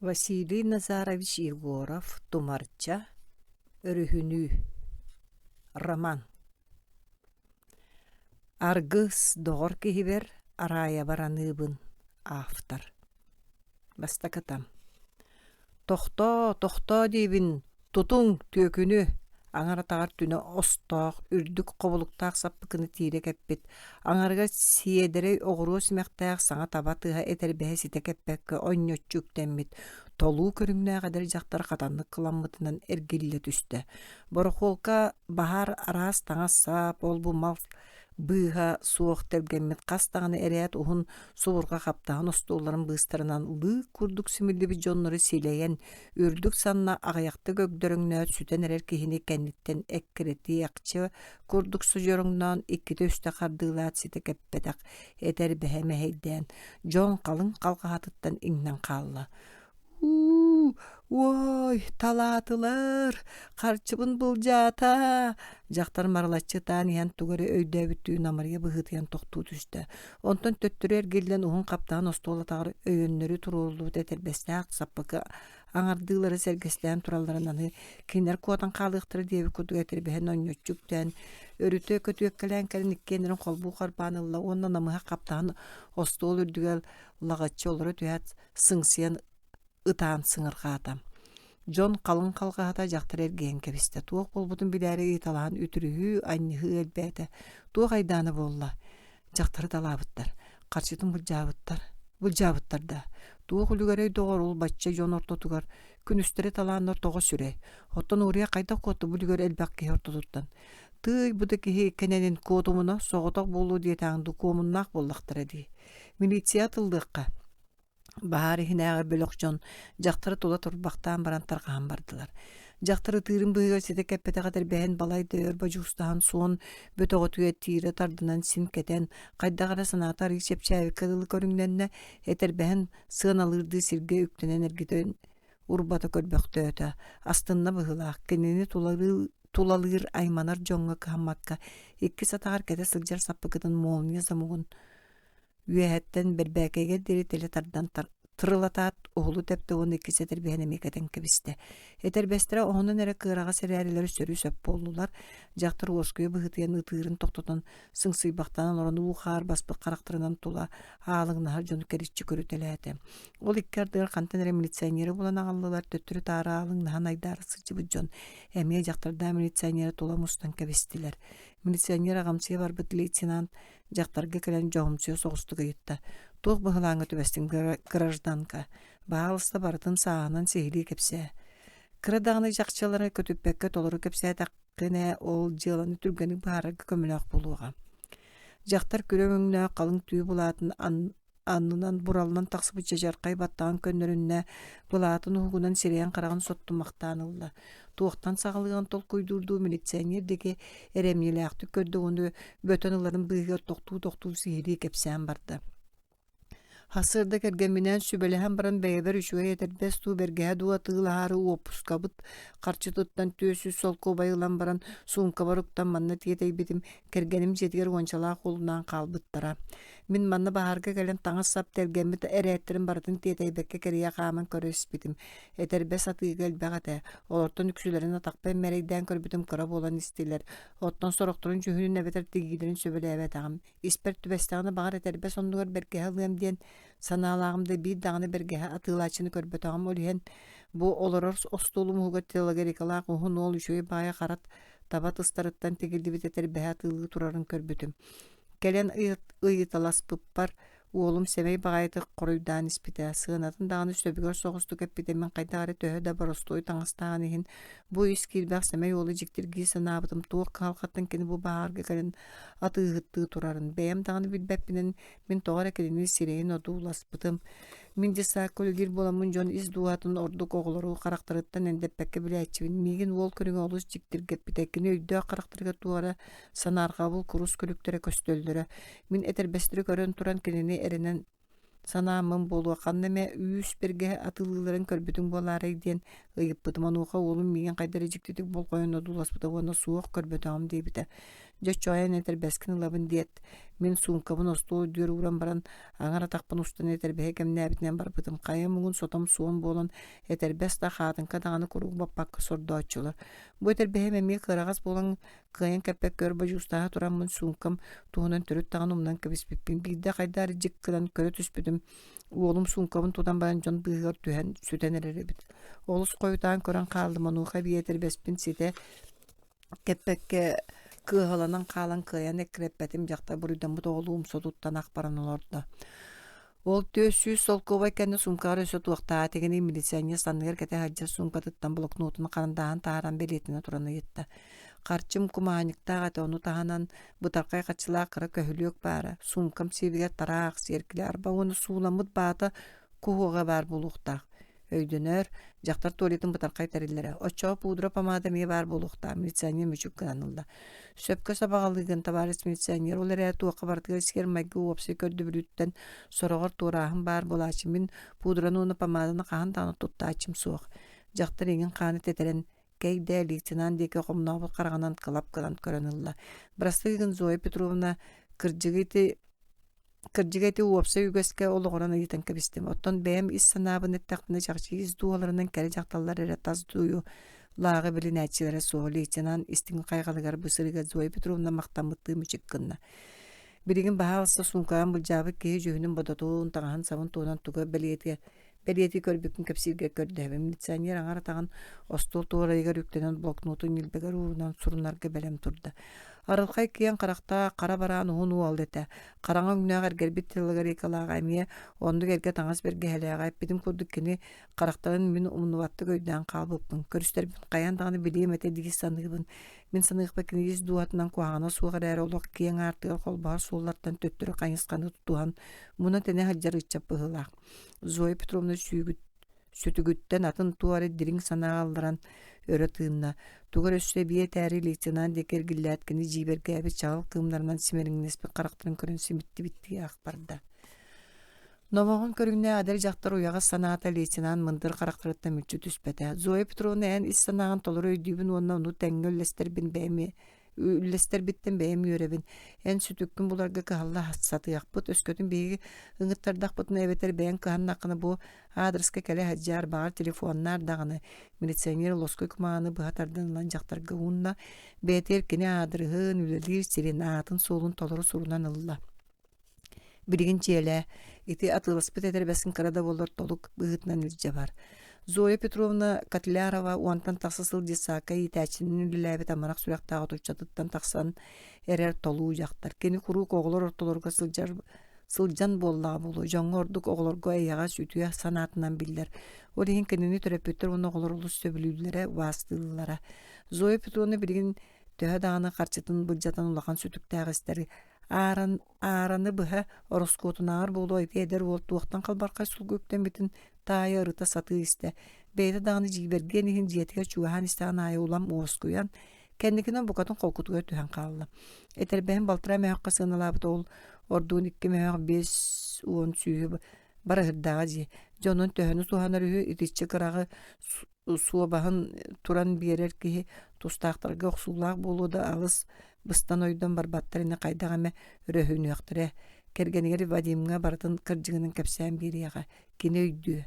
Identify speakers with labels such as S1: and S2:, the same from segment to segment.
S1: Василий Назарович Егоров «Тумарча», «Өрүһүнүү», роман Аргыс доҕор киһибэр Араайабар аныыбын автор Бастакыта Тохтоо, тохтоо диибин, тутуҥ, түөкүнү аҥар атаҕар түнэ остоох, үрдүк хобулуктаах саппыкыны тиирэ кэппит, аҥарыгар сиэдэрэй оҕуруо симэхтээх саҥа таба тыаһа этэрбэһэ ситэ кэппэккэ онньоччу үктэммит, толуу көрүҥнээх эдэр дьахтар хатаннык кыламмытынан эргиллэ түстэ. Борохуолка баһаар араас таҥас-сап, ол-бу мал быыһа суох тэлгэммит хас даҕаны эрээт уһун субурҕа хаптаһын остуолларын быыстарынан лыык курдук симиллибит дьоннору силэйэн, үрдүк санна аҕыйахтык өгдөрөҥнөөт сүтэн эрэр киһини кэнниттэн эккирэтиэхчэ курдук содьороҥноон иккитэ-үстэ хардыылаат ситэ кэппэтэх этэрбэһэ мэһэйдээн, дьон халыҥ халҕаһатыттан иҥнэн хаалла. Уу, уой, талаатылар, харчыбын былдьаата! Дьахтар марылаччы ытаан иһэн тугу эрэ өйдөөбүттүү намырыйа быһыытыйан тохтуу түстэ. Онтон төттөрү эргиллэн уһун хаптаһын остуол атаҕар өйөннөрү туруоруллубут этэрбэстээх саппыкы аҥардыылары сэргэстээн туралларын аны кинилэр куотан хаалыахтара диэбит курдук этэрбэһин онньоччу үктээн, өрүтэ көтүөккэлээн кэлэн иккиэннэрин холбуу харбаан ылла уонна намыһах хаптаһын остуол үрдүгэр лаҕаччы олоро түһээт сыҥсыйан ытаан сыҥырҕаата. Дьон халыҥ халҕаһата дьахтар эргийэн кэбистэ. Туох буолбутун билээри ыйыталаһан үтүрүһүү, анньыһыы элбээтэ. Туох айдаана буолла? Дьахтары талаабыттар. Харчытын былдьаабыттар. Былдьаабыттар да. Туох үлүгэрэй доҕор ол бачча дьон ортотугар күнүстэри талааннар тоҕо сүрэй. Оттон Уруйа хайдах куотта бу үлүгэр элбэх киһи ортотуттан. Тыый бу да киһи кэнэнин куотумуна соҕотох буолуо диэтэҕиҥ дуу куомуннаах буоллахтара дии. Милиция атыллыахха Баһаар иһинээҕи бөлөх дьон дьахтары тула турбахтаан баран тарҕаһан бардылар. Дьахтар ытыырын быыһыгар ситэ кэппэтэх этэрбэһин балай да өр бодьуустаһан суон бөтөҕөтүгэр тиирэ тардынан син кэтэн, хайдах эрэ санаата арыый чэпчээбиккэ дылы көрүҥнэннэ, этэрбэһин сыаналыырдыы сиргэ үктэнэн эргитэн урбата көрбөхтөөтө, астынна быһыылаах, кинини тулалыыр айманар дьоҥҥо кыһаммакка иккис атаҕар кэтэ сылдьар саппыкытын молния замогун Үөһэттэн бэрбээкэйигэр диэри тэлэ тардан тырылатаат, уһулу тэптэ уонна иккис этэрбэһин эмиэ кэтэн кэбистэ. Этэрбэстэрэ оһонон эрэ кыараҕас эрээрилэр сөрү-сөп буоллулар. Дьахтар уоскуйа быһыытыйан ытыырын тохтотон, сыҥсыйбахтанан олорон уу-хаар баспыт харахтарынан тула аалыҥнаһар дьону кэриччи көрүтэлээтэ. Ол икки ардыгар хантан эрэ милиционеры булан аҕаллылар, төттөрү-таары аалыҥнаһан айдаара сылдьыбыт дьон эмиэ дьахтардаах милиционеры тула мустан кэбистилэр. Милиционер аҕамсыйа барбыт лейтенант Дьахтарга кэлэн дьоһумсуйа соҕустук ыйытта: «Туох быһылааҥҥа түбэстиҥ, гражданка? Баһаалыста барытын сааһынан сиһилии кэпсээ». Кыра даҕаны чахчылары көтүппэккэ толору кэпсээтэххинэ, ол дьыаланы түргэнник быһаарарга көмөлөөх буолуоҕа. Дьахтар күрүө өҥнөөх халыҥ түү былаатын аннынан бураллан тахсыбыт чачархай баттаҕын көннөрүннэ, былаатын уһугунан сирэйин-хараҕын соттумахтаан ылла. Туохтан саҕалыаҕын толкуйдуурдуу милиционер диэки эрэмньилээхтик көрдө уонна бөтөн ыларын быыһыгар тохтуу-тохтуу сиһилии кэпсээн барда. Сарсыарда кэргэмминээн сүбэлэһэн баран бэйэбэр үчүгэй этэрбэс дуу, бэргэһэ дуу атыылаһаары уоппускабыт харчытыттан 400 солкуобай ылан баран суумкабар уктан манна тиэтэйбитим, кэргэним дьиэтигэр уончалаах уолунаан хаалбыттара. Мин манна баһаарга кэлэн таҥас-сап тэлгэммит эрээттэрин барытын тиэтэйбэккэ кэрийэ хааман көрө испитим. Этэрбэс атыыга элбэх этэ. Олортон үксүлэрин атахпын мэрэйдээн көрбүтүм кыра буолан истилэр. Оттон сорохторун дьүһүнүн эбэтэр тигиилэрин сөбүлээбэтэҕим. Испэр түбэстэҕинэ баҕар этэрбэс оннугар бэргэһэ ылыам диэн санаалааҕым да биир даҕаны бэргэһэ атыылааччыны көрбөтөҕүм. Ол иһэн бу олорор остуолум уһугар телогрейкалаах уһун уол үчүгэй баҕайы хара таба тыстарыттан тигиллибит этэрбэһэ атыылыы турарын көрбүтүм. Кэлэн ыйыталаспыппар, уолум сэмэй баҕайытык хоруйдаан испитэ, сыанатын даҕаны сөбүгэр соҕустук эппитэ мин хайдах эрэ төһө да боростуой таҥастааҕын иһин, бу ис киирбэх сэмэй уолу дьиктиргии санаабытым туох кыһалҕаттан кини бу баһаарга кэлэн атыыһыттыы турарын, бэйэм даҕаны билбэппинэн мин тоҕо эрэ кинини сирэйин одууласпытым. Мин дьыссаакка үлэлиир буоламмын дьон ис дууһатын ордук оҕолору харахтарыттан эндэппэккэ билээччибин. Миигин уол көрүҥэ олус дьиктиргэппитэ. Кини өйдөөх харахтарыгар туох эрэ санаарҕабыл курус күлүктэрэ көстөллөрө. Мин этэрбэстэри көрөн туран кинини эрэнэн санааммын буолуо ханна эмэ үүс бэргэһэ атыылыылларын көрбүтүҥ буолаарай диэн ыйыппытым. Онуоха уолум миигин хайдах эрэ дьиктитик болҕойон одууласпыта уонна суох көрбөтөҕүм диэбитэ. Дьэ оччоҕойон этэрбэскин ылабын диэт, мин суумкабын остуол үрдүгэр ууран баран, аҥар атахпын устан этэрбэһи кэмнээбитинэн барбытым. Хайа муҥун сотом суон буолан, этэрбэс да хаатыҥка даҕаны куруук баппакка сордооччулар. Бу этэрбэһим эмиэ кыараҕас буолан кыайан кэппэккэ өр бодьуустаһа тураммын суумкам туһунан төрүт даҕаны умнан кэбиспиппин. Биирдэ хайдах эрэ дьик гынан көрө түспүтүм, уолум суумкабын тутан баран дьон быыһыгар түһэн сүтэн эрэр эбит. Олус хойутаан көрөн хааллым, онуоха эбии этэрбэспин ситэ кэппэккэ кыаһыланан хаалан кыайан эккирэппэтим дьахтар буруйдаммыт оҕолуу умса туттан ах баран олордо. Ол 400 солкуобай кэннэ суумкаҕар өссө туохтааҕа тигини милиционер санныгар кэтэ сылдьар суумкатыттан блокнотун харандааһын таһааран бэлиэтэнэ туран ыйытта. Харчым кумааһынньыктаах этэ, ону таһынан бытархай харчылаах кыра көһүлүөк баара. Суумкам сиэбигэр тараах, сиэркилэ, арба уонна сууламмыт баата куһуога баар буолуохтаах. Өйдөнөр, дьахтар туалетын бытархай тэриллэрэ. Оччоҕо пудра помада эмиэ баар буолуохтаах, милиционер мүчүк гынан ылла. Сөпкө сабаҕалыыгын, табаарыс милиционер, ол эрээри туохха барытыгар сиэр-майгы уопсай көрдөбүлүттэн сороҕор туорааһын баар буолааччы. Мин пудраны уонна помаданы хаһан даҕаны туттааччым суох. Дьахтар иҥин хааны тэтэрэн кэй-дээ лейтенант диэки хомнообут хараҕынан кылап гынан көрөн ылла. Бырастыы гын, Зоя Петровна, кырдьыгы ити Кырдьыга ити уопсай үгэскэ олоҕуран ыйытан кэбистим. Оттон бэйэм ис санаабын эттэхпинэ, чахчы ис дууһаларынан кэрэ дьахталлар эрэ тас дуу лааҕы билинээччилэрэ суох. Лейтенант истиҥ хайҕалыгар бу сырыыга Зоя Петровна махтаммыттыы мүчүк гынна. Билигин баһаалыста суумкаҕын былдьаабыт киһи дьүһүнүн-бодотун, таҥаһын-сабын туһунан тугу бэлиэтиэ Бэлиэтии көрбүккүн кэпсииргэ көрдөһөбүн. Милиционер аҥар атаҕын остуол туорайыгар үктэнэн блокнотун ньилбэгэр уурунан сурунарга бэлэм турда. Арылхай киэҥ харахтаах, хара бараан уһун уол этэ. Хараҥа өҥнөөх эргэрбит телогрейкалааҕа эмиэ оннук эргэ таҥас бэргэһэлээҕэ. Эппитим курдук кини харахтарын мин умнубаттык өйдөөн хаалбыппын. Көрүстэрбин хайаан даҕаны билиэм этэ дии саныыбын. Мин саныахпар кини ис дууһатынан куһаҕана суох эрээри олох киэҥ аартыгар холбоһор суоллартан төттөрү хайысханы тутуһан муна-тэнэ сылдьар ыччат быһыылаах. Зоя Петровна сүтүгүттэн атын туох эрэ дириҥ санааҕа ылларан өрө тыынна. Тугу эрэ өссө эбии этээри лейтенант диэки эргиллээт кини дьиибэргээбит чаҕыл кыымнарынан симэриҥнэспит харахтарын көрөн симиттибиттии ах барда. Номоҕон көрүҥнээх эдэр дьахтар уйаҕас санаата лейтенант мындыр харахтарыттан мүччү түспэтэ. Зоя Петровна эн ис санааҕын толору өйдүүбүн уонна ону тэҥҥэ үллэстэрбин бэйэм үллэстэрбиттэн бэйэм үөрэбин. Эн сүтүккүн буларга кыһалла сатыахпыт, өскөтүн биһиги ыҥыттардахпытына эбэтэр бэйэҥ кыһаннаххына бу аадырыска кэлэ сылдьаар, баҕар телефоннаар даҕаны. Милиционер лоскуй кумааҕыны быһа тардан ылан дьахтарга уунна, бэйэтигэр кини аадырыһын, үлэлиир сирин, аатын-суолун толору сурунан ылла. Билигин дьиэлээ, ити атыыласпыт этэрбэскин кыра да буоллар толук быһыытынан илдьэ бар. Зоя Петровна Котлярова уонтан тахса сыл детсадка иитээччинэн үлэлээбит амарах сүрэхтээх отуччатыттан тахсан эрэр толуу дьахтар. Кини куруук оҕолор ортолоругар сылдьар сылдьан буоллаҕа буолуо, дьоҥҥо ордук оҕолорго эйэҕэс, үтүө санаатынан биллэр. Ол иһин кинини төрөппүттэр уонна оҕолор олус сөбүлүүллэрэ, убаастыыллара. Зоя Петровна билигин төһө даҕаны харчытын былдьатан улахан сүтүктээх истэр Ааран, аараны быһа ороскуотунааҕар буолуо ити эдэр уол туохтан халбархай сулгу үктэммитин таайа ырыта сатыы истэ. Бэйэтэ даҕаны дьиибэргиэн иһин дьиэтигэр чугаһаан истэҕин аайы улам уоскуйан, кэнникинэн букатын холкутугар түһэн хаалла. Этэрбэһин балтараа мөһөххө сыаналаабыт ол ордуун икки мөһөх 50 сүүһү барыһырдааҕа дии. Дьонун төһөнү туһанар үһү итиччэ кыраҕы суобаһын туран биэрэр киһи тустаахтарга охсуулаах буолуо да алыс быстан ойдон барбаттар ини хайдах эмэ өрөһүнүөхтэрэ кэргэнигэр Вадимҥа барытын кырдьыгынан кэпсээн биэриэҕэ кини өйдүө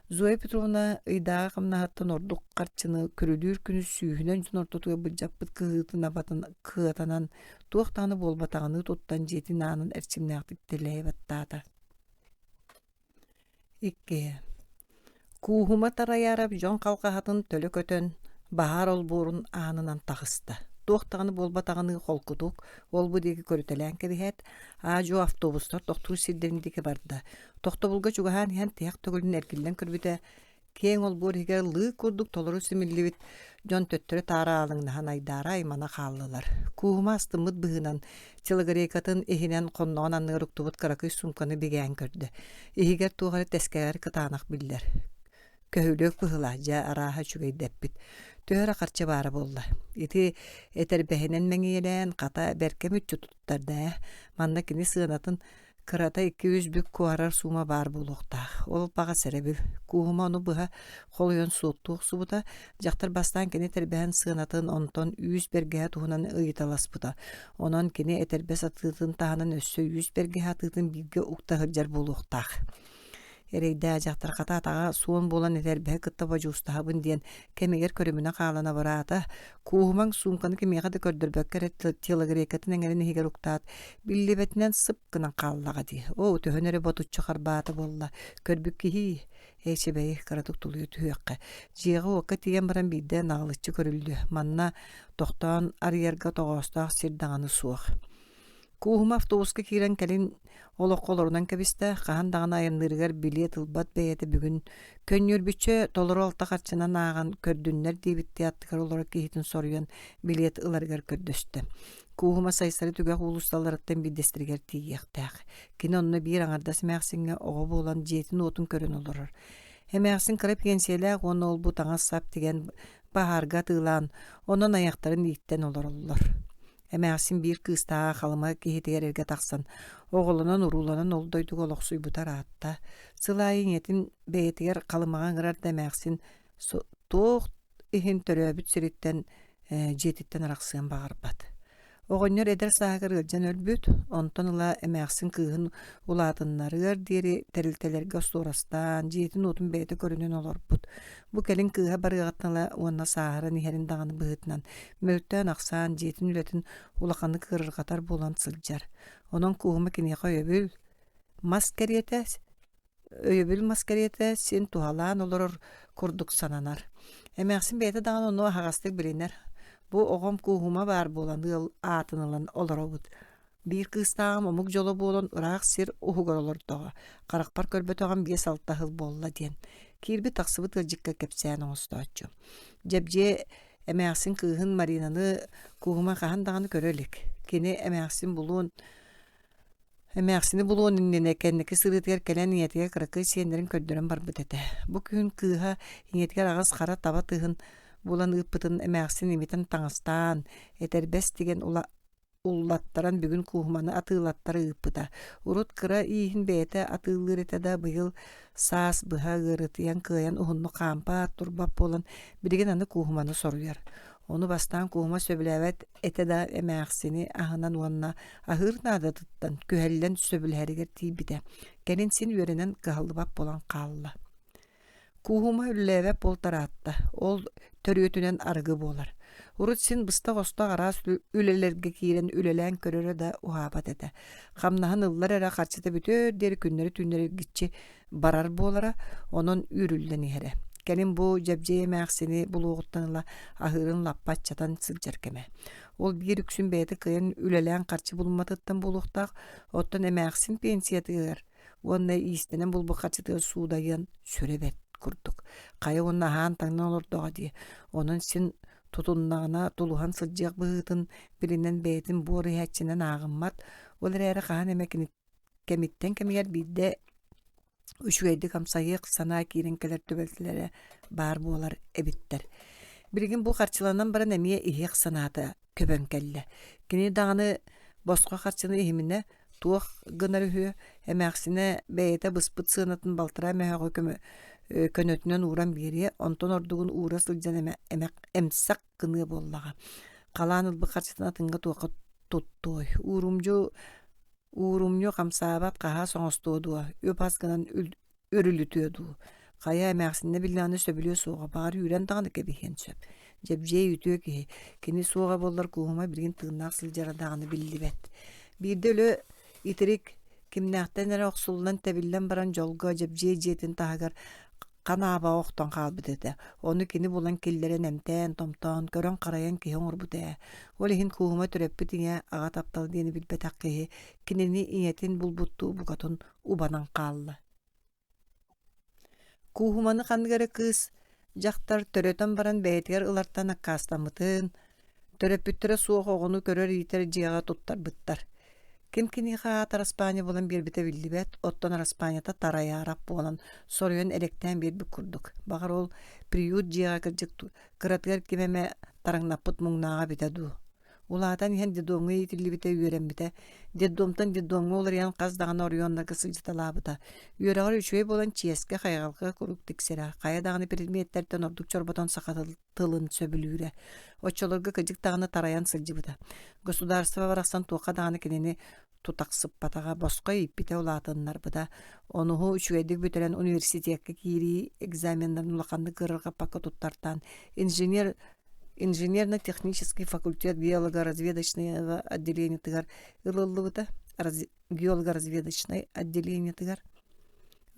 S1: Зоя Петровна ыйдааҕы хамнаһыттан ордук харчыны күрүлүүр күнүс сүүһүнэн дьон ортотугар былдьаппыт кыһыытын абатын кыатанан туох даҕаны буолбатаҕыныы туттан дьиэтин аанын эрчимнээхтик тэлэйэ баттаата Иккиһэ Кууһума Тарайаарап дьон халҕаһатын төлө көтөн, баһаар олбуорун аанынан таҕыста. Туох даҕаны буолбатаҕыныы холкутук, ол-бу диэки көрүтэлээн кэбиһээт, аа-дьуо автобустар тохтуур сирдэрин диэки барда. Тохтобулга чугаһаан иһэн тиһэх төгүлүн эргиллэн көрбүтэ, Киэҥ олбуор иһигэр лыык курдук толору симиллибит дьон төттөрү-таары аалыҥнаһан айдаара аймана хааллылар. Кууһума астыммыт быһыынан телогрейкатын иһинэн хонноҕун анныгар уктубут кыракый суумканы бигээн көрдө. Иһигэр туох эрэ тэскэҕэр кытаанах биллэр. Көһүлүөк быһыылаах, дьэ арааһа үчүгэйдэппит. Төһө эрэ харчы баара буолла. Ити этэрбэһинэн мэҥиэлээн, хата бэркэ мүччү туттарда ээ. Манна кини сыанатын. Кырата 200 бүк куоһарар суума баар буолуохтаах. Ол баҕас эрэбил. Кууһума ону быһа холуйан суоттуу охсубута. Дьахтар бастаан кини тэрбэһэн сыанатын, онтон үүс бэргэһэ туһунан ыйыталаспыта. Онон кини этэрбэс атыытын таһынан өссө үүс бэргэһэ атыытын бииргэ укта сылдьар буолуохтаах. Эрэйдээх дьахтар хата атаҕа суон буолан этэрбэһи кытта бодьуустаһабын диэн кэмигэр көрүмүнэ хаалан абыраата. Кууһумаҥ суумканы кимиэхэ да көрдөрбөккө эрэ телогрейкатын эҥэрин иһигэр уктаат, биллибэтинэн сып гынан хааллаҕа дии. Оо, төһөн эрэ ботуччу харбаата буолла. Көрбүт киһи эчэбэйи кыратык тулуйа түһүөххэ. Дьиэҕэ-уокка тиийэн баран биирдэ наҕылыччы көрүллүө. Манна тохтоон арыйарга тоҕоостоох сир даҕаны суох. Кууһума автобуска киирэн кэлин олоххо олорунан кэбистэ, хаһан даҕаны айанныырыгар билиэт ылбат бэйэтэ бүгүн көнньүөрбүччэ толору алта харчынан ааҕан көрдүннэр диэбиттии аттыгар олорор киһитин соруйан билиэт ыларыгар көрдөстө. Кууһума Сайсары түгэх уулуссаларыттан биирдэстэригэр тиийиэхтээх. Кини онно биир аҥардас эмээхсиҥҥэ оҕо буолан дьиэтин-уотун көрөн олорор. Эмээхсин кыра пиэнсийэлээх уонна ол-бу таҥас-сап тигэн баһаарга атыылаан, онон айахтарын ииттэн олороллор. Эмээхсин биир кыыстааҕа Халыма киһитигэр эргэ тахсан, оҕолонон-урууланан ол дойдуга олохсуйбута ыраатта. Сыл аайы ийэтин бэйэтигэр Халымаҕа ыҥырар да эмээхсин туох иһин төрөөбүт сириттэн, дьиэтиттэн арахсыан баҕарбат. Оҕонньор эдэр сааһыгар ыалдьан өлбүт, онтон ыла эмээхсин кыыһын улаатыннарыар диэри тэрилтэлэргэ остуорастаан, дьиэтин-уотун бэйэтэ көрүнэн олорбут. Бу кэлин кыыһа барыаҕыттан ыла уонна сааһыран иһэрин даҕаны быһыытынан мөлтөөн-ахсаан дьиэтин үлэтин улаханнык ыарырҕатар буолан сылдьар. Онон Кууһума киниэхэ өйөбүл мас кэриэтэ өйөбүл мас кэриэтэ син туһалаан олорор курдук сананар. Эмээхсин бэйэтэ даҕаны ону аһаҕастык билинэр. Бу оҕом Кууһума баар буолан ыал аатын ылан олоробут. Биир кыыстааҕым омук дьоло буолан ыраах сир уһугар олордоҕо, харахпар көрбөтөҕүм 5-6 сыл буолла диэн, киирбит-тахсыбыт ыалдьыкка кэпсээн оҥостооччу. Дьэбдьиэ эмээхсин кыыһын Маринаны Кууһума хаһан даҕаны көрө илик. Кини эмээхсин булуон Эмээхсини булуон иннинэ кэнники сырыытыгар кэлэн ийэтигэр кыракый сиэннэрин көрдөрөн барбыт этэ. Бу күһүн кыыһа ийэтигэр аҕыс хара таба тыһын булан ыыппытын эмээхсин имитэн таҥастаан, этэрбэс тигэн ула уллаттаран бүгүн кууһуманы атыылаттара ыыппыта. Урут кыра ииһин бэйэтэ атыылыыр этэ да, быйыл саас быһа ыарытыйан кыайан уһуннук хаампат, турбат буолан билигин аны кууһуманы соруйар. Ону бастаан кууһума сөбүлээбэт этэ да эмээхсини аһынан уонна аһыыр наадатыттан күһэллэн сөбүлэһэригэр тиийбитэ. Кэлин син үөрэнэн кыһаллыбат буолан хаалла. Кууһума үллээбэт буолтараатта, ол төрүөтүнэн арыгы буолар. Урут син быстах-остох араас үлэлэргэ киирэн үлэлээн көрөрө да уһаабат этэ. Хамнаһын ыллар эрэ харчыта бүтүөр диэри күннэри-түүннэри эргиччи барар буолара, онон үүрүллэн иһэрэ. Кэлин бу Дьэбдьиэй эмээхсини булуоҕуттан ыла аһыырын лаппа аччатан сылдьар кэмэ. Ол биир үксүн бэйэтэ кыайан үлэлээн харчы булумматыттан буолуохтаах, оттон эмээхсин пенсиятыгар уонна иистэнэн булбут харчытыгар суудайыан сүрэ бэрт курдук. Хайа уонна аһаан-таҥнан олордоҕо дии. Онон син тутуннаҕына тулуһан сылдьыах быһыытын билинэн бэйэтин буор иһээччинэн ааҕыммат. Ол эрээри хаһан эмэ кини кэмиттэн кэмигэр биирдэ үчүгэйдик амсайыах санаа киирэн кэлэр түбэлтэлэрэ баар буолар эбиттэр. Билигин бу харчыланан баран эмиэ иһиэх санаата көбөн кэллэ. Кини даҕаны босхо харчыны иһиминэ туох гынар үһүө, эмээхсинэ бэйэтэ быспыт сыанатын балтараа мөһөөҕү көмө көнөтүнэн ууран биэриэ, онтон ордугун уура сылдьан эмэ, эмэх, эмсэх гыныа буоллаҕа. Халаан ылбыт харчытын атыҥҥа туохха туттуой? Уурумдьу уурумньу хамсаабат хаһаас оҥостуо дуо, үп-ас гынан үрүлүтүө дуу, хайа эмээхсиннэ биллэҕинэ сөбүлүө суоҕа, баҕар үүрэн даҕаны кэбиһиэн сөп. Дьэбдьиэй үтүө киһи, кини суоҕа буоллар Кууһума билигин тыыннаах сылдьара даҕаны биллибэт. Биирдэ өлө итирик кимнээхтэн эрэ охсуллан тэбиллэн баран дьолго Дьэбдьиэй дьиэтин таһыгар ханаабаҕа охтон хаалбыт этэ. Ону кини булан киллэрэн эмтээн-томтоон, көрөн-харайан киһи оҥорбута ээ. Ол иһин Кууһума төрөппүт ийэ аҕа таптал диэни билбэтэх киһи кинини ийэтин булбуттуу букатын убанан хаалла. Кууһуманы ханнык эрэ кыыс дьахтар төрөтөн баран бэйэтигэр ылартан аккаастаммытын, төрөппүттэрэ суох оҕону көрөр-иитэр дьиэҕэ туттарбыттар. Ким киниэхэ аат араспаанньа булан биэрбитэ биллибэт, оттон араспаанньата Тарайаарап буолан соруйан элэктээн биэрбит курдук. Баҕар ол приют дьиэҕэ кырдьык кыратыгар ким эмэ тараҥнаппыт муҥнааҕа эбитэ дуу. Улаатан иһэн детдомҥа иитиллибитэ, үөрэммитэ. Детдомтан детдомҥа уларыйан хас даҕаны оройуоннарга сылдьыталаабыта. Үөрэҕэр үчүгэй буолан чиэскэ, хайҕалга куруук тиксэрэ. Хайа даҕаны предметтэртэн ордук чорботон саха тылын сөбүлүүрэ. Оччолорго кыдьык даҕаны тарайан сылдьыбыта. Государство барахсан туохха даҕаны кинини тутахсыппатаҕа, босхо ииппитэ, улаатыннарбыта. Онуһу үчүгэйдик бүтэрэн университекка киирии экзаменнарын улаханнык ыарырҕаппакка туттартаан инженер инженерно-технический факультет геолого-разведочного отделениетыгар ылыллыбыта геолого-разведочнай отделениетыгар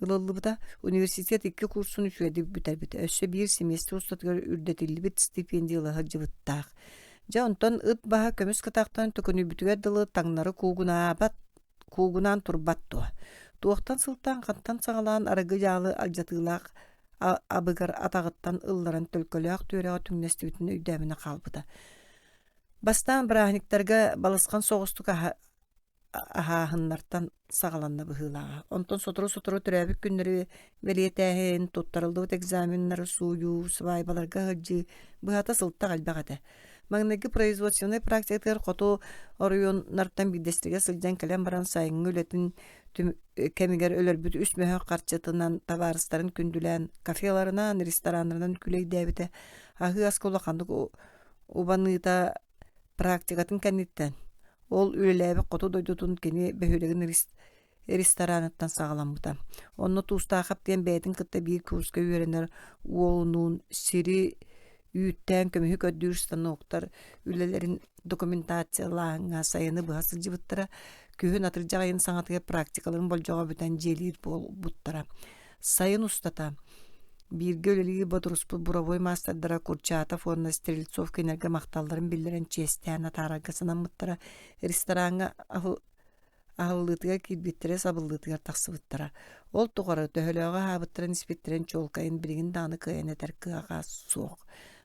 S1: ылыллыбыта. Университет икки курсун үчүгэйдик бүтэрбитэ. Өссө биир семестр устатыгар үрдэтиллибит стипендия ыла сылдьыбыттаах. Дьэ онтон ыт баһа көмүс кытахтан төкүнүйбүтүгэр дылы таҥнары куугунаабат, куугунаан турбат дуо? Туохтан сылтаан хантан саҕалаан арыгы дьаалы алдьатыылаах абыгар атаҕыттан ылларан төлкөлөөх түөрэҕэ түҥнэстибитин өйдөөмүнэ хаалбыта. Бастаан бырааһынньыктарга балысхан соҕустук аһааһыннартан саҕаланна быһыылааҕа. Онтон сотору-сотору төрөөбүт күннэри бэлиэтээһин, туттарыллыбыт экзаменнары сууйуу, сыбаайбаларга сылдьыы быһата сылтах элбэх этэ. Маҥнайгы производственнай практикатыгар хоту оройуоннартан биирдэстэригэр сылдьан кэлэн баран сайыҥҥы үлэтин кэмигэр өлөрбүт үс мөһөөх харчытынан табаарыстарын күндүлээн кафеларынан, рестораннарынан күлэйдээбитэ. Аһыы аска улаханнык убаныыта Практикатын кэнниттэн ол үлэлээбит хоту дойдутун кини бөһүөлэгин рестораныттан саҕаламмыта. Онно Туустаахап диэн бэйэтин кытта биир курска үөрэнэр уолунуун сири үүттээн көмүһү көрдүүр станоктар үлэлэрин документациялааһыҥҥа сайыны быһа сылдьыбыттара. Күһүн атырдьах ыйын саҥатыгар практикаларын болдьоҕо бүтэн дьиэлиир буолбуттара. Сайын устата бииргэ үлэлиир бодоруспут буровой маастардара Курчатов уонна Стрельцов кинилэргэ махталларын биллэрэн чиэстээн атаарарга санаммыттара. Рестораҥҥа аһыллыытыгар киирбиттэрэ, сабыллыытыгар тахсыбыттара. Ол тухары төһөлөөҕү аһаабыттарын испиттэрин чуолкайын билигин даҕаны кыайан этэр кыаҕа суох.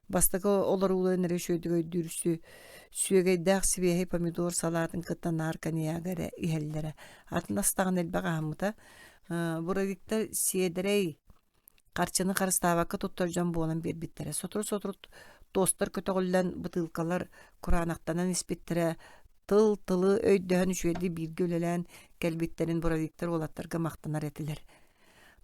S1: Бастакы олорууларын эрэ үчүгэйдик өйдүүр сүөгэйдээх сибиэһэй помидор салаатын кытта наар коньягы эрэ иһэллэрэ. Атын астаҕын элбэх аһаммыта. Буровиктар сиэдэрэй, харчыны харыстаабакка туттар дьон буолан биэрбиттэрэ. Сотору-сотору туостар көтөҕүллэн, бытыылкалар кураанахтанан испиттэрэ. Тыл-тылы өйдөһөн үчүгэйдик бииргэ үлэлээн кэлбиттэрин буровиктар уолаттарга махтанар этилэр.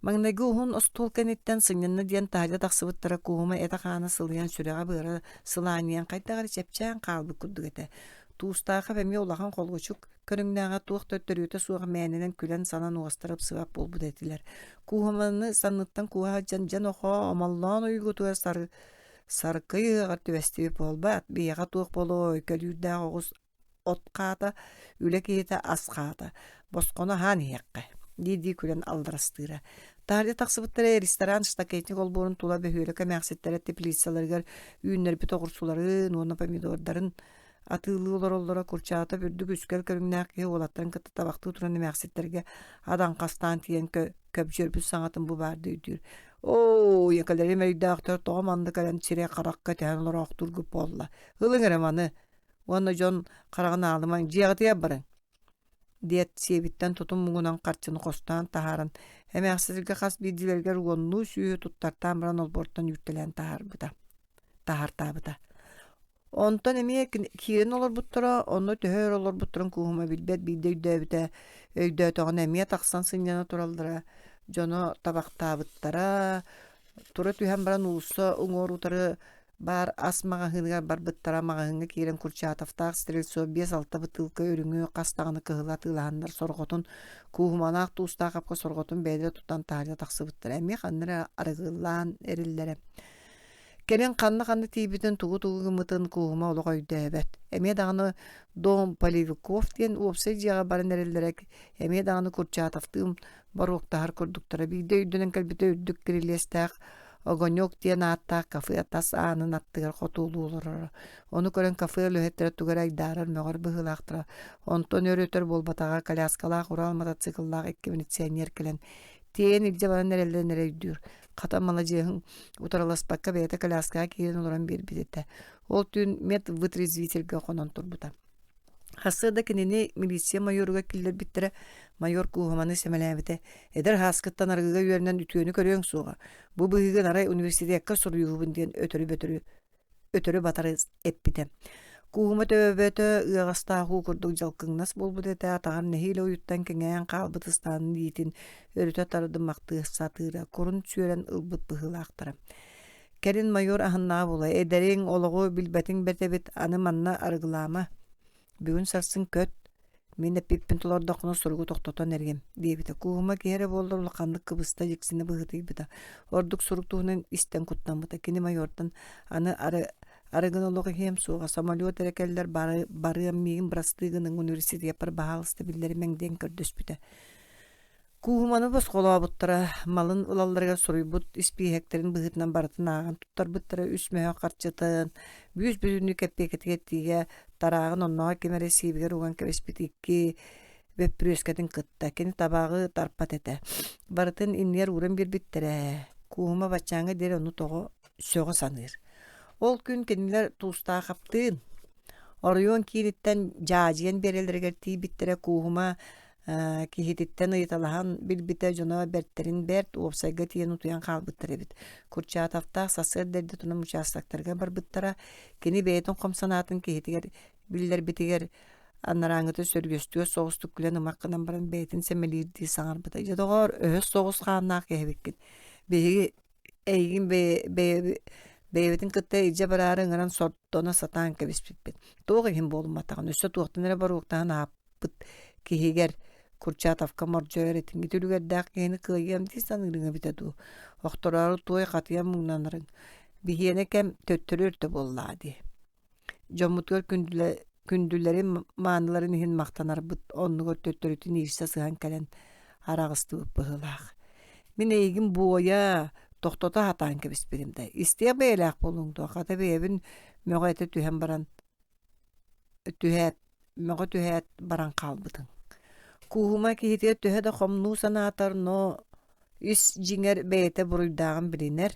S1: Маҥнайгы уһун остуол кэнниттэн сынньанна диэн таһырдьа тахсыбыттара Куһума этэ-хаана сылыйан, сүрэҕэ-быара сылаанньыйан хайдах эрэ чэпчээн хаалбыт курдук этэ. Туустаахап эмиэ улахан холуочук көрүҥнээҕэ туох да төрүөтэ суох мээнэнэн күлэн-салан уостара ыпсыбат буолбут этилэр. Кууһуманы санныттан кууһа сылдьан дьэ нохоо омоллоон уйгутугар саркый ыһыаҕар түбэстибит буолбаат, биһиэхэ туох буолуой, көлүүрдээх оҕус от хаата, үлэ киһитэ ас хаата, босхону аһаан иһиэххэ дии-дии күлэн алларастыыра. Таһырдьа тахсыбыттара ресторан штакетник олбуорун тула бөһүөлэк эмээхситтэрэ теплицаларыгар үүннэрбит оҕурсуларын уонна помидордарын Атыылыы олороллоро Курчатов үрдүк үскэл көрүҥнээх киһи уолаттарын кытта табахтыы туран эмээхситтэргэ адаҥхастаан тиийэн көбдьүөрбүт саҥатын бу баарды өйдүүр. «Оо, ийэкэлэрим өйдөөхтөр тоҕо манна кэлэн сирэй-харах кэтэһэн олороохтуургут буолла? Ылыҥ эрэ маны уонна дьон хараҕын аалымаҥ, дьиэҕитигэр барыҥ» диэт сиэбиттэн тутум муҥунан харчыны хостоон таһааран эмээхситтэргэ хас биирдиилэригэр уоннуу сүүһү туттартаан баран олбуортан үүртэлээн таһаарбыта таһаартаабыта. Онтон эмиэ киирэн олорбуттара, онно төһө өр олорбуттарын Кууһума билбэт, биирдэ өйдөөбүтэ, өйдөөтөҕүнэ эмиэ тахсан сынньана тураллара, дьоно табахтаабыттара, тура түһэн баран уулусса уҥуор утары баар ас маҕаһыыныгар барбыттара, маҕаһыыҥҥа киирэн Курчатовтаах Стрельцов биэс-алта бытыылка үрүҥү, хас даҕаны кыһылы атыылаһаннар сорҕотун Кууһумалаах туустаах апка сорҕотун бэйэлэрэ тутан таһырдьа тахсыбыттара, эмиэ ханна эрэ арыгылаан эриллэрэ. Кэлин ханна-ханна тиийбитин, тугу-тугу гыммытын Кууһума олох өйдөөбөт. Эмиэ даҕаны «Дом полевиков» диэн уопсай дьиэҕэ баран эрэллэрэ, эмиэ даҕаны Курчатовтыын боруоктаһар курдуктара. Биирдэ өйдөнөн кэлбитэ үрдүк кирилиэстээх «Огонек» диэн ааттаах кафе тас аанын аттыгар хотуолуу олороро. Ону көрөн кафе үлэһиттэрэ тугу эрэ айдаарар, мөҕөр быһыылаахтара. Онтон өр-өтөр буолбатаҕа коляскалаах Урал мотоцикллаах икки милиционер кэлэн тиэйэн илдьэ баран эрэллэрин эрэ өйдүүр. Хата маладьыаһыҥ утарыласпакка бэйэтэ коляскаҕа киирэн олорон биэрбит этэ. Ол түүн медвытрезвительгэ хонон турбута. Сарсыарда кинини милиция майоругар киллэрбиттэрэ. Майор Кууһуманы сэмэлээбитэ. Эдэр һааскыттан арыгыга үөрэнэн үтүөнү көрүөҥ суоҕа. Бу быһыыгын арай университекка суруйуубун диэн өтөрү-бөтөрү өтөрү-батары эппитэ. Кууһума төбөтө ыаҕастаах уу курдук дьалкыҥнас буолбут этэ, атаҕар нэһиилэ уйуттан кэҥээн хаалбыт ыстаанын илиитин өрүтэ тардыммахтыы сатыыра, курун сүөрэн ылбыт быһыылаахтара. Кэлин майор аһыннаҕа буолуо, эдэриҥ, олоҕу билбэтиҥ бэрт эбит, аны манна арыгылаама. Бүгүн сарсын көт, мин эппиппин толордоххуна суругу тохтотон эриэм, диэбитэ. Кууһума киһи эрэ буоллар улаханнык кыбыста дьиксинэ быһыытыйбыта. Ордук сурук туһунан истэн куттаммыта. Кини майортан аны ары арыгын олох иһиэм суоҕа, самолет эрэ кэллэр бары барыам миигин бырастыы гыныҥ университеппар баһаалыста биллэримэҥ диэн көрдөспүтэ. Кууһуманы босхолообуттара, малын ылалларыгар суруйбут испииһэктэрин быһыытынан барытын ааҕан туттарбыттара үс мөһөөх харчытын, бүүс-бүтүннүү кэппиэкэтигэр тиийэ тарааҕын оннооҕор ким эрэ сиэбигэр уган кэбиспит икки бөппүрүөскэтин кытта кини табааҕы тарпат этэ. Барытын иннигэр ууран биэрбиттэрэ. Кууһума баччааҥҥа диэри ону тоҕо сөҕө саныыр. Ол күн кинилэр Туустаахаптыын оройуон кииниттэн дьаадьыйан биэрэллэригэр тиийбиттэрэ Кууһума киһититтэн ыйыталаһан билбитэ дьоно бэртэрин бэрт, уопсайга тиийэн утуйан хаалбыттар эбит. Курчатовтаах сарсыарда эрдэ туран участоктарга барбыттара. Кини бэйэтин хом санаатын киһитигэр биллэрбитигэр анарааҥҥыта сөргөстүө соҕустук күлэн ымах гынан баран бэйэтин сэмэлиирдии саҥарбыта. Дьэ доҕоор, өһөс соҕус хааннаах киһи эбиккин. Биһиги эйигин бэйэбитин кытта илдьэ бараары ыҥыран сордоно сатаан кэбиспиппит. Туох иһин буолумматаҕын, өссө туохтан эрэ боруоктаһан аһаппыт киһигэр Курчатовка мордьойор этиҥҥит үлүгэрдээх киһини кыайыам дии саныырыҥ эбитэ дуу? Охтороору туой хатыйан муҥнанарыҥ. Биһиэнэ кэм төттөрү өртө буоллаҕа дии. Дьоммутугар күндүлэ күндүлэрин мааныларын иһин махтанарбыт оннугар төттөрүтүн иирсэ сыһан кэлэн араҕыстыбыт быһыылаах. Мин эйигин буойа, тохтото сатаан кэбиспитим да, истиэх бэйэлээх буолуоҥ дуо, хата бэйэбин мөҕө этэ түһэн баран түһээт мөҕө түһээт баран хаалбытыҥ. Кууһума киһитигэр төһө да хомнуу санаатар, но ис дьиҥэр бэйэтэ буруйдааҕын билинэр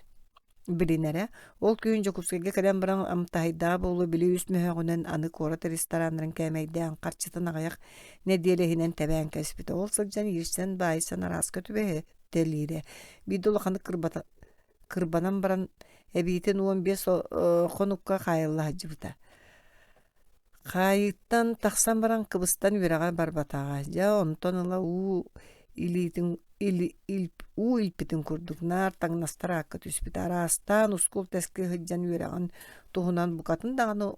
S1: билинэрэ. Ол күһүн Дьокуускайга кэлэн баран амтаһайдаах буолуо били үс мөһөөҕүнэн аны куорат рестораннарын кээмэйдээн харчытын аҕыйах нэдиэлэ иһинэн тэбээн кэбиспитэ. Ол сылдьан иирсэн, баайсан арааска түбэһэ-тэлиирэ. Биирдэ улаханнык кырбата кырбанан баран эбиитин 15 хонукка хаайылла сылдьыбыта. Хаайыыттан тахсан баран кыбыстан үөрэҕэр барбатаҕа. Дьэ онтон ыла уу илиитин уу илпитин курдук наар таҥнастар аакка түспүтэ. Араастаан ускул-тэскил сылдьан үөрэҕин туһунан букатын даҕаны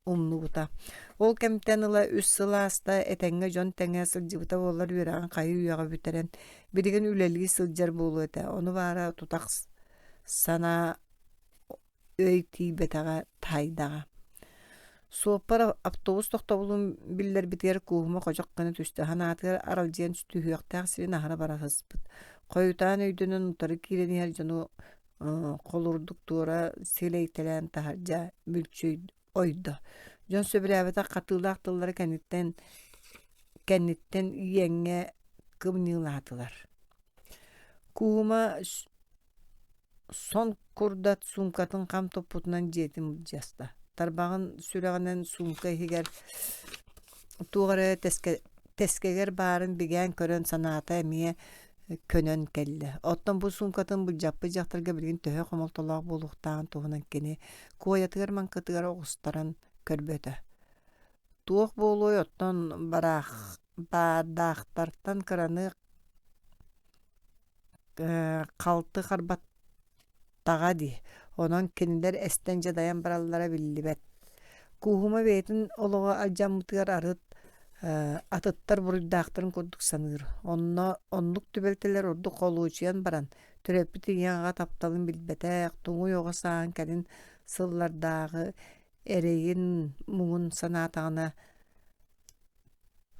S1: умнубута. Ол кэмтэн ыла үс сыл ааста, этэҥҥэ дьон тэҥэ сылдьыбыта буоллар үөрэҕин хайыы үйэҕэ бүтэрэн, билигин үлэлии сылдьар буолуо этэ. Ону баара тутах санаа өй тиийбэтэҕэ таайдаҕа. Суоппар автобус тохтобулун биллэрбитигэр Кууһума ходьох гына түстэ, санаатыгар аралдьыйан түһүөхтээх сирин аһара бара сыспыт. Хойутаан өйдөнөн утары киирэн иһэр дьону холурдук туора силэйтэлээн таһырдьа мүлчү ойдо. Дьон сөбүлээбэтэх хатыылаах тыллара кэнниттэн кэнниттэн иэҥҥэ кымньыылаатылар. Кууһума Сон курдат суумкатын хам туппутунан дьиэтин былдьаста. Тарбаҕын сүрэҕинэн суумка иһигэр туох эрэ тэскэгэр баарын бигээн көрөн санаата эмиэ көнөн кэллэ. Оттон бу суумкатын былдьаппыт дьахтарга билигин төһө хомолтолоох буолуохтааҕын туһунан кини куойатыгар-маҥкытыгар оҕустаран көрбөтө. Туох буолуой оттон бараах баардаахтартан кыраны халты харбаттаҕа дии, онон кинилэр эстэн дьадайан бараллара биллибэт. Кууһума бэйэтин олоҕо алдьаммытыгар арыт атыттар буруйдаахтарын курдук саныыр. Онно оннук түбэлтэлэр ордук холуочуйан баран, төрөппүт ийэ-аҕа тапталын билбэтэх, туҥуй оҕо сааһын кэлин сыллардааҕы эрэйин муҥун санаатаҕына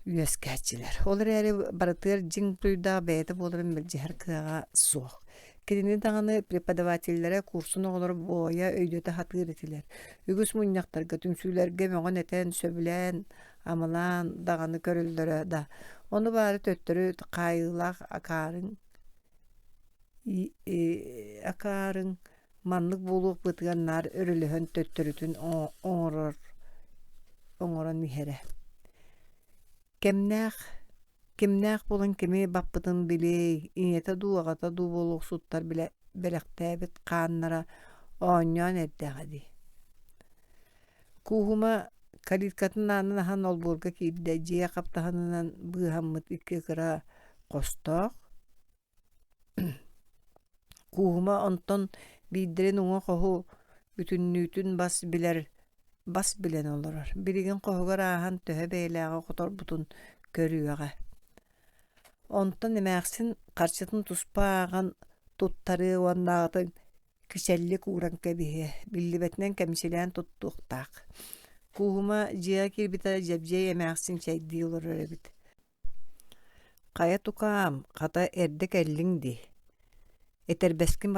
S1: үөскээччилэр. Ол эрээри барытыгар дьиҥ буруйдаах бэйэтэ буоларын мэлдьэһэр кыаҕа суох. Кинини даҕаны преподавателлэрэ курсун оҕолоро буойа өйдөтө сатыыр этилэр. Үгүс мунньахтарга, түмсүүлэргэ мөҕөн-этэн, сөбүлээн, амалаан даҕаны көрөллөрө да, ону баары төттөрү хаайыылаах акаарыҥ акаарыҥ маннык буолуохпутугар наар өрөлөһөн төттөрүтүн оҥорор оҥорон иһэрэ. Кэмнээх кимнээх буолан кими баппытын билиэй, ийэтэ дуу, аҕата дуу буолуохсуттар билэ бэлэхтээбит хааннара оонньоон эрдэҕэ дии. Кууһума Калиткатын аанын аһан олбуорга киирдэ, дьиэ хаптаһынынан быыһаммыт икки кыра хостоох Кууһума онтон биирдэрин уҥа хоһу бүтүннүүтүн бас билэр бас билэн олорор, билигин хоһугар ааһан төһө бэйэлээҕи хоторбутун көрүөҕэ. Онтон эмээхсин харчытын туспа ааҕан туттарыа уоннааҕытын кичэллик ууран кэбиһиэ, биллибэтинэн кэмчилээн туттуохтаах. Кууһума дьиэҕэ киирбитэ Дьэбдьиэй эмээхсин чэйдии олорор эбит. Хайа тукаам, хата эрдэ кэллиҥ дии. Этэрбэскин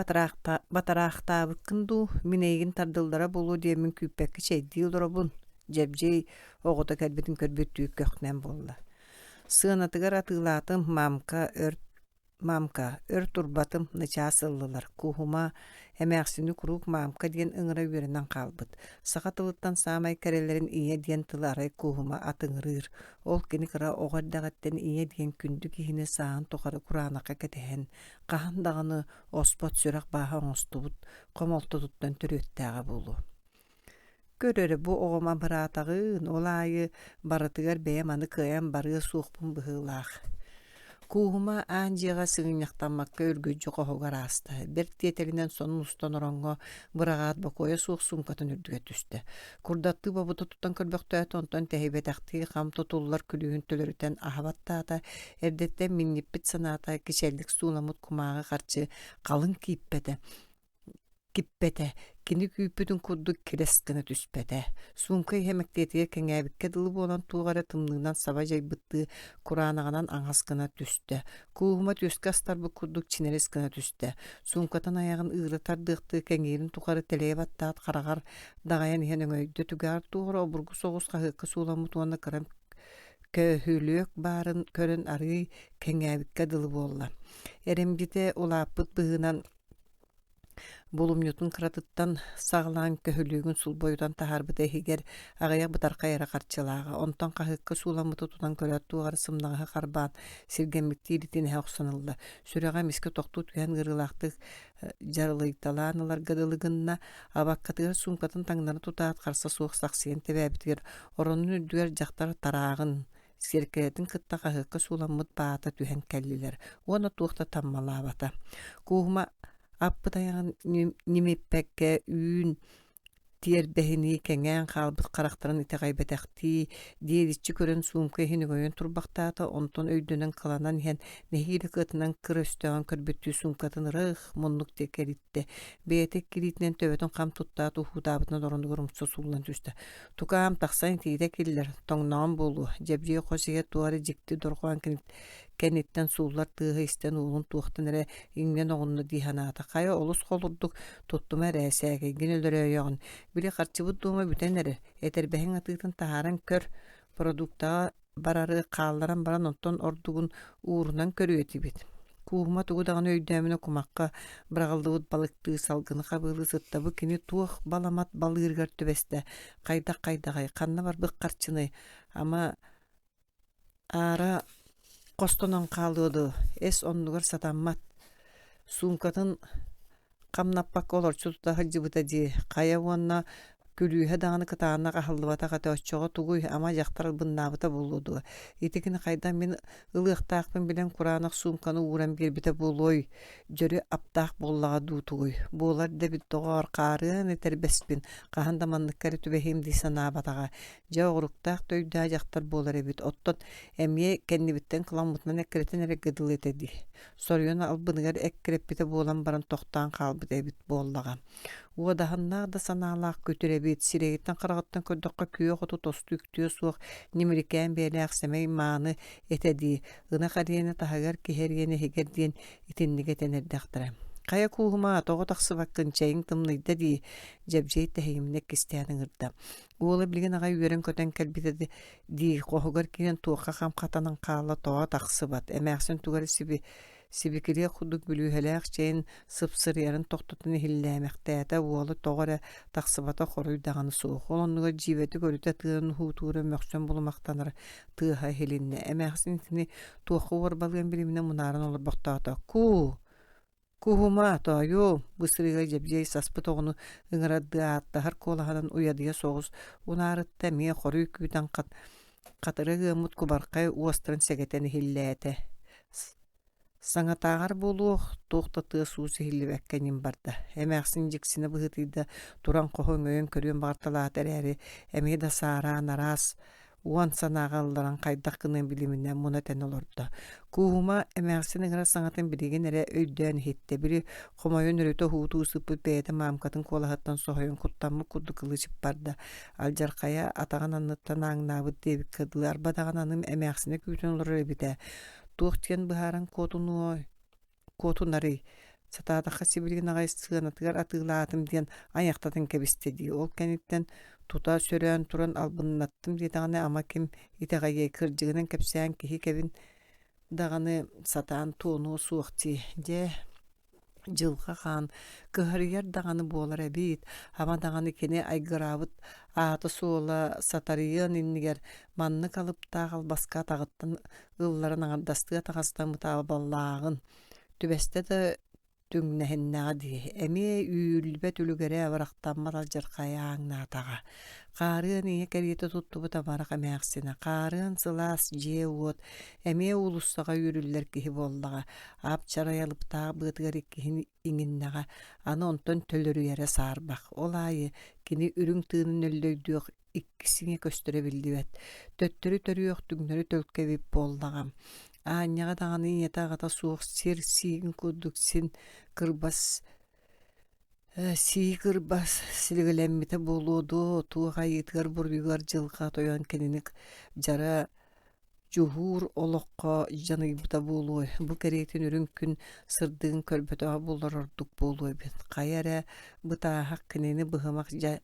S1: батараахтаабыккын дуу, мин эйигин тардыллара буолуо диэммин күүппэккэ чэйдии олоробун, Дьэбдьиэй оҕото кэлбитин көрбүттүү көхнөн буолла. Сыанатыгар атыылаатым, маамка өр Маамка, өр турбатым, начаас ыллылар, Кууһума эмээхсини куруук маамка диэн ыҥыра үөрэнэн хаалбыт. Саха тылыттан саамай кэрэлэрин ийэ диэн тылы арай Кууһума атыҥырыыр. Ол кини кыра оҕо эрдэҕиттэн ийэ диэн күндү киһини сааһын тухары кураанахха кэтэһэн, хаһан даҕаны оспот сүрэх бааһа оҥостубут хомолтотуттан төрүөттээҕэ буолуо. Көр эрэ, бу оҕом абыраатаҕыын, ол аайы барытыгар бэйэм аны кыайан барыа суохпун быһыылаах. Кууһума аан дьиэҕэ сыгынньахтаммакка үргүлдьү хоһугар ааста, бэрт тиэтэлинэн сонун устан ороҥҥо быраҕаат бокуойа суох суумкатын үрдүгэр түстэ. Курдаттыы бобута тутан көрбөхтөөтө, онтон тэһийбэтэхтии хам тутуллар күлүүһүн төлөрүтэн аһа баттаата, эрдэттэн минньиппит санаата кичэллик сууламмыт кумааҕы харчы халыҥ кииппэтэ Киппэтэ, кини күүппүтүн курдук килэс гына түспэтэ. Суумка иһэ мэктиэтигэр кэҥээбиккэ дылы буолан туох эрэ тымныынан саба дьайбыттыы кураанаҕынан аҥас гына түстэ. Кууһума түөскэ астарбыт курдук чинэрис гына түстэ. Суумкатын айаҕын ыыра тардыахтыы кэҥиирин тухары тэлэйэ баттаат хараҕар даҕайан иһэн өҥөйдө, түгэҕэр туох эрэ обургу соҕус хаһыакка сууламмыт уонна кыра көһүлүөк баарын көрөн арыый кэҥээбиккэ дылы буолла. Эрэмдьитэ улааппыт быһыынан Булумньутун кыратыттан саҕалаан көһүлүөгүн сулбойутан таһаарбыта иһигэр аҕыйах бытархай эрэ харчылааҕа, онтон хаһыакка сууламмыты тутан көрөөт туох эрэ сымнаҕаһы харбаан, сиргэммиттии илиитин эһэ охсон ылла. Сүрэҕэ эмискэ тохтуу түһэн ыарыылаахтык дьаралыйталаан ыларга дылы гынна, абаккатыгар суумкатын таҥнары тутаат харса суох сахсыйан тэбээбитигэр оронун үрдүгэр дьахтар тарааҕын, сиэркилэтин кытта хаһыакка сууламмыт баата түһэн кэллилэр уонна туох да таммалаабата. Кууһума аппыт айаҕын ньимиппэккэ үүн тиэрбэһинии кэҥээн хаалбыт харахтарын итэҕэйбэтэхтии диэриччи көрөн суумка иһин өҥөйөн турбахтаата, онтон өйдөнөн кыланан иһэн нэһиилэ кыатынан кыра өстөөҕүн көрбүттүү суумкатын ырых муннук диэки эриттэ. Бэйэтэ иккилиитинэн төбөтүн хам туттаат уһуутаабытынан оронугар умса сууллан түстэ. Тукаам тахсан итиитэ киллэр, тоҥноҕум буолуо, Дьэбдьиэй хос иһэ туох эрэ дьикти дорҕоон кэнниттэн сууллар тыаһы истэн уолун туохтан эрэ иҥнэн оҕунна дии санаата. Хайа олус холурдук туттума эрэ, сээкэйгин өлөрөөйөҕүн. Били харчыбыт дуома бүтэн эрэр, этэрбэһиҥ атыытын таһааран көр, продуктаҕа барары хаалларан баран онтон ордугун уурунан көрүө этибит. Кууһума тугу даҕаны өйдөөмүнэ кумахха быраҕыллыбыт балыктыы салгыны хабыалыы сытта бу кини туох баламат балыырыгар түбэстэ, хайдах-хайдаҕай, ханна барбыт харчыный, ама аара хостонон хаалыа дуо, эс оннугар сатаммат. Суумкатын хамнаппакка олорчу тута сылдьыбыта дии, хайа уонна күлүүһэ даҕаны кытаанах аһыллыбатах этэ оччоҕо тугуй, ама дьахтар албыннаабыта буолуо дуо, ити кини хайдах мин ылыахтаахпын билэн кураанах суумканы ууран биэрбитэ буолуой, дьөрү аптаах буоллаҕа дуу тугуй, буолар да эбит доҕоор, хаарыан этэрбэспин, хаһан да манныкка эрэ түбэһиэм дии санаабатаҕа, дьэ оҕуруктаах да өйдөөх дьахтар буолар эбит, оттон эмиэ кэннибиттэн кыламмытынан эккирэтэн эрэргэ дылы этэ дии Соруйан албыныгар эккирэппитэ буолан баран тохтоон хаалбыт эбит буоллаҕа. Уодаһыннаах да санаалаах күтүр эбит, сирэйиттэн-хараҕыттан көрдөххө күөх оту тосту үктүө суох ньимиликээн бэйэлээх сэмэй мааны этэ дии, ынах эриэнэ таһыгар, киһи эриэнэ иһигэр диэн итинник этэн эрдэхтэрэ. Хайа кууһума, тоҕо тахсыбаккын, чэйиҥ тымныйда дии, Дьэбдьиэй тэһийимнэ иккистээн ыҥырда. Уола билигин аҕай үөрэн-көтөн кэлбитэ дии, хоһугар киирэн туохха хам хатанан хаалла тоҕо тахсыбат, эмээхсин тугу эрэ сиби сибикилиэх курдук бүлүүһэлээх чэйин сыпсырыйарын тохтотон иһиллээмэхтээтэ, уола тоҕо эрэ тахсыбата хоруй даҕаны суох. Ол оннугар дьиибэтик өрүтэ тыынан уһуутуура мөхсөн булумахтанар тыаһа иһилиннэ. Эмээхсин итини туохха уорбалыан билиминэ мунааран олорбохтоото. Куу! Куһума, тоойуом, бу сырыыга Дьэбдьиэй саспыт оҕону ыҥырардыы ааттаһар куолаһынан уйадыйа соҕус унаарытта эмиэ хоруй күүтэн хатырык ыаммыт кубархай уостарын сэгэтэн иһиллээтэ. Саҥатааҕар буолуох, туох да тыас-уус иһиллибэккэ ньим барда. Эмээхсин дьиксинэ быһыытыйда, туран хоһу өҥөйөн көрүөн баҕарталаата эрээри, эмиэ да саараан араас уон санааҕа ылларан хайдах гыныан билиминэ муна тэнэ олордо. Кууһума эмээхсин ыҥырар саҥатын билигин эрэ өйдөөн иһиттэ. Били хомойон өрүтэ уһуутуу сыппыт бэйэтэ маамкатын куолаһыттан соһуйан куттаммыт курдук ылы барда. Алдьархайа атаҕын анныттан ааҥнаабыт диэбиккэ дылы арба даҕаны аны эмээхсинэ күүтэн олорор эбит ээ. Туох диэн быһааран куотунуой куотунарый? Сатаатахха сибилигин аҕай сыанатыгар атыылаатым диэн айахтатан кэбистэ дии. Ол кэнниттэн тута сөрөөн туран албыннаттым диэтэҕинэ ама ким итэҕэйиэй кырдьыгынан кэпсээн киһи кэбин даҕаны сатаан туонуо суох дии. Дьэ, дьылҕа хаан кыһарыйар даҕаны буолар эбит. Ама даҕаны кини айгыраабыт аата-суола сатарыйыан иннигэр маннык алыптаах албаска атаҕыттан ылларан аҥардастыы атаҕастаммыт абаллааҕын түбэстэ да түҥнэһиннэҕэ дии, эмиэ үүрүллүбэт үлүгэрэ абырахтаммат алдьархайа ааҥнаатаҕа. Хаарыан ийэ кэриэтэ туттубут амарах эмээхсинэ, хаарыан сылаас дьиэ-уот, эмиэ уулуссаҕа үүрүллэр киһи буоллаҕа, ап-чарай алыптаах быатыгар иккиһин иҥиннэҕэ, аны онтон төлөрүйэрэ саарбах. Ол аайы кини үрүҥ тыынын өллөйдүөх иккис сиҥэ көстөрө биллибэт, төттөрү төрүөх, түҥнэри төлкө эбит буоллаҕа. Аанньаҕа даҕаны ийэтэ-аҕата суох сир сиигин курдук син кырбас сии кырбас силигилэммитэ буолуо дуо, туох айыытыгар-буруйугар дьылҕа тойон кинини дьара дьуһуур олоххо дьаныйбыта буолуой, бу кэриэтин үрүҥ күн сырдыгын көрбөтөҕө буоллар ордук буолуо эбит. Хайа эрэ бытааһах кинини быһымах дьа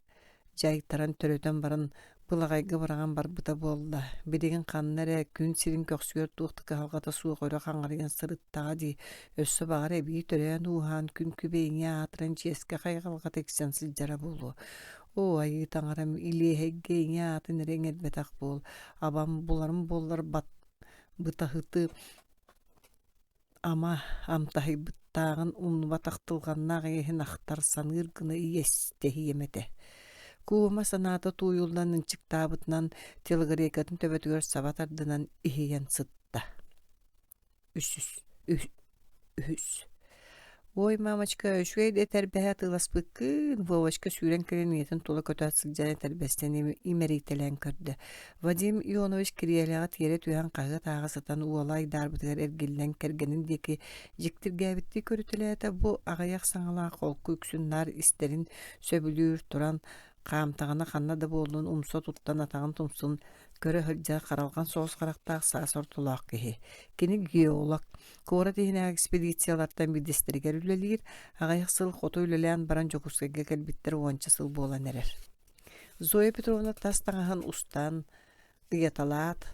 S1: дьайтаран төрөтөн баран былаҕайга быраҕан барбыта буолла. Билигин ханна эрэ күн сирин көхсүгэр туох да кыһалҕата суох өрө хаҥарыйан сырыттаҕа дии. Өссө баҕар эбии төрөөн-ууһаан күн күбэй ийэ аатыран чиэскэ хайҕалга тиксэн сылдьара буолуо. Оо, айыы таҥарам, илиэһэйгэ ийэ аатын эрэ иҥэрбэтэх буол. Абам буларым буоллар бат бытаһыты Ама, амтаһыйбыттааҕын умнубат ахтылҕаннаах иэһин ахтар, саныыр гына иэстэһиэм этэ. Куума санаата тууйуллан ынчыктаабытынан телогрейкатын төбөтүгэр саба тардынан иһийэн сытта. Үсүс, үһүс. Ой, мамочка, үчүгэй да этэрбэһэ атыыласпыккын, Вовочка сүүрэн кэлэн ийэтин тула көтөөт сылдьан этэрбэстэн имэрийтэлээн көрдө. Вадим Ионович кириэлэҕэ тиэрэ түһэн хаһыат ааҕа сытан уола айдаарбытыгар эргиллэн кэргэнин диэки дьиктиргээбиттии көрүтэлээтэ. Бу аҕыйах саҥалаах холку үксүн наар истэрин сөбүлүүр туран хаамтаҕына ханна да буоллун умса туттан атаҕын тумсун көрө сылдьар харалҕан соҕус харахтаах саас ортолоох киһи. Кини геолог, куорат иһинээҕи экспедициялартан биирдэстэригэр үлэлиир, аҕыйах сыл хоту үлэлээн баран Дьокуускайга кэлбиттэр уонча сыл буолан эрэр. Зоя Петровна тас таҥаһын устан, ыйаталаат,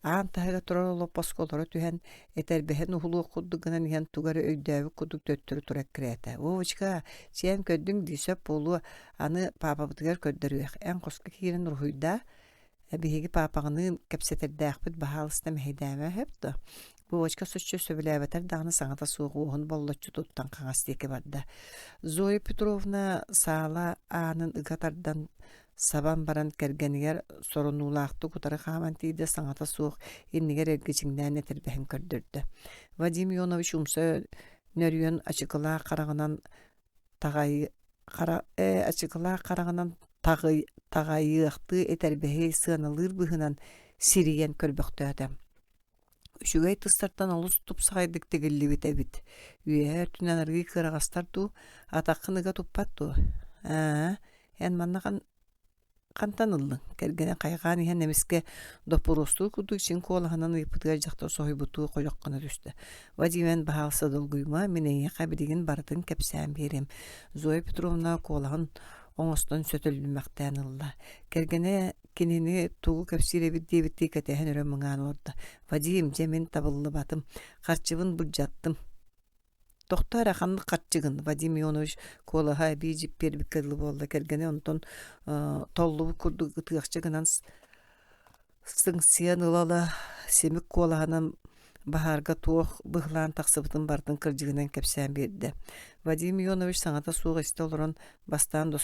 S1: аан таһыгар турар олоппоско олоро түһэн, этэрбэһин уһулуох курдук гынан иһэн тугу эрэ өйдөөбүт курдук төттөрү тура эккирээтэ. «Вовочка, сиэн көрдүҥ дии, сөп буолуо, аны паапабытыгар көрдөрүөх, эн хоско киирэн уруһуйдаа, Биһиги паапаҕыныын кэпсэтэрдээхпит, баһаалыста мэһэйдээмэ сөп дуо? Вовочка соччо сөбүлээбэтэр даҕаны саҥата суох уоһун боллоччу туттан хаҥас диэки барда. Зоя Петровна саала аанын ыга тардан сабан баран кэргэнигэр сорунуулаахтык утары хааман тиийдэ саҥата суох иннигэр эргичиҥнээн этэрбэһин көрдөрдө. Вадим Ионович умса нөрүйэн ачыкылаах хараҕынан таҕай хара ээ ачыкылаах хараҕынан таҕый таҕайыахтыы этэрбэһи сыаналыыр быһыынан сирийэн көрбөхтөөтө. Үчүгэй тыстартан олус тупсаҕайдык тигиллибит эбит. Үөһээ өттүнэн аргыый кыараҕастар дуу, атаххын ыга туппат дуо? Аа, эн манна Хантан ыллыҥ? Кэргэнэ хайҕаан иһэн эмискэ доппуруостуур курдук чиҥ куолаһынан ыйыппытыгар дьахтар соһуйбуттуу хойох гына түстэ. Вадим эн баһаалыста долгуйума, мин эйиэхэ билигин барытын кэпсээн биэриэм. Зоя Петровна куолаһын оҥостон сөтөллүмэхтээн ылла. Кэргэнэ кинини тугу кэпсиир эбит диэбиттии кэтэһэн өрө мыҥаан олордо. Вадим, дьэ мин табыллыбатым, харчыбын былдьаттым. Тохтоо эрэ, ханнык харчыгын? Вадим Ионович куолаһа эбии дьиппиэрбиккэ дылы буолла. Кэргэнэ онтон толлубут курдук ытыахча гынан сыҥсыйан ыла-ыла симик куолаһынан Баһаарга туох быһылаан тахсыбытын барытын кырдьыгынан кэпсээн биэрдэ. Вадим Ионович саҥата суох истэ олорон, бастаан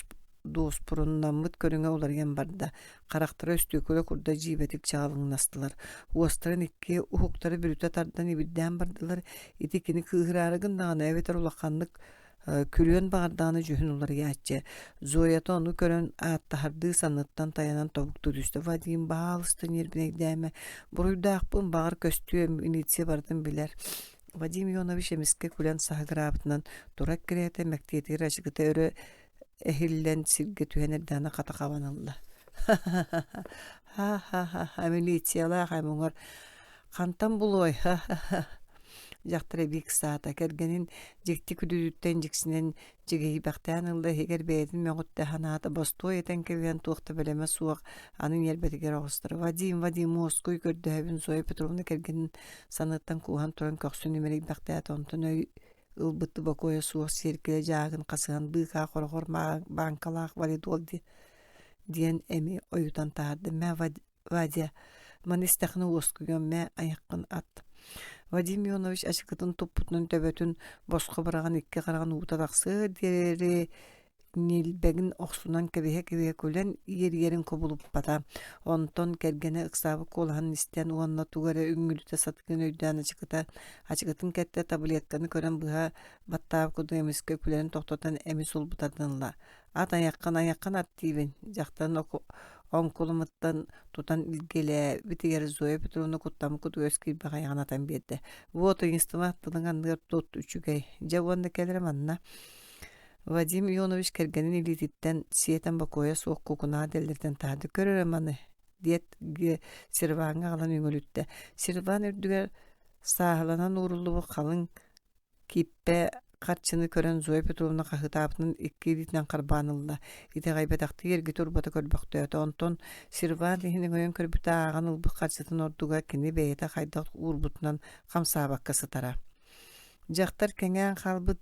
S1: дуоспуруннаммыт көрүҥэ уларыйан барда. Харахтара өстүөкүлэ курдат дьиибэтик чаҕылыҥнастылар. Уостарын икки уһуктары бүрүтэ тардан ибирдээн бардылар. Ити кини кыыһыраары гыннаҕына эбэтэр улаханнык күлүөн баҕардаҕына дьүһүн уларыйааччы. Зоята ону көрөн ааттаһардыы санныттан тайанан тобуктуу түстэ. Вадим, баһаалыста ньиэрбинэйдээмэ. Буруйдаахпын, баҕар көстүө, милиция барытын билэр. Вадим Ионович эмискэ күлэн саһыгыраабытынан тура эккирээтэ, мэктиэтигэр ачыкыта өрө эһиллэн сиргэ түһэн эрдэҕинэ хата хабан ылла. Ха-ха-ха, милициялаах ээ муҥар хантан булуой ха-ха-ха Дьахтар эбии ыксаата, кэргэнин дьикти күдүтүттэн дьиксинэн дьигиһийбэхтээн ылла иһигэр бэйэтин мөҕүттэ санаата бостуой этэн кэбиһэн туох да бэлэмэ суох аны ньиэрбэтигэр оҕустар. Вадим, Вадим, уоскуй көрдөһөбүн Зоя Петровна кэргэнин саныттан кууһан туран көхсүн имэрийбэхтээтэ онтон өй ылбыт бокуойа суох сиэркилэ дьааһыгын хасыһан быыкаа хороҕор бааҥкалаах валидол диэн эми ойутан таһаарда. Мэ, Вадя, маны истэххинэ уоскуйуом, мэ, айаххын ат. Вадим Ионович ачыкытын туппутунан төбөтүн босхо быраҕан икки хараҕын уута тахсыар диэри ньилбэгин охсунан кэбиһэ-кэбиһэ күлэн иэрийэрин кубулуппата. Онтон кэргэнэ ыксаабыт куолаһын истэн уонна тугу эрэ үҥүлүтэ сатыырын өйдөөн ачыкыта ачыкытын кэттэ таблетканы көрөн быһа баттаабыт курдук эмискэ күлэрин тохтотон эмис улбутарын ылла. Ат айаххын айаххын ат диибин, дьахтарын оҥкулумуттан тутан илгэлээбитигэр Зоя Петровна куттаммыт курдук өс киирбэх айаҕын атан биэрдэ. Вот ыйыстыма тылыҥ анныгар тут үчүгэй. Дьэ уонна кэл эрэ манна. Вадим Ионович кэргэнин илиититтэн сиэтэн бокуойа суох кукунаа дэллэртэн таһаарда. Көр эрэ маны, диэт серваҥҥа аҕалан үҥүлүттэ. Серван үрдүгэр сааһыланан ууруллубут халыҥ киппэ харчыны көрөн Зоя Петровна хаһыытаабытын икки илиитинэн харбаан ылла. Итэҕэйбэтэхтии эргитэ-урбата көрбөхтөөтө. Онтон сервант иһин өҥөйөн көрбүтэ ааҕан ылбыт харчытын ордуга кини бэйэтэ хайдах уурбутунан хамсаабакка сытара. Дьахтар кэҥээн хаалбыт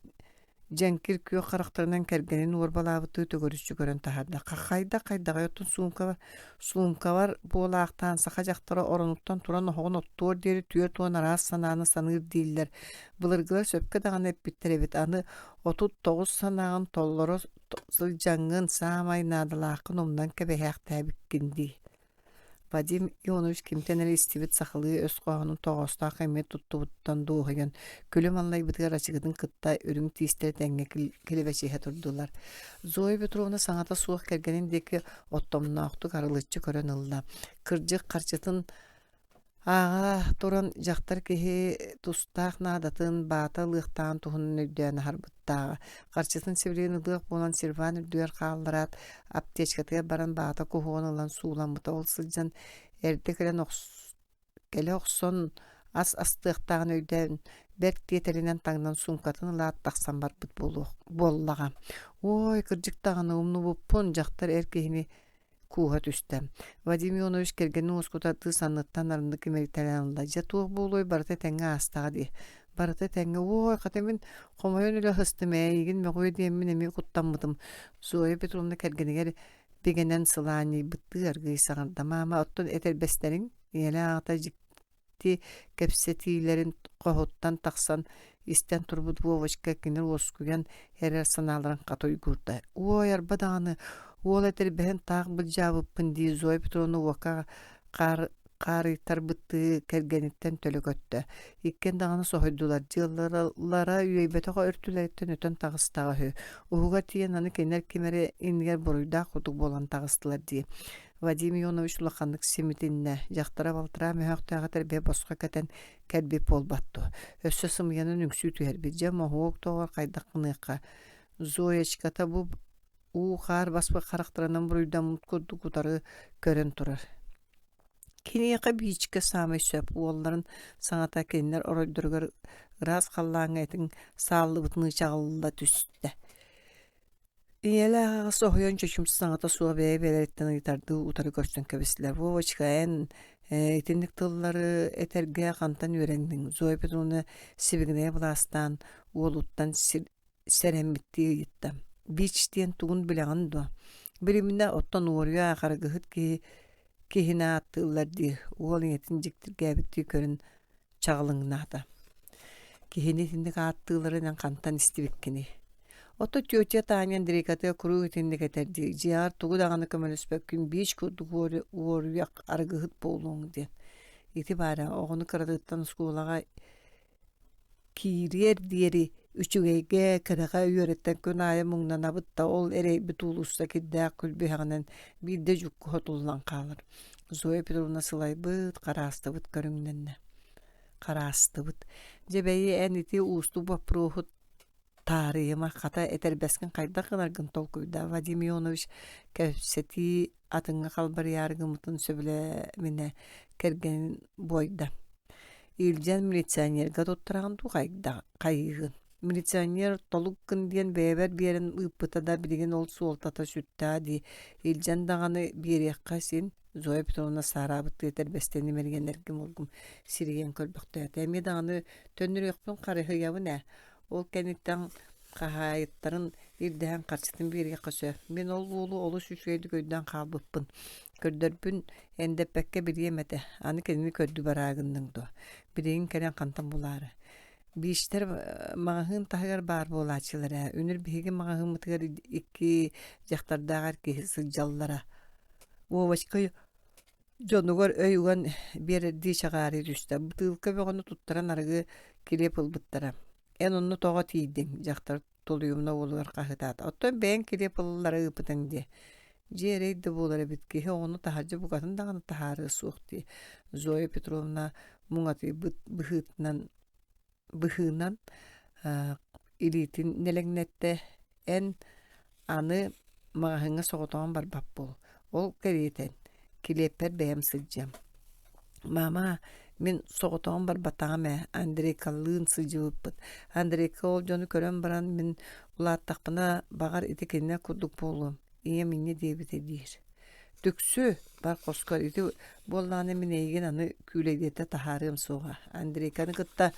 S1: Дьэҥкир күөх харахтарынан кэргэнин уорбалаабыттыы төгүрүччү көрөн таһаарда. Хайдах-хайдаҕый оттон суумкабар, суумкабар буолаахтаан саха дьахтара оронуттан туран оһоҕун оттуор диэри 40 араас санааны саныыр дииллэр. Былыргылар сөпкө даҕаны эппиттэр эбит. Аны 39 санааҕын толлоро сылдьаҥҥын саамай наадалааххын умнан кэбиһээхтээбиккин дии. Вадим Ионович кимтэн эрэ истибит сахалыы өс хоһоонун тоҕоостоох эмиэ туттубутуттан дуоһуйан, күлүм аллайбытыгар ачыкытын кытта үрүҥ тиистэрэ тэҥҥэ килэбэчиһэ турдулар. Зоя Петровна саҥата суох кэргэнин диэки оттомноохтук арылыччы көрөн ылла. Кырдьык харчытын Ааҕа туран дьахтар киһи тустаах наадатын, баата ылыахтааҕын туһунан өйдөөн аһарбыттааҕа. Харчытын сибилигин ылыах буолан сервант үрдүгэр хааллараат, аптечкатыгар баран баата куһуон ылан сууламмыта. Ол сылдьан эрдэ кэлэн кэлэ охсон ас астыахтааҕын өйдөөн, бэрт тиэтэлинэн таҥнан суумкатын ылаат тахсан барбыт буолуох буоллаҕа. Уой, кырдьык даҕаны умнубуппун, дьахтар эр киһини кууһа түстэ. Вадим Ионович кэргэнин уоскутардыы санныттан арыннык имэритэлээн ылла. Дьэ туох буолуой барыта этэҥҥэ аастаҕа дии. Барыта этэҥҥэ уой хата мин хомойон үлэ ыһыстым ээ эйигин мөҕүө диэммин эмиэ куттаммытым. Зоя Петровна кэргэнигэр бигэнэн сылаанньыйбыттыы аргыый саҥарда. Маама оттон этэрбэстэриҥ ийэлээх аҕата дьикти кэпсэтиилэрин хоһуттан тахсан истэн турбут Вовочка кини уоскуйан эрэр санааларын хата уйгуурда. «Уой, арба даҕаны, уол этэрбэһин таах былдьаабыппын» дии Зоя Петровна уокка хаар хаарыйтарбыттыы кэргэниттэн төлө көттө. Иккиэн даҕаны соһуйдулар, дьыалалара үөйбэтэх өртүлэриттэн өтөн таҕыстаҕа үһү. Уһугар тиийэн аны кинилэр ким эрэ иннигэр буруйдаах курдук буолан таҕыстылар дии. Вадим Ионович улаханнык симитиннэ, дьахтара балтараа мөһөөхтөөх этэрбэһи босхо кэтэн кэлбит буолбат дуо? Өссө сымыйанан үҥсүү түһэрбит. Дьэ, моһуок доҕор хайдах гыныахха? Зоечката бу уу-хаар баспыт харахтарынан буруйдаммыт курдук утары көрөн турар. Киниэхэ биичкэ саамай сөп уолларын саҥата кинилэр оройдоругар ыраас халлааҥҥа этиҥ сааллыбытыныы чаҕылла түстэ. Ийэлээх аҕа соһуйан чочумча саҥата суох бэйэ-бэйэлэриттэн ыйытардыы утары көрсөн кэбистилэр. «Вовочка, эн итинник тыллары этэргэ хантан үөрэнниҥ?» Зоя Петровна сибигинэйэ былаастаан уолуттан сэрэммиттии ыйытта. «Бич диэн тугун билэҕин дуо?» «Билиминэ, оттон уоруйа харыгыһыт киһи киһини ааттыыллар дии», уол ийэтин дьиктиргээбиттии көрөн. чаҕылыҥнаата. Киһини итинник ааттыылларын эн хантан истибиккиний? Ото тетя Таня Андрейкатыгар куруук итинник этэр дии, дьиэҕэр тугу даҕаны көмөлөспөккүн биич курдук уоруйах арыгыһыт буолуоҥ диэн. Ити баара оҕону кыратыттан оскуолаҕа киириэр диэри үчүгэйгэ, кэрэҕэ үөрэттэн күн аайы муҥнанабыт да ол эрэйбит уулусса кирдээх күлбүһэҕинэн биирдэ дьукку хотуллан хаалар. Зоя Петровна сылайбыт, хараастыбыт көрүҥнэннэ. Хараастыбыт. Дьэ бэйи эн ити уустук боппуруоһу таарыйыма, хата этэрбэскин хайдах гынаргын толкуйдаа Вадим Ионович кэпсэтии атыҥҥа халбарыйаары гыммытын сөбүлээминэ кэргэнин буойда. Илдьэн милиционерга туттараҕын дуу хайдах хайыыгын? Милиционер толук гын диэн бэйэбэр биэрэн ыыппыта да билигин ол суолтата сүттээ дии. Илдьэн даҕаны биэриэххэ син Зоя Петровна саараабыттыы этэрбэстэни мэрийэн эргим-ургум сирийэн көрбөхтөөтө. Эмиэ даҕаны төннөрүөхпүн харыһыйабын ээ. Ол кэнниттэн хаһаайыттарын ирдэһэн харчытын биэриэххэ сөп. Мин ол уолу олус үчүгэйдик өйдөөн хаалбыппын. Көрдөрбүн эндэппэккэ билиэм этэ. Аны кинини көрдүү бараа гынныҥ дуо? Билигин кэлэн хантан булаары? Биичтэр маҕаһыын таһыгар баар буолааччылар ээ. Үнүр биһиги маҕаһыыммытыгар икки дьахтардаах эр киһи сылдьаллара. Вовочка Дьонугар өй уган биэрэрдии чаҕаарыы түстэ. Бытыылка бөҕөнү туттаран арыгы килиэп ылбыттара. «Эн онно тоҕо тиийдиҥ?» дьахтар тулуйумна уолугар хаһыытаата. «Оттон бэйэҥ килиэп ылаллара ыыппытыҥ дии». Дьиэ эрэй да буолар эбит, киһи оҕону таһырдьа букатын даҕаны таһаарыа суох дии. Зоя Петровна муҥатыйбыт быһыытынан быһыынан илиитин нэлэҥнэттэ: «Эн аны маҕаһыыҥҥа соҕотоҕун барбат буол, ол кэриэтэн килиэппэр бэйэм сылдьыам». «Маама, мин соҕотоҕун барбатаҕым ээ, Андрейкалыын сылдьыбыппыт. Андрейка ол дьону көрөн баран мин улааттахпына, баҕар, ити кинилэр курдук буолуом, ийэм инньэ диэбитэ диир. Түксү, бар хоскор ити буоллаҕына мин эйигин аны күүлэйдиэтэ таһаарыам суоҕа. Андрейканы кытта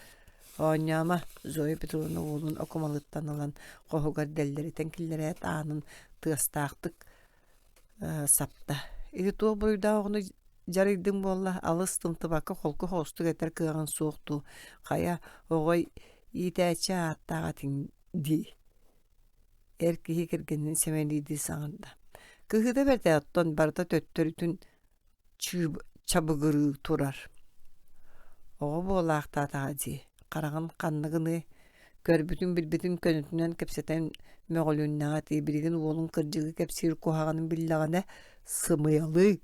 S1: оонньоомо, Зоя Петровна уолун окумалыттан ылан хоһугар дэллэритэн киллэрээт аанын тыастаахтык сапта. Ити туох буруйдаах оҕону дьарыйдыҥ буолла, алыс тымтыбакка холку соҕустук этэр кыаҕын суох дуу, хайа оҕо иитээччи ааттаах этиҥ дии Эр киһи кэргэнин сэмэлиирдии саҥарда: «Кыһыыта бэрт ээ, оттон барыта төттөрүтүн чабыгырыы турар. Оҕо буолаахтаатаҕа дии, хараҕын ханныгыный, көрбүтүн-билбитин көнөтүнэн кэпсэтэн мөҕүлүннэҕэ дии, билигин уолуҥ кырдьыгы кэпсиир куһаҕанын биллэҕинэ, сымыйалыы,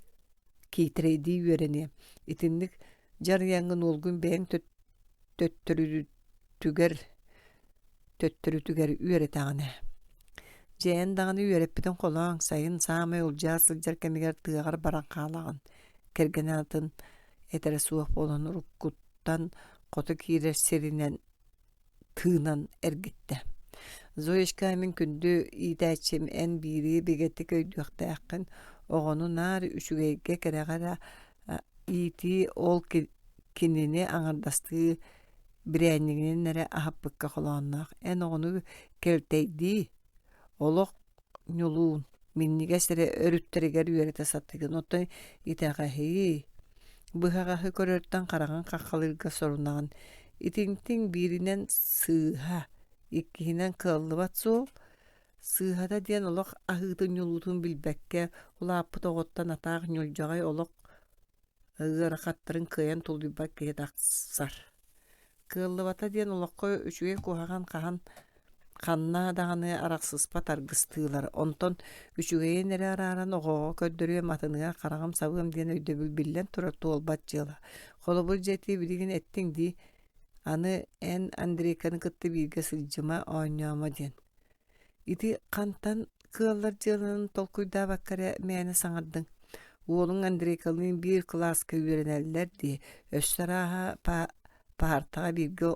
S1: киитэрэйдии үөрэниэ. Итинник дьарыйаҥҥын уолгун бэйэҥ төттөрүтүгэр төттөрүтүгэр үөрэтэҕинэ Дьэ эн даҕаны үөрэппитин холооҥ, сайын саамай улдьаа сылдьар кэмигэр тыаҕар баран хаалаҕын, кэргэнэ атын этэрэ суох буолан уруккуттан хоту киирэр сиринэн тыынан эргиттэ. Зоечка мин күндү иитээччим эн биири бигэтик өйдүөхтээххин, оҕону наар үчүгэйгэ кэрэҕэ эрэ иитии ол кинини аҥардастыы бирээнньигинэн эрэ аһаппыкка холоонноох эн оҕону кэлтэйдии, олох ньулуун, минньигэс эрэ өрүттэригэр үөрэтэ сатыыгын, оттон итэҕэһи, быһаҕаһы көрөртөн хараҕын хаххалыырга сорунаҕын. Итинтиҥ бииринэн сыыһа, иккиһинэн кыаллыбат суол. Сыыһата диэн олох аһыытын-ньулуутун билбэккэ улааппыт оҕоттон атаах ньулдьаҕай олох ыарахаттарын кыайан тулуйбат киһи тахсар. Кыаллыбата диэн олоххо үчүгэй куһаҕан хаһан ханна даҕаны арахсыспат аргыстыылар. Онтон үчүгэйин эрэ арааран оҕоҕо көрдөрүөм, атыныгар хараҕым сабыам диэн өйдөбүл биллэн турар туолбат дьыала. Холобур, дьэ ити билигин эттиҥ дии, аны эн Андрейканы кытта бииргэ сылдьыма, оонньоомо диэн. Ити хантан кыаллар дьыаланан толкуйдаабакка эрэ мээнэ саҥардыҥ. Уолуҥ Андрейкалыын биир кылааска үөрэнэллэр дии, өссө арааһа паартаҕа бииргэ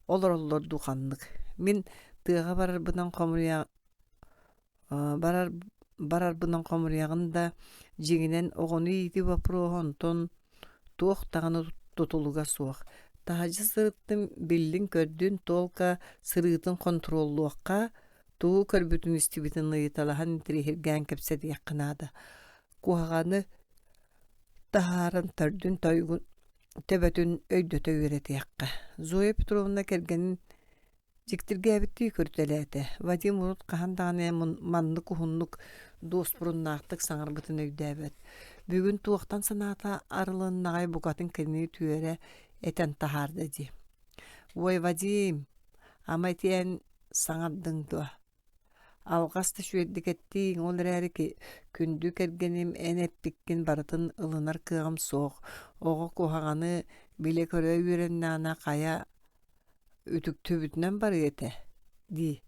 S1: олороллор дуу ханнык. Мин тыаҕа барарбынан хомуйа барар барарбынан хомуруйаҕын да, дьиҥинэн оҕону иитии боппуруоһа онтон туох даҕаны тутулуга суох. Таһырдьа сырыттым, биллин-көрдүн, туолка сырыытын хонтуруоллуохха, тугу көрбүтүн-истибитин ыйыталаһан интэриэһиргээн кэпсэтиэххэ наада. Куһаҕаны таһааран төрдүн тойугун. төбөтүн өйдөтө үөрэтиэххэ. Зоя Петровна кэргэнин дьиктиргээбиттии көрүтэлээтэ. Вадим урут хаһан даҕаны маннык уһуннук дуоспуруннаахтык саҥарбытын өйдөөбөт. Бүгүн туохтан санаата арылыннаҕай букатын кинини түөрэ этэн таһаарда дии. Ой, Вадим, ама ити эн саҥардыҥ дуо? Алҕас да үчүгэйдик эттииҥ, ол эрээри күндү кэргэним эн эппиккин барытын ылынар кыаҕым суох. Оҕо куһаҕаны билэ-көрө үөрэннэҕинэ хайа үтүктүбүтүнэн барыа этэ дии.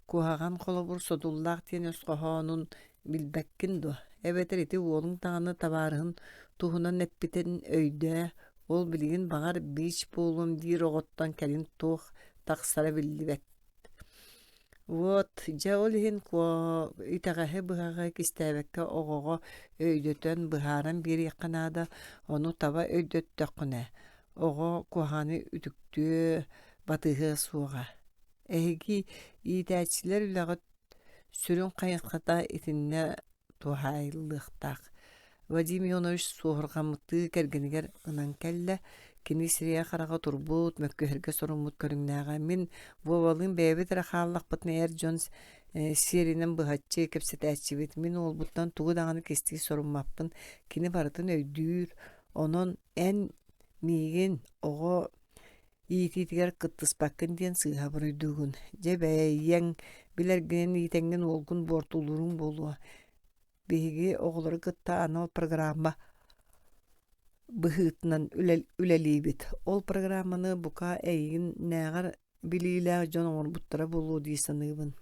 S1: Куһаҕан холобур содуллаах диэн өс хоһоонун билбэккин дуо? Эбэтэр ити уолуҥ даҕаны табаарыһын туһунан эппитин өйдөө, ол билигин баҕар бич буолуом диир оҕоттон кэлин туох тахсара биллибэт. Вот, дьэ ол иһин итэҕэһи-быһаҕы кистээбэккэ оҕоҕо өйдөтөн, быһааран биэриэххэ наада, ону таба өйдөттөххүнэ, оҕо куһаҕаны үтүктүө, батыһыа суоҕа. Эһиги иитээччилэр үлэҕит сүрүн хайысхата итиннэ туһаайыллыахтаах. Вадим Ионович суоһурҕаммыттыы кэргэнигэр ынан кэллэ. Кини сирэйэ-хараҕа турбут, мөккүһэргэ соруммут көрүҥнээҕэ. Мин Вовалыын бэйэбит эрэ хааллахпытына эр дьон сиэринэн быһаччы кэпсэтээччибит. Мин уолбуттан тугу даҕаны кистии соруммаппын. Кини барытын өйдүүр. Онон эн миигин оҕо иитиитигэр кыттыспаккын диэн сыыһа буруйдуугун. Дьэ бэйэҥ билэргинэн иитэҥҥин уолгун буортулууруҥ буолуо. Биһиги оҕолору кытта анал программа быһыытынан үлэлиибит. Ол программаны бука эйигиннээҕэр билиилээх дьон оҥорбуттара буолуо дии саныыбын.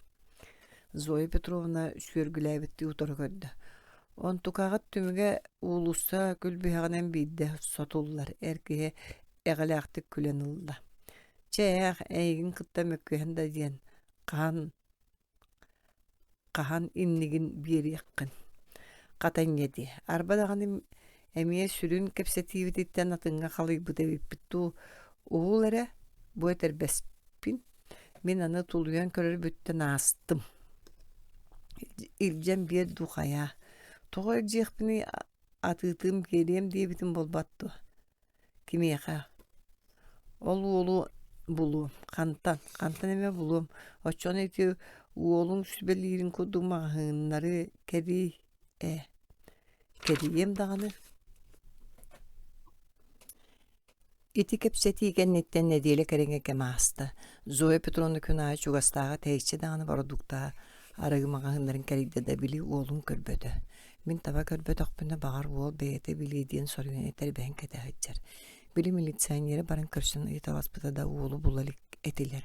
S1: Зоя Петровна сүөргүлээбиттии утары көрдө. Онтукаҕыт түмүгэ уулусса күлбүһэҕинэн биирдэ сотуллар, эр киһи эҕэлээхтик күлэн ылла. Чэ ээх, эйигин кытта мөккүһэн да диэн, хаһан хаһан иннигин биэриэххин. Хата инньэ дии. Арба даҕаны эмиэ сүрүн кэпсэтиибититтэн атыҥҥа халыйбыт эбиппит дуу, уһул эрэ, бу этэрбэспин. Мин аны тулуйан көрөрбүттэн аастым. Илдьэн биэр дуу хайаа. Тоҕо илдьиэхпиний атыытым биэриэм диэбитим буолбат дуо? Кимиэхэ? Ол уолу булуом. Хантан? Хантан эмэ булуом. Оччоҕуна ити уолуҥ сүбэлиирин курдук маҕаһыыннары кэрий ээ. Кэрийиэм даҕаны. Ити кэпсэтии кэнниттэн нэдиэлэ кэриҥэ кэм ааста. Зоя Петровна күн аайы чугастааҕы тэйиччи даҕаны бородууктаҕа арыгы маҕаһыыннарын кэрийдэ да били уолун көрбөтө. Мин таба көрбөтөхпүнэ баҕар уол бэйэтэ билиэ диэн соруйан этэрбэһин кэтэ сылдьар. Били милиционеры баран көрсөн ыйыталаспыта да уолу була илик этилэр.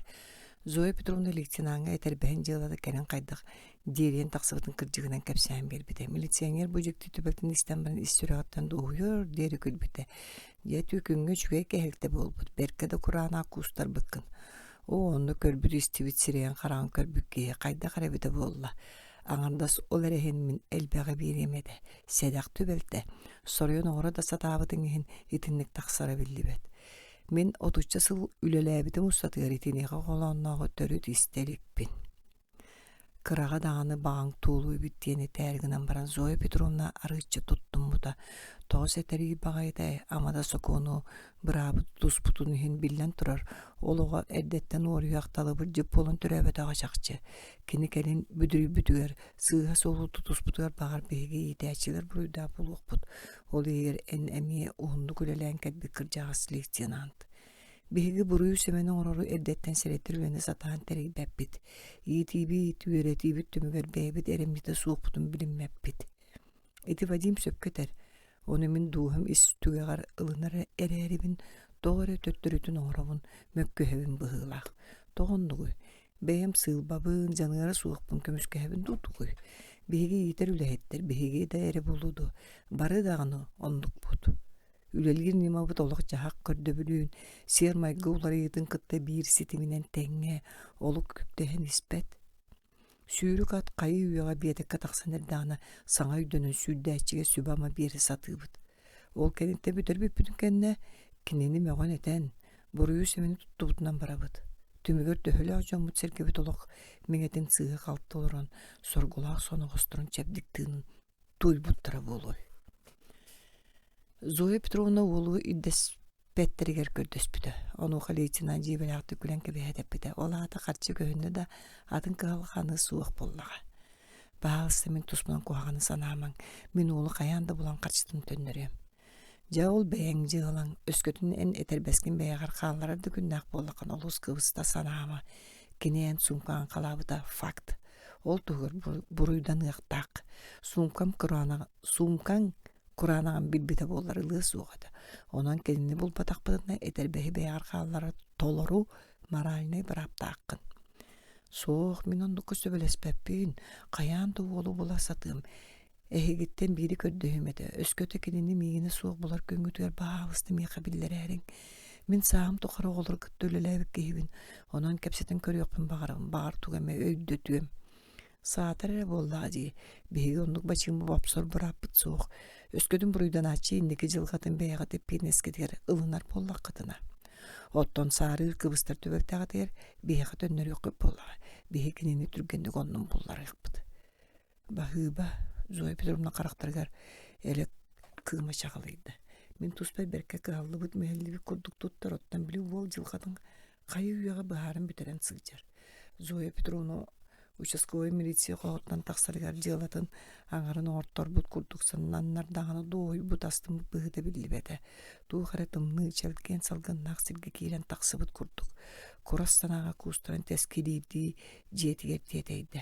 S1: Зоя Петровна лейтенаҥҥа этэрбэһин дьыалата кэлин хайдах диэриэн тахсыбытын кырдьыгынан кэпсээн биэрбитэ. Милиционер бу дьикти түбэлтэни истэн баран ис сүрэҕиттэн дуоһуйар диэри күлбүтэ. Дьэ түүкүҥҥэ үчүгэй кэһэлтэ буолбут, бэркэ да кураанах куустарбыккын. Оо, онно көрбүт-истибит сирэйин-хараҕын көрбүт киһи хайдах эрэ эбитэ буолла. Аҥардас ол эрэ иһин мин элбэҕи биэриэм этэ. Сэдэх түбэлтэ. Соруйан оҥоро да сатаабытыҥ иһин итинник тахсара биллибэт. Мин отучча сыл үлэлээбитим устатыгар итиниэхэ холооннооҕу төрүт истэ иликпин. Кыраҕа даҕаны баҕаҥ туолуо эбит диэн этээри гынан баран Зоя Петровна арыычча туттуммута. Тоҕо сэтэрии баҕайытай, ама да сокуону, быраабы тутуспутун иһин биллэн турар, ол оҕо эрдэттэн уоруйах талыбырдьыт буолан төрөөбөтөҕө чахчы. Кини кэлин бүдүрүйбүтүгэр, сыыһа суолу тутуспутугар баҕар биһиги иитээччилэр буруйдаах буолуохпут. Ол иһигэр эн эмиэ уһуннук үлэлээн кэлбит кырдьаҕас лейтенант. Биһиги буруйу-сэмэни оҥорору эрдэттэн сэрэтэр үлэни сатаан тэрийбэппит. Иитиибит, үөрэтиибит түмүгэр бэйэбит эрэмньитэ суохпутун билиммэппит. Ити Вадим сөпкө этэр. Ону мин дууһам ис түгэҕэр ылынар эрээрибин тоҕо эрэ төттөрүтүн оҥоробун, мөккүһэбин быһыылаах. Тоҕо оннугуй? Бэйэм сыылбабын, дьаныара суохпун көмүскэһэбин дуу тугуй? Биһиги иитэр үлэһиттэр, биһиги да эрэ буолуо дуо? Бары даҕаны оннукпут. Үлэлиир ньымабыт олох-дьаһах көрдөбүлүн, сиэр-майгы уларыйыытын кытта биир ситиминэн тэҥҥэ олук үктэһэн испэт. Сүүрүк ат хайыы үйэҕэ биэтэккэ тахсан эрдэҕинэ саҥа өйдөнөн сүүрдээччигэ сүбэ-ама биэрэ сатыыбыт. Ол кэнниттэн бүтэр бүппүтүн кэннэ кинини мөҕөн-этэн, буруйу-сэмэни туттубутунан барабыт. Түмүгэр төһөлөөх дьоммут-сэргэбит олох миҥэтин сыыһа-халты олорон, соргулаах соноҕосторун чэбдик тыынын туойбуттара буолуой. Зоя Петровна уолу ирдэспит. Эппэттэригэр көрдөспүтэ. Онуоха лейтенант дьиибэлээхтик күлэн кэбиһэ эппитэ. Ол аата харчы көһүннэ да, атын кыһалҕаны суох буоллаҕа. Баһаалыста мин туспунан куһаҕаны санаамаҥ, мин уолу хайаан да булан харчытын төннөрүөм. Дьэ ол бэйэҥ дьыалаҥ, өскөтүн эн этэрбэскин бэйэҕэр хаалларар да күннээх буоллаххына олус кыбыста санаама. Кини эн суумкаҕын халаабыта факт. Ол туһугар буруйданыахтаах. Суумкам кураанах суумкаҥ кураанаҕын билбитэ буоллар ылыа суох этэ. Онон кинини булбатахпытына этэрбэһи бэйэҕэр хаалларар толору моральнай бырааптааххын. Суох, мин оннукка сөбүлэспэппин, хайаан да уолу була сатыам. Эһигиттэн биири көрдөһүм этэ, өскөтө кинини миигинэ суох булар күҥҥүтүгэр баһаалыста миэхэ биллэрээриҥ. Мин сааһым тухары оҕолору кытта үлэлээбит киһибин, онон кэпсэтэн көрүөхпүн баҕарабын, баҕар тугу эмэ өйдөтүөм. Саатар эрэ буоллаҕа дии, биһиги оннук бачыымы бопсор бырааппыт суох. Өскөтүн буруйданааччы инники дьылҕатын бэйэҕит эппиэтинэскитигэр ылынар буоллаххытына. Оттон саарыыр кыбыстар түбэлтэҕитигэр биһиэхэ төннөрүөххүт буоллаҕа, биһиги кинини түргэнник оннун булларыахпыт. Баһыыба, Зоя Петровна харахтарыгар элэ кыыма чаҕылыйда. Мин туспар бэркэ кыһаллыбыт, мүһэллибит курдук туттар, оттон били уол дьылҕатын хайы үйэҕэ быһааран бүтэрэн сылдьар. Зоя Петровна участковай милиция хоһуттан тахсарыгар дьыалатын аҥарын оҥорторбут курдук сананнар даҕаны дуоһуйбут астыммыт быһыыта биллибэтэ. Туох эрэ тымныы чэлгиэн салгыннаах сиргэ киирэн тахсыбыт курдук, курас санааҕа куустаран тэскилиирдии дьиэтигэр тиэтэйдэ.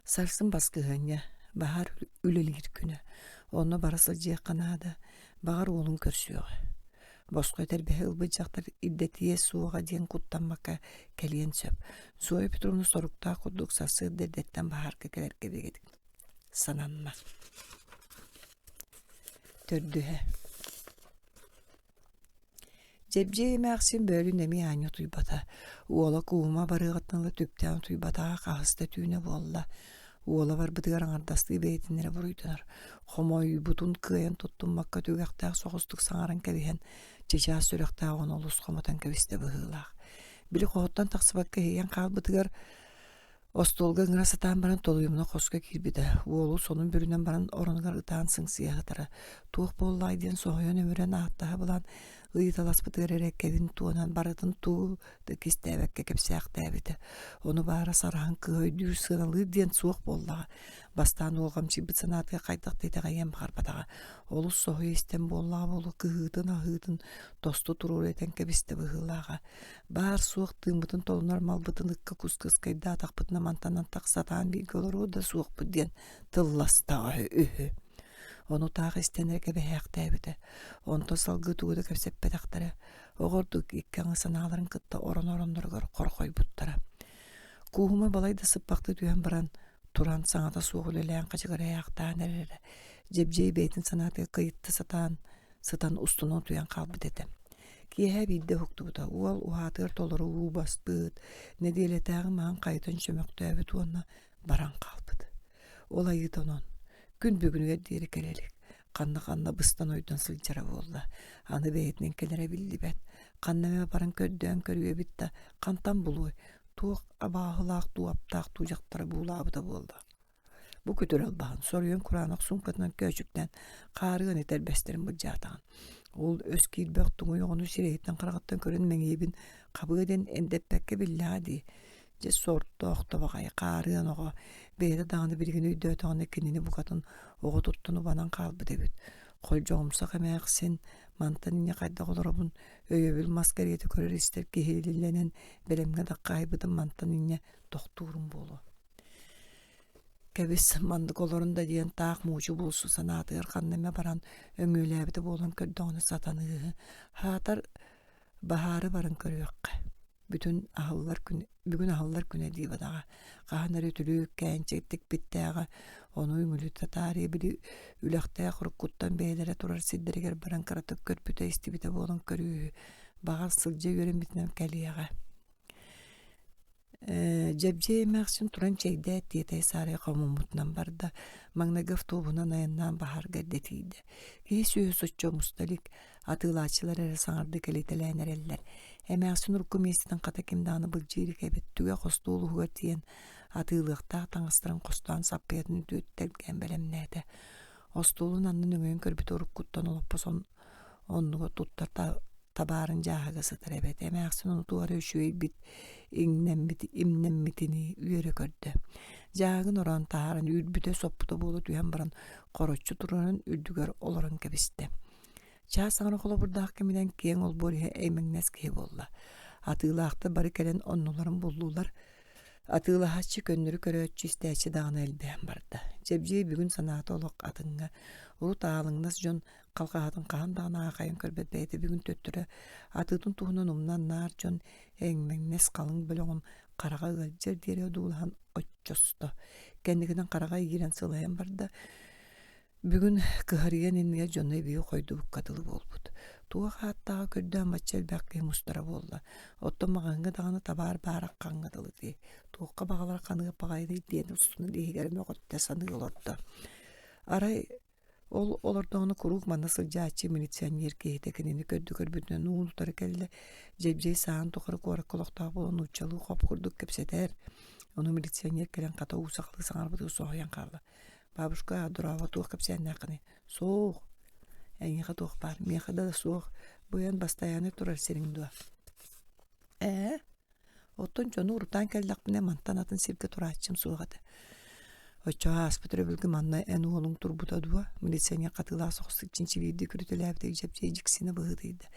S1: Сарсын баскыһыанньа, баһаар үлэлиир күнэ, онно бара сылдьыахха наада, баҕар уолун көрсүөҕэ. Босхо этэрбэһи ылбыт дьахтар ирдэтиэ суоҕа диэн куттаммакка кэлиэн сөп. Зоя Петровна соруктаах курдук сарсыарда эрдэттэн баһаарга кэлэргэ бигэтик сананна. Төрдүһэ Дьэбдьиэй эмээхсин бөөлүүн эмиэ аанньа утуйбата. Уола кууһума барыаҕыттан ыла түптээн утуйбатаҕа хаһыс да түүнэ буолла. Уола барбытыгар аҥардастыы бэйэтин эрэ буруйданар. Хомойбутун кыайан туттуммакка түгэхтээх соҕустук саҥаран кэбиһэн, чычаас сүрэхтээх оҕону олус хомотон кэбистэ быһыылаах. Били хоһуттан тахсыбакка иһийэн хаалбытыгар Остуолга ыҥыра сатаан баран толуйумна хоско киирбитэ, уолу сонун бүрүнэн баран оронугар ытаан сыҥсыйа сытара. Туох буоллаҕай диэн соһуйан-өмүрэн ааттаһа былаан ыйыталаспытыгар эрэ кэбин туонан барытын туу да кистээбэккэ кэпсээхтээбитэ. Ону баара сараһан кыыһа өйдүүр сыаналыыр диэн суох буоллаҕа. Бастаан уолҕамчыйбыт санаатыгар хайдах да итэҕэйиэн баҕарбатаҕа. Олус соһуйа истэн буоллаҕа буолуо кыһыытын-аһыытын тосту туруору этэн кэбистэ быһыылааҕа. Баар-суох тыыммытын толунар малбытын ыкка куска ыскайдаатахпытына мантан тахсатаан бииргэ олоруо да суохпут диэн тылластаҕа үһү. Ону таах истэн эрэ кэбиһээхтээбитэ. Онтон салгыы тугу да кэпсэппэтэхтэрэ. Оҕо ордук икки аҥы санааларын кытта орон-оронноругар хорҕойбуттара. Кууһума балай да сыппахтыы түһэн баран, туран саҥата суох үлэлээн хачыгырайаахтаан эрэрэ. Дьэбдьиэй бэйэтин санаатыгар кыйытта сатаан, сытан устунан утуйан хаалбыт этэ. Киэһэ биирдэ уһуктубута, уол уһаатыгар толору уу баспыт, нэдиэлэтээҕи маһын хайытан чөмөхтөөбүт уонна баран хаалбыт. Ол айыыта онон, күн бүгүнүгэр диэри кэлэ илик, ханна-ханна быстан-ойдон сылдьара буолла, аны бэйэтинэн кэлэрэ биллибэт, ханна эмэ баран көрдөөн көрүө эбит да, хантан булуой, туох абааһылаах дуу, аптаах дуу дьахтара буулаабыта буолла. Бу күтүр албаһын соруйан кураанах суумкатынан көөчүктээн хаарыан этэрбэстэрин былдьаатаҕын. Ол өс киирбэх туҥуй оҕону сирэйиттэн-хараҕыттан көрөн мэҥиэбин хабыа диэн эндэппэккэ биллэҕэ дии. Дьэ сордоох да баҕайы хаарыан оҕо бэйэтэ даҕаны билигин өйдөөтөҕүнэ кинини букатын оҕо туттан убанан хаалбыт эбит. Холдьоҕумсах эмээхсин мантан инньэ хайдах олоробун өйөбүл мас кэриэтэ көрөр-истэр киһилэнэн бэлэмҥэ да хаайбытым мантан инньэ тохтуурум буолуо. Кэбис, маннык олорун да диэн таах муучу булсу санаатыгар ханна эмэ баран өҥүөлээбитэ буолан көрдөҕүнэ сатаныыһы, аһаатар баһаары баран көрүөххэ. Бүтүн аһыллар күн, бүгүн аһыллар күнэ дии бадаҕа. Хаһан эрэ үтүлүк, кээнчик тикпиттээҕэ, ону үҥүлүтэ таарыйа били үлэхтээх уруккуттан бэйэлэрэ турар сирдэригэр баран кыратык көрбүтэ-истибитэ буолан көрүүһү, баҕар сылдьа үөрэммитинэн кэлиэҕэ. Ээ, Дьэбдьиэй эмээхсин туран чэйдээт, тиэтэй-саарай хомуммутунан барда, маҥнайгы автобуһунан айаннаан баһаарга эрдэ тиийдэ. Киһи сүөһү соччо умуста илик, атыылааччылар эрэ саҥардыы кэлитэлээн эрэллэр. Эмээхсин урукку миэстэтин хата ким даҕаны былдьыы илик эбит, түгэх остуол уһугар тиийэн атыылыахтаах таҥастарын хостоон саппыйатын үтүөттэргээн бэлэмнээтэ. Остуолун аннын өҥөйөн көрбүтэ уруккуттан олоппос. Оннуга туттар табаарын дьааһыга сытар эбээт. Эмээхсин ону туора үчүгэйбит иҥнэммит имнэммитинии үөрэ көрдө. Дьааһыгын ороон таһааран үүрбүтэ соппута буола түһэн баран хороччу турарын үрдүгэр олорон кэбистэ. Чаас саҥара холобурдаах кэминэн киэҥ олбуор иһэ эймэҥнэс киһи буолла. Атыылаахтар бары кэлэн оннуларын буллулар. Атыылаһааччы көннөрү көрөөччү истээччи даҕаны элбээн барда. Дьэбдьиэй бүгүн санаата олох атыҥҥа. Урут аалыҥнас дьон халҕаһатын хаһан даҕаны аахайан көрбөт бэйэтэ бүгүн төттөрү атыытын туһунан умнан наар дьон эймэҥнэс халыҥ бөлөҕүн хараҕа ыалдьар диэри одуулаһан оччосто. Кэнникинэн хараҕа иирэн сылайан барда. Бүгүн кыһарыйан иннигэр дьоно эбии хойдубукка дылы буолбут. Туох ааттааҕа көрдөөн бачча элбэх киһи мустара буолла. Оттон маҕаһыыҥҥа даҕаны табаар баара хаҥҥа дылы дии. Туохха баҕалар ханыа баҕайыный диэн устунан иһигэр мөҕүттэ саныы олордо. Арай ол олордоҕуна куруук манна сылдьааччы милиционер киһитэ кинини көрдө көрбүтүнэн уун-утары кэллэ. Дьэбдьиэй сааһын тухары куоракка олохтоох буолан нууччалыы хоп курдук кэпсэтэр. Ону милиционер кэлэн хата уу сахалыы саҥарбытыгар соһуйан хаалла. Бабушка, дорообо, туох кэпсээннээххиний? Суох. Эйиэхэ туох баар? Миэхэ да суох. Бу эн бастайаанай турар сириҥ дуо? Ээ? Оттон дьону урутаан кэллэхпинэ мантан атын сиргэ турааччым суох этэ. Оччоҕо ааспыт өрөбүлгэ манна эн уолуҥ турбута дуо? Милиционер хатыылаах соҕустук чинчилиирдии көрүтэлээбитэ дьэбдьиэй дьиксинэ быһыытыйда.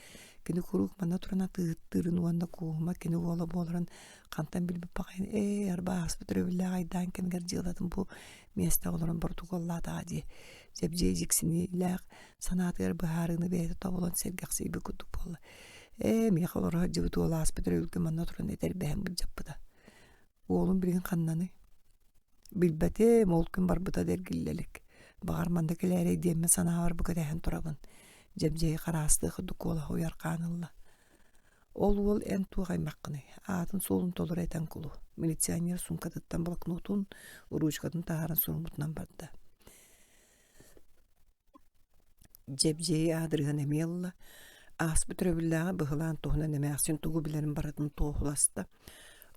S1: Кини куруук манна туран атыыһыттыырын уонна Кууһума кини уола буоларын Хантан билбит баҕайын ээ арба ааспыт өрөбүллээх айдаан кэмигэр дьыалатын бу миэстэҕэ олорон боротокуоллаатаҕа дии. Дьэбдьиэй дьиксиниилээх санаатыгар быһаарыыны бэйэтэ тобулан сэргэхсийбит курдук буолла. Ээ миэхэ олоро сылдьыбыт уол ааспыт өрөбүлгэ манна туран этэрбэһэн былдьаппыта. Уолум билигин ханнаный? Билбэтим, ол күн барбыта да эргиллэ илик. Баҕар манна кэлээрэй диэммин санаабар бу кэтэһэн турабын. Дьэбдьиэй хараастыах курдук куолаһа уйархаан ылла. Ол уол эн туох аймаххыный, аатын-суолун толору этэн кулу, милиционер суумкатыттан блокнотун, уруучукатын таһааран суруммутунан барда. Дьэбдьиэй аадырыһын эмиэ ылла, ааспыт өрөбүллээҕи быһылаан туһунан эмээхсин тугу билэрин барытын туоһуласта.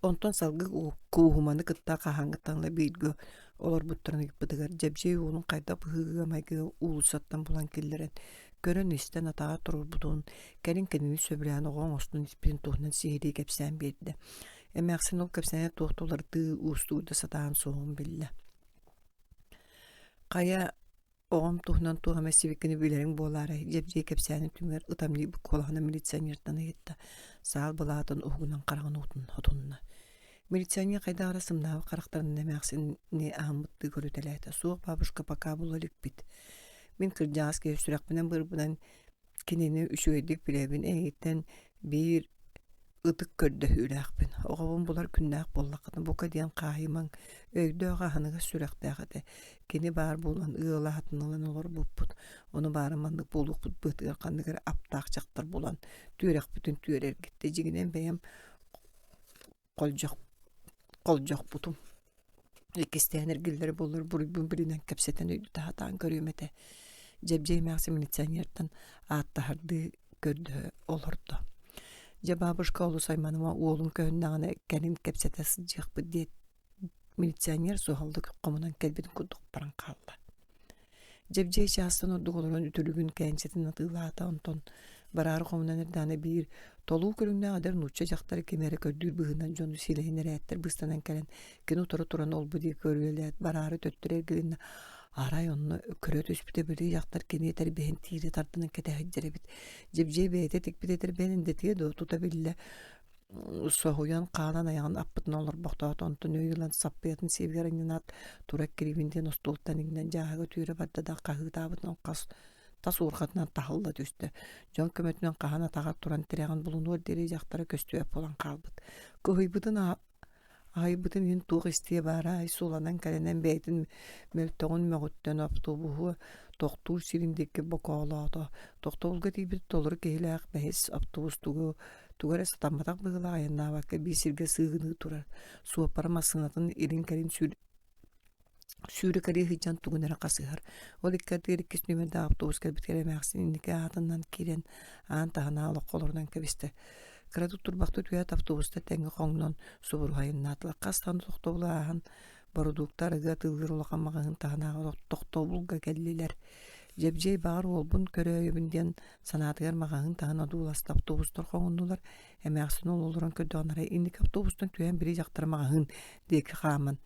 S1: Онтон салгыы Кууһуманы кытта хаһааҥҥыттан ыла бииргэ олорбуттарын ыйыппытыгар Дьэбдьиэй уолун хайдах быһыыга-майгыга уулуссаттан булан киллэрэн көрөн-истэн атаҕар туруорбутун, кэлин кинини сөбүлээн оҕо оҥостон испитин туһунан сиһилии кэпсээн биэрдэ. Эмээхсин ол кэпсээнэ туох да уларытыы, уустугу да сатаан суоҕун биллэ. Хайа оҕом туһунан туох эмэ сибикини билэриҥ буолаарай дьэбдьиэй кэпсээнин түмүгэр ытамньыйбыт куолаһынан милиционертан ыйытта. Саал былаатын уһугунан хараҕын уутун отунна. Милиционер хайдах эрэ сымнаабыт харахтарынан эмээхсини аһыммыттыы көрүтэлээтэ. Суох, бабушка, пока була иликпит. Мин кырдьаҕас киһи сүрэхпинэн-быарбынан кинини үчүгэйдик билэбин, эйигиттэн биир ытык көрдөһүүлээхпин. Оҕобун булар күннээх буоллаххына, бука диэн хаайымаҥ, өйдөөх аһыныгас сүрэхтээх этэ. Кини баар буолан ыал аатын ылан олорбуппут. Ону баара маннык буолуохпут быатыгар ханнык эрэ аптаах дьахтар булан түөрэхпитин түөрэ эргиттэ. Дьиҥинэн бэйэм холдьох холдьохпутум. Иккистээн эргиллэрэ буоллар буруйбун билинэн кэпсэтэн өйдөтө сатаан көрүөм этэ. Дьэбдьиэй эмээхсин милиционертан ааттаһардыы көрдөһө олордо. Дьэ бабушка олус айманыма уолун көһүннэҕинэ кэлин кэпсэтэ сылдьыахпыт диэт милиционер суһаллык хомунан кэлбитин курдук баран хаалла. Дьэбдьиэй чаастан ордук олорон үтүлүгүн кээнчэтин атыылаата, онтон бараары хомунан эрдэҕинэ биир толуу көрүҥнээх эдэр нуучча дьахтара кими эрэ көрдүүр быһыынан дьону силэһин эрээттэр быстанан кэлэн кини утары туран олбу диэки көрүөлээт бараары төттөрү эргилиннэ. Арай онно көрө түспүтэ били дьахтар кини этэрбэһин тиирэ тардынан кэтэ сылдьар эбит. Дьэбдьиэй бэйэтэ тикпит этэрбэһин эндэтиэ дуо тута биллэ соһуйан хаалан айаҕын аппытынан олорбохтоото, онтон өй ылан саппыйатын сиэбигэр анньынаат тура кирибин диэн остуолтан иҥнэн дьааһыга түүрэ барда да хаһыытаабытынан хас тас уурҕатынан таһылла түстэ. Дьон көмөтүнэн хаһан атаҕар туран тирэҕин булунуор диэри дьахтара көстүбэт буолан хаалбыт. Кыһыйбытын Аһыйбытын иһин туох истиэ баарай, суланан кэлэнэн бэйэтин мөлтөҕүн мөҕүттэн автобуһу тохтуур сирин диэки бокоолоото. Тохтобулга тиийбит толору киһилээх бэһис автобус тугу тугу эрэ сатамматах быһыылаах айаннаабакка биир сиргэ сыыгыныы турар. Суоппара массыынатын илин-кэлин сүүр Сүүрэкэлии сылдьан тугун эрэ хасыһар. Ол икки ардыгар иккис нүөмэрдээх автобус кэлбитигэр эмээхсин инники аатынан киирэн аан таһынаа олоххо олорунан кэбистэ. Кыратык турбахтыы түһээт автобустар тэҥҥэ хоҥнон субуруһайыннаатылар. Хас даҕаны тохтобулу ааһан бородуукта арыгы атыылыыр улахан маҕаһыын таһынааҕы тохтобулга кэллилэр. Дьэбдьиэй баҕар уолбун көрөөйөбүн диэн санаатыгар маҕаһыын таһын одууласта автобустар хоҥуннулар. Эмээхсин ол олорон көрдөҕүнэ арай инники автобустан түһэн били дьахтар маҕаһыын диэки хааман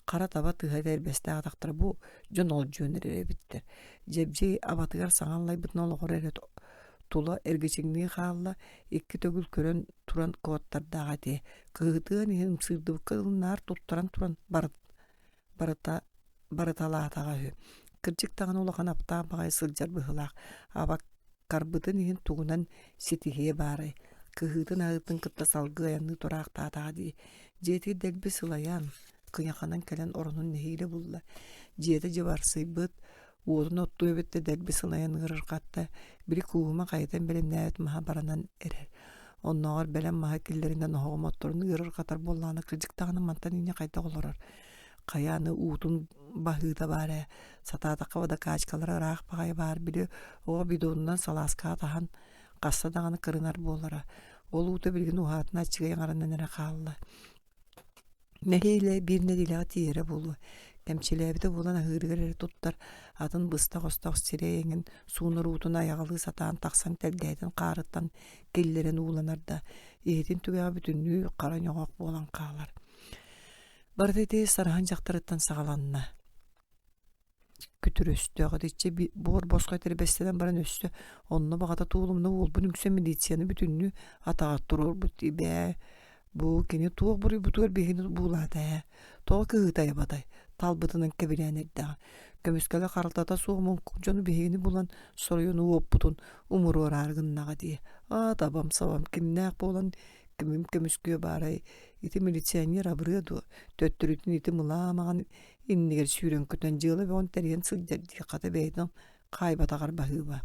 S1: хара таба тыһа этэрбэстээх атахтара бу дьон олдьуон эрэр эбиттэр. Дьэбдьиэй абатыгар саҥа аллайбытын олоҕор эрэ тула эргичиҥнии хаалла, икки төгүл көрөн туран куоттардаах этиэ. Кыһытыан иһин ымсыырдыбыкка дылы наар туттаран туран барыта барыталаатаҕа үһү. Кырдьык даҕаны улахан аптаах баҕайы сылдьар быһыылаах. Абаккарбытын иһин тугунан ситиһиэ баарай, кыһыытын-аһыытын кытта салгыы айанныы тураахтаатаҕа дии. Дьиэтигэр дэлби сылайан, кыйаханан кэлэн оронун нэһиилэ булла. Дьиэтэ дьыбарсыйбыт, уотун оттуо эбит да дэлби сылайан ыарырҕатта, били кууһума хайытан бэлэмнээбит маһа баранан эрэр. Оннооҕор бэлэм маһы киллэринэн оһоҕум отторун ыарырҕатар буоллаҕына кырдьык даҕаны мантан инньэ хайдах олорор хайа аны уутун баһыыта баар ээ сатаатахха водокачкалара ыраах баҕайы баар били оҕо бидонунан салааскаҕа таһан хаста даҕаны кырынар буолара ол уута билигин уһаатына аччыгый аҥарынан эрэ хаалла Нэһиилэ биир нэдиэлэҕэ тиийэрэ буолуо, кэмчилээбитэ буолан аһыырыгар эрэ туттар, атын быстах-остох сирэй эҥин суунар уутун айаҕалыы сатаан тахсан тэлгэһэтин хаарыттан киллэрэн ууланар да, иһитин түгэҕэ бүтүннүү хара ньоҕох буолан хаалар. Барыта ити сараһын дьахтарыттан саҕаланна Күтүр өстөөх итиччэ буор босхо этэрбэстэнэн баран өссө онно баҕата туолумна уолбун үҥсэн милицияны бүтүннүү атаҕар туруорбут бээ бу кини туох буруйбутугар биһигини буулаата ээ тоҕо кыһыыта айбатай талбытынан кэбилээн эрдэҕэ көмүскэлэ харалтата суох муҥкук дьону биһигини булан соруйан уоппутун умуруораары гыннаҕа дии аа табам-сабам кимнээх буолан кимим көмүскүө баарай ити милиционер абырыа дуо төттөрүтүн ити мылаамаҕын иннигэр сүүрэн көтөн дьыала бөҕөн тэрийэн сылдьар дии хата бэйэтин хаайбатаҕар баһыыба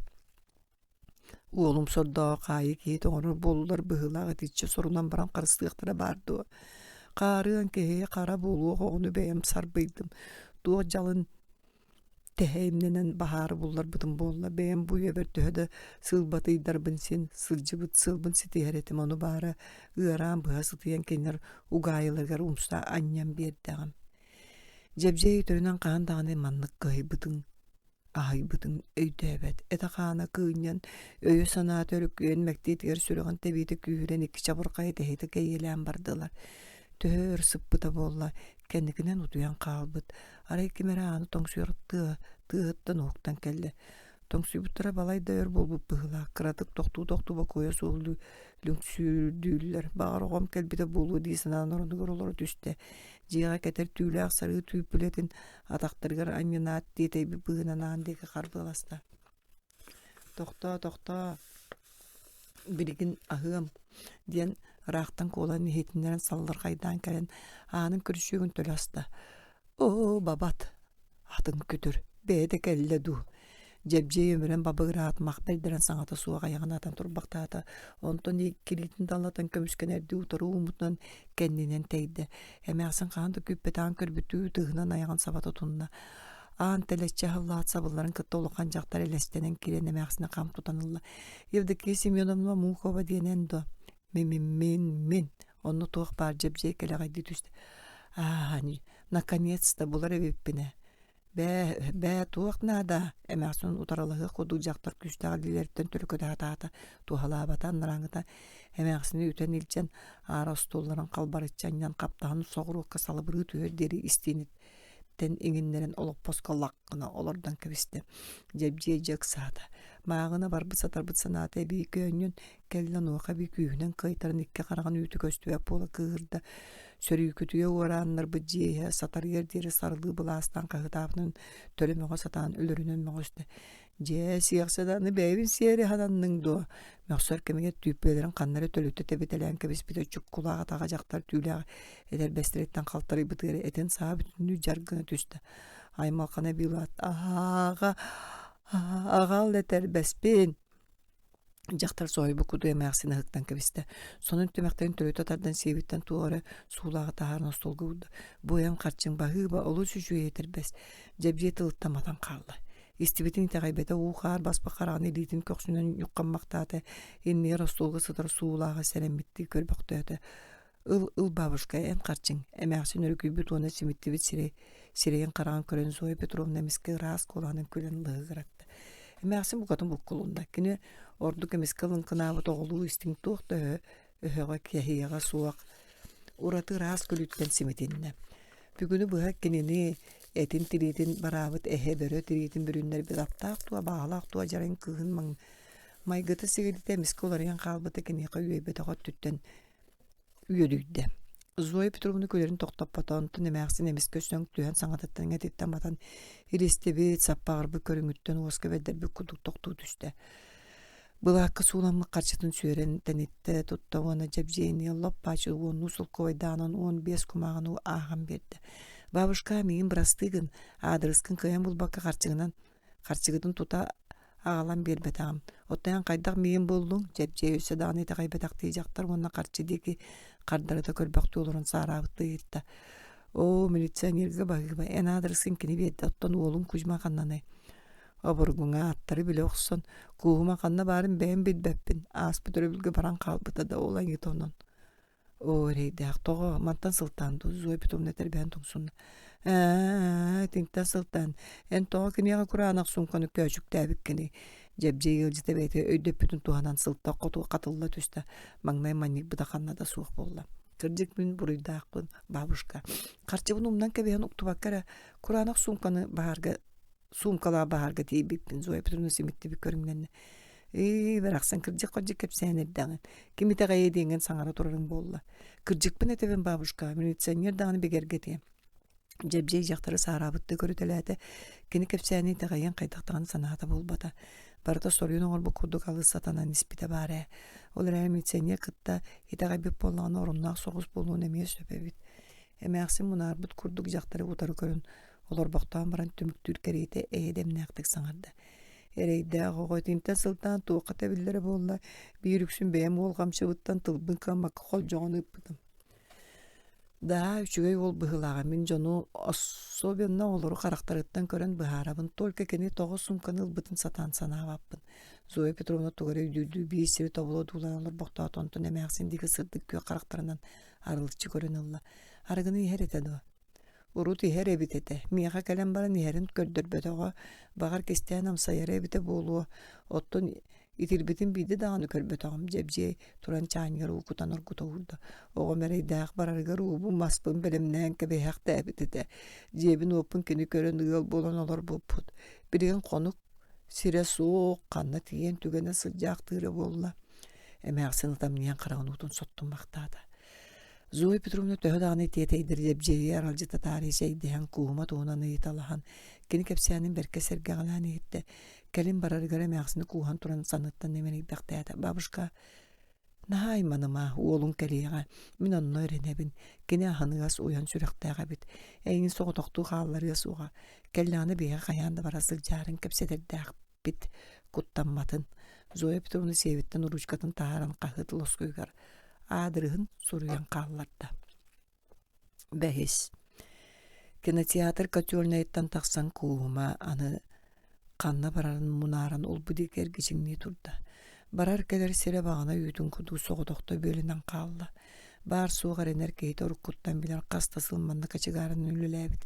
S1: Уолум сордооҕо хаайыы киһитэ оҥорор буоллулар быһыылаах итиччэ сорунан баран харыстыахтара баар дуо? Хаарыан киһи хара буолуох оҕону бэйэм сарбыйдым. Туох дьалын тэһэ имнэнэн баһаары булларбытым буолла. Бэйэм бу үйэбэр төһө да сыылбатыйдарбын син сылдьыбыт сыалбын ситиһэр этим. Ону баара ыараан быһа сытыйан кинилэр угаайыларыгар умса анньан биэрдэҕим. Дьэбдьиэй өтөрүнэн хаһан даҕаны маннык кыһыйбытын, аһыйбытын өйдөөбөт. Этэ-хаана кыынньан, өйө-санаата өрүкүйэн мэктиэтигэр сүрэҕин тэбиитэ күүһүрэн икки чабырҕайы тэһитэ кэйиэлээн бардылар. Төһө өр сыппыта буолла, кэнникинэн утуйан хаалбыт. Арай ким эрэ ааны тоҥсуйар тыа, тыаһыттан уһуктан кэллэ. Тоҥсуйбуттара балай да өр буолбут быһыылаах, кыратык тохтуу-тохтуу бокуойа суох лүҥсүүрдүүллэр. Баҕар оҕом кэлбитэ буолуо дии санаан оронугар олоро түстэ. Дьиэҕэ кэтэр түүлээх сарыы түүппүлэтин атахтарыгар анньынаат тиэтэйбит быһыынан аан диэки харбыаласта. «Тохтоо, тохтоо, билигин аһыам» диэн ыраахтан куолан иһитиннэрэн саллырҕайдаан кэлэн аанын көрүсүөгүн төлө аста. «Оо, бабат, Атын күтүр, бэйэтэ кэллэ дуу Дьэбдьиэй өмүрэн бабыгыраат мах бэрдэрэн саҥата суох айаҕын атан турбахтаата. Онтон иккилиитин даллатан көмүскэнэрдии утары ууммутунан кэннинэн тэйдэ. Эмээхсин хаһан да күүппэтэҕин көрбүттүү тыһынан айаҕын саба тутунна. Аан тэлэччи аһыллаат сабылларын кытта улахан дьахтар элэстэнэн киирэн эмээхсини хам тутан ылла. Евдокия Семеновна Мухова диэн эн дуо? Мин, мин. Онно туох баар дьэбдьиэй кэлэҕэйдии түстэ. Аа, наконец-то булар эбиппин ээ. Бээ, бээ, туох наада? Эмээхсин утарылаһыах курдук дьахтар күүстээх илиилэриттэн төлөкөтө сатаата, туһалаабата анарааҥҥыта эмээхсини үтэн илдьэн, аара остуолларын халбарыччы анньан хаптаһын соҕуруокка салыбырыы түһүөр диэри истиэниттэн иҥиннэрэн олоппоско лах гына олордон кэбистэ. Дьэбдьиэй дьэ ыксаата. Мааҕына барбыт-сатарбыт санаата эбии көөнньүн, Кэллэ онуоха эбии күүһүнэн кыайтаран икки хараҕын үүтэ көстүбэт буола кыыһырда, сөрүүкүтүйэ уорааннарбыт дьиэ иһэ сатарыйар диэри сарылыы былаастаан хаһыытаабытын төлө мөҕө сатаан өлөрүнэн мөҕүстэ: «Дьээ, сиэхсит аны бэйэбин сиэри хананныҥ дуо?» Мөхсөр кэмигэр түүппүөлэрин ханна эрэ төлүтэ тэбитэлээн кэбиспитэ чуккулаах атаҕа дьахтар түүлээх этэрбэстэриттэн халтарыйбытыгар этин саа бүтүннүү дьар гына түстэ. Аймалҕана эбии улаатта: «Аһааҕа, аҕал этэрбэспин!» Дьахтар соһуйбут курдук эмээхсин ыһыктан кэбистэ. Сонун түмэхтэрин төлүтэ тардан сиэбиттэн туох эрэ суулааҕы таһааран остуолга уурда. Бу эн харчыҥ баһыыба, олус үчүгэй этэрбэс. Дьэбдьиэ тылыттан матан хаалла. Истибитин итэҕэйбэтэ уу-хаар баспах хараҕын илиитин көхсүнэн ньуххаммахтаата, иннигэр остуолга сытар суулааҕы сэрэммиттии көрбөхтөөтө. Ыл, ыл, бабушка, эн харчыҥ, эмээхсин өрүкүйбүт уонна симиттибит сирэй сирэйин хараҕын көрөн Зоя Петровна эмискэ ыраас куолаһынан күлэн лыһыгыратта. Эмээхсин букатын буккулунна. Кини ордук эмискэ лыҥкынаабыт оҕолуу истиҥ туох да өһөҕө кэһиэҕэ суох ураты ыраас күлүүттэн симитиннэ. Бүгүнү быһа кинини этин тириитин бараабыт эһэ бөрө тириитин бүрүннэрбит аптаах туо баалаах туо дьарыҥ кыыһын майгыта сигилитэ эмискэ уларыйан хаалбыта киниэхэ үөйбэтэх өттүттэн үөдүйдэ. Зоя Петровна күлэрин тохтоппото, онтон эмээхсин эмискэ сөҥ түһэн саҥатыттан иҥэтиттэн батан илистибит, саппаҕырбыт көрүҥүттэн уоска бэрдэрбит курдук тохтуу түстэ. Былаакка сууламмыт харчытын сүөрэн тэниттэ, тутта уонна дьэбдьиэйини лоп-бааччы уоннуу солкуобайдааҕынан 15 кумааҕыны ааҕан биэрдэ. «Бабушка, миигин бырастыы гын, аадырыскын кыайан булбакка харчыгынан Харчыгытын тута аҕалан биэрбэтэҕим. Оттон эн хайдах миигин буллуҥ? Дьэбдьиэй өссө даҕаны итэҕэйбэтэхтии дьахтар уонна харчы диэки хардарыта көрбөхтүү олорон саараабыттыы ыйытта. Оо, милиционерга баһыыба, эн аадырыскын кини биэрдэ, оттон уолуҥ Кузьма ханнаный? Обургуҥа аттары билэ охсон, Кууһума ханна баарын бэйэм билбэппин, ааспыт өрөбүлгэ баран хаалбыта да ол айыыта онон. Оо, эрэйдээх, тоҕо? Мантан сылтаан дуу, Зоя Петровна тэрбэһэн тоҥсунна. Ээ, итинтэн сылтаан. Эн тоҕо киниэхэ кураанах суумканы көөчүктээбиккиний? Дьэбдьиэй ыалдьыта бэйэтэ өйдөппүтүн туһанан сылтах хоту хатылла түстэ. Маҥнай манньыйбыта ханна да суох буолла. Кырдьык мин буруйдаахпын, бабушка. Харчыбын умнан кэбиһэн уктубакка эрэ кураанах суумканы баһаарга суумкалаах баһаарга тиийбиппин Зоя Петровна симиттибит көрүҥнэннэ. Ээ, барахсан кырдьык-хордьук кэпсээн эрдэҕин. Ким итэҕэйиэ диэҥҥин саҥара турарыҥ буолла. Кырдьыкпын этэбин, бабушка, милиционер даҕаны бигэргэтиэ. Дьэбдьиэй дьахтары саараабыттыы көрүтэлээтэ. Кини кэпсээни итэҕэйиэн хайдах даҕаны санаата буолбата. Барыта соруйан оҥорбут курдук алыс сатанан испитэ баар ээ. Ол эрээри милиционер кытта итэҕэйбит буоллаҕына оруннаах соҕус буолуон эмиэ сөп эбит. Эмээхсин мунаарбыт курдук дьахтары утары көрөн олорбохтоон баран түмүктүүр кэриэтэ эйэ-дэмнээхтик саҥарда. Эрэйдээх оҕо итинтэн сылтаан туохха тэбиллэрэ буолла, биир үксүн бэйэм уолҕамчыбыттан тылбын кыаммакка холдьоҕон ыыппытым. Да, үчүгэй уол быһыылааҕа мин дьону особенно оҕолору харахтарыттан көрөн быһаарабын, только кини тоҕо суумканы ылбытын сатаан санаабаппын. Зоя Петровна тугу эрэ өйдүүрдүү биир сири тобулу одуулаан олорбохтоото, онтон эмээхсин диэки сырдык күөх харахтарынан арылыччы көрөн ылла. Арыгыны иһэр этэ дуо? Урут иһэр эбит этэ, миэхэ кэлэн баран иһэрин көрдөрбөтөҕө, баҕар кистээн амсайара эбитэ буолуо, оттон итирбитин биирдэ даҕаны көрбөтөҕүм, Дьэбдьиэй туран чаанньыгар уу кутан оргута уурда. Оҕом эрэйдээх барарыгар уубун маспын бэлэмнээн кэбиһэхтээбит этэ, дьиэбин-уоппун кини көрөн ыал буолан олорбуппут. Билигин хонук сирэ суох, ханна тиийэн түгэнэ сылдьаахтыыра буолла. Эмээхсин ытамньыйан хараҕын уутун соттуммахтаата. Зоя Петровна төһө даҕаны тиэтэйдэр Дьэбдьиэйи аралдьыта таарыйа чэйдэһэн, кууһума туһунан ыйыталаһан, кини кэпсээнин бэркэ сэргэҕэлээн иһиттэ. Кэлин барарыгар эмээхсини кууһан туран санныттан имэрийбэхтээтэ. «Бабушка, наһаа айманыма, уолуҥ кэлиэҕэ, мин онно эрэнэбин, кини аһыныгас уйан сүрэхтээх эбит, эйигин соҕотохтуу хаалларыа суоҕа, кэллэҕинэ биһиэхэ хайаан да бара сылдьаарын кэпсэтэрдээх бит куттамматын Зоя Петровна сиэбиттэн уруучкатын таһааран хаһыат лоскуйугар аадырыһын суруйан хаалларда. Бэһис. Кинотеатр котельнайыттан тахсан Кууһума аны ханна барарын мунааран улбу диэки эргичиҥнии турда. Барар-кэлэр сирэ баҕана үүтүн курдук соҕотохто бүөлэнэн хаалла. Баар-суох эрэнэр киһитэ уруккуттан билэр хас да сыл манна кочегарынан үлэлээбит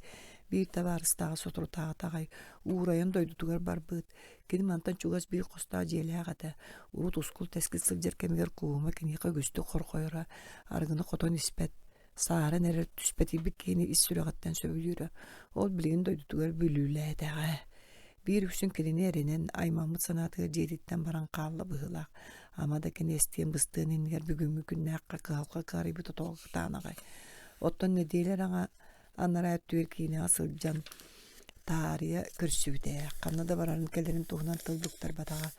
S1: биир табаарыстааҕа соторутааҕыта аҕай уурайан дойдутугар барбыт. Кини мантан чугас биир хостоох дьиэлээх этэ. Урут ускул-тэскил сылдьар кэмигэр Кууһума киниэхэ үгүстүк хорҕойоро, арыгыны хотон испэт, сааран эрэр түспэтийбит киһини ис сүрэҕиттэн сөбүлүүрэ. Ол билигин дойдутугар бүлүүлээтэҕэ. Биир үксүн кинини эрэнэн, аймаммыт санаатыгар дьиэтиттэн баран хаалла быһыылаах. Ама да кини эстиэн-быстыан иннигэр бүгүҥҥү күннээххэ кыһалҕа кыарыйбыта тоҕо кытаанаҕай. Оттон нэдиэлэ эрэ анараа өттүгэр киинэҕэ сылдьан таарыйа көрсүбүтэ ханна да барарын кэлэрин туһунан тыл быктарбатаҕа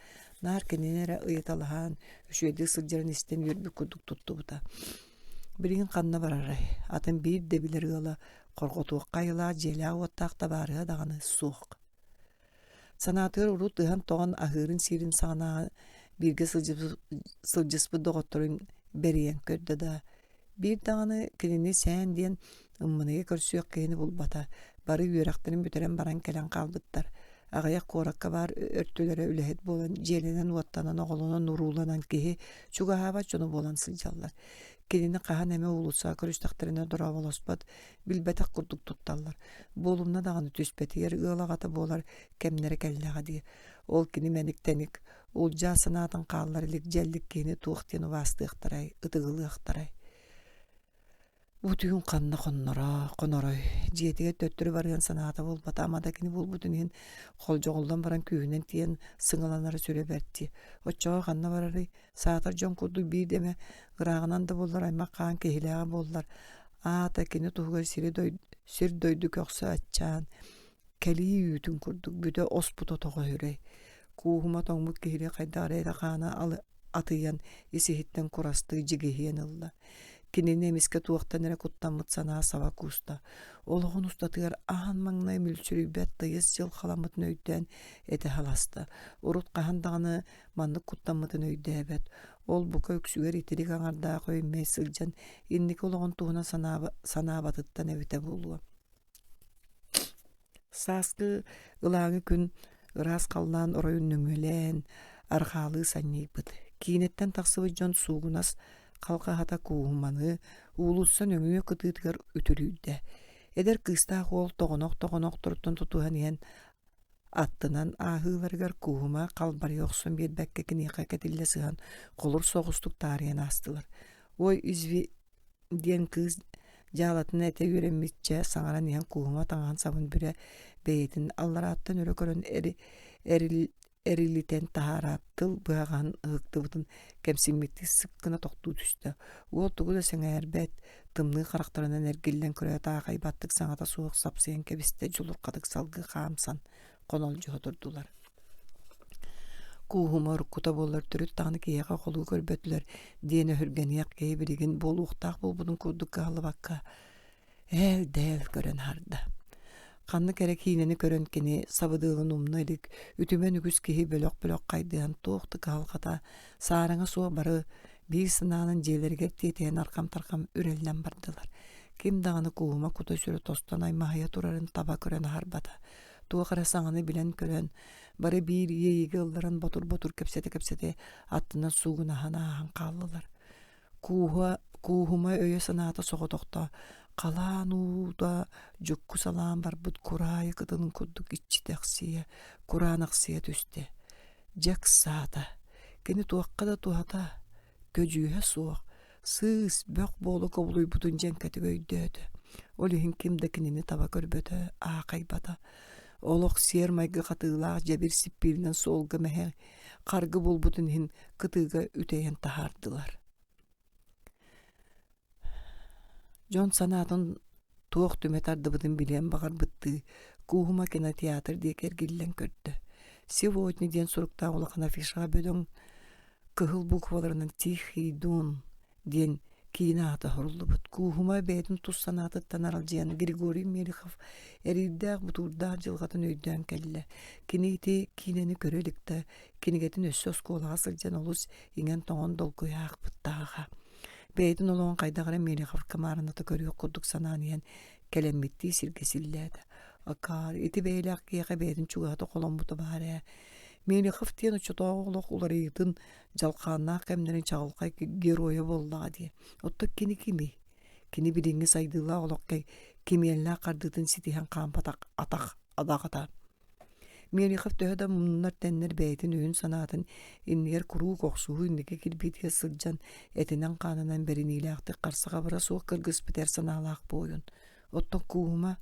S1: наар кинини эрэ ыйыталаһан үчүгэйдик сылдьарын истэн үөрбүт курдук туттубута билигин ханна барарай атын биир да билэр ыала хорҕотуохха айылаах дьиэлээх-уоттаах табаарыһа даҕаны суох Санаатыгар урут ыһан-тоҕон аһыырын-сиирин саҕанааҕы бииргэ сылдьыспыт доҕотторун бэрийэн көрдө да, биир даҕаны кинини сээн диэн ымманыйа көрсүөх киһини булбата, бары үөрэхтэрин бүтэрэн баран кэлэн хаалбыттар. Аҕыйах куоракка баар өртүлэрэ үлэһит буолан, дьиэлэнэн-уоттанан, оҕолонон-урууланан киһи чугаһаабат дьоно буолан сылдьаллар. Кинини хаһан эмэ уулуссаҕа көрүстэхтэринэ дорооболоспот, билбэтэх курдук тутталлар. Буолумна даҕаны түспэтигэр ыал аҕата буолар кэмнэрэ кэллэҕэ дии. Ол кини мэник-тэник, улдьаа санаатын хааллар илик дьэллик киһини туох диэн убаастыахтарай, ытыгылыахтарай. Бу түүн ханна хонноро, хонорой, дьиэтигэр төттөрү барыан санаата буолбата, ама да кини буолбутун иһин холдьоҕуллан баран күүһүнэн тиийэн сыҥаланара сүрэ бэрт дии. Оччоҕо ханна барарый? Саатар дьон курдук биир эмэ ырааҕынан да буоллар аймах хаан киһилээҕэ буоллар, аата кини туһугар сири дойду, сир дойду көхсө аччаан, кэлии үүтүн курдук бүтэ оспут отоҕо үрэй. Кууһума тоҥмут киһилии хайдах эрэ этэ-хаана атыйан ис-иһиттэн курастыы дьигиһийэн ылла. Кинини эмискэ туохтан эрэ куттаммыт санаа саба кууста. Олоҕун устатыгар аан маҥнай мүлчүрүйбэт тыйыс дьыл халаммытын өйдөөн этэ халаста. Урут хаһан даҕаны маннык куттаммытын өйдөөбөт. Ол бука үксүгэр итирик аҥардаах өймөй сылдьан инники олоҕун туһунан санаабатыттан эбитэ буолуо. Сааскы ылааҥы күн ыраас халлаан оройун нөҥүөлээн, арҕаалыы санньыйбыт. Киинэттэн тахсыбыт дьон суугунас халҕаһата кууһуманы уулусса нөҥүө кытыытыгар үтүрүйдэ. Эдэр кыыстаах уол тоҕонох-тоҕонохторуттан тутуһан иһэн аттынан ааһыыларыгар кууһума халбарыйа охсон биэрбэккэ киниэхэ кэтиллэ сыһан холур соҕустук таарыйан аастылар. Ой, изви диэн кыыс дьаалатын этэ үөрэммиччэ саҥаран иһэн кууһума таҥаһын сабын бүрэ бэйэтин алларааттан өрө көрөн эрилитэн таһаараат тыл быһаҕаһын ыһыктыбытын кэмсиммиттии сык гына тохтуу түстэ. Уол тугу да сэҥээрбэт, тымныы харахтарынан эргиллэн көрөөт аахайбаттык саҥата суох сапсыйан кэбистэ дьулурхатык салгыы хаамсан хонолдьуһа турдулар. Кууһума уруккута буоллар төрүт даҕаны киһиэхэ холуу көрбөтүлэр диэн өһүргэниэх киһи билигин буолуохтаах буолбутун курдук кыһаллыбакка ээл-дээл көрөн аһарда. Ханнык эрэ киинэни көрөн кини сабыдыалын умна илик, үтүмэн үгүс киһи бөлөх-бөлөх хайдыһан туох да кыһалҕата, саараҥа суох бары биир санаанан дьиэлэригэр тиэтэйэн архам-тархам үрэллэн бардылар. Ким даҕаны кууһума кута-сүрэ тостон аймаһыйа турарын таба көрөн аһарбата. Туох эрэ саҥаны билэн-көрөн, бары биир иэйиигэ ылларан ботур-ботур кэпсэтэ-кэпсэтэ аттынан суугунаһан ааһан хааллылар. Кууһа, кууһума өйө-санаата соҕотохто халаан уута дьукку салаан барбыт кураайы кытылын курдук иччитэхсийэ, кураанахсыйа түстэ. Дьэ ыксаата, кини туохха да туһата, көдьүүһэ суох, сыыс, бөх буола кубулуйбутун дьэҥкэтик өйдөөтө. Ол иһин ким да кинини таба көрбөтө, аахайбата. Олох сиэр-майгы хатыылаах дьэбир сиппииринэн суолга мэһэй, харгы буолбутун иһин кытыыга үтэйэн таһаардылар. Дьон санаатын туох түмэ тардыбытын билиэн баҕарбыттыы, Кууһума кинотеатр диэки эргиллэн көрдө. «Сегодня» диэн суруктаах улахан афишаҕа бөдөҥ кыһыл букваларынан «Тихий Дон» диэн киинэ аата оһоруллубут. Кууһума бэйэтин тус санаатыттан аралдьыйан Григорий Мелехов эриирдээх-бутуурдаах дьылҕатын өйдөөн кэллэ. Кини ити киинэни көрө илик да, кинигэтин өссө оскуолаҕа сылдьан олус иҥэн-тоҥон долгуйа аахпыттааҕа. Бэйэтин олоҕун хайдах эрэ Мелеховка маарыната көрүөх курдук санаан иһэн кэлэммиттии сиргэ силлээтэ. Акаары, ити бэйэлээх киһиэхэ бэйэтин чугаһата холоммута баар ээ. Мелехов диэн оччотооҕу олох уларыйыытын дьалхааннаах кэмнэрин чаҕылхай геройа буоллаҕа дии. Оттон кини кимий? Кини билиҥҥи сайдыылаах олох кимиэллээх хардыытын ситиһэн хаампатах атах адаҕата. Мелехов төһө да муннар-тэннэр бэйэтин өйүн-санаатын иннигэр куруук охсуһуу инники кирбиитигэр сылдьан этинэн-хаанынан бэриниилээхтик харса-хабыра суох кыргыспыт эр санаалаах буойун. Оттон Кууһума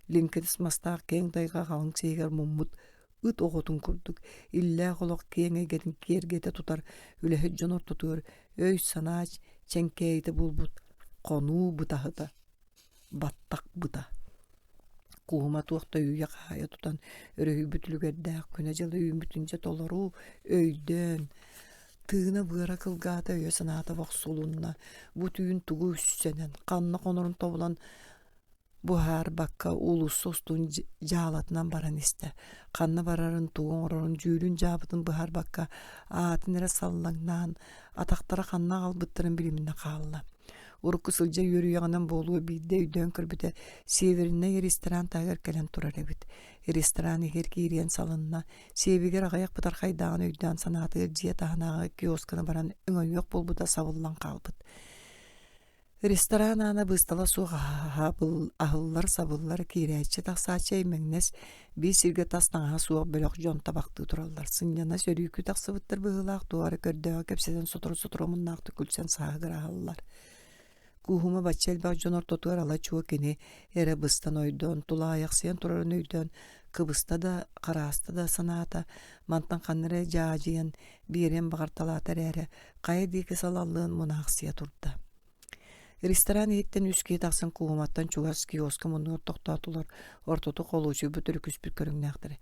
S1: лиҥкинэс мастаах киэҥ тайҕа халыҥ сиһигэр муммут ыт оҕотун курдук иллээх олох киэҥ эйгэтин киэргэтэ тутар үлэһит дьон ортотугар өй-санаа чэҥкээйитэ буолбут хонуу бытаһыта, баттах быта. Кууһума туох да үүйэ-хаайа тутан өрүһүйбүт үлүгэрдээх күнэ-дьыла үүммүтүн дьэ толору өйдөөн, тыына-быара кылгаата өйө-санаата бохсулунна, бу түүн тугу үссэнэн, ханна хонорун тобулан Буһаарбакка уулусса устун дьаалатынан баран истэ. Ханна барарын, тугу оҥорорун, дьүүлүн-дьаабытын быһаарбакка аатын эрэ саллаҥнаан, атахтара ханна аҕалбыттарын билиминэ хаалла. Урукку сылдьа үөрүйэҕинэн буолуо биирдэ өйдөөн көрбүтэ Севернэй ресторан таһыгар кэлэн турар эбит. Ресторан иһигэр киириэн салынна. Сиэбигэр аҕыйах бытархайдааҕын өйдөөн санаатыгар дьиэ таһынааҕы киосканы баран өҥөйүөх буолбута сабыллан хаалбыт. Ресторан аана быыстала суох аһыллар-сабыллар, киирээччи-тахсааччы эймэҥнэс, биир сиргэ тас таҥаһа суох бөлөх дьон табахтыы тураллар. Сынньана сөрүүкүү тахсыбыттар быһыылаах туох эрэ көрдөөҕү кэпсэтэн сотору-сотору омуннаахтык күлсэн сааһыгыраһаллар. Кууһума бачча элбэх дьон ортотугар ала-чуо кини эрэ быстан ойдоон, тулаайахсыйан турарын өйдөөн, кыбыста да, харааста да санаата, мантан ханна эрэ дьаадьыйан биэриэн баҕарталаата эрээри, хайа диэки салаллыан мунаахсыйа турда. Ресторан иһиттэн үс киһи тахсан кууһуматтан чугас киоска муннугар тохтоотулар, ортоту холуочуйбут өрүкүспүт көрүҥнээхтэрэ.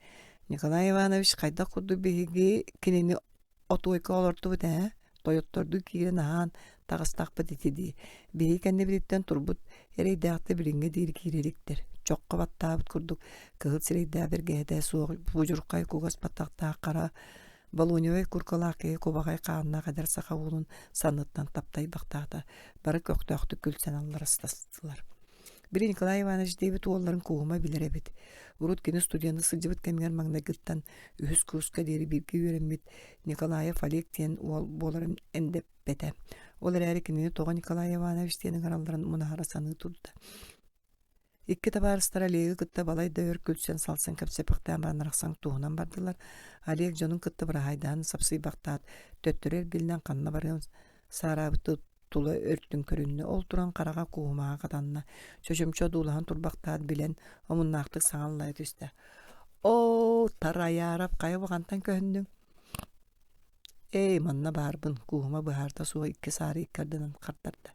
S1: Николай Иванович хайдах курдук биһиги кинини Отуойка олортубут ээ, тойоттордуу киирэн аһаан таҕыстахпыт ити дии. Биһиги кэннибититтэн турбут эрэйдээхтэр билиҥҥэ диэри киирэ иликтэр. Чоххо баттаабыт курдук кыһыл сирэйдээх бэргэһэтэ суох будьурхай кугас баттахтаах хара балоневай куркалаах киһи кубаҕай хааннаах эдэр саха уолун санныттан таптайбахтаата. Бары көхтөөхтүк күлсэн алларастастылар. Били Николай Иванович диэбит уолларын Кууһума билэр эбит. Урут кини студенты сылдьыбыт кэмигэр маҥнайгыттан үһүс курска диэри бииргэ үөрэммит Николаев Олег диэн уол буоларын эндэппэтэ. Ол эрээри кинини тоҕо Николай Иванович диэн ыҥыралларын мунаһара саныы турда. Икки табаарыстара Олегы кытта балай да өр күлсэн салсан кэпсэпэхтээн баран арахсан туһунан бардылар. Олег дьонун кытта быраһаайдаһан сапсыйбахтаат, төттөрү эргиллэн ханна барыан саараабыт тула өртүн көрүннэ, ол туран хараҕа кууһумаҕа хатанна, чочумча одуулаһан турбахтаат билэн, омуннаахтык саҥа аллайа түстэ: «Оо, Тарайаарап, хайа бу хантан көһүннүҥ?» «Эй, манна баарбын», Кууһума быһаарта суох икки саары икки ардынан хардарда.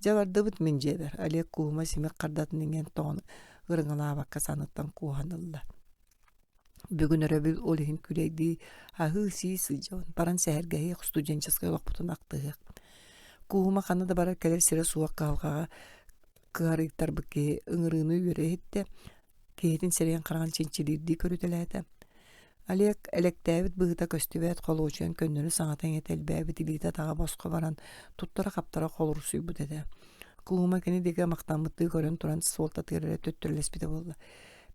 S1: «Дьэ бардыбыт мин дьиэбэр», Олег Кууһума симик хардатын иҥэн тоҕон ырыҥалаабакка санныттан кууһан ылла. Бүгүн өрөбүл ол иһин күлэйдии, аһыы-сии сылдьабын, баран сэһэргэһиэх, студенческай олохпутун ахтыһыах. Кууһума ханна да барар кэлэр сирэ суох кыһалҕаҕа кыһарыйтарбыт киһи ыҥырыыны үөрэ иһиттэ, киһитин сирэйин хараҕын чинчилиирдии көрүтэлээтэ. Олег элэктээбит быһыыта көстүбэт, холуочуйан көннөрү саҥата-иҥэтэ элбээбит илиитэ-атаҕа босхо баран, туттара-хаптара холорусуйбут этэ. Кууһума кини диэки махтаммыттыы көрөн туран суолтатыгар эрэ төттөрүлэспитэ буолла.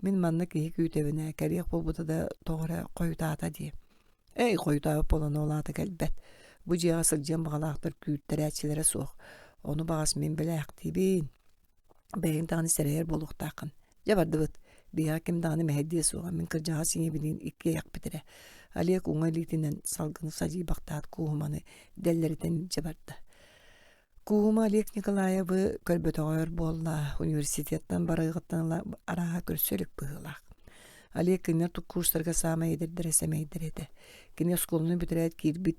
S1: Мин манна киһи күүтэбин ээ, кэлиэх буолбута да тоҕо эрэ хойутаата дии. Эй, хойутаабыт буолан ол аата кэлбэт. Бу дьиэҕэ сылдьыан баҕалаахтар күүттэрээччилэрэ суох. Ону баҕас мин бэлээхтиибин. Бэйэҥ даҕаны сэрэйэр буолуохтааххын. Дьэ бардыбыт. Биһиэхэ ким даҕаны мэһэйдиэ суоҕа. Мин кырдьаҕас ийэбиниин иккиэйэхпит эрэ. Олег уҥа илиитинэн салгыны садьыйбахтаат кууһуманы дэллэритэн илдьэ барда. Куума Олег Николаевы көрбөтөҕөр буолла, университеттан барыаҕыттан ыла арааһа көрсө илик быһыылаах. Олег кинилэр курстарга саамай эдэрдэрэ сэмэйдэрэ этэ. Кини оскуоланы бүтэрээт киирбит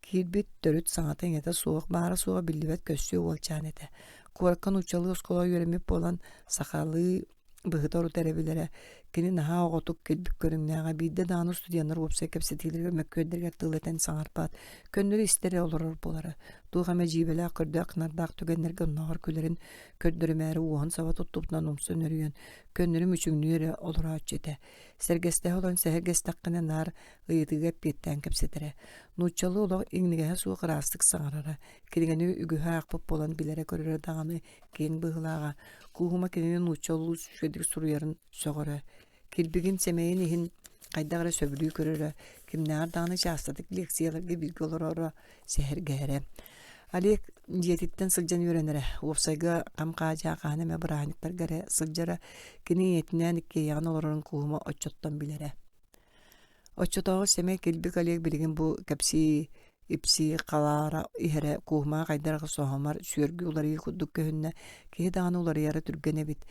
S1: киирбит төрүт саҥата-иҥэтэ суох, баара-суоҕа биллибэт көссүү уолчаан этэ. Куоракка нууччалыы оскуолаҕа үөрэммит буолан, сахалыы быһыта орута эрэ билэрэ, кини наһаа оҕотук килбик көрүҥнээҕэ, биирдэ даҕаны студеннар уопсай кэпсэтиилэригэр мөккүөрдэригэр тыл этэн саҥарбат, көннөрү истэ эрэ олорор буолара. Туох эмэ дьиибэлээх, көрдөөх-нардаах түгэннэргэ оннооҕор күлэрин көрдөрүмээри уоһун саба туттубутунан умса нөрүйэн, көннөрү мүчүҥнүү эрэ олорооччу этэ. Сэргэстэһэ олорон сэһэргэстэххинэ наар ыйытыыга эппиэттээн кэпсэтэрэ. Нууччалыы олох иҥнигэһэ суох ыраастык саҥарара, кинигэни үгүһү аахпыт буолан билэрэ-көрөрө даҕаны киэҥ быһыылааҕа, Кууһума кинини нууччалыы үчүгэйдик суруйарын сөҕөрө, килбигин сэмэйин иһин хайдах эрэ сөбүлүү көрөрө, кимнээҕэр даҕаны чаастатык лекцияларга бииргэ олороро, сэһэргэһэрэ. Олег дьиэтиттэн сылдьан үөрэнэрэ, уопсайга хам-хаадьаа хаһан эмэ бырааһынньыктарга эрэ сылдьара, кини ийэтинээн иккиэйэҕин олорорун Кууһума оччоттон билэрэ. Оччотооҕу сэмэй килбик Олег билигин бу кэпсии ипсии халаара иһэрэ Кууһумаҕа хайдах эрэ соһумар, сүөргү уларыйыы курдук көһүннэ, киһи даҕаны уларыйара түргэн эбит.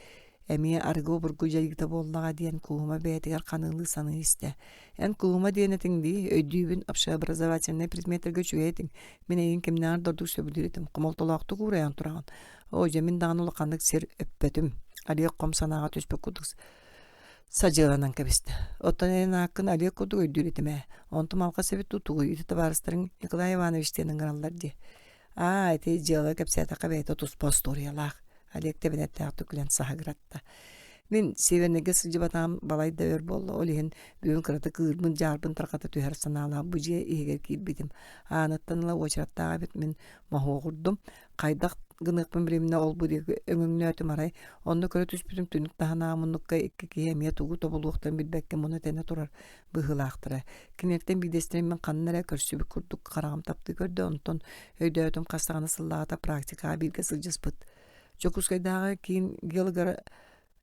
S1: Эмиэ арыгы обургу дьайыыта буоллаҕа диэн Кууһума бэйэтигэр ханыылыы саныы истэ. Эн Кууһума диэн этиҥ дии, өйдүүбүн, общеобразовательнай предметтэргэ үчүгэй этиҥ. Мин эйигин кимнээҕэр да ордук сөбүлүүр этим, хомолтолоохтук уурайан тураҕын. Оо, дьэ мин даҕаны улаханнык сир өппөтүм. Олег хом санааҕа түспүт курдук садьыаланан кэбистэ. Оттон эн ааккын Олег курдук өйдүүр этим ээ. Онтум алҕас эбит дуу тугуй, ити табаарыстарыҥ Николай Иванович диэн ыҥыраллар дии. Аа, ити дьыала кэпсээтэххэ бэйэтэ туспа остуоруйалаах. Олег тэбэнэттээхтик күлэн саһыгыратта. Мин Северныйга сылдьыбатаҕым балай да өр буолла, ол иһин бүгүн кыратык ыырбын-дьаарбын тарҕата түһэр санаалаах бу дьиэ иһигэр киирбитим. Ааныттан ыла уочараттаах эбит мин моһуогурдум. Хайдах гыныахпын билиминэ ол-бу диэки өҥөҥнөөтүм арай. Онно көрө түспүтүм түннүк таһынааҕы муннукка икки киһи эмиэ тугу тобулуохтарын билбэккэ муна тэнэ турар быһыылаахтара. Кинилэртэн биирдэстэрин мин ханна эрэ көрсүбүт курдук хараҕым таптыы көрдө, онтон өйдөөтүм хас даҕаны сыллааҕыта практикаҕа бииргэ сылдьыспыт. Дьокуускайдааҕы киин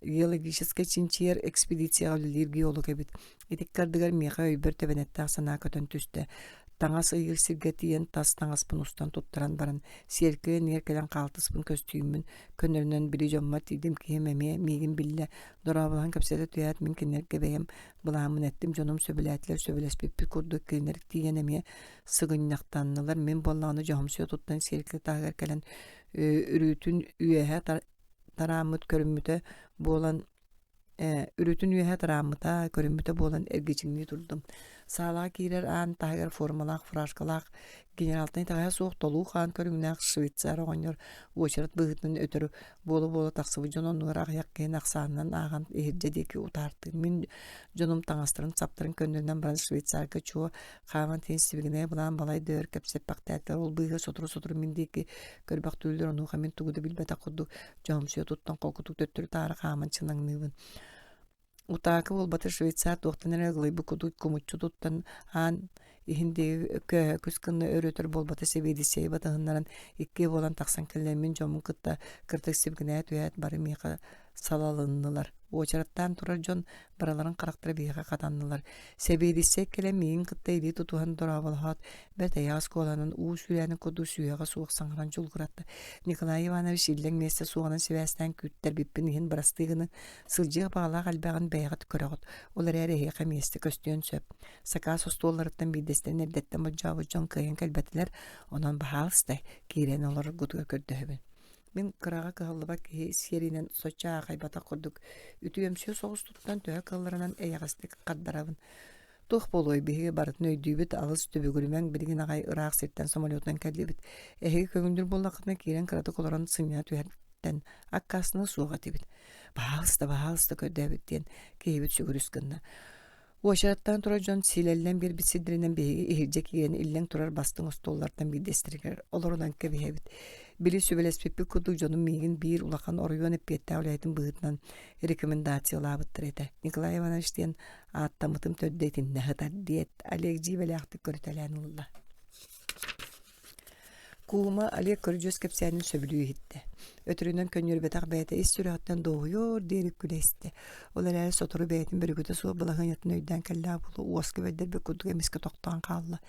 S1: геологическай чинчийэр экспедицияҕа үлэлиир геолог эбит. Ити ардыгар миэхэ өйбөр тэбэнэттээх санаа көтөн түстэ. Таҥас ыйыыр сиргэ тиийэн тас таҥаспын устан туттаран баран, сиэркилэ иннигэр кэлэн хаалтыспын көстүүммүн көннөрүнэн били дьоммор тиийдим киһим эмиэ миигин биллэ. Дорооболоһон кэпсэтэ түһээт мин кинилэргэ бэйэм былааммын эттим, дьонум сөбүлээтилэр, сөбүлэспиппит курдук кинилэр тиийэн эмиэ сыгынньахтаннылар. Мин буоллаҕына дьоһумсуйа туттан сиэркилэ таһыгар кэлэн үрүтүн үөһэ тарааммыт көрүммүтэ буолан үрүтүн үөһэ тарааммыта көрүммүтэ буолан эргичиҥнии турдум. Саалаҕа киирэр аан таһыгар формалаах фуражкалаах генералтан итэҕэһэ суох толуу хаан көрүҥнээх швейцар оҕонньор уочарат быһыытынан өтөр буола-буола тахсыбыт дьон оннугар аҕыйах киһини ахсаанынан ааҕан иһирдьэ диэки утаартыыр. Мин дьонум таҥастарын-саптарын көннөрүнэн баран швейцарга чуо хааман тиийэн сибигинэйэ былаан балай да өр кэпсэппэхтээтилэр. Ол быыһыгар сотору-сотору мин диэки көрбөхтүүллэр, онуоха мин тугу да билбэтэх курдук дьоһумсуйа туттан холкутук төттөрү-таары хааман чынаҥныыбын. Утаакы буолбата швейцар туохтан эрэ ыгылыйбыт курдук кумуччу туттан аан иһин диэки көөһөкүс гына өр-өтөр буолбата сэбиэдиссэйи батыһыннаран иккиэ буолан тахсан кэллэ мин дьоммун кытта кырдык сибигинэйэ түһээт бары миэхэ салалыннылар. Уочараттаан турар дьон барыларын харахтара биһиэхэ хатаннылар. Сэбиэдиссэй кэлэн миигин кытта илии тутуһан дорооболоһоот, бэрт эйэҕэс куоланан уу сүүрээнин курдук сүһүөҕэ суох саҥаран дьулгуратта. Николай Иванович иллэҥ миэстэ суоҕунан сибээстээн күүттэрбиппин иһин бырастыы гыныҥ, сылдьыах баҕалаах элбэҕин бэйэҕит көрөҕүт, ол эрээри эһиэхэ миэстэ көстүөн сөп. Сакаас остуолларыттан биирдэстэрин эрдэттэн болдьообут дьон кыайан кэлбэтилэр, онон баһаалыста, киирэн олороргутугар көрдөһөбүн. Мин кыраҕа кыһаллыбат киһи сиэринэн соччо аахайбатах курдук үтүөмсүйэ соҕус туттан төһө кыалларынан эйэҕэстик хардарабын. Туох буолуой, биһиги барытын өйдүүбүт, алыс түбүгүрүмэҥ, билигин аҕай ыраах сиртэн самолетунан кэллибит. Эһиги көҥүллүүр буоллаххытына киирэн кыратык олорон сынньана түһэртэн аккаастаныа суох этибит. Баһаалыста, баһаалыста көрдөөбүт диэн киһибит сүгүрүс гынна. Уочараттаан турар дьон сиилэллэн биэрбит сирдэринэн биһиги иһирдьэ киирэн иллэҥ турар бастыҥ остуоллартан биирдэстэригэр олорунан кэбиһэбит. Били сүбэлэспиппит курдук дьонум миигин биир улахан оройуон эппиэттээх үлэһитин быһыытынан рекомендациялаабыттар этэ. Николай Иванович диэн ааттаммытым төрдө итиннэ сытар диэт Олег дьиибэлээхтик көрүтэлээн ылла. Куума Олег көрүдьүөс кэпсээнин сөбүлүү иһиттэ. Өтөрүнэн көнньүөрбэтэх бэйэтэ ис сүрэҕиттэн дуоһуйуор диэри күлэ истэ. Ол эрээри сотору бэйэтин бөрүкүтэ суох балаһыанньатын өйдөөн кэллэҕэ буолуо уоска бэрдэрбит курдук эмискэ тохтоон хаалла.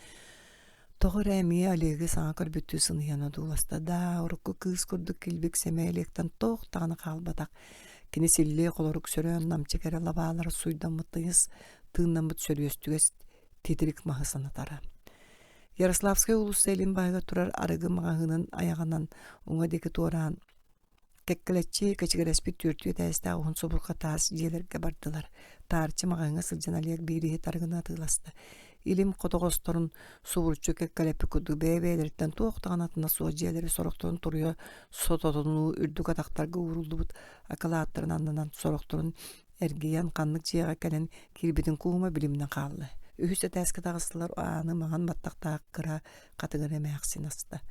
S1: Тоҕо эрэ эмиэ Олегы саҥа көрбүттүү сыныйан одууласта да, урукку кыыс курдук килбик сэмэй Олегтан туох даҕаны хаалбатах. Кини силлиэ холорук сөрөөн намчы кэрэ лабаалара суйдаммыт тыйыс тыыннаммыт сөрүөстүгэс титирик маһы санатара. Ярославскай уулусса илин баһыгар турар арыгы маҕаһыынын айаҕынан уҥа диэки туораан кэккэлэччи кэчигирэспит түөртүү этээстээх уһун субурҕа таас дьиэлэргэ бардылар. Таарыччы маҕаһыыҥҥа сылдьан Олег биир иһит арыгыны атыыласта. Илим хотоҕосторун субуруччу кэккэлэппит курдук бэйэ-бэйэлэриттэн туох даҕаны атына суох дьиэлэри сорохторун туруйа сототунуу үрдүк атахтарга ууруллубут акылааттарын аннынан сорохторун Эргийэн ханнык дьиэҕэ кэлэн киирбитин кууһума билиминэ хаалла. Үһүс этээскэ таҕыстылар ааны маҥан баттахтаах кыра хатыҥыр эмээхсин аста.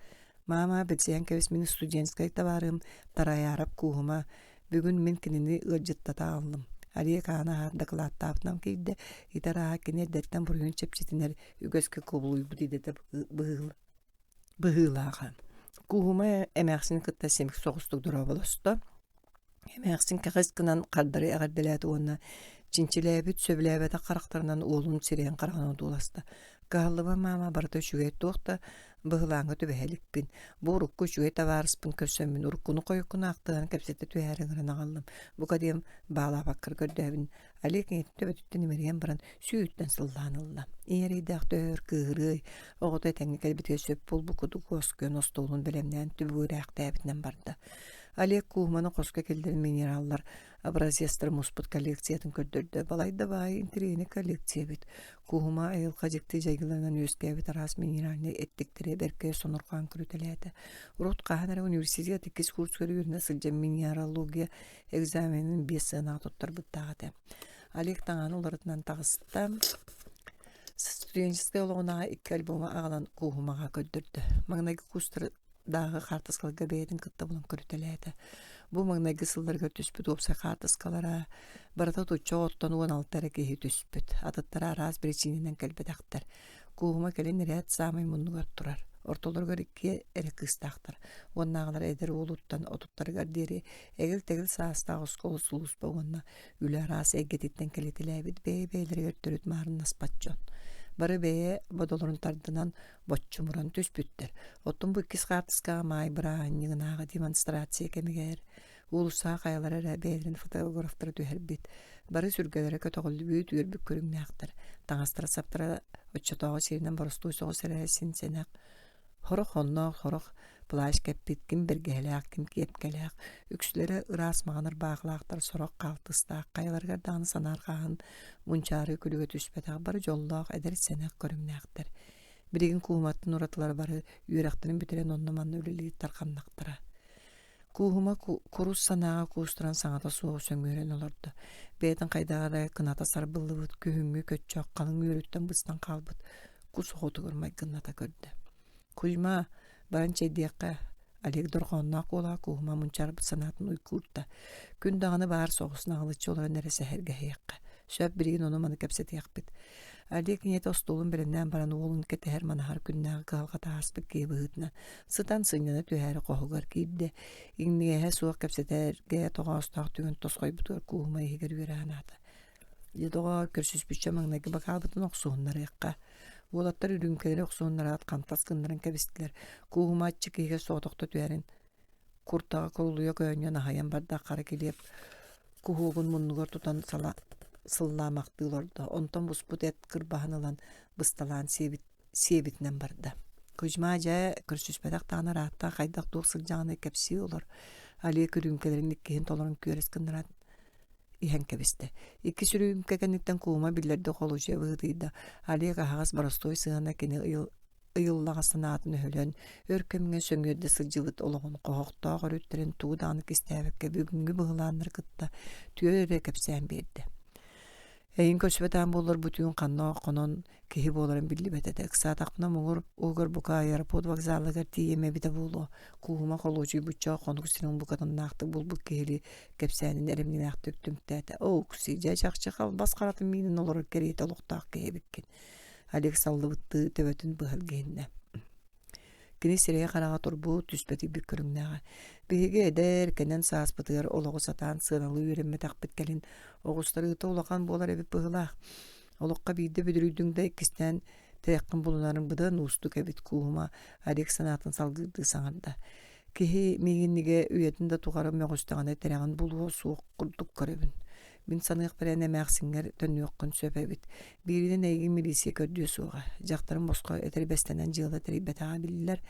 S1: «Маама, билсиһэн кэбис мин студенческай табаарым Тарайаарап Кууһума. Бүгүн мин кинини ыалдьыттата аҕаллым». Олег ааны аһаат дакылааттаабытынан киирдэ. Ити арааһа кини эрдэттэн буруйун чэпчэтинэр үгэскэ кубулуйбут идэтэ быһыылааҕа. Кууһума эмээхсини кытта симик соҕустук дорооболосто. Эмээхсин кэҕис гынан хардары эҕэрдэлээтэ уонна чинчилээбит, сөбүлээбэтэх харахтарынан уолун сирэйин-хараҕын одууласта. «Кыһаллыба, маама, барыта үчүгэй, туох да быһылааҥҥа түбэһэ иликпин. Бу урукку үчүгэй табаарыспын көрсөммүн, уруккуну-хойуккуну ахтыһан кэпсэтэ түһээри ыҥыран аҕаллым. Бука диэн баалаабаккар көрдөөбүн Олег ийэтин төбөтүттэн имэрийэн баран сүүһүттэн сыллаан ылла. Ийэ эрэйдээх төһөр кыыһырыай, оҕото этэҥҥэ кэлбитигэр сөп буолбут курдук уоскуйан остуолун бэлэмнээн түбүгүрээхтээбитинэн барда. Олег Кууһуманы хоско киллэрэн минераллар образецтары муспут коллекциятын көрдөрдө. Балайда баай интэриэһинэй коллекция эбит. Кууһума айылҕа дьикти дьайгыларынан үөскээбит араас минеральнай эттиктэри бэркэ сонурҕаан көрүтэлээтэ. Урут хаһан эрэ университет иккис курсугар үөрэнэ сылдьан минералогия экзаменын биэс сыанаҕа туттарбыттаах этэ. Олег таҥаһын уларытынан таҕыста. Студенческай олоҕунаҕа икки альбому аҕалан Кууһумаҕа көрдөрдө. Маҥнайгы курстары дааҕы хаартыскаларга бэйэтин кытта булан көрүтэлээтэ. Бу маҥнайгы сылларыгар түспүт уопсай хаартыскалара барыта отучча оҕоттон 16 эрэ киһи түспүт. Атыттара араас биричиинэнэн кэлбэтэхтэр. Кууһума кэлин ирээт саамай муннугар турар. Ортолоругар икки эрэ кыыстаахтар. Уоннааҕылара эдэр уолуттан отуттарыгар диэри эгил-тэгил саастаах оскуола сулууспа уонна үлэ араас эйгэтиттэн кэлитэлээбит бэйэ-бэйэлэригэр төрүт маарыннаспат дьон. Бары бэйэ бодолорун тардынан боччумуран түспүттэр. Оттон бу иккис хаартыскаҕа маай бырааһынньыгынааҕы демонстрация кэмигэр уулуссаҕа хайалара эрэ бэйэлэрин фотографтара түһэрбит. Бары сүргэлэрэ көтөҕүллүбүт, үөрбүт көрүҥнээхтэр. Таҥастара-саптара оччотооҕу сиринэн боростуой соҕус эрэ син сэнэх. Сорох онноох, сорох плащ кэппит, ким бэргэһэлээх, ким киэпкэлээх. Үксүлэрэ ыраас маҥан ырбаахылаахтар, сорох хаалтыстаах, хайаларыгар даҕаны санаарҕааһын мунчаарыы күлүгэ түспэтэх бары дьоллоох, эдэр сэнэх көрүҥнээхтэр. Билигин кууматтан уратылар бары үөрэхтэрин бүтэрэн онно-манна үлэлии тарҕаннахтара. Кууһума курус санааҕа куустаран саҥата суох сөҥүөрэн олордо. Бэйэтин хайдах эрэ кыната сарбыллыбыт күһүҥҥү көччөх халыҥ үөрүттэн быстан хаалбыт кус оҕотугар майгынната көрдө. Кузьма, баран чэйдиэххэ, Олег дорҕоонноох куолаһа Кууһума мунчаарбыт санаатын уйгуурта. Күн даҕаны баар соҕус наҕылыччы олорон эрэ сэһэргэһиэххэ. Сөп, билигин ону-маны кэпсэтиэхпит. Олег ийэтэ остуолун бэлэмнээн баран уолун кэтэһэр-манаһар күннээҕи кыһалҕата ааспыт киһи быһыытынан сытан сынньана түһээри хоһугар киирдэ. Иҥнигэһэ суох кэпсэтэргэ тоҕоостоох түгэн тосхойбутугар Кууһума иһигэр үөрэ санаата. Дьэ, доҕоор, көрсүспүччэ маҥнайгы бакаалбытын охсуһуннарыахха. Уолаттар үрүүмкэлэри охсуһуннараат хантас гыннаран кэбистилэр. Кууһума аччык иһигэр соҕотохто түһэрин куртаҕа курулуйа көөнньөн аһыйан барда хара килиэп куһуогун муннугар тутан сала сыллаамахтыы олордо. Онтон буспут эт кырбаһын ылан бысталаан сиэбит, сиэбитинэн барда. Кузьма дьэ көрсүспэтэх даҕаны ыраатта хайдах-туох сылдьаҕыный кэпсии олор. Олег үрүүмкэлэрин иккиһин толорон күөрэс гыннаран иһэн кэбистэ. Иккис үрүүмкэ кэнниттэн Куума биллэрдэ холучуйа быһыытыйда. Олег аһаҕас боростуой сыһыана кини ыйыллаҕас санаатын өһүлэн, өр кэмҥэ сөҥүөрдэ сылдьыбыт олоҕун хоһохтоох өрүттэрин тугу даҕаны кистээбэккэ бүгүҥҥү быһылааннары кытта түөр эрэ кэпсээн биэрдэ. Эйин көрсүбэтэҕим буоллар бу түүн ханна хонон киһи буоларым биллибэт этэ. Ыксаатахпына муҥур уһугар бука аэропорт вокзалыгар тиийиэм эбитэ буолуо. Кууһума холуочуйбучча хонук сирин букатыннаахтык булбут киһилии кэпсээнин эрэмньилээхтик түмтээтэ. Оукси, дьэ чахчы халбас харатын миинин олорор кэриэтэ олохтоох киһи эбиккин. Олег саллыбыттыы төбөтүн быһа илгиһиннэ. Кини сирэйэ-хараҕа турбут, түспэтийбит көрүҥнээҕэ. Биһиги эдэр, кэнэн сааспытыгар олоҕу сатаан сыаналыы үөрэммэтэхпит кэлин оҕустарыыта улахан буолар эбит быһыылаах. Олоххо биирдэ бүдүрүйдүҥ да иккистээн тирэххин булунарыҥ быдан уустук эбит Кууһума Олег санаатын салгыырдыы саҥарда. Киһи миигиннигэ үйэтин да тухары мөҕүстэҕинэ тирэҕин булуо суох курдук көрөбүн. Мин саныахпар эн эмээхсиҥҥэр төннүөххүн сөп эбит. Бииринэн эйигин милиция көрдүө суоҕа. Дьахтарым босхо этэрбэстэнэн дьыала тэрийбэтэҕэ биллэр.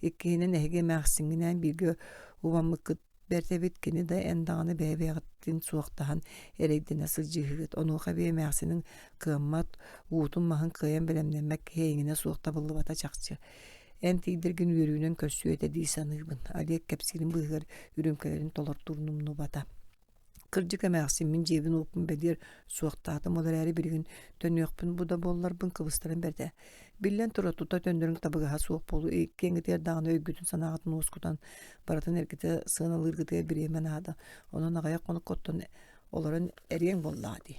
S1: Иккиһинэн эһиги эмээхсиҥҥинээн бииргэ убаммыккыт бэрт эбит. Кини да эн даҕаны бэйэ-бэйэҕитин суохтаһан эрэйдэнэ сылдьыыһыгыт. Онуоха эбии эмээхсиниҥ кыаммат, уутун маһын кыайан бэлэмнэммэт киһи эйигинэ суох табыллыбата чахчы. Эн тиийдэргин үөрүүнэн көрсүө этэ дии саныыбын. Олег кэпсиирин быыһыгар үрүүмкэлэрин толортуурун умнубата. Кырдьык эмээхсин, мин дьиэбин-уоппун бэлиэр суохтаатым, ол эрээри билигин төннүөхпүн бу да буолларбын кыбыстарым бэрт ээ. Биллэн турар, тута төннөрүҥ табыгаһа суох буолуо, иккиэҥҥитигэр даҕаны өйгүтүн-санааҕытын уоскутан, барытын эргитэ сыаналыыргытыгар бириэмэ наада. Онон аҕыйах хонукка оттон олорон эриэҥ буоллаҕа дии.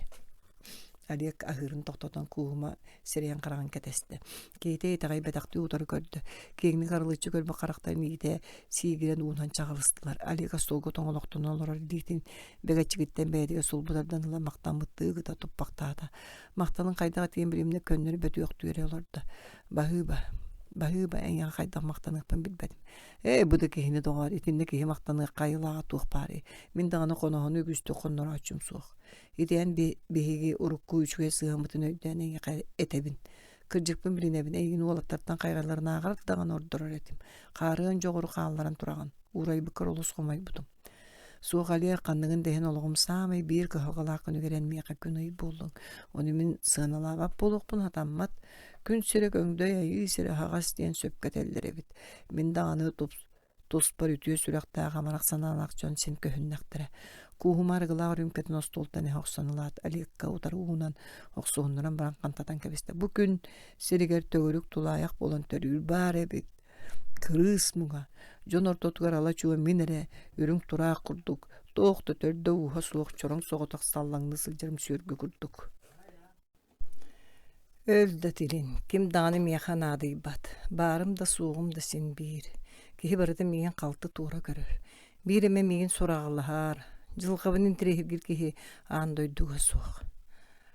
S1: Олег аһыырын тохтотон кууһума сирэйин хараҕын кэтэстэ. Киһитэ итэҕэйбэтэхтии утары көрдө. Киэҥник арылыччы көрбүт харахтарын иитэ сиигирэн уунан чаҕылыстылар. Олег остуолга тоҥолохтонон олорор илиитин бэгэччигиттэн бэйэтигэр сулбу тардан ыла махтаммыттыы ыгыта туппахтаата. Махталын хайдах этиэн билимнэ көннөрү бөтүөхтүү эрэ олордо. Баһыыба, баһыыба эйиэхэ хайдах махтаныахпын билбэтим. Ээ, бу да киһини доҕоор, итиннэ киһи махтаныахха айылааҕа туох баарый? Мин даҕаны хоноһону үгүстүк хоннорооччум суох. Ити эн биһиги урукку үчүгэй сыһыаммытын өйдөөн эйиэхэ этэбин. Кырдьыкпын билинэбин, эйигин уолаттартан хайҕалларынааҕар даҕаны ордорор этим. Хаарыан дьоҕуру хаалларан тураҕын. Уурайбыккар олус хомойбутум. Суох Олег, ханныгын да иһин олоҕум саамай биир кыһалҕалаах күнүгэр эн миэхэ күн ый буоллуҥ. Ону мин сыаналаабат буолуохпун сатаммат. Күн сирэ көҥдөй, айыы сирэ аһаҕас диэн сөпкө этэллэр эбит. Мин даҕаны туспар үтүө сүрэхтээх амарах санаалаах дьон син көһүннэхтэрэ. Кууһума арыгылаах үрүүмкэтин остуолтан эһэ охсон ылаат, Олегка утары уунан охсуһуннаран баран хантатан кэбистэ. Бу күн сиригэр төгүрүк тулаайах буолан төрүүр баар эбит. Кырыыс муҥа, дьон ортотугар ала-чуо мин эрэ үрүҥ тураах курдук, туох да төрдө-ууһа суох чороҥ соҕотох саллаҥныы сылдьарым сүөргү курдук. Өл да тилин, ким даҕаны миэхэ наадыйбат, баарым да суоҕум да син биир. Киһи барыта миигин халты туора көрөр. Биир эмэ миигин сураҕалаһар, дьылҕабын интэриэһиргиир киһи аан дойдуга суох.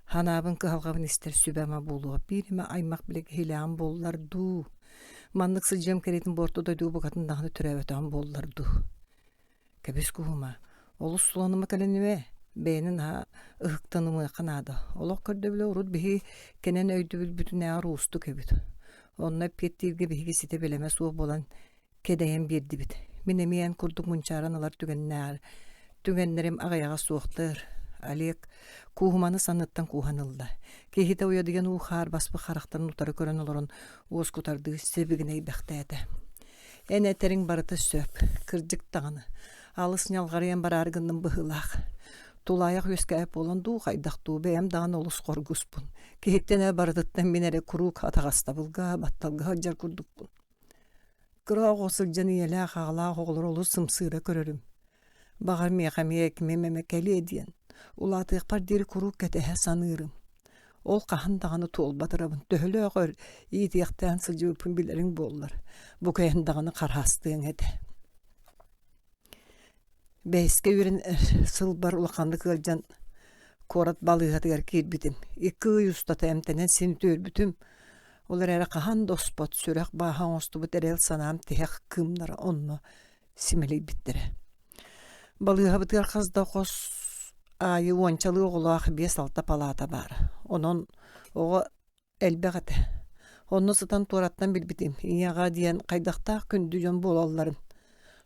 S1: Ханаабын кыһалҕабын истэр сүбэ-ама буолуо, биир эмэ аймах билэ киһилээҕим буоллар дуу, маннык сылдьыам кэриэтин бу орто дойдуга букатын даҕаны төрөөбөтөҕүм буоллар дуу. Кэбис куһума, олус суланыма кэлинимэ, бэйэни наһаа ыһыктанымыахха наада. Олох көрдөбүлэ урут биһи кэнэн өйдөбүлбүтүнээҕэр уустук эбит. Онно эппиэттииргэ биһиги ситэ бэлэмэ суох буолан кэдэйэн биэрдибит. Мин эмиэ эн курдук мунчааран ылар түгэннээҕэр түгэннэрим аҕыйаҕа суохтар. Олег кууһуманы санныттан кууһан ылла. Киһитэ уйадыйан уу-хаар баспыт харахтарын утары көрөн олорон уоскутардыы сибигинэйбэхтээтэ. Эн этэриҥ барыта сөп, кырдьык даҕаны. Алыс ньалҕарыйан бараары гынным быһыылаах. Тулаайах үөскээбит буолан дуу, хайдах дуу, бэйэм даҕаны олус хоргуспун. Киһиттэн эрэ барытыттан мин эрэ куруук атаҕастабылга, батталга сылдьар курдукпун. Кыра оҕо сылдьан ийэлээх аҕалаах оҕолору олус сымсыыра көрөрүм. Баҕар миэхэ эмиэ кимим эмэ кэлиэ диэн, улаатыахпар диэри куруук кэтэһэ саныырым. Ол хаһан даҕаны туолбат ырабын төһөлөөх өр иитиэхтээн сылдьыбыппын билэриҥ буоллар, бу кэйэн даҕаны хараастыаҥ этэ. Бэһискэ үөрэнэр сылбар улаханнык ыалдьан куорат балыыһатыгар киирбитим. Икки ый устата эмтэнэн син үтүөрбүтүм. Ол эрээри хаһан да оспот, сүрэх бааһа оҥостубут эрэл санаам тиһэх кыымнара онно симэлийбиттэрэ. Балыыһабытыгар хас да хос аайы уончалыы оҕолоох биэс-алта палаата баара. Онон оҕо Элбэх этэ. Онно сытан туораттан билбитим, ийэ-аҕа диэн хайдахтаах күндү дьон буолалларын.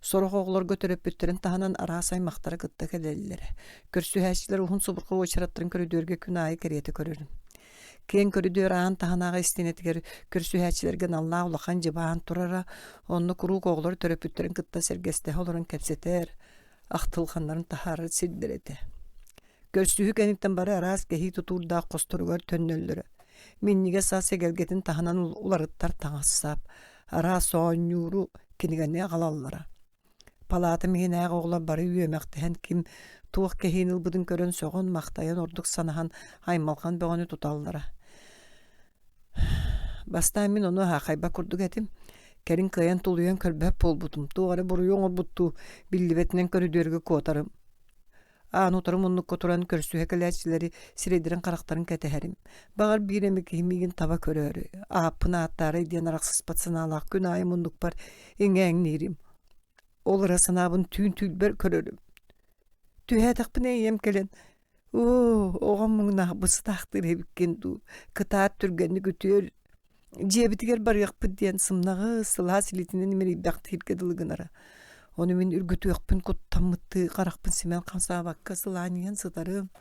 S1: Сорох оҕолорго төрөппүттэрин таһынан араас аймахтара кытта кэлэллэрэ. Көрсүһээччилэр уһун субурҕа уочараттарын көрүдүөргэ күн аайы кэриэтэ көрөрүм. Киэҥ көрүдүөр аан таһынааҕы истиэнэтигэр көрсүһээччилэргэ аналлаах улахан дьыбаан турара, онно куруук оҕолор төрөппүттэрин кытта сэргэстэһэ олорон кэпсэтэр, ахтылҕаннарын таһаарар сирдэрэ этэ. Көрсүһүү кэнниттэн бары араас кэһии тутуурдаах хосторугар төннөллөрө. Минньигэс ас эгэлгэтин таһынан уларыттар таҥас-сап, араас оонньууру, кинигэни аҕалаллара. Палаатам иһинээҕи оҕолор бары үөмэхтэһэн ким туох кэһиини ылбытын көрөн сөҕөн-махтайан ордук санаһан аймалҕан бөҕөнү туталлара. Бастаан мин ону аахайбат курдук этим. Кэлин кыайан тулуйан көрбөт буолбутум. Туох эрэ буруйу оҥорбуттуу биллибэтинэн көрүдүөргэ куотарым. Аан утары муннукка туран көрсүһэ кэлээччилэри сирэйдэрин-харахтарын кэтэһэрим. Баҕар биир эмэ киһи миигин таба көрөөрү, ааппын ааттаарай диэн арахсыспат санаалаах күн аайы муннукпар иҥээҥниирим. Ол ыра санаабын түүн түүлбэр көрөрүм. Түһээтэхпинэ ийэм кэлэн «Оо, оҕом муҥнаах быстаахтыыр эбиккин дуу, кытаат түргэнник үтүөр, Дьиэбитигэр барыахпыт диэн сымнаҕас, сылаас илиитинэн имэрийбэхтииргэ дылы гынара. Ону мин үргүтүөхпүн куттаммыттыы харахпын симэн хамсаабакка сылаанньыйан сытарым.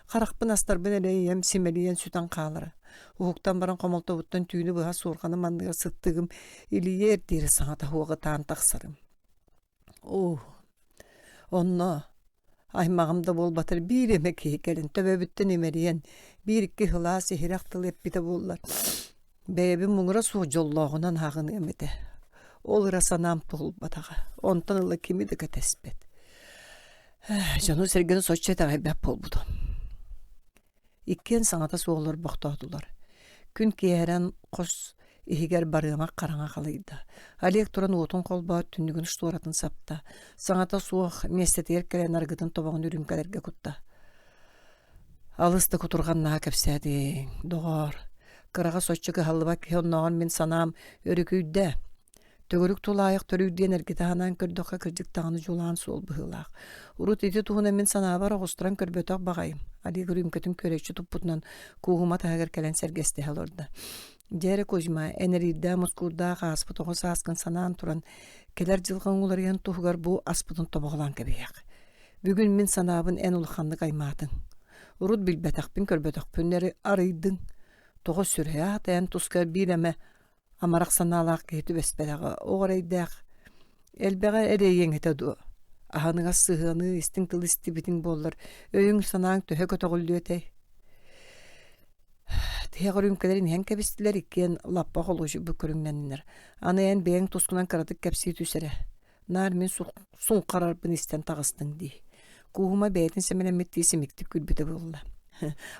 S1: Харахпын астарбын эрэ ийэм симэлийэн сүтэн хаалара. Уһуктан баран хомолтобуттан түүнү быһа суорҕаным анныгар сыттыгым илийиэр диэри саҥата суох ытаан тахсарым. Оо, онно аймаҕым да буолбатар биир эмэ киһи кэлин төбөбүттэн имэрийэн биир-икки сылаас иһирэх тыл эппитэ буоллар бэйэбин муҥура суох дьоллооҕунан ааҕыныам этэ. Ол ыра санаам туолбатаҕа. Онтон ыла кими да кэтэспэт. Дьону-сэргэни соччо итэҕэйбэт буолбутум. Иккиэн саҥата суох олорбохтоотулар. Күн киэһэрэн хос иһигэр барыамах хараҥа халыйда. Олег туран уотун холбоот түннүгүн шторатын сапта. Саҥата суох миэстэтигэр кэлэн арыгытын тобоҕун үрүүмкэлэргэ кутта. Алыс да кутурҕаннаах кэпсээтиҥ, доҕоор. Кыраҕа соччо кыһаллыбат киһи оннооҕор мин санаам өрүкүйдэ. Төгүрүк тулаайах төрүүр диэн эргитэ санаан көрдөххө, кырдьык даҕаны дьулаан суол быһыылаах. Урут ити туһунан мин санаабар оҕустаран көрбөтөх баҕайым. Олег үрүүмкэтин күөрэччи туппутунан кууһума таһыгар кэлэн сэргэстэһэ олордо. Дьэ эрэ, Кузьма, эн эриирдээх-мускуурдаах ааспыт оҕо сааскын санаан туран, кэлэр дьылҕаҥ уларыйан туһугар бу аспытын тобоҕолоон кэбиһиэх. Бүгүн мин санаабын эн улаханнык аймаатыҥ. Урут билбэтэхпин, көрбөтөхпүн эрэ арыйдыҥ. Тоҕо сүрэй аата эн тускар биир эмэ амарах санаалаах киһи түбэспэтэҕэ оҕо эрэйдээх элбэҕи эрэйиэҥ этэ дуо? Аһыныгас сыһыаны, истиҥ тыл истибитиҥ буоллар, өйүҥ-санааҥ төһө көтөҕүллүө этэй? Тиһэх үрүүмкэлэрин иһэн кэбистилэр, иккиэн лаппа холуочуйбут көрүҥнэннилэр. Аны эн бэйэҥ тускунан кыратык кэпсии түс эрэ. Наар мин суҥхарарбын истэн таҕыстыҥ дии. Кууһума бэйэтин сэмэлэммиттии симиктик күлбүтэ буолла.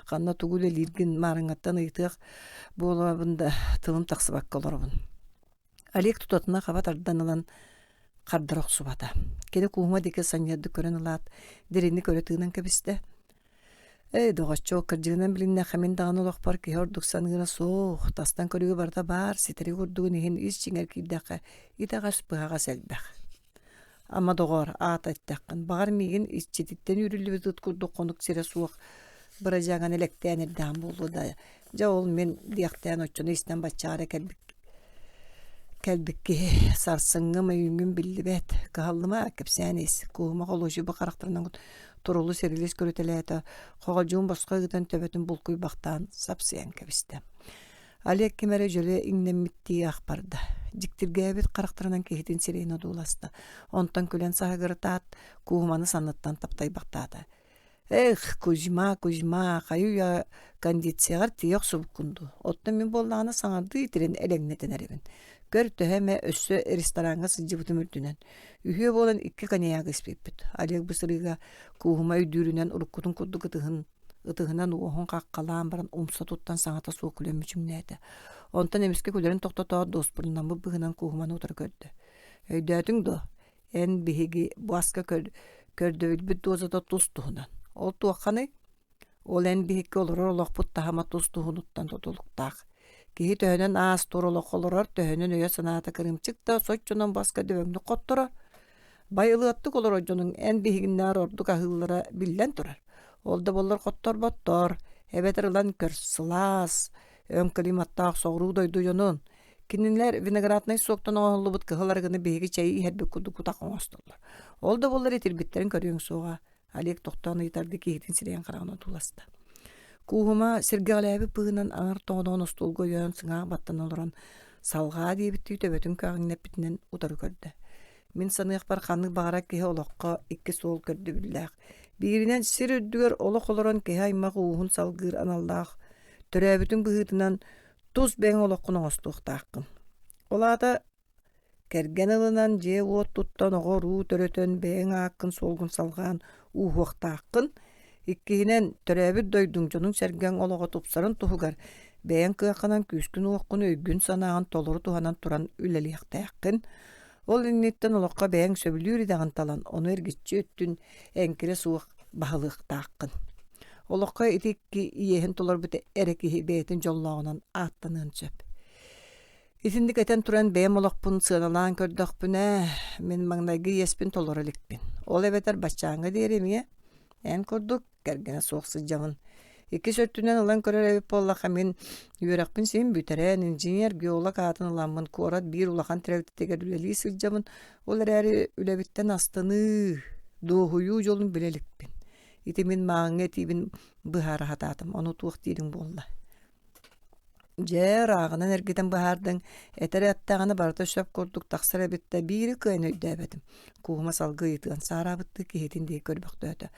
S1: Ханна тугу үлэлииргин маарыҥҥаттан ыйытыах буолабын да, тылым тахсыбакка олоробун. Олег тутатына хаба тардан ылан хардара охсубата. Кини Кууһума диэки санньыардык көрөн ылаат, дириҥник өрө тыынан кэбистэ. Эй, доҕоччуок, кырдьыгынан билиннэххэ мин даҕаны олохпор киһи ордук саныыра суох, тастан көрүүгэ барыта баар, ситэри курдугун иһин ис дьиҥэр киирдэххэ, итэҕэс-быһаҕас элбэх. Ама доҕоор, аата эттэххин, баҕар миигин иччититтэн үүрүллүбүт ыт курдук хонук сирэ суох бырадьааганы элэктээн эрдэҕим буолуо да, Дьэ ол мин диэхтээн оччону истэн баччаҕа эрэ кэлбит кэлбит киһи сарсыҥҥы мөйүүҥҥүн биллибэт кыһаллыма кэпсээн ис Кууһума холуочуйбут харахтарынан турулус-эрилис көрүтэлээтэ хоҕолдьуун босхо ыытан төбөтүн булкуйбахтаан сапсыйан кэбистэ Олег ким эрэ дьөлө иҥнэммиттии ах барда дьиктиргээбит харахтарынан киһитин сирэйин одууласта онтон күлэн саһыгырытаат Кууһуманы санныттан таптайбахтаата Эх, Кузьма, Кузьма, хайы-үйэ кондицияҕар тиийэ охсубуккун дуу? Оттон мин буоллаҕына саҥардыы итирэн элэҥнэтэн эрэбин. Көр, төһө эмэ өссө рестораҥҥа сылдьыбытым үрдүнэн. Үһүө буолан икки коньягы испиппит. Олег бу сырыыга Кууһума өйдүүрүнэн уруккутун курдук ытыһын ытыһынан уоһун хаххалаан баран умса туттан саҥата суох күлэн мүчүҥнээтэ. Онтон эмискэ күлэрин тохтотоот дуоспуруннаммыт быһыынан Кууһуманы утары көрдө. Өйдөөтүҥ дуо? Эн биһиги бу аска көрдөбүлбүт дозата тус-туһунан. Ол туохханый? Ол эн биһикки олорор олохпут таһыма тус-туһунуттан тутулуктаах. Киһи төһөнөн аас-туор олоххо олорор, төһөнөн өйө-санаата кырыымчык да, соччонон баска дөбөҥнүк хотторор. Байылыаттык олорор дьонуҥ эн биһигиннээр ордук аһыыллара биллэн турар. Ол да буоллар хотторботтор, эбэтэр ылан көр, сылаас, өҥ климаттаах соҕуруу дойду дьонун, Кинилэр винограднай суоктан оҥоһуллубут кыһыл арыгыны биһиги чэйи иһэрбит курдук утах оҥостоллор. Ол да буоллар итирбиттэрин көрүөҥ суоҕа. Олег тохтоон ыйытардыы киһитин сирэйин хараҕын одууласта. Кууһума сиргэҕэлээбит быһыынан аҥар тоҕоноҕун остуолга өйөөн сыҥаах баттана олорон салҕаа диэбиттии төбөтүн көөҕүҥнэппитинэн утары көрдө. Мин саныахпар ханнык баҕарар киһи олоххо икки суол көрдөбүллээх. Бииринэн сир үрдүгэр олох олорон киһи аймах ууһун салгыыр аналлаах төрөөбүтүн быһыытынан Тус бэйэҥ олоххун оҥостуохтааххын. Ол аата кэргэн ылынан, дьиэ-уот туттан, оҕо-уруу төрөтөн, бэйэҥ ааккын-суолгун салҕаан ууһуохтааххын. Иккиһинэн, төрөөбүт дойдуҥ, дьонуҥ-сэргэҥ олоҕо тупсарын туһугар бэйэҥ кыаххынан күүскүн-уоххун, өйгүн-санааҕын толору туһанан туран үлэлиэхтээххин. Ол инниттэн олоххо бэйэҥ сөбүлүүр идэҕин талан, ону эргиччи өттүн эҥкилэ суох баһылыахтааххын. Олоххо ити икки иэһин толорбут эрэ киһи бэйэтин дьоллооҕунан ааттаныан сөп. Итинник этэн туран бэйэм олохпун сыаналаан көрдөхпүнэ, мин маҥнайгы иэспин толоро иликпин. Ол эбэтэр баччааҥҥа диэри эмиэ эн курдук кэргэнэ суох сылдьабын. Иккис өттүнэн ылан көрөр эбит буоллахха, мин үөрэхпин син бүтэрэн, инженер-геолог аатын ыламмын куорат биир улахан тэрилтэтигэр үлэлии сылдьабын. Ол эрээри үлэбиттэн астыныы, дуоһуйуу дьолун билэ иликпин. Ити мин мааҕыҥҥа этиибин быһаара сатаатым, ону туох диириҥ буолла? Дьэ, ырааҕынан эргитэн быһаардыҥ, этэр эттэҕинэ барыта сөп курдук тахсар эбит да, биири кыайан өйдөөбөтүм. Кууһума салгыы ыйытыан саараабыттыы киһитин диэки көрбөхтөөтө.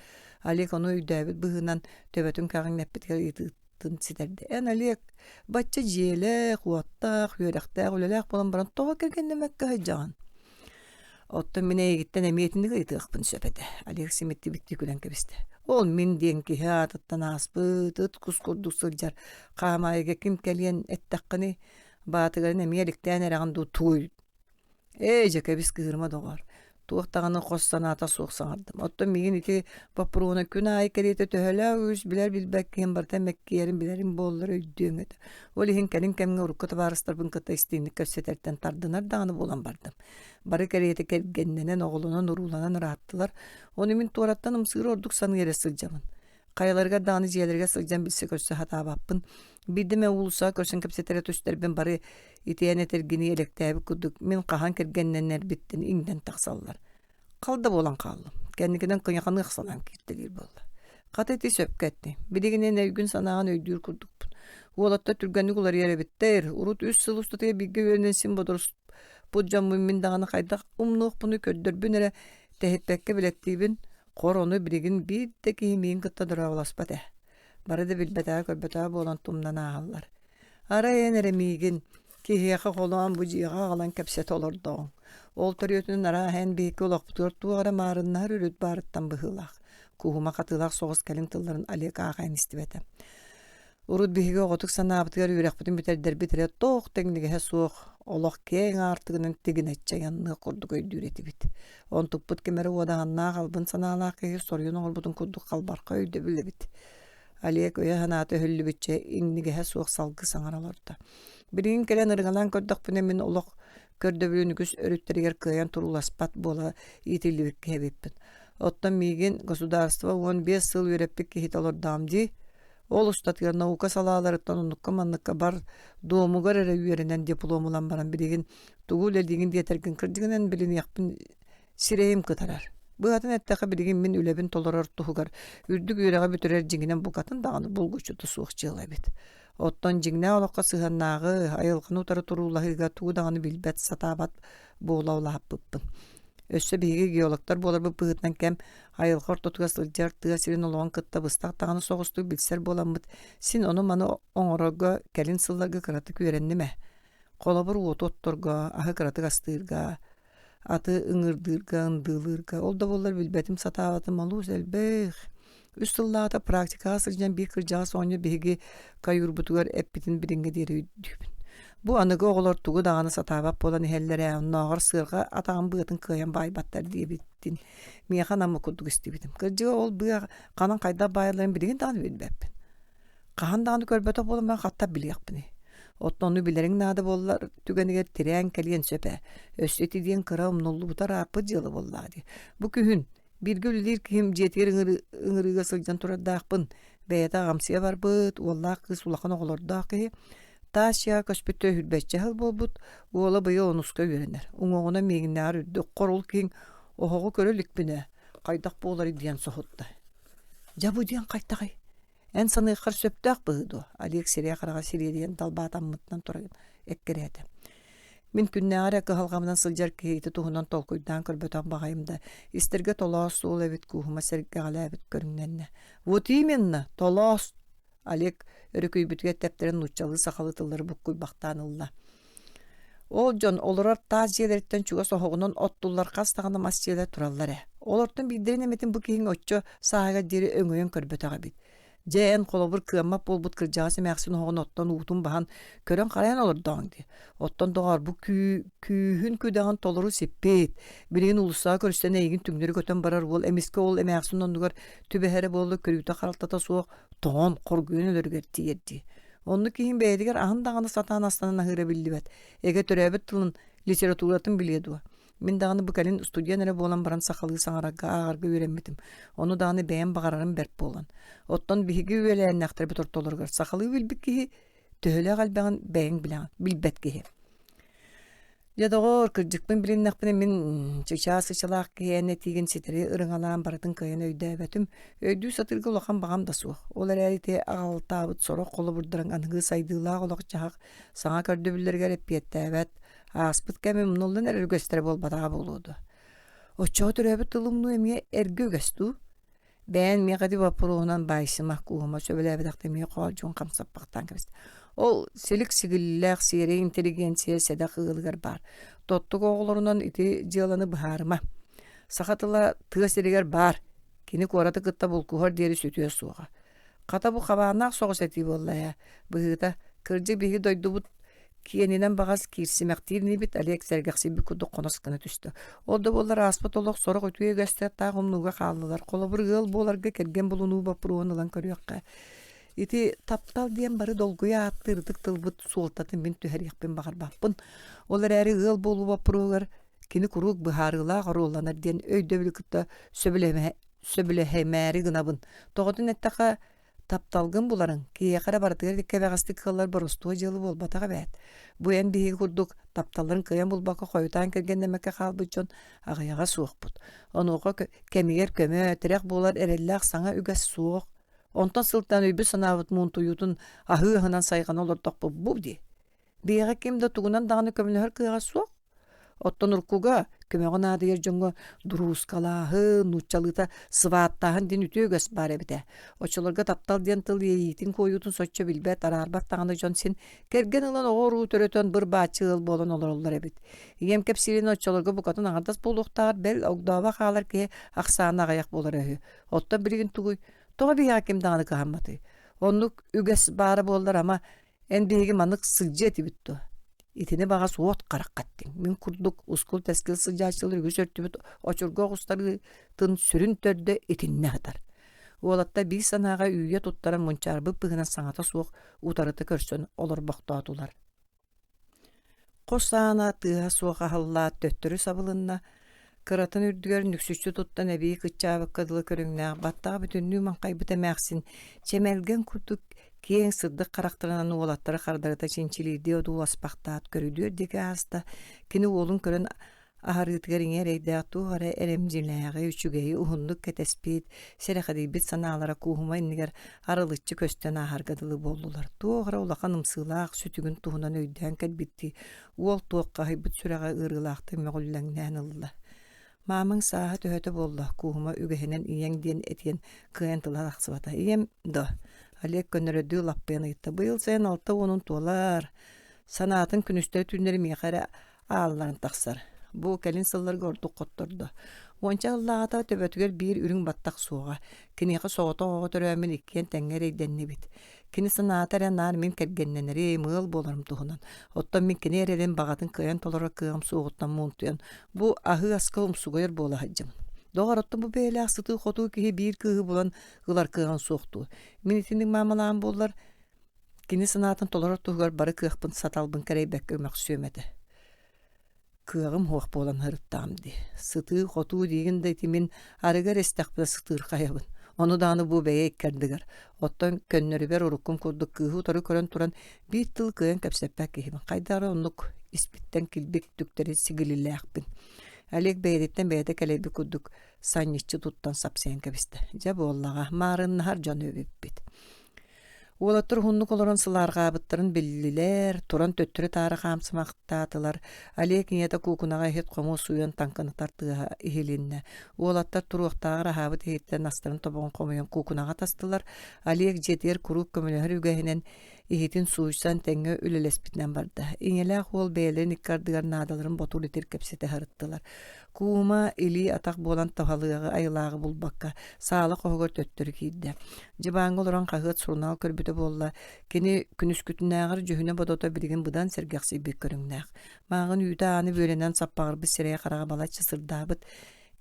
S1: Олег ону өйдөөбүт быһыынан төбөтүн кэҕиҥнэппитигэр ыйытыытын ситэрдэ. Эн, Олег, бачча дьиэлээх, уоттаах, үөрэхтээх, үлэлээх буолан баран тоҕо кэргэннэммэккэ сылдьаҕын? Оттон мин эйигиттэн эмиэ итинник ыйытыахпын сөп этэ, Олег симиттибиттии күлэн кэбистэ. Ол мин диэн киһи аатыттан ааспыт, ыт кус курдук сылдьар хаамаайыга ким кэлиэн эттэххиний, баатыгарын эмиэ эликтээн эрэҕин дуу туй Ээ, дьэ кэбис кыһырма доҕоор, туох даҕаны хос санаата суох саҥардым. Оттон миигин ити боппуруоһунан күн аайы кэриэтэ төһөлөөх үгүс билэр-билбэт киһим барыта мэккийэрин билэрим буоллар өйдүөҥ этэ. Ол иһин кэлин кэмҥэ урукку табаарыстарбын кытта истиҥник кэпсэтэртэн тардынар даҕаны буолан бардым. Бары кэриэтэ кэргэннэнэн, оҕолонон-урууланан ырааттылар. Ону мин туораттан ымсыыра ордук саныы эрэ сылдьабын. Хайаларыгар даҕаны дьиэлэригэр сылдьан билсэ-көрсө сатаабаппын. Биирдэ эмэ уулуссаҕа көрсөн кэпсэтэрэ түстэрбин бары итиэн этэргини элэктээбит курдук мин хаһан кэргэннэнэрбиттэн иҥнэн тахсаллар. Хал да буолан хааллым. Кэнникинэн кыйаханыах санаам кииртэлиир буолла. Хата ити сөпкө эттиҥ. Билигин эн өйгүн-санааҕын өйдүүр курдукпун. Уолаттар түргэнник уларыйар эбиттэр. Урут үс сыл устатыгар бииргэ үөрэнэн син бодоруспут дьоммун мин даҕаны хайдах умнуохпунуй көрдөрбүн эрэ тэһиппэккэ билэттиибин. Хор ону билигин биир да киһи миигин кытта дорооболоспот ээ. Бары да билбэтэҕэ-көрбөтөҕө буолан тумнан ааһаллар. Арай эн эрэ миигин киһиэхэ холоон бу дьиэҕэ аҕалан кэпсэтэ олордоҕуҥ. Ол төрүөтүнэн арааһа эн биһикки олохпутугар туох эрэ маарыннаһар үрүт баарыттан быһыылаах. Кууһума хатыылаах соҕус кэлин тылларын Олег аахайан истибэтэ. Урут биһиги оҕотук санаабытыгар үөрэхпитин бүтэрдэрбит эрэ туох тэҥнигэһэ суох олох киэҥ аартыгынан тигинэччи айанныах курдук өйдүүр этибит. Онтукпут ким эрэ уодаһыннаах албын санаалаах киһи соруйан оҥорбутун курдук халбархай өйдөбүл эбит. Олег өйө-санаата өһүллүбүччэ иҥнигэһэ суох салгыы саҥара олордо. Билигин кэлэн ырыҥалаан көрдөхпүнэ мин олох көрдөбүлүн үгүс өрүттэригэр кыайан турууласпат буола иитиллибит киһи эбиппин. Оттон миигин государство 15 сыл үөрэппит киһитэ олордоом дии. Ол устатыгар наука салааларыттан оннукка-манныкка бар дуомугар эрэ үөрэнэн диплом ылан баран билигин тугу үлэлиигин диэтэргин кырдьыгынан билиниэхпин Сирэйим кытарар. Быһатын эттэххэ, билигин мин үлэбин толорор туһугар үрдүк үөрэҕи бүтэрэр дьиҥинэн букатын даҕаны булгуччута суох дьыала эбит. Оттон дьиҥнээх олоххо сыһыаннааҕы, айылҕаны утары туруулаһыыга тугу даҕаны билбэт, сатаабат буола улааппыппын. Өссө биһиги геологтар буоларбыт быһыытынан кэм айылҕа ортотугар сылдьар тыа сирин олоҕун кытта быстах даҕаны соҕустук билсэр буоламмыт, син ону-маны оҥорорго кэлин сылларга кыратык үөрэнним ээ. Холобур, уоту отторго, аһы кыратык астыырга, Аты ыҥырдыырга, ындыылыырга, ол да буоллар билбэтим, сатаабатым олус элбэх. Үс сыллааҕыта практикаҕа сылдьан биир кырдьаҕас оҕонньор биһиги каюрбутугар эппитин билиҥҥэ диэри өйдүүбүн. Бу аныгы оҕолор тугу даҕаны сатаабат буолан иһэллэр ээ, оннооҕор сыарҕа атаҕын быатын кыайан баайбаттар диэбиттин миэхэ анаммыт курдук истибитим. Кырдьыга ол быа ханан хайдах баайалларын билигин даҕаны билбэппин. Хаһан даҕаны көрбөтөх буолан баран хатта билиэхпиний. Оттон ону билэриҥ наада буоллар түгэнигэр тирээн кэлиэн сөп ээ. Өссө ити диэн кыра умнуллубута ырааппыт дьыала буоллаҕа дии. Бу күһүн бииргэ үлэлиир киһим дьиэтигэр ыҥырыыга сылдьан турардаахпын. Бэйэтэ аҕамсыйа барбыт, уоллаах кыыс улахан оҕолордоох киһи. Таас дьиэҕэ көспүттэ үһүрбэччэ сыл буолбут, уола быйыл онуска үөрэнэр. Уҥуоҕунан миигиннээҕэр үрдүк хорул киһиҥ оһоҕу көрө иликпин ээ, хайдах буоларый диэн соһутта. Дьэ бу диэн хайдаҕый? Эн саныаххар сөптөөх быһыы дуо? Олег сирэйэ-хараҕа сириэдийэн далбаатаммытынан туран эккирээтэ. Мин күннээҕи эрэ кыһалҕабынан сылдьар киһи ити туһунан толкуйдаан көрбөтөх баҕайым да, истэргэ толоос суол эбит кууһума сэргэҕэлээбит көрүҥнэннэ. Вот именно, толоос! Олег өрүкүйбүтүгэр тэптэрэн нууччалыы-сахалыы тыллары буккуйбахтаан ылла. Ол дьон олорор таас дьиэлэриттэн чугас оһоҕунан оттуллар хас даҕаны мас дьиэлэр тураллар ээ. Олортон биирдэрин эмэтин бу киһиҥ оччо сааһыгар диэри өҥөйөн көрбөтөх эбит. Дьэ эн холобур кыаммат буолбут кырдьаҕас эмээхсин оһоҕун оттон уутун баһан көрөн-харайан олордоҕуҥ дии. Оттон доҕоор бу күү күүһүн-күдэҕин толору сиппит, билигин уулуссаҕа көрсөн эйигин түҥнэри көтөн барар уол эмискэ ол эмээхсин оннугар түбэһэрэ буолла көрүүтэ-харалтата суох тоҥон хоргуйан өлөрүгэр тиийэр дии. Оннук киһиҥ бэйэтигэр аһын даҕаны сатаан астанан аһыыра биллибэт. Эгэ төрөөбүт тылын, литературатын билиэ дуо? Мин даҕаны бу кэлин студент эрэ буолан баран сахалыы саҥарарга, ааҕарга үөрэммитим. Ону даҕаны бэйэм баҕарарым бэрт буолан. Оттон биһиги үөлээннээхтэрбит ортолоругар сахалыы билбит киһи төһөлөөх элбэҕин бэйэҥ билэҕин, билбэт киһи. Дьэ, доҕоор, кырдьыкпын билиннэхпинэ мин чычаас ычалаах киһи эн этиигин ситэри ырыҥалаан барытын кыайан өйдөөбөтүм. Өйдүү сатыырга улахан баҕам да суох. Ол эрээри ити аҕалтаабыт сорох холобурдарыҥ аныгы сайдыылаах олох-дьаһах саҥа көрдөбүллэригэр эппиэттээбэт, ааспыт кэми умнуллан эрэр үгэстэрэ буолбатаҕа буолуо дуо? Оччоҕо төрөөбүт тыл умнуу эмиэ эргэ үгэс дуу? Бэйэн миэхэ ити боппуруоһунан баайсыма, кууһума сөбүлээбэтэхтэ эмиэ хоолдьугун хамсаппахтаан кэбистэ. Ол силик сигиллээх сиэрэй интеллигенция сэдэх ыалыгар баар. Тоттук оҕолорунан ити дьыаланы быһаарыма. Саха тыла тыа сиригэр баар. Кини куораты кытта булкуһар диэри сүтүө суоҕа. Хата бу хабааннаах соҕус этии буолла ээ. Быһыыта, кырдьык биһиги дойдубут Киэнинэн баҕас киирсимэхтиир инибит Олег сэргэхсийбит курдук хонос гына түстэ. Ол да буоллар ааспыт олох сорох үтүө үгэстэр таах умнууга хааллылар. Холобур, ыал буоларга кэргэн булунуу боппуруоһун ылан көрүөххэ. Ити таптал диэн бары долгуйа ааттыыр ытык тылбыт суолтатын мин түһэриэхпин баҕарбаппын. Ол эрээри ыал буолуу боппуруоһугар кини куруук быһаарыылаах оруолланар диэн өйдөбүлү кытта сөбүлэһимээри гынабын. Тоҕотун эттэххэ, Тапталгын буларыҥ, киһиэхэ эрэ барытыгар кэбэҕэстик кыаллар боростуой дьыала буолбатах эбээт. Бу эн биһиги курдук тапталларын кыайан булбакка хойутаан кэргэннэммэккэ хаалбыт дьон аҕыйаҕа суохпут. Онуоха кэмигэр көмө, тирэх буолар эрэллээх саҥа үгэс суох. Онтон сылтаан өйбүт-санаабыт муунтуйуутун аһыы аһынан сайҕана олордохпут бу дии. Биһиэхэ ким да тугунан даҕаны көмөлөһөр кыаҕа суох. Оттон уруккуга көмөҕө наадыйар дьоҥҥо дуруускалааһын, нууччалыыта сыбааттааһын диэн үтүө үгэс баар эбитэ. Оччолорго таптал диэн тыл иэйиитин-куойуутун соччо билбэт, араарбат даҕаны дьон син кэргэн ылан оҕо-уруу төрөтөн быр-бааччы ыал буолан олороллор эбит. Ийэм кэпсиирин оччолорго букатын аҥардас буолуохтааҕар бэл огдообо хаалар киһи ахсаана аҕыйах буолара үһү. Оттон билигин тугуй? Тоҕо биһиэхэ ким даҕаны кыһамматый? Оннук үгэс баара буоллар ама Эн биһиги маннык сылдьыа этибит дуо? Итини баҕас уот харахха эттиҥ. Мин курдук ускул-тэскил сылдьааччылар үгүс өртүбүт очурга оҕустарыытын сүрүн төрдө итиннэ сытар. Уолаттар биир санааҕа үүйэ туттаран мунчаарбыт быһыынан саҥата суох утарыта көрсөн олорбохтоотулар. Хос аана тыаһа суох аһыллаат төттөрү сабылынна, кыратын үрдүгэр нүксүччү туттан эбии кыччаабыкка дылы көрүҥнээх баттаҕа бүтүннүү маҥхайбыт эмээхсин чэмэлгэн курдук киэҥ сырдык харахтарынан уолаттары хардарыта чинчилиирдии одууласпахтаат көрүдүөр диэки ааста, кини уолун көрөн Аһарыытыгар иҥэ эрэйдээх туох эрэ эрэмдьилээҕи, үчүгэйи уһуннук кэтэспит, сэрэхэдийбит санаалара Кууһума иннигэр арылыччы көстөн ааһарга дылы буоллулар. Туох эрэ улахан ымсыылаах сүтүгүн туһунан өйдөөн кэлбиттии уол туоххаһыйбыт сүрэҕэ ыарыылаахтык мөҕүллэҥнээн ылла. Маамаҥ сааһа төһөтө буолла, Кууһума үгэһинэн ийэҥ диэн этиэн кыайан тыла тахсыбата. Ийэм да, Олег көннөрөрдүү лаппыйан ыйытта. Быйыл сайын 60-ун туолар. Санаатын күнүстэри-түүннэри миэхэ эрэ аалларан тахсар. Бу кэлин сылларга ордук хоттордо. Уонча сыллааҕыта төбөтүгэр биир үрүҥ баттах суоҕа. Киниэхэ соҕотох оҕо төрөөммүн иккиэн тэҥҥэ эрэйдэннибит. Кини санаата эрэ наар мин кэргэннэнэрим, ыал буоларым туһунан. Оттон мин кини эрэлин баҕатын кыайан толорор кыаҕым суоҕуттан муунтуйан, бу аһыы аска умсугуйар буола сылдьабын. Доҕор, оттон бу бэйэлээх сытыы-хотуу киһи биир кыыһы булан ылар кыаҕын суохтуу. Мин итинник маамалаан буоллар, Кини санаатын толорор туһугар бары кыахпын саталбын кэрэйбэккэ мөхсүөм этэ. Кыаҕым суох буолан сырыттаҕым дии. Сытыы-хотуу диигин да ити мин арыгы эрэ истэхпинэ сытыырхайабын. Ону даҕаны бу бэйэ икки ардыгар. Оттон көннөрүбэр уруккум курдук кыыһы утары көрөн туран биир тыл кыайан кэпсэппэт киһибин. Хайдах эрэ оннук испиттэн килбик түктэри сигилилээхпин. Олег бэйэтиттэн бэйэтэ кэлэйбит курдук санньыччы туттан сапсыйан кэбистэ. Дьэ буоллаҕа, маарыннаһар дьон эбиппит. Уолаттар уһуннук олорон сылаарҕаабыттарын биллилэр, туран төттөрү-таары хаамсымахтаатылар. Олег ийэтэ куукунаҕа иһит-хомуос сууйан таҥкынатар тыаһа иһилиннэ. Уолаттар туруохтааҕар аһаабыт иһиттэн астарын тобоҕун хомуйан куукунаҕа тастылар. Олег дьиэтигэр куруук көмөлөһөр үгэһинэн иһитин сууйсан тэҥҥэ үлэлэспитинэн барда. Ийэлээх уол бэйэлэрин икки ардыгар наадаларын ботур итир кэпсэтэ сырыттылар. Куума илии-атах буолан туһалыаҕы айылааҕы булбакка, саала хоһугар төттөрү киирдэ. Дьыбааҥҥа олорон хаһыат, сурунаал көрбүтэ буолла, кини күнүскүтүнээҕэр дьүһүнэ-бодото билигин быдан сэргэхсийбит көрүҥнээх. Мааҕын үүтэ ааны бүөлэнэн саппаҕырбыт сирэйэ-хараҕа балачча сырдаабыт,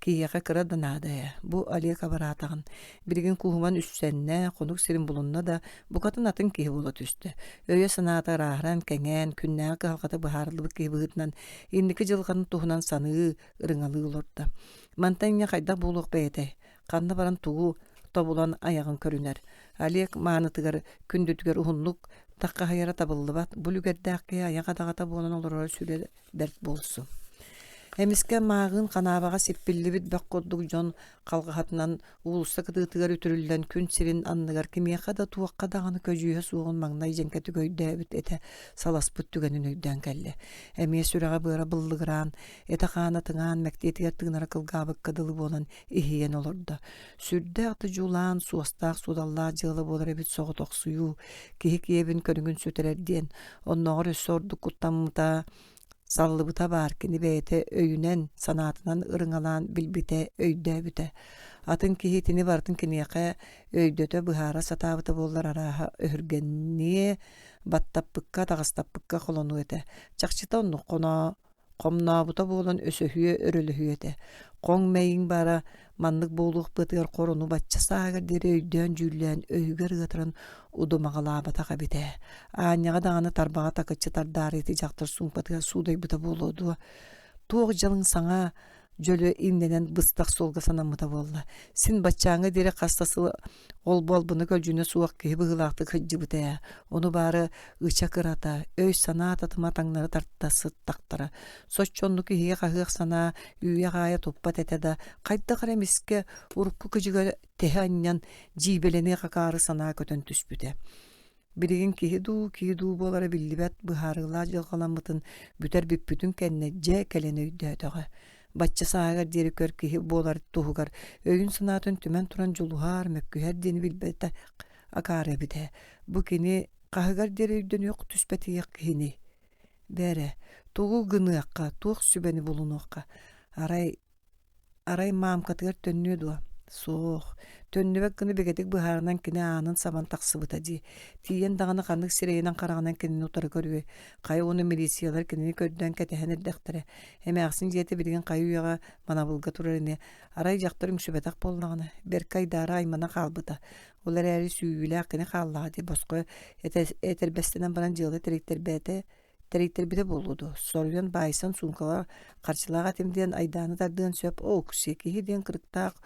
S1: киһиэхэ кыра да наада ээ. Бу Олег абыраатаҕын. Билигин кууһуман үссэннэ, хонук сирин булунна да, букатын атын киһи буола түстэ. Өйө-санаата ырааһыран, кэҥээн, күннээҕи кыһалҕата быһаарыллыбыт киһи быһыытынан инники дьылҕатын туһунан саныы, ырыҥалыы олордо. Мантан инньэ хайдах буолуох бэйэтэй? Ханна баран тугу тобулан айаҕын көрүнэр? Олег маанытыгар, күндүтүгэр уһуннук таххаһыйара табыллыбат, бу үлүгэрдээх киһи айах адаҕата буолан олороро сүрэ бэрт буолсу. Эмискэ мааҕын ханаабаҕа сиппиллибит бөх курдук дьон халҕаһатынан уулусса кытыытыгар үтүрүллэн күн сирин анныгар кимиэхэ да туохха даҕаны көдьүүһэ суоҕун маҥнай дьэҥкэтик өйдөөбүт этэ саласпыт түгэнин өйдөөн кэллэ. Эмиэ сүрэҕэ-быара быллыгыраан, этэ-хаана тыҥаан мэктиэтигэр тыынара кылгаабыкка дылы буолан иһийэн олордо. Сүрдээх да дьулаан, суостаах-суодаллаах дьыала буолар эбит соҕотохсуйуу, киһи киэбин көрүҥүн сүтэрэр диэн, оннооҕор өссө ордук куттаммыта, саллыбыта баар кини бэйэтэ өйүнэн, санаатынан ырыҥалаан билбитэ, өйдөөбүтэ. Атын киһи итини барытын киниэхэ өйдөтө, быһаара сатаабыта буоллар арааһа өһүргэниэ, баттаппыкка, таҕыстаппыкка холонуо этэ. Чахчыта оннук хоноо Хомнообута буолан өсөһүө, өрөлөһүө этэ. Хоҥ мэйиҥ баара маннык буолуох быатыгар хорону бачча сааһыгар диэри өйдөөн-дьүүллээн өйүгэр ыатаран удумаҕалаабатах эбит ээ. Аанньаҕа даҕаны тарбаҕа такыччы тардаары ити дьахтар суумкатыгар суудайбыта буолуо дуо? Туох дьалыҥ саҥа дьөлө имнэнэн быстах суолга санаммыта буолла. Син баччааҥҥа диэри хас да сыл ол-бу албына-көлдьүнэ суох киһи быһыылаахтык сылдьыбыта ээ. Ону баары ыча кырата, өй-санаа татыма таҥнары тарта сыттахтара. Соччо оннук иһигэ хаһыах санаа үүйэ-хаайа туппат этэ да, хайдах эрэ эмискэ урукку кыдьыга тэһэ анньан дьиибэлэниэх акаары санаа көтөн түспүтэ. Билигин киһи дуу, кии дуу буолара биллибэт быһаарыылаах дьылҕаламмытын бүтэр бүппүтүн кэннэ дьэ кэлэн өйдөөтөҕө. Бачча сааһыгар диэри көр киһи буолар туһугар өйүн-санаатын түмэн туран дьулуһар, мөккүһэр диэни билбэтэ акаары эбит ээ. Бу кини хаһыгар диэри өйдөнүөх түспэтийэх киһиний? Бээрэ, тугу гыныахха, туох сүбэни булунуохха? Арай Арай маамкатыгар төннүө дуо? Суох, төннүбэт гына бигэтик быһаарынан кини аанын сабан тахсыбыта дии. Тиийэн даҕаны ханнык сирэйинэн-хараҕынан кинини утары көрүөй? Хайа уонна милициялар кинини көрдөөн кэтэһэн эрдэхтэрэ. Эмээхсин дьиэтэ билигин хайы үйэҕэ манабылга турар ини. Арай дьахтар үҥсүбэтэх буоллаҕына, бэркэ айдаара аймана хаалбыта. Ол эрээри сүүйүүлээх кини хааллаҕа дии босхо этэрбэстэнэн баран дьыала тэрийтэрбэтэ Тэрийтэрбитэ буолуо дуо, соруйан баайсан суумкалаах харчылаах этим диэн айдааны тардыан сөп Ооксия киһи диэн кырыктаах,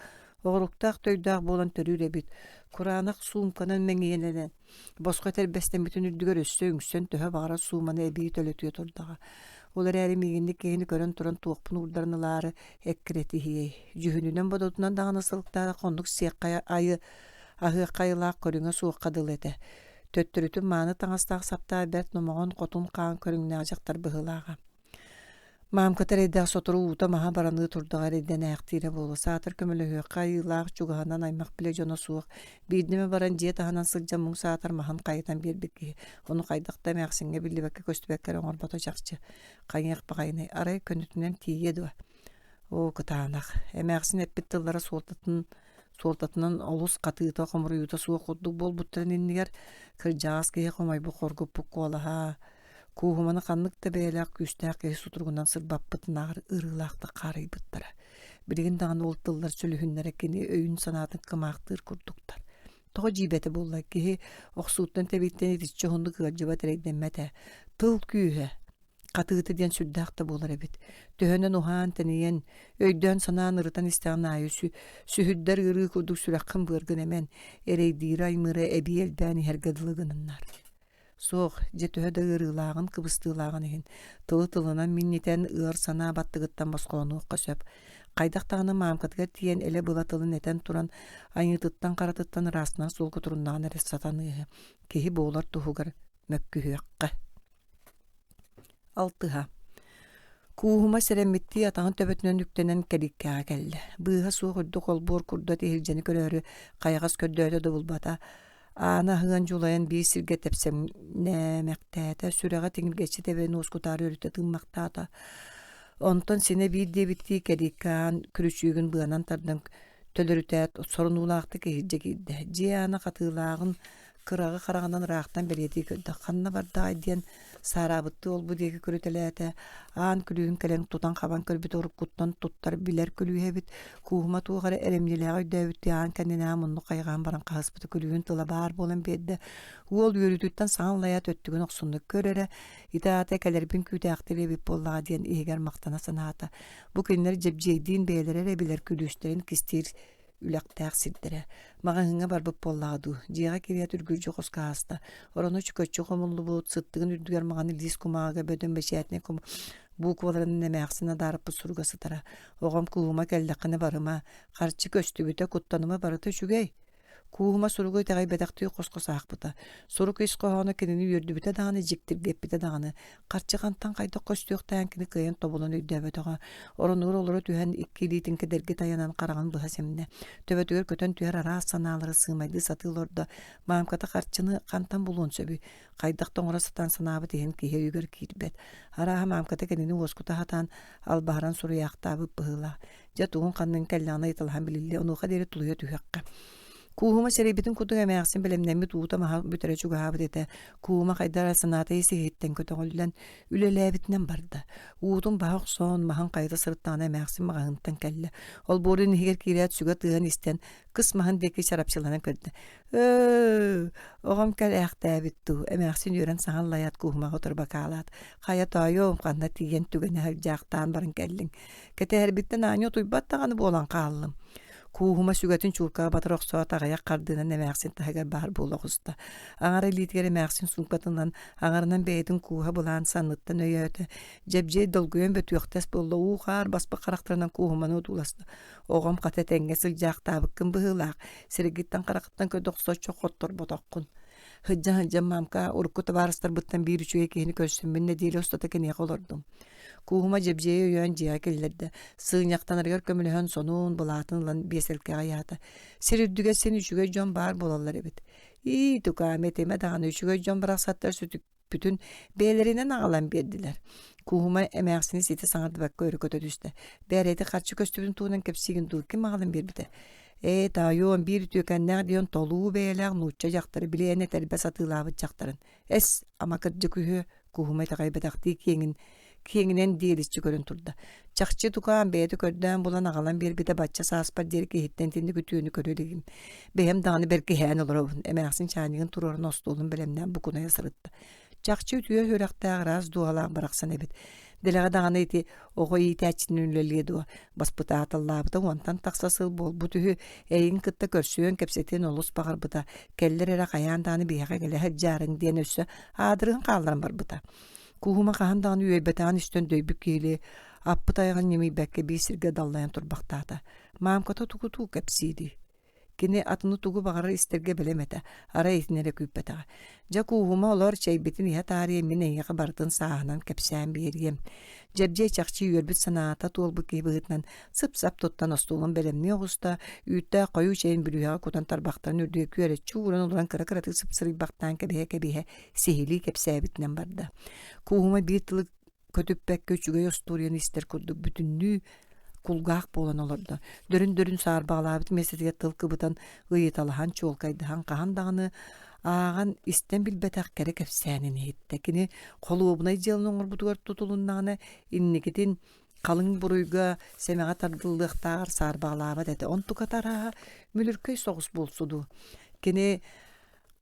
S1: оҕуруктаах төйдөөх буолан төрүүр эбит. Кураанах суумканан мэҥиэлэнэн, босхо этэрбэстэммитин үрдүгэр өссө үҥсэн төһө баҕарар сууманы эбии төлөтүө турдаҕа. Ол эрээри миигинник киһини көрөн туран туохпун уурдаран ылаары эккирэтиһиэй. Дьүһүнүнэн-бодотунан даҕаны сылыктаатахха оннук сиэххэ айы аһыахха айылаах көрүҥэ суохха дылы этэ. Төттөрүтүн мааны таҥастаах саптаах бэрт номоҕон хотун хаан көрүҥнээх дьахтар быһыылааҕа. Маамката эрэйдээх сотору уута-маһа бараныы турдаҕа эрэйдэнээхтиирэ буолуо. Саатар көмөлөһүөххэ айыылаах, чугаһынан аймах-билэ дьоно суох. Биирдэ эмэ баран дьиэ таһынан сылдьан муҥ саатар маһын хайытан биэрбит киһи. Ону хайдах да эмээхсиҥҥэ биллибэккэ-көстүбэккэ эрэ оҥорбото чахчы. Хайыах баҕайыный, арай көнөтүнэн тиийиэ дуо? Оо, кытаанах. Эмээхсин эппит тыллара суолтатын суолтатынан олус хатыыта, хомуруйуута суох курдук буолбуттарын иннигэр кырдьаҕас киһи хомойбут хоргуппут куолаһа, Кууһуманы ханнык да бэйэлээх күүстээх киһи сутуругунан сырбаппытынааҕар ыарыылаахтык хаарыйбыттара. Билигин даҕаны ол тыллар сүлүһүннэрэ кини өйүн-санаатын кымаахтыыр курдуктар. Тоҕо дьиибэтэ буолла киһи охсууттан тэбииттэн итиччэ уһуннук ыалдьыбат эрэйдэммэт ээ. Тыл күүһэ Хатыыта диэн сүрдээх да буолар эбит. Төһөнөн уһаан-тэнийэн, өйдөөн-санаан ырытан истэҕин аайы сүһүрдэр ыарыы курдук сүрэххин-быаргын эмэн, эрэйдиирэ-аймыыра эбии элбээн иһэргэ дылы гыныннар. Суох, дьэ төһө да ыарыылааҕын, кыбыстыылааҕын иһин, тылы тылынан минньитэн, ыар санаа баттыгыттан босхолонуохха сөп. Хайдах даҕаны маамкатыгар тиийэн элэ-была тылын этэн туран, айыытыттан-харатыттан ыраастанар суолга туруннаҕына эрэ сатаныыһы. Киһи буолар туһугар мөккүһүөххэ. Алтыһа Кууһума сэрэммиттии атаҕын төбөтүнэн үктэнэн кэлииккэҕэ кэллэ. Быыһа суох үрдүк олбуор курдат иһирдьэни көрөөрү хайаҕас көрдөөтө да булбата. Ааны аһыан дьулайан биир сиргэ тэпсэҥнээмэхтээтэ, сүрэҕэ тиҥиргэччи тэбэн уоскутаары өрүтэ тыыммахтаата. Онтон синэ биир диэбиттии кэлииккэ аан күрүчүөгүн быанан тардан төлөрүтээт сорунуулаахтык иһирдьэ киирдэ. Дьиэ аана хатыылааҕын кыраҕы хараҕынан ыраахтан бэлиэтии көрдө. Ханна бардаҕай диэн саараабыттыы ол-бу диэки көрүтэлээтэ. Аан күлүүһүн кэлэн тутан-хабан көрбүтэ уруккуттан туттар билэр күлүүһэ эбит. Кууһума туох эрэ эрэмньилээҕи өйдөөбүттүү аан кэннинээҕи муннук хайҕаан баран хаһыспыта күлүүһүн тыла баар буолан биэрдэ. Уол үөрүүтүттэн саҥа аллайаат өттүгүн охсунна. Көр эрэ, ити аата кэлэрбин күүтээхтир эбит буоллаҕа диэн иһигэр махтана санаата. Бу кинилэр Дьэбдьиэйдиин бэйэлэрэ эрэ билэр күлүүстэрин кистиир үлэхтээх сирдэрэ. Маҕаһыыҥҥа барбыт буоллаҕа дуу, дьиэҕэ киирээт үргүлдьү хоско ааста. Ороно чөкөччү хомуллубут, сыттыгын үрдүгэр маҕан илиис кумааҕыга бөдөҥ бэчээтинэй буукубаларын эмээхсин адаарыппыт суруга сытара. Оҕом кууһума кэллэххинэ барыма, харчы көстүбүтэ, куттаныма барыта үчүгэй. Кууһума суругу итэҕэйбэтэхтии хос-хос аахпыта. Сурук ис хоһооно кинини үөрдүбүтэ даҕаны, дьиктиргэппитэ даҕаны. Харчы хантан хайдах көстүөхтээҕин кини кыайан тобулан өйдөөбөтөҕө. Оронугар олоро түһэн, икки илиитин кэдэрги тайанан хараҕын быһа симнэ. Төбөтүгэр көтөн түһэр араас санаалары сыымайдыы сатыы олордо. Маамката харчыны хантан булуон сөбүй? Хайдах да оҥоро сатаан санаабыт иһин киһи өйүгэр киирбэт. Арааһа маамката кинини уоскута сатаан, албаһыран суруйаахтаабыт быһыылаах. Дьэ тугун-ханныгын кэллэҕинэ ыйыталаһан билиллиэ, онуоха диэри тулуйа түһүөххэ. Кууһума сэрэйбитин курдук эмээхсин бэлэмнэммит уута-маһа бүтэрэ чугаһаабыт этэ. Кууһума хайдах эрэ санаата ис-иһиттэн көтөҕүллэн, үлэлээбитинэн барда. Уутун баһа охсон, маһын хайыта сырыттаҕына эмээхсин маҕаһыынтан кэллэ. Олбуорун иһигэр киирээт сүгэ тыаһын истэн, кыс маһын диэки чарапчыланан көрдө. Өө, оҕом кэлээхтээбит дуу, эмээхсин үөрэн саҥа аллайаат кууһумаҕа утары бакаалаат, хайа тоойуом, ханна тиийэн түгэнэ сылдьаахтаан баран кэллиҥ. Кэтэһэрбиттэн аанньа утуйбат даҕаны буолан хааллым. Кууһума сүгэтин чууркаҕа батыра охсоот аҕыйах хардыынан эмээхсин таһыгар баар буола оҕуста. Аҥар илиитигэр эмээхсин суумкатынан, аҥарынан бэйэтин кууһа былаан санныттан өйөөтө. Дьэбдьиэй долгуйан бөтүөхтэс буолла, уу-хаар баспыт харахтарынан кууһуманы одууласта. Оҕом хата этэҥҥэ сылдьаахтаабыккын быһыылаах, сиргиттэн-харахыттан көрдө охсоччу хотторботоххун. Сылдьан-сылдьан маамка урукку табаарыстарбыттан биир үчүгэй киһини көрсүммүн нэдиэлэ устата киниэхэ олордум. Кууһума Дьэбдьиэйи өйөөн дьиэҕэ киллэрдэ. Сыынньахтанарыгар көмөлөһөн сонун, былаатын ылан биэсэлкэҕэ ыйаата. Сир үрдүгэр син үчүгэй дьон баар буолаллар эбит. Ии, тукаам, этимэ даҕаны үчүгэй дьон барахсаттар сүтүкпүтүн бэйэлэринэн аҕалан биэрдилэр. Кууһума эмээхсини ситэ саҥардыбакка өрө көтө түстэ. Бээрэ, ити харчы көстүбүтүн туһунан кэпсиигин дуу, ким аҕалан биэрбитэ? Ээ, таайуом, биир үтүөкэннээх диэн толуу бэйэлээх нуучча дьахтары били эн этэрбэс атыылаабыт дьахтарын. Эс, ама кырдьык үһүө, Куһума итэҕэйбэтэхтии киэҥин киэҥинэн диэличчи көрөн турда. Чахчы тукаам бэйэтэ көрдөөн булан аҕалан биэрбитэ бачча сааспар диэри киһиттэн итинник үтүөнү көрө илигим. Бэйэм даҕаны бэркиһээн олоробун. Эмээхсин чаанньыгын туруоран остуолун бэлэмнээн букунайа сырытта. Чахчы үтүө сүрэхтээх ыраас дууһалаах барахсан эбит. Дэлэҕэ даҕаны ити оҕо иитээччитинэн үлэлиэ дуо? Баспытааталлаабыта уонтан тахса сыл буолбут үһү. Эйигин кытта көрсүөн, кэпсэтиэн олус баҕарбыта. Кэллэр эрэ хайаан даҕаны биһиэхэ кэлэ сылдьаарыҥ диэн өссө аадырыһын хаалларан барбыта. Кууһума хаһан даҕаны үөйбэтэҕин истэн дөйбүт киһилии аппыт айаҕын ньимийбэккэ биир сиргэ даллайан турбахтаата. Маамката тугу-тугу кэпсиирий? Кини атыны тугу баҕарар истэргэ бэлэм этэ, арай итини эрэ күүппэтэҕэ. Дьэ кууһума олор чэйбитин иһэ таарыйа мин эйиэхэ барытын сааһынан кэпсээн биэриэм. Дьэбдьиэй чахчы үөрбүт санаата туолбут киһи быһыытынан сып-сап туттан остуолун бэлэмнии оҕуста, үүттээх хойуу чэйин бүлүүһэҕэ кутан тарбахтарын үрдүгэр күөрэччи ууран олорон кыра-кыратык сыпсырыйбахтаан кэбиһэ-кэбиһэ сиһилии кэпсээбитинэн барда. Кууһума биир тылы көтүппэккэ үчүгэй остуоруйаны истэр курдук бүтүннүү кулгаах буолан олордо. Дөрүн-дөрүн саарбаҕалаабыт миэстэтигэр тыл кыбытан, ыйыталаһан, чуолкайдаһан хаһан даҕаны ааҕан, истэн билбэтэх кэрэ кэпсээнин иһиттэ. Кини холуобунай дьыаланы оҥорбутугар тутулуннаҕына, инникитин халыҥ буруйга сэмэҕэ тардыллыахтааҕар саарбаҕалаабат этэ. Онтуката арааһа мүлүркэй соҕус буолсу дуу. Кини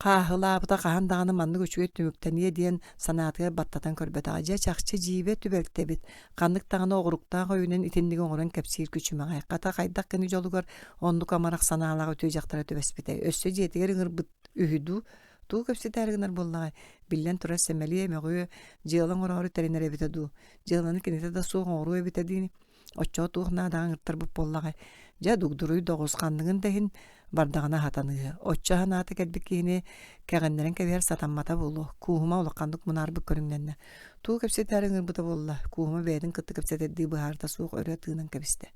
S1: Хааһылаабыта хаһан даҕаны маннык үчүгэй түмүктэниэ диэн санаатыгар баттатан көрбөтөҕө. Дьэ, чахчы дьиибэ түбэлтэ эбит. Ханнык даҕаны оҕуруктаах өйүнэн итинниги оҥорон кэпсиир күчүмэҕэй. Хата хайдах кини дьолугар оннук амарах санаалаах үтүө дьахтара түбэспитэй. Өссө дьиэтигэр ыҥырбыт үһү дуу? Тугу кэпсэтээри гынар буоллаҕай? Биллэн турар сэмэлиэ, мөҕүө, дьыала оҥороору тэринэр эбитэ дуу? Дьыаланы кинитэ да суох оҥоруо эбитэ дии. Оччоҕо туох наадаҕа ыҥыртарбыт буоллаҕай? Дьэ, дугдуруй да оҕус ханныгын да иһин бардаҕына аһатаныыһы. Оччо аһанаата кэлбит киһини кэҕиннэрэн кэбиһэр сатаммата буолуо. Кууһума улаханнык мунаарбыт көрүҥнэннэ. Тугу кэпсэтээри ыҥырбыта буолла? Кууһума бэйэтин кытта кэпсэтэрдии быһаарыта суох өрө тыынан кэбистэ.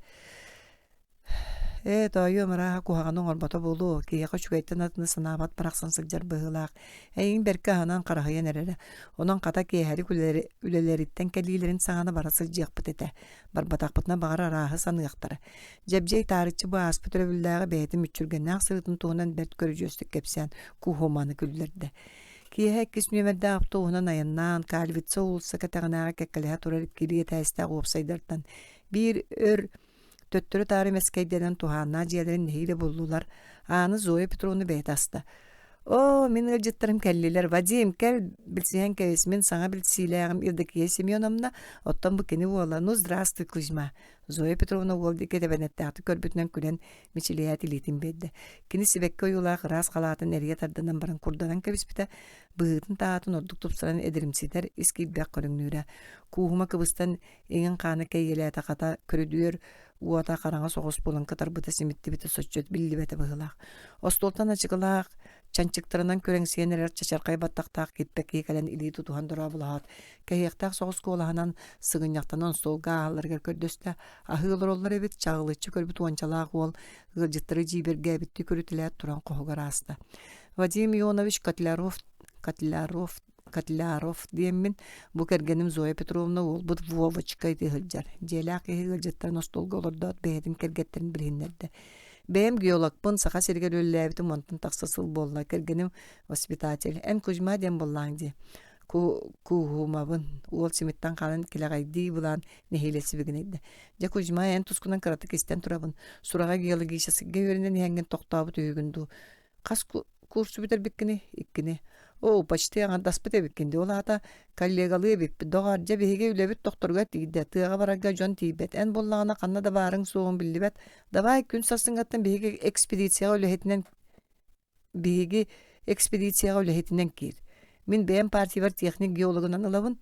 S1: Ээ, тоойуом арааһа куһаҕаны оҥорбото буолуо, киһиэхэ үчүгэйтэн атыны санаабат барахсан сылдьар быһыылаах. Эйигин бэркэ аһынан хараһыйан эрэрэ. Онон хата киэһэлик үлэлэриттэн кэлиилэрин саҕана бара сылдьыахпыт этэ. Барбатахпытына баҕар арааһы саныахтара. Дьэбдьиэй таарыччы бу ааспыт өрөбүллээҕи бэйэтин мүччүргэннээх сырыытын туһунан бэрт көрүдьүөстүк кэпсээн Куһуманы күллэрдэ. Киэһэ иккис нүөмэрдээх автобуһунан айаннаан, Кальвица уулусса кэтэҕинээҕи кэккэлэһэ турар иккилии этээстээх уопсайдартан биир өр Төттөрү-таары мэскэйдэнэн туһааннаах дьиэлэрин нэһиилэ буллулар. Ааны Зоя Петровна бэйэтэ аста. «Оо, мин ыалдьыттарым кэллилэр. Вадим, кэл, билсиһэн кэбис. Мин саҥа билсиилээҕим Евдокия Семеновна, оттон бу кини уола. Ну, здравствуй, Кузьма». Зоя Петровна уол диэки тэбэнэттэхтик көрбүтүнэн күлэн мичилийээт илиитин биэрдэ. Кини сибэкки ойуулаах ыраас халаатын эрийэ тардынан баран курданан кэбиспитэ, быһыытын-таһаатын ордук тупсаран эдиримситэр ис киирбэх көрүҥнүүрэ. Кууһума кыбыстан Иҥин хаана кэйиэлээтэ хата, көрүдүөр уота хараҥа соҕус буолан кытарбыта симиттибитэ соччо биллибэтэ быһыылаах. Остуолтан ачыкылаах, чанчыктарынан күрэҥсийэн эрэр чачархай баттахтаах киппэ киһи кэлэн илии тутуһан дорооболоһоот, кэһиэхтээх соҕус куолаһынан сыгынньахтанан остуолга ааһалларыгар көрдөстө. Аһыы олороллор эбит, чаҕылыччы көрбүт уончалаах уол ыалдьыттары дьиибэргээбиттии көрүтэлээт туран хоһугар ааста. Вадим Ионович Котляров Котляров Котляров диэммин, бу кэргэним Зоя Петровна уолбут Вовочка ити сылдьар. Дьиэлээх киһи ыалдьыттарын остуолга олордоот бэйэтин кэргэттэрин билиһиннэрдэ. Бэйэм геологпын, Саха сиригэр үлэлээбитим уонтан тахса сыл буолла. Кэргэним воспитатель. Эн Кузьма диэн буоллааҥ дии. Кууһумабын. Уол симиттэн хаалан килэҕэйдии былаан нэһиилэ сибигинэйдэ. Дьэ, Кузьма, эн тускунан кыратык истэн турабын. Сураҕа геологическайга үөрэнэн иһэҥҥин тохтообут үһүгүн дуу? Хас курсу бүтэрбиккиний? Иккини. Оо, почти аҥардаспыт эбиккин дии. Ол аата коллегалыы эбиппит. Доҕоор, дьэ биһиги үлэбит тохторугар тиийдэ. Тыаҕа барарга дьон тиийбэт. Эн буоллаҕына ханна да баарыҥ суоҕуҥ биллибэт. Давай күн сарсыҥҥаттан биһиги экспедицияҕа үлэһитинэн биһиги экспедицияҕа үлэһитинэн киир. Мин бэйэм партиябар техник-геологынан ылабын.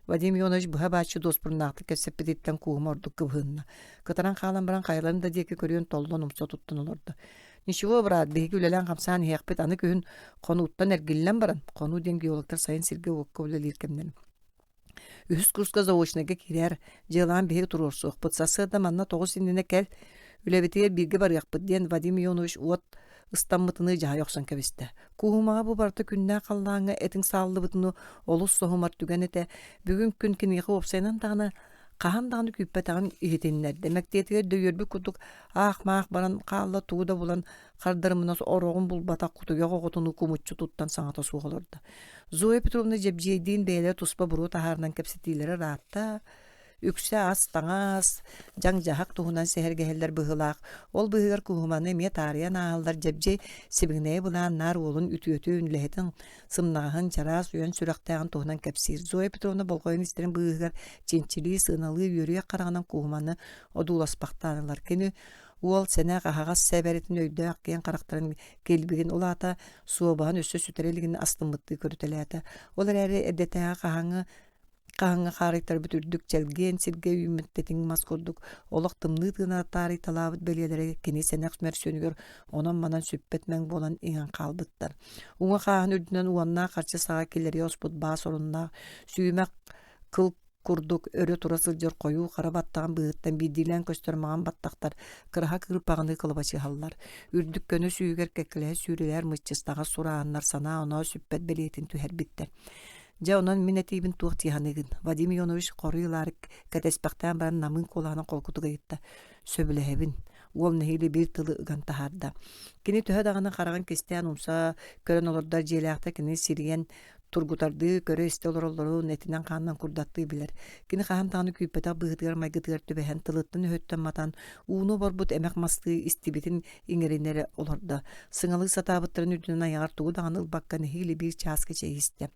S1: Вадим Ионович быһа-бааччы дуоспуруннаахтык кэпсэппититтэн кууһума ордук кыбыһынна. Кытаран хаалан баран хайаларын да диэки көрүөн толлон умса туттан олордо. Ничего, брат, биһиги үлэлээн-хамсаан иһиэхпит, аны күһүн хонууттан эргиллэн баран, хонуу диэн геологтар сайын сиргэ-уокка үлэлиир кэмнэрин. Үһүс курска заочнайга киирээр, дьыалаан биһиги туруорсуохпут, сарсыарда манна 9 иннинэ кэл, үлэбитигэр бииргэ барыахпыт диэн Вадим Ионович уот ыстаммытыныы дьаһайа охсон кэбистэ. Кууһумаҕа бу барыта күннээх халлааҥҥа этиҥ сааллыбытыныы олус соһумар түгэн этэ. Бүгүн күн киниэхэ уопсайынан даҕаны хаһан даҕаны күүппэтэҕин иһитиннэрдэ. Мэктиэтигэр дөйүөрбүт курдук аах-маах баран хаалла тугу да булан хардарымына ороҕун булбатах кутуйах оҕотунуу кумуччу туттан саҥата суох олордо. Зоя Петровна Дьэбдьиэйдиин бэйэлэрэ туспа буруо таһаарынан кэпсэтиилэрэ ыраатта, үксэ ас-таҥас, дьаҥ-дьаһах туһунан сэһэргэһэллэр быһыылаах. Ол быыһыгар Куһуманы эмиэ таарыйан ааһаллар Дьэбдьиэй сибигинэйэ былаан наар уолун үтүөтүн, үлэһитин сымнаҕаһын, чараас уйан сүрэхтээҕин туһунан кэпсиир. Зоя Петровна болҕойон истэрин быыһыгар чинчилии, сыаналыы үөрүйэх хараҕынан Куһуманы одууласпахтаан ылар. Кини уол сэнэх аһаҕас сэбэрэтин өйдөөх киэҥ харахтарын килбигин ол аата суобаһын өссө сүтэрэ илигин астыммыттыы көрүтэлээтэ. Ол эрээри эрдэтээҕи хаһааҥҥы хаһыҥҥа хаарыйтарбыт үрдүк чэлгиэн сиргэ үүммүт тэтиҥ мас курдук олох тымныы тыына таарыйталаабыт бэлиэлэрэ кини сэнэх мөрсүөнүгэр онон-манан сүппэт мэҥ буолан иҥэн хаалбыттар. Уҥа хааһын үрдүнэн уоннаах харчы саҕа килэрийэ оспут баас оруннаах сүүмэх кыл курдук өрө тура сылдьар хойуу хара баттаҕын быыһыттан биирдиилээн көстөр маҥан баттахтар кыраһа кыырпаҕыныы кылабачыһаллар. Үрдүк көнө сүүһүгэр кэккэлэһэ сүүрэлэһэр мыччыстаҕас сурааһыннар санаа-оноо сүппэт бэлиэтин түһэрбиттэр. Дьэ, онон мин этиибин туох дии саныыгын? Вадим Ионович хоруй ылаары кэтэспэхтээн баран намыын куолаһынан холкутук ыйытта. Сөбүлэһэбин. Уол нэһиилэ биир тылы ыган таһаарда. Кини төһө даҕаны хараҕын кистээн умса көрөн олордор дьиэлээхтэр кинини сирийэн тургутардыы көрө-истэ олороллорун этинэн-хаанынан курдаттыы билэр. Кини хаһан даҕаны күүппэтэх быһыытыгар-майгытыгар түбэһэн тылыттан-өһүттэн матан, ууну оборбут эмэх мастыы истибитин иҥэринэ эрэ олордо. Сыҥалыы сатаабыттарын үрдүнэн айаҕар тугу даҕаны ылбакка нэһиилэ биир чааска чэй истэ.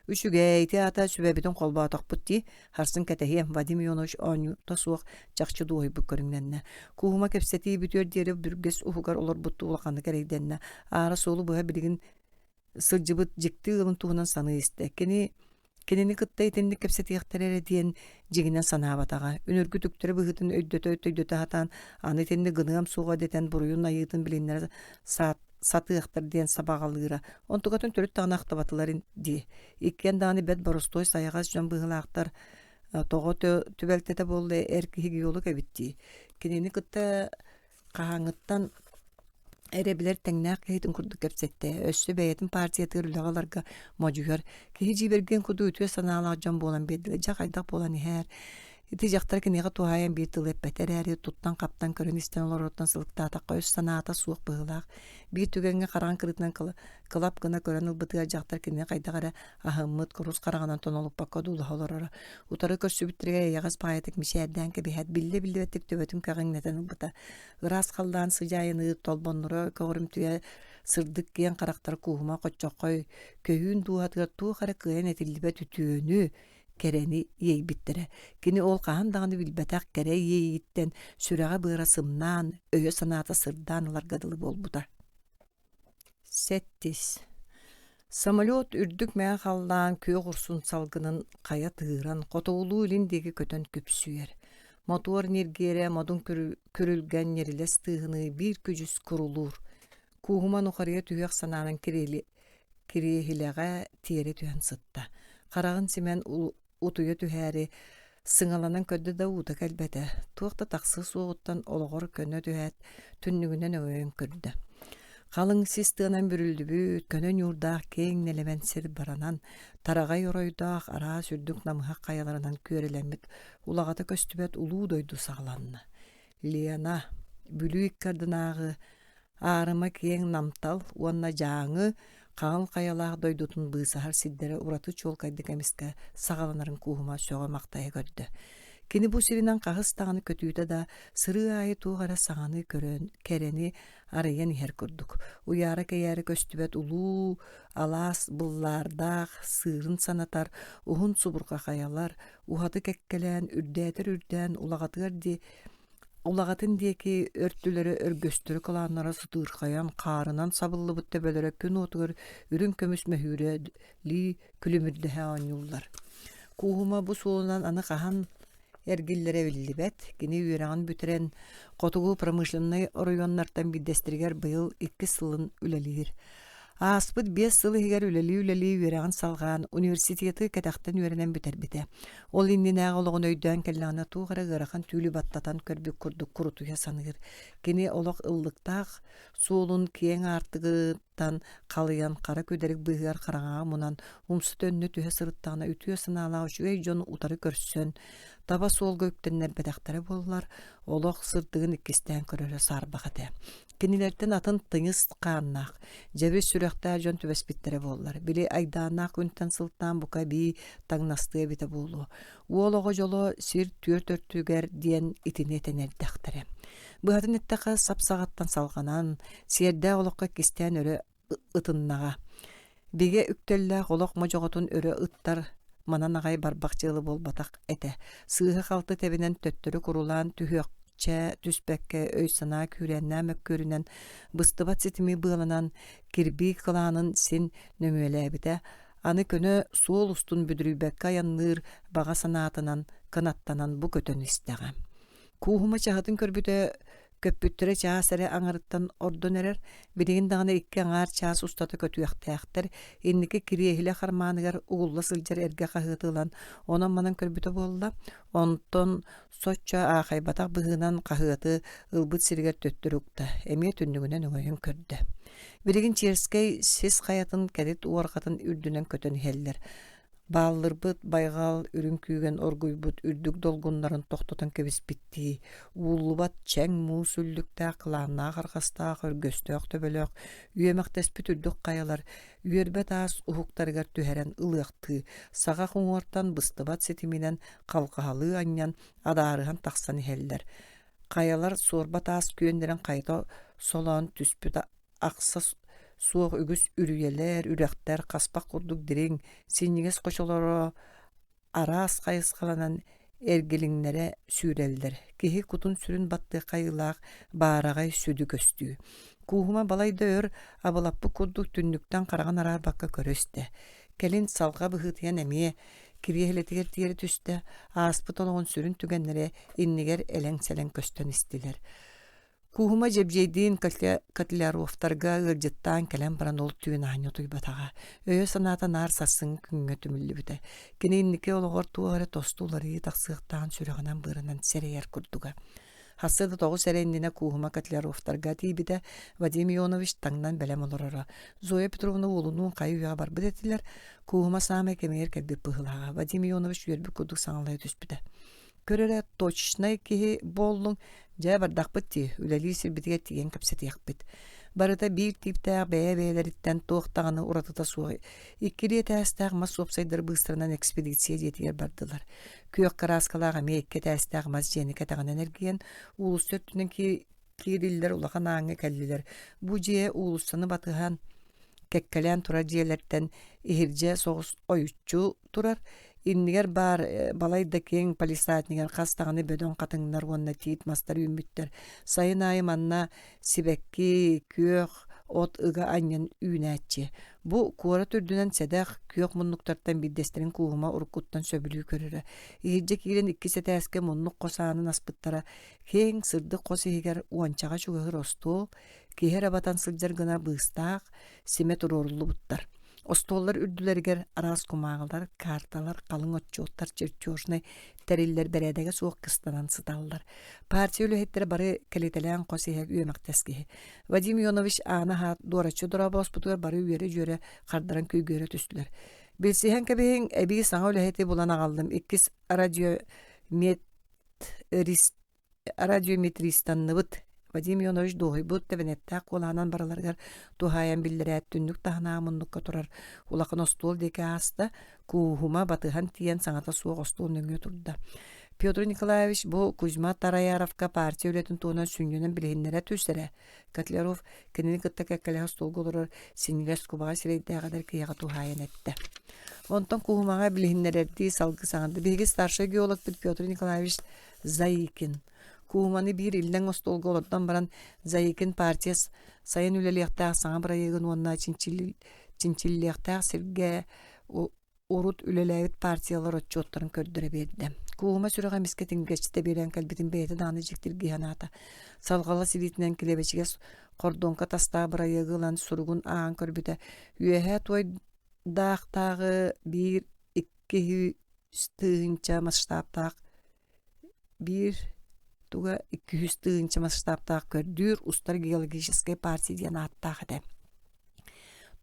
S1: Үчүгэй, ити аата сүбэбитин холботохпут дии, харсын кэтэһиэм, Вадим Ионович оонньуута суох чахчы дуоһуйбут көрүҥнэннэ. Кууһума кэпсэтии бүтүөр диэри бүргэс уһугар олорбуттуу улаханнык эрэйдэннэ. Аара суолу быһа билигин сылдьыбыт дьикти ыалын туһунан саныы истэ. Кини кинини кытта итинник кэпсэтиэхтэрэ эрэ диэн дьиҥинэн санаабатаҕа. Үнүргү түктэри быһыытын өйдөтө-өйдөтө сатаан, аны итинник гыныам суоҕа дэтэн буруйун айыытын билиннэрэ саат сатыахтар диэн сабаҕалыыра. Онтукатын төрүт даҕаны ахтыбатылар дии. Иккиэн даҕаны бэрт боростуой сайаҕас дьон быһыылаахтар. Тоҕо түбэлтэтэ буолла эр киһи геолог эбит дии. Кинини кытта хаһааҥҥыттан эрэ билэр тэҥнээх киһитин курдук кэпсэттэ. Өссө бэйэтин партиятыгар үлэҕэ ыларга модьуйар. Киһи дьиибэргиэн курдук үтүө санаалаах дьон буолан биэрдилэр. Дьэ хайдах буолан иһээр. Ити дьахтар киниэхэ туһаайан биир тылы эппэтэ эрээри, туттан-хаптан көрөн-истэн олороруттан сылыктаатахха өс санаата суох быһыылаах. Биир түгэҥҥэ хараҕын кырыытынан кылап гына көрөн ылбытыгар дьахтар кинини хайдах эрэ аһыммыт курус хараҕынан тонолуппакка одуулаһа олороро. Утары көрсүбүттэригэр эйэҕэс баҕайытык мичээрдээн кэбиһээт, биллэ-биллибэттик төбөтүн кэҕиҥнэтэн ылбыта. Ыраас халлаан сыдьаайыныы толбонноро көҕүрүмтүйэ сырдык киэҥ харахтар кууһума хоччоххой көһүүн дууһатыгар туох эрэ кыайан этиллибэт үтүөнү, кэрэни иэйбиттэрэ. Кини ол хаһан даҕаны билбэтэх кэрэ иэйииттэн сүрэҕэ-быара сымнаан, өйө-санаата сырдаан ыларга дылы буолбута. Сэттис. Самолет үрдүк мэҥэ халлаан күөх урсун салгынын хайа тыыран, хотугулуу-илин диэки көтөн күпсүйэр. Мотуор ньиргиэрэ модун күрүлгэн ньирилэс тыаһыныы биир күдьүс курулуур. Кууһума нухарыйа түһүөх санаанан кириэһилэҕэ тиэрэ түһэн сытта. Хараҕын симэн утуйа түһээри сыҥаланан көрдө да уута кэлбэтэ, туох да тахсыы суоҕуттан олоҕор көнө түһээт, түннүгүнэн өҥөйөн көрдө. Халыҥ сис тыанан бүрүллүбүт, көнө ньуурдаах киэҥ нэлэмэн сир баранан, тараҕай оройдоох араас үрдүк намыһах хайаларынан күөрэлэммит улаҕата көстүбэт улуу дойду саҕаланна. Лена. Бүлүү икки ардынааҕы аарыма киэҥ намтал уонна Дьааҥы хаҥыл хайалаах дойдутун быысаһар сирдэрэ ураты чуолкайдык эмискэ саҕаланарын Кууһума сөҕө-махтайа көрдө. Кини бу сиринэн хаһыс даҕаны көтүүтэ да, сырыы аайы туох эрэ саҥаны көрөн, кэрэни арыйан иһэр курдук. Уйаара-кэйээрэ көстүбэт улуу алаас быллаардаах, сыырын санатар уһун субурҕа хайалар, уһаты кэккэлээн, үрдээтэр үрдээн улаҕатыгар дии Улаҕатын диэки өртүлэрэ өргөстөрү кылааннара сытыырхайан, хаарынан сабыллыбыт төбөлөрө күн уотугар үрүҥ көмүс мөһүүрэ лии күлүмүрдэһэ оонньууллар. Кууһума бу суолунан аны хаһан эргиллэрэ биллибэт. Кини үөрэҕин бүтэрэн, хотугу промышленнай оройуоннартан биирдэстэригэр быйыл иккис сылын үлэлиир. Ааспыт 5 сыл иһигэр үлэлии-үлэлии үөрэҕин салҕаан, университеты кэтэхтэн үөрэнэн бүтэрбитэ. Ол иннинээҕи олоҕун өйдөөн кэллэҕинэ туох эрэ ыарахан түүлү баттатан көрбүт курдук курутуйа саныыр. Кини олох ыллыктаах суолун киэҥ аартыгыттан халыйан хара күдэрик быыһыгар хараҥаҕа мунан умса төннө түһэ сырыттаҕына үтүө санаалаах үчүгэй дьон утары көрсөн таба суолга үктэннэрбэтэхтэрэ буоллар олох сырдыгын иккистээн көрөрө саарбах этэ. Кинилэртэн атын тыйыс хааннаах, дьэбир сүрэхтээх дьон түбэспиттэрэ буоллар, били айдааннаах күнтэн сылтаан бука эбии таҥнастыа эбитэ буолуо. Уол оҕо дьоло сир түөрт өртүгэр диэн итини этэн эрдэхтэрэ. Быһатын эттэххэ, сап саҕаттан салҕанан, сиэрдээх олоххо иккистээн өрө ытыннаҕа. Бигэ үктэллээх олох модьоҕотун өрө ыттар манан аҕай барбах дьыала буолбатах этэ. Сыыһа-халты тэбинэн төттөрү курулаан түһүөхчэ түспэккэ өй-санаа күүрээннээх мөккүөрүнэн быстыбат ситими быаланан кирбии кылаанын син нөҥүөлээбитэ. Аны көнө суол устун бүдүрүйбэккэ айанныыр баҕа санаатынан кынаттанан бу көтөн истэҕэ. Кууһума чаһытын көрбүтэ Көппүттэрэ чаас эрэ аҥарыттан ордон эрэр, билигин даҕаны икки аҥаар чаас устата көтүөхтээхтэр, инники кириэһилэ хармааныгар угулла сылдьар эргэ хаһыаты ылан онон-манан көрбүтэ буолла, онтон соччо аахайбатах быһыынан хаһыаты ылбыт сиригэр төттөрү укта, эмиэ түннүгүнэн өҥөйөн көрдө. Билигин Черскэй сис хайатын кэтит уорҕатын үрдүнэн көтөн иһэллэр. Бааллырбыт байҕал үрүҥ күүгэн оргуйбут үрдүк долгуннарын тохтотон кэбиспиттии, ууллубат чэҥ муус үллүктээх кылааннаах арҕастаах өргөстөөх төбөлөөх үөмэхтэспит үрдүк хайалар үөрбэ таас уһуктарыгар түһэрэн ылыахтыы, саҕах уҥуортан быстыбат ситиминэн халҕаһалыы анньан адаарыһан тахсан иһэллэр. Хайалар суорба таас күөннэрин хайыта солоон түспүт ахса суох үгүс үрүйэлэр, үрэхтэр хаспах курдук дириҥ, синньигэс хочолоро араас хайысхаланан эргилиҥнэрэ сүүрэллэр. Киһи кутун-сүрүн баттыах хайыылаах баараҕай сүдү көстүү. Кууһума балай да өр абылаппыт курдук түннүктэн хараҕын араарбакка көрө истэ. Кэлин салҕа быһыытыйан эмиэ кириэһилэтигэр тиэрэ түстэ, ааспыт олоҕун сүрүн түгэннэрэ иннигэр элэҥ-сэлэҥ көстөн истилэр. Кууһума Дьэбдьиэйдиин Котляровтарга ыалдьыттаан кэлэн баран ол түүн аанньа утуйбатаҕа. Өйө-санаата наар сарсыҥҥы күҥҥэ түмүллүбүтэ. Кини инники олоҕор туох эрэ тосту уларыйыы тахсыахтааҕын сүрэҕинэн-быарынан сэрэйэр курдуга. Сарсыарда 9 эрэ иннинэ Кууһума Котляровтарга тиийбитэ, Вадим Ионович таҥнан бэлэм олороро. Зоя Петровна уолунуун хайы-үйэҕэ барбыт этилэр. Кууһума саамай кэмигэр кэлбит быһыылааҕа. Вадим Ионович үөрбүт курдук саҥалайа түспүтэ. Көр эрэ, точнай киһи буоллуҥ, дьэ бардахпыт дии, үлэлиир сирбитигэр тиийэн кэпсэтиэхпит. Барыта биир тииптээх бэйэ-бэйэлэриттэн туох даҕаны уратыта суох иккилии этээстээх мас уопсайдары быыстарынан экспедиция дьиэтигэр бардылар. Күөх кырааскалаах эмиэ икки этээстээх мас дьиэни кэтэҕинэн эргийэн, уулусса өттүнэн киириллэр улахан ааҥҥа кэллилэр. Бу дьиэ уулуссаны батыһан кэккэлээн турар дьиэлэртэн иһирдьэ соҕус ойуччу турар. Иннигэр баар балай да киэҥ палисаднигар хас даҕаны бөдөҥ хатыҥнар уонна тиит мастар үүммүттэр. Сайын аайы манна сибэкки, күөх от ыга анньан үүнээччи. Бу куорат үрдүнэн сэдэх күөх муннуктартан биирдэстэрин кууһума уруккуттан сөбүлүү көрөрө. Иһирдьэ киирэн иккис этээскэ муннук хос аанын аспыттара Киэҥ, сырдык хос иһигэр уончаҕа чугаһыыр остуол, киһи эрэ батан сылдьар гына быыстаах, симэ туруоруллубуттар. Остуоллар үрдүлэригэр араас кумааҕылар, карталар, халыҥ отчуоттар, чертежнай тэриллэр бэрээдэгэ суох кыстанан сыталлар. Партия үлэһиттэрэ бары кэлитэлээн хос иһэ үөмэхтэс киһи. Вадим Ионович ааны аһаат дуораччы дорообооспутугар бары үөрэ-дьүөрэ хардаран күйгүөрэ түстүлэр. Билсиһэн кэбиһиҥ, эбии саҥа үлэһити булан аҕаллым. Иккис радиомет радиометристанныбыт. Вадим Ионович дуоһуйбут тэбэнэттээх куолаһынан барыларыгар туһаайан биллэрээт түннүк таһынааҕы муннукка турар улахан остуол диэки ааста, Кууһума батыһан тиийэн саҥата суох остуол нөҥүө турда. Петр Николаевич бу Кузьма Тараяровка партия үлэтин туһунан сүнньүнэн билиһиннэрэ түс эрэ. Котляров кинини кытта кэккэлэһэ остуолга олорор синньигэс кубаҕай сирэйдээх эдэр киһиэхэ туһаайан эттэ. Онтон Кууһумаҕа билиһиннэрэрдии салгыы саҥарда. Биһиги старшай геологпыт Петр Николаевич Заикин. Кууһуманы биир иллэҥ остуолга олордон баран Заикин партия сайын үлэлиэхтээх саҥа бырайыагын уонна чинчиллиэхтээх сиргэ урут үлэлээбит партиялар отчуоттарын көрдөрө биэрдэ. Кууһума сүрэҕэ эмискэ тиҥгэччитэ биэрэн кэлбитин бэйэтэ даҕаны дьиктиргии санаата. Салҕалас илиитинэн килэбэчигэс хордуоҥка тастаах бырайыагы ылан суругун ааҕан көрбүтэ. Үөһээ туойдаахтааҕы биир 200 тыһыынча масштабтаах биир туга 200 тыһыынча масштабтаах көрдүүр устар геологическай партия диэн ааттаах этэ.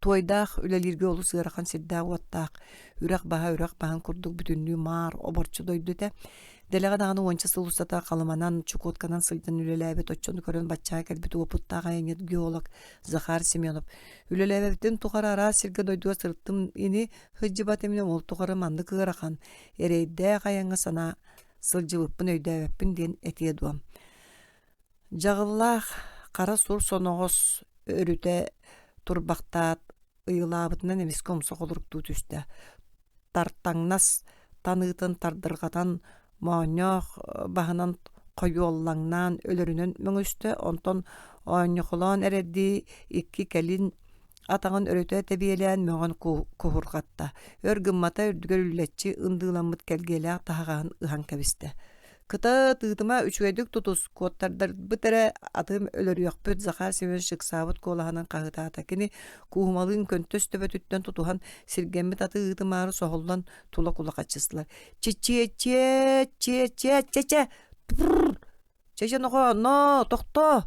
S1: Туойдаах үлэлииргэ олус ыарахан сирдээх-уоттаах, үрэх баһа үрэх баһын курдук бүтүннүү маар, оборчу дойду этэ. Дэлэҕэ даҕаны уонча сыл устата Халыманан, Чукотканан сылдьан үлэлээбит, оччону көрөн баччаҕа кэлбит уопуттаах айанньыт геолог Захар Семенов «Үлэлээбэппитин тухары араас сиргэ-дойдуга сырыттым ини, сылдьыбат иминэ ол тухары маннык ыарахан, эрэйдээх айаҥҥа санаа сылдьыбыппын өйдөөбөппүн диэн этиэ дуо. Дьаҕыллаах хара сур соноҕос өрүтэ турбахтаат ыйылаабытынан эмискэ умса холоруктуу түстэ. Тартаҥнас таныытын тардырҕатан моонньоох баһынан хойуоллаҥнаан өлөрүнэн мөҥүстэ, онтон оонньохолоон эрэрдии икки кэлин атаҕын өрүтэ тэбиэлээн мөҕөн куһурҕатта, өр гыммата үрдүгэр үллэччи ындыыламмыт кэлгиэлээх таһаҕаһын ыһан кэбистэ. «Кыта, тыытыма, үчүгэйдик тутус, куоттардарбыт эрэ атым өлөрүөхпүт» Захар Семенович ыксаабыт куолаһынан хаһыытаата. Кини кууһумалыын көнтөс төбөтүттэн тутуһан, сиргэммит аты ыытымаары соһуллан тула кулахаччыстылар. «Чичиэ-чиэ-чиэ-чиэ-чэ-чэ! Тпррр! Чэ-чэ, нохоо, ноо, тохтоо!»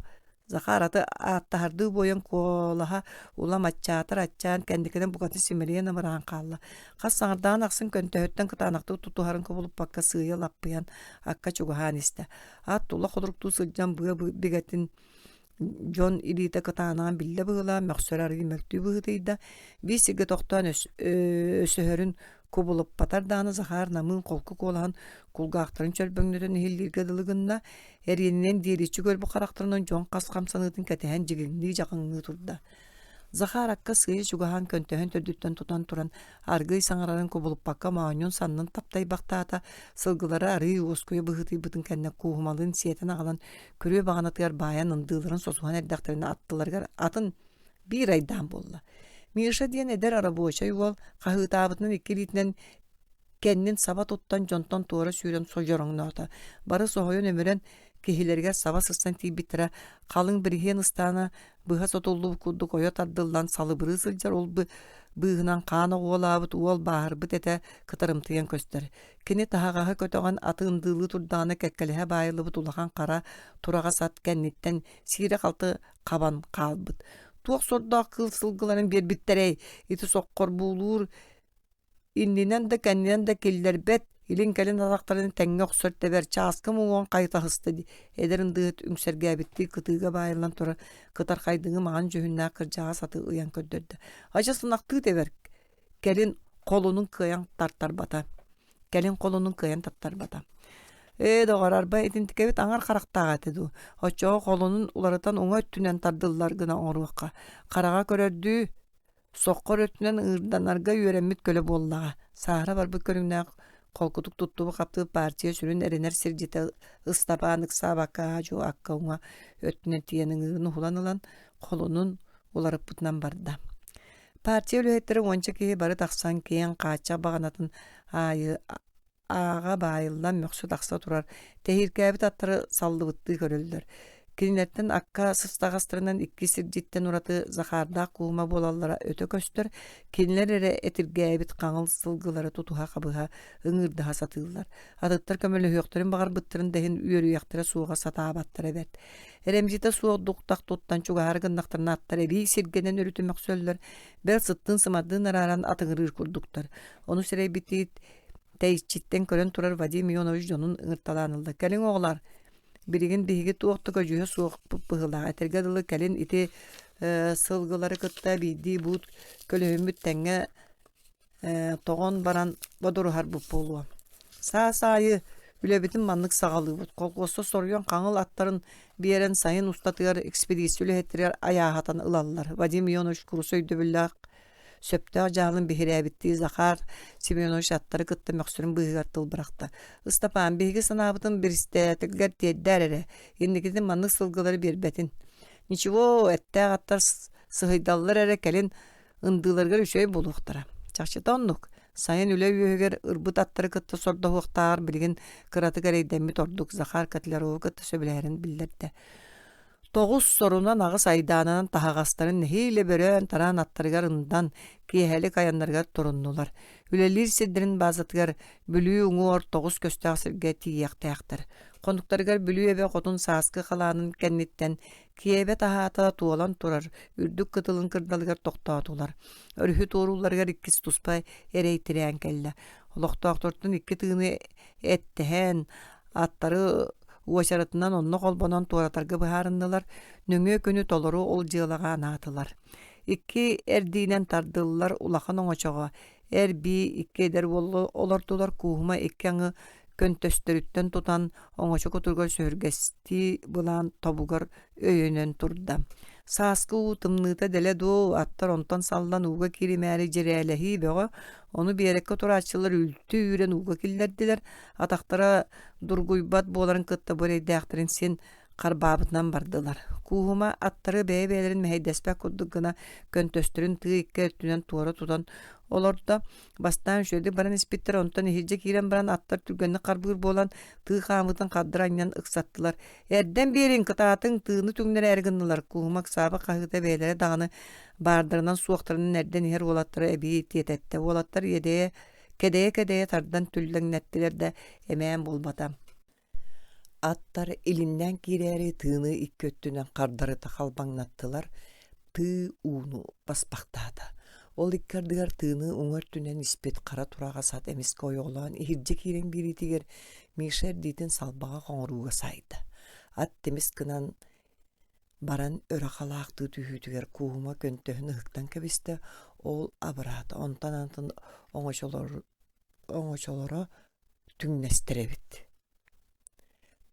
S1: Захар аты ааттаһардыы буойан куолаһа улам аччаатар аччаан, кэнникинэн букатын симэлийэн абыраан хаалла. Хас саҥардаан ахсын көнтөһүттэн кытаанахтык тутуһарын кубулуппакка сыыйа лаппыйан акка чугаһаан истэ. Ат тула холоруктуу сылдьан быа бигэтин дьон илиитэ кытаанаҕын биллэ быһыылаах, мөхсөрө арыый мөлтүү быһыытыйда. Биир сиргэ тохтоон өсөһөрүн кубулуппатар даҕаны Захар намыын холку куолаһын кулгаахтарын чөрбөҥнөтөн иһиллииргэ дылы гынна, эриэнинэн диэриччи көрбүт харахтарынан дьон хас хамсаныытын кэтэһэн дьигиҥнии-дьаҕыҥныы турда. Захар акка сыыйа чугаһаан көнтөһөн төрдүттэн тутан туран аргыый саҥарарын кубулуппакка моонньун саннын таптайбахтаата, сылгылары арыый уоскуйа быһыытыйбытын кэннэ кууһумалыын сиэтэн аҕалан күрүө баҕанатыгар баайан ындыыларын сосуһан эрдэхтэринэ аттыларыгар атын биир айдаан буолла. Миша диэн эдэр рабочай уол хаһыытаабытынан икки илиитинэн кэннин саба туттан дьонтон туора сүүрэн содьороҥноото. Бары соһуйан-өмүрэн киһилэригэр саба сыстан тиийбиттэрэ халыҥ бириһиэн ыстаана быһа сотуллубут курдук ойо тардыллан салыбырыы сылдьар ол быыһынан хаан оҕуолаабыт уол бааһырбыт этэ кытарымтыйан көстөр. Кини таһаҕаһы көтөҕөн аты ындыылыы турдаҕына кэккэлэһэ баайыллыбыт улахан хара тураҕас ат кэнниттэн сиирэ-халты хабан хаалбыт. Туох сордоох кыыл сылгыларын биэрбиттэрэй? Ити соххорбуулуур иннинэн да кэннинэн да киллэрбэт, илин-кэлин атахтарын тэҥҥэ охсор тэбэр, чааскы муҥуон хайытаһыста эдэр ындыыһыт үҥсэргээбиттии кытыыга баайыллан турар кытархайдыҥы маҥан дьүһүннээх кырдьаҕас аты ыйан көрдөрдө. Адьас ынахтыы тэбэр, кэлин холунун кыайан тартарбата. Кэлин холунун кыайан таттарбата. Ээ, доҕор, арба итинтикэбит аҥар харахтаах этэ дуу, оччоҕо холунун уларытан уҥа өттүнэн тардыллар гына оҥоруохха, хараҕа көрөрдүү Соххор өттүнэн ыырданарга үөрэммит көлө буоллаҕа, сааһыра барбыт көрүҥнээх холкутук туттубут-хаптыбыт партия сүрүн эрэнэр сирдьитэ Ыстапаан ыксаабакка аа-дьуо акка уҥа өттүнэн тиийэн ыҥыырын уһулан ылан, холунун уларыппытынан барда. Партия үлэһиттэрэ уонча киһи бары тахсан киэҥ хааччах баҕанатын аайы ааҕа баайыллан мөхсө тахса турар тэһииркээбит аттары саллыбыттыы көрөллөр. Кинилэртэн акка сыстаҕастарынан икки сирдьиттэн ураты Захардаах куума буолаллара өтө көстөр, кинилэр эрэ этиргээбит хаҥыл сылгылары тутуһа-хабыһа, ыҥыырдаһа сатыыллар. Атыттар көмөлөһүөхтэрин баҕарбыттарын да иһин үөрүйэхтэрэ суоҕа сатаабаттара бэрт. Эрэмдьитэ суох дуктах туттан чугаһаары гыннахтарына аттар эбии сиргэнэн өрүтэ мөхсөллөр, бэл сыттыын-сымардыын арааран атыҥырыыр курдуктар. Ону сэрэйбиттии тэйиччиттэн көрөн турар Вадим Ионович дьонун ыҥырталаан ылла. «Кэлиҥ, оҕолор!» Билигин биһиги туох да көдьүүһэ суохпут быһыылаах. Этэргэ дылы кэлин ити сылгылары кытта биирдии буут көлөһүммүт тэҥҥэ тоҕон баран бодоруһарбыт буолуо. Саас аайы үлэбитин маннык саҕалыыбыт. Колхуоска соруйан хаҥыл аттарын биэрэн сайын устатыгар экспедиция үлэһиттэригэр айааһатан ылаллар. Вадим Ионович курус өйдөбүллээх сөптөөх дьаһалын биһирээбиттии Захар Семенович аттары кытта мөхсөрүн быыһыгар тыл бырахта. Ыстапаан, биһиги санаабытын биристээтилгэр тиэрдээр эрэ, инникитин маннык сылгылары биэрбэтин. Ничего, эттээх аттар сыһыйдаллар эрэ кэлин ындыыларыгар үчүгэй буолуохтара. Чахчыта оннук. Сайын үлэ үөһүгэр ырбыт аттары кытта сордоһуохтааҕар билигин кыратык эрэйдэммит ордук Захар Котлярову кытта сөбүлэһэрин биллэрдэ. Тоҕус сорунан аҕыс айдаанынан таһаҕастарын нэһиилэ бөрөөн-тараан аттарыгар ындан, киэһэлик айаннарыгар туруннулар. Үлэлиир сирдэрин баазатыгар Бүлүү уҥуор тоҕус көстөөх сиргэ тиийиэхтээхтэр. Хонуктарыгар Бүлүү эбэ хотун сааскы халаанын кэнниттэн киэбэ таһаата туолан турар үрдүк кытылын кырдалыгар тохтоотулар. Өрүһү туоруулларыгар иккис туспа эрэй тирээн кэллэ. Олохтоохтортон икки тыыны эттэһэн, аттары уочаратынан онно холбонон туоратарга быһаарыннылар, нөҥүө күнү толору ол дьыалаҕа анаатылар. Икки эрдиинэн тардыллар улахан оҥочоҕо эр-бии икки эдэр уол олордулар, Кууһума икки аҥы көнтөстөрүттэн тутан оҥочо кутуругар сөһүргэстии былаан тобугар өйөнөн турда. Сааскы уу тымныыта дэлэ дуо, аттар онтон саллан ууга кииримээри дьирээлэһии бөҕө, ону биэрэккэ турааччылар үлтү үүрэн ууга киллэрдилэр, атахтара дургуйбат буоларын кытта бу эрэйдээхтэрин син харбаабытынан бардылар. Кууһума аттары бэйэ-бэйэлэрин мэһэйдэспэт курдук гына көнтөстөрүн тыы икки өттүнэн туора тутан олордо. Бастаан үчүгэйдик баран испиттэр, онтон иһирдьэ киирэн баран аттар түргэнник харбыыр буолан тыы хаамыытын хардары анньан ыксаттылар. Эрдэн биэриҥ, кытаатыҥ, тыыны түҥнэрээри гыннылар. Кууһума ыксаабыт хаһыыта бэйэлэрэ даҕаны баардарынан суохтарынан эрдэн иһэр уолаттары эбии тиэтэттэ. Уолаттар иэдэйэ кэдэйэ-кэдэйэ тардан түллэҥнэттилэр да эмээн буолбата. Аттар илиннээн киирээри тыыны икки өттүнэн хардарыта халбаҥнаттылар, тыы ууну баспахтаата. Ол икки ардыгар тыыны уҥа өттүнэн испит хара тураҕас ат эмискэ ойоҕолоон иһирдьэ киирэн биэриитигэр Миша эрдиитин салбаҕа хоҥорууга саайда. Ат тимис гынан баран өрө халаахтыы түһүүтүгэр Кууһума көнтөһүн ыһыктан кэбистэ, ол абыраата, онтон атын оҥочолоро түҥнэстэр эбит.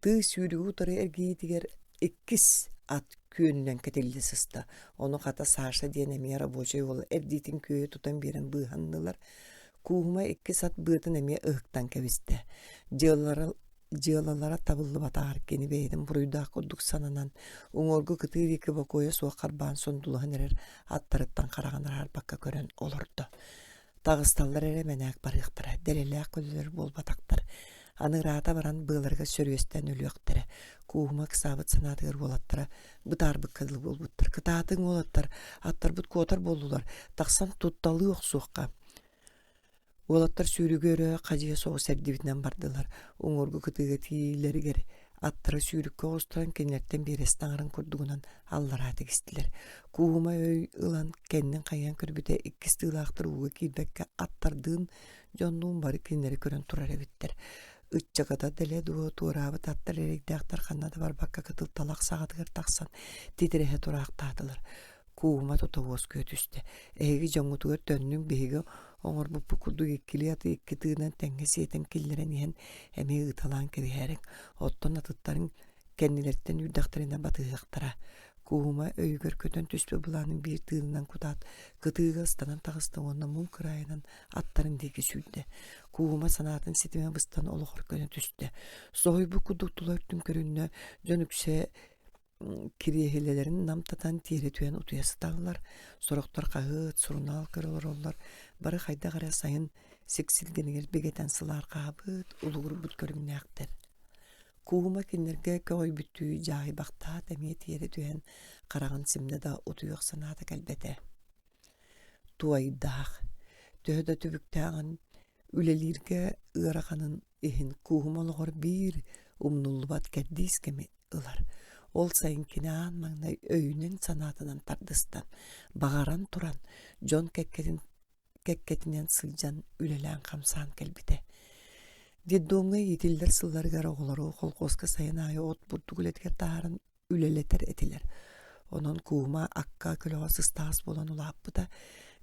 S1: Тыы сүүрүгү утары эргийиитигэр иккис ат күөнүнэн кэтиллэ сыста. Ону хата Саша диэн эмиэ рабочай уол эрдиитин күөйэ тутан биэрэн быыһаннылар. Кууһума иккис ат быатын эмиэ ыһыктан кэбистэ. Дьыалалара дьыалалара табыллыбатаҕар кини бэйэтин буруйдаах курдук сананан, уҥуоргу кытыы диэки бокуойа суох харбаан сундулуһан эрэр аттарыттан хараҕын араарбакка көрөн олордо. Таҕысталлар эрэ мэнээк барыахтара, дэлэлээх көлөлөр буолбатахтар. Аны ыраата баран быаларыгар сөрүөстээн өлүөхтэрэ. Кууһума ыксаабыт санаатыгар уолаттара бытаарбыкка дылы буолбуттар. Кытаатыҥ уолаттар, аттарбыт куотар буоллулар, тахсан тутталыы охсуохха. Уолаттар сүүрүгү өрө хадьыйа соҕус эрдибитинэн бардылар. Уҥуоргу кытыыга тиийиилэригэр аттара сүүрүккэ оҕустаран кинилэртэн биэрэстэ аҥарын курдугунан аллараа тигистилэр. Кууһума өй ылан кэннин хайыһан көрбүтэ иккис тыылаахтар ууга киирбэккэ аттардыын дьоннуун бары кинилэри көрөн турар эбиттэр. Ыччаката дэлэ дуо туораабыт аттар эрэйдээхтэр ханна да барбакка кытыл талах саҕатыгар тахсан титирэһэ тураахтаатылар. Кууһума тута уоскуйа түстэ. Эһиги дьоҥҥутугар төннүҥ биһиги оҥорбуппут курдук иккилии аты икки тыынан тэҥҥэ сиэтэн киллэрэн иһэн эмиэ ыыталаан кэбиһээриҥ. Оттон атыттарыҥ кэннилэриттэн үүрдэхтэринэ батыһыахтара. Кууһума өйүгэр көтөн түспүт былаанын биир тыынынан кутаат, кытыыга ыстанан таҕыста уонна муҥ кыраайынан аттарын диэки сүүрдэ. Кууһума санаатын ситимэ быстан олоҕор көнө түстэ. Соһуйбут курдук тула өттүн көрүннэ, дьон үксэ кириэһилэлэрин намтатан тиэрэ түһэн утуйа сыталлар, сорохтор хаһыат, сурунаал көрө олороллор, бары хайдах эрэ сайын сиксилгэнигэр бигэтэн сылаарҕаабыт, улугурбут көрүҥнээхтэр. Куума кинилэргэ көҕүйбүттүү дьаһайбахтаат эмиэ тиэрэ түһэн хараҕын симнэ да утуйуох санаата кэлбэтэ. Туойдаах, төһө да түбүктээҕин үлэлииргэ ыараханын иһин кууһум олоҕор биир умнуллубат кэрдиис кэми ылар. Ол сайын кини аан маҥнай өйүнэн-санаатынан тардыстан, баҕаран туран, дьон кэккэтин кэккэтинэн сылдьан үлэлээн-хамсаан кэлбитэ.
S2: Детдомҥа иитиллэр сылларыгар оҕолору колхуоска сайын аайы от бурдук үлэтигэр таһааран үлэлэтэр этилэр. Онон Куума акка көлөҕө сыстаҕас буолан улааппыта.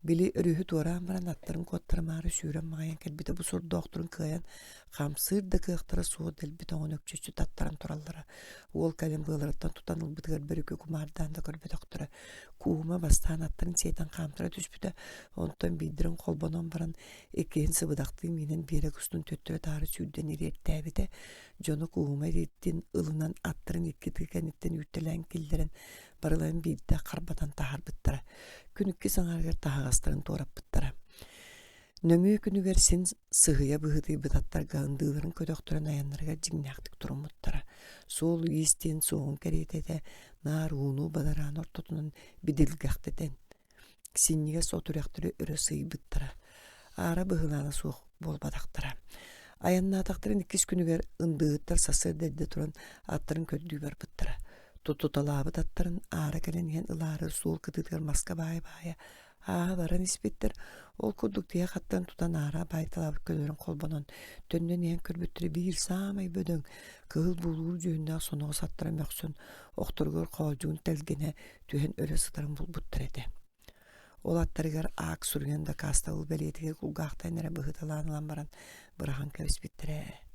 S2: Били өрүһү туораан баран аттарын куоттарымаары сүүрэн маҕайан кэлбитэ бу сордоохторун кыайан хамсыыр да кыахтара суох дэлби тоҥон өкчөччү таттаран тураллара. Уол кэлин быаларыттан тутан ылбытыгар бөрүкү кумаардаан да көрбөтөхтөрө. Куума бастаан аттарын сиэтэн хаамтара түспүтэ, онтон биирдэрин холбонон баран иккиһин сыбыдахтыы миинэн биэрэк устун төттөрү-таары сүүрдэн ириэртээбитэ. Дьону Куума илиитин ылынан аттарын икки тыы кэнниттэн үүртэлээн киллэрэн барыларын биирдэ харбатан таһаарбыттара. Күн иккис аҥаарыгар таһаҕастарын туораппыттара. Нөҥүө күнүгэр син сыһыйа быһыытыйбыт аттарга ындыыларын көтөхтөрөн айаннарыгар дьиҥнээхтик туруммуттара. Суол-иис диэн суоҕун кэриэтэ этэ, наар ууну бадараан ортотунан бидилгэхтэтэн синньигэс от үрэхтэри өрө сыыйбыттара, аара быһылаана суох буолбатахтара. Айаннаатахтарын иккис күнүгэр ындыыһыттар сарсыарда эрдэ туран аттарын көрдүү барбыттара. Тутуталаабыт аттарын аара кэлэн иһэн ылаары суол кытыытыгар маска баайа-баайа ааһа баран испиттэр. Ол курдук тиһэх аттарын тутан аара баайталаабыт көлөлөрүн холбонон төннөн иһэн көрбүттэрэ биир саамай бөдөҥ кыһыл буулуур дьүһүннээх соноҕос аттара мөхсөн охторугар хоолдьугун тэлгэнэ түһэн өлө сытарын булбуттар этэ. Ол аттарыгар аак суруйан дакаастабыл бэлиэтигэр кулгаахтаан эрэ быһыталаан ылан баран быраҕан кэбиспиттэрэ.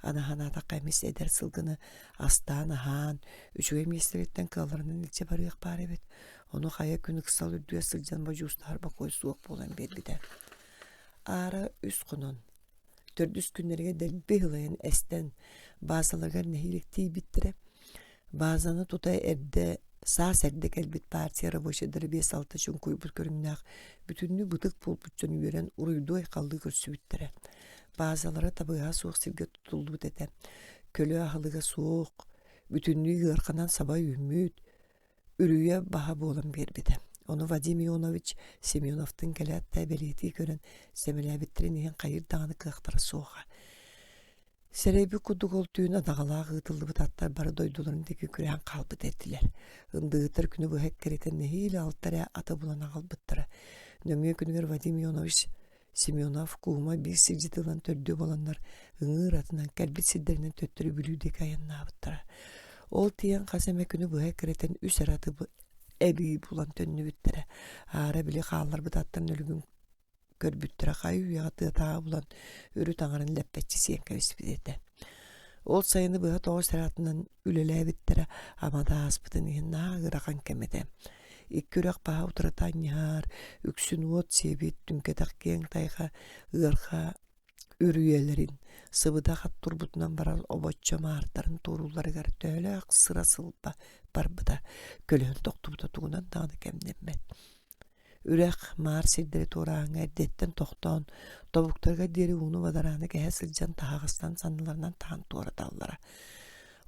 S2: Аны санаатахха эмис эдэр сылгыны астаан аһаан, үчүгэй миэстэриттэн кыалларынан илдьэ барыах баар эбит. Ону хайа күн ыксал үрдүгэр сылдьан бодьуустаһар бокуой суох буолан биэрбитэ. Аара үс хонон, төрдүс күннэригэр дэлби ыһылайан эстэн, баазаларыгар нэһиилэ тиийбиттэрэ. Баазаны тута эрдэ, саас эрдэ кэлбит партия рабочайдара биэс-алта чуҥкуйбут көрүҥнээх, бүтүннүү бытык буолбут дьон үөрэн уруйдуу-айхаллыы көрсүбүттэрэ. Баазалара табыгаһа суох сиргэ тутуллубут этэ. Көлө аһылыга суох, бүтүннүү ыарханан саба үүммүт, үрүйэ баһа буолан биэрбитэ. Ону Вадим Ионович Семеновтыын кэлээт да бэлиэтии көрөн, сэмэлээбиттэрин иһин хайыыр даҕаны кыахтара суоҕа. Сэрэйбит курдук ол түүн адаҕалаах ыытыллыбыт аттар бары дойдуларын диэки күрээн хаалбыт этилэр. Ындыытар күнү быһа эккирэтэн нэһиилэ алта эрэ аты булан аҕалбыттара. Нөҥүө күнүгэр Вадим Ионович Семенов Куума биир сирдьит ылан төрдүө буоланнар ыҥыыр атынан кэлбит сирдэринэн төттөрү Бүлүү диэки айаннаабыттара. Ол тиийэн хас эмэ күнү быһа эккирэтэн үс эрэ аты эбии булан төннүбүттэрэ. Аара били хаалларбыт аттарын өлүгүн көрбүттэрэ хайы-үйэҕэ тыатааҕы булан үрүт аҥарын лэппэччи сиэн кэбиспит этэ. Ол сайыны быһа тоҕус эрэ атынан үлэлээбиттэрэ ама да ааспытын иһин наһаа ыарахан кэм этэ. Икки үрэх баһа утарыта анньыһар, үксүн уот сиэбит, түҥкэтэх киэҥ тайҕа ыарха үрүйэлэрин сыбыдах ат турбутунан барар обоччо маартарын туоруулларыгар төһөлөөх сыра-сылба барбыта, көлөһүн тохтубута тугунан даҕаны кэмнэммэт. Үрэх, маар сирдэри туорааһыҥҥа эрдэттэн тохтоон, тобуктарыгар диэри ууну бадарааны кэһэ сылдьан таһаҕастан санныларынан таһан туораталлара.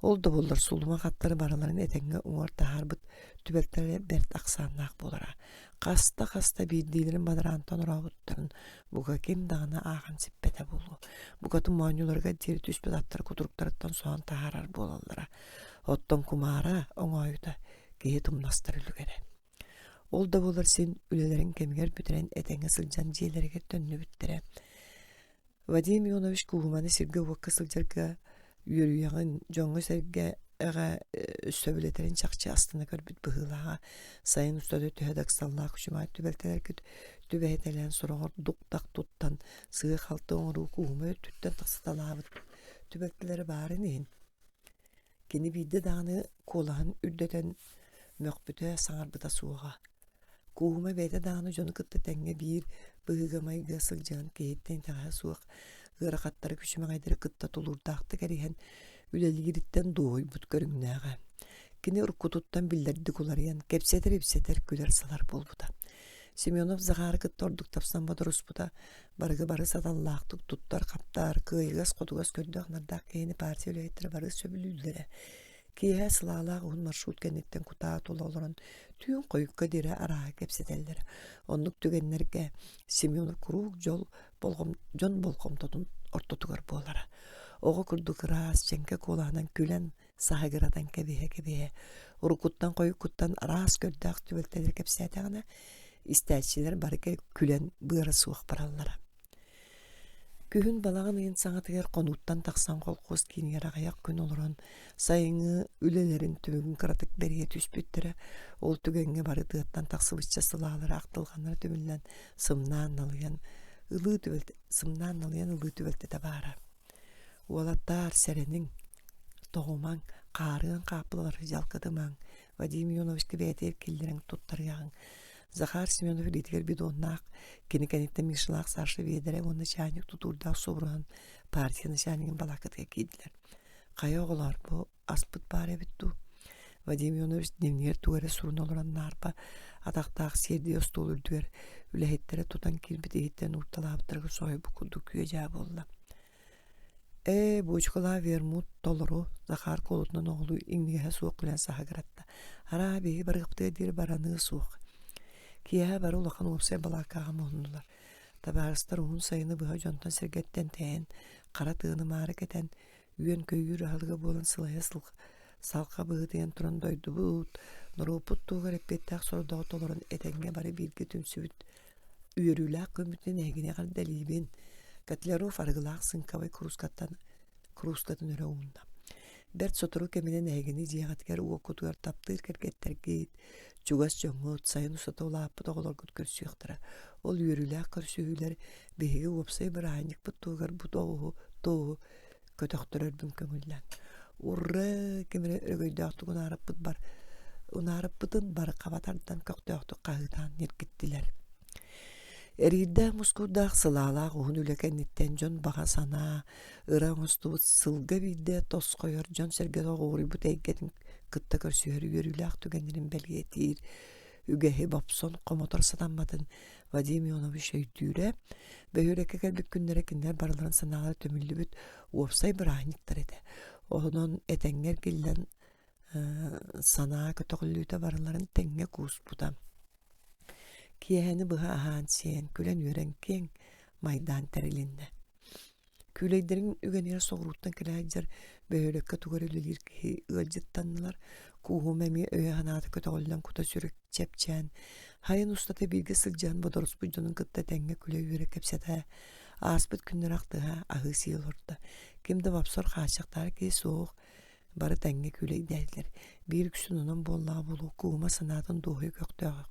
S2: Ол да буоллар сулумах аттары барыларын этэҥҥэ уҥуор таһаарбыт түбэлтэлэрэ бэрт ахсааннаах буолара. Хаста-хаста биирдиилэрин бадараантан орообуттарын бука ким даҕаны ааҕан сиппэтэ буолуо. Букатын моонньуларыгар диэри түспүт аттары кутуруктарыттан соһон таһаарар буолаллара. Оттон кумаара оҥоойута киһи тумнастар үлүгэрэ. Ол да буоллар син үлэлэрин кэмигэр бүтэрэн этэҥҥэ сылдьан дьиэлэригэр төннүбүттэрэ. Вадим Ионович Кууһуманы сиргэ-уокка сылдьарга үөрүйэҕин, дьоҥҥо-сэргэҕэ сөбүлэтэрин чахчы астына көрбүт быһыылааҕа. Сайын устата төһө да ыксаллаах күчүмэҕэй түбэлтэлэргэ түбэһитэлээн сороҕор дук-дах туттан, сыа-халты оҥоруу Кууһума өттүттэн тахсыталаабыт түбэлтэлэрэ баарын иһин Кини биирдэ даҕаны куолаһын үрдэтэн мөхпүтэ, саҥарбыта суоҕа. Кууһума бэйэтэ даҕаны дьону кытта тэҥҥэ биир быһыыга-майгыга сылдьыһан киһиттэн итэҕэһэ суох ыарахаттары күчүмэҕэйдэри кытта тулуурдаахтык эриһэн үлэлиириттэн дуоһуйбут көрүҥнээҕэ. Кини уруккутуттан биллэрдик уларыйан, кэпсэтэр-ипсэтэр, күлэр-салар буолбута. Семенов Захары кытта ордук тапсан бодоруспута, барыга бары саталлаахтык туттар-хаптар, кыайыгас-хотугас көрдөөх-нардаах киһини партия үлэһиттэрэ бары сөбүлүүллэрэ. Киэһэ сылаалаах уһун маршрут кэнниттэн кутаа тула олорон түүн хойукка диэри арааһы кэпсэтэллэрэ. Оннук түгэннэргэ Семенов куруук дьол болҕом, дьон болҕомтотун ортотугар буолара. Оҕо курдук ыраас, дьэҥкэ куолаһынан күлэн саһыгыратан кэбиһэ-кэбиһэ, уруккуттан-хойуккуттан араас көрдөөх түбэлтэлэри кэпсээтэҕинэ, истээччилэр бары күлэн быара суох бараллара. Күһүн балаҕан ыйын саҥатыгар хонууттан тахсан холкуос киинигэр аҕыйах күн олорон сайыҥҥы үлэлэрин түмүгүн кыратык бэрийэ түспүттэрэ. Ол түгэҥҥэ бары тыаттан тахсыбычча сылаалара ахтылҕаннара түмүллэн сымнаан налыйан ылыы түбэлтэ сымнаан налыйан ылыы түбэлтэтэ баара. Уолаттаар сэрэниҥ, тоҕумаҥ, хаарыан хааппылалары дьалкытымаҥ, Вадим Ионовичка бэйэтигэр киллэрэн туттарыаҕыҥ. Захар Семенов илиитигэр бидоннаах, кини кэнниттэн Мишалаах Саша биэдэрэ уонна чайник тутуурдаах субуруһан партия начальнигын балааккатыгар киирдилэр. Хайа оҕолоор, бу аспыт баар эбит дуу? Вадим Ионович дневнигэр тугу эрэ суруна олорон наарба атахтаах сиэрдийэ остуол үрдүгэр үлэһиттэрэ тутан киирбит иһиттэн уурталаабыттарыгар соһуйбут курдук күө-дьаа буолла. Ээ, буочукалаах вермут толору, Захар куолутунан оҕолуу иҥнигэһэ суох күлэн саһыгыратта. Араа, биһиги барыахпытыгар диэри бараныа суох. Киэһэ бары улахан уопсай балааккаҕа муһуннулар. Табаарыстар уһун сайыны быһа дьонтон-сэргэттэн тэйэн, хара тыаны маары кэтэн, үөн-көйүүр аһылыга буолан сылайа салҕа быһыытыйан туран дойдубут, норуоппут туһугар эппиэттээх сордоҕу толорон этэҥҥэ бары бииргэ түмсүбүт Үөрүүлээх күммүтүнэн эһигини эҕэрдэлиибин! Котляров арыгылаах сыҥкабай куруускаттан куруускатын өрө уунна. Бэрт сотору кэминэн эһигини дьиэҕитигэр уоккутугар таптыыр кэргэттэргит, чугас дьоҥҥут, сайын устата улааппыт оҕолоргут көрсүөхтэрэ. Ол үөрүүлээх көрсүһүүлэр биһиги уопсай бырааһынньыкпыт туһугар бу тоҕуһу туоһу көтөхтөрөрбүн көҥүллээн. Урра ким эрэ өрөгөйдөөхтүк унаарыппыт бар унаарыппытын бары хаба тардан көхтөөхтүк хаһыытаан ньиргиттилэр. Эриирдээх мускуурдаах сылаалаах уһун үлэ кэнниттэн дьон баҕа санаа, ыра оҥостубут сылга биирдэ тосхойор дьон-сэргэ оҕуруйбут эйгэтин кытта көрсүһэр үөрүүлээх түгэннэрин бэлиэтиир үгэһи бопсон хомотор сатамматын Вадим Ионович өйдүүрэ, бөһүөлэккэ кэлбит күннэрэ кинилэр барыларын санаалара түмүллүбүт уопсай бырааһынньыктар этэ. Онон этэҥҥэ эргиллэн санаа көтөҕүллүүтэ барыларын тэҥҥэ кууспута. Киэһэни быһа аһаан-сиэн, күлэн-үөрэн киэҥ майдаан тэрилиннэ. Күүлэйдэрин үгэнигэр соҕурууттан кэлэ сылдьар бөһүөлэккэ тугу эрэ үлэлиир киһи ыалдьыттаннылар. Кууһум эмиэ өйө-санаата көтөҕүллэн кута-сүрэ чэпчээн, сайын устата бииргэ сылдьыһан бодоруспут дьонун кытта тэҥҥэ күлэ-үөрэ кэпсэтэ, ааспыт күннэр ахтыһа аһыы-сии олордо. Ким да бопсор хааччахтаах киһи суох, бары тэҥҥэ күүлэйдээтилэр. Биир үксүн онон буоллаҕа буолуо, Кууһума санаатын дуоһуйа көхтөөх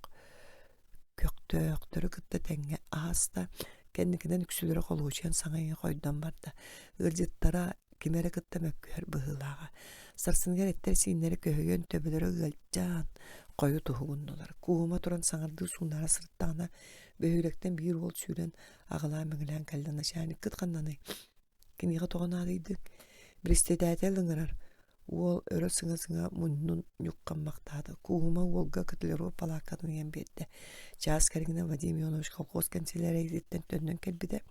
S2: көхтөөхтөрү кытта тэҥҥэ ааста, кэнникинэн үксүлэрэ холуочуйан саҥа-иҥэ хойдон барда. Ыалдьыттара кими эрэ кытта мөккүһэр быһыылааҕа. Сарсыныгар эттэр-сииннэрэ көһүйэн, төбөлөрө ыалдьан, хойут уһугуннулар. Кууһума туран саҥардыы суунара сырыттаҕына, бөһүөлэктэн биир уол сүүрэн аҕылаан-мэҥилээн кэллэ. Начальниккыт ханнаный? Киниэхэ тоҕо наадыйдыҥ? Биристэдээтэл ыҥырар. Уол өрө сыҥа-сыҥа муннун ньуххаммахтаата. Кууһума уолга Котляров балааккатын ыйан биэрдэ. Чаас кэриҥинэн Вадим Ионович колхоз кэнсэлээрийэтиттэн төннөн кэлбитэ.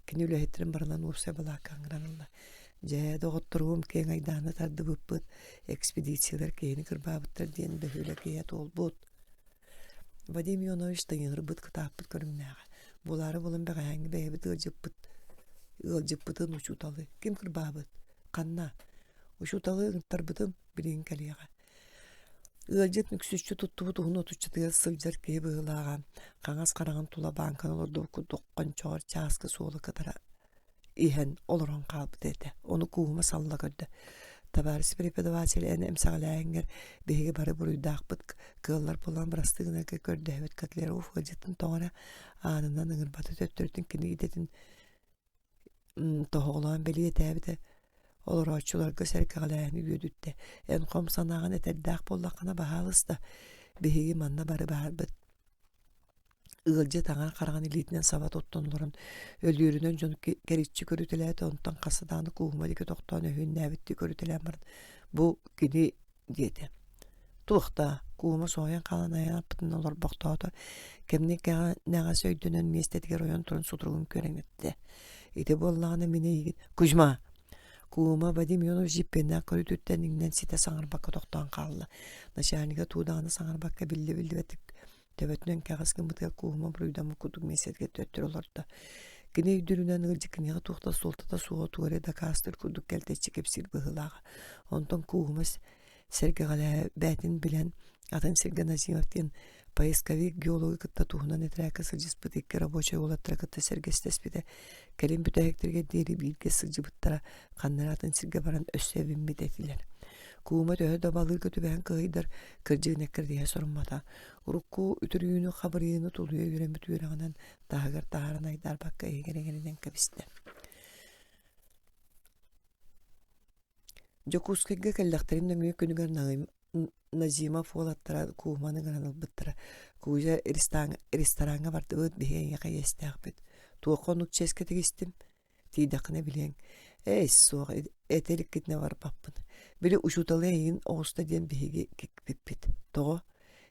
S2: Кини үлэһиттэрин барыларын уопсай балаакка ыҥыран ылла. Дьэ, доҕотторуом, киэҥ айдааны тардыбыппыт, экспедициялар киһини кырбаабыттар диэн бөһүөлэк иһэ туолбут. Вадим Ионович тыйыһырбыт кытааппыт көрүҥнээҕэ. Буолаары буолан бэҕэһээҥҥи бэйэбит ыалдьыппыт ыалдьыппытын учууталы ким кырбаабыт? Ханна? Учууталы ыҥыртарбытым билигин кэлиэҕэ. Ыалдьыт нүксүччү туттубут уһун отуччатыгар сылдьар киһи быһыылааҕа, хаҥас хараҕын тула бааҥканы олордубут курдук хончоҕор чааскы суола кытара иһэн олорон хаалбыт этэ. Ону кууһума салла көрдө. Товарищ преподаватель эн эмсэҕэлээһиҥҥэр биһиги бары буруйдаахпыт кыаллар буолан бырастыы гынарга көрдөһөбүт Котляров ыалдьытын тоҕо эрэ аанынан ыҥырбата төттөрүтүн кини идэтин тоһоҕолоон бэлиэтээбитэ олорооччуларга сэргэҕэлээһини үөдүттэ. Эн хом санааҕын этэрдээх буоллаххына баһаалыста биһиги манна бары баарбыт Ыалдьыт аҥаар хараҕын илиитинэн саба туттан олорон, өлүөрүнэн дьону кэриччи көрүтэлээтэ, онтон хаста даҕаны кууһума диэки тохтоон өһүөннээбиттии көрүтэлээн баран, «Бу кини» диэтэ. «Туох даа?» Кууһума соһуйан хаалан айан аппытын олорбохтоото, кэмниэ кэҥэс өйдөнөн миэстэтигэр ойон туран сутуругун күөрэҥнэттэ. «Ити буоллаҕына мин эйигин Кузьма!» Куума Вадим Ионович дьиппиэннээх көрүүтүттэн иҥнэн ситэ саҥарбакка тохтоон хаалла. Начальнига тугу даҕаны саҥарбакка биллэ-биллибэттик Төбөтүнэн кэҕис гыммытыгар кууһума буруйдаммыт курдук миэстэтигэр төттөрү олордо. Кини өйдүүрүнэн ыалдьыт киниэхэ туох да суолтата суоҕа тугу эрэ дакаастыыр курдук кэлтэччи кэпсиир быһыылааҕа. Онтон кууһума сэргэҕэлээбэтин билэн, атын сиргэ Назимов диэн Поисковик геологы кытта туһунан этэрээккэ сылдьыспыт икки рабочай уолаттары кытта сэргэстэспитэ. Кэлин бүтэһиктэригэр диэри бииргэ сылдьыбыттара, ханна эрэ атын сиргэ баран өссө эбиммит этилэр. Куума төһө да балыырга түбэһэн кыһыйдар, кырдьыгын эккирэтиһэ соруммата. Урукку үтүрүйүүнү хабырыйыыны тулуйа үөрэммит үөрэҕинэн таһыгар таһааран айдаарбакка иһигэр иҥэринэн кэбистэ. Дьокуускайга кэллэхтэрин нөҥүө күнүгэр Назимов уолаттара Кууманы гынан ылбыттара. Кузя рестораҥҥа бардыбыт, биһиги эйиэхэ иэстээхпит. Туохха оннук чиэскэ тигистим? Тиийдэххинэ билиэҥ. Ээс, суох, этэ иликкитинэ барбаппын. Били учууталы эйигин оҕуста диэн биһиги кикпиппит. Тоҕо?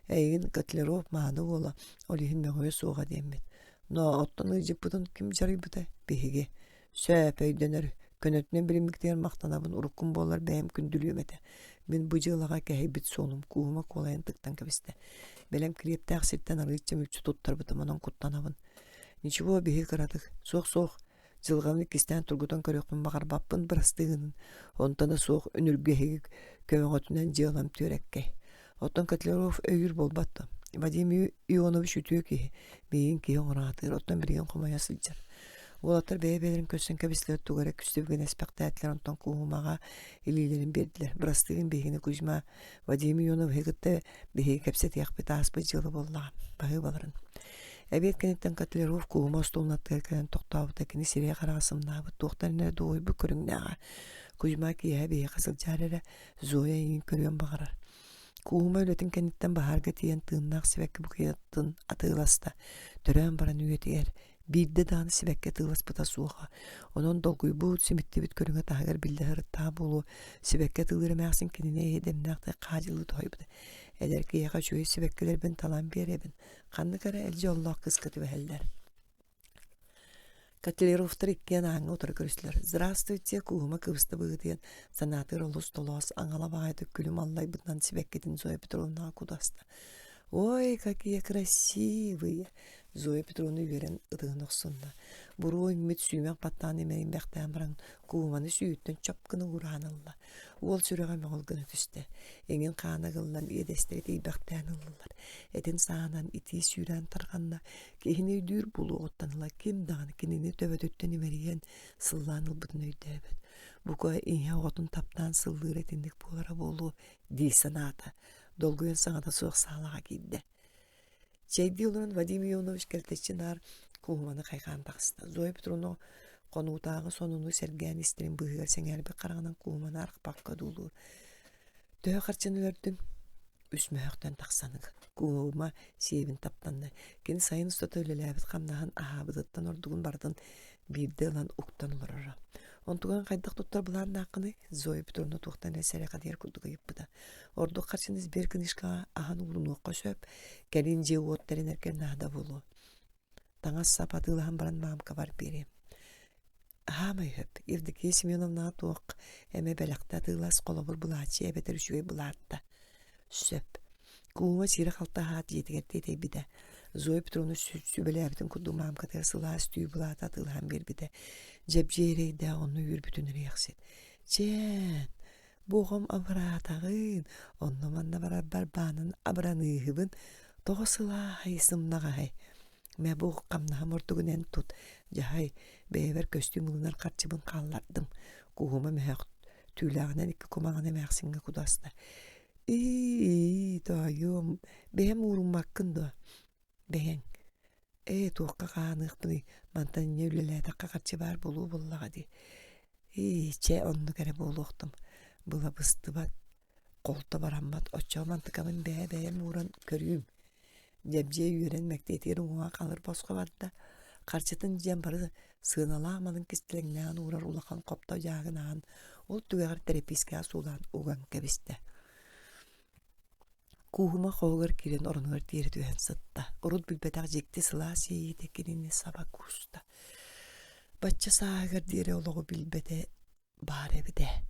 S2: Эйигин Котляров мааны уола, ол иһин мөҕүө суоҕа диэммит. Но оттон ыалдьыппытын ким дьарыйбыта? Биһиги. Сөп, өйдөнөр. Көнөтүнэн билиммиккитигэр махтанабын, уруккум буоллар бэйэм күндүлүөм этэ. Мин бу дьыалаҕа кэһэйбит суолум кууһума куолайан тыктан кэбистэ. Бэлэм килиэптээх сиртэн арыычча мүлчү туттарбытым, онон куттанабын. Ничего, биһиги кыратык. Суох-суох, дьылҕабын иккистээн тургутан көрүөхпүн баҕарбаппын, бырастыы гынын. Онтон да суох үнүргү эһиги көмөҕүтүнэн дьыалам түөрэккэй. Оттон Котляров өйүүр буолбат дуо? Вадим Ионович үтүө киһи, миигин киһи оҥороотуур, оттон билигин хомойо сылдьар. Уолаттар бэйэ-бэйэлэрин көрсөн кэбистилэр, тугу эрэ күстүбүгүн эспэхтээтилэр, онтон кууһумаҕа илиилэрин биэрдилэр. Бырастыгын биһигини Кузьма Вадим Ионовиһы кытта биһиги кэпсэтиэхпит ааспыт дьыала буоллаҕа. Баһыыбаларын. Эбиэт кэнниттэн Котляров кууһума остуолун аттыгар кэлэн тохтообута, кини сирэйэ-хараҕа сымнаабыт, туохтан эрэ дуоһуйбут көрүҥнээҕэ. Кузьма киэһэ биһиэхэ сылдьаар эрэ, Зоя эйигин көрүөн баҕарар. Кууһума үлэтин кэнниттэн баһаарга тиийэн тыыннаах сибэкки букетын атыыласта. Төрөөн баран үйэтигэр биирдэ даҕаны сибэкки атыыласпыта суоҕа. Онон долгуйбут, симиттибит көрүҥэ таһыгар биллэ сырыттаҕа буолуо. Сибэкки атыылыыр эмээхсин кинини эйэ-дэмнээхтик хаадьылыы тоһуйбута. Эдэр киһиэхэ үчүгэй сибэккилэрбин талан биэрэбин. Ханнык эрэ эр дьоллоох кыыска түбэһэллэр. Котлеровтар иккиэн ааҥҥа утары көрүстүлэр. «Здравствуйте, кууһума кыбыста быһыытыйан, санаатыгар олус толоос, аҥала баҕайытык күлүм аллайбытынан сибэккитин Зоя Петровнаҕа кудаста. «Ой, какие красивые!» Зоя Петровна үөрэн ытыһын охсунна. Буруо иҥмит сүүмэх баттаан имэрийбэхтээн баран, кууһуманы сүүһүттэн чоп гына уураан ылла. Уол сүрэҕэ мөҕүл гына түстэ. Иҥин хаана ыгыллан иэдэстэрэ тиийбэхтээн ыллылар. Этин саанан итии сүүрээн тарҕанна. Киһини өйдүүр буолуоҕуттан ыла ким даҕаны кинини төбөтүттэн имэрийэн, сыллаан ылбытын өйдөөбөт. Бука ийэ оҕотун таптаан сыллыыр итинник буолара буолуо дии санаата. Долгуйан саҥата суох саалаҕа киирдэ. Чэйдии олорон Вадим Ионович кэлтэччи наар кууһуманы хайҕаан таҕыста. Зоя Петровна хонуутааҕы сонуну сэргээн истэрин быыһыгар сэҥээрбит хараҕынан кууһуманы арахпакка одуулуур. Төһө харчыны өлөрдүҥ? Үс мөһөхтөн тахсан кууһума сиэбин таптанна. Кини сайын устата үлэлээбит хамнаһын аһаабытыттан ордугун барытын биирдэ ылан уктан олороро. Онтуган хайдах туттар былааннааххыный? Зоя Петровна туохтан эрэ сэрэхэдийэр курдук ыйыппыта. Ордук харчыны сберкнижкаҕа аһан уурунуохха сөп, кэлин дьиэ-уот тэринэргэ наада буолуо. Таҥас-сап атыылаһан баран маамкабар биэриэм. Аһаамай сөп, Евдокия Семеновнаҕа туох эмэ бэлэхтэ атыылас, холобур былааччыйа эбэтэр үчүгэй былаатта. Сөп. Куума сиирэ-халты аһаат дьиэтигэр тиэтэйбитэ. Зоя Петровна сүбэлээбитин курдук маамкатыгар сылаас түү былаата атыылаһан биэрбитэ. Дьэбдьиэй эрэйдээх онно үөрбүтүн эриэхсит. Чээн, бу оҕом абыраатаҕын, онно-манна барарбар баанын абыраныыһыбын, тоҕо сылааһай, сымнаҕаһай. Мэ бу хамнаһым ордугун эн тут, дьаһай, бэйэбэр көстүүм ылынар харчыбын хааллардым. Кууһума мөһөөх түүлээҕинэн икки кумаҕын эмээхсиҥҥэ кудаста. Ии, тоойуом, бэйэм ууруммаккын дуо? Бэйэҥ. Ээ, туохха хаһааныахпыный, мантан инньэ үлэлээтэххэ харчы баар буолуо буоллаҕа дии. Ии, чэ, оннук эрэ буолуохтум. Былабыстыбат, холто бараммат, оччоҕо мантыкабын бэйэ-бэйэм ууран көрүүм. Дьэбдьиэй үөрэн мэктиэтигэр уҥуоҕа халыр босхо барда. Харчытын дьиэн бары сыаналаах малын кистэлэҥнээн уурар улахан хопто дьааһыгын аһан, ол түгэҕэр тэрэпиискэҕэ суулаан уган кэбистэ. Кууһума хоһугар киирэн оронугар диэри түһэн сытта. Урут билбэтэх дьикти сылаас иэйиитэ кинини саба кууста. Бачча сааһыгар диэри олоҕу билбэтэ баар эбит ээ.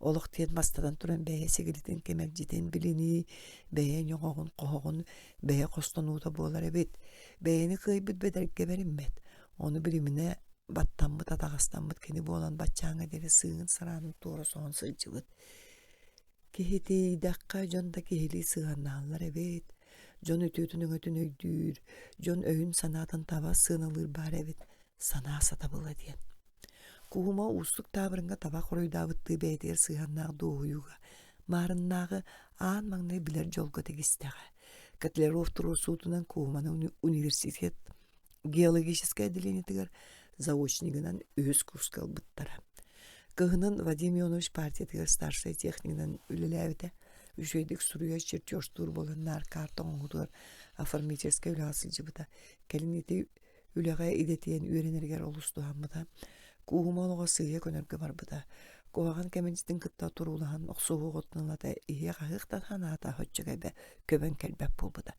S2: Олох диэн бастатан туран бэйэ сигилитин кэмэлдьитин билинии, бэйэ ньоҕоҕун хоһоҕун, бэйэ хостонуута буолар эбит. Бэйэни кыайбыт бэдэргэ бэриммэт. Ону билиминэ баттаммыт, атаҕастаммыт кини буолан баччааҥҥа диэри сыыһын сараанын туора соһон сылдьыбыт. Киһитийдэххэ дьон да киһилии сыһыаннаһаллар эбит. Дьон үтүөтүн-өҥөтүн өйдүүр, дьон өйүн-санаатын таба сыаналыыр баар эбит, санаа сатабыла диэн. Куһума уустук таабырыҥҥа таба хоруйдаабыттыы бэйэтигэр сыһыаннаах дуоһуйууга маарыннааҕы аан маҥнай билэр дьолго тигистэҕэ. Котляров туруорсуутунан Куһуманы университет геологическай отделениетыгар заочнигынан үһүс курска ылбыттара. Кыһынын Вадим Ионович партиятыгар старшай технигынан үлэлээбитэ. Үчүгэйдик суруйар чертежтуур буолан наар карта оҥоһуутугар оформительскай үлэҕэ сылдьыбыта. Кэлин ити Үлэҕэ идэтийэн үөрэнэригэр олус туһаммыта. Кууһума олоҕо сыыйа көнөргө барбыта. Куһаҕан кэмэлдьитин кытта туруулаһан охсуһуоҕуттан ылата иһиэх-аһыах да санаата оччо көбөн кэлбэт буолбута.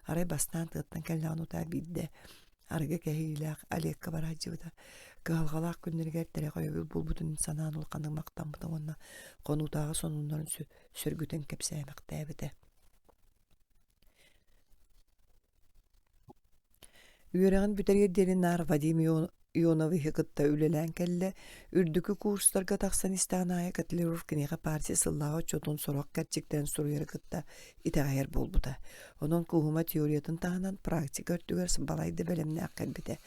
S2: Арай бастаан тыаттан кэллэҕин утаа биирдэ арыгы кэһиилээх Олегка барааччыбыта. Кыһалҕалаах күннэригэр тирэх өйөбүл буолбутун санаан улаханнык махтаммыта уонна хонуутааҕы сонуннарын сөргүтэн кэпсээмэхтээбитэ. Үөрэҕин бүтэриэр диэри наар Вадим Ионовиһы кытта үлэлээн кэллэ. Үрдүкү курстарга тахсан истэҕин аайы Котляров киниэхэ партия сыллааҕы отчуотун сорох кэрчиктэрин суруйары кытта итэҕэйэр буолбута. Онон Кууһума теориятын таһынан практика өттүгэр балайда бэлэмнээх кэлбитэ.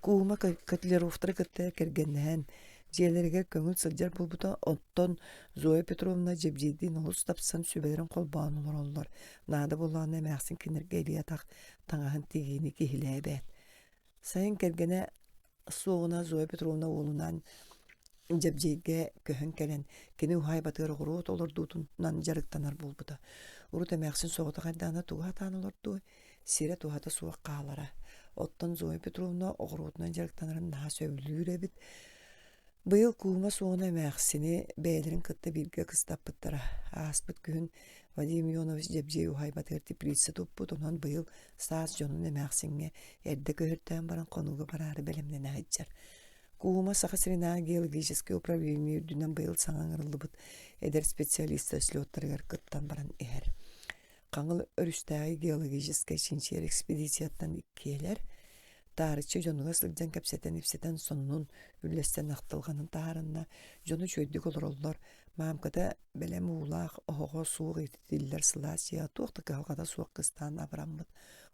S2: Кууһума Котляровтары кытта кэргэннэһэн, дьиэлэригэр көҥүл сылдьар буолбута, оттон Зоя Петровна Дьэбдьиэйдиин олус тапсан сүбэлэрин холбоон олороллор. Наада буоллаҕына эмээхсин кинилэргэ илии-атах таҥаһын тигиини киһилээбэт. Сайын кэргэнэ суоҕуна Зоя Петровна уолунаан Дьэбдьиэйгэ көһөн кэлэн, кини уһаайбатыгар оҕуруот олордуутунан дьарыктанар буолбута. Урут эмээхсин соҕотох эрдэҕинэ тугу сатаан олордуой, сирэ-туһата суох хаалара. Оттон Зоя Петровна оҕуруотунан дьарыктанарын наһаа сөбүлүүр эбит. Быйыл куума суоҕуна эмээхсини бэйэлэрин кытта бииргэ кыстаппыттара. Ааспыт күһүн Вадим Ионович Дьэбдьиэй уһаайбатыгар теплица туппут, онон быйыл саас дьонун эмээхсиҥҥэ эрдэ көһөртөөн баран хонууга бараары бэлэмнэнэ сылдьар. Куума Саха сиринээҕи геологическай управление үрдүнэн быйыл саҥа ыҥырыллыбыт эдэр специалистар слеттарыгар кыттан баран иһэр. Хаҥыл өрүстээҕи геологическай чинчийэр экспедицияттан иккиэлэр, таарыччы дьонугар сылдьан кэпсэтэн-ипсэтэн сонунун үллэстэн ахтылҕанын таһаарынна, дьону үчүгэйдик олороллор, маамката бэлэм уулаах, оһоҕо суох ититиллэр сылаас дьиэҕэ туох да кыһалҕата суох кыстаан абыраммыт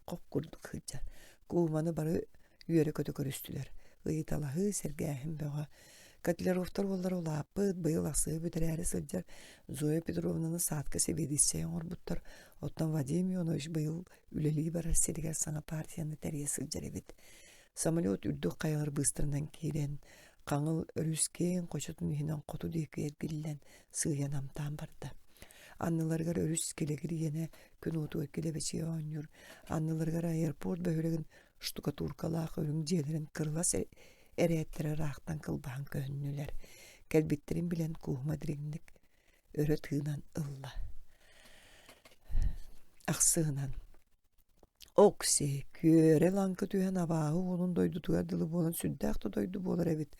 S2: хоп курдук сылдьар. Кууманы бары үөрэ-көтө көрүстүлэр. Ыйыталаһыы, сэргээһин бөҕө. Котляровтар уоллара улааппыт, быйыл ахсыһы бүтэрээри сылдьар Зоя Петровнаны саадка сэбиэдиссэй оҥорбуттар, оттон Вадим Ионович быйыл үлэлии барар сиригэр саҥа партияны тэрийэ сылдьар эбит. Самолет үрдүк хайалар быыстарынан киирэн, Хаҥыл өрүс киэҥ хочотун иһинэн хоту диэки эргиллэн, сыыйа намтаан барда. Анныларыгар өрүс килэгир иэнэ күн уотугар килэбэчийэ оонньуур, анныларыгар аэропорт бөһүөлэгин штукатуркалаах үрүҥ дьиэлэрин кырылас эрээттэрэ ыраахтан кылбаһан көһүннүлэр. Кэлбиттэрин билэн Кууһума дириҥник өрө тыынан ылла. Ахсыһынан Окси, күөрэ лаҥкы түһэн абааһы уолун дойдутугар дылы буолан сүрдээх да дойду буолар эбит.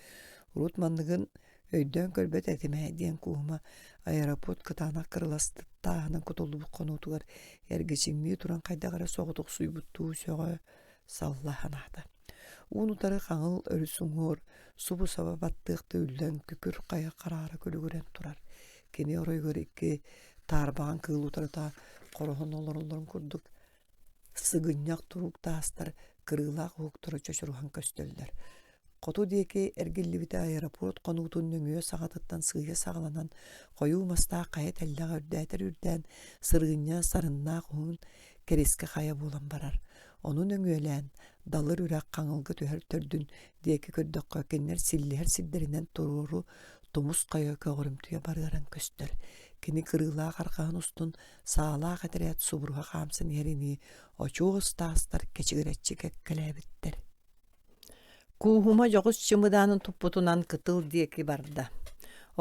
S2: Урут манныгын өйдөөн көрбөт этим ээ диэн Кууһума аэропорт кытаанах кырылас тааһынан кутуллубут хонуутугар эргичиҥнии туран хайдах эрэ соҕотохсуйбуттуу сөҕө салла санаата. Уун-утары хаҥыл өрүс уҥуор субу саба баттыахта үллэн күкүр хайа хараара күлүгүрэн турар. Кини оройугар икки таарбаҕан кыыл утарыта хороһон олороллорун курдук сыгынньах туруук таастар кырыылаах уһуктара чочуруһан көстөллөр. Хоту диэки эргиллибитэ аэропорт хонуутун нөҥүө саҕатыттан сыыйа саҕаланан хойуу мастаах хайа тэллэҕэ үрдээтэр үрдээн сырыынньа сарыннаах уһун кэрискэ хайа буолан барар. Ону нөҥүөлээн Далыр үрэх хаҥылга түһэр төрдүн диэки көрдөххө кинилэр силлиһэр сирдэринэн туруору тумус хайа көҕөрүмтүйэ барыаран көстөр. Кини кырыылаах арҕаһын устун саалаах этэрээт субуруһа хаамсан иһэринии очуос таастар кэчигирэччи кэккэлээбиттэр. Кууһума дьоҕус чымыдаанын туппутунан кытыл диэки барда.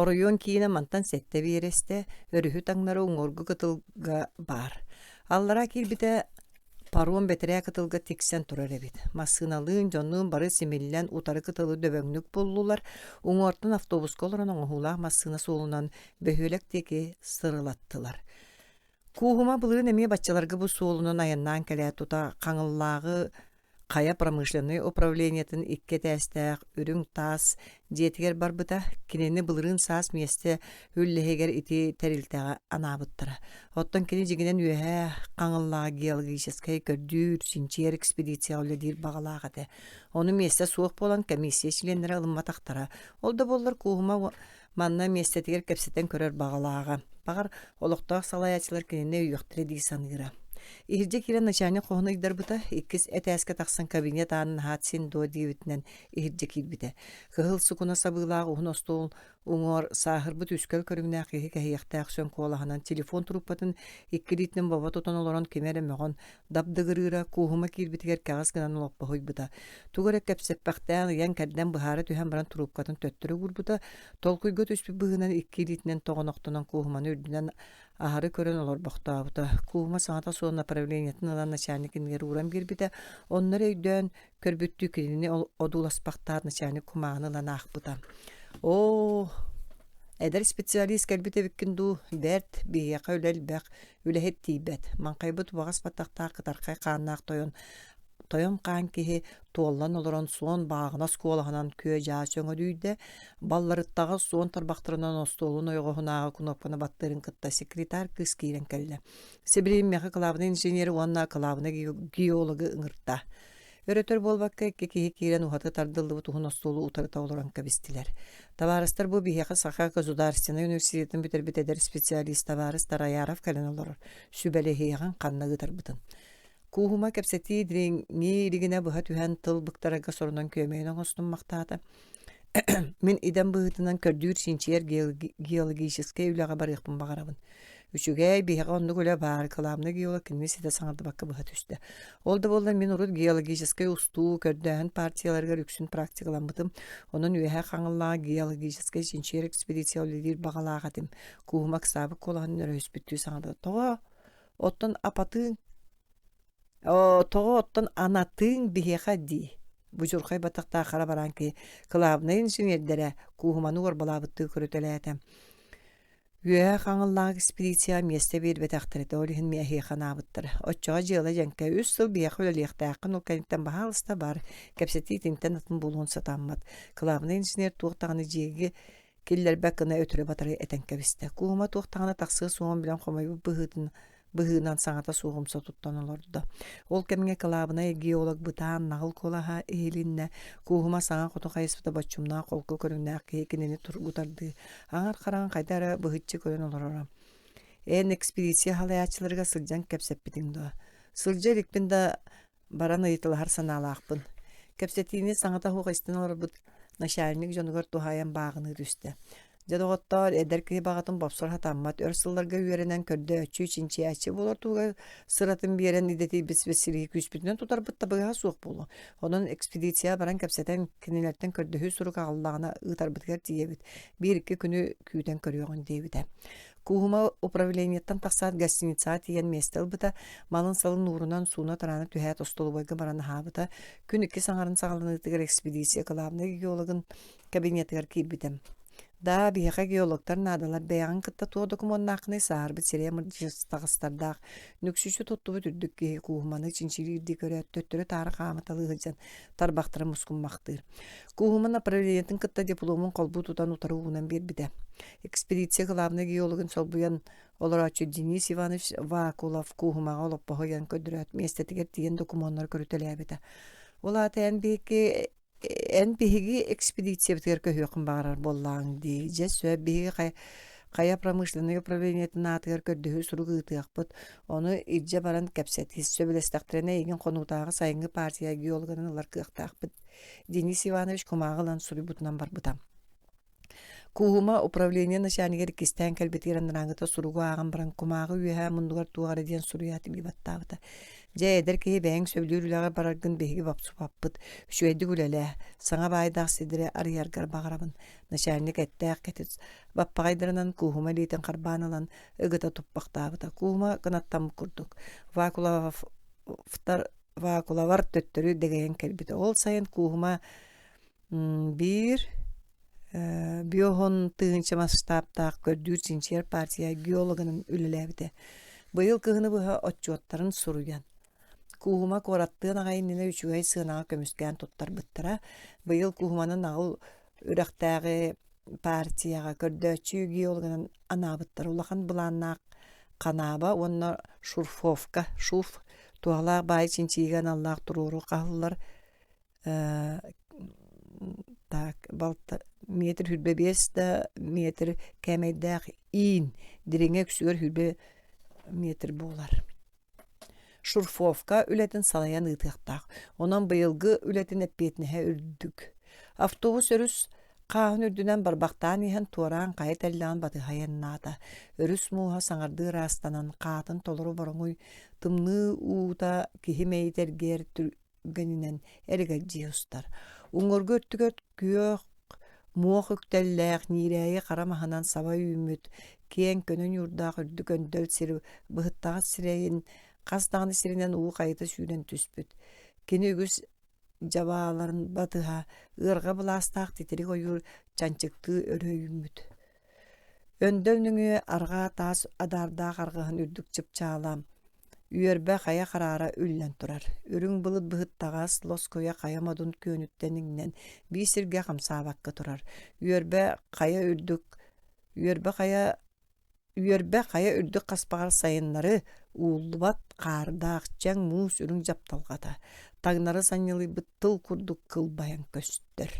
S2: Оройуон киинэ мантан сэттэ биэрэстэ, өрүһү таҥнары уҥуоргу кытылга баар. Аллара киирбитэ паром бэтэрээ кытылга тиксэн турар эбит. Массыыналыын, дьоннуун бары симиллэн утары кытылы дөбөҥнүк буллулар. Уҥуортан автобуска олорон оҥоһуулаах массыына суолунан бөһүөлэк диэки сырылаттылар. Кууһума былырыын эмиэ баччаларга бу суолунан айаннаан кэлээт тута Хаҥыллааҕы.
S1: Хайа промышленнай управлениетын икки этээстээх үрүҥ таас дьиэтигэр барбыта. Кинини былырыын саас миэстэ үллэһигэр ити тэрилтэҕэ анаабыттара. Оттон кини дьиҥинэн Үөһээ Хаҥаллааҕы геологическай көрдүүр, чинчийэр экспедицияҕа үлэлиир баҕалаах этэ. Ону миэстэ суох буолан комиссия чилиэннэрэ ылымматахтара. Ол да буоллар Кууһума манна миэстэтигэр кэпсэтэн көрөр баҕалааҕа. Баҕар, олохтоох салайааччылар кинини өйүөхтэрэ дии саныыра. Иһирдьэ киирэн начальник хоһун ыйдарбыта, иккис этээскэ тахсан кабинет аанын аһаат син дуо диэбитинэн иһирдьэ киирбитэ. Кыһыл сукуна сабыылаах уһун остуол уҥуор сааһырбыт үскэл көрүҥнээх киһи кэһиэхтээх сөҥ куолаһынан телефон трубкатын икки илиитинэн бобо тутан олорон кими эрэ мөҕөн дабдыгырыыра кууһума киирбитигэр кэҕис гынан олоппоһуйбута. Тугу эрэ кэпсэппэхтээн ыйан-кэрдэн быһаара түһэн баран трубкатын төттөрү уурбута, толкуйга түспүт быһыынан икки илиитинэн тоҕонохтонон кууһуманы үрдүнэн аһары көрөн олорбохтообута. Кууһума саҥата суох направлениетын ылан начальник иннигэр ууран биэрбитэ, онно эрэ өйдөөн көрбүттүү кинини одууласпахтаат начальник кумааҕыны ылан аахпыта. «Оо, эдэр специалист кэлбит эбиккин дуу, бэрт, биһиэхэ үлэ элбэх, үлэһит тиийбэт, маҥхайбыт убаҕас баттахтаах кытархай хааннаах тойон тойон хаан киһи туоллан олорон суон бааҕынас куолаһынан күө-дьаа сөҥөдүйдэ, балларыттаҕа суон тарбахтарынан остуолун ойоҕоһунааҕы кунуопканы баттыырын кытта секретарь кыыс киирэн кэллэ. Сибилигин миэхэ кылаабынай инженери уонна кылаабынай геологы ыҥырта. Өр-өтөр буолбакка икки киһи киирэн уһаты тардыллыбыт уһун остуолу утарыта олорон кэбистилэр. Табаарыстар бу биһиэхэ Саха государственнай университетын бүтэрбит эдэр специалист табаарыс Тараяров кэлэн олорор. Сүбэлэһиэҕиҥ ханна ыытарбытын. Кууһума кэпсэтии дириҥии илигинэ быһа түһэн тыл быктарарга сорунан күөмэйин оҥостуммахтаата. Мин идэм быһыытынан көрдүүр-чинчийэр геологическай үлэҕэ барыахпын баҕарабын. Үчүгэй, биһиэхэ оннук үлэ баар, кылаабынай геолог кинини ситэ саҥардыбакка быһа түстэ. Ол да буоллар мин урут геологическай устуу, көрдөөһүн партияларыгар үксүн практикаламмытым. Онон Үөһээ Хаҥаллааҕы геологическай чинчийэр экспедиция үлэлиир баҕалаах этим. Кууһума ыксаабыт куолаһын өрөһүспүттүү саҥарда. Тоҕо? Оттон апатыыҥ Тоҕо оттон анатыыҥ биһиэхэ дии, будьурхай батахтаах хара бараан киһи кылаабынай инженердэрэ кууһуманы уорбалаабыттыы көрүтэлээтэ. Үөһээ Хаҥаллаах экспедицияҕа миэстэ биэрбэтэхтэрэ, ол иһин эһиэхэ анаабыттара. Оччоҕо дьыала дьэҥкэ, үс сыл биһиэхэ үлэлиэхтээххин, ол кэнниттэн баһаалыста бар, кэпсэтии итинтэн атын буолуон сатаммат. Кылаабынай инженер туох даҕаны дьиэги киллэрбэт гына өтөрү-батары этэн кэбистэ. Кууһума туох даҕаны тахсыа суоҕун билэн хомойбут быһыытын быһыынан саҥата суох умса туттан олордо. Ол кэмҥэ кылаабынай геолог бытаан наҕыл куолаһа иһилиннэ, Кууһума саҥа хоту хайыспыта боччумнаах холку көрүҥнээх киһи кинини тургутардыы, аҥар хараҕын хайда эрэ быһыччы көрөн олороро. Эн экспедиция салайааччыларыгар сылдьан кэпсэппитиҥ дуо? Сылдьа иликпин да Баран ыйыталаһар санаалаахпын. Кэпсэтиини саҥата суох истэн олорбут начальник дьонугар туһаайан бааҕыныы түстэ. Дьэ, доҕоттоор, эдэр киһи баҕатын бопсор сатаммат, өр сылларга үөрэнэн көрдөөччү, чинчийээччи буолар туһугар сыратын биэрэн идэтийбит сибиги күүспүтүнэн тутарбыт табыгаһа суох буолуо. Онон экспедицияҕа баран кэпсэтэн, кинилэртэн көрдөһүү сурук аҕаллаҕына ыытарбытыгар тиийэбит. Биир-икки күнү күүтэн көрүөҕүн диэбитэ. Кууһума управлениеттан тахсаат гостиницаҕа тиийэн миэстэ ылбыта, малын-салын уурунан сууна-тараана түһээт остолобуойга баран аһаабыта. Күн иккис аҥарын саҕаланыытыгар экспедиция кылаабынай геологын кабинетыгар киирбитэ. Да, биһиэхэ геологтар наадалар, бэйэҕин кытта туох докумуоннааххыный сааһырбыт сирэйэ мырдьыстаҕастардаах, нүксүчү туттубут үрдүк киһи Кууһуманы чинчилиирдии көрөөт, төттөрү-таары хаамыталыы сылдьан тарбахтара мускуммахтыыр. Кууһума направлениетын кытта дипломун холбуу тутан утары уунан биэрбитэ. Экспедиция главнай геологын солбуйан олорооччу Денис Иванович Вакулов Кууһумаҕа олоппоһу ыйан көрдөрөөт, миэстэтигэр тиийэн докумуоннары көрүтэлээбитэ. Ол аата эн биһиги эн биһиги экспедициябытыгар көһүөххүн баҕарар буоллаҕыҥ дии. Дьэ сөп, биһиги хайа, хайа промышленнай управлениетын аатыгар көрдөһүү сурук ыытыахпыт. Ону илдьэ баран кэпсэтиһис. Сөбүлэстэхтэринэ эйигин хонуутааҕы сайыҥҥы партия геологынан ылар кыахтаахпыт. Денис Иванович кумааҕы ылан суруйбутунан барбыта. Кууһума управление начальнигар иккистээн кэлбитигэр анарааҥҥыта суругу ааҕан баран кумааҕы үөһээ муннугар туох эрэ диэн суруйаат илии баттаабыта. Дьэ, эдэр киһи бэйэҥ сөбүлүүр үлэҕэр бараргын биһиги бопсубаппыт. Үчүгэйдик үлэлээ, саҥа баайдаах сирдэри арыйаргар баҕарабын. Начальник эттээх кэтит баппаҕайдарынан Кууһума илиитин харбаан ылан ыгыта туппахтаабыта. Кууһума кынаттаммыт курдук. Вакуловтар Вакуловар төттөрү дэгэйэн кэлбитэ. Ол сайын Кууһума Биир 50 000 масштабтаах көрдүүр-чинчийэр партия геологынан үлэлээбитэ. Быйыл кыһыны быһа отчуоттарын суруйан.
S2: Кууһума куораттыан аҕай иннинэ үчүгэй сыанаҕа көмүскээн туттарбыттара. Быйыл Кууһуманы Наҕыл үрэхтээҕи партияҕа көрдөөччү геологынан анаабыттар. Улахан былааннаах ханааба уонна шурфовка, шурф туһалаах баай чинчийиигэ аналлаах туруору хаһыллар так балта метр 25 да метр кээмэйдээх иин дириҥэ үксүгэр 20 метр буолар. Шурфовка үлэтин салайан ыытыахтаах. Онон быйылгы үлэтин эппиэтинэһэ үрдүк. Автобус өрүс хааһын үрдүнэн барбахтаан иһэн туораан хайа тэллэҕин батыһа айаннаата. Өрүс мууһа саҥардыы ыраастанан, хаатын толору бороҥуй тымныы уута киһи мэйитэ эргийэр түргэнинэн эрэгэлдьийэ устар. Уҥуоргу өттүгэр күөх муох үктэллээх, ньиирээйи хара маһынан саба үүммүт, киэҥ көнө ньуурдаах үрдүк өндөл сир быһыттаҕас сирэйин хас даҕаны сиринэн уу хайыта сүүрэн түспүт. Кини үгүс дьабааларын батыһа ыарҕа былаастаах титирик ойуур чанчыктыы өрө үүммүт. Өндөл нөҥүө арҕаа таас адаардаах арҕаһын үрдүк чыпчаала үөрбэ хайа хараара үллэн турар. Үрүҥ былыт быһыттаҕас лоскуйа хайа модун күөнүттэн иҥнэн биир сиргэ хамсаабакка турар. Үөрбэ хайа үрдүк үөрбэ хайа Үөрбэ хайа үрдүк хаспаҕар сайыннары ууллубат хаардаах чэҥ муус үрүҥ дьапталҕата, таҥнары санньылыйбыт тыл курдук кылбайан көстөр.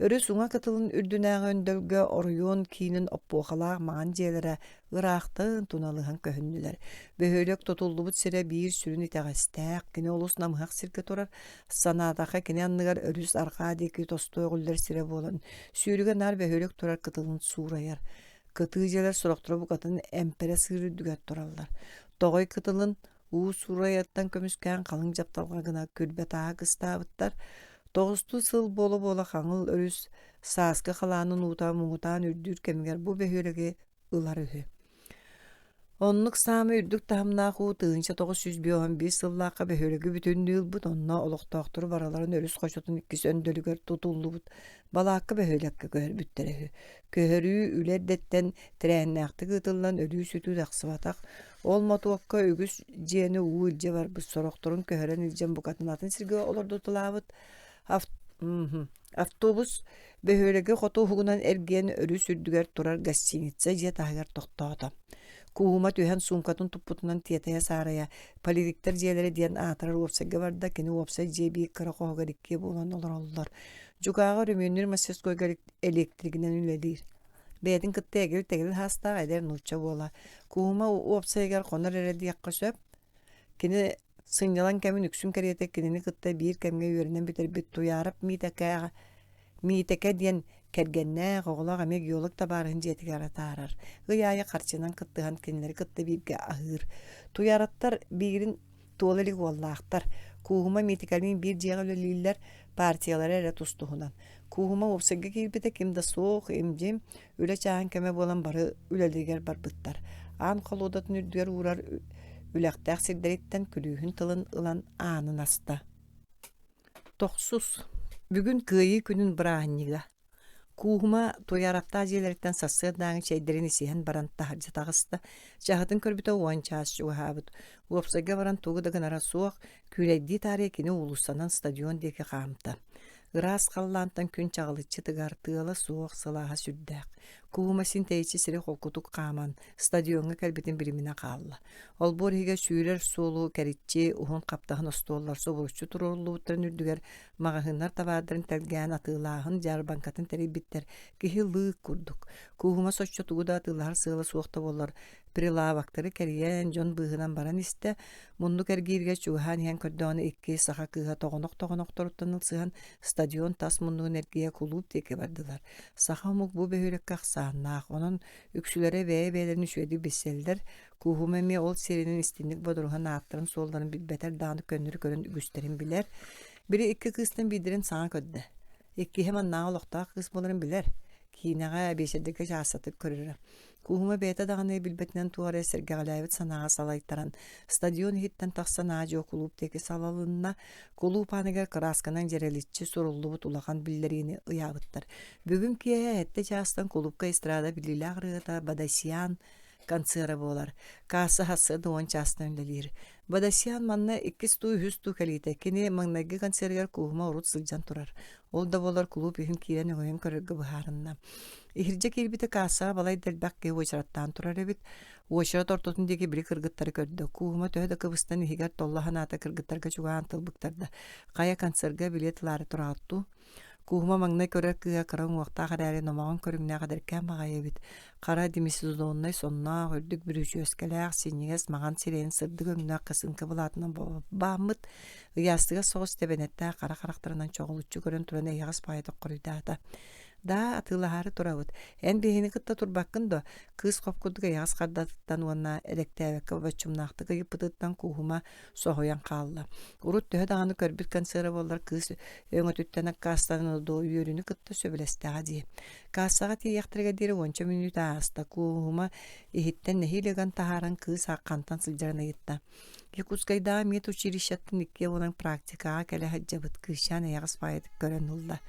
S2: Өрүс уҥа кытылын үрдүнээҕи өндөлгө оройуон киинин оппуохалаах маҥан дьиэлэрэ ыраахтан туналыһан көһүннүлэр. Бөһүөлэк тутуллубут сирэ биир сүрүн итэҕэстээх, кини олус намыһах сиргэ турар. Санаатахха кини анныгар өрүс арҕаа диэки тосту өҕүллэр сирэ буолан, сүүрүгэ наар бөһүөлэк турар кытылын суурайар. Кытыы дьиэлэр сорохторо букатын эмпэрэ сыыр үрдүгэр тураллар. Тоҕой кытылын уу суурайыттан көмүскээн халыҥ дьапталҕа гына күрбэ тааһа кыстаабыттар. Тоҕустуу сыл буола-буола Хаҥыл өрүс сааскы халаанын уута муҥутаан үрдүүр кэмигэр бу бөһүөлэги ылар үһү. Оннук саамай үрдүк таһымнаах уу 1951 сыллаахха бөһүөлэги бүтүннүү ылбыт, онно олохтоохтору барыларын өрүс хочотун иккис өндөлүгэр тутуллубут балаакка бөһүөлэккэ көһөрбүттэрэ үһү. Көһөрүү үлэ эрдэттэн тэрээһиннээхтик ыытыллан өлүү-сүтүү тахсыбатах. Ол мотуокка үгүс дьиэни уу илдьэ барбыт, сорохторун көһөрөн илдьэн букатын атын сиргэ олордуталаабыт. Автобус бөһүөлэги хоту уһугунан эргийэн өрүс үрдүгэр турар гостиница дьиэ таһыгар тохтоото. Кууһума түһэн суумкатын туппутунан тиэтэйэ-саарайа политиктар дьиэлэрэ диэн аатырар уопсайга барда. Кини уопсай дьиэ биир кыра хоһугар иккиэ буолан олороллор. Дьукааҕы өрөмүөннүүр мастерскойга электригинэн үлэлиир. Бэйэтин кытта эгил-тэгил саастаах эдэр нуучча уола. Кууһума уопсайыгар хонор эрэ диэххэ сөп. Кини сынньалаҥ кэмин үксүн кэриэтэ кинини кытта биир кэмҥэ үөрэнэн бүтэрбит Туйаарап Миитэкэ, Миитэкэ диэн кэргэннээх, оҕолоох эмиэ геолог табаарыһын дьиэтигэр атаарар. Ый аайы харчынан кыттыһан кинилэри кытта бииргэ аһыыр. Туйаараттар биирин туола илик уоллаахтар. Кууһума Миитикэлиин биир дьиэҕэ үлэлииллэр, партиялара эрэ тус-туһунан. Кууһума уопсайга киирбитэ ким да суох, им-дьим, үлэ чааһын кэмэ буолан бары үлэлэригэр барбыттар. Аан холуодатын үрдүгэр уурар үлэхтээх сирдэриттэн күлүүһүн тылын ылан аанын аста. Тохсус. Бүгүн Кыайыы күнүн бырааһынньыга. Кууһума Туйараптаах дьиэлэриттэн сарсыардааҥы чэйдэрин исиһэн баран таһырдьа таҕыста. Чаһытын көрбүтэ уон чаас чугаһаабыт. Уопсайга баран тугу да гынара суох, күүлэйдии таарыйа кини уулуссанан стадион диэки хаамта. Ыраас халлаантан күн чаҕылыччы тыгар, тыала суох, сылааһа сүрдээх. Кууһума син тэйиччи сири холкутук хааман, стадиоҥҥа кэлбитин билиминэ хаалла. Олбуор иһигэр сүүрэр суолу кэриччи, уһун хаптаһын остуоллар субуруччу туруоруллубуттарын үрдүгэр Маҕаһыыннар табаардарын тэлгээн атыылааһын дьаарбаҥкатын тэрийбиттэр, киһи лыык курдук. Кууһума соччо тугу да атыылаһар сыала суох да буоллар, прилавоктары кэрийэн, дьон быыһынан баран истэ, муннук эргииригэр чугаһаан иһэн көрдөҕүнэ икки саха кыыһа тоҕонох-тоҕонохторуттан ылсыһан стадион тас муннугун эргийэ кулууп диэки бардылар. Саха омук бу бөһүөлэккэ ахсааннаах, онон үксүлэрэ бэйэ-бэйэлэрин үчүгэйдик билсэллэр, Кууһума эмиэ ол сиэринэн истинник бодоруһан ааттарын-суолларын билбэтэр даҕаны көннөрү көрөн үгүстэрин билэр. Били икки кыыстан биирдэрин саҥа көрдө. Иккиһэ маннааҕы олохтоох кыыс буоларын билэр. Киинэҕэ, биэчэрдэргэ чаастатык көрөрө. Кууһума бэйэтэ даҕаны билбэтинэн туох эрэ сэргэҕэлээбит санааҕа салайтаран, стадион иһиттэн тахсан аа-дьуо кулууп диэки салалынна. Кулууп ааныгар кыраасканан дьэрэличчи суруллубут улахан биллэриини ыйаабыттар. Бүгүн киэһэ сэттэ чаастан кулуупка эстрада биллиилээх ырыата Бадасьян.
S1: Концера буолар. Каасса сарсыарда уон чаастан үлэлиир. Бадасян манна иккис дуу, үһүс дуу кэлиитэ. Кини маҥнайгы концерыгар Кууһума урут сылдьан турар. Ол да буоллар кулууп иһин киирэн өҥөйөн көрөргө быһаарынна. Иһирдьэ киирбитэ каассаҕа балай да элбэх киһи уочараттаан турар эбит. Уочарат ортотун диэки били кыргыттары көрдө. Кууһума төһө да кыбыстан иһигэр толло санаата кыргыттарга чугаһаан тыл быктарда. Хайа концерга билиэт ылаары тураҕыт дуу? Кууһума маҥнай көрөр кыыһа кыра уҥуохтаах эрээри номоҕон көрүҥнээх эдэркээн баҕайы эбит. Хара демисезоннай сонноох, үрдүк бүрүчүөскэлээх, синньигэс маҥан сирэйин сырдык өҥнөөх косынка былаатынан бааммыт, ыйаастыгас соҕус тэбэнэттээх хара харахтарынан чоҕулуччу көрөн туран эйэҕэс баҕайытык хоруйдаата: «Даа, атыылаһаары турабыт. Эн биһигини кытта турбаккын дуо?» Кыыс хоп курдук эйэҕэс хардатыттан уонна элэктээбэккэ боччумнаахтык ыйыппытыттан Кууһума соһуйан хаалла. Урут төһө даҕаны көрбүт концера буоллар кыыс өҥөтүттэн аккаастанан доо үөрүүнү кытта сөбүлэстэҕэ дии. Кассаҕа тиийиэхтэригэр диэри уонча мүнүүтэ ааста. Кууһума иһиттэн нэһиилэ ыган таһааран кыыс хантан сылдьарын ыйытта. Якутскайдааҕы медучилищеттан иккиэ буолан практикаҕа кэлэ сылдьабыт кыысчаан эйэҕэс баҕайытык көрөн ылла.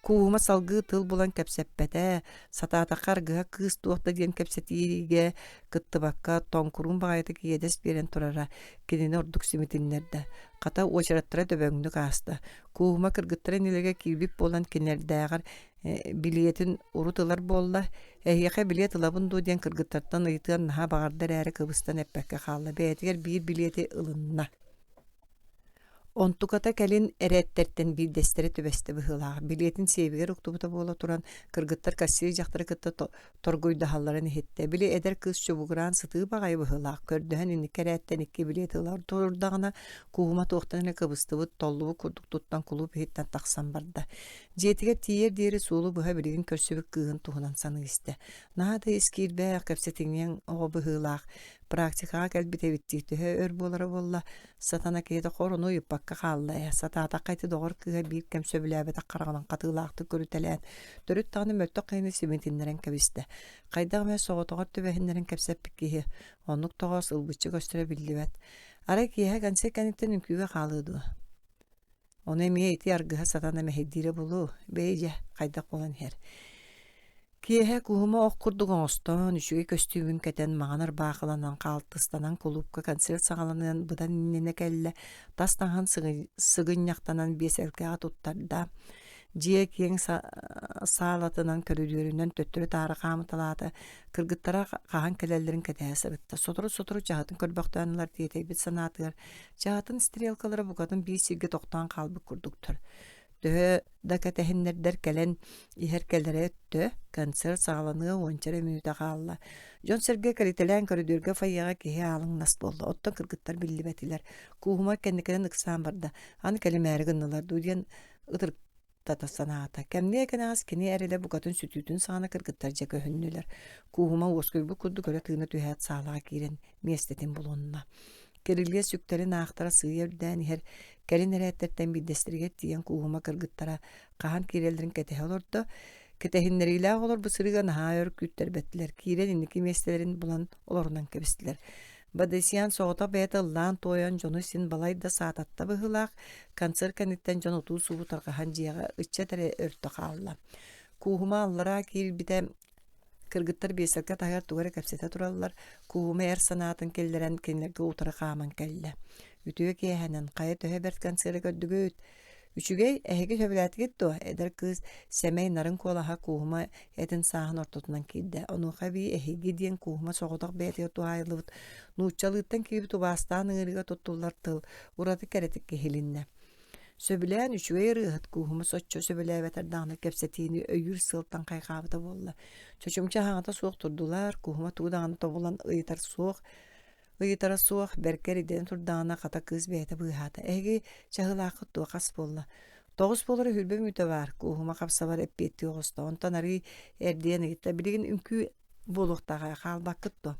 S1: Кууһума салгыы тыл булан кэпсэппэтэ, сатаатахха аргыһа кыыс туох да диэн кэпсэтиигэ кыттыбакка тоҥкуруун баҕайытык иэдэс биэрэн турара кинини ордук симитиннэрдэ. Хата уочараттара дөбөҥнүк ааста. Кууһума кыргыттара иннилэригэр киирбит буолан кинилэрдээҕэр билиэтин урут ылар буолла. Эһиэхэ билиэт ылабын дуо диэн кыргыттартан ыйытыан наһаа баҕарда эрээри кыбыстан эппэккэ хаалла. Бэйэтигэр биир билиэти ылынна. Онтуката кэлин эрээттэртэн биирдэстэрэ түбэстэ быһыылаах, билиэтин сиэбигэр уктубута буола туран, кыргыттар кассир дьахтары кытта торгуйдаһалларын иһиттэ. Били эдэр кыыс чубугураан сытыы баҕайы быһыылаах, көрдөһөн инники эрээттэн икки билиэт ылар турдаҕына, Кууһума туохтан эрэ кыбыстыбыт, толлубут курдук туттан кулууп иһиттэн тахсан барда. Дьиэтигэр тиийэр диэри суолу быһа билигин көрсүбүт кыыһын туһунан саныы истэ. Наһаа да ис киирбэх, кэпсэтиҥиэҥ оҕо быһыылаах, практикаҕа кэлбит эбиттии төһө өр буолара буолла, Сатана киһитэ хор ону ыйыппакка хаалла ээ, сатаатахха ити доҕор кыыһа биир кэм сөбүлээбэтэх хараҕынан хатыылаахтык көрүтэлээн, төрүт даҕаны мөлтөх киһини симитиннэрэн кэбистэ. Хайдах эмэ соҕотоҕор түбэһиннэрэн кэпсэппит киһи, оннук тоҕоос ылбычча көстөрө биллибэт. Арай киэһэ кэнсиэр кэнниттэн үҥкүүгэ хаалыа дуо? Ону эмиэ ити аргыһа сатана мэһэйдиирэ буолуо, бэйи дьэ, хайдах буолан иһэр. Киэһэ куһума ох курдук оҥостон, үчүгэй көстүүмүн кэтэн, маҥан ырбаахыланан, хаалтыстанан кулуупка концерт саҕаланыан быдан иннинэ кэллэ, тас таҥаһын сыгынньахтанан биэсэлкэҕэ туттарда. Дьиэ киэҥ саалатынан, көрүдүөрүнэн төттөрү-таары хаамыталаата, кыргыттара хаһан кэлэллэрин кэтэһэ сырытта. Сотору-сотору чаһытын көрбөхтөөн ылар тиэтэйбит санаатыгар, чаһытын стрелкалара букатын биир сиргэ тохтоон хаалбыт курдуктар. Төһө да кэтэһиннэрдэр кэлэн иһэр кэлэрэ өттө, концерт саҕаланыа уонча эрэ мүнүүтэ хаалла. Дьон-сэргэ кэлитэлээн көрүдүөргэ фойеҕа киһи аалыҥнас буолла, оттон кыргыттар биллибэтилэр. Кууһума кэнникинэн ыксаан барда, аны кэлимээри гыннылар дуу диэн ытырыктата санаата. Кэмниэ кэнэҕэс кини эрэлэ букатын сүтүүтүн саҕана кыргыттар дьэ көһүннүлэр. Кууһума уоскуйбут курдук өрө тыына түһээт саалаҕа киирэн миэстэтин булунна. Кирилиэс сүктэрин аахтара сыыйа үрдээн иһэр, кэлин эрээттэртэн биирдэстэригэр тиийэн кууһума кыргыттара хаһан киирэллэрин кэтэһэ олордо. Кэтэһиннэриилээх олор бу сырыыга наһаа өр күүттэрбэтилэр, киирэн инники миэстэлэрин булан олорунан кэбистилэр. Бадысян соҕотох бэйэтэ ыллаан-туойан дьону син балай да саататта быһыылаах, концерт кэнниттэн дьон утуу-субуу тарҕаһан дьиэҕэ ыччат эрэ өртө хаалла. Кууһума аллараа киирбитэ Кыргыттар биэсэлкэ таһыгар тугу эрэ кэпсэтэ тураллар, Кууһума эр санаатын киллэрэн кинилэргэ утары хааман кэллэ. Үтүө киэһэнэн, хайа төһө бэрт концеры көрдүгүт? Үчүгэй, эһиги сөбүлээтигит дуо? Эдэр кыыс сэмэй нарын куолаһа Кууһума этин сааһын ортотунан киирдэ. Онуоха эбии эһиги диэн Кууһума соҕотох бэйэтигэр туһаайыллыбыт нууччалыыттан киирбит убаастаан ыҥырыыга туттуллар тыл ураты кэрэтик иһилиннэ. Сөбүлээн үчүгэй ырыаһыт кууһума соччо сөбүлээбэтэр даҕаны кэпсэтиини өйүүр сыалтан хайҕаабыта буолла. Чочумча аһаҥата суох турдулар, кууһума тугу даҕаны тобулан ыйытар суох, ыйытара суох, бэркэ эрийдэнэ турдаҕына хата кыыс бэйэтэ быыһаата. Эһиги чаһыылааххыт дуо, хас буолла? Тоҕус буолара сүүрбэ мүнүүтэ баар, кууһума хапсабар эппиэттии оҕуста. Онтон арыый эрдийэн ыйытта. Билигин үҥкүү буолуохтааҕа хаалбаккыт дуо?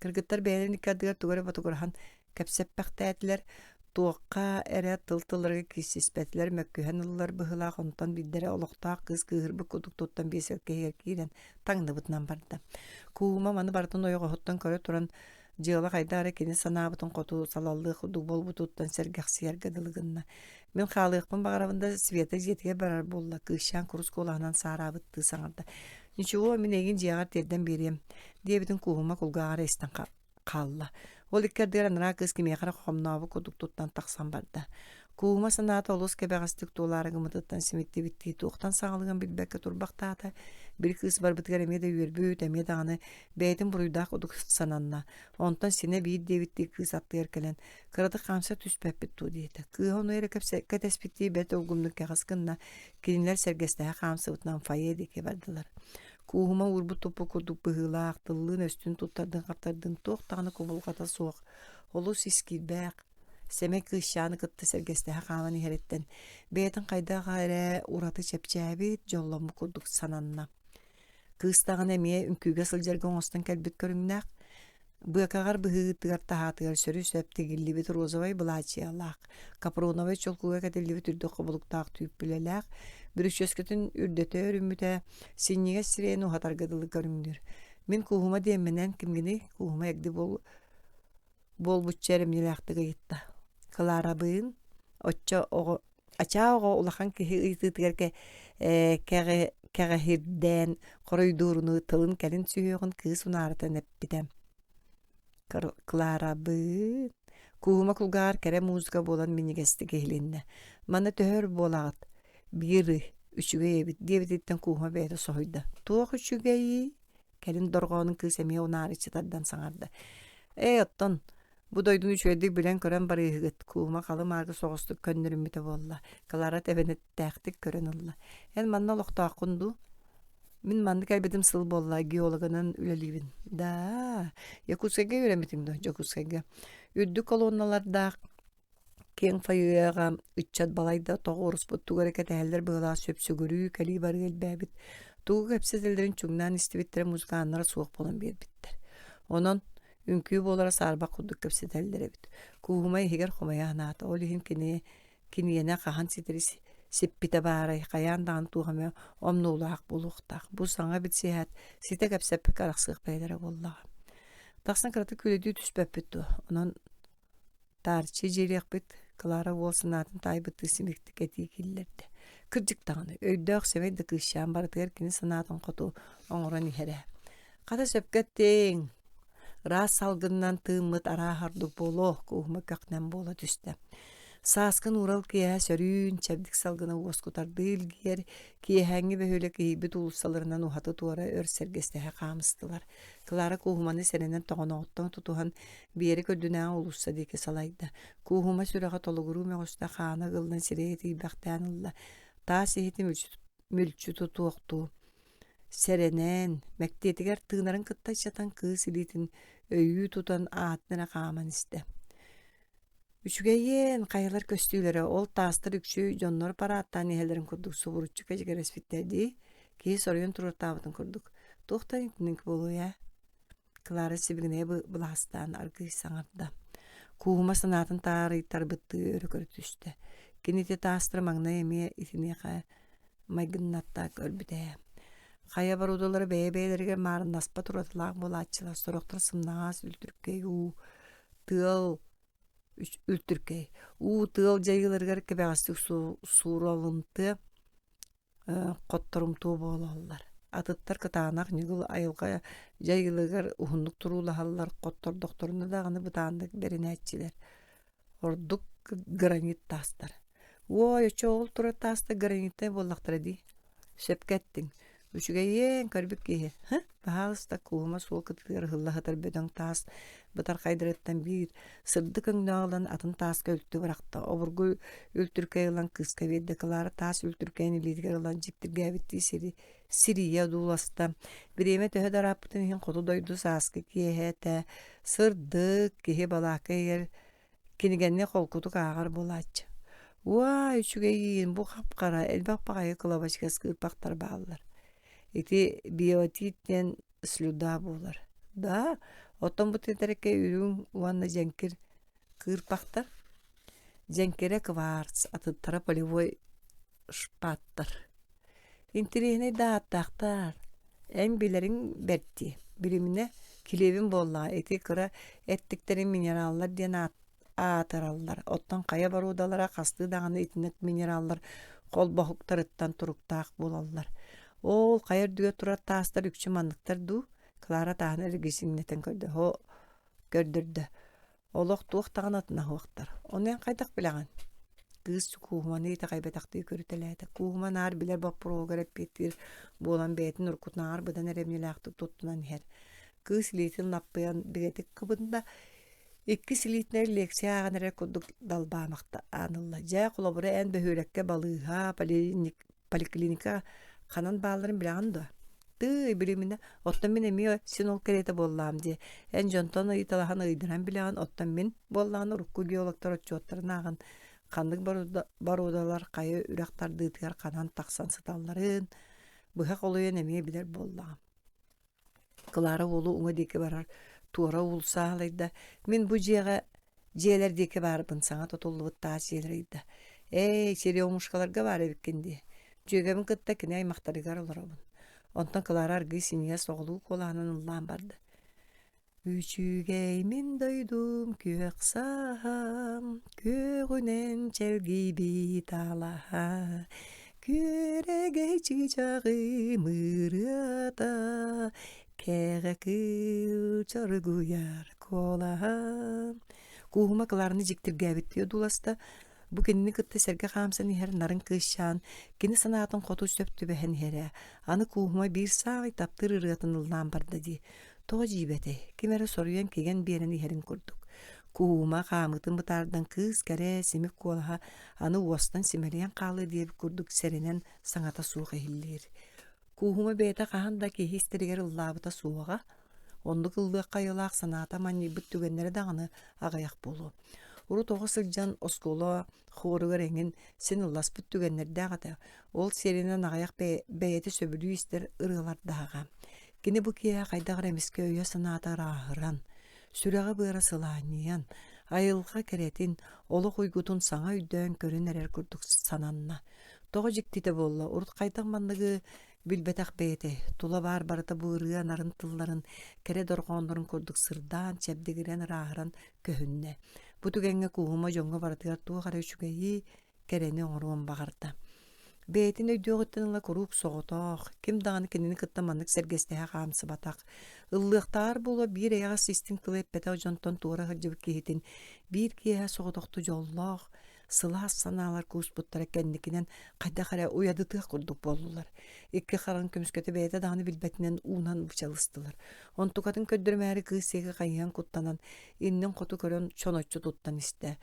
S1: Кыргыттар бэйэлэрин икки ардыгар тугу эрэ ботугураһан Кэпсэппэхтээтилэр, туохха эрэ тыл-тылларыгар киирсиспэтилэр, мөккүһэн ыллылар быһыылаах, онтон биирдэрэ олохтоох кыыс кыыһырбыт курдук туттан биэсэлкэ иһигэр киирэн таҥныбытынан барда. Кууһума маны барытын ойоҕоһуттан көрө туран, дьыала хайдах эрэ кини санаабытын хоту салаллыах курдук буолбутуттан сэргэхсийэргэ дылы гынна. Мин хаалыахпын баҕарабын да, Света дьиэтигэр барар буолла, кыысчаан курус куолаһынан саараабыттыы саҥарда.
S2: Ничего, мин эйигин дьиэҕэр тиэрдэн биэриэм, диэбитин Кууһума кулгааҕар истэн хаалла. Ол икки ардыгар анараа кыыс кимиэхэ эрэ хомнообут курдук туттан тахсан барда. Кууһума санаата олус кэбэҕэстик туолаары гыммытыттан симиттибиттии туохтан саҕалыан билбэккэ турбахтаата. Били кыыс барбытыгар эмиэ да үөрбүт, эмиэ даҕаны бэйэтин буруйдаах курдук сананна. Онтон синэ биир диэбиттии кыыс аттыгар кэлэн, кыратык хаамса түспэппит дуо диэтэ. Кыыһа ону эрэ кэтэспиттии бэрт улгумнук кэҕис гынна. Кинилэр сэргэстэһэ хаамсыбытынан фойе диэки бардылар. Кууһума уурбут туппут курдук быһыылаах, тыллыын-өстүүн туттардын-хаптардын туох даҕаны кубулҕата суох, олус ис киирбээх, сэмэй кыысчааны кытта сэргэстэһэ хаалан иһэриттэн бэйэтин хайдах эрэ ураты чэпчээбит, дьолломмут курдук сананна. Кыыс даҕаны эмиэ үҥкүүгэ сылдьарга оҥостон кэлбит көрүҥнээх, быакаҕар быһыытыгар таһаатыгар сөрү-сөп тигиллибит розовай былаачыйалаах, капроновай чулкуга кэтиллибит үрдүк хобулуктаах түүппүлэлээх, бүрүчүөскэтин үрдэтэ өрүммүтэ, синньигэс сирэйин уһатарга дылы көрүҥнүүр. Мин кууһума диэмминэн кимҥиний? Кууһума эгди буол буолбучча эрэмньилээхтик ыйытта. Кларабыын оччо оҕо Ачаа оҕо улахан киһи ыйытыытыгар кэҕиһирдээн хоруйдуурунуу тылын кэлин сүһүөҕүн кыыс унаарытан эппитэ: «Кларабыын, кууһума кулгааҕар кэрэ музыка буолан минньигэстик иһилиннэ. Манна төһө өр буолаҕыт? Биир ый, үчүгэй эбит» диэбититтэн кууһума бэйэтэ соһуйда: «Туох үчүгэйий?» Кэлин дорҕоонун кыыс эмиэ унаарыччы тардан саҥарда: «Ээ, оттон Бу дойдуну үчүгэйдик билэн-көрөн барыыһыгыт, Куума халы-мааргы соҕустук көннөрүммүтэ буолла, Клара тэбэнэттээхтик көрөн ылла. Эн манна олохтооххун дуу? Мин манна кэлбитим сыл буолла, геологынан үлэлиибин. Да, Якутскайга үөрэммитиҥ дуо? Дьокуускайга. Үрдүк колонналардаах киэҥ фойеҕа ыччат балайда тоҕуоруспут тугу эрэ кэтэһэллэр быһыылаах сүпсүгүрүү, кэлии-барыы элбээбит. Тугу кэпсэтэллэрин чуҥнаан истибиттэрэ музыканнара суох буолан биэрбиттэр. Онон Үҥкүү буолара саарбах курдук кэпсэтэллэр эбит. Кууһума иһигэр хомойо санаата, ол иһин кини киниэнэ хаһан ситэри сиппитэ баарай, хайаан даҕаны туох эмэ омнуолаах буолуохтаах. Бу саҥа билсиһээт, ситэ кэпсэппиккэ арахсыах бэйэлэрэ буоллаҕа. Тахсан кыратык күлэдүү түспэппит дуо? Онон Таарыччы дьиэлиэхпит, Клара уол санаатын таайбыттыы симиктик этии киллэрдэ. Кырдьык даҕаны, өйдөөх сэмэй да кыысчаан барытыгар кини санаатын хоту оҥорон иһэрэ. Хата сөпкө эттиҥ, ыраас салгынынан тыыммыт арааһа ордук буолуо, кууһума көхнөн буола түстэ. Сааскы нуурал киэһэ сөрүүн, чэбдик салгына уоскутардыы илгийэр, киэһээҥҥи бөһүөлэк иһийбит уулуссаларынан уһаты-туора өр сэргэстэһэ хаамыстылар. Клара кууһуманы сэрэнэн тоҕоноҕуттан тутуһан Биэрик үрдүнээҕи уулусса диэки салайда. Кууһума сүрэҕэ толугуруу мөҕүстэ, хаана ыгыллан сирэйэ тиийбэхтээн ылла. Таас иһити мүлчү тутуохтуу сэрэнэн, мэктиэтигэр тыынарын кытта ыччатан кыыс илиитин өйүү тутан аатын эрэ хааман истэ. Үчүгэйиэн, хайалар көстүүлэрэ, ол таастар үксү дьоннор парааттаан иһэллэрин курдук субуруччу кэчигэрэспиттэр дии, киһи соруйан туруортаабытын курдук. Туохтан итинник буолуой ээ? Клара сибигинэйэ былаастаан аргыый саҥарда. Кууһума санаатын таарыйтарбыттыы өрө көрө түстэ. Кини ити таастары маҥнай эмиэ итиниэхэ майгыннатта көрбүтэ ээ. Хайа боруодалара бэйэ-бэйэлэригэр маарыннаспат уратылаах буолааччылар, сорохтор сымнаҕас, үлтүркэй уу, тыал үлтүркэй уу тыал дьайыыларыгар кэбэҕэстик сууралымтыа хотторумтуо буолаллар. Атыттар кытаанах ньыгыл айылҕа дьайыыларыгар уһуннук туруулаһаллар, хоттордохторуна даҕаны бытааннык бэринээччилэр. Ордук гранит таастар. Уой, оччо ол турар таастар гранитнай буоллахтара дии. Сөпкө эттиҥ. Үчүгэйиэн көрбүт киһи. Һы, баһаалыста кууһума суол кытыытыгар ыһылла сытар бөдөҥ таас бытархайдарыттан биир сырдык өҥнөөх ылан атын тааска үлтү бырахта. Обургу үлтүркэй ылан кыыска биэрдэ. Клара таас үлтүркэйин илиитигэр ылан дьиктиргээбиттии сири сирийэ одууласта. Бириэмэ төһө да ырааппытын иһин хоту дойду сааскы киэһэтэ сырдык, киһи балаакка иһигэр кинигэни холкутук ааҕар буолааччы. Уаа, үчүгэйиин, бу хап-хара, элбэх баҕайы кылабачыгас кыырпахтар бааллар. Ити биотит диэн слюда буолар. Да, оттон бу тэтэркэ үрүҥ уонна дьэҥкир кыырпахтар. Дьэҥкирэ кварц, атыттара полевой шпаттар. Интэриэһинэй да ааттаахтар. Эн билэриҥ бэрт дии. Билиминэ, килиэбим буоллаҕа ити кыра эттиктэрин минераллар диэн аатыраллар. Оттон хайа боруодалара хастыы даҕаны итинник минераллар холбоһуктарыттан туруктаах буолаллар.
S1: Оол хайа үрдүгэр турар таастар үкчү манныктар дуу? Клара тааһын эргичиҥнэтэн көрдө. Көрдөрдө. Олох туох даҕаны атына суохтар. Ону эн хайдах билэҕин? Кыыс Кууһуманы итэҕэйбэтэхтии көрүтэлээтэ. Кууһума наар билэр боппуруоһугар эппиэттиир буолан бэйэтин уруккутунааҕар быдан эрэмньилээхтик туттунан иһэр. Кыыс илиитин лаппыйан бигэтик кыбынна. Иккис илиитинэн лекция ааҕан эрэр курдук далбаамахтаан ылла. Дьэ, холобура, эн бөһүөлэккэ балыыһа, поликлиника ханан баалларын билэҕин дуо? Тыый, билиминэ, оттон мин эмиэ син ол кэриэтэ буоллаҕым дии. Эн дьонтон ыйыталаһан ыйдаран билэҕин, оттон мин буоллаҕына урукку геологтар отчуоттарын ааҕан ханнык боруодалар хайа үрэх тардыытыгар ханан тахсан сыталларын быһа холуйан эмиэ билэр буоллаҕым. Клара уолу уҥа диэки барар, туора уулусса аалайда. Мин бу дьиэҕэ дьиэлэр диэки баарбын саҥа тутуллубут таас дьиэлэр ыйда. Эй, Черемушкаларга баар эбиккин дии. Дьүөгэбин кытта кини аймахтарыгар олоробун. Онтон Клара аргыый синньигэс оҕолуу куолаһынан ыллаан барда. Үчүгэй мин дойдум күөх саһам, күөҕүнэн чэлгийбит алаһа, күөрэгэй чыычааҕым ырыата, кэҕэ кыыл чоргуйар куолаһа. Кууһума Клараны дьиктиргээбиттии одууласта, Бу кинини кытта сэргэ хаамсан иһэр нарын кыысчаан кини санаатын хоту сөп түбэһэн иһэрэ, аны Кууһума биир саамай таптыыр ырыатын ыллаан барда дии. Тоҕо дьиибэтэй, ким эрэ соруйан кигэн биэрэн иһэрин курдук. Кууһума хаамыытын бытаардан кыыс кэрэ, симик куолаһа аны уостан симэлийэн хаалыа диэбит курдук сэрэнэн саҥата суох иһиллиир. Кууһума бэйэтэ хаһан да киһи истэригэр ыллаабыта суоҕа, оннук ыллыахха айылаах санаата манньыйбыт түгэннэрэ даҕаны аҕыйах буолуо. Урут оҕо сылдьан оскуола хоругар эҥин син ылласпыт түгэннэрдээх этэ. Ол сиэринэн аҕыйах бэйэтэ сөбүлүү истэр ырыалардааҕа. Кини бу киэһэ хайдах эрэ эмискэ өйө-санаата ырааһыран, сүрэҕэ-быара сылаанньыйан, айылҕа кэрэтин, олох уйгутун саҥа өйдөөн көрөн эрэр курдук сананна. Тоҕо дьиктитэ буолла, урут хайдах манныгы билбэтэх бэйэтэй, тула баар барыта бу ырыа нарын тылларын, кэрэ дорҕооннорун курдук сырдаан, чэбдигирэн, ырааһыран көһүннэ. Бу түгэҥҥэ Кууһума дьоҥҥо барытыгар туох эрэ үчүгэйи, кэрэни оҥоруон баҕарда. Бэйэтин өйдүөҕүттэн ыла куруук соҕотох, ким даҕаны кинини кытта маннык сэргэстэһэ хаамсыбатах, ыллыахтааҕар буолуо биир эйэҕэс истиҥ тылы эппэтэх дьонтон туора сылдьыбыт киһитин биир киэһэ соҕотохтуу дьоллоох, сылаас санаалар кууспуттара кэнникинэн хайдах эрэ уйадытыах курдук буоллулар. Икки хараҕын көмүскэтэ бэйэтэ даҕаны билбэтинэн уунан бычалыстылар. Онтукатын көрдөрүмээри кыыс сиэки хайыһан куттанан, иннин хоту көрөн чоноччу туттан истэ.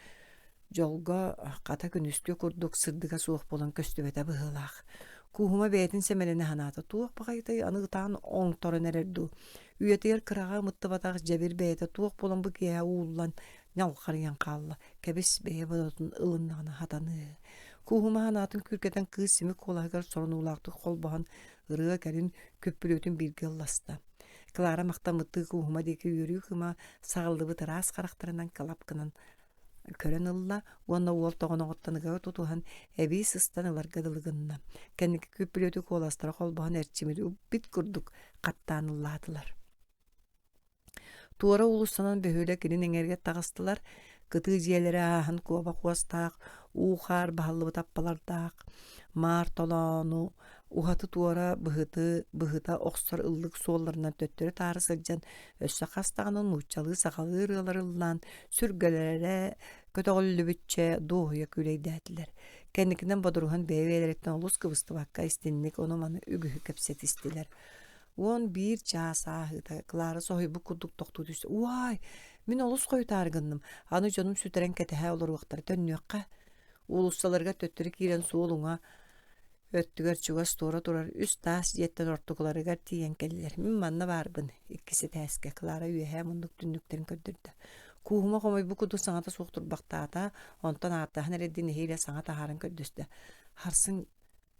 S1: Дьолго хата күнүскү курдук сырдыга суох буолан көстүбэтэ быһыылаах. Кууһума бэйэтин сэмэлэнэ санаата туох баҕайытай аны ытаан оҥторон эрэр дуу. Үйэтигэр кыраҕа ымыттыбатах дьэбир бэйэтэ туох буолан бу киэһэ ууллан ньалҕарыйан хаалла. Кэбис бэйэ бодотун ылыннаҕына хатаныы. Кууһума санаатын күүркэтэн кыыс симик куолаһыгар сорунуулаахтык холбоһон ырыа кэлин күппүлүөтүн бииргэ ылласта. Клара махтаммыттыы Кууһума диэки үөрүү кыма саҕыллыбыт ыраас харахтарынан кылап гынан көрөн ылла уонна уол тоҕоноҕуттан ыга тутуһан эбии сыстан ыларга дылы гынна. Кэнники күппүлүөтү куоластара холбоһон эрчимирбит курдук хаттаан ыллаатылар. Туора уулуссанан бөһүөлэк илин эҥэригэр таҕыстылар, кытыы дьиэлэри ааһан куобах уостаах, уу-хаар баһыллыбыт аппалардаах, маар толоону, уһаты-туора быһыты быһыта охсор ыллык суолларынан төттөрү-таары сылдьан өссө хас даҕаны нууччалыы-сахалыы ырыалары ыллаан, сүргэлэрэ көтөҕүллүбүччэ дуоһуйа күүлэйдээтилэр. Кэнникинэн бодоруһан бэйэ-бэйэлэриттэн олус кыбыстыбакка истинник ону-маны үгүһү кэпсэтистилэр. 11 чаас ааһыыта Клара соһуйбут курдук тохтуу түстэ. «Уай, мин олус хойутаары гынным, аны дьонум сүтэрэн кэтэһэ олоруохтара, төннүөххэ». Уулуссаларыгар төттөрү киирэн суол уҥа өттүгэр чугас туора турар үс таас дьиэттэн ортокуларыгар тиийэн кэллилэр. «Мин манна баарбын» иккис этээскэ Клара үөһээ муннук түннүктэрин көрдөрдө. Кууһума хомойбут курдук саҥата суох турбахтаата, онтон ааттаһан эрэйдии нэһиилэ саҥа таһааран көрдөстө. «Харсын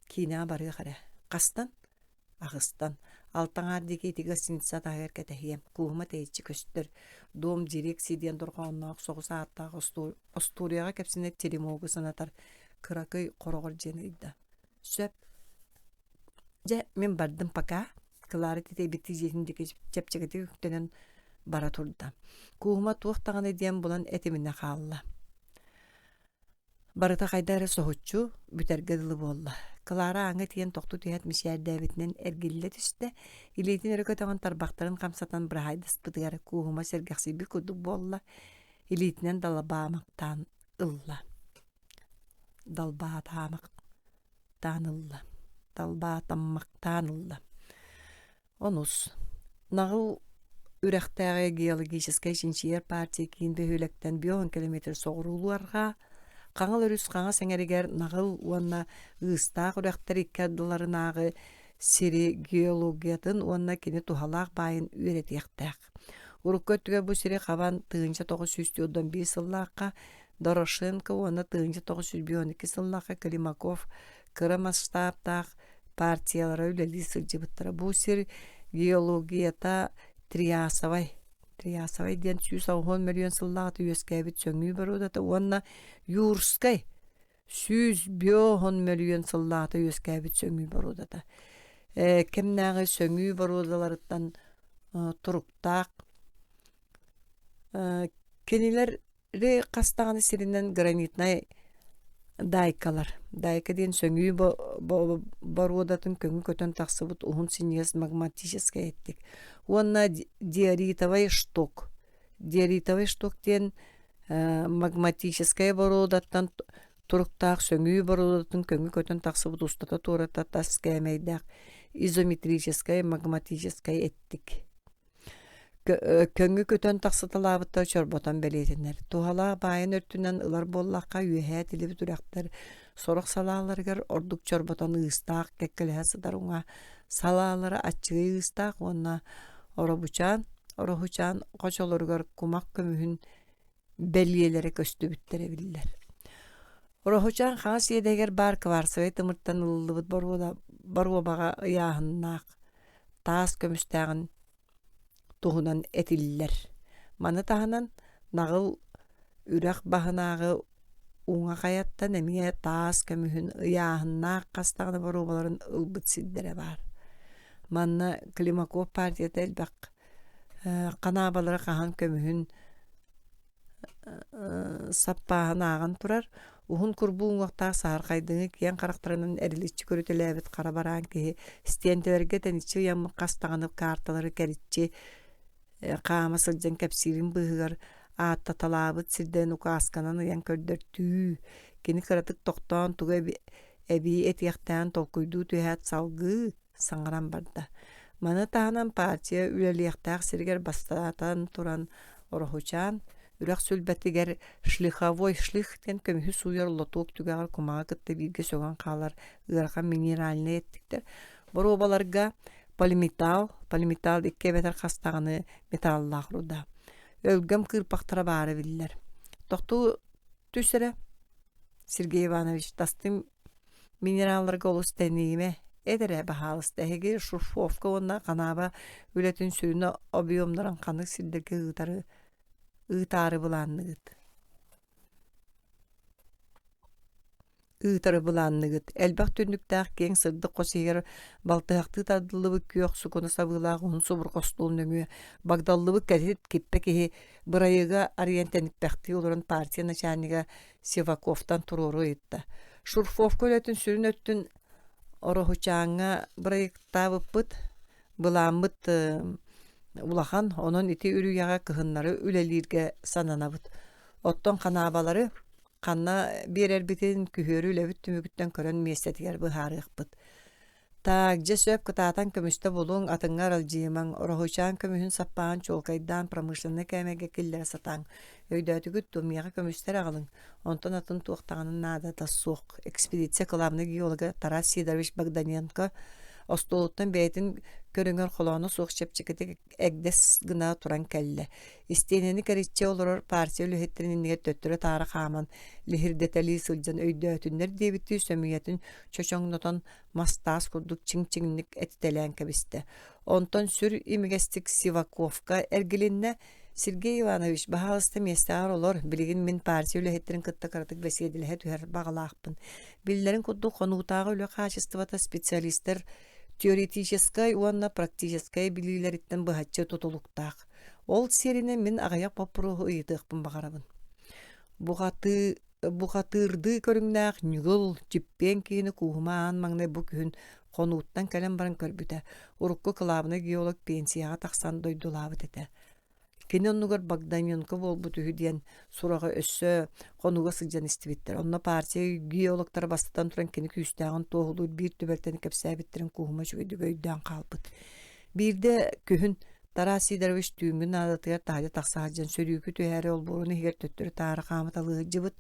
S1: киинэҕэ барыах эрэ. Хастан?» Аҕыстан, алта аҥаар диэки ити гостиница таһыгар кэтэһиэм, кууһума тэйиччи көстөр, дом дирекции диэн дорҕоонноох соҕус ааттаах остуоруйаҕа кэпсэнэр теремогу санатар кыракый хороҕор дьиэн ыйда. Сөп. Дьэ, мин бардым пока. Клара титэйбиттии дьиэтин диэки чэпчэкитик үктэнэн бара турда. Кууһума туох даҕаны диэн булан этиминэ хаалла. Барыта хайда эрэ соһуччу, бүтэргэ дылы буолла. Клара ааҥҥа тиийэн тохтуу түһээт мичээрдээбитинэн эргиллэ түстэ, илиитин өрө көтөҕөн тарбахтарын хамсатан быраһаайдаспытыгар Кууһума сэргэхсийбит курдук буолла, илиитинэн далабаамахтаан ылла. Далбаатаамахтаан ылла. Далбаатаммахтаан ылла. Онус. Наҕыл үрэхтээҕи геологическай чинчийэр партия киин бөһүөлэктэн 50 километр соҕуруулуу-арҕаа, Хаҥыл өрүс хаҥас эҥэригэр Наҕыл уонна Ыыстаах үрэхтэр икки ардыларынааҕы сири геологиятын уонна кини туһалаах баайын үөрэтиэхтээх. Урукку өттүгэр бу сири хабан 1941 сыллаахха Дорошенко уонна 1912 сыллаахха Климаков кыра масштабтаах партиялара үлэлии сылдьыбыттара. Бу сир геологията Триасовай Триасовай диэн 180 мөлүйүөн сыллааҕыта үөскээбит сөҥүү боруодата уонна Юрскай 150 мөлүйүөн сыллааҕыта үөскээбит сөҥүү боруодата. Э, кэмнээҕи сөҥүү боруодаларыттан э, туруктаах. Э, кинилэр хас даҕаны сиринэн гранитнай дайкалар. Дайка диэн сөҥүү боруодатын көҥү көтөн тахсыбыт уһун синньигэс магматическай эттик. Уонна диоритовай шток. Диоритовай шток диэн магматическай боруодаттан туруктаах сөҥүү боруодатын көҥү көтөн тахсыбыт устата туората тас кээмэйдээх изометрическай магматическай эттик. Көҥү көтөн тахсыталаабыттара чорботон бэлиэтэнэр. Туһалаах баайын өртүнэн ылар буоллахха, үөһээ тилибит үрэхтэр сорох салааларыгар ордук чорботон ыыстаах кэккэлэһэ сытар уҥа салаалара аччыгый ыыстаах уонна оробучаан, ороһучаан хочолоругар кумах көмүһүн бэлиэлэрэ көстүбүттэрэ биллэр. Ороһучаан хаҥас иэдэһигэр баар кварцевай тымыртан ылыллыбыт боруобаҕа ыйааһыннаах таас көмүстээҕин туһунан этиллэр. Маны таһынан Наҕыл үрэх баһынааҕы уҥа хайаттан эмиэ таас көмүһүн ыйааһыннаах хас даҕаны боруобаларын ылбыт сирдэрэ баар. Манна Климаков партията элбэх ханаабалары хаһан көмүһүн саппааһын ааҕан турар, уһун курбуу уҥуохтаах саһархайдыҥы киэҥ харахтарынан эриличчи көрүтэлээбит хара бараан киһи стендэлэргэ тэниччи ыйаммыт хас даҕаны каарталары кэриччи хаама сылдьан кэпсиирин быыһыгар ааттаталаабыт сирдэрин укаасканан ыйан көрдөртүү, кини кыратык тохтоон тугу эбии этиэхтээҕин толкуйдуу түһээт салгыы саҥаран барда. Маны таһынан партия үлэлиэхтээх сиригэр бастатан туран Ороһучаан үрэх сүлбэтигэр шлиховой шлих диэн көмүһү сууйар лотуок түгэҕэр кумаҕы кытта бииргэ сөҕөн хаалар ыарахан минеральнай эттиктэр. Боруобаларга полиметалл, полиметалл икки эбэтэр хас даҕаны металлаах руда. Өлгөм кыырпахтара баара биллэр. Тохтуу түс эрэ, Сергей Иванович, тастыҥ Минералларга олус тэнийимэ, эт эрэ, баһаалыста, эһиги шурфовка уонна ханааба үлэтин сүрүн объемнарын ханнык сирдэргэ ыытары ыытаары былаанныгыт? Ыытары былаанныгыт. Элбэх түннүктээх киэҥ сырдык хос иһигэр балтыһахтыы тардыллыбыт күөх сукуна сабыылаах уһун субурҕа остуол нөҥүө багдаллыбыт кэтит киппэ киһи бырайыага арыйан тэниппэхтии олорон партия начальнига Сиваковтан туруору ыйытта. Шурфовка үлэтин сүрүн өттүн Ороһучааҥҥа бырайыктаабыппыт, былааммыт улахан, онон ити үрүйэҕэ кыһыннары үлэлииргэ сананабыт. Оттон ханаабалары ханна биэрэрбитин күһүөрү үлэбит түмүгүттэн көрөн миэстэтигэр быһаарыахпыт. Таак, дьэ сөп кытаатан көмүстэ булуҥ, атыҥҥа аралдьыйымаҥ, ороһучаан көмүһүн саппааһын чуолкайдаан промышленнай кээмэйгэ киллэрэ сатааҥ. Өйдөөтүгүт дуо, миэхэ көмүстэр аҕалыҥ, онтон атын туох даҕаны наадата суох. Экспедиция кылаабынай геолога Тарас Сидорович Богданенко остуолуттан бэйэтин көрүҥэр холооно суох чэпчэкитик эгдэс гына туран кэллэ. Истиэнэни кэриччи олорор партия үлэһиттэрин иннигэр төттөрү-таары хааман лиһирдэтэлии сылдьан өйдөөтүннэр диэбиттии сөмүйэтин чочоҥнотон мас-таас курдук чиҥ-чиҥник этитэлээн кэбистэ. Онтон сүр имигэстик Сиваковка эргилиннэ: «Сергей Иванович, баһаалыста миэстэҕэр олор, билигин мин партия үлэһиттэрин кытта кыратык бэсиэдэлэһэ түһэр баҕалаахпын. Биллэрин курдук, хонуутааҕы үлэ хаачыстыбата специалистар теоретическай уонна практическай билиилэриттэн быһаччы тутулуктаах. Ол сиэринэн мин аҕыйах боппуруоһу ыйытыахпын баҕарабын. Буҕатыы. Бухатыырдыы көрүҥнээх ньыгыл, дьиппиэн киһини Кууһума аан маҥнай бу күһүн хонууттан кэлэн баран көрбүтэ. Урукку кылаабынай геолог пенсияҕа тахсан дойдулаабыт этэ. Кини оннугар Богданенко буолбут үһү диэн сураҕы өссө хонууга сылдьан истибиттэр. Онно партия геологтара бастатан туран кини күүстээҕин туоһулуур биир түбэлтэни кэпсээбиттэрин Кууһума үчүгэйдик өйдөөн хаалбыт. Биирдэ күһүн Тарас Сидорович түүҥҥү наадатыгар таһырдьа тахса сылдьан сөрүүкү түһээри олбуорун иһигэр төттөрү-таары хаамыталыы сылдьыбыт.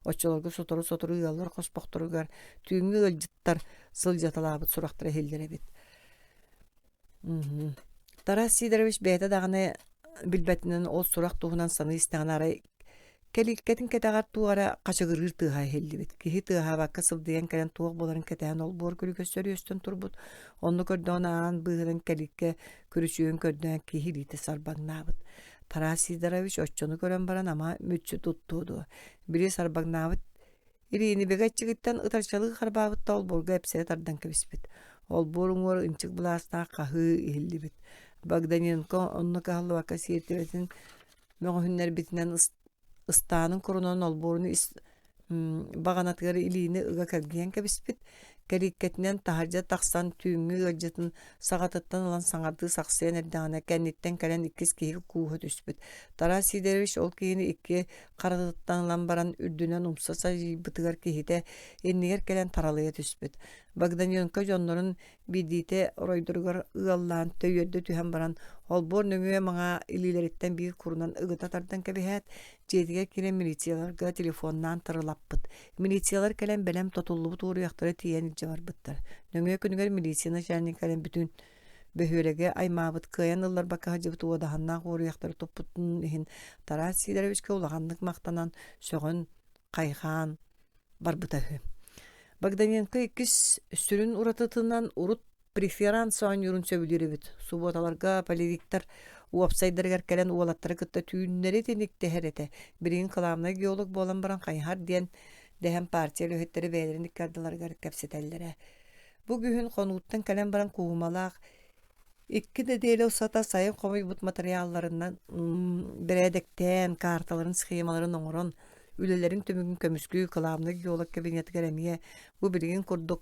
S1: Оччолорго сотору-сотору ыаллар хоспохторугар түүҥҥү ыалдьыттар сылдьаталаабыт сурахтара иһиллэр эбит. Тарас Сидорович бэйэтэ даҕаны билбэтинэн ол сурах туһунан саныы истэҕинэ арай Кэлииккэтин кэтэҕэр туох эрэ хачыгырыыр тыаһа иһиллибит. Киһи тыаһаабакка сылдыйан кэлэн туох буоларын кэтэһэн олбуор күлүгэ сөрүөстэн турбут. Онно көрдөҕүнэ аан быыһынан кэлииккэ күрүчүөгүн көрдөөн киһи илиитэ сарбаҥнаабыт. Тарас Сидорович оччону көрөн баран ама мүччү туттуо дуо? Били сарбаҥнаабыт илиини бигэ иччигиттэн ытарчалыы харбаабыт да олбуорга эпсэрэ тардан кэбиспит. Олбуор уҥуор ынчык былаастаах хаһыы иһиллибит. Богданенко онно кыһаллыбакка сиэртибэтин мөҕүһүннэрбитинэн ыстаанын курунан олбуорун ис баҕанатыгар илиини ыга кэлгийэн кэбиспит, кэлииккэтинэн таһырдьа тахсан түүҥҥү ыалдьытын саҕатыттан ылан саҥардыы сахсыйан эрдэҕинэ кэнниттэн кэлэн иккис киһи кууһа түспүт. Тарас Сидорович ол киһини икки харатыттан ылан баран үрдүнэн умса садьыйбытыгар киһитэ иннигэр кэлэн таралыйа түспүт. Богданенко дьоннорун Биирдиитэ оройдоругар ыаллаан төйүөрдэ түһэн баран, олбуор нөҥүө маҥаа илиилэриттэн биир курунан ыгыта тардан кэбиһээт, дьиэтигэр киирэн милицияларга телефоннаан тырылаппыт. Милициялар кэлэн бэлэм тотуллубут уоруйахтары тиийэн илдьэ барбыттар. Нөҥүө күнүгэр милиция начальник кэлэн бүтүн бөһүөлэги аймаабыт, кыайан ылларбакка сылдьыбыт уодаһыннаах уоруйахтары туппутун иһин Тарас Сидоровичка улаханнык махтанан, сөҕөн, хайҕаан барбыта үһү. Богданенко иккис сүрүн уратытынан урут преферанс оонньуурун сөбүлүүр эбит. Субуоталарга полевиктар уопсайдарыгар кэлэн уолаттары кытта түүннэри тиниктэһэр этэ. Билигин кылаабынай геолог буолан баран хайыһар диэн дэһэн партия үлэһиттэрэ бэйэлэрин икки ардыларыгар кэпсэтэллэрэ. Бу күһүн хонууттан кэлэн баран куһумалаах Икки нэдиэлэ устата сайын хомуйбут матырыйаалларынан бэрээдэктээн, каарталарын, схемаларын оҥорон, үлэлэрин түмүгүн көмүскүү кылаабынай геолог кабинетыгар эмиэ бу билигин курдук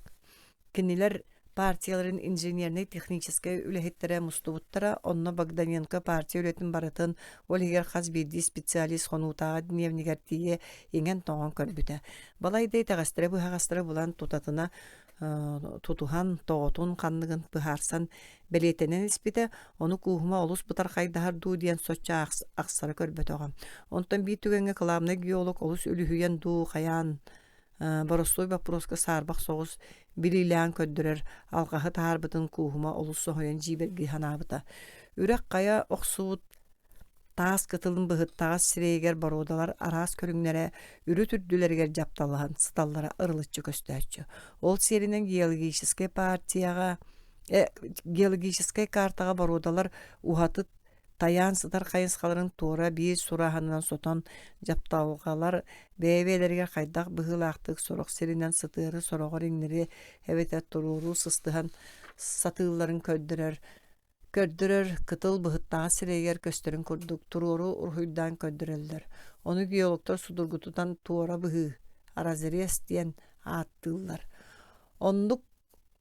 S1: кинилэр партияларын инженернэй-техническэй үлэһиттэрэ мустубуттара. Онно Богданенко партия үлэтин барытын, ол иһигэр хас биирдии специалист хонуутааҕы дневнигэр тиийэ иҥэн-тоҥон көрбүтэ. Балайда итэҕэстэрэ-быһаҕастара булан тутатына тутуһан, тоҕотун ханныгын быһаарсан бэлиэтэнэн испитэ, ону Кууһума олус бытархайдаһар дуу диэн соччо ахсара көрбөтөҕө. Онтон биир түгэҥҥэ кылаабынай геолог олус үлүһүйэн дуу, хайаан боростуой боппуруоска саарбах соҕус билиилээн көрдөрөр алҕаһы таһаарбытын Кууһума олус соһуйан дьиибэргии санаабыта. Үрэх хайа охсубут Таас кытылын быһыттаҕас сирэйигэр боруодалар араас көрүҥнэрэ үрүт үрдүлэригэр дьапталлаһан сыталлара ырылыччы көстөөччү. Ол сиэринэн геологическай партияҕа геологическай картаҕа боруодалар уһаты тайаан сытар хайысхаларын туора биир сурааһынынан сотон дьапталҕалар бэйэ-бэйэлэригэр хайдах быһыылаахтык сорох сиринэн сытыары сороҕор иҥнэри эбэтэр туруору сыстыһан сатыылларын көрдөрөр Көрдөрөр, кытыл быһыттаҕас сирэйигэр көстөрүн курдук, туруору уруһуйдаан көрдөрөллөр. Ону геологтар судургутутан туора быһыы разрез диэн ааттыыллар. Оннук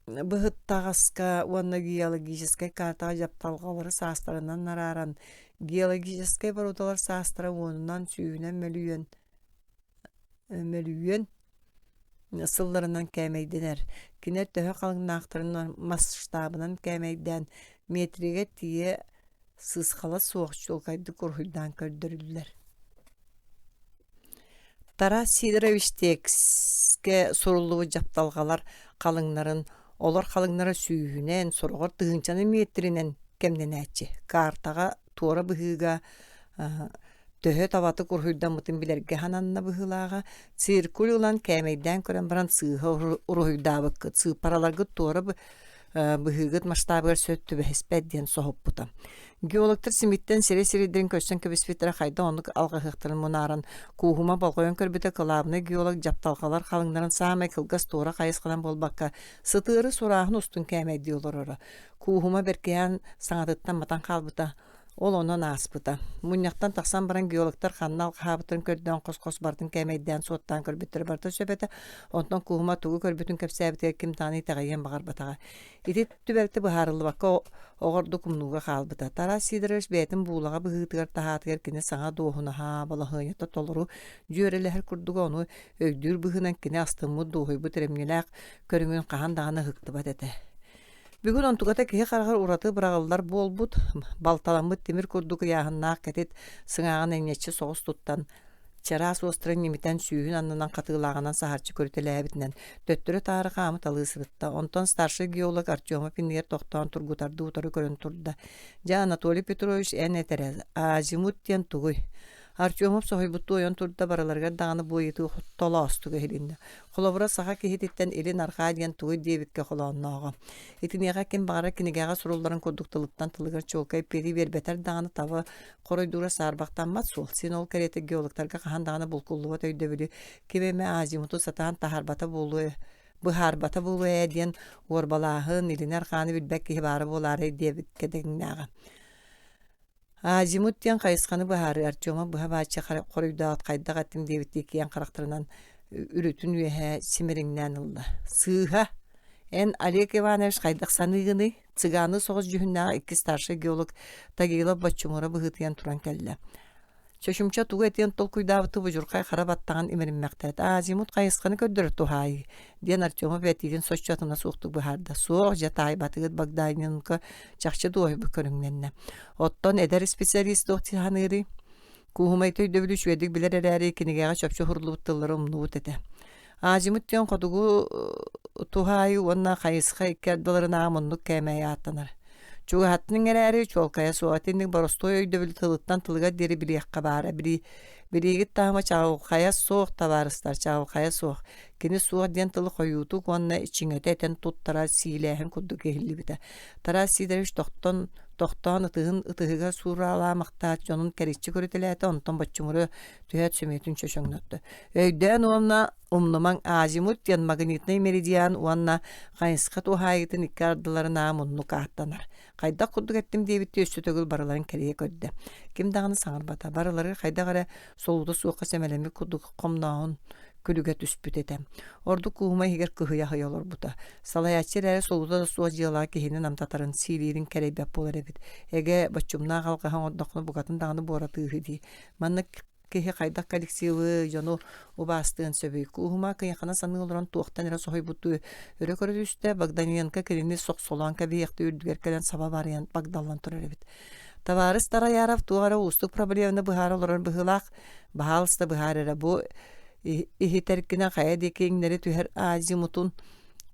S1: быһыттаҕаска уонна геологическай картаҕа дьапталҕалары саастарынан арааран, геологическай боруодалар саастара уонунан, сүүһүнэн мөлүйүөн мөлүйүөн сылларынан кээмэйдэнэр. Кинилэр төһө халыҥнаахтарын масштабынан кээмэйдээн, метригэ тиийэ сыысхала суох чуолкайдык уруһуйдаан көрдөрүллэр. Тарас Сидорович текскэ суруллубут дьапталҕалар халыҥнарын, олор халыҥнара сүүһүнэн, сороҕор тыһыынчаны миэтиринэн кэмнэнээччи. Картаҕа туора быһыыга төһө табатык уруһуйдаммытын билэргэ сананна быһыылааҕа, циркуль ылан кээмэйдээн көрөн баран сыыһа уруһуйдаабыккыт, сыыппараларгыт туора быһыыгыт масштабыгар сөп түбэһиспэт диэн соһуппута. Геологтар симиттэн сирэй-сирэйдэрин көрсөн кэбиспиттэрэ хайдах оннук алҕаһыахтарын мунааран, Кууһума болҕойон көрбүтэ кылаабынай геолог дьапталҕалар халыҥнарын саамай кылгас туора хайысханан буолбакка, сытыары сурааһын устун кээмэйдии олороро. Кууһума бэркиһээн саҥатыттан матан хаалбыта. Ол онон ааспыта. Мунньахтан тахсан баран геологтар ханна алҕаһаабыттарын көрдөөн хос-хос барытын кээмэйдээн суоттаан көрбүттэрэ барыта сөп этэ. Онтон Кууһума тугу көрбүтүн кэпсээбитигэр ким даҕаны итэҕэйиэн баҕарбатаҕа. Ити түбэлтэ быһаарыллыбакка оҕо ордук умнууга хаалбыта. Тарас Сидорович бэйэтин буулаҕа быһыытыгар таһаатыгар кини саҥа дуоһунаһа, балаһыанньата толору дьүөрэлэһэр курдуга ону өйдүүр быһыынан кини астыммыт, дуоһуйбут эрэмньилээх көрүҥүн хаһан даҕаны ыһыктыбат этэ. Бүгүн онтуката киһи хараҕар ураты быраҕыллар буолбут, балталаммыт тимир курдук ыйааһыннаах кэтит сыҥааҕын эҥнэччи соҕус туттан, чараас уостарын ньимитэн сүүһүн аннынан хатыылааҕынан саһарчы көрүтэлээбитинэн төттөрү-таары хаамыталыы сырытта. Онтон старшай геолог Артемов иннигэр тохтоон тургутардыы утары көрөн турда. «Дьэ, Анатолий Петрович, эн этэрэ, азимут диэн тугуй?» Артемов соһуйбуттуу ойон турда, барыларыгар даҕаны бу ыйытыы толоостук иһилиннэ. Холобура, саха киһититтэн илин-арҕаа диэн тугуй диэбиккэ холооннооҕо. Итиниэхэ ким баҕарар кинигэҕэ сурулларын курдук тылыттан тылыгар чуолкай эппиэти биэрбэтэр даҕаны таба хоройдуура саарбахтаммат суол. Син ол кэриэтэ геологтарга хаһан даҕаны булкуллубат өйдөбүлү ким эмэ азимуту сатаан таһаарбата буолуо быһаарбата буолуо ээ диэн уорбалааһын, илини-арҕааны билбэт киһи баара буолаарай диэбиккэ тэҥнээҕэ. Азимут диэн хайысханы быһаарыы Артема быһа-бааччы хоруйдаат хайдах эттим диэбиттии киэҥ харахтарынан үрүтүн үөһэ симириҥнээн ылла. Сыыһа! Эн Олег Иванович хайдах саныыгыный? Цыганы соҕус дьүһүннээх икки старшай геолог Тагилов боччумура быһыытыйан туран кэллэ. Чочумча тугу этиэн толкуйдаабыты будьурхай хара баттаҕын имэриммэхтээт «Азимут хайысханы көрдөрөр туһаайыы» диэн Артемов этиитин соччо атына суохтук быһаарда. «Суох, дьэ таайбатыгыт Богданенко чахчы дуоһуйбут көрүҥнэннэ. Оттон эдэр специалист туох саныырый? Кууһумайта өйдөбүлү үчүгэйдик билэр эрээри, кинигэҕэ чопчу уһуруллубут тыллары умнубут этэ. Азимут диэн хотугу туһаайыы уонна хайысха икки ардыларынааҕы муннук кээмэйэ ааттанар. Чугаһаттын эрээри, чуолкайа суох итинник боростуой өйдөбүлү тылыттан тылыгар диэри билиэххэ баара. Билиигит таһыма чаҕылхайа суох, табаарыстар, чаҕылхайа суох. Кини суох диэн тылы хойуутук уонна чиҥэтэ этэн туттара сиилээһин курдук иһиллибитэ. Тарас Сидорович тохтон, тохтоон ытыһын ытыһыгар сууралаамахтаат дьонун кэриччи көрүтэлээтэ, онтон боччумура түһээт сөмүйэтин чөчөҥнөттө. Өйдөөн уонна умнумаҥ азимут диэн магнитнай меридиан уонна хайысха туһаайыытын икки ардыларынаа муннук ааттанар. Хайдах курдук эттим диэбиттии өссө төгүл барыларын кэрийэ көрдө. Ким даҕаны саҥарбата. Барылары хайдах эрэ солуута суохха сэмэлэммит курдук хомнооһун күлүгэ түспүт этэ. Ордук кууһума иһигэр кыһыйа-аһыйа олорбута. Салайааччы эрээри солуута да суох дьыалаҕа киһини намтатарын, сиилиирин кэрэйбэт буолар эбит. Эгэ, боччумнаах алҕаһы оҥордоххуна букатын даҕаны буоратыыһы дии. Маннык киһи хайдах коллективы, дьону убаастыан сөбүй? Кууһума кыйахана саныы олорон туохтан эрэ соһуйбуттуу өрө көрө түстэ, Богданенко кинини сохсолоон кэбиһиэхтии үрдүгэр кэлэн саба барыйан багдаллан турар эбит. Табаарыс Тараяров туох эрэ уустук проблеманы быһаара олорор быһыылаах, баһаалыста быһаар эрэ бу иһитэркинэ хайа диэки иҥнэри түһэр азимутун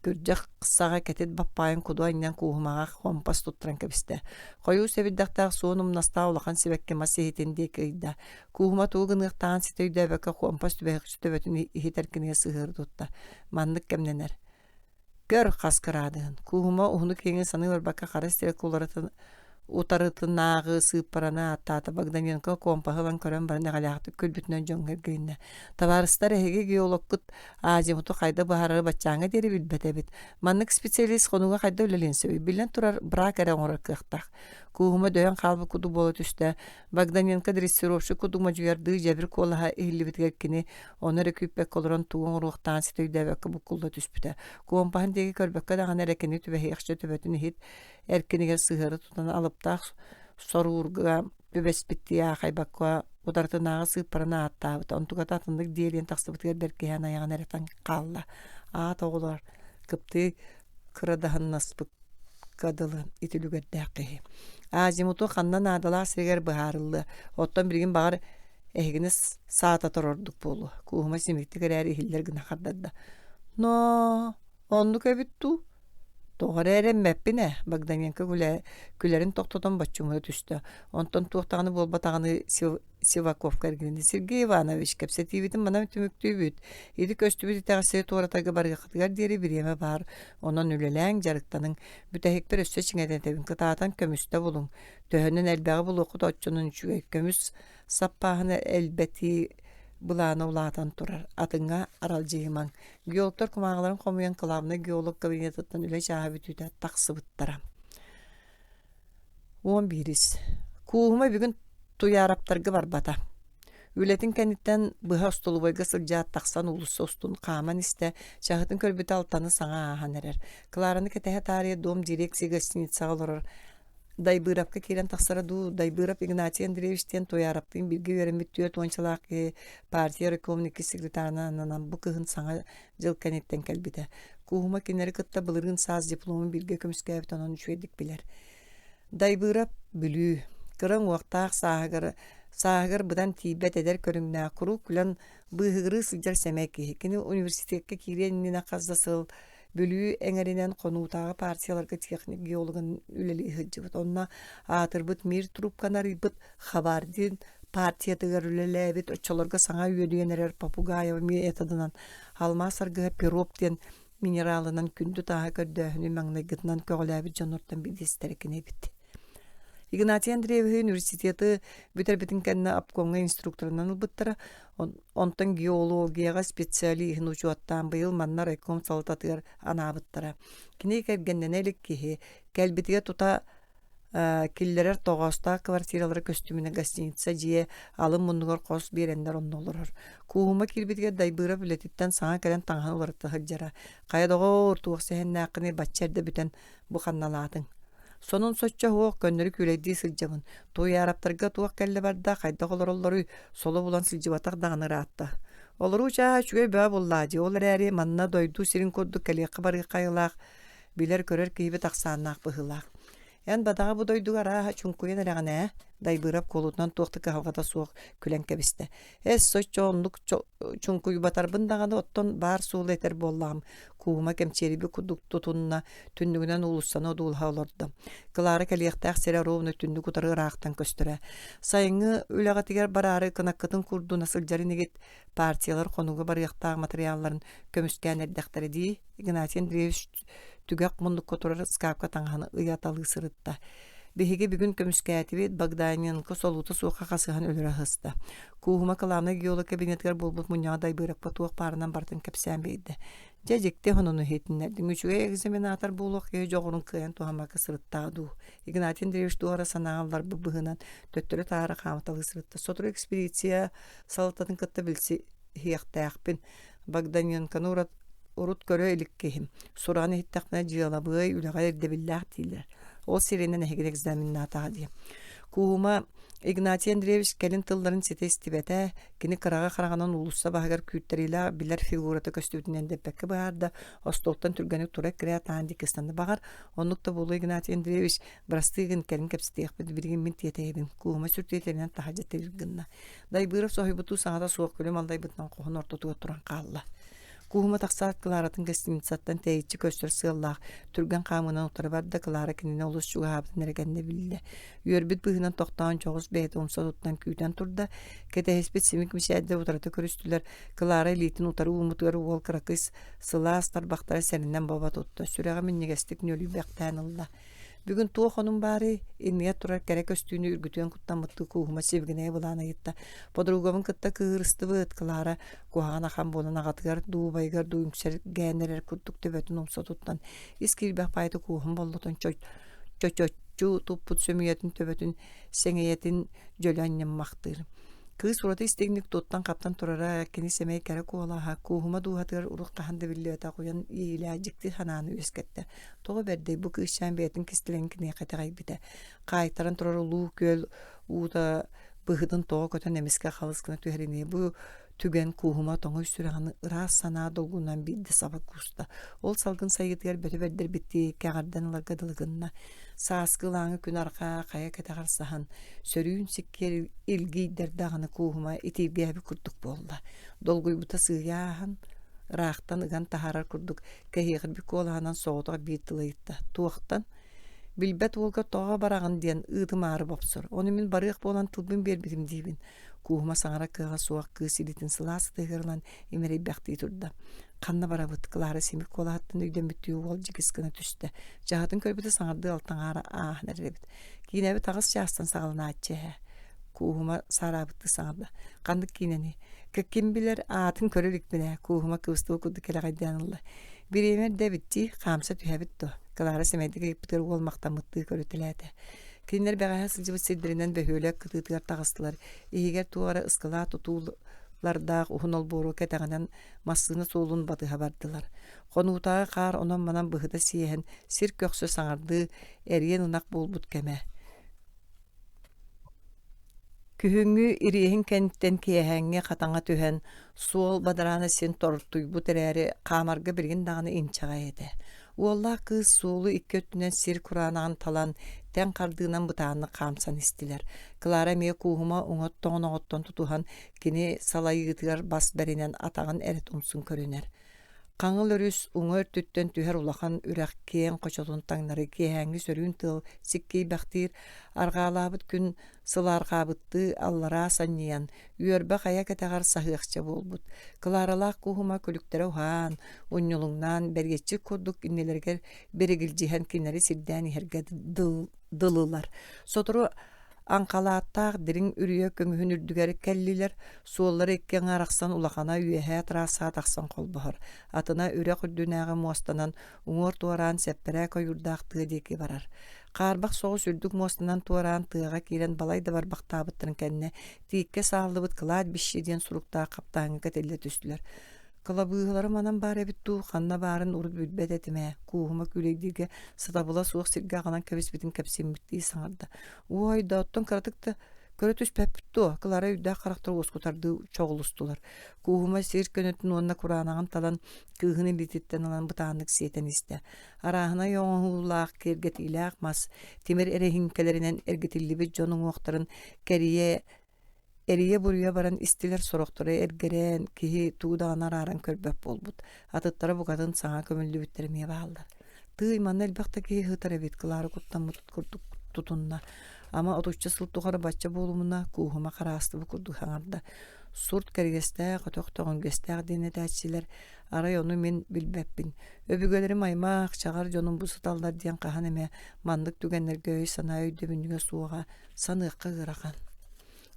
S1: күрдьэх саҕа кэтит баппаайын куду анньан кууһумаҕа компас туттаран кэбистэ. Хойуу сэбирдэхтээх суон умнастаах улахан сибэкки мас иһитин диэки ыйда. Кууһума тугу гыныахтааҕын ситэ өйдөөбөккө компас түбэһэхчи төбөтүн иһитэр кинигэ сыһыары тутта. Маннык кэмнэнэр. Көр, хас кыраадыһын. Кууһума уһуну-киэҥи саныы барбакка хара стрелка уларытын утарытынааҕы сыыппараны ааттаата. Богданенко компаһы ылан көрөн баран эҕэлээхтик күлбүтүнэн дьоҥҥо эргилиннэ. Табаарыстар, эһиги геологкут азимуту хайда быһаарары баччааҥҥа диэри билбэт эбит. Маннык специалист хонууга хайда үлэлиэн сөбүй? Биллэн турар, брак эрэ оҥорор кыахтаах. Кууһума дөйөн хаалбыт курдук буола түстэ. Богданенко дрессировщик курдук модьуйардыы дьэбир куолаһа иһиллибитигэр кини ону эрэ күүппэккэ олорон тугу оҥоруохтааҕын ситэ өйдөөбөккө буккулла түспүтэ. Куомпаһын диэки көрбөккө даҕаны эрэ кини түбэһиэхчэ төбөтүн иһит эркинигэр сыһыары тутан алыптаах соруурга түбэспиттии аахайбакка утарытынааҕы сыыппараны ааттаабыта. Онтуката атыннык диэлийэн тахсыбытыгар бэркиһээн айаҕын эрэ хаалла. Аат оҕолор кыптыы кырадаһыннаспыкка дылы ити үлүгэрдээх киһи. Азимуту ханна наадалаах сиригэр быһаарыллыа. Оттон билигин баҕар эһигини саататар ордук буолуо. Кууһума симиктик эрээри иһиллэр гына хардарда. Но оннук эбит дуу? Тоҕо эрэ эрэммэппин ээ, Богданенко күлэрин тохтотон боччумура түстэ. Онтон туох даҕаны буолбатаҕыныы Сиваковка эргилиннэ. Сергей Иванович, кэпсэтиибитин манан түмүктүүбүт. Ити көстүбүт итэҕэстэри туоратарга барыаххытыгар диэри бириэмэ баар. Онон үлэлээҥ, дьарыктаныҥ. Бүтэһикпэр өссө чиҥэтэн этэбин, кытаатан көмүстэ булуҥ. Төһөнөн элбэҕи булуоххут оччонон үчүгэй. Көмүс саппааһына элбэтии былаана улаатан турар. Атыҥҥа аралдьыйымаҥ. Геологтар кумааҕыларын хомуйан кылаабынай геолог кабинетыттан үлэ чааһа бүтүүтэ тахсыбыттара. 11. Кууһума бүгүн Туйаараптарга барбата. Үлэтин кэнниттэн быһа остолобуойга сылдьаат тахсан уулусса устун хааман истэ, чаһытын көрбүтэ алтаны саҥа ааһан эрэр. Клараны кэтэһэ таарыйа дом дирекции гостиницаҕа олорор Дайбыырапка киирэн тахсара дуу, Дайбыырап Игнатий Андреевич диэн Туйаараптыын бииргэ үөрэммит 40-чалаах киһи партия райкомун иккис секретарынан ананан бу кыһын саҥа дьыл кэнниттэн кэлбитэ. Кууһума кинилэри кытта былырыын саас дипломун бииргэ көмүскээбит онон үчүгэйдик билэр. Дайбыырап Бүлүү кыра уҥуохтаах сааһыгар сааһыгар быдан тиийбэт эдэр көрүҥнээх, куруук күлэн быыһыгырыы сылдьар сэмэй киһи. Кини университекка киириэн иннинэ хас да сыл Бүлүү эҥэринэн хонуутааҕы партияларга техник-геологын үлэлии сылдьыбыт. Онно аатырбыт Мир трубканы арыйбыт Хабардин партиятыгар үлэлээбит, оччолорго саҥа үөдүйэн эрэр Попугаева методынан алмаас аргыһа пироп диэн минералынан күндү тааһы көрдөөһүнү маҥнайгытынан көҕүлээбит дьоннортон биирдэстэрэ кини эбит. Игнатий Андреевиһы университеты бүтэрбитин кэннэ обкомҥа инструкторынан ылбыттара. Онтон геологияҕа специалиһын учуоттаан быйыл манна райком салалтатыгар анаабыттара. Кини кэргэннэнэ илик киһи кэлбитигэр тута киллэрэр тоҕоостоох квартиралара көстүмүнэ гостиница дьиэ алын муннугар хос биэрэннэр онно олорор. Кууһума киирбитигэр Дайбыырап үлэтиттэн саҥа кэлэн таҥаһын уларыта сылдьара. Хайа доҕоор, туох сэһэннээххиний бачча эрдэ бүтэн бу ханналаатыҥ? Сонун соччо суох, көннөрү күүлэйдии сылдьабын. Туйаараптарга туох кэллэ барда, хайдах олороллоруй, соло булан сылдьыбатах даҕаны ыраатта. Олоруу чааһа үчүгэй бөҕө буоллаа дии, ол эрээри манна дойду сирин курдук кэлиэххэ-барыахха айылаах билэр-көрөр киһибит ахсааннаах быһыылаах. Эн бадаҕа бу дойдуга арааһа чуҥкуйан эрэҕин ээ, Дайбыырап куолутунан туох да кыһалҕата суох күлэн кэбистэ. Эс, соччо оннук чуҥкуйбатарбын даҕаны оттон баар суолу этэр буоллаҕым. Куума кэмчиэрийбит курдук тутунна, түннүгүнэн уулуссаны одуулаһа олордо. Клара кэлиэхтээх сирэ ровно түннүк утары ыраахтан көстөрө. Сайыҥҥы үлэҕитигэр бараары кынаккытын курдуна сылдьар инигит, партиялар хонууга барыахтаах матырыйаалларын көмүскээн эрдэхтэрэ дии, Игнатий Андреевич түгэх муннукка турар ыскаапка таҥаһын ыйаталыы сырытта. Биһиги бүгүн көмүскээтибит, Богданенко солуута суохха хасыһан өлөрө сыста. Кууһума кылаабынай геолог кабинетыгар буолбут мунньаҕа Дайбыырапка туох баарынан барытын кэпсээн биэрдэ. Дьэ дьикти сонуну иһитиннэрдиҥ, үчүгэй экзаменатор буолуох киһи дьоҕурун кыайан туһаммакка сырыттаҕа дуу. Игнатий Андреевич туох эрэ санааҕа ылларбыт быһыынан төттөрү-таары хаамыталыы сырытта. Сотору экспедиция салалтатын кытта билсиһиэхтээхпин. Богданенконы урат урут көрө илик киһим. Сураҕын иһиттэхпинэ дьыалабыай үлэҕэ ирдэбиллээх дииллэр. Ол сиринэн эһигини экзаменнаатаҕа дии. Кууһума Игнатий Андреевич кэлин тылларын ситэ истибэтэ, кини кыраҕы хараҕынан уулусса баһыгар күүттэриилээх билэр фигурата көстүбүтүнэн дэппэккэ быһаарда, остуолтан түргэнник тура эккирээт аан диэки ыстанна. Баҕар, оннук да буолуо Игнатий Андреевич, бырастыы гын, кэлин кэпсэтиэхпит, билигин мин тиэтэйэбин. Кууһума сүр тиэтэлинэн таһырдьа тирир гынна. Дайбыыров соһуйбутуу саҥата суох күлүм аллайбытынан хоһун ортотугар туран хаалла. Кууһума тахсаат Кларатын гостиницаттан тэйиччи көрсөр сыаллаах түргэн хаамыынан утары барда Клара кинини олус чугаһаабытын эрэ кэннэ биллэ. Үөрбүт быһыынан тохтоон дьоҕус бэйэтэ умса туттан күүтэн турда. Кэтэһиспит симик мичээрдэр утарыта көрүстүлэр. Клара илиитин утары ууммутугар уол кыракый сылаас тарбахтара сэрэнэн бобо тутта. Сүрэҕэ минньигэстик нүөлүйбэхтээн ылла. Бүгүн туох онум баарый? Иннигэр турар кэрэ көстүүнү үргүтүөн куттаммыттыы кууһума сибигинэйэ былаан ыйытта. Подругабын кытта кыыһырыстыбыт, Клара куһаҕан ахан буолан аҕатыгар дуу, убайыгар дуу үҥсэргээн эрэр курдук төбөтүн умса туттан, ис киирбэх баайыта кууһун боллотон чочоччу туппут сөмүйэтин төбөтүн сэҥийэтин дьөлө анньыммахтыыр. Кыыс ураты истиҥник туттан-хаптан турара, кини сэмэй кэрэ куолаһа, кууһума дууһатыгар урут хаһан да биллибэтэх уйан иэйиилээх дьикти санааны үөскэттэ. Тоҕо бэрдэй бу кыысчаан бэйэтин кистэлэҥин киниэхэ итэҕэйбитэ. Хаайтаран турар улуу күөл уута быһытын тоҕо көтөн эмискэ халыс гына түһэринии бу түгэн кууһума тоҥуй сүрэҕин ыраас санаа долгунан биирдэ саба кууста. Ол салгын сайыытыгар бөтө бэрдэрбиттии кэҕэрдэн ыларга дылы гынна. Сааскы ылааҥы күн арҕаа хайа кэтэҕэр саһан, сөрүүн сиккиэр илгийдэр даҕаны кууһума итииргээбит курдук буолла. Долгуйбута сыыйа ааһан, ыраахтан ыган таһаарар курдук Кэһиэҕирбит куолаһынан соҕотох биир тыл ыйытта: «Туохтан?» «Билбэт уолга тоҕо бараҕын?» диэн ыытымаары бопсор. Ону мин барыах буолан тылбын биэрбитим диибин. Кууһума саҥара кыаҕа суох кыыс илиитин сылаас ытыһыгар ылан имэрийбэхтии турда. «Ханна барабыт?» Клара симик куолаһыттан өйдөммүттүү уол дьигис гына түстэ. Чаһытын көрбүтэ саҥардыы алтаҥаара ааһан эрэр эбит. Киинэбит аҕыс чаастан саҕаланааччы эһээ. Кууһума саараабыттыы саҥарда. «Ханнык киинэний?» Ким билэр, аатын көрө иликпин ээ, Кууһума кыбыстыбыт курдук кэлэҕэйдээн ылла. Бириэмэ эрдэ эбит дии, хаамса түһэбит дуо? Клара сэмэйдик ыйыппытыгар уол махтаммыттыы көрүтэлээтэ.
S2: Кинилэр бэҕэһээ сылдьыбыт сирдэринэн бөһүөлэк кытыытыгар таҕыстылар. Иһигэр туох эрэ ыскылаат тутуулардаах уһун олбуору кэтэҕинэн массыына суолун батыһа бардылар. Хонуутааҕы хаар онон-манан быһыта сиэһэн, сир көхсө саҥардыы эриэн ынах буолбут кэмэ. Күһүҥҥү ириэһин кэнниттэн киэһээҥҥи хатаҥа түһэн, суол бадараана син тортуйбут эрээри, хаамарга билигин даҕаны инчэҕэй этэ. Уоллаах кыыс суолу икки өттүнэн сир кураанаҕын талан, тэҥ хардыынан бытааннык хаамсан истилэр. Клара эмиэ кууһума уҥа тоҥоноҕуттан тутуһан, кини салайыытыгар бас бэринэн атаҕын эрэ тумсун көрүнэр. Хаҥыл өрүс уҥа өртүттэн түһэр улахан үрэх киэҥ хочотун таҥнары киэһээҥҥи сөрүүн тыал сиккийбэхтиир, арҕаалаабыт күн сылаарҕаабыттыы аллараа санньыйан, үөрбэ хайа кэтэҕэр саһыахча буолбут. Кларалаах кууһума күлүктэрэ уһаан, унньулуҥнаан, бэриэтчик курдук иннилэригэр биригилдьиһэн кинилэри сирдээн иһэргэ дылылар. Сотору Аҥхалааттаах дириҥ үрүйэ көҥүһүн үрдүгэр кэллилэр, суоллара икки аҥы арахсан улахана үөһээ трассаҕа тахсан холбоһор, атына үрэх үрдүнээҕи муостанан уҥуор туораан сэппэрээк ойуурдаах тыа диэки барар. Хаарбах соҕус үрдүк муостанан туораан тыаҕа киирэн балай да барбахтаабыттарын кэннэ тииккэ сааллыбыт кладбище диэн суруктаах хаптааҥҥа кэтиллэ түстүлэр. Кылабыыһалара манан баар эбит дуу, ханна баарын урут билбэт этим ээ, кууһума күүлэйдииргэ сатабыла суох сиргэ аҕалан кэбиспитин кэпсиммиттии саҥарда. Уой да, оттон кыратык да көрө түспэппит дуо, Клара өйдөөх харахтар уоскутардыы чоҕулустулар. Кууһума сир көнөтүн уонна кураанаҕын талан, кыыһын илиититтэн ылан бытааннык сиэтэн истэ. Арааһынай оҥоһуулаах, киэргэтиилээх мас, тимир эрэһиҥкэлэринэн эргитиллибит дьон уҥуохтарын кэрийэ Эрийэ-буруйа баран истилэр, сорохторо эргэрэн, киһи тугу даҕаны арааран көрбөт буолбут, атыттара букатын саҥа көмүллүбүттэр эмиэ бааллар. Тыый, манна элбэх да киһи сытар эбит, Клара куттаммыт курдук тутунна. Ама отучча сыл тухары бачча буолумуна, кууһума хараастыбыт курдук саҥарда. Сурт кэргэстээх, өтөх төҕүнгэстээх диэн этээччилэр, арай ону мин билбэппин. Өбүгэлэрим аймах, чаҕар дьонум бу сыталлар диэн хаһан эмэ маннык түгэннэргэ өй-санаа өйдөбүнньүгэ суоҕа саныахха ыарахан.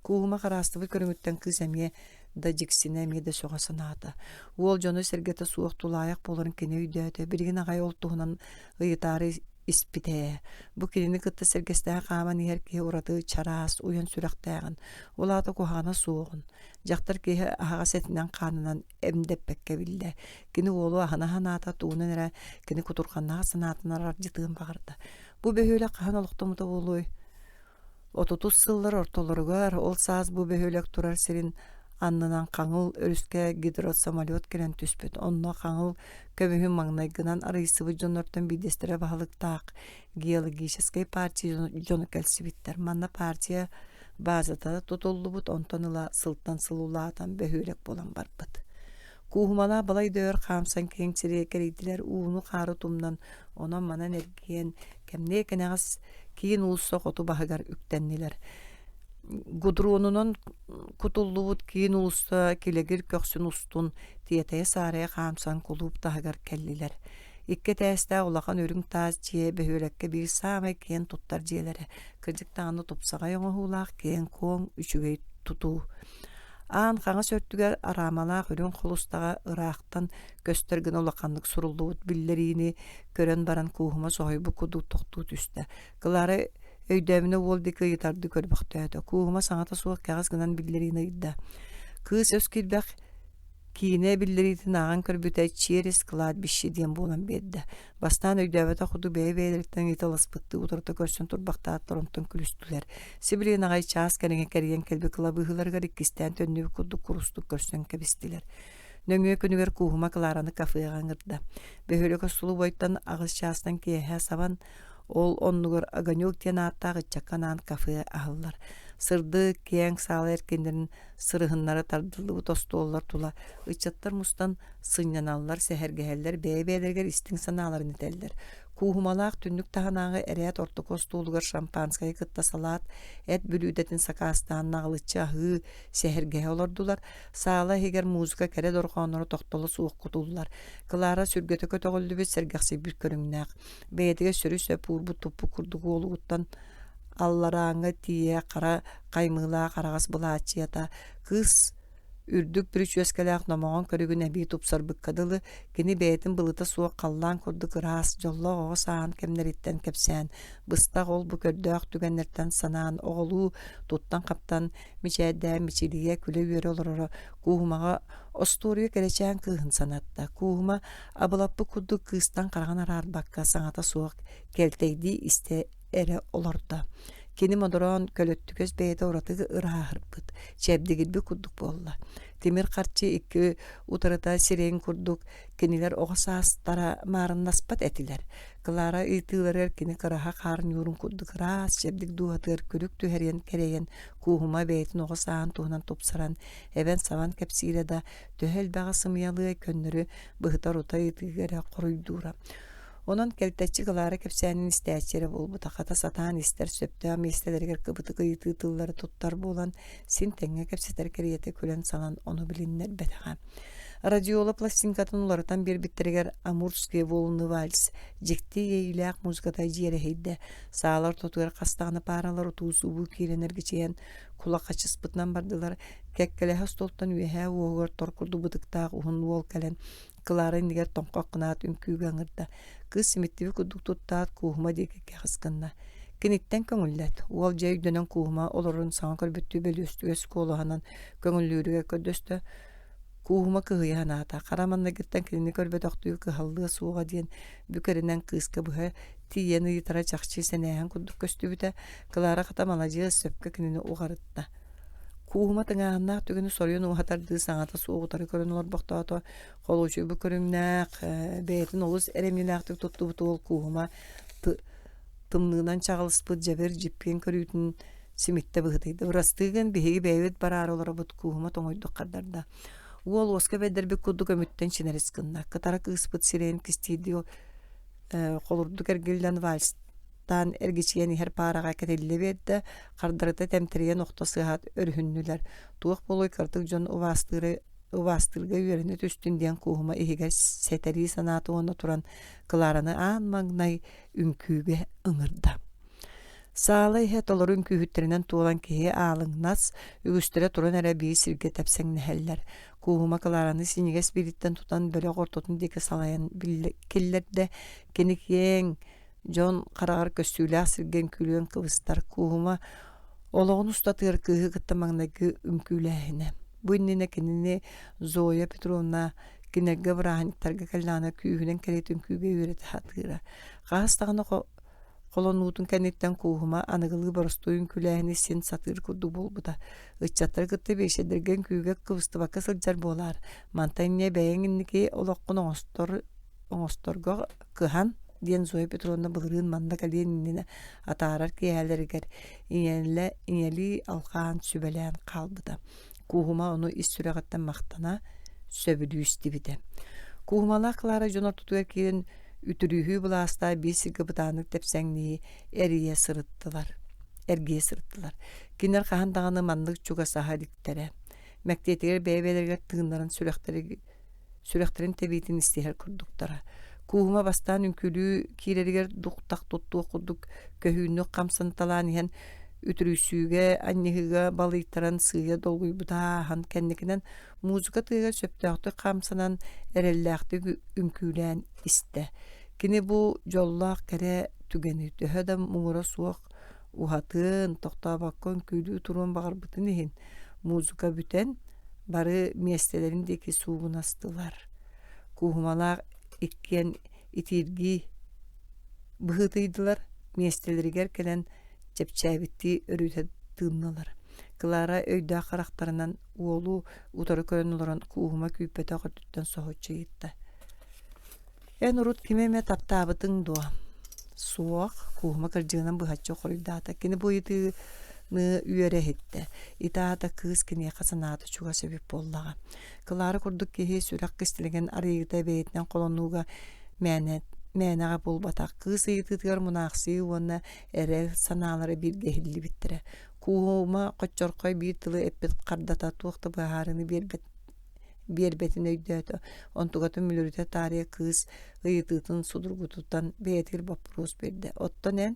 S2: Кууһума хараастыбыт көрүҥүттэн кыыс эмиэ да дьиксинэ, эмиэ да сөҕө санаата. Уол дьоно-сэргэтэ суох тулаайах буоларын кини өйдөөтө. Билигин аҕай ол туһунан ыйытаары испитэ ээ. Бу кинини кытта сэргэстэһэ хааман иһэр киһи ураты чараас, уйан сүрэхтээҕин, ол аата куһаҕана суоҕун, дьахтар киһи аһаҕас этинэн-хаанынан эмдэппэккэ биллэ. Кини уолу аһына санаата тугунан эрэ кини кутурҕаннаах санаатын аралдьытыан баҕарда. Бу бөһүөлэк хаһан олохтоммута буолуой? Отутус сыллар ортолоругар ол саас бу бөһүөлэк турар сирин аннынан Хаҥыл өрүскэ гидросамолет кэлэн түспүт. Онно Хаҥыл көмүһүн маҥнайгынан арыйсыбыт дьоннортон биирдэстэрэ баһылыктаах геологическай партия дьоно кэлсибиттэр. Манна партия базата тутуллубут, онтон ыла сылтан сыл улаатан бөһүөлэк буолан барбыт. Кууһумалаах балай да өр хаамсан киэҥ сири кэрийдилэр, ууну-хаары тумнан, онон-манан эргийэн, кэмниэ кэнэҕэс киин уулусса хоту баһыгар үктэннилэр. Гудронунан кутуллубут киин уулусса килэгир көхсүн устун тиэтэйэ-саарайа хаамсан кулууп таһыгар кэллилэр. Икки этээстээх улахан үрүҥ таас дьиэ бөһүөлэккэ биир саамай киэн туттар дьиэлэрэ. Кырдьык даҕаны тупсаҕай оҥоһуулаах киэҥ-куоҥ, үчүгэй тутуу. Аан хаҥас өртүгэр араамалаах үрүҥ холустаҕа ыраахтан көстөр гына улаханнык суруллубут биллэриини көрөн баран кууһума соһуйбут курдук тохтуу түстэ. Клара өйдөөмүнэ уол диэки ыйытардыы көрбөхтөөтө. Кууһума саҥата суох кэҕис гынан биллэриини ыйда. Кыыс өс киирбэх Киинэ биллэриитин ааҕан көрбүтэ «Через кладбище» диэн буолан биэрдэ. Бастаан өйдөөбөтөх курдук бэйэ-бэйэлэриттэн ыйыталаспыттыы утарыта көрсөн турбахтааттар, онтон күлүстүлэр. Сибилигин аҕай чаас кэриҥэ кэрийэн кэлбит кылабыыһаларыгар иккистээн төннүбүт курдук курустук көрсөн кэбистилэр. Нөҥүө күнүгэр Кууһума Клараны кафеҕа ыҥырда. Бөһүөлэк остолобуойтан аҕыс чаастан киэһэ сабан, ол оннугар «Огонек» диэн ааттаах ыччакка анаан кафе аһыллар. Сырдык, киэҥ саала эркиннэрин сырыһыннара тардыллыбыт остуоллар тула ыччаттар мустан сынньаналлар, сэһэргэһэллэр, бэйэ-бэйэлэригэр истиҥ санааларын этэллэр. Кууһумалаах түннүк таһынааҕы эрээт ортоку остуолугар шампанскайы кытта салаат, эт бүлүүдэтин сакаастаан наҕылыччы аһыы, сэһэргэһэ олордулар. Саала иһигэр музыка кэрэ дорҕоонноро тохтоло суох кутуллар. Клара сүргэтэ көтөҕүллүбүт, сэргэхсийбит көрүҥнээх. Бэйэтигэр сөрү-сөп уурбут-туппут курдук уолугуттан алларааҥҥа тиийэ хара хаймыылаах араҕас былааччыйата кыыс Үрдүк бүрүчүөскэлээх номоҕон көрүгүн эбии тупсарбыкка дылы, кини бэйэтин былыта суох халлаан курдук ыраас, дьоллоох оҕо сааһын кэмнэриттэн кэпсээн, быстах ол-бу көрдөөх түгэннэртэн санаан, оҕолуу туттан-хаптан, мичээрдээн мичилийэ, күлэ-үөрэ олороро Кууһумаҕа остуоруйа кэрэчээн кыыһын санатта. Кууһума абылаппыт курдук кыыстан хараҕын араарбакка саҥата суох кэлтэйдии истэ эрэ олордо. Кини модороон көлөттүгэс бэйэтэ ураты ырааһырбыт, чэбдигирбит курдук буолла. Тимир харчы икки утарыта сирэйин курдук кинилэр оҕо саастара маарыннаспат этилэр. Клара ыйытыыларыгар кини кыраһа хаар ньуурун курдук ыраас, чэбдик дууһатыгар күлүк түһэриэн кэрэйэн, Кууһума бэйэтин оҕо сааһын туһунан тупсаран, эбэн-сабан кэпсиирэ да, төһө элбэҕи сымыйалыай көннөрү быһыта-орута ыйытыыга эрэ хоруйдуура. Онон кэлтэччи Клара кэпсээнин истээччи эрэ буолбута, хата сатаан истэр сөптөөх миэстэлэригэр кыбытык ыйытыы тыллары туттар буолан, син тэҥҥэ кэпсэтэр кэриэтэ күлэн-салан ону билиннэрбэтэҕэ. Радиола пластинкатын уларытан биэрбиттэригэр «Амурские волны вальс» дьикти иэйиилээх музыката дьиэрэһийдэ. Саала ортотугар хас даҕаны пааралар утуу-субуу киирэн эргичийэн кулахачыспытынан бардылар. Кэккэлэһэ остуолтан үөһээ уоһугар тор курдук бытыктаах уһун уол кэлэн Клара иннигэр тоҥхох гынаат үҥкүүгэ ыҥырда. Кыыс симиттибит курдук туттаат, Кууһума диэки кэҕис гынна. Киниттэн көҥүллэт. Уол дьэ өйдөнөн Кууһума олорорун саҥа көрбүттүү бөлүөстүгэс куолаһынан көҥүллүүрүгэр көрдөстө. Кууһума кыһыйа санаата. Хара манныгыттан кинини көрбөтөхтүү кыһаллыа суоҕа диэн бүк эрэнэн кыыска быһа тиийэн ыйытара чахчы сэнээһин курдук көстүбүтэ. Клара хата маладьыас, сөпкө кинини уҕарытта. Кууһума тыҥааһыннаах түгэни соруйан уһатардыы саҥата суох утары көрөн олорбохтоото. Холуочуйбут көрүҥнээх, бэйэтин олус эрэмньилээхтик туттубут уол Кууһума тымныынан чаҕылыспыт дьэбир дьиппиэн көрүүтүн симиттэ быһыытыйда. Бырастыы гын, биһиги бэйэбит бараары олоробут, Кууһума тоҥуйдук хардарда. Уол уоска бэрдэрбит курдук өмүттэн чинэрис гынна. Кытара кыыспыт сирэйин кистиирдии холурдук эргиллэн вальс таан эргичийэн иһэр паараҕа кэтиллэ биэрдэ, хардарыта тэмтэрийэн охто сыһаат өрүһүннүлэр. Туох буолуой кыратык дьон убаастыыры убаастыырга үөрэнэ түстүн диэн Кууһума иһигэр сэтэрии санаата уонна туран Клараны аан маҥнай үҥкүүгэ ыҥырда. Саала иһэ толору үҥкүүһүттэринэн туолан киһи аалыҥнас, үгүстэрэ туран эрэ биир сиргэ тэпсэҥнэһэллэр. Кууһума Клараны синньигэс биилиттэн тутан бөлөх ортотун диэки салайан киллэрдэ. Кини киэҥ, Дьон хараҕар көстүүлээх сиргэ үҥкүүлүөн кыбыстар Кууһума олоҕун устатыгар кыыһы кытта маҥнайгы үҥкүүлээһинэ. Бу иннинэ кинини Зоя Петровна кинилэргэ бырааһынньыктарга кэллэҕинэ күүһүнэн кэриэтэ үҥкүүгэ үөрэтэ сатыыра. Хаһыс даҕаны холонуутун кэнниттэн Кууһума аныгылыы боростуой үҥкүүлээһини син сатыыр курдук буолбута. Ыччаттары кытта биэчэрдэргэ үҥкүүгэ кыбыстыбакка сылдьар буолаар, мантан инньэ бэйэҥ инники олоххун оҥостор оҥосторго кыһан диэн Зоя Петровна былырыын манна кэлиэн иннинэ атаарар киэһэлэригэр ийэлэ ийэлии алҕаан сүбэлээн хаалбыта. Кууһума ону ис сүрэҕиттэн махтана, сөбүлүү истибитэ. Кууһумалаах Клара дьон ортотугар киирэн үтүрүһүү былаастаах биир сиргэ бытааннык тэпсэҥнии эрийэ сырыттылар. Эргийэ сырыттылар. Кинилэр хаһан даҕаны маннык чугасаһа иликтэрэ. Мэктиэтигэр бэйэ-бэйэлэригэр тыыннарын сүрэхтэригэр сүрэхтэрин тэбиитин истиһэр курдуктара. Кууһума бастаан үҥкүүлүү киирэригэр дух-тах туттуох курдук көһүүннүк хамсанталаан иһэн үтүрүйсүүгэ, анньыһыыга балыйтаран сыыйа долгуйбута ааһан кэнникинэн музыка тыаһыгар сөптөөхтүк хамсанан эрэллээхтик үҥкүүлээн истэ. Кини бу дьоллоох кэрэ түгэни төһө да муҥура суох уһатыан, тохтообокко үҥкүүлүү туруон баҕарбытын иһин музыка бүтэн Бары миэстэлэрин диэки суугунастылар. Кууһумалаах иккиэн итииргии быһыытыйдылар, миэстэлэригэр кэлэн чэпчээбиттии өрүтэ тыыннылар. Клара өйдөөх харахтарынан уолу утары көрөн олорон Кууһума күүппэтэх өттүттэн соһуччу ыйытта: Эн урут кими эмэ таптаабытыҥ дуо? Суох, Кууһума кырдьыгынан быһаччы хоруйдаата. Кини бу ыйытыыны үөрэ иһиттэ. Ити аата кыыс киниэхэ санаата чугас эбит буоллаҕа. Клара курдук киһи сүрэх кистэлэҥин арыйыыта бэйэтинэн холонууга мээнэ мээнэҕэ буолбатах. Кыыс ыйытыытыгар мунаахсыйыы уонна эрэл санаалара бииргэ иһиллибиттэрэ. Кууһума хоччорхой биир тылы эппит хардата туох да быһаарыыны биэрбэт биэрбэтин өйдөөтө. Онтукатын мүлүрүтэ таарыйа кыыс ыйытыытын судургутутан бэйэтигэр боппуруос биэрдэ. Оттон эн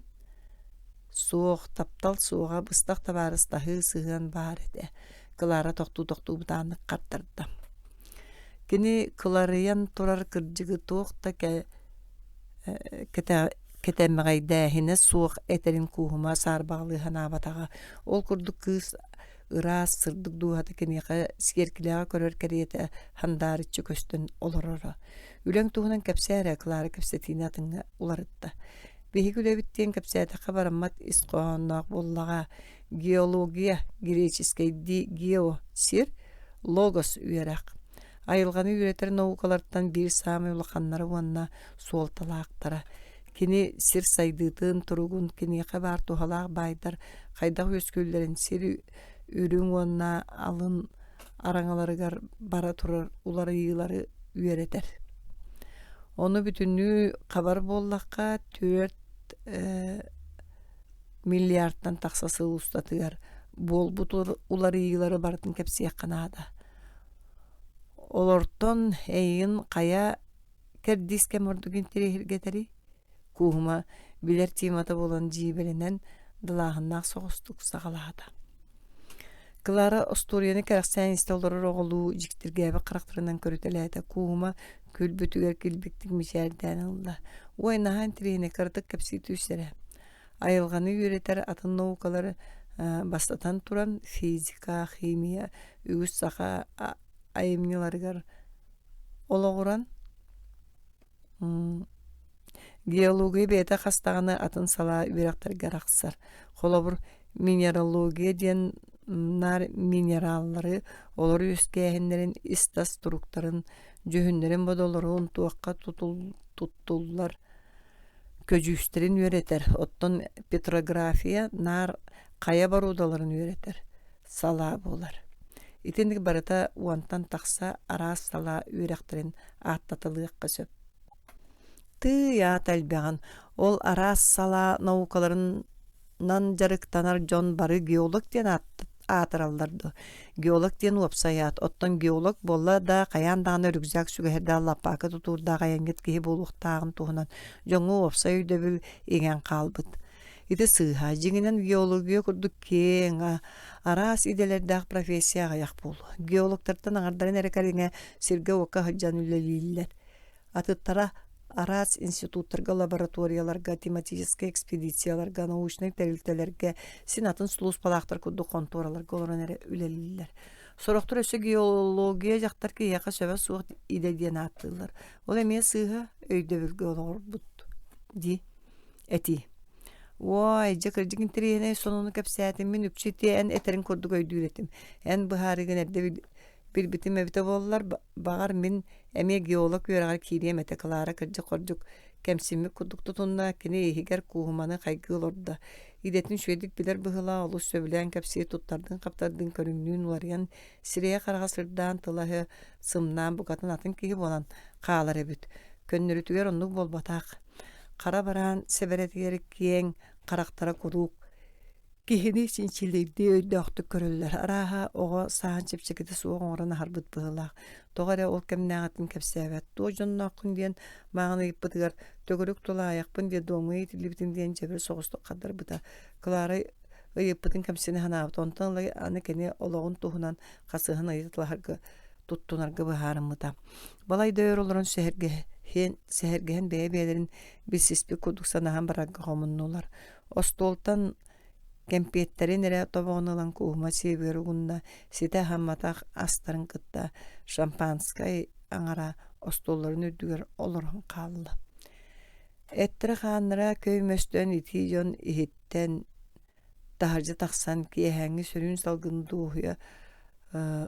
S2: суох, таптал суоҕа, быстах табаарыстаһыы сыһыан баар этэ. Клара тохтуу-тохтуу бытааннык хардарда. Кини кыларыйан турар кырдьыгы туох да кэтэмэҕэйдээһинэ суох этэрин Кууһума саарбаҕалыы санаабатаҕа. Ол курдук кыыс ыраас, сырдык дууһата киниэхэ сиэркилэҕэ көрөр кэриэтэ хандаарыччы көстөн олороро. Үлэҥ туһунан кэпсээ эрэ, Клара кэпсэтиини атыҥҥа уларытта. Биһиги үлэбит диэн кэпсээтэххэ бараммат ис хоһоонноох буоллаҕа. Геология, греческэйдии гео сир, логос үөрэх. Айылҕаны үөрэтэр наукалартан биир саамай улаханнара уонна суолталаахтара. Кини сир сайдыытын, туругун, киниэхэ баар туһалаах баайдар хайдах үөскүүллэрин сир үрүҥ уонна алын араҥаларыгар бара турар уларыйыылары үөрэтэр. Ону бүтүннүү хабар буоллахха, 4 миллиардтан тахса сыл устатыгар буолбут уларыйыылары барытын кэпсиэххэ наада. Олортон эйигин хайа кэрдиис кэм ордук интэриэһиргэтэрий? Кууһума билэр темата буолан дьиибэлэнэн далааһыннаах соҕустук саҕалаата. Клара остуоруйаны кэрэхсээн истэ олорор оҕолуу дьиктиргээбит харахтарынан көрүтэлээтэ. Кууһума күлбүтүгэр килбиктик мичээрдээн ылла. Уой, наһаа интэриэһинэй кыратык кэпсии түс эрэ. Айылҕаны үөрэтэр атын наукалары бастатан туран физика, химия, үгүс саха айымньыларыгар олоҕуран Геология бэйэтэ хас даҕаны атын салаа үөрэхтэргэ арахсар. Холобур, минералогия диэн наар минераллары, олор үөскээһиннэрин ис-тас туруктарын, дьүһүннэрин-бодолорун, туохха туттуллар көдьүүстэрин үөрэтэр. Оттон петрография наар хайа боруодаларын үөрэтэр салаа буолар. Итинник барыта уонтан тахса араас салаа үөрэхтэрин ааттаталыахха сөп. Тыый аата элбэҕин, ол араас салаа наукаларынан дьарыктанар дьон бары геолог диэн аатыраллар дуо? Геолог диэн уопсай аат, оттон геолог буолла да хайаан даҕаны рюкзак сүгэһэрдээх лаппаакы тутуурдаах айанньыт киһи буолуохтааҕын туһунан дьоҥҥо уопсай өйдөбүл иҥэн хаалбыт. Ити сыыһа, дьиҥинэн геология курдук киэҥ, араас идэлэрдээх профессия аҕыйах буолуо. Геологтартан аҥардарын эрэ кэриҥэ сиргэ-уокка сылдьан үлэлииллэр. Атыттара араас институттарга, лабораторияларга, тематическай экспедицияларга, научнай тэрилтэлэргэ, син атын сулууспалаахтар курдук хонтуораларга олорон эрэ үлэлииллэр. Сорохтор өссө геология дьахтар киһиэхэ сөбө суох идэ диэн ааттыыллар. Ол эмиэ сыыһа өйдөбүлгэ олоҕурбут дии. Этии. Уой, дьэ кырдьык интэриэһинэй сонуну кэпсээтим. Мин үкчү ити эн этэрин курдук өйдүүр этим. Эн быһаарыыгын эрдэ билбитим эбитэ буоллар, баҕар мин эмиэ геолог үөрэҕэр киириэм этэ. Клара кырдьык-хордьук кэмсиммит курдук тутунна, кини иһигэр кууһуманы хайгыы олордо. Идэтин үчүгэйдик билэр быһыылаах, олус сөбүлээн кэпсии туттардын-хаптардын көрүҥнүүн уларыйан, сирэйэ-хараҕа сырдаан, тыла-өһө сымнаан, букатын атын киһи буолан хаалар эбит. Көннөрүтүгэр оннук буолбатах. Хара бараан сэбэрэтигэр киэҥ харахтара куруук киһини чинчилиирдии өйдөөхтүк көрөллөр. Арааһа, оҕо сааһын чэпчэкитэ суох оҥорон аһарбыт быһыылаах. Тоҕо эрэ ол кэмнээҕитин кэпсээбэт. Туох дьоннооххун диэн мааҕын ыйыппытыгар төгүрүк тулаайахпын диэн дуомҥа иитиллибитим диэн дьэбир соҕустук хардарбыта. Клара ыйыппытын кэмсинэ санаабыта. Онтон ыла аны кини олоҕун туһунан хасыһан ыйыталаһарга туттунарга быһаарыммыта. Балайда өр олорон сэһэргэһэн, сэһэргэһэн бэйэ-бэйэлэрин билсиспит курдук санаһан барарга хомуннулар. Остуолтан кэмпиэттэрин эрэ тобоҕун ылан кууһума сиэбигэр угунна, ситэ аһамматах астарын кытта шампанскай аҥара остуолларын үрдүгэр олорон хаалла. Эттэрэ-хааннара көй мөстөн итии дьон иһиттэн таһырдьа тахсан киэһээҥҥи сөрүүн салгыны дуоһуйа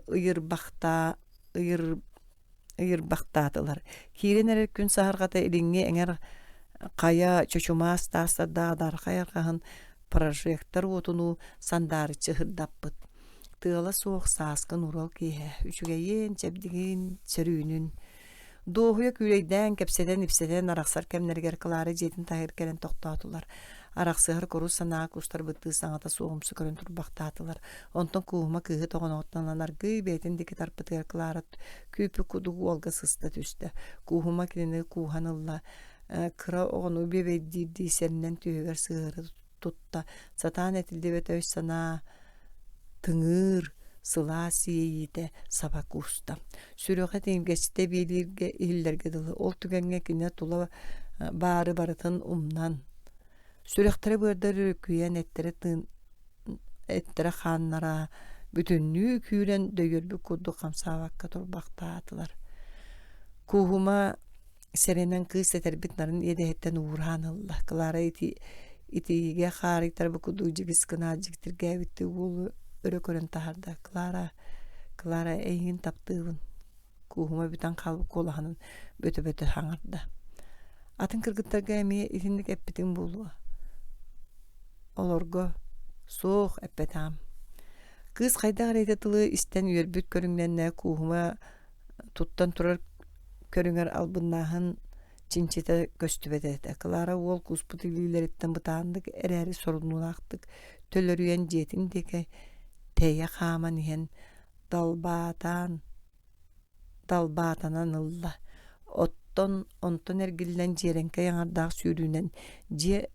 S2: ыйырбахтаа ыйыр ыйырбахтаатылар. Киирэн эрэр күн саһарҕата илиҥҥи эҥэр хайа чочумаас таастардаах дархай арҕаһын прожектор уотунуу сандаарыччы ыһырдаппыт. Тыала суох сааскы нуурал киэһэ үчүгэйин, чэбдигин, сөрүүнүн Дуоһуйа күүлэйдээн, кэпсэтэн-ипсэтэн арахсар кэмнэригэр Клара дьиэтин таһыгар кэлэн тохтоотулар. Арахсыһар курус санаа кустарбыттыы саҥата суох умса көрөн турбахтаатылар. Онтон Кууһума кыыһы тоҕоноҕуттан ылан аргыый бэйэтин диэки тарпытыгар Клара күүппүт курдук уолга сыста түстэ. Кууһума кинини кууһан ылла, кыра оҕону бүөбэйдиирдии сэринэн түөһүгэр сыһыары тутта. Сатаан этиллибэт өй-санаа тыҥыыр. сылаас иэйиитэ саба кууста. Сүрэҕэ тиҥиргэччитэ биэлииргэ иһиллэргэ дылы ол түгэҥҥэ кини тула баары барытын умнан, сүрэхтэрэ быардар өрүкүйэн эттэрэ тыын эттэрэ хааннара бүтүннүү күүрэн дөйүөрбүт курдук хамсаабакка турбахтаатылар. Кууһума сэрэнэн кыыс этэрбит нарын иэдэһиттэн уураан ылла. Клара ити итиигэ хаарыйтарбыт курдук дьигис гынаат дьиктиргээбиттии уолу өрө көрөн таһаарда. Клара, Клара эйигин таптыыбын. Кууһума бүтэн хаалбыт куолаһынан бөтө-бөтө хаҥырда. Атын кыргыттарга эмиэ итинник эппитиҥ буолуо. Олорго суох эппэтэҕим. Кыыс хайдах эрэ ити тылы истэн үөрбүт көрүҥнэннэ Кууһума туттан турар көрүҥэр албыннааһын чинчитэ көстүбэт этэ. Клара уол кууспут илиилэриттэн бытааннык эрээри сорунуулаахтык төлөрүйэн дьиэтин диэки тэйэ хааман иһэн далбаатаан далбаатанан ылла. Оттон онтон эргиллэн дьиэрэҥкэй аҥардаах сүүрүүнэн дьиэ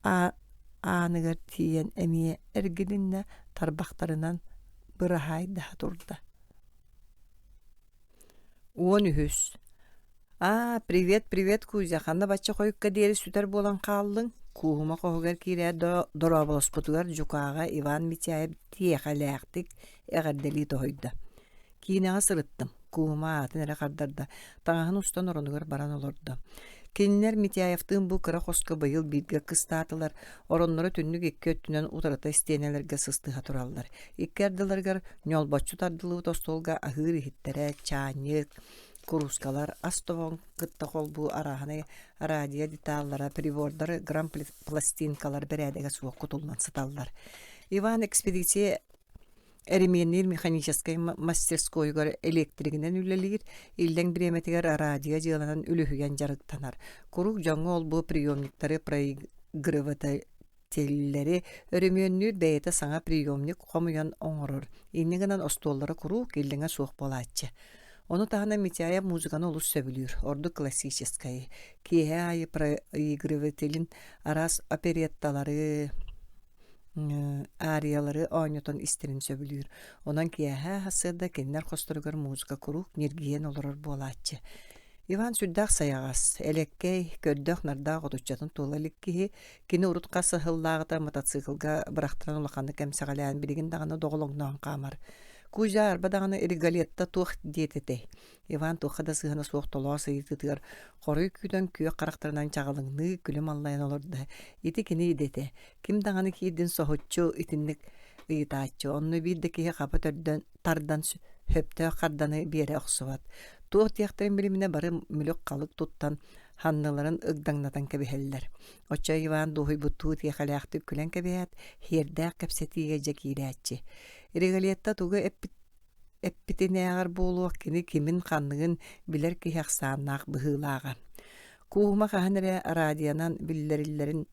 S2: ааныгар тиийэн эмиэ эргилиннэ тарбахтарынан быраһаайдаһа турда. 13. Аа, привет, привет, Кузя, ханна бачча хойукка диэри сүтэр буолан хааллыҥ? Кууһума хоһугар киирээт дорооболоспутугар дьукааҕа Иван Митяев тиэхэлээхтик эҕэрдэлии тоһуйда. Киинэҕэ сырыттым. Кууһума аатын эрэ хардарда, таҥаһын устан оронугар баран олордо. Кинилэр Митяевтыын бу кыра хоско быйыл бииргэ кыстаатылар, оронноро түннүк икки өттүнэн утарыта истиэнэлэргэ сыстыһа тураллар. Икки ардыларыгар ньолбоччу тардыллыбыт остуолга аһыыр иһиттэрэ, чаанньык, куруускалар, ас тобоҕун кытта холбуу арааһынай радио деталлара, прибордар, грампластинкалар бэрээдэгэ суох кутуллан сыталлар. Иван экспедиция эримиэнниир механическай мастерскойугар электригинэн үлэлиир, иллэҥ бириэмэтигэр радио дьыаланан үлүһүйэн дьарыктанар. Куруук дьоҥҥо ол-бу приемниктары проигрывателлэри өрөмүөннүүр бэйэтэ саҥа приемник хомуйан оҥорор. Инньэ гынан остуоллара куруук иллэҥэ суох буолааччы. Ону таһынан Митяев музыканы олус сөбүлүүр, ордук классическайы. Киэһэ аайы проигрывателин араас оперетталары, ариялары оонньотон истэрин сөбүлүүр. Онон киэһэ сарсыарда кинилэр хосторугар музыка куруук ньиргийэн олорор буолааччы. Иван сүрдээх сайаҕас, элэккэй, көрдөөх-нардаах отуччатын туола илик киһи, кини урут хас сыллааҕыта мотоциклга бырахтаран улаханнык эмсэҕэлээн билигин даҕаны доҕолоҥноон хаамар. Кузя арба даҕаны Риголетта туох диэт этэй? Иван туохха да сыһыана суох толоос ыйытыытыгар хоруй күүтэн күөх харахтарынан чаҕылыҥныы күлүм аллайан олордо. Ити кини идэтэ. Ким даҕаны киирдин соһуччу итинник ыйытааччы. Онно биир да киһи хаба төрдөн тардан сөптөөх харданы биэрэ охсубат. Туох диэхтэрин билиминэ бары мүлүк-халык туттан ханныларын ыгдаҥнатан кэбиһэллэр. Оччо Иван дуоһуйбуттуу тиэхэлээхтик күлэн кэбиһээт, һиэрдээх кэпсэтиигэ дьэ киирээччи. Риголетта тугу эппит эппитинээҕэр буолуох кини кимин-ханныгын билэр киһи ахсааннаах быһыылааҕа. Кууһума хаһан эрэ радионан биллэриллэрин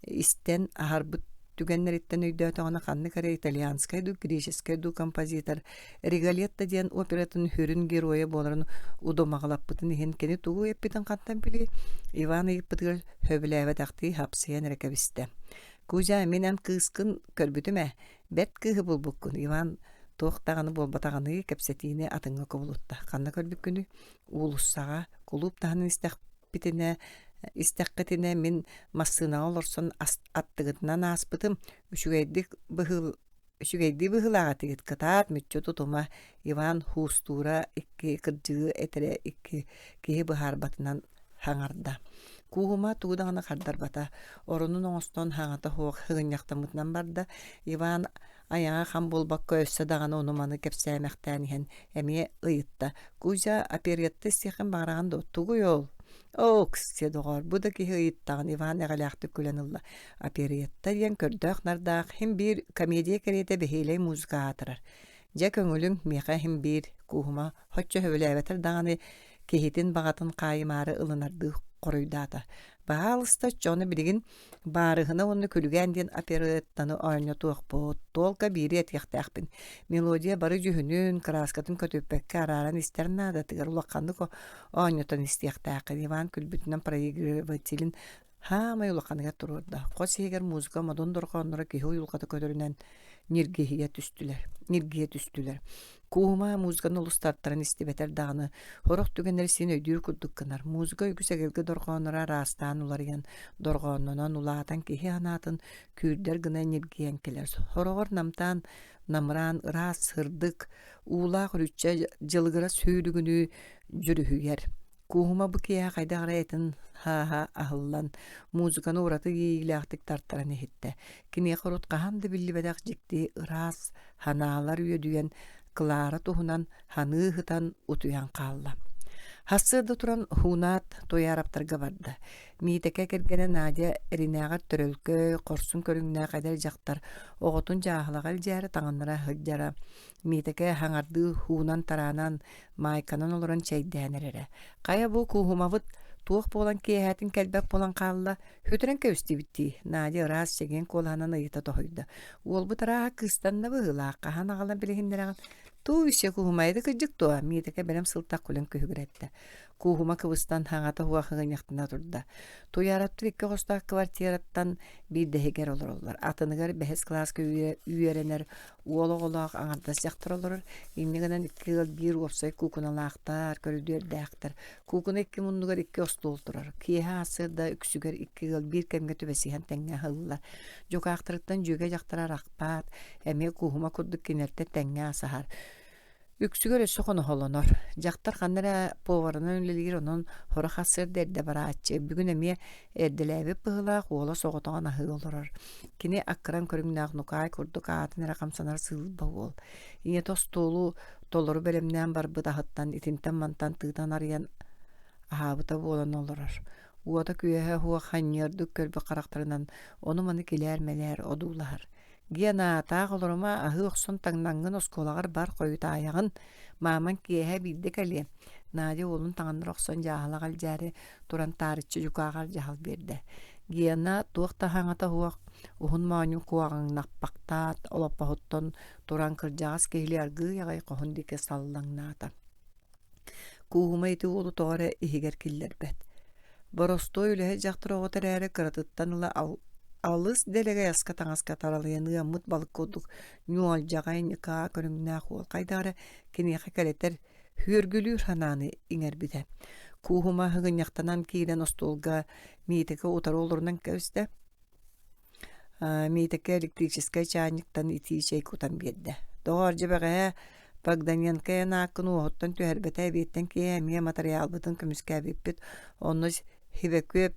S2: истэн аһарбыт түгэннэриттэн өйдөөтөҕүнэ ханнык эрэ итальянскай дуу, греческэй дуу композитор Риголетто диэн оператын сүрүн геройа буоларын удумаҕалаппытын иһин кини тугу эппитин хантан билиэй, Иван ыйыппытыгар сөбүлээбэтэхтии хапсыйан эрэ кэбистэ. «Кузя, мин эн кыыскын көрбүтүм ээ, бэрт кыыһы булбуккун» Иван туох даҕаны буолбатаҕыныы кэпсэтиини атыҥҥа кубулутта. «Ханна көрбүккүнүй?» «Уулуссаҕа, кулууп таһынан истэхпитинэ истэххитинэ мин массыынаҕа олорсон аттыгытынан ааспытым, үчүгэйдик быһыы үчүгэйдии быһыылаах этигит, кытаат, мүччү тутума» Иван хуустуура икки кырдьыгы этэрэ икки киһи быһаарбатынан хаҥарда. Кууһума тугу даҕаны хардарбата, оронун оҥостон хаҥата суох сыгынньахтаммытынан барда. Иван айаҕа хам буолбакка өссө даҕаны ону-маны кэпсээмэхтээн иһэн эмиэ ыйытта: «Кузя, оперетта истиэххин баҕараҕын дуо? Тугуй ол?» «Окс, доҕоор, бу да киһи ыйыттаҕын» Иван эҕэлээхтик күлэн ылла. Оперетта диэн көрдөөх-нардаах, иһин биир комедия кэриэтэ бэһиэлэй музыка аатырар. Дьэ көҥүлүҥ, миэхэ иһин биир, Кууһума Һоччо сөбүлээбэтэр даҕаны киһитин баҕатын хаайымаары ылынардыы хоруйдаата. Баһаалыста дьону билигин Баарыһына уонна Күлүгээн диэн опереттаны оонньотуохпут. Туолка биири этиэхтээхпин. Мелодия бары дьүһүнүн, кырааскатын көтүппэккэ арааран истэр наадатыгар улаханнык оонньотон истиэхтээххин. Иван күлбүтүнэн проигрывателин Хаамай улаханыгар туруорда. Хос иһигэр музыка модун дорҕоонноро киһи уйулҕата көтөрүнэн.
S1: ньиргиһийэ түстүлэр ньиргийэ түстүлэр. Куума музыканы олус тартаран истибэтэр даҕаны, сорох түгэннэри син өйдүүр курдук гынар. Музыка үгүс эгэлгэ дорҕоонноро араастаан уларыйан, дорҕооннонон, улаатан киһи санаатын күүрдэр гына ньиргийэн кэлэр. Сороҕор намтаан, намыраан ыраас, сырдык, уулаах үрүччэ дьылыгырас сүүрүгүнүү дьүрүһүйэр. Кууһума бу киэһэ хайдах эрэ этин хааһа аһыллан, музыканы ураты иэйиилээхтик тартаран иһиттэ. Киниэхэ урут хаһан да биллибэтэх дьикти ыраас ханаалар үөдүйэн, Клара туһунан ханыы ыһытан утуйан хаалла. Сарсыарда туран Һуунаат Туйаараптарга барда. Миитэкэ кэргэнэ Надя эринээҕэр төрөлкөй, хорсун көрүҥнээх эдэр дьахтар оҕотун дьааһылаҕа илдьээри таҥыннара сылдьара. Миитэкэ хаҥардыы уунан-тараанан, маайканан олорон чэйдээн эрэрэ. «Хайа бу кууһумабыт туох буолан киэһээтин кэлбэт буолан хаалла, сүтэрэн кэбистибит дии», Надя ыраас чэгиэн куолаһынан ыйыта тоһуйда. «Уолбут арааһа кыыстанна быһыылаах, хаһан аҕалан билиһиннэрэҕин?» «Тууй-сиэ кууһумайда кырдьык дуо?» Миитэкэ бэлэм сылтах күлэн күһүгүрэттэ. Кууһума кыбыстан хаҥата уох ыгынньахтана турда. Туйаараттар икки хостоох квартираттан биирдэһигэр олороллор. Атыныгар бэһис кылааска үөрэнэр уол оҕолоох аҥардас дьахтар олорор. Инньэ гынан икки ыал биир уопсай куукуналаахтар, көрүдүөрдээхтэр. Куукуна икки муннугар икки остуол турар. Киэһэ сарсыарда үксүгэр икки ыал биир кэмҥэ түбэсиһэн тэҥҥэ аһыллар. Дьукаахтарыттан дьүөгэ дьахтара арахпаат, эмиэ кууһума курдук кинилэртэн тэҥҥэ асаһар. Үксүгэр өссө хоноһолонор. Дьахтар ханна эрэ поварынан үлэлиир, онон сорох сарсыарда эрдэ барааччы. Бүгүн эмиэ эрдэлээбит быһыылаах уола соҕотоҕун аһыы олорор. Кини аккыран көрүҥнээх нукаай курдук аатын эрэ хамсанар сыылба уол. Ийэтэ остуолу толору бэлэмнээн барбыт аһыттан итинтэн-мантан тыытан арыйан аһаабыта буолан олорор. Уота-күөһэ суох ханньыардык көрбүт харахтарынан ону-маны килээр-мэлээр одуулаһар. Гена, таах олорума, аһыы охсон таҥнаҥҥын оскуолаҕар бар хойутаайаҕын, маамаҥ киэһэ биирдэ кэлиэ, Надя уолун таҥыннара охсон дьааһылаҕа илдьээри туран таарыччы дьукааҕар дьаһал биэрдэ. Гена туох да хаҥата суох уһун моонньун куоҕаҥнаппахтаат, олоппоһуттан туран кырдьаҕас киһилии аргыый аҕай хоһун диэки саллаҥнаата. Кууһума ити уолу тоҕо эрэ иһигэр киллэрбэт. Боростуой үлэһит дьахтар оҕото эрээри кыратыттан ыла алыс дэлэгэй аска-таҥаска таралыйан ыаммыт балык курдук ньуолдьаҕай ньыкаа көрүҥнээх уол хайдах эрэ киниэхэ кэлэтэр сүөргүлүүр санааны иҥэрбитэ. Кууһума ыгынньахтанан киирэн остуолга Миитэкэ утары олорунан кэбистэ. Миитэкэ электрическэй чаанньыктан итии чэй кутан биэрдэ. Доҕоор, дьэ бэҕэһээ Богданенко эн ааккын уоһуттан түһэрбэтэ эбиэттэн киэһэ эмиэ матырыйаалбытын көмүскээбиппит. Онно Хивекүөп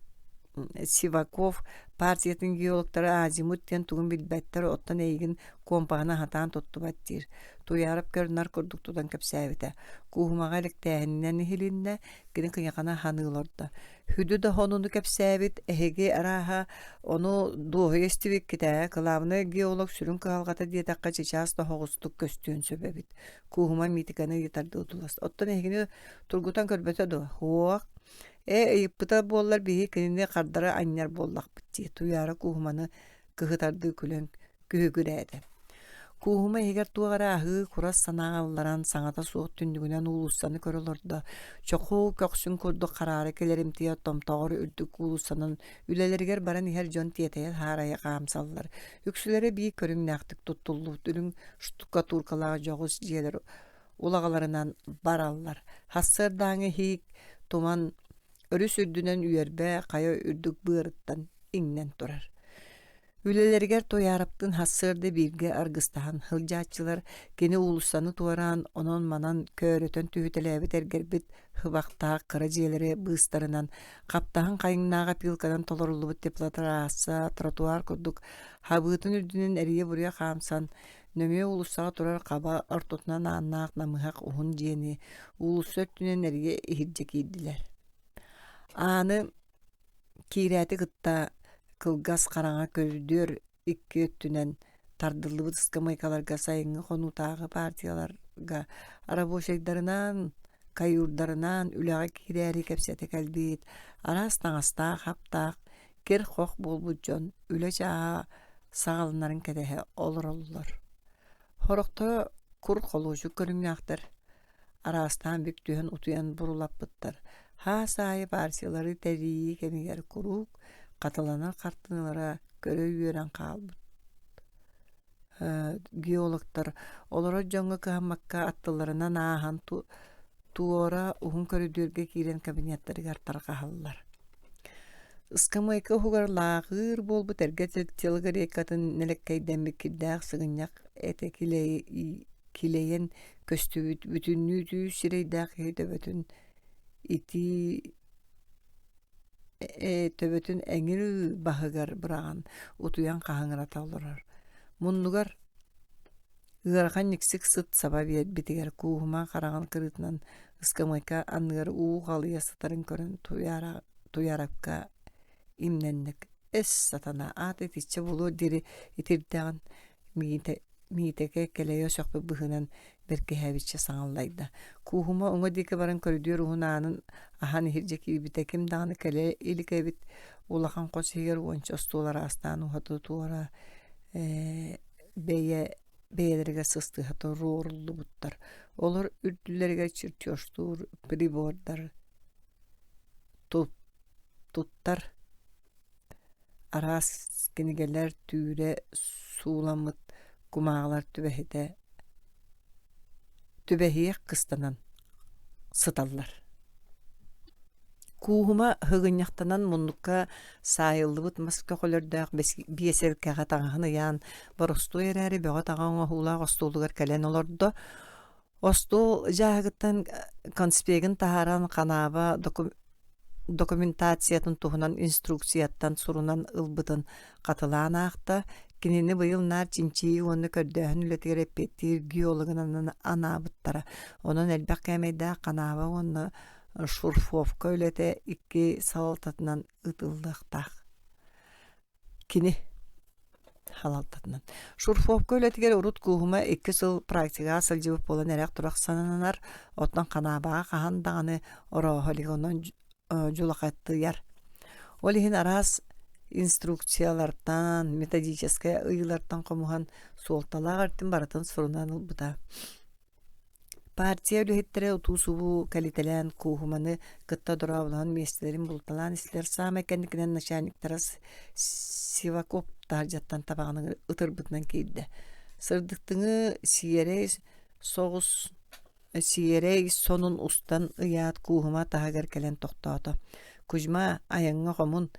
S1: Сиваков партиятын геологтара азимут диэн тугун билбэттэр, оттон эйигин куомпаһына сатаан туттубат диир. Туйаарап көр-нар курдук тутан кэпсээбитэ. Кууһумаҕа элэктээһининэн иһилиннэ, кини кыйахана ханыы олордо. Сүдү да сонуну кэпсээбит, эһиги арааһа ону дуоһуйа истибиккит ээ, кылаабынай геолог сүрүн кыһалҕата диэтэххэ чычаас тоһоҕустук көстүөн сөп эбит. Кууһума Миитикэни ыйытардыы утулас. Оттон эһигини тургутан көрбөтө дуо? Суох. Ээ, ыйыппыта буоллар биһи кинини хардары анньар буоллахпыт дии, Туйаара Кууһуманы кыһытардыы күлэн күһүгүрээтэ. Кууһума иһигэр туох эрэ аһыы, курас санаа ылларан, саҥата суох түннүгүнэн уулуссаны көрө олордо. Чоху көхсүн курдук хараара кэлэримтийэ томтоҕор үрдүк уулуссанан үлэлэригэр баран иһэр дьон тиэтэйэ-саарайа хаамсаллар. Үксүлэрэ биир көрүҥнээхтик туттуллубут үрүҥ штукатуркалаах дьоҕус дьиэлэр улаҕаларынан бараллар. Сарсыардааҥы иһиик туман өрүс үрдүнэн үөрбэ хайа үрдүк быарыттан иҥнэн турар. Үлэлэригэр Туйаараптыын сарсыарда бииргэ аргыстаһан сылдьааччылар кини уулуссаны туораан, онон-манан көөрөтөн түһүтэлээбит эргэрбит хыбахтаах кыра дьиэлэри быыстарынан хаптаһын хайыҥнаах опилканан толоруллубут теплотрасса, тротуар курдук хабыытын үрдүнэн эрийэ-буруйа хаамсан, нөҥүө уулуссаҕа турар хаба ортотунан ааннаах намыһах уһун дьиэни уулусса өттүнэн эрийэ иһирдьэ киирдилэр. Ааны Киирээти кытта кылгас хараҥа көрүдүөр икки өттүнэн тардыллыбыт ыскамыайкаларга сайыҥҥы хонуутааҕы партияларга рабочайдарынан, каюрдарынан үлэҕэ киирээри кэпсэтэ кэлбит араас таҥастаах-хаптаах, кир-хох буолбут дьон үлэ чааһа саҕаланарын кэтэһэ олороллор. Сорохторо кур холуочук көрүҥнээхтэр, араастаан бүк түһэн утуйан бурулаппыттар. Хаас аайы партиялары тэрийии кэмигэр куруук хатыланар хартыыналара көрө үөрэн хаалбыт. геологтар олорор дьоҥҥо кыһаммакка аттыларынан ааһан туора уһун көрүдүөргэ киирэн кабинеттарыгар тарҕаһаллар. Ыскамыайка уһугар лааҕыр буолбут эргэ телогрейкатын нэлэккэйдэммит кирдээх сыгынньах этэ килэйэн көстүбүт бүтүннүү түү сирэйдээх киһи төбөтүн итии төбөтүн эҥир баһыгар быраҕан утуйан хаһыҥырата олорор. Муннугар ыарахан ньиксик сыт саба биэрбитигэр Кууһума хараҕын кырыытынан ыскамыайка анныгар уу халыйа сытарын көрөн Туйаарапка имнэннэ «Эс, сатана, аата итиччэ буолуор диэри итирдэҕин Миитэкэ кэлэйэ сөхпүт быһыынан бэркиһээбиччэ саҥаллайда. Кууһума уҥа диэки баран көрүдүөр уһун аанын аһан иһирдьэ киирбитэ ким даҕаны кэлэ илик эбит. Улахан хос иһигэр уонча остуол араастаан уһаты-туора бэйэ бэйэлэригэр сыстыһа туруоруллубуттар. Олор үрдүлэригэр чертежтуур прибордар туттар Араас кинигэлэр түүрэ сууламмыт кумааҕылар түбэһитэ түбэһиэх кыстанан сыталлар. Кууһума һыгынньахтанан муннукка саайыллыбыт мас көхөлөрдөөх биэсэлкэҕэ таҥаһын ыйаан боростуой эрээри бөҕө-таҕа оҥоһуулаах остуолугар кэлэн олордо. Остуол дьааһыгыттан конспегын таһааран ханааба документациятын туһунан инструкцияттан сурунан ылбытын хатылаан аахта. Кинини быйыл наар чинчийии уонна көрдөөһүн үлэтигэр эппиэттиир геологынан анаабыттара. Онон элбэх кээмэйдээх ханааба уонна шурфовка үлэтэ икки салалтатынан ыытыллыахтаах. Кини халалтатынан. Шурфовка үлэтигэр урут Кууһума икки сыл практикаҕа сылдьыбыт буолан эрэх-турах сананар, оттон ханаабаҕа хаһан даҕаны орооһо илик, онон дьулахаттыйар. Ол иһин араас инструкциялартан, методическай ыйыылартан хомуһан суолталаах өртүн барытын сурунан ылбыта. Партия үлэһиттэрэ утуу-субуу кэлитэлээн Кууһуманы кытта дорооболоһон миэстэлэрин булталаан истилэр. Саамай кэнникинэн начальниктара Сиваков таһырдьаттан табаҕын ытырбытынан киирдэ. Сырдыктыҥы сиэрэй соҕус сиэрэй сонун устан ыйаат Кууһума таһыгар кэлэн тохтоото. Кузьма айаҥҥа хомун,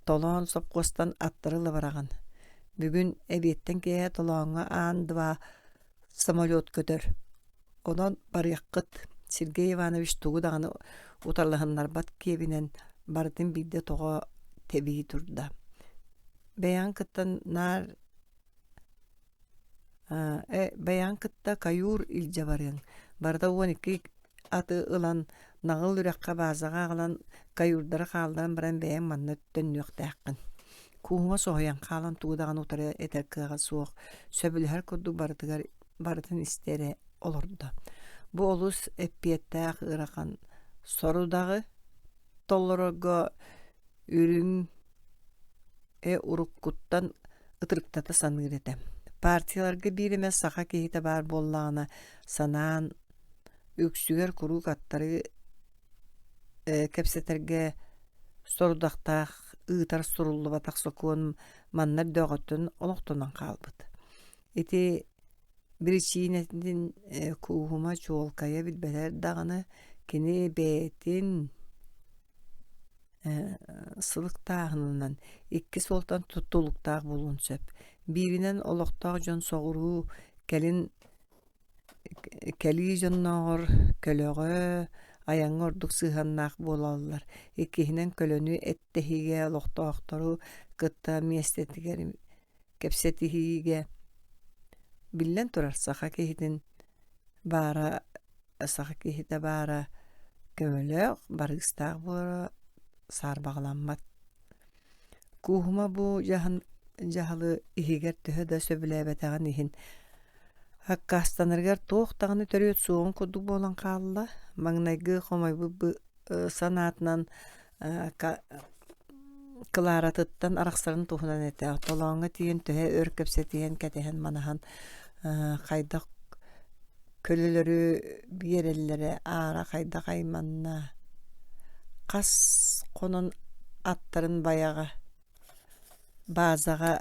S1: Толоон сопхуостан аттары ыла бараҕын. Бүгүн эбиэттэн киэһэ Толооҥҥо аан два самолет көтөр. Онон барыаххыт, Сергей Иванович тугу даҕаны утарылаһыннарбат киэбинэн барытын биирдэ тоҕо тэбии турда. Бэйэҕин кытта наар Бэйэҕин кытта каюр илдьэ барыаҥ, барыта 12 аты ылан Наҕыл үрэххэ баазаҕа аҕалан каюрдары хаалларан баран бэйэҥ манна төннүөхтээххин. Кууһума соһуйан хаалан тугу даҕаны утары этэр кыаҕа суох, сөбүлэһэр курдук барытыгар барытын истэ эрэ олордо. Бу олус эппиэттээх ыарахан сорудаҕы толорорго үрүҥ э уруккуттан ытырыктата саныыр этэ. Партияларга биир эмэ саха киһитэ баар буоллаҕына санаан үксүгэр куруук аттары кэпсэтэргэ сорудахтаах ыытар суруллубатах сокуон манна өрдөөҕүттэн олохтонон хаалбыт. Ити биричиинэтин Кууһума чуолкайа билбэтэр даҕаны кини бэйэтин сылыктааһынынан икки суолтан тутулуктаах буолуон сөп. Бииринэн олохтоох дьон соҕуруу кэлин кэлии дьоннооҕор көлөҕө, айаҥҥа ордук сыһыаннаах буолаллар. Иккиһинэн көлөнү эттэһиигэ олохтоохтору кытта миэстэтигэр кэпсэтиһиигэ биллэн турар саха киһитин баара саха киһитэ баара көмөлөөх, барыыстаах буолара саарбаҕаламмат. Кууһума бу дьаһалы иһигэр төһө да сөбүлээбэтэҕин иһин аккаастанарыгар туох даҕаны төрүөт суоҕун курдук буолан хаалла. Маҥнайгы хомойбут санаатынан Кларатыттан арахсарын туһунан этэ. Толооҥҥо тиийэн төһө өр кэпсэтиһэн, кэтэһэн-манаһан хайдах көлөлөрү биэрэллэрэ аара хайдах айманна, хас хонон аттарын байаҕа баазаҕа.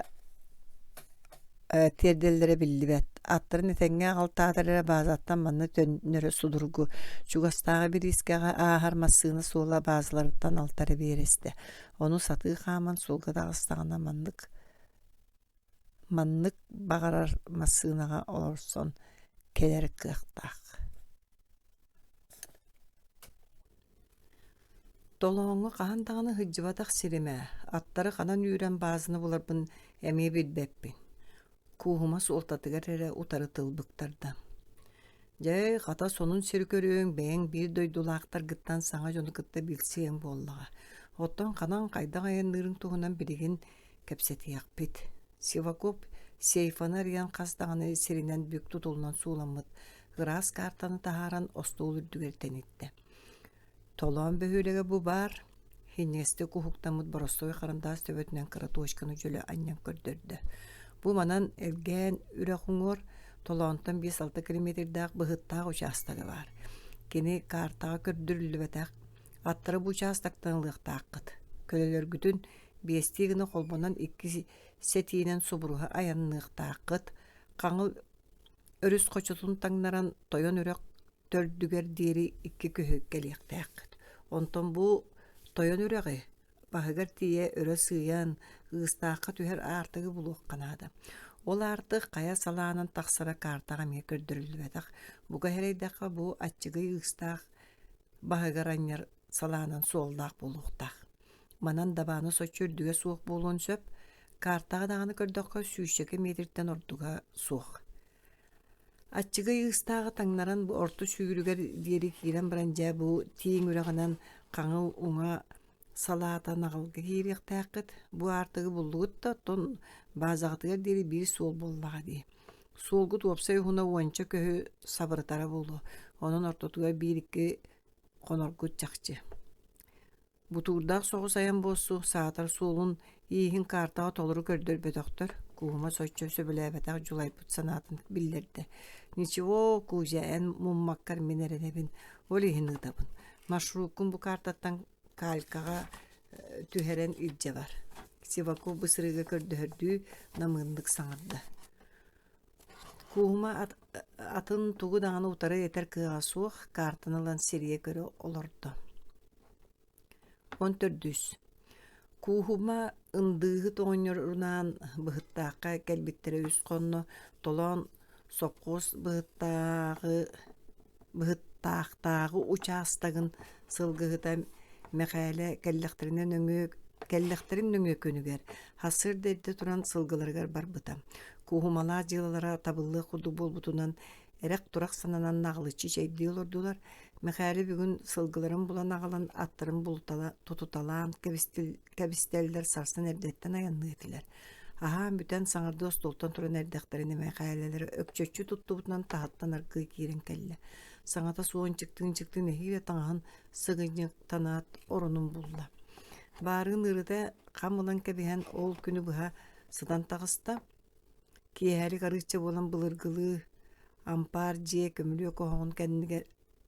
S2: тиэрдэллэрэ биллибэт. Аттарын этэҥҥэ аҕалтаатар эрэ баазаттан манна төннөрө судургу. Чугастааҕы бириискэҕэ ааһар массыына суола баазаларыттан алта эрэ биэрэстэ. Ону сатыы хааман суолга таҕыстаҕына маннык маннык баҕарар массыынаҕа олорсон кэлэр кыахтаах. Толооҥҥо хаһан даҕаны сылдьыбатах сирим ээ, аттары ханан үүрэн баазаны буларбын эмиэ билбэппин. Кууһума суолтатыгар эрэ утары тыл быктарда. Дьэ, хата сонун сири көрүөҥ, бэйэҥ биир дойдулаахтаргыттан саҥа дьону кытта билсиэҥ буоллаҕа. Оттон ханан хайдах айанныырыҥ туһунан билигин кэпсэтиэхпит. Сивакоп сейфаны арыйан хас даҕаны сиринэн бүк тутулунан сууламмыт ыраас каартаны таһааран остуол үрдүгэр тэниттэ. Толоон бөһүөлэгэ бу баар, синньигэстик уһуктаммыт боростуой харандаас төбөтүнэн кыра туочканы дьөлө анньан көрдөрдө. Бу манан Элгээн үрэх уҥуор Толоонтон 5-6 километрдаах быһыттаах учаастага баар. Кини картаҕа көрдөрүллүбэтэх аттары бу учаастактан ылыахтааххыт. Көлөлөргүтүн биэстии гына холбонон икки сэтиинэн субуруһа айанныахтааххыт. Хаҥыл өрүс хочотун таҥнаран Тойон үрэх төрдүгэр диэри икки көһү кэлиэхтээххит. Онтон бу Тойон үрэҕи баһыгар тиийэ өрө сыыйан, ыыстаахха түһэр аартыгы булуохха наада. Ол аартык хайа салаанан тахсара картаҕа эмиэ көрдөрүллүбэтэх. Бука сэрэйдэххэ, бу аччыгый ыыстаах баһыгар анньар салаанан суоллаах буолуохтаах. Манан дабааны соччо үрдүгэ суох буолуон сөп. Картаҕа даҕаны көрдөххө, сүүсчэкэ миэтиртэн ордуга суох. Аччыгый ыыстааҕы таҥнаран бу орто сүүрүгэр диэри киирэн баран дьэ бу тииҥ үрэҕинэн хаҥыл уҥа салаата наҕылга киириэхтээххит. Бу аартыгы буллугут да оттон баазаҕытыгар диэри биир суол буоллаҕа дии. Суолгут уопсай уһуна уонча көһү сабырытара буолуо. Онон ортотугар биир-икки хоноргут чахчы. Бутуурдаах соҕус айан буолсу, саатар суолун ииһин картаҕа толору көрдөрбөтөхтөр, Кууһума соччо сөбүлээбэтэх дьулайбыт санаатын биллэрдэ: «Ничего, Кузя, эн муммаккар мин эрэнэбин, ол иһин ыытабын. Маршруккун бу картаттан калькаҕа түһэрэн илдьэ бар». Сиваков бу сырыыга көрдөһөрдүү намыыннык саҥарда. Кууһума атын тугу даҕаны утары этэр кыаҕа суох, картаны ылан сирийэ көрө олордо. Он төрдүс Кууһума ындыыһыт оҕонньорунаан Быһыттаахха кэлбиттэрэ үс хонно, Толоон сопхуос Быһыттааҕы Быһыттаахтааҕы учаастагын сылгыһыта Мэхээлэ кэллэхтэринэ нөҥүө кэллэхтэрин нөҥүө күнүгэр сарсыарда эрдэ туран сылгыларыгар барбыта. Кууһумалаах дьыалалара табыллыах курдук буолбутунан эрэх-турах сананан наҕылыччы чэйдии олордулар. Мэхээлэ бүгүн сылгыларын булан аҕалан аттарын булутала тутуталаан кэбистэллэр сарсын эрдэттэн айанныа этилэр. Аһаан бүтэн саҥардыы остуолтан туран эрдэхтэринэ Мэхээлэлэрэ өкчөччү туттубутунан таһыттан аргыый киирэн кэллэ. Саҥата суох ынчыктыы-ынчыктыы нэһиилэ таҥаһын сыгынньахтанаат оронун булла. Баарыын ыарыыта хам ылан кэбиһэн ол күнү быһа сытан таҕыста. Киэһэлик арыычча буолан былыргылыы ампаар дьиэ көмүлүөк оһоҕун кэннигэр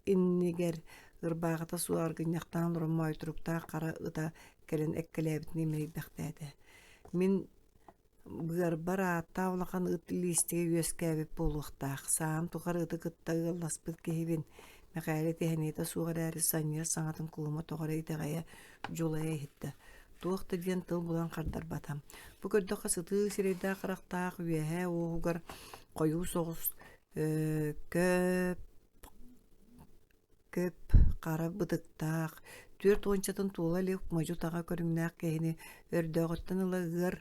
S2: иннигэр ырбаахыта суох аргынньахтаан олорон моойторуктаах хара ыта кэлэн эккэлээбитин имэрийбэхтээтэ. Мин быарбар ааттаах улахан ыт лиистигэ үөскээбит буолуохтаах. Саам тухары ыты кытта ыалласпыт киһибин. Мэхээлэ тиһэниитэ суох эрээри санньыар саҥатын кулума тоҕо эрэ итэҕэйэ, дьулайа иһиттэ. Туох да диэн тыл булан хардарбата. Бу көрдөххө сытыы сирэйдээх-харахтаах үөһээ уоһугар хойуу соҕус көп көп хара бытыктаах, түөрт уончатын туола илик модьу-таҕа көрүҥнээх киһини өрдөөҕүттэн ыла ыар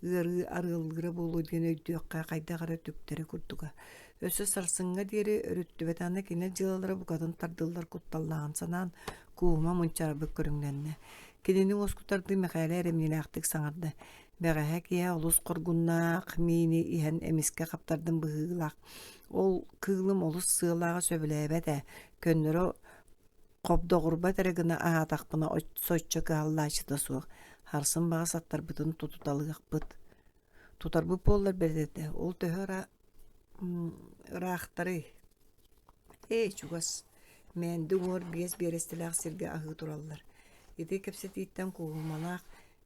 S2: ыарыы арыаллыыра буолуо диэн өйдүөххэ хайдах эрэ түктэри курдуга. Өссө сарсыҥҥа диэри өрүттүбэтэҕинэ кини дьыалалара букатын тардыллар кутталлааҕын санаан, Кууһума мунчаарбыт көрүҥнэннэ. Кинини уоскутардыы Мэхээлэ эрэмньилээхтик саҥарда: «Бэҕэһээ киэһэ олус хоргуннаах миини иһэн эмискэ хаптардым быһыылаах. Ол кыылым олус сыалааҕы сөбүлээбэт ээ, көннөрү хобдоҕурбат эрэ гына аһаатахпына соччо кыһаллааччыта суох. Харсын баҕас аттарбытын тутуталыахпыт. Тутарбыт буоллар бэрт этэ, ол төһө ыраахтарый? Ээ, чугас. Мээнди уҥуор биэс биэрэстэлээх сиргэ аһыы тураллар. Ити кэпсэтииттэн Кууһумалаах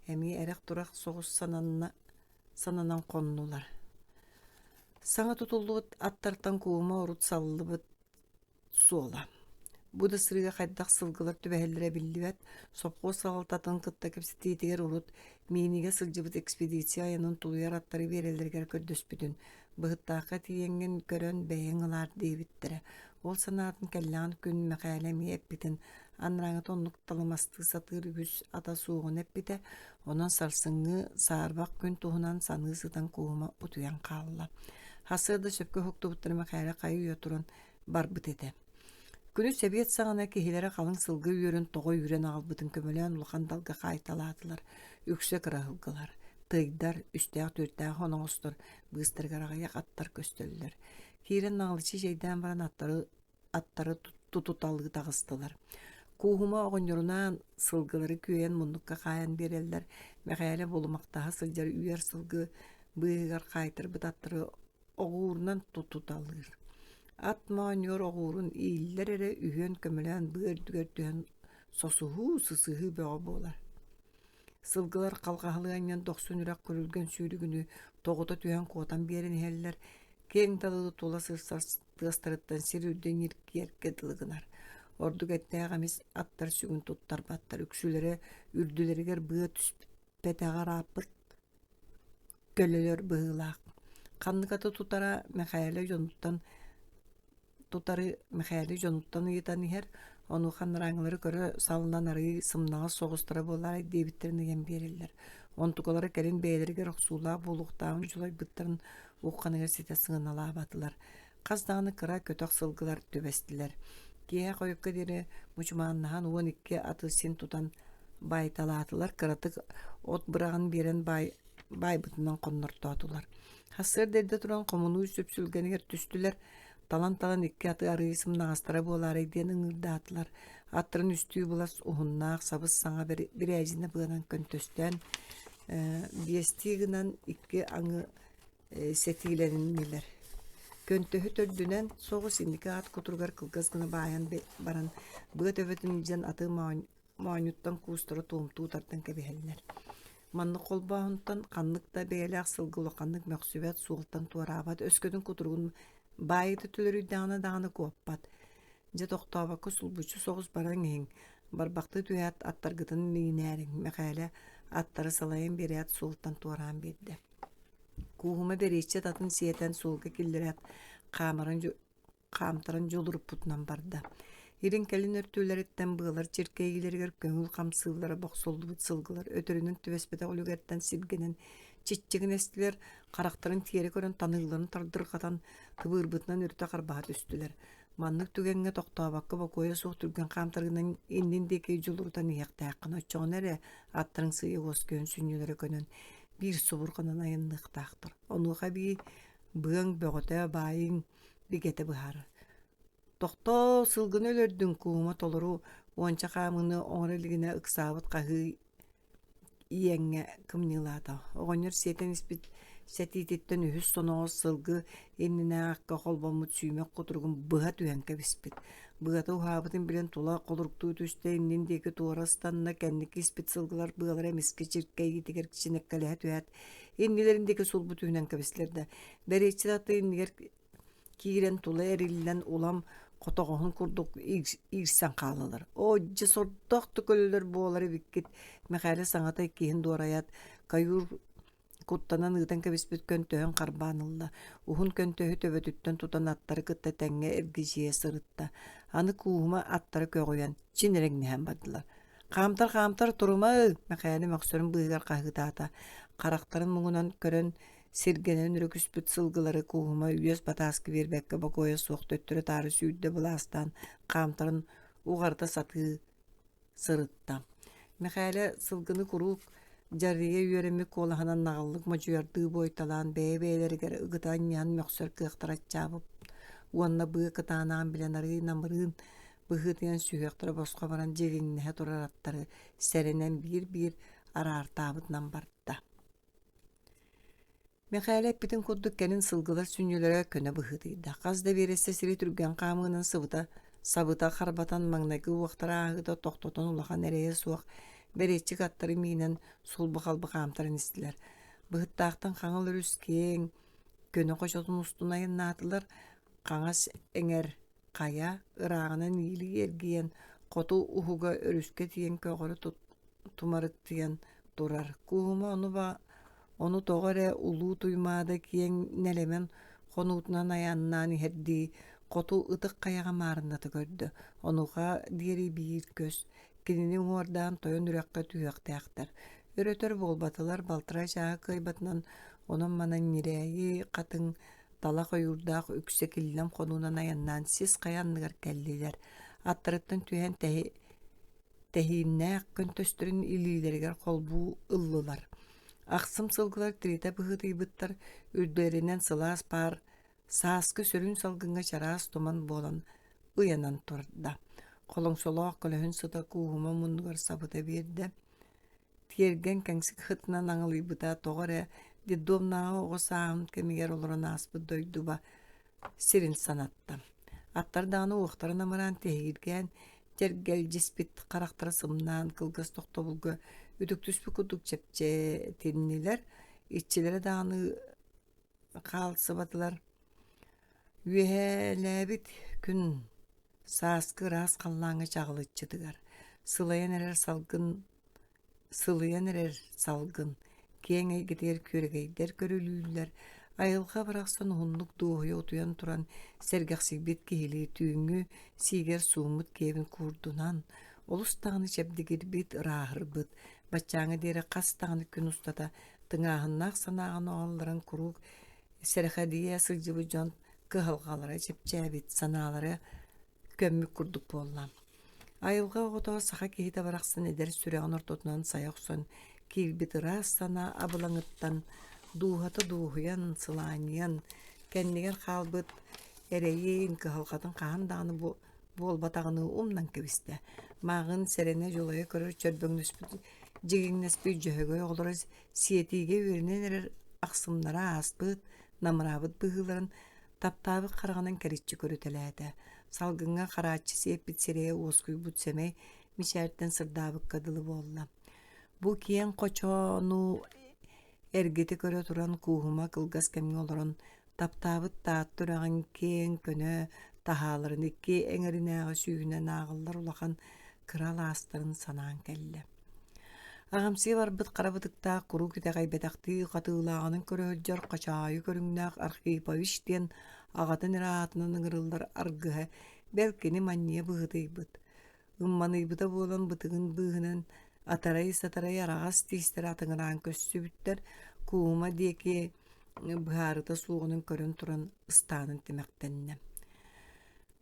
S2: эмиэ эрэх-турах соҕус сананна сананан хоннулар.
S1: Саҥа тутуллубут аттартан куума урут саллыбыт суола. Бу да сырыыга хайдах сылгылар түбэһэллэрэ биллибэт, сопхуос салалтатын кытта кэпсэтиитигэр урут Миинигэ сылдьыбыт экспедиция айанын тулуйар аттары биэрэллэригэр көрдөспүтүн, быһыттаахха тиийэҥҥин көрөн бэйэҥ ылаар диэбиттэрэ. Ол санаатын кэллэҕин күн Мэхээлэ эмиэ эппитин, анарааҥҥыта оннук талымастыы сатыыр үгүс ата суоҕун эппитэ, онон сарсыҥҥы саарбах күн туһунан саныы сытан Кууһума утуйан хаалла. Сарсыарда сөпкө уһуктубуттара Мэхээлэ хайы-үйэ туран барбыт этэ. Күнүс сэбиэт саҕана киһилэрэ халыҥ сылгы үөрүн тоҕо үүрэн аҕалбытын көмөлөөн улахан далга хаайталаатылар. Үксэ кыра сылгылар, тыйдар, үстээх-түөртээх оноҕостор быыстарыгар аҕыйах аттар көстөллөр. Киирэн наҕылыччы чэйдээн баран аттары аттары тутуталыы таҕыстылар. Кууһума оҕонньорунаан сылгылары күөйэн муннукка хаайан биэрэллэр. Мэхээлэ булумахтаһа сылдьар үөр сылгы быыһыгар хаайтарбыт аттары оҕуурунан тутуталыыр. Ат моонньугар оҕуурун ииллэр эрэ үһүөн көмөлөөн быа үрдүгэр түһэн сосуһуу, сысыһыы бөҕө буолар. Сылгылар халҕаһалыы анньан дохсун үрэх күрүлгэн сүүрүгүнүү тоҕута түһэн куотан биэрэн иһэллэр, киэҥ далылы тула сырсар тыастарыттан сир үрдэ ньиргиэргэ дылы гынар. Ордук эттээх эмис аттар сүгүн туттарбаттар, үксүлэрэ үрдүлэригэр быа түспэтэҕэ ырааппыт көлөлөр быһыылаах. Ханнык аты тутара Мэхээлэ дьонуттан тутары Мэхээлэ дьонуттан ыйытан иһэр, онуоха анарааҥҥылары көрө салынан арыый сымнаҕас соҕустара буолаарай диэбиттэрин ыйан биэрэллэр. Онтукалара кэлин бэйэлэригэр охсуулаах буолуохтааҕын дьулайбыттарын ухханыгар ситэ сыаналаабатылар. Хас даҕаны кыра көтөх сылгылар түбэстилэр. Киэһэ хойукка диэри мучумааннаһан 12 аты син тутан баайталаатылар, кыратык от быраҕан биэрэн баай баайбытынан хоннортоотулар. Сарсыарда эрдэ туран хомунуу сүпсүлгэнигэр түстүлэр, талан-талан икки аты арыый сымнаҕастара буолаарай диэн ыҥыырдаатылар. Аттарын үстүү былас уһуннаах сабыс-саҥа бирээдьинэ быанан көнтөстөөн биэстии гынан икки аҥы сэтиилэннилэр. Көнтөһү төрдүнэн соҕус инники ат кутуругар кылгас гына баайан баран быа төбөтүн илдьэн аты моонньуттан куустара туомтуу тардан кэбиһэллэр. Маннык холбооһунтан ханнык да бэйэлээх сылгы улаханнык мөхсүбэт, суолтан туораабат, өскөтүн кутуругун баайыыта төлөрүйдэҕинэ даҕаны куоппат. Дьэ тохтообокко сулбуччу соҕус баран иһиҥ, барбахтыы түһээт аттаргытын миинээриҥ, Мэхээлэ аттары салайан биэрээт суолтан туораан биэрдэ. Кууһума бэриэччит атын сиэтэн суолга киллэрээт хаамарын хаамтаран дьулуруппутунан барда. Илин-кэлин өртүлэриттэн быалар чиркэйиилэригэр көҥүл хамсыыллара бохсуллубут сылгылар өтөрүнэн түбэспэтэх үлүгэртэн сиргэнэн чиччигинэстилэр, харахтарын тиэрэ көрөн таныыларын тардырҕатан тыбыырбытынан өрүтэ харбаһа түстүлэр. Маннык түгэҥҥэ тохтообокко бокуойа суох түргэн хаамтарыынан иннин диэки дьулурутан иһиэхтээххин, оччоҕуна эрэ аттарыҥ сыыйа уоскуйан сүнньүлэрэ көнөн биир субурҕанан айанныахтаахтар. Онуоха эбии быаҥ бөҕөтө, баайыҥ бигэтэ быһаарар. Тохтоо, сылгыны өлөрдүҥ, куума толору уонча хаамыыны оҥоро илигинэ ыксаабыт хаһыы иэҥҥэ кымньыылаата. Оҕонньор сиэтэн испит сэтиититтэн үһүс соноҕос сылгы иннинээҕиккэ холбоммут сүүмэх кутуругун быһа түһэн кэбиспит. Быата уһаабытын билэн тула холоруктуу түстэ, иннин диэки туора ыстанна, кэнники испит сылгылар быалара эмискэ чиркэйиитигэр чинэккэлэһэ түһээт, иннилэрин диэки сулбу түһүнэн кэбистилэр да, бэриэччит аты иннигэр киирэн тула эриллэн улам хотоҕоһун курдук иирсэн хааллылар. Оо, дьэ сордоох да көлөлөр буолар эбиккит, Мэхээлэ саҥата иккиһин дуорайаат, каюр куттанан ыытан кэбиспит көнтөһүн харбаан ылла. Уһун көнтөһү төбөтүттэн тутан аттары кытта тэҥҥэ эргичийэ сырытта. Аны кууһума аттара көҕүйэн, чин эрэҥнэһэн бардылар. Хаамтар, хаамтар, турума Мэхээлэ мөхсөрүн быыһыгар хаһыытаата. Харахтарын муҥунан көрөн сиргэнэн өрүкүспүт сылгылары кууһума үөс батааскы биэрбэккэ бокуойа суох төттөрү-таары сүүрдэ былаастаан хаамтаран уҕарыта сатыы сырытта. Мэхээлэ сылгыны куруук дьарыйа үөрэммит куолаһынан наҕыллык модьуйардыы буойталаан бэйэ-бэйэлэригэр ыгыта анньыһан мөхсөр кыахтара аччаабыт уонна быа кытаанаҕын билэн арыый намырыын быһыытыйан сүһүөхтэрэ босхо баран дьигиҥнэһэ турар аттары сэрэнэн биир-биир араартаабытынан барда. Мэхээлэ эппитин курдук кэлин сылгылар сүнньүлэрэ көнө быһыытыйда. Хас да биэрэстэ сири түргэн хаамыынан сыбыта, сабыта харбатан маҥнайгы уохтара ааһыыта тохтотон улахан эрэйэ суох бэриэччик аттары миинэн сулбу-халбы хаамтаран истилэр. Быһыттаахтан хаҥыл өрүс киэҥ, Көнө хочотун устун айаннаатылар, хаҥас эҥэр хайа ырааҕынан иилии эргийэн, хоту уһуга өрүскэ тиийэн көҕөрө тумарыктыйан турар. Кууһума ону, ону тоҕо эрэ Улуу Туймаада киэҥ нэлэмэн хонуутунан айаннаан иһэрдии хоту ытык хайаҕа маарынната көрдө. Онуоха диэри биир көс, кинини уҥуордаан тойон үрэххэ түһүөхтээхтэр. Өр-өтөр буолбатылар, балтараа чааһы кыайбатынан онон-манан ньирээйи, хатыҥ, талах ойуурдаах үксэ киллэм хонуунан айаннаан сис хайа анныгар кэллилэр. Аттарыттан түһэн тэһииннээх көнтөстөрүн илиилэригэр холбуу ыллылар. Ахсым сылгылар тиритэ быһыытыйбыттар, үрдүлэринэн сылаас паар сааскы сөрүүн салгыҥҥа чараас туман буолан ыйанан турда. Холоҥсолоох көлөһүн сыта кууһума муннугар сабыта биэрдэ. Тиэргэн кэҥсик сытынан аҥылыйбыта тоҕо эрэ детдомнааҕы оҕо сааһым кэмигэр олорон ааспыт дойдуба сирин санатта. Аттар даҕаны уохтарын амыраан тэһииргээн, дьэргэлдьиспит харахтара сымнаан кылгас тохтобулга үтүктүспүт курдук чэпчэтиннилэр, иччилэрэ даҕаны хаалсыбатылар. Үөһээлээбит күн сааскы ыраас халлааҥҥа чаҕылыччытыгар, сылайан эрэр салгын сылыйан эрэр салгын киэҥ эйгэтигэр күөрэгэйдэр көрүлүүллэр, айылҕа барахсан уһуннук дуоһуйа утуйан туран сэргэхсийбит киһилии түүҥҥү сиигэр сууммут киэбин куурдунан, олус даҕаны чэбдигирбит, ырааһырбыт, баччааҥҥа диэри хас даҕаны күн устата тыҥааһыннаах санааҕын оҕоллорун куруук сэрэхэдийэ сылдьыбыт дьон кыһалҕалара чэпчээбит, санаалара көммүт курдук буолла. Айылҕа оҕото саха киһитэ барахсан эдэр сүрэҕин ортотунан сайа охсон киирбит ыраас санаа абылаҥыттан дууһата дуоһуйан, сылаанньыйан, кэннигэр хаалбыт эрэйин, кыһалҕатын хаһан даҕаны бу буолбатаҕыныы умнан кэбистэ. Мааҕын сэрэнэ дьулайа көрөр чөрбөҥнөспүт дьигиҥнэспит дьөһөгөй оҕолоро сиэтиигэ үөрэнэн эрэр ахсымнара ааспыт, намыраабыт быһыыларын таптаабыт хараҕынан кэриччи көрүтэлээтэ. Салгыҥҥа харааччы сиэппит сирэйэ уоскуйбут сэмэй мичээртэн сырдаабыкка дылы буолла. Бу киэҥ хочоону эргитэ көрө туран кууһума кылгас кэмҥэ олорон таптаабыт Таатта үрэҕин киэҥ көнө таһааларын икки эҥэринээҕи сүүһүнэн ааҕыллар улахан кыра алаастарын санаан кэллэ. Аҕамсыйа барбыт хара бытыктаах куруук итэҕэйбэтэхтии хатыылааҕынан көрө сылдьар хачаайы көрүҥнээх Архипович диэн аҕатын эрэ аатынан ыҥырыллар аргыһа бэл кини манньыйа быһыытыйбыт. Ымманыйбыта буолан бытыгын быыһынан атарай-сатарай араҕас тиистэрэ атыҥыраан көстүбүттэр, куума диэки быһаарыта суоҕунан көрөн туран ыстаанын тимэхтэннэ.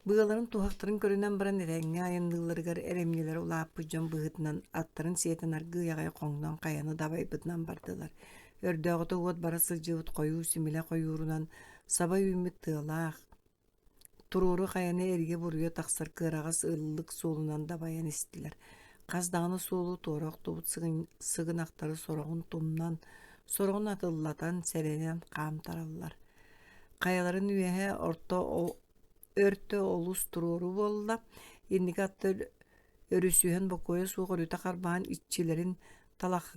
S1: Быаларын туһахтарын көрүнэн баран этэҥҥэ айанныылларыгар эрэмньилэрэ улааппыт дьон быһыытынан аттарын сиэтэн аргыый аҕай хоҥнон хайаны дабайбытынан бардылар. Өрдөөҕүтэ уот бара сылдьыбыт хойуу симилэх ойуурунан саба үүммүт тыалаах, туруору хайаны эрийэ-буруйа тахсар кыараҕас ыллык суолунан дабайан истилэр. Хас даҕаны суолу туора охтубут сыгынахтары сороҕун тумнан, сороҕун атыллатан, сэрэнэн хаамтараллар. Хайаларын үөһэ орто өртө олус туруору буолла, инники атта өрүсүһэн бокуойа суох өрүтэ харбаан иччилэрин талах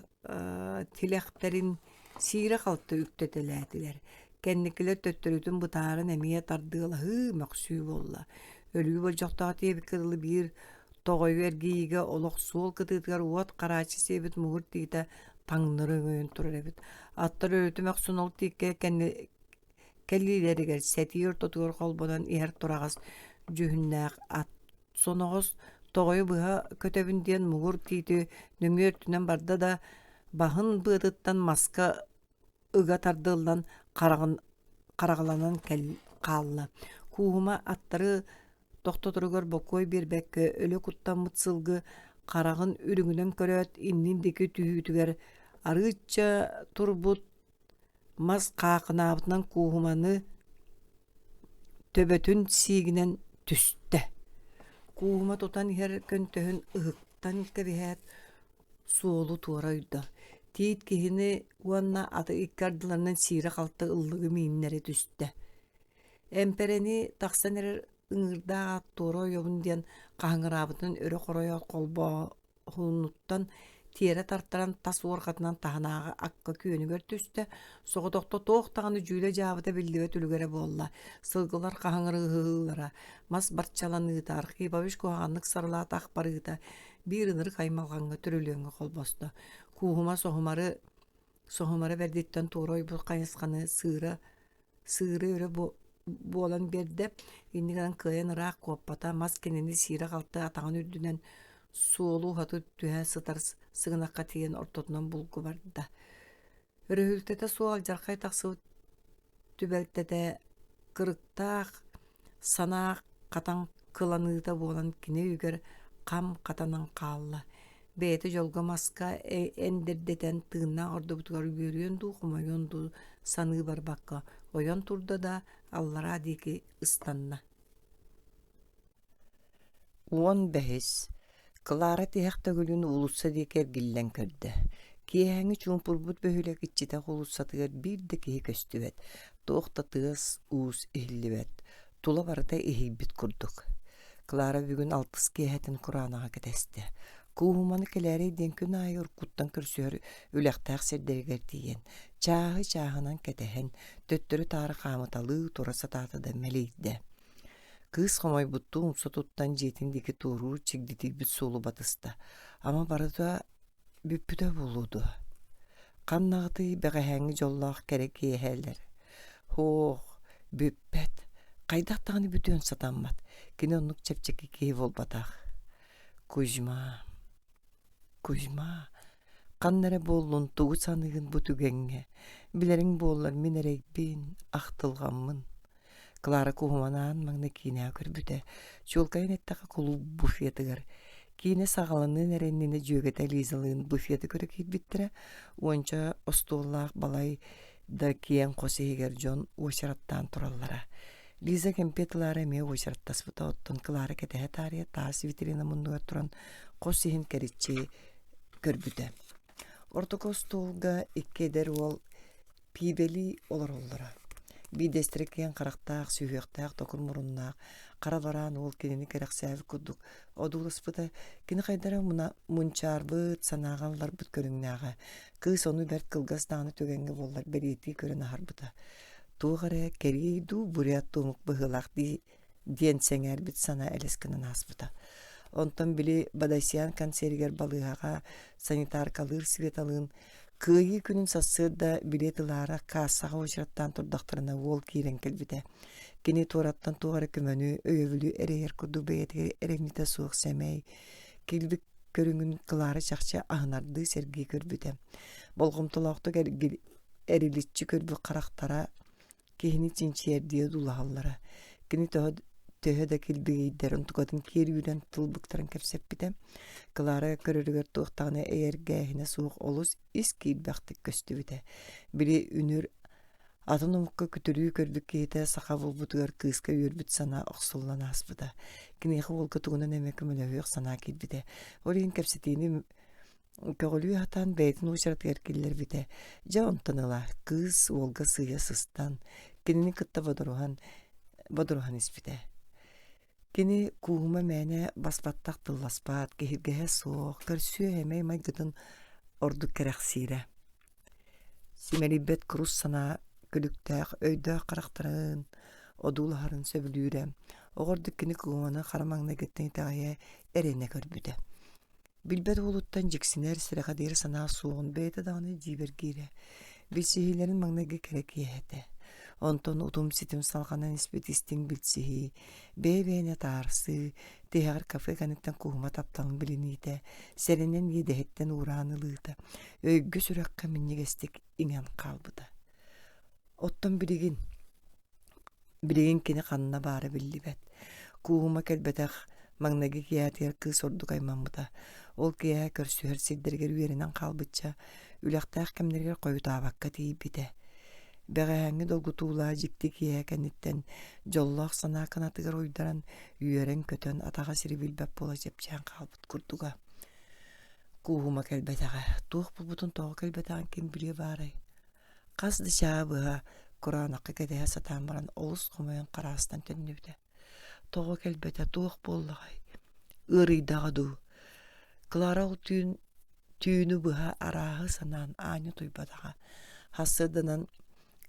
S1: тилэхтэрин сиирэ-халты үктэтэлээтилэр. Кэнникилэр төттөрүтүн бытааран эмиэ тардыалаһыы, мөхсүү буолла. Өлүү болдьохтоох диэбиккэ дылы биир тоҕойу эргийиигэ олох суол кытыытыгар уот харааччы сиэбит муҥур тиитэ таҥнары өҥөйөн турар эбит. Аттар өрүтэ мөхсөн ол тииккэ кэлиилэригэр сэтии ортотугар холбонон иһэр тураҕас дьүһүннээх ат соноҕос тоҕойу быһа көтөбүн диэн муҥур тиити нөҥүө өртүнэн барда да баһын быатыттан маска ыга тардыллан хараҕын хараҕаланан хаалла. Кууһума аттары тохтоторугар бокуой биэрбэккэ өлө куттаммыт сылгы хараҕын үрүҥүнэн көрөөт иннин диэки түһүүтүгэр арыычча турбут Мас хаахынаабытынан кууһуманы төбөтүн сиигинэн түстэ. Кууһума тутан иһэр көнтөһүн ыһыктан кэбиһээт, суолу туора ойдо. Тиит киһини уонна аты икки ардыларынан сиирэ-халты ыллыгы мииннэрэ түстэ. Эмпэрэни тахсан эрэр ыҥыырдаах ат туора ойобун диэн хаһыҥыраабытын өрө хоройоот холбоо уһунуттан Тиэрэ тартаран тас уорҕатынан таһынааҕы акка күөнүгэр түстэ, соҕотохто туох даҕаны дьүүлэ-дьаабыта биллибэт үлүгэрэ буолла. Сылгылар хаһыҥырыһыылара, мас барчаланыыта, Архипович куһаҕаннык сарылаата ах барыыта биир ынырык аймалҕаҥҥа түрүлүөҥҥэ холбосто. Кууһума соһумары соһумара бэрдиттэн туора ойбут хайысханы сыыра сыыры өрө буолан биэрдэ, иннигэр гынан кыайан ыраах куоппата, мас кинини сиирэ-халты атаҕын үрдүнэн суолу уһаты түһэ сытар сыгынахха тиийэн ортотунан булгу барда. Өрөһүлтэтэ суох алдьархай тахсыбыт түбэлтэтэ кырыктаах санаа хатан кыланыыта буолан кини өйүгэр хам хатанан хаалла. Бэйэтэ дьолго маска эндирдэтэн тыыннаах ордубутугар үөрүөн дуу, хомойуон дуу саныы барбакка ойон турда да аллараа диэки ыстанна.
S2: 15 Клара тиһэх төгүлүн уулусса диэки эргиллэн көрдө. Киэһээҥҥи чуумпурбут бөһүөлэк иччитэх уулуссатыгар биир да киһи көстүбэт, туох да тыас-уус иһиллибэт, тула барыта иһийбит курдук. Клара бүгүн алтыс киэһэтин кураанаҕа кэтэстэ. Кууһуманы кэлээрэй диэн күн аайы уруккуттан көрсүһэр үлэхтээх сирдэригэр тиийэн, чааһы-чааһынан кэтэһэн, төттөрү-таары хаамыталыы тура сатаата да мэлийдэ. Кыыс хомойбуттуу умса туттан дьиэтин диэки туоруур чигдитийбит суолу батыста. Ама барыта бүппүтэ буолуо дуо? Ханнаҕытый бэҕэһээҥҥи дьоллоох кэрэ киэһээлэр? Һуох, бүппэт. Хайдах даҕаны бүтүөн сатаммат. Кини оннук чэпчэки киһи буолбатах. Кузьма, Кузьма, ханна эрэ буоллун тугу саныыгын бу түгэҥҥэ? Билэриҥ буоллар мин эрэйбин, ахтылҕаммын. Клара куһуманаан маҥнай киинэҕэ көрбүтэ, чуолкайын эттэххэ кулууп буфетыгар. Киинэ саҕаланыан эрэ иннинэ дьүөгэтэ Лизалыын буфеты көрө киирбиттэрэ, уонча остуоллаах балай да киэҥ хос иһигэр дьон уочараттаан тураллара. Лиза кэмпиэт ылаары эмиэ уочараттаспыта, оттон Клара кэтэһэ таарыйа таас витрина муннугар туран хос иһин кэриччи көрбүтэ. Ортоку остуолга икки эдэр уол пиибэлии олороллоро. Биирдэстэрэ киэҥ харахтаах, сүһүөхтээх токур муруннаах, хара бараан уол кинини кэрэхсээбит курдук одууласпыта. Кини хайдара муна мунчаарбыт, санааҕа ылларбыт көрүҥнээҕэ. Кыыс ону бэрт кылгас даҕаны түгэҥҥэ буоллар бэлиэтии көрөн аһарбыта. Туох эрэ кэриэй дуу, бурят дуу омук быһыылаах дии диэн сэҥээрбит санаа элэс гынан ааспыта. Онтон били Бадасян концеригэр балыыһаҕа санитаркалыыр Светалыын Кыайыы күнүн сарсыарда билиэт ылаары каассаҕа уочараттаан турдахтарына уол киирэн кэлбитэ. Кини туораттан туох эрэ көмөнү, өйөбүлү эрэйэр курдук бэйэтигэр эрэмньитэ суох сэмэй, килбик көрүҥүн Клара чахчы аһынардыы сэргии көрбүтэ. Болҕомтолоохтук эриличчи көрбүт харахтара киһини чинчийэрдии одуулаһаллара. Кини төһө, төһө да килбигийдэр, онтукатын киэр үүрэн тыл быктаран кэпсэппитэ. Клара көрөрүгэр туох даҕаны эйэргээһинэ суох олус ис киирбэхтик көстүбүтэ. Били үнүр атын омукка күтүрүү көрбүт киһитэ саха буолбутугар кыыска үөрбүт санаа охсуллан ааспыта. Киниэхэ уолга тугунан эмэ көмөлөһүөх санаа киирбитэ. Ол иһин кэпсэтиини Көҕүлүү сатаан бэйэтин уочаратыгар киллэрбитэ. Дьэ онтон ыла кыыс уолга сыыйа сыстан, кинини кытта бодоруһан, бодоруһан испитэ. Кини кууһума мээнэ бас-баттах тылласпат, киһиргэһэ суох, көрсүө-сэмэй майгытын ордук кэрэхсиирэ. Симэлийбэт курус санаа күлүктээх өйдөөх харахтарын одуулаһарын сөбүлүүрэ. Оҕо ордук кини кууһуманы хара маҥнайгыттан итэҕэйэ, эрэнэ көрбүтэ. Билбэт уолуттан дьиксинэр, сэрэхэдийэр санаа суоҕун бэйэтэ даҕаны дьиибэргиирэ. Билсиһиилэрин маҥнайгы кэрэ киэһэтэ. Онтон утум-ситим салҕанан испит истиҥ билсиһии, бэйэ-бэйэни атаарсыы, тиһэҕэр кафе кэнниттэн куһума тапталын билиниитэ, сэрэнэн иэдэһиттэн уураан ылыыта, өйгө-сүрэххэ минньигэстик иҥэн хаалбыта. Оттон билигин Билигин кини ханна баара биллибэт. Кууһума кэлбэтэх маҥнайгы киэһэтигэр кыыс ордук аймаммыта. Ол киэһэ көрсүһэр сирдэригэр үөрэнэн хаалбычча, үлэхтээх кэмнэригэр хойутаабакка тиийбитэ. Бэҕэһээҥҥи долгутуулаах дьикти киэһэ кэнниттэн дьоллоох санаа кынатыгар уйдаран, үөрэн-көтөн атаҕа сири билбэт буола чэпчээн хаалбыт курдуга. Кууһума кэлбэтэҕэ, туох буолбутун тоҕо кэлбэтэҕин ким билиэ баарай? Хас да чааһы быһа кураанахха кэтэһэ сатаан баран олус хомойон хараастан төннүбүтэ. Тоҕо кэлбэтэ, туох буоллаҕай? Ыарыйдаҕа дуу? Клара ол түүн Түүнү быһа арааһы санаан аанньа утуйбатаҕа. Сарсыарданан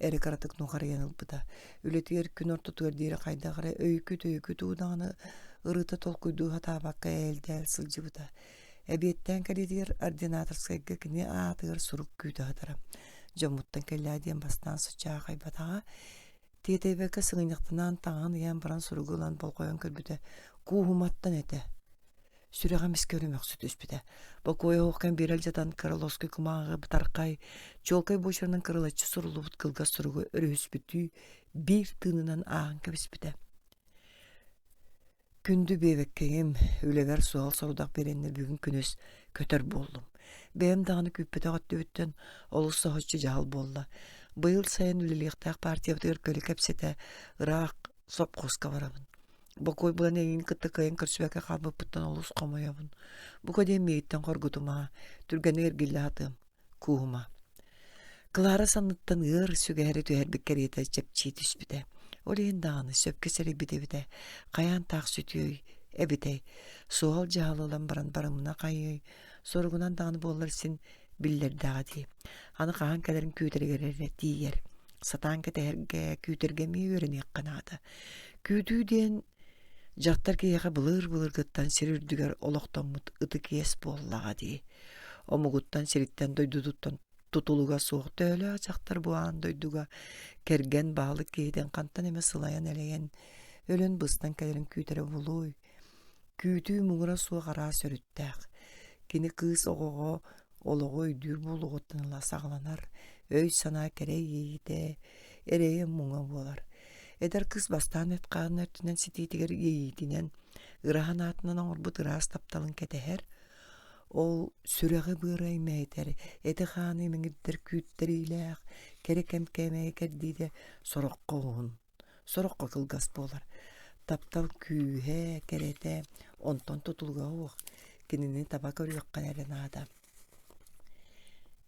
S2: эрэ кыратык нухарыйан ылбыта. Үлэтигэр күн ортотугар диэри хайдах эрэ өйүкү-төйүкү тугу даҕаны ырыта толкуйдуу сатаабакка ээл-дээл сылдьыбыта. Эбиэттээн кэлиитигэр ординаторскайга кини аатыгар сурук күүтэ сытара. Дьоммуттан кэллээ диэн бастаан сыччаахайбатаҕа. Тиэтэйбэккэ сыгынньахтанаан таҥаһын ыйаан баран суругу ылан болҕойон көрбүтэ кууһуматтан этэ. Сүрэҕэ эмискэ өрүмөхсү түспүтэ. Бокуойа оһох кэм биэрэ алдьатан кыра лоскуй кумааҕы бытархай, чуолкай буочарынан кырылаччы суруллубут кылгас суругу өрүһүспүттүү биир тыынынан ааҕан кэбиспитэ. Күндү биэбэккэйим, үлэбэр суһал сорудах биэрэннэр бүгүн күнүс көтөр буоллум. Бэйэм даҕаны күүппэтэх өттүбүттэн олус соһуччу дьаһал буолла. Быйыл сайын үлэлиэхтээх партиябытыгар көлө кэпсэтэ ыраах сопхуоска барабын. Бокуой булан эйигин кытта кыайан көрсүбэккэ хаалбыппыттан олус хомойобун. Бука диэн миигиттэн хоргутума, түргэнник эргиллэ сатыам, кууһума. Клара санныттан ыар сүгэһэри түһэрбит кэриэтэ чэпчии түспүтэ. Ол иһин даҕаны сөпкө сэрэйбит эбитэ, хайаан таах сүтүөй эбитэй, суһал дьаһал ылан баран барымына хайыай, соругунан даҕаны буоллар син биллэрдэҕэ дии. Аны хаһан кэлэрин күүтэригэр эрэ тиийэр. Сатаан кэтэһэргэ, күүтэргэ эмиэ үөрэниэххэ наада. Күүтүү диэн дьахтар киһиэхэ былыр-былыргыттан сир үрдүгэр олохтоммут ытык иэс буоллаҕа дии. Омугуттан, сириттэн, дойдутуттан тутулуга суох төһөлөөх дьахтар бу аан дойдуга кэргэн баһылык киһитин хантан эмэ сылайан-элэйэн, өлөн-быстан кэлэрин күүтэрэ буолуой? Күүтүү муҥура суох араас өрүттээх. Кини кыыс оҕоҕо олоҕу өйдүүр буолуоҕуттан ыла саҕаланар, өй-санаа кэрэ иэйиитэ, эрэйэ-муҥа буолар. Эдэр кыыс бастаан эт-хаан өттүнэн ситиитигэр иэйиитинэн, ыра санаатынан оҥорбут ыраас тапталын кэтэһэр, ол сүрэҕи-быары аймээтэр, эти-хааны имэҥирдэр күүттэриилээх, кэрэ кэм кээмэйэ кэрдиитэ сороххо уһун Сороххо кылгас буолар. Таптал күүһэ, кэрэтэ онтон тутулуга суох, кинини таба көрүөххэ эрэ наада.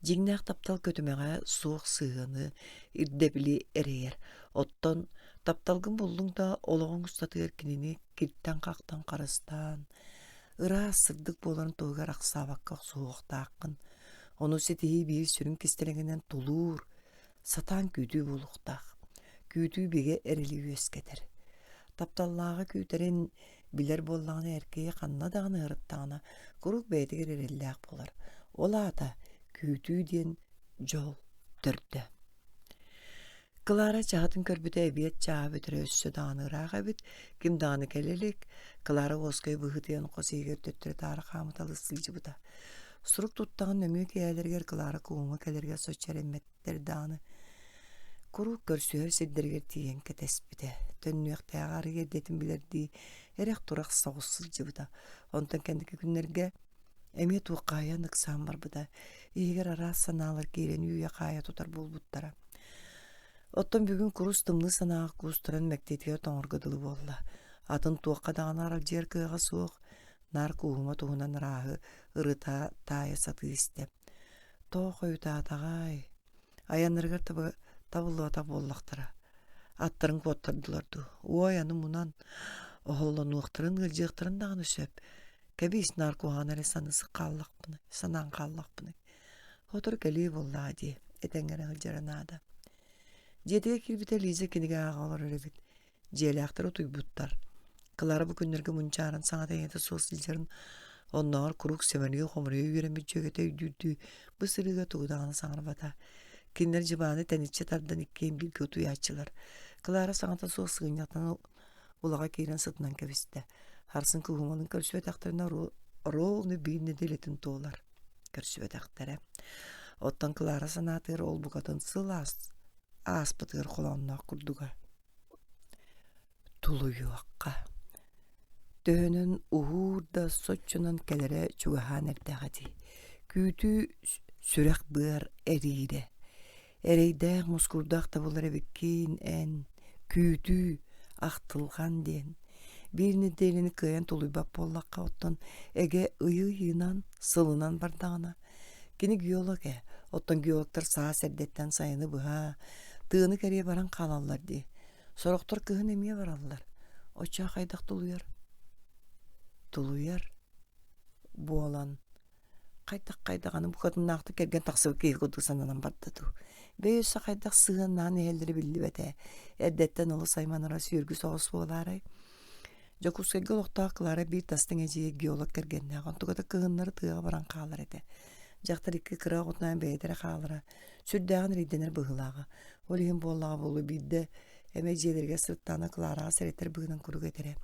S2: Дьиҥнээх таптал көтүмэҕэ суох сыһыаны, ирдэбили эрэйэр. Оттон тапталгын буллуҥ да олоҕуҥ устатыгар кинини киртэн-хахтан харыстаан, ыраас, сырдык буоларын туһугар ахсаабакка охсуһуохтааххын. Ону ситиһии биир сүрүн кистэлэҥинэн тулуур, Сатаан күүтүү буолуохтаах. Күүтүү бигэ эрэли үөскэтэр. Тапталлааҕы күүтэрин билэр буоллаҕына эр киһи ханна даҕаны ыһырыттаҕына куруук бэйэтигэр эрэллээх буолар. Ол аата күүтүү диэн дьол төрдө. Клара чаһытын көрбүтэ эбиэт чааһа бүтэрэ өссө даҕаны ыраах эбит, ким даҕаны кэлэ илик. Клара уоскай быһыытыйан хос иһигэр төттөрү-таары хаамыталыы сылдьыбыта. Сурук туттаҕын нөҥүө киэһэлэригэр Клара кууһума кэлэригэр соччо эрэммэт даҕаны куруук көрсүһэр сирдэригэр тиийэн кэтэспитэ. Төннүөхтээҕи арыый эрдэтин билэрдии эрэх-турах соҕус сылдьыбыта. Онтон кэнники күннэргэ эмиэ туоххаайан ыксаан барбыта. Иһигэр араас санаалар киирэн үүйэ-хаайа тутар буолбуттара. Оттон бүгүн курус тымныы санааҕа куустаран мэктиэтигэр тоҥорго дылы буолла. Атын туохха даҕаны аралдьыйар кыаҕа суох, наар кууһума туһунан ырааһы ырыта таайа сатыы истэ. Тоҕо хойутаатаҕай, айаннарыгар табыллыбатах буоллахтара, аттарын куоттардылар дуу, уой аны мунан, оһоллонуохтарын, ыалдьыахтарын даҕаны сөп, кэбиис наар куһаҕан эрэ саныы хааллахпыный, санаан хааллахпыный, сотору кэлиэ буоллаҕа дии, этэҥҥэ эрэ сылдьара наада. Дьиэтигэр киирбитэ Лиза кинигэ ааҕа олорор эбит Дьиэлээхтэр утуйбуттар. Клара бу күннэргэ мунчааран саҥата-иҥэтэ суох сылдьарын, оннооҕор куруук сэмэлии-хомуруйа үөрэммит дьүөгэтэ өйдүүрдүү бу сырыыга тугу даҕаны саҥарбата. Кинилэр дьыбааны тэниччи тардан иккиэн бииргэ утуйааччылар. Клара саҥата суох сыгынньахтан улаҕа киирэн сытынан кэбистэ. Харсын кыһумалын көрсүбэтэхтэринэ ровно биир нэдиэлэтин туолар. Көрсүбэтэхтэрэ. Оттон Клара санаатыгар ол букатын сыл ааспытыгар холоонноох курдуга. Тулуйуохха Төһөнөн уһуур да соччонон кэлэрэ чугаһаан эрдэҕэ дии. Күүтүү сүрэх-быар эриирэ. Эрэйдээх мускурдаах да буолар эбиккин эн, күүтүү, ахтылҕан диэн. Биир нэдиэлэни кыайан тулуйбат буоллахха оттон эгэ ыйы-ыйынан, сылынан бардаҕына Кини геолог ээ, оттон геологтар саас эрдэттэн сайыны быһа, тыаны кэрийэ баран хаалаллар дии. Сорохтор кыһын эмиэ бараллар. Оччо хайдах тулуйар? Тулуйар буолан. Хайдах-хайдах аны букатыннаахтык кэргэн тахсыбыт киһи курдук сананан барда дуу. Бэйэ өссө хайдах сыһыаннаан иһэллэрэ биллибэт ээ. Эрдэттэн олус айманара сүөргү соҕус буолаарай? Дьокуускайга олохтоох Клара биир тастыҥ эдьиийэ геолог кэргэннээх, онтуката кыһыннары тыаҕа баран хаалар этэ. Дьахтар икки кыра оҕотунаан бэйэтэ эрэ хаалара, сүрдээҕин эрэйдэнэр быһыылааҕа. Ол иһин буоллаҕа буолуо биирдэ эмэ дьиэлэригэр сырыттаҕына Клараҕа сэрэтэр быһыынан куруук этэрэ: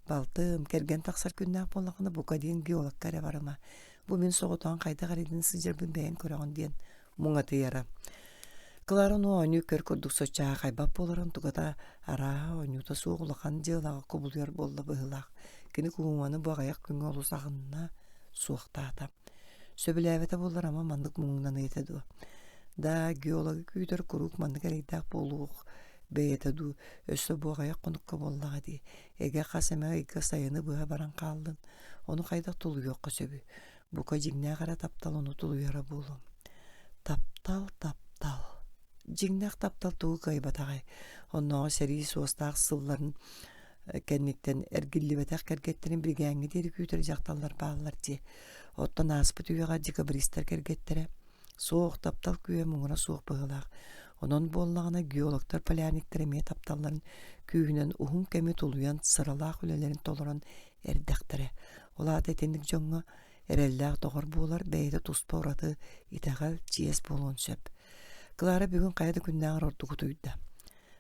S2: «Балтым, кэргэн тахсар күннээх буоллаххына бука диэн геологка эрэ барыма. Бу мин соҕотоҕун хайдах эрэйдэнэ сылдьарбын бэйэҥ көрөҕүн» диэн муҥатыйара. Клара ону оонньуу көр курдук соччо аахайбат буоларын тугата арааһа оонньуута суох улахан дьыалаҕа кубулуйар буолла быһыылаах. Кини куһуҥаны бу аҕыйах күҥҥэ олус аҕынна, суохтаата. Сөбүлээбэтэ буоллар ама маннык муҥнаныа этэ дуо? Да, геологы күүтэр куруук маннык эрэйдээх буолуох бэйэтэ дуу, өссө бу аҕыйах хонукка буоллаҕа дии. Эгэ хас эмэ ыйга сайыны быһа баран хааллын, ону хайдах тулуйуохха сөбүй? Бука дьиҥнээх эрэ таптал ону тулуйара буолуо. Таптал, таптал. Дьиҥнээх таптал тугу кыайбатаҕай? Оннооҕор сэрии суостаах сылларын кэнниттэн эргиллибэтэх кэргэттэрин биригээҥҥэ диэри күүтэр дьахталлар бааллар дии. Оттон ааспыт үйэҕэ декабристар кэргэттэрэ суох таптал күүһэ муҥура суох быһыылаах. Онон буоллаҕына геологтар полярниктар эмиэ тапталларын күүһүнэн уһун кэми тулуйан сыралаах үлэлэрин толорон эрдэхтэрэ. Ол аата итинник дьоҥҥо эрэллээх доҕор буолар бэйэтэ туспа ураты итэҕэл, чиэс буолуон сөп. Клара бүгүн хайа да күннээҕэр ордук утуйда.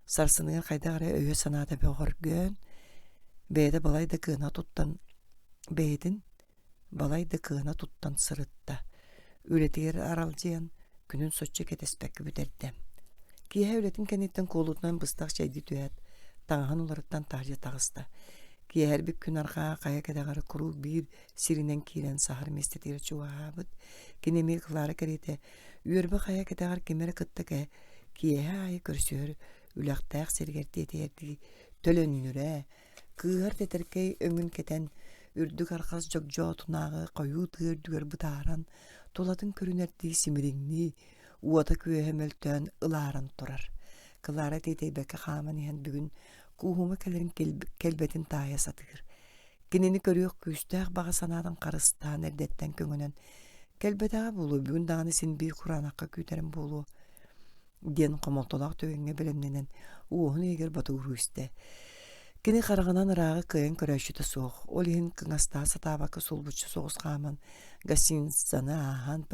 S2: Сарсыныгар хайдах эрэ өйө-санаата бөҕөргөөн, бэйэтэ балай да кыана туттан бэйэтин балай да кыана туттан сырытта. Үлэтигэр аралдьыйан, күнүн соччо кэтэспэккэ бүтэрдэ. Киэһэ үлэтин кэнниттэн куолутунан быстах чэйдии түһээт, таҥаһын уларыттан таһырдьа таҕыста. Киэһэрбит күн арҕаа хайа кэтэҕэр куруук биир сиринэн киирэн саһар миэстэтигэр чугаһаабыт. Кини эмиэ Клара кэриэтэ үөрбэ хайа кэтэҕэр кими эрэ кытта киэһэ аайы көрсүһэр үлэхтээх сиригэр тиэтэйэрдии төлөннүрэ, Кыыһар тэтэркэй өҥүн кэтэн, үрдүк арҕас дьогдьоотунааҕы хойуу тыа үрдүгэр бытааран, тулатын көрүнэрдии симириҥнии, уота-күөһэ мөлтөөн ылааран турар. Клара тиэтэйбэккэ хааман иһэн бүгүн Кууһума кэлэрин кэлбэтин таайа сатыыр. Кинини көрүөх күүстээх баҕа санаатын харыстаан эрдэттэн көҥөнөн кэлбэтэҕэ буолуо, бүгүн даҕаны син биир кураанахха күүтэрим буолуо диэн хомолтолоох түгэҥҥэ бэлэмнэнэн уоһун иһигэр ботугуруу истэ. Кини хараҕынан ырааҕы кыайан көрөөччүтэ суох, ол иһин кыҥастаһа сатаабакка сулбуччу соҕус хааман гостиницаны ааһан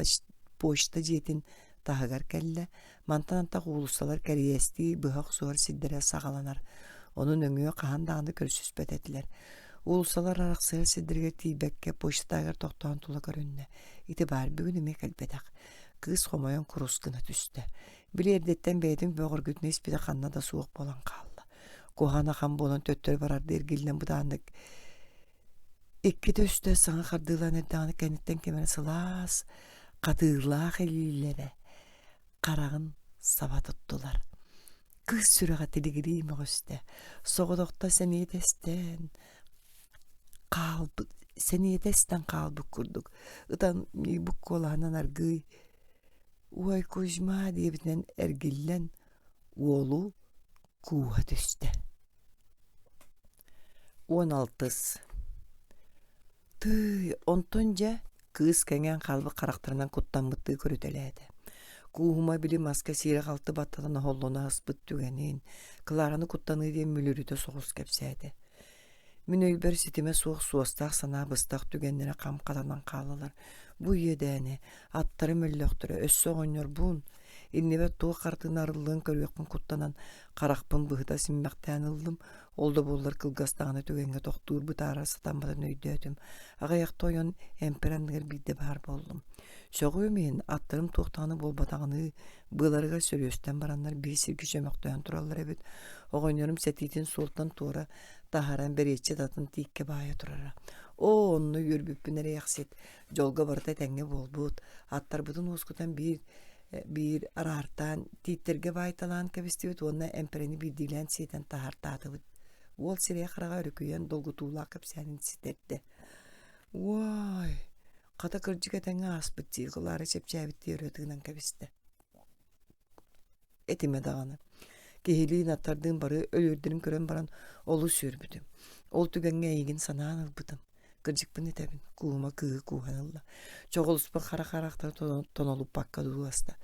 S2: почта дьиэтин таһыгар кэллэ. Мантан антах уулуссалар кэриэстии быһа охсуһар сирдэрэ саҕаланар. Ону нөҥүө хаһан даҕаны көрсүспэт этилэр. Уулуссалар арахсыһар сирдэригэр тиийбэккэ почта таһыгар тохтоон тула көрүннэ. Ити баар бүгүн эмиэ кэлбэтэх. Кыыс хомойон курус гына түстэ. Били эрдэттэн бэйэтин бөҕөргүтүнэ испитэ ханна да суох буолан хаалла. Куһаҕан ахан буолан төттөрү барардыы эргиллэн бытааннык иккитэ-үстэ саҥа хардыылаан эрдэҕинэ кэнниттэн ким эрэ сылаас, хатыылаах илиилэрэ хараҕын саба туттулар. Кыыс сүрэҕэ тилигирии мөҕүстэ, соҕотохто сэниэтэ эстэн хаалбыт сэниэтэ эстэн хаалбыт курдук ытан бу куолаһынан аргыый «Уой, Кузьма» диэбитинэн эргиллэн уолу кууһа түстэ. 16 Тыый, онтон дьэ, кыыс кэҥээн хаалбыт харахтарынан куттаммыттыы көрүтэлээтэ. Кууһума били маска сиирэ-халты баттатан оһоллоно аспыт түгэнин, Клараны куттаныы диэн мүлүрүтэ соҕус кэпсээтэ. Мин өйбөр ситимэ суох суостаах санаа быстах түгэннэрэ хам хатанан хааллылар. Бу иэдээни, аттарым өллөхтөрө, өссө оҕонньорбун, иннибэр туох хартыына арыллыан көрүөхпүн куттанан, харахпын быһыта симмэхтээн ыллым. Ол да буоллар кылгас даҕаны түгэҥҥэ тохтуур бытаарар сатамматын өйдөөтүм. Аҕыйахта ойон эмпэр анныгар биирдэ баар буоллум. Сөҕүөм иһин, аттарым туох даҕаны буолбатаҕыныы, быаларыгар сөрүөстэн бараннар биир сиргэ чөмөхтөөн тураллар эбит. Оҕонньорум сэтиитин суолтан туора таһааран бэриэччит атын тииккэ баайа турара. Оо, онно үөрбүппүн эрэйэхсит, дьолго барыта этэҥҥэ буолбут, аттарбытын уоскутан биир биир араартаан тииттэргэ баайталаан кэбистибит уонна эмпэрэни биирдиилээн сиэтэн таһаартаатыбыт. Уол сирэйэ-хараҕа өрүкүйэн долгутуулаах кэпсээнин ситэрдэ. Уой, хата кырдьык этэҥҥэ ааспыт дии, Клара чэпчээбиттии өрө тыынан кэбистэ. Этимэ даҕаны. Киһилиин аттардыын бары өлүөрдэрин көрөн баран олус үөрбүтүм. Ол түгэҥҥэ эйигин санаан ылбытым. Кырдьыкпын этэбин, куума кыыһы кууһан ылла. Чоҕулуспут хара харахтара тонолуппакка дууласта.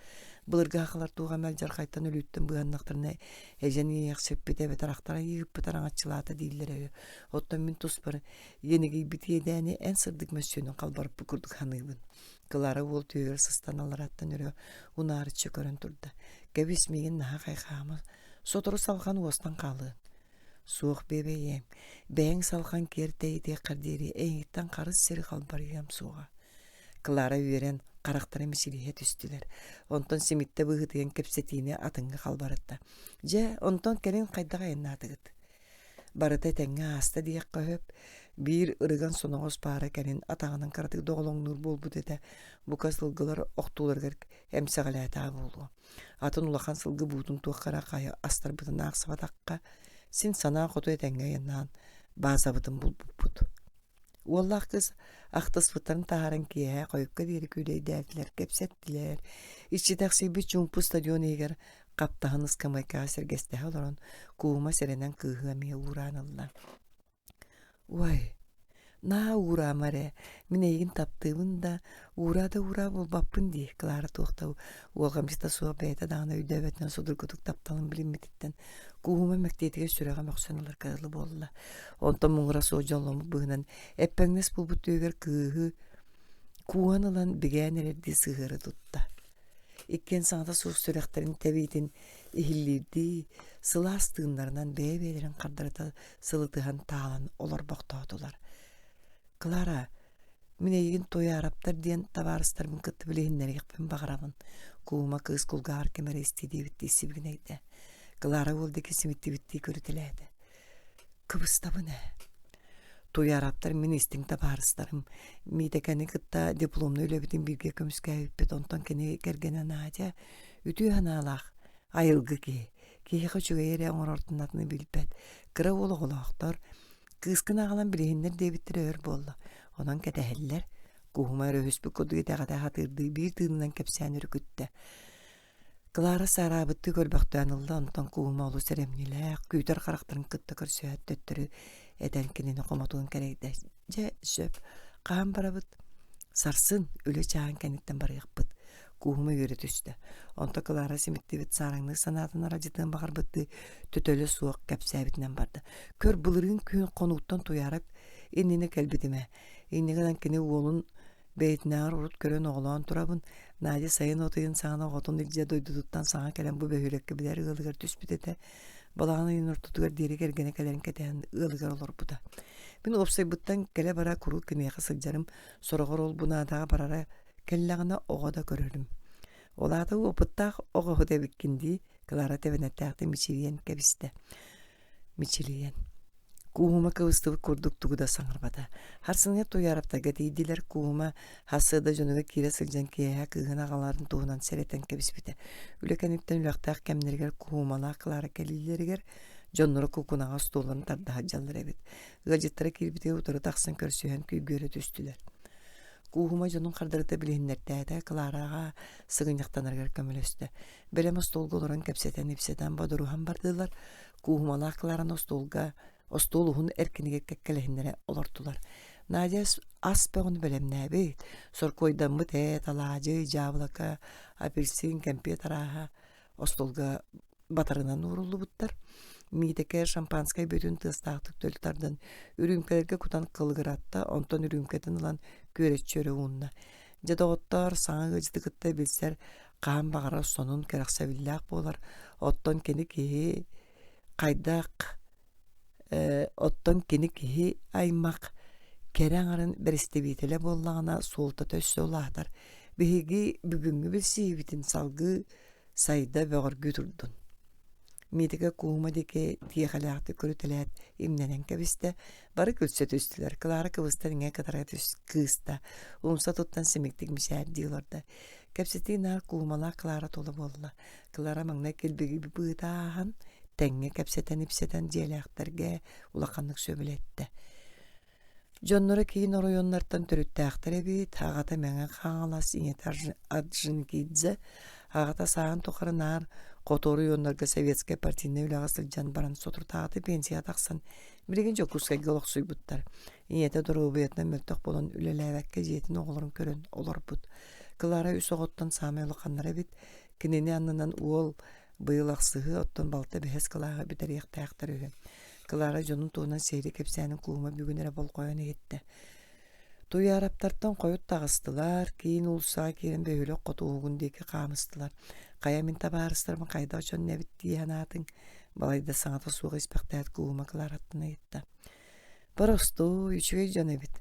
S2: Былыргы сахалар туох эмэ алдьархайтан өлүүттэн быыһаннахтарына эдьэн иэйэхсиппит эбэтэр ахтара ыыппыт араҥаччылаата дииллэрэ үһү. Оттон мин туспар иэнигийбит иэдээни эн сырдык мөссүөнүн халбарыппыт курдук саныыбын. Клара уол түөһүгэр сыстан аллараттан өрө унаарыччы көрөн турда. Кэбис миигин наһаа хайхаама, сотору салҕан уостан хаалыаҥ. Суох биэбэйиэм, бэйэҥ салҕан киэр тэйитиэххэр диэри эйигиттэн харыс сири халбарыйыам суоҕа. Клара үөрэн, харахтара мичилиһэ түстүлэр. Онтон симиттэ быһыытыйан кэпсэтиини атыҥҥа халбарытта. Дьэ, онтон кэлин хайдах айаннаатыгыт? Барыта этэҥҥэ ааста диэххэ сөп. Биир ырыган соноҕос паара кэлин атаҕынан кыратык доҕолоҥнуур буолбут этэ. Бука сылгылар охтууларыгар эмсэҕэлээтэҕэ буолуо. Атын улахан сылгы буутун туохха эрэ хайа астарбытын аахсыбатахха, син санаа хоту этэҥҥэ айаннаан баазабытын булбуппут. Уоллаах кыыс ахтыспыттарын таһааран киэһэ хойукка диэри күүлэйдээтилэр, кэпсэттилэр. Иччитэхсийбит чуумпу стадион иһигэр хаптаһын ыскамыайкаҕа сэргэстэһэ олорон, Куума сэрэнэн кыыһы эмиэ уураан ылла. Уай, наһаа уураама эрэ, мин эйигин таптыыбын да, уураа да уураа буолбаппын дии, Клара туох да уолҕамдьыта суох бэйэтэ даҕаны өйдөөбөтүнэн судургутук тапталын билиммититтэн Кууһума мэктиэтигэр сүрэҕэ мөхсөн ыларга дылы буолла. Онтон муҥура суох дьолломмут быһыынан эппэҥнэс буолбут түөһүгэр кыыһы кууһан ылан бигээн эрэрдии сыһыары тутта. Иккиэн саҥата суох сүрэхтэрин тэбиитин иһиллиирдии, сылаас тыыннарынан бэйэ-бэйэлэрин хардарыта сылытыһан таалан олорбохтоотулар. «Клара, мин эйигин Туйаараптар диэн табаарыстарбын кытта билиһиннэриэхпин баҕарабын», Куума кыыс кулгааҕар ким эрэ истиэ диэбиттии сибигинэйдэ. Клара уол диэки симиттибиттии көрүтэлээтэ. «Кыбыстабын ээ. Туйаараптар мин истиҥ табаарыстарым. Миитэкэни кытта дипломнай үлэбитин бииргэ көмүскээбиппит, онтон кини кэргэнэ Надя үтүө санаалаах, айылгы киһи. Киһиэхэ үчүгэйи эрэ оҥорортон атыны билбэт. Кыра уол оҕолоохтор. Кыыскын аҕалан билиһиннэр диэбиттэрэ өр буолла. Онон кэтэһэллэр. Куһума өрөһүспүт курдук итэҕэтэ сатыырдыы биир тыынынан кэпсээн өрүкүттэ. Клара саараабыттыы көрбөхтөөн ылла, онтон Куума олус эрэмньилээх, күүтэр харахтарын кытта көрсүһээт төттөрү этэн кинини хомотуон кэрэйдэ. Дьэ, сөп, хаһан барабыт? Сарсын, үлэ чааһын кэнниттэн барыахпыт. Кууһума үөрэ түстэ. Онто Клара симиттибит саараҥныыр санаатын арадьытыан баҕарбыттыы төтөлө суох кэпсээбитинэн барда. Көр, былырыын күһүн хонууттан Туйаарап иннинэ кэлбитим ээ. Инньэ гынан кини уолун Бэйэтинээҕэр урут көрөн оҕолоон турабын, Надя сайын от ыйын саҕана оҕотун илдьэ дойдутуттан саҥа кэлэн бу бөһүөлэккэ билэр ыалыгар түспүт этэ. Балаҕан ыйын ортотугар диэри кэргэнэ кэлэрин кэтэһэн ыалыгар олорбута. Мин уопсайбыттан кэлэ-бара куруук киниэхэ сылдьарым, сороҕор ол-бу наадаҕа барара кэллэҕинэ оҕо да көрөрүм. Ол аата уопуттаах оҕоһут эбиккин дии, Клара тэбэнэттээхтик мичилийэн кэбистэ. Мичилийэн. Кууһума кыбыстыбыт курдук тугу да саҥарбата. Харсыҥҥа Туйаараптарга тиийдилэр. Кууһума сарсыарда дьонугар киирэ сылдьан киэһэ кыыһын аҕаларын туһунан сэрэтэн кэбиспитэ. Үлэ кэнниттэн үлэхтээх кэмнэригэр Кууһумалаах Клара кэлиилэригэр дьонноро кукунаҕа остуолларын тарда сылдьаллар эбит. Ыалдьыттара киирбитигэр утары тахсан көрсүһэн күйгүөрэ түстүлэр. Кууһума дьонун хардарыта билиһиннэртээтэ, Клараҕа сыгынньахтанарыгар көмөлөстө. Бэлэм остуолга олорон кэпсэтэн-ипсэтэн бодоруһан бардылар. Кууһумалаах Клараны остуолга остуол уһун эркинигэр кэккэлэһиннэрэ олортулар. Надя ас бөҕөнү бэлэмнээбит, соркуойдаммыт эт, алаадьы, дьаабылака, апельсин, кэмпиэт арааһа остуолга батарынан ууруллубуттар. Миитэкэ шампанскай бүтүн тыастаахтык төлү тардан үрүүмкэлэргэ кутан кылыгыратта, онтон үрүүмкэтин ылан күөрэччи өрө уунна. Дьэ доҕоттоор, саҥа ыалдьыты кытта билсэр хаһан баҕарар сонун кэрэхсэбиллээх буолар. Оттон кини киһи хайдах оттон кини киһи аймах кэрэ аҥарын бэрэстэбиитэлэ буоллаҕына суолтата өссө улаатар. Биһиги бүгүҥҥү билсиһиибитин салгыы сайда бөҕөргүү турдун. Миитикэ куума диэки тиэхэлээхтик көрүтэлээт имнэнэн кэбистэ. Бары күлсэ түстүлэр. Клара кыбыстан иҥэ кытара түс кыыста. Умса туттан симиктик мичээрдии олордо. Кэпсэтии наар куумалаах Клара тула буолла. Клара маҥнай килбиги быыта ааһан, тэҥҥэ кэпсэтэн-ипсэтэн дьиэлээхтэргэ улаханнык сөбүлэттэ. Дьонноро киин оройуоннартан төрүттээхтэр эбит, аҕата Мэҥэ Хаҥалас, ийэтэ Орджоникидзе, аҕата сааһын тухары наар Хоту оройуоннарга советскай партийнай үлэҕэ сылдьан баран соторутааҕыта пенсияҕа тахсан билигин Дьокуускайга олохсуйбуттар. Ийэтэ доруобуйатынан мөлтөх буолан үлэлээбэккэ дьиэтин оҕолорун көрөн олорбут. Клара үс оҕоттон саамай улаханнара эбит. Кинини аннынан уол быйыл ахсыһыы, оттон балта бэһис кылааһы бүтэриэхтээхтэр үһү. Клара дьонун туһунан сиэри кэпсээнин куума бүгүн эрэ болҕойон иһиттэ. Туйаараптартан хойут таҕыстылар, киин уулуссаҕа киирэн бөһүөлэк хоту уһугун диэки хаамыстылар. Хайа мин табаарыстарым хайдах дьон эбит дии санаатыҥ? Балайда саҥата суох испэхтээт Куума Клараттан ыйытта. Боростуой, үчүгэй дьон эбит.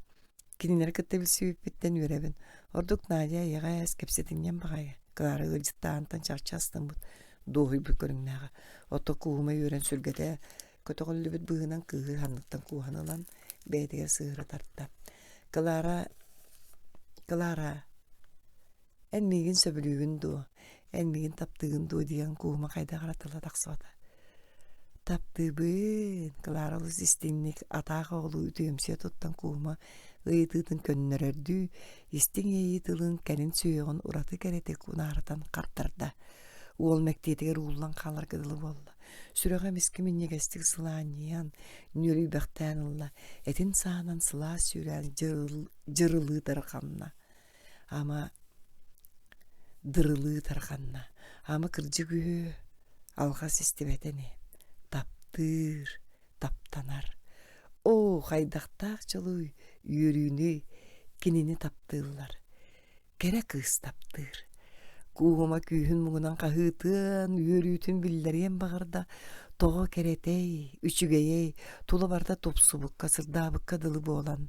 S2: Кинилэри кытта билсибиппиттэн үөрэбин. Ордук Надя эйэҕэс, кэпсэтинньэҥ баҕайы. Клара ыалдьыттааһынтан чахчы астыммыт, дуоһуйбут көрүҥнээҕэ. Оттон Куума үөрэн сүргэтэ көтөҕүллүбүт быһыынан кыыһы санныттан кууһан ылан бэйэтигэр сыһыара тарта. Клара, Клара, эн миигин сөбүлүүгүн дуо? Эн миигин таптыыгын дуо диэн Куума хайдах эрэ тыла тахсыбата. Таптыыбын, Клара олус истиҥник атаах оҕолуу үтүөмсүйэ туттан Куума ыйытыытын көннөрөрдүү, истиҥ иэйии тылын кэлин сүһүөҕүн ураты кэрэтик унаарытан хардарда. Уол мэктиэтигэр ууллан хааларга дылы буолла. Сүрэҕэ эмискэ минньигэстик сылаанньыйан, нүөлүйбэхтээн ылла, этин саанан сылаас сүүрээн дьырылыы тарҕанна. Ама дырылыы тарҕанна. Ама кырдьык үһү, алҕас истибэтэ ини. Таптыыр, таптанар. Оо, хайдахтаах дьолуй, үөрүүнүй, кинини таптыыллар. Кэрэ кыыс таптыыр. Кууһума күүһүн муҥунан хаһыытыан, үөрүүтүн биллэриэн баҕарда, тоҕо кэрэтэй, үчүгэйэй, тула барыта тупсубукка, сырдаабыкка дылы буолан,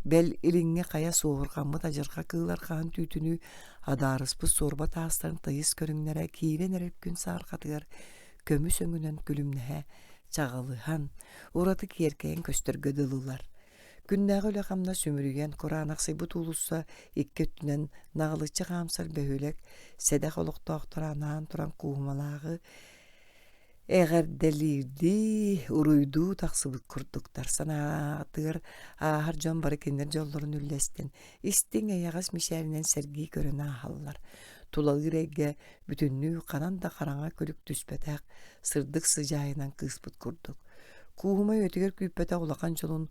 S2: бэл илиҥҥи хайа суоһурҕаммыт адьырҕа кыыл арҕаһын түүтүнүү адаарыспыт суорба таастарын тыйыс көрүҥнэрэ киирэн эрэр күн саарҕатыгар көмүс өҥүнэн күлүмнэһэ чаҕылыһан, ураты киэркэйэн көстөргө дылылар. Күннээҕи үлэ-хамнас үмүрүйэн, кураанахсыйбыт уулусса икки өттүнэн наҕылыччы хаамсар бөһүөлэк сэдэх олохтоохторо анаан туран кууһумалааҕы эҕэрдэлиирдии, уруйдуу тахсыбыт курдуктар. Санаатыгар ааһар дьон бары кинилэр дьоллорун үллэстэн, истиҥ эйэҕэс мичээринэн сэргии көрөн ааһаллар. Тулалыыр эйгэ бүтүннүү ханан да хараҥа күлүк түспэтэх, сырдык сыдьаайынан кыыспыт курдук. Кууһума үйэтигэр күүппэтэх улахан дьолун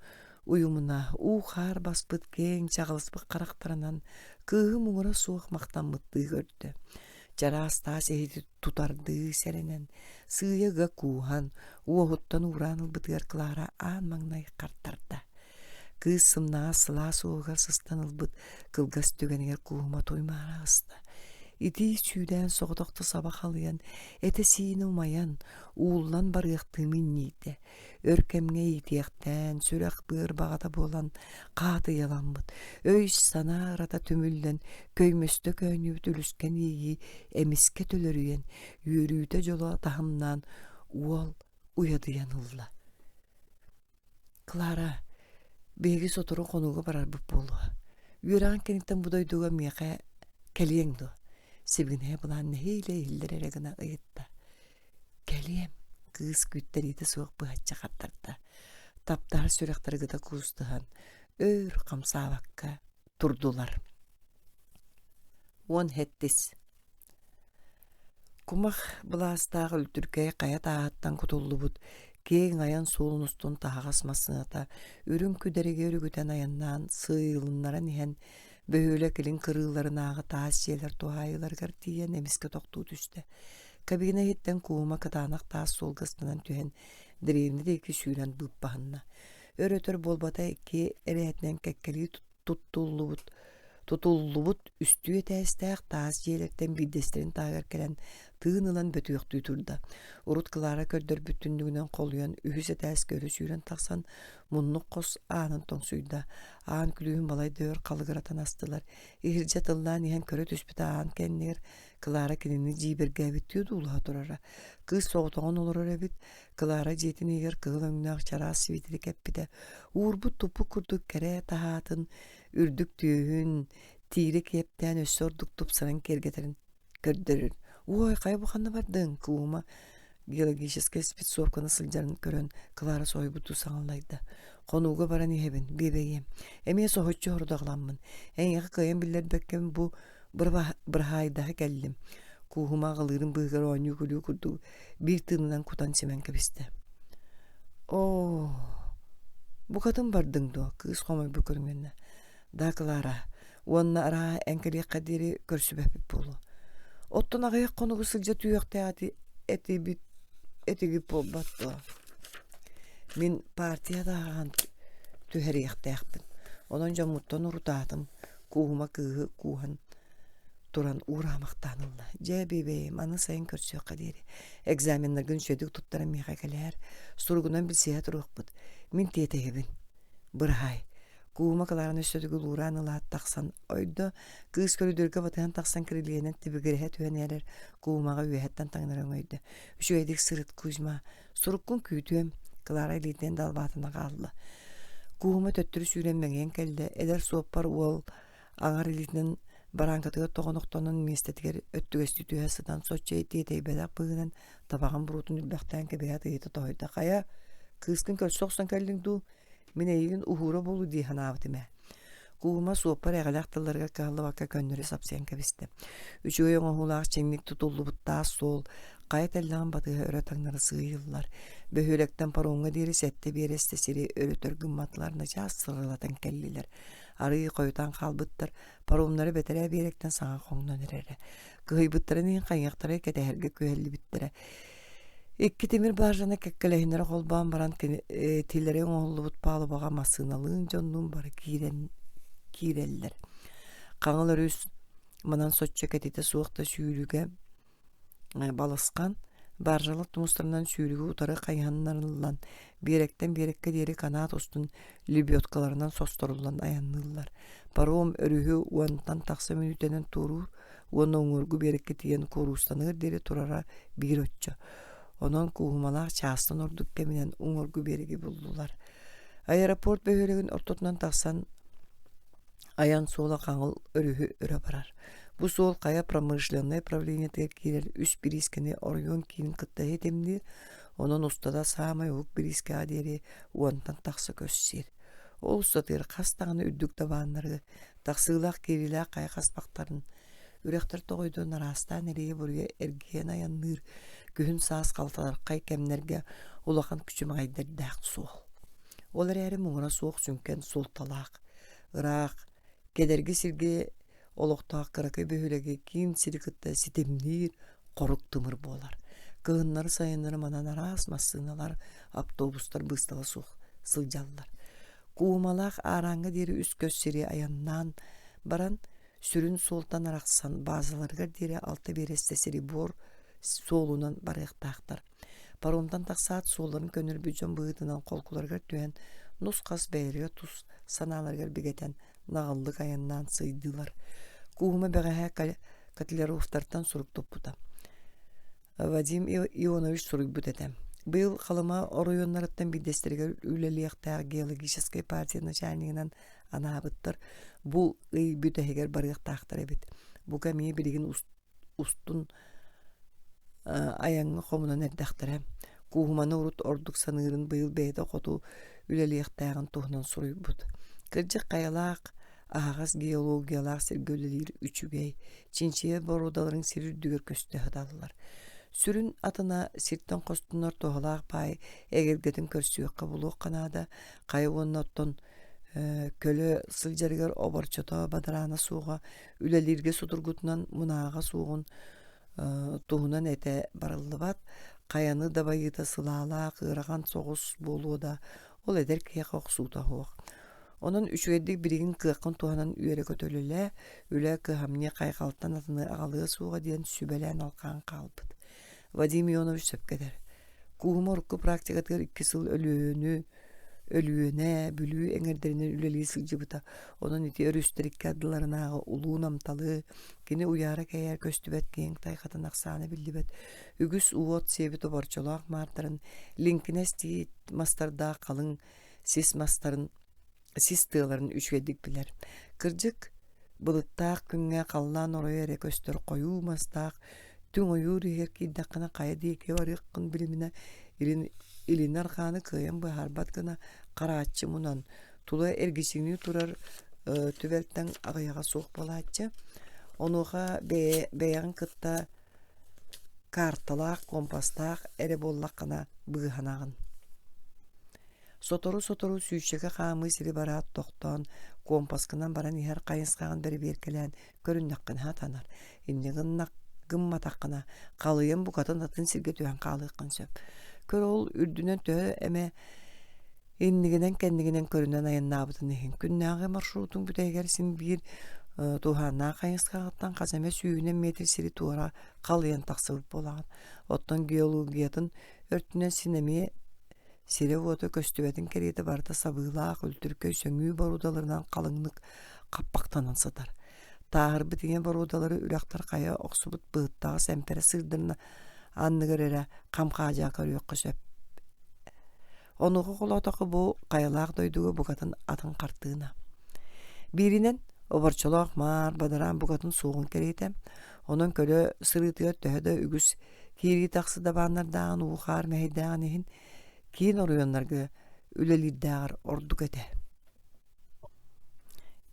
S2: уйумуна уу-хаар баспыт киэҥ чаҕылыспыт харахтарынан кыыһы муҥура суох махтаммыттыы көрдө. Чараас таас иһити тутардыы сэрэнэн, сыыйа ыга кууһан, уоһуттан уураан ылбытыгар Клара аан маҥнай хартарда. Кыыс сымнаҕас сылаас уоһугар сыстан ылбыт кылгас түгэнигэр кууһума туймаара аҕыста. Итии сүүдээн соҕотохто саба халыйан, этэ-сиинэ умайан, ууллан барыахтыы минньийдэ. Өр кэмҥэ иитиэхтээн, сүрэх-быар баҕата буолан хаатыйаламмыт, өй-санаа ырата түмүллэн, көймөстө көөнньүбүт үлүскэн иэйии эмискэ төлөрүйэн, үөрүүтэ-дьоло таһымнаан уол уйадыйан ылла. Клара, биһиги сотору хонууга барарбыт буолуо. Үөрэҕин кэнниттэн бу дойдуга миэхэ кэлиэҥ дуо? Сибигинэйэ былаан нэһиилэ иһиллэр эрэ гына ыйытта. Кэлиэм, кыыс күүттэриитэ суох быһаччы хардарда. Таптаһар сүрэхтэрэ гыта куустуһан, өр хамсаабакка турдулар. 17 Кумах былаастаах үлтүркэй хайа тааһыттан кутуллубут киэҥ айан суолун устун таһаҕас массыыната үрүҥ күдэригэ өрүгүтэн айаннаан сыыйылыннаран иһэн бөһүөлэк илин кырыыларынааҕы таас дьиэлэр туһаайыыларыгар тиийэн эмискэ тохтуу түстэ. Кабина иһиттэн куума кытаанах таас суолга ыстанан түһэн дэриэбинэ диэки сүүрэн быыппаһынна. Өр-өтөр буолбата икки эрээтинэн кэккэлии туттуллубут Тутуллубут үстүү этээстээх таас дьиэлэртэн биирдэстэрин таһыгар кэлэн тыын ылан бөтүөхтүү турда. Урут Клара көрдөрбүт түннүгүнэн холуйан үһүс этээскэ өрө сүүрэн тахсан муннук хос аанын тоҥсуйда. Аан күлүүһүн балайда өр халыгыратан астылар. Иһирдьэ тыллаан иһэн көрө түспүт аан кэннигэр Клара кинини дьиибэргээбиттии одуулаһа турара. Кыыс соҕотоҕун олорор эбит. Клара дьиэтин иһигэр кыһыл өҥнөөх чараас свитеры кэппитэ. Уурбут-туппут курдук кэрэ таһаатын үрдүк түөһүн, тиирэ киэптээн өссө ордук тупсаран киэргэтэрин көрдөрөр. «Уой, хайа бу ханна бардыҥ?» Куума геологическай спецовканы сылдьарын көрөн Клара соһуйбуттуу саҥалайда. «Хонууга баран иһэбин, биэбэйиэм. Эмиэ соһуччу сорудаҕламмын. Эйиэхэ кыайан биллэрбэккэбин бу быраһаайдаһа кэллим. Кууһума аҕалыырын быыһыгар оонньуу-күлүү курдук биир тыынынан кутан симэн кэбистэ. Оо, букатын бардыҥ дуо? Кыыс хомойбут көрүҥнэннэ. Да, Клара, уонна арааһа эн кэлиэххэ диэри көрсүбэппит буолуо. Оттон аҕыйах хонугу сылдьа түһүөхтээх этибит этигит буолбат дуо? Мин партия тааһаҕын түһэриэхтээхпин. Онон дьоммуттан урутаатым, Кууһума кыыһы кууһан туран уураамахтаан ылла. Дьэ, биэбэйим, аны сайын көрсүөххэ диэри. Экзаменнаргын үчүгэйдик туттаран миэхэ кэлээр. Суругунан билсиһэ туруохпут. Мин тиэтэйэбин. Быраһаай. Куума Клараны өссө төгүл уураан ылаат тахсан ойдо, кыыс көрүдүөргэ батыһан тахсан кирилиэнэн тибигирэһэ түһэн эрэр Куумаҕа үөһэттэн таҥнары өҥөйдө. Үчүгэйдик сырыт, Кузьма. Суруккун күүтүөм. Клара илиитинэн далбаатана хаалла. Куума төттөрү сүүрэн мэҥийэн кэллэ. Эдэр суоппар уол аҥар илиитинэн барааҥкатыгар тоҕонохтонон миэстэтигэр өттүгэстии түһэ сытан соччо тиэтэйбэтэх быһыынан табаҕын буруотун үрбэхтээн кэбиһээт ыйыта тоһуйда. Хайа, кыыскын көрсө охсон кэллиҥ дуу? Мин эйигин уһуура буолуо дии санаабытым ээ. Куума суоппар эҕэлээх тылларыгар кыһаллыбакка көннөрү сапсыйан кэбистэ. Үчүгэй оҥоһуулаах чиҥник тутуллубут таас суол хайа тэллэҕин батыһа өрө таҥнары сыыйыллар. Бөһүөлэктэн паромҥа диэри сэттэ биэрэстэ сири өрүтэр гымматылар начаас сырылатан кэллилэр. Арыый хойутаан хаалбыттар, паромнары бэтэрээ биэрэктэн саҥа хоҥнон эрэрэ. Кыһыйбыттарын иһин хайыахтарай кэтэһэргэ күһэллибиттэрэ. Икки тимир бааржаны кэккэлэһиннэрэ холбоон баран тилэри оҥоһуллубут палубаҕа массыыналыын дьоннуун бары киирэн киирэллэр. Хаҥыл өрүс манан соччо кэтитэ суох да сүүрүгэ балысхан баржалар тумустарынан сүүрүгү утары хайыһаннарыллан биэрэктэн биэрэккэ диэри канаат устун лебедкаларынан состоруллан айанныыллар. Паром өрүһү уонтан тахса мүнүүтэнэн туоруур уонна уҥуоргу биэрэккэ тиийэн куоруустаныар диэри турара биир оччо. Онон кууһумалаах чаастан ордук кэминэн уҥуоргу биэрэги буллулар. Аэропорт бөһүөлэгин ортотунан тахсан айан суола Хаҥыл өрүһү өрө барар. Бу суол хайа промышленнай правлениетыгар киирэр үс бириискэни оройуон киинин кытта ситимниир, онон устата саамай уһук бириискэҕэ диэри уонтан тахса көс сир. Ол устатыгар хас даҕаны үрдүк дабааннары, тахсыылаах-киириилээх хайа хаспахтарын, үрэхтэр тоҕойдорун араастаан эрийэ-буруйа эргийэн айанныыр, күһүн-саас халтархай кэмнэргэ улахан күчүмэҕэйдэрдээх суол. Ол эрээри муҥура суох сүҥкэн суолталаах, ыраах, кэдэрги сиргэ олохтоох кыракый бөһүөлэги киин сири кытта ситимниир хорук тымыр буолар. Кыһыннары-сайыннары манан араас массыыналар, автобустар быыстала суох сылдьаллар. Куумалаах аарааҥҥа диэри үс көс сири айаннаан баран, сүрүн суолтан арахсан баазаларыгар диэри алта биэрэстэ сири буор суолунан барыахтаахтар. Паромтан тахсаат суолларын көннөрбүт дьон быһыытынан холкуларыгар түһэн, нус-хас бэйэлэригэр тус санааларыгар бигэтэн наҕыллык айаннаан сыыйдылар. Кууһума бэҕэһээ Котляровтартан сурук туппута. Вадим Ионович суруйбут этэ. Быйыл Халыма оройуоннарыттан биирдэстэригэр үлэлиэхтээх геологическай партия начальнигынан анаабыттар. Бу ый бүтэһигэр барыахтаахтар эбит. Бука эмиэ билигин устун айаҥҥа хомунан эрдэхтэрэ. Кууһуманы урут ордук саныырын быйыл бэйэтэ хоту үлэлиэхтээҕин туһунан суруйбут. Кырдьык хайалаах аһаҕас геологиялаах сиргэ үлэлиир үчүгэй, чинчийэр боруодаларын сир үрдүгэр көстө сыталлар. Сүрүн атына сиртэн хостонор туһалаах баай эгэлгэтин көрсүөххэ булуохха наада, хайа уонна оттон көлө сылдьарыгар оборчото бадараана суоҕа, үлэлииргэ судургутунан мунааҕа суоҕун туһунан этэ барыллыбат, хайаны дабайыыта сылаалаах, ыарахан соҕус буолуо да, ол эдэр киһиэхэ охсуута суох. Онон үчүгэйдик билигин кыаххын туһанан үөрэ-көтө үлэлээ, үлэ кыһамньы хайҕалтан атыны аҕалыа суоҕа диэн сүбэлээн алҕаан хаалбыт. Вадим Ионович сөпкө этэр. Кууһума урукку практикатыгар икки сыл Өлүөнү, Өлүөнэ, Бүлүү эҥэрдэринэн үлэлии сылдьыбыта. Онон ити өрүстэр икки ардыларынааҕы улуу намталы, кини уйаара-кэйээр көстүбэт киэҥ тайҕатын ахсаана биллибэт үгүс уот сиэбит оборчолоох маардарын, лиҥкинэс тиит мастардаах халыҥ сис мастарын сис тыаларын үчүгэйдик билэр. Кырдьык, былыттаах күҥҥэ халлаан оройо эрэ көстөр хойуу мастаах түҥ ойуур иһигэр киирдэххинэ хайа диэки барыаххын билиминэ илин илини арҕааны кыайан быһаарбат гына харааччы мунан тула эргичиҥнии турар түбэлтэҥ аҕыйаҕа суох буолааччы. Онуоха бэйэ бэйэҕин кытта Карталаах, компастаах эрэ буоллаххына быыһанаҕын. Сотору-сотору сүүсчэкэ хаамыы сири бараат тохтоон, компаскынан баран иһэр хайысхаҕын бэрэбиэркэлээн көрүннэххинэ сатанар. Инньэ гымматаххына, халыйан букатын атын сиргэ түһэн хаалыаххын сөп. Көр ол үрдүнэн төһө эмэ иннигинэн-кэннигинэн көрүнэн айаннаабытын иһин күннээҕи маршрутуҥ бүтэһигэр син биир туһааннаах хайысхаҕыттан хас эмэ сүүһүнэн метр сири туора халыйан тахсыбыт буолаҕын. Оттон геологиятын өртүнэн син эмиэ сирэ-уота көстүбэтин кэриэтэ барыта сабыылаах, үлтүркэй сөҥүү боруодаларынан халыҥнык хаппахтанан сытар. Тааһырбыт ийэ боруодалары үрэхтэр хайа охсубут быһыттаҕас эмпэрэ сыырдарына анныгар эрэ хам-хаадьаа көрүөххэ сөп. Онуоха холоотоххо бу хайалаах дойдуга букатын атын хартыына. Бииринэн, оборчолоох маар, бадараан букатын суоҕун кэриэтэ. Онон көлө сырыытыгар төһө да үгүс киирии-тахсы дабааннардааҕын уу-хаар мэһэйдээҕин иһин киин оройуоннарга үлэлиирдээҕэр ордук этэ.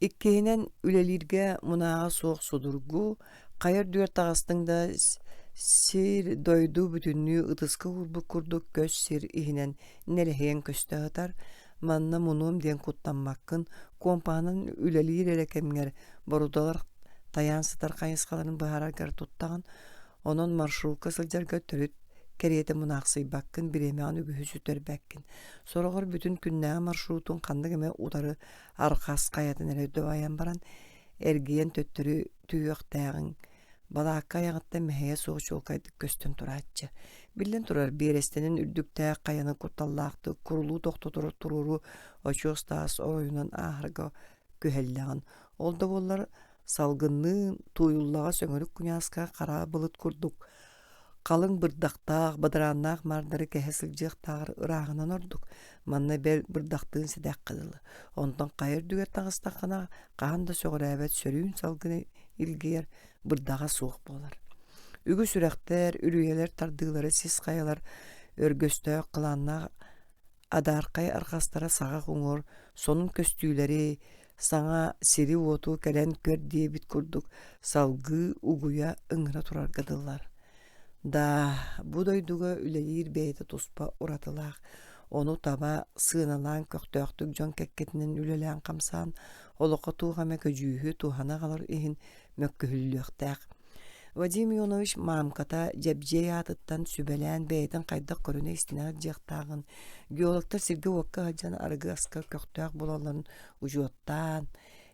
S2: Иккиһинэн, үлэлииргэ мунааҕа суох судургу, хайа үрдүгэр таҕыстыҥ да сир-дойду бүтүннүү ытыска уурбут курдук көс сир иһинэн нэлэһийэн көстө сытар. Манна мунуом диэн куттаммаккын, куомпаһынан үлэлиир эрэ кэмҥэр борудалар тайаан сытар хайысхаларын быһаараргар туттаҕын. Онон маршрукка сылдьарга төрүт кэриэтэ мунаахсыйбаккын, бириэмэҕин үгүһү сүтэрбэккин. Сороҕор бүтүн күннээҕи маршрутун ханнык эмэ утары арҕас хайатын эрэ дабайан баран, эргийэн төттөрү түһүөхтээҕиҥ балаакка айаҕыттан мэһэйэ суох чуолкайдык көстөн турааччы. Биллэн турар, биэрэстэнэн үрдүктээх хайаны кутталлаахтык курулуу тохтотор туруору очуос таас оройунан ааһарга күһэллэҕин. Ол да буоллар, салгынныын тууйуллаҕас өҥүрүк куньааска хара былыт курдук халыҥ бырдахтаах, бадарааннаах маардары кэһэ сылдьыахтааҕар ырааҕынан ордук. Манна бэл бырдахтыын сэдэххэ дылы. Онтон хайа үрдүгэр таҕыстаххына, хаһан да сөҕүрээбэт сөрүүн салгыны илгийэр бырдаҕа суох буолар. Үгүс үрэхтэр, үрүйэлэр тардыылара сис хайалар өргөстөөх, кылааннаах адаархай арҕастара саҕах уҥуор сонун көстүүлэри, саҥа сири-уоту кэлэн көр диэбит курдук салгыы угуйа ыҥыра турарга дылылар. Даа, бу дойдуга үлэлиир бэйэтэ туспа уратылаах, ону таба сыаналаан көхтөөхтүк дьон кэккэтинэн үлэлээн-хамсаан, олоххо туох эмэ көдьүүһү туһана аҕалар иһин мөккүһүллүөхтээх. Вадим Ионович маамката Дьэбдьиэй аатыттан сүбэлээн бэйэтин хайдах көрүнэ-истинэ сылдьыахтааҕын, геологтар сиргэ-уокка сылдьан арыгы аска көхтөөх буолалларын учуоттаан,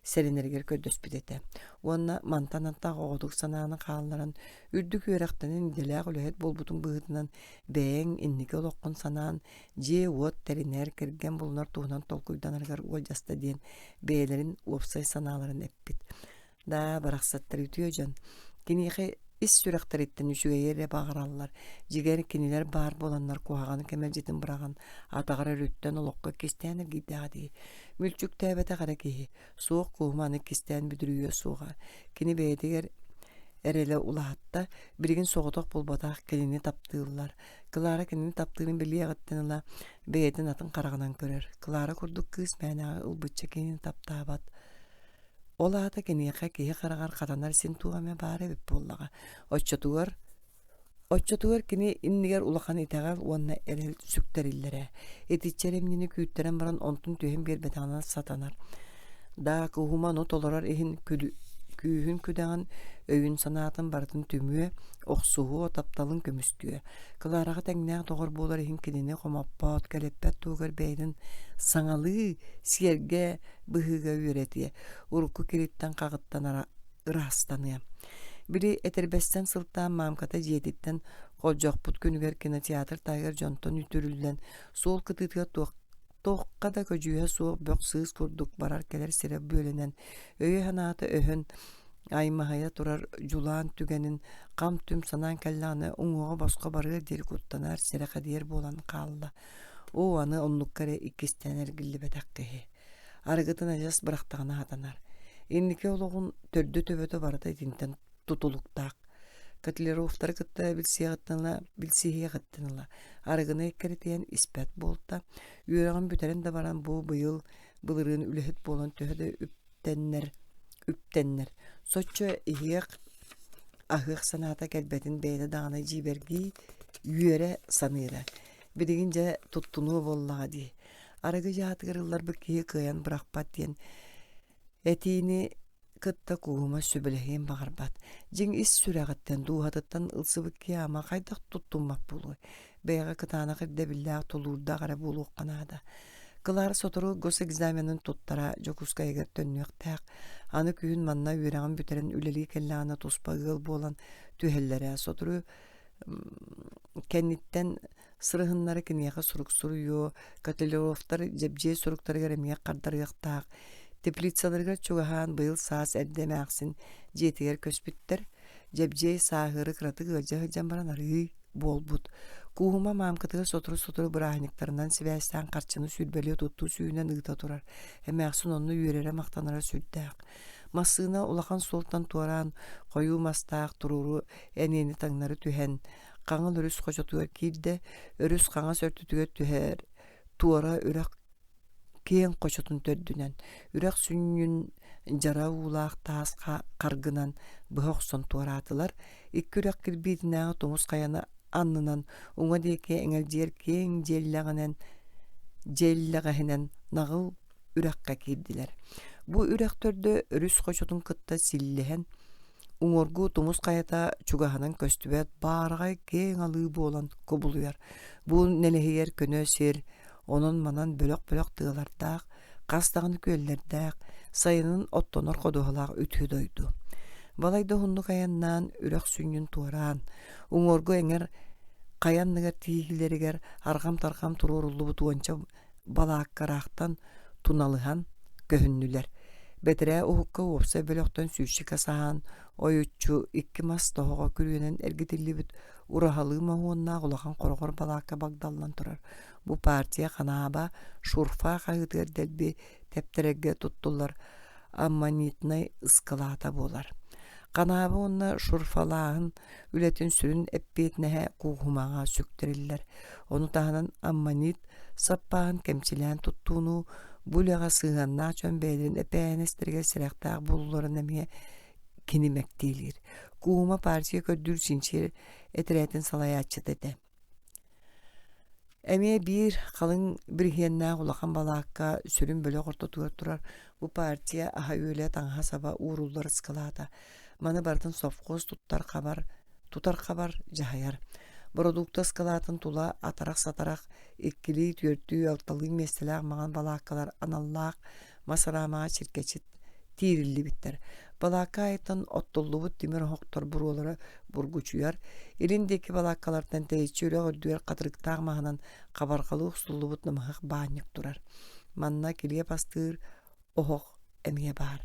S2: сэрэнэригэр көрдөспүт этэ. Уонна мантан антах оҕотук санааны хаалларан, үрдүк үөрэхтэнэн идэлээх үлэһит буолбутун быһыытынан бэйэҥ инники олоххун санаан, дьиэ-уот тэринэр, кэргэн булунар туһунан толкуйданарыгар уолдьаста диэн бэйэлэрин уопсай санааларын эппит. Даа, барахсаттар үтүө дьон. Киниэхэ ис сүрэхтэриттэн үчүгэйи эрэ баҕараллар. Дьиҥэр, кинилэр баар буоланнар куһаҕаны кэмэлдьитин быраҕан, атаҕар өрүттэн олоххо иккистээн эргийдэҕэ дии. Мүлчүктээбэтэх эрэ киһи, суох куһума аны иккистээн бүдүрүйүө суоҕа. Кини бэйэтигэр эрэлэ улаатта, билигин соҕотох буолбатах, кинини таптыыллар. Клара кинини таптыырын билиэҕиттэн ыла бэйэтин атын хараҕынан көрөр. Клара курдук кыыс мээнэҕэ ылбычча кинини таптаабат. Ол аата киниэхэ киһи хараҕар хатанар син туох эмэ баар эбит буоллаҕа. Оччотугар Оччотугар кини иннигэр улахан итэҕэл уонна эрэл сүктэриллэрэ. Итиччэ эрэмньини күүттэрэн баран онтун түһэн биэрбэтэҕинэ сатанар. Даа куһума ону толорор иһин күүһүн-күдэҕин, өйүн-санаатын барытын түмүө, охсуһуо, тапталын көмүскүө. Клараҕа тэҥнээх доҕор буолар иһин кинини хомоппот, кэлэппэт туһугар бэйэтин саҥалыы, сиэргэ быһыыга үөрэтиэ, урукку кириттэн хаҕыттан ыраастаныа. Били этэрбэстэн сылтаан маамката дьиэтиттэн холдьохпут күнүгэр кинотеатр таһыгар дьонтон үтүрүллэн суол кытыытыгар туох туохха да көдьүүһэ суох бөх-сыыс курдук барар-кэлэр сирэ бүөлэнэн, өйө-санаата өһөн аймаһыйа турар дьулаан түгэнин хам-түм санаан кэллэҕинэ уҥуоҕа босхо барыар диэри куттанар, сэрэхэдийэр буолан хаалла. Оо, аны оннукка эрэ иккистээн эргиллибэтэх киһи. Арыгытын адьас бырахтаҕына сатанар. Инники олоҕун төрдө-төбөтө барыта итинтэн тутулуктаах. Котляровтары кытта билсиэҕиттэн ыла, билсиһиэҕиттэн ыла арыгыны эккирэтиһэн испэт буолта. Үөрэҕин бүтэрэн да баран бу быйыл былырыын үлэһит буолан төһө да үптэннэр, үптэннэр, соччо иһиэх. Аһыах санаата кэлбэтин бэйэтэ даҕаны дьиибэргии, үөрэ саныыра. Билигин дьэ туттунуо буоллаҕа дии. Арыгы дьаатыгар ылларбыт киһи кыайан бырахпат диэн этиини кытта Кууһума сөбүлэһиэн баҕарбат. Дьиҥ ис сүрэҕиттэн, дууһатыттан ылсыбыт киһи ама хайдах туттуммат буолуой? Бэйэҕэ кытаанах ирдэбиллээх, тулуурдаах эрэ буолуохха наада. Кылаара сотору госэкзаменын туттара Дьокуускайыгар төннүөхтээх. Аны күһүн манна үөрэҕин бүтэрэн үлэлии кэллэҕинэ туспа ыал буолан түһэллэрэ. Сотору кэнниттэн сырыһыннары киниэхэ сурук суруйуо, Котелевтар дьэбдьиэй суруктарыгар эмиэ хардарыахтаах. Теплицаларыгар чугаһаан быйыл саас эрдэ эмээхсин дьиэтигэр көспүттэр. Дьэбдьиэй сааһыары кыратык ыалдьа сылдьан баран арыый буолбут. Кууһума маамкатыгар сотору-сотору бырааһынньыктарынан сибээстээн харчыны сүүрбэлии туттуу сүүһүнэн ыыта турар. Эмээхсин онно үөрэрэ-махтанара сүрдээх. Массыына улахан суолтан туораан, хойуу мастаах туруору эниэни таҥнары түһэн, Хаҥыл өрүс хочотугар киирдэ, өрүс хаҥас өртүтүгэр түһэр туора үрэх киэҥ хочотун төрдүнэн, үрэх сүнньүн дьара уулаах таас харгынан быһа охсон туораатылар, икки үрэх кирбиитинээҕи тумус хайаны аннынан уҥа диэки эҥэлдьийэр киэҥ дьиэллэҕинэн дьиэллэҕэһинэн наҕыл үрэххэ киирдилэр. Бу үрэх төрдө өрүс хочотун кытта силлиһэн Уҥуоргу тумус хайата чугаһынан көстүбэт баараҕай киэҥ алыы буолан кубулуйар. Бу нэлэһийэр көнө сир онон-манан бөлөх-бөлөх тыалардаах, хас даҕаны күөллэрдээх, сайынын оттонор ходуһалаах үтүө дойду. Балайда уһуннук айаннаан үрэх сүнньүн туораан, уҥуоргу эҥэр хайа анныгар тиийиилэригэр арҕам-тарҕам туруоруллубут уонча балаакка ыраахтан туналыһан көһүннүлэр. Бэтэрээ уһукка уопсай бөлөхтөн сүүсчэкэ саһаан, ойуччу икки мас тоһоҕо күрүөнэн эргитиллибит ураһалыы моһуоннаах улахан хороҕор балаакка багдаллан турар. Бу партия ханааба шурфа хаһыытыгар дэлби тэптэрэргэ туттуллар аммонитнай ыскылаата буолар. Ханааба уонна шурфалааһын үлэтин сүрүн эппиэтинэһэ кууһумаҕа сүктэриллэр. Ону таһынан аммонит саппааһын кэмчилээн туттууну бу үлэҕэ сыһыаннаах дьон бэйэлэрин эпээһинэстэригэр сэрэхтээх буолууларын эмиэ кини мэктиэлиир. Кууһума партия көрдүүр чинчийэр этэрээтин салайааччыта этэ. Эмиэ биир халыҥ бириһиэннээх улахан балаакка сүрүн бөлөх ортотугар турар бу партия аһа-үөлэ, таҥаһа-саба ууруллар ыскылаата. Маны барытын совхоз туттар-хабар, тутар-хабар, дьаһайар. Бородуукта ыскылаатын тула атарах-сатарах иккилии, түөртүү, алталыы миэстэлээх маҥан балааккалар аналлаах мас араамаҕа чиркэчи тиириллибиттэр. Балаакка аайыттан оттуллубут тимир оһохтор буруолара бургучуйар, илин диэки балааккалартан тэйиччи үрэх үрдүгэр хатырыктаах маһынан хабарҕалыы охсуллубут намыһах баанньык турар. Манна килиэп астыыр оһох эмиэ баар.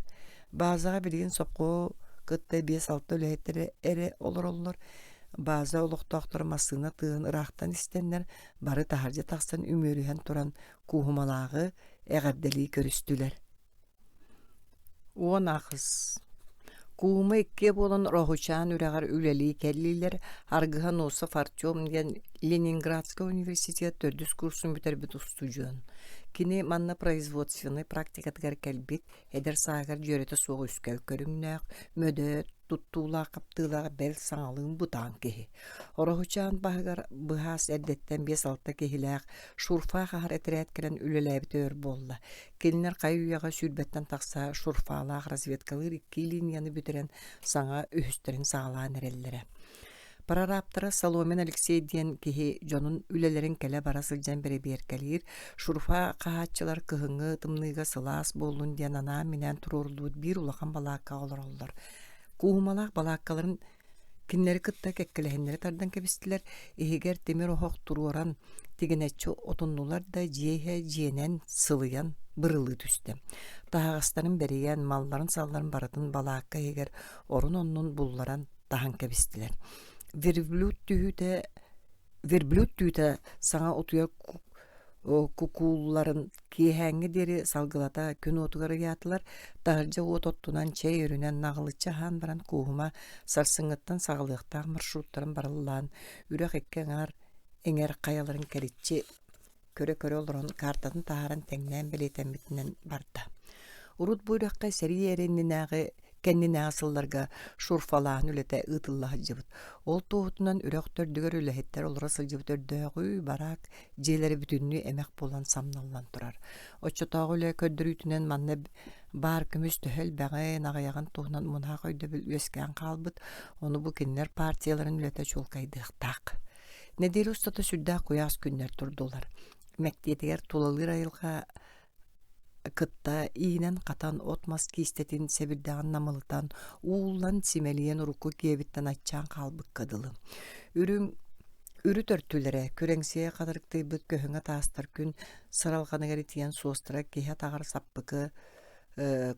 S2: Баазаҕа билигин сопхуо кытта биэс-алта үлэһиттэрэ эрэ олороллор. Бааза олохтоохторо массыына тыаһын ыраахтан истэннэр, бары таһырдьа тахсан үмүөрүһэн туран Кууһумалааҕы эҕэрдэлии көрүстүлэр. 18. Куума иккиэ буолан Роһучаан үрэҕэр үлэлии кэллилэр. Аргыһа Носов Артем диэн Ленинградскай университет төрдүс курсун бүтэрбит устудьуон. Кини манна производственнай практикатыгар кэлбит, эдэр сааһыгар дьүөрэтэ суох үскэл көрүҥнээх, мөдөөт, туттуулаах-хаптыылаах бэл саҥалыын бутаан киһи. Ороһучаан баһыгар быһаас эрдэттэн биэс-алта киһилээх шурфа хаһар этэрээт кэлэн үлэлээбитэ өр буолла. Кинилэр хайы-үйэҕэ сүүрбэттэн тахса шурфалаах разведкалыыр икки линияны бүтэрэн саҥа үһүстэрин саҕалаан эрэллэрэ. Прорабтара Соломин Алексей диэн киһи дьонун үлэлэрин кэлэ-бара сылдьан бэрэбиэркэлиир, шурфа хаһааччылар кыһыҥҥы тымныыга сылаас буоллун диэн анаан-минээн туруоруллубут биир улахан балааккаҕа олороллор. Кууһумалаах балааккаларын Кинилэри кытта кэккэлэһиннэри тардан кэбистилэр, иһигэр тимир оһох туруоран, тигинэччи отуннулар да дьиэ иһэ дьиэнэн сылыйан бырылыы түстэ. Таһаҕастарын бэрийэн, малларын-салларын барытын балаакка иһигэр орун-оннун булларан таһан кэбистилэр. Верблюд түһүүтэ Верблюд түүтэ саҥа утуйар кукуулларын киэһээҥҥэ диэри салгылата күн уотугар ыйаатылар, таһырдьа уот оттунан чэй өрүнэн наҕылыччы аһаан баран Кууһума сарсыҥҥыттан саҕалыахтаах маршруттарын барыллаан, үрэх икки аҥаар эҥэр хайаларын кэриччи көрө-көрө олорон картатын таһааран тэҥнээн бэлиэтэммитинэн барда. Урут бу үрэххэ сэрии эрэ иннинээҕи Кэннинээҕи сылларга шурфалааһын үлэтэ ыытылла сылдьыбыт. Ол туоһутунан үрэх төрдүгэр үлэһиттэр олоро сылдьыбыт өрдөөҕү бараак дьиэлэрэ бүтүннүү эмэх буолан самналлан турар. Оччотооҕу үлэ көрдөрүүтүнэн манна баар көмүс төһө элбэҕин, аҕыйаҕын туһунан мунаах өйдөбүл үөскээн хаалбыт, ону бу кинилэр партияларын үлэтэ чуолкайдыахтаах. Нэдиэлэ устата сүрдээх куйаас күннэр турдулар. Мэктиэтигэр тулалыыр айылҕа кытта иинэн-хатан от-мас киистэтин сэбирдэҕин намылытан, ууллан симэлийэн урукку киэбиттэн аччаан хаалбыкка дылы. Үрүҥ үрүт өртүлэрэ күрэҥсийэ хатырыктыйбыт көһөҥө таастар күн сыралҕаныгар итийэн суостара киһи атаҕар саппыкы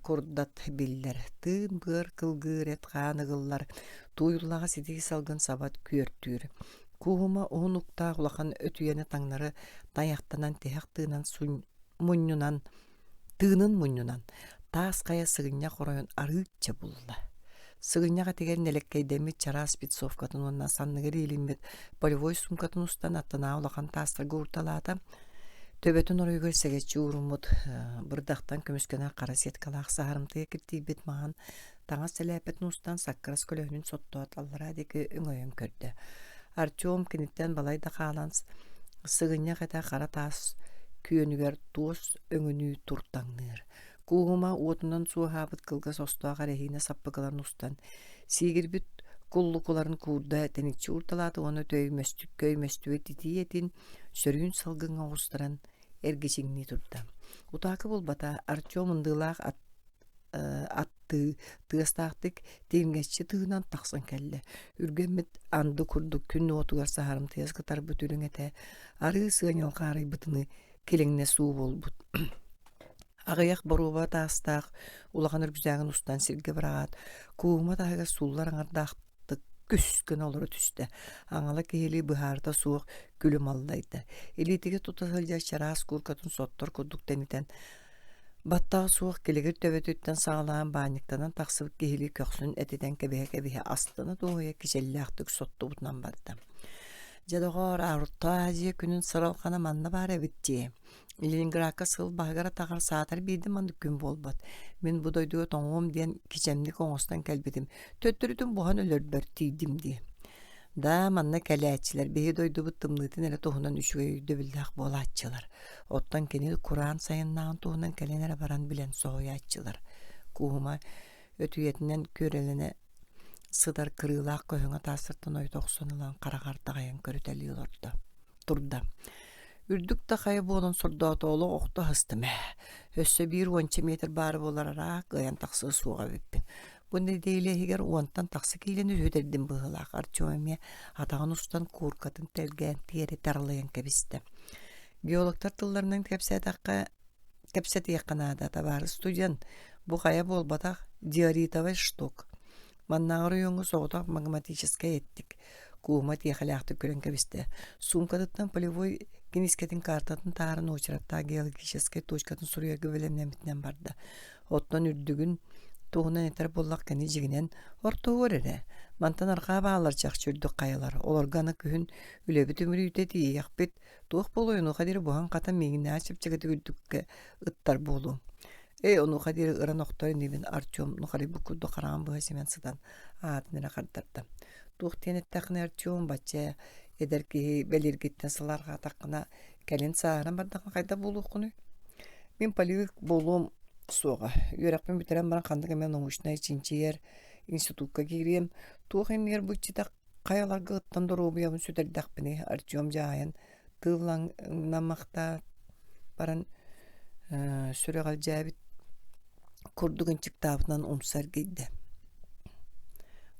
S2: курдат биллэр. Тыын-быар кылгыыр эт-хаан ыгыллар, тууйуллаҕа ситии салгын сабат күөртүүр. Кууһума уһун уктаах улахан өтүйэни таҥнары тайахтанан тиһэх тыынан мунньунан, тыынын мунньунан, таас хайа сыгынньах оройун арыычча булла. Сыгынньах этигэр нэлэккэйдэммит чараас спецовкатын уонна санныгар иилиммит полевой суумкатын устан аттынааҕы улахан таастарга уурталаата. Төбөтүн оройугар сэгэччи ууруммут бырдахтан көмүскэнэр хара сеткалаах саһарымтыйа киртийбит маҥан таҥас сэлээппэтин устан саккырас көлөһүнүн соттоот аллараа диэки өҥөйөн көрдө. Артем киниттэн балай да хаалан сыгынньах этэ хара таас күөнүгэр туос өҥүнүү туртаҥныыр. Кууһума уотунан суоһаабыт кылгас остоох эрэһиинэ саппыкыларын устан, сиигирбит куллукуларын куурда тэниччи уурталаата уонна төймөстүк көймөстүбүт итии этин сөрүүн салгыҥҥа оҕустаран эргичиҥнии турда. Утаакы булбата, Артем ындыылаах ат аттыы тыастаахтык тиҥэччи тыынан тахсан кэллэ. Үргэммит анды курдук күн уотугар саһарымтыйа кытарбыт үрүҥ этэ арыы сыаньал хаарыйбытыныы килиҥнэс уу буолбут. Аҕыйах боруоба таастаах улахан үргүзээгин устан сиргэ быраҕаат, кууһума таһыгар сууллар аҥардаахтык күс гына олоро түстэ. Аҥала киһилии быһаарыта суох күлүм аллайда. Илиитигэр тута сылдьар чараас кууркатын соттор курдук тэнитэн Баттаҕа суох килэгир төбөтүттэн саҕалаан баанньыктанан тахсыбыт киһилии көхсүн этитэн кэбиһэ-кэбиһэ астына-дуоһуйа кичэллээхтик соттубутунан барда. Дьэ, доҕоор, Орто Азия күнүн сыралҕана манна баар эбит дии. Ленинградка сыл баһыгар-атаҕар саатар биирдэ маннык күн буолбат. Мин бу дойдуга тоҥуом диэн кичэмник оҥостон кэлбитим. Төттөрүтүн буһан өлөрбөр тиийдим дии. Да, манна кэлээччилэр биһи дойдубут тымныытын эрэ туһунан үчүгэй өйдөбүллээх буолааччылар. Оттон кини кураан сайыннааҕын туһунан кэлэн эрэ баран билэн соһуйааччылар. Кууһума өтүйэтинэн күөрэлэнэ сытар кырыылаах көһөҥө таастартан ойута охсон ылан хараҕар даҕайан көрүтэлии олордо турда. Үрдүк да хайа буолан сордоото олох охто аһыстым ээ. Өссө биир уонча метр баара буолар араак ыйан тахсыа суоҕа эбиппин. Бу нэдиэлэ иһигэр уонтан тахса киилэни сүтэрдим быһыылаах Артем эмиэ атаҕын устан кууркатын тэлгээн тиэрэ таралыйан кэбистэ. Геологтар тылларынан кэпсээтэххэ кэпсэтиэххэ наада, табаарыс студент, бу хайа буолбатах диоритовай шток. Маннааҕы оройуоҥҥа соҕотох магматическай эттик. Куума тиэхэлээхтик көрөн кэбистэ. Суумкатыттан полевой киниискэтин картатын таһааран уочараттаах геологическай точкатын суруйарга бэлэмнэммитинэн барда. Оттон үрдүгүн туһунан этэр буоллах кини дьиҥинэн ортоһуор эрэ. Мантан арҕаа бааллар чахчы үрдүк хайалар. Олорго аны күһүн үлэбит үмүрүйдэ тиийиэхпит. Туох буолуой онуоха диэри буһан-хатан миигиннээх чэпчэкитик үрдүккэ ыттар буолуом. Ээ, онуоха диэри ыран охтор инибин Артем нухарыйбыт курдук хараҕын быһа симэн сытан аатын эрэ хардарда. Туох диэн эттэххинэ Артем бачча эдэр киһи бэлиэргиттэн сылаарҕаатаххына кэлин сааһыран бардаххына хайдах буолуоххунуй? Мин полевик буолуом суоҕа. Үөрэхпин бүтэрэн баран ханнык эмэ научнай чинчийэр институкка киириэм. Туох иннигэр бу иччитэх хайаларга ыттан доруобуйабын сүтэрдэхпиний Артем дьаһайан тыыллаҥнамахтаат баран сүрэҕэлдьээбит курдук ынчыктаабытынан умса эргийдэ.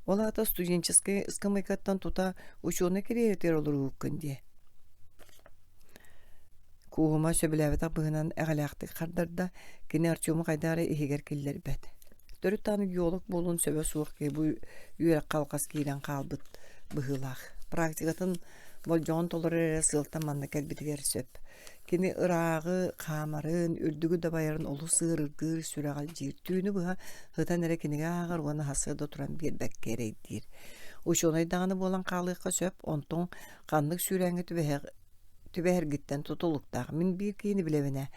S2: Ол аата студенческай ыскамыайкаттан тута учуонай кэриэтигэр олорууккун дии. Кууһума сөбүлээбэтэх быһыынан эҕэлээхтик хардарда, кини Артему хайдах эрэ иһигэр киллэрбэт. Төрүт даҕаны геолог буолуон сөбө суох киһи бу үөрэххэ алҕас киирэн хаалбыт быһыылаах. Практикатын болдьоҕун толорор эрэ сыалтан манна кэлбитигэр сөп. Кини ырааҕы хаамарын, үрдүгү дабайарын олус ыарыргыыр, сүрэҕэлдьиир. Түүнү быһа ытан эрэ кинигэ ааҕар уонна сарсыарда туран биэрбэккэ эрэйдиир. Учуонай даҕаны буолан хаалыахха сөп, онтон ханнык сүүрээҥҥэ түбэһэ
S1: түбэһэргиттэн тутулуктаах. Мин биир киһини билэбин ээ.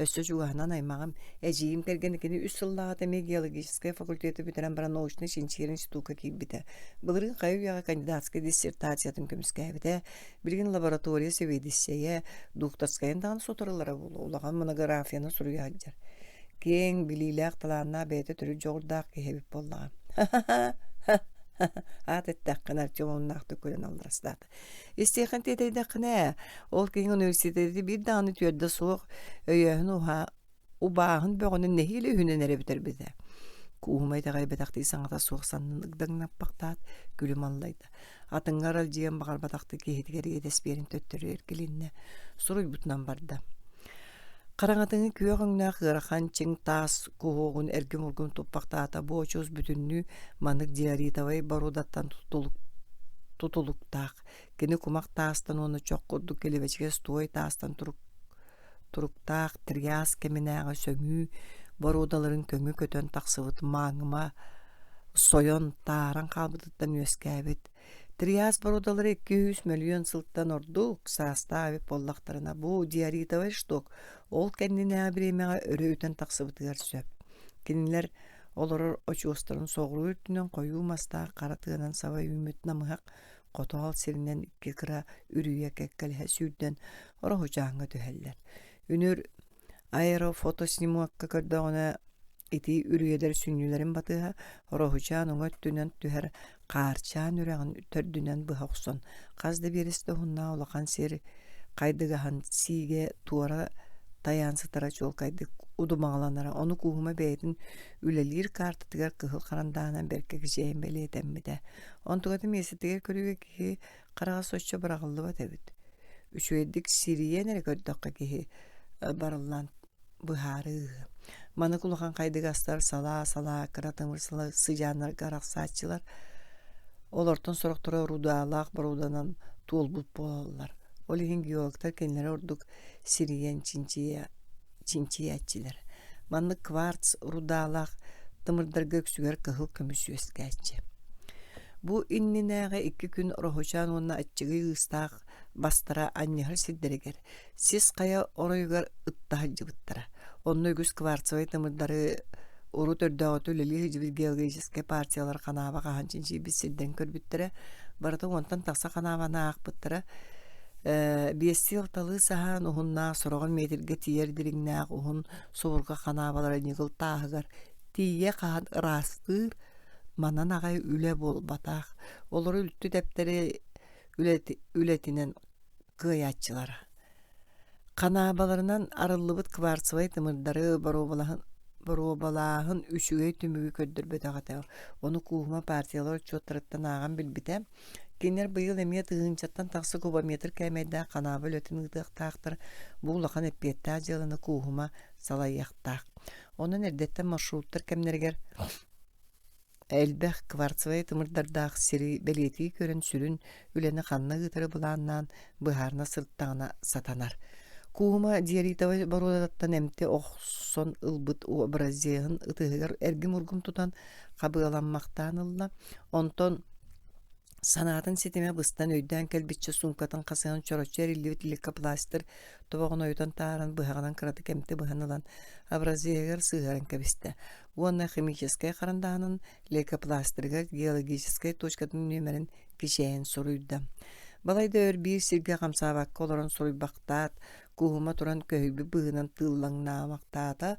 S1: Өссө чугаһынан аймаҕым, эдьиийим кэргэнэ кини үс сыллааҕыта эмиэ геологическай факультеты бүтэрэн баран научнай-чинчийэр институкка киирбитэ. Былырыын хайа үйэҕэ кандидатскай диссертациятын көмүскээбитэ. Билигин лаборатория сэбиэдиссэйэ, докторскайын даҕаны соторулара буолуо, улахан монографияны суруйа сылдьар. Киэҥ, билиилээх, талааннаах бэйэтэ төрүт дьоҕурдаах киһи эбит буоллаҕа. Аат эттэххинэ Артем омуннаахтык күлэн алларастаата. Истиэххин тиэтэйдэххинэ, ол киһиҥ университеты биир даҕаны түөрдэ суох өйөөһүн уһаа убааһын бөҕөнү нэһиилэ үһүнэн эрэ бүтэрбитэ. Кууһума итэҕэйбэтэхтии саҥата суох саннын ыгдаҥнаппахтаат, күлүм аллайда. Атыҥҥа аралдьыйан баҕарбатахтыы киһитигэр иэдэс биэрэн төттөрү эргилиннэ. Суруйбутунан барда. Хараҥатыҥы күөх өҥнөөх ыарахан чиҥ таас куһуогун эргим-ургум туппахтаата бу очуос бүтүннүү маннык диоритовай боруодаттан тутулуктаах. Кини кумах таастан уонна чох курдук килэбэчигэс туой таастан туруктаах триас кэминээҕи сөҥүү боруодаларын көҥү көтөн тахсыбыт мааҥыма сойон тааран хаалбытыттан үөскээбит. Триас боруодалара 200 мөлүйүөн сылтан ордук саастаах эбит буоллахтарына, бу диоритовай шток ол кэннинээҕи бириэмэҕэ өрө үтэн тахсыбытыгар сөп. Кинилэр олорор очуостарын соҕуруу үрдүнэн хойуу мастаах хара тыанан саба үүммүт намыһах хотоол сиринэн икки кыра үрүйэ кэккэлэһэ сүүрдэн ороһучааҥҥа түһэллэр. Үнүр аэрофотоснимокка көрдөҕүнэ ити үрүйэлэр сүнньүлэрин батыһа Ороһучаан уҥа өттүнэн түһэр Хаарчаан үрэҕин төрдүнэн быһа охсон хас да биэрэстэ уһуннаах улахан сир хайдыгаһан сиигэ туора тайаан сытара чуолкайдык удумаҕаланара. Ону Кууһума бэйэтин үлэлиир каартатыгар кыһыл харандааһынан бэркэ кичэйэн бэлиэтэммитэ. Онтукатын миэстэтигэр көрүүгэ киһи хараҕа соччо быраҕыллыбат эбит. Үчүгэйдик сирийэн эрэ көрдөххө киһи барыллаан быһаарыы. Маннык улахан хайдыгастар салаа-салаа кыра тымыр сыдьааннарга арахсааччылар. Олортон сорохторо рудаалаах боруоданан туолбут буолаллар. Ол иһин геологтар кинилэри ордук сирийэн чинчийээччилэр. Маннык кварц рудаалаах тымырдарга үксүгэр кыһыл көмүс үөскээччи. Бу иннинээҕи икки күн Ороһучаан уонна Аччыгый Ыыстаах бастара анньыһар сирдэригэр сис хайа оройугар ытта сылдьыбыттара. Онно үгүс кварцевай тымырдары урут өрдөөҕүтэ үлэлии сылдьыбыт геологическай партиялар ханааба хаһан чинчийбит сирдэрин көрбүттэрэ. Барыта уонтан тахса ханаабаны аахпыттара. Биэстии алталыы саһаан уһуннаах, сороҕор метргэ тиийэр дириҥнээх уһун субурҕа ханаабалара ньыгыл тааһыгар тиийэ хаһан ыраастыыр манан аҕай үлэ буолбатах. Олору үлтү тэптэри үлэтинэн кыайааччылара. Ханаабаларынан арыллыбыт кварцевай тымырдары боруобалааһын үчүгэй түмүгү көрдөрбөтөх этэ. Ону Кууһума партиялар отчуоттарыттан ааҕан билбитэ. Кинилэр быйыл эмиэ тыһыынчаттан тахса кубометр кээмэйдээх ханааба үлэтин ыытыахтаахтар. Бу улахан эппиэттээх дьыаланы Кууһума салайыахтаах. Онон эрдэттэн маршруттар кэмнэригэр Элбэх кварцевай тымырдардаах сири бэлиэтии көрөн сүрүн үлэни ханна ыытары былааннаан быһаарына сырыттаҕына сатанар. Кууһума диоритовай боруодаттан эмти охсон ылбыт образеһын ытыһыгар эргим-ургум тутан хабыаламмахтаан ылла. Онтон санаатын ситимэ быстан өйдөөн кэлбиччэ суумкатын хасыһан чороччу эриллибит лейкопластырь тобоҕун ойутан таһааран быһаҕынан кыратык эмти быһан ылан образеһыгар сыһыаран кэбистэ уонна химическэй харандааһынын лейкопластырыгар геологическай точкатын нүөмэрин кичэйэн суруйда. Балайда өр биир сиргэ хамсаабакка олорон суруйбахтаат, кууһума туран көһүйбүт быһыынан тыыллаҥнаамахтаата,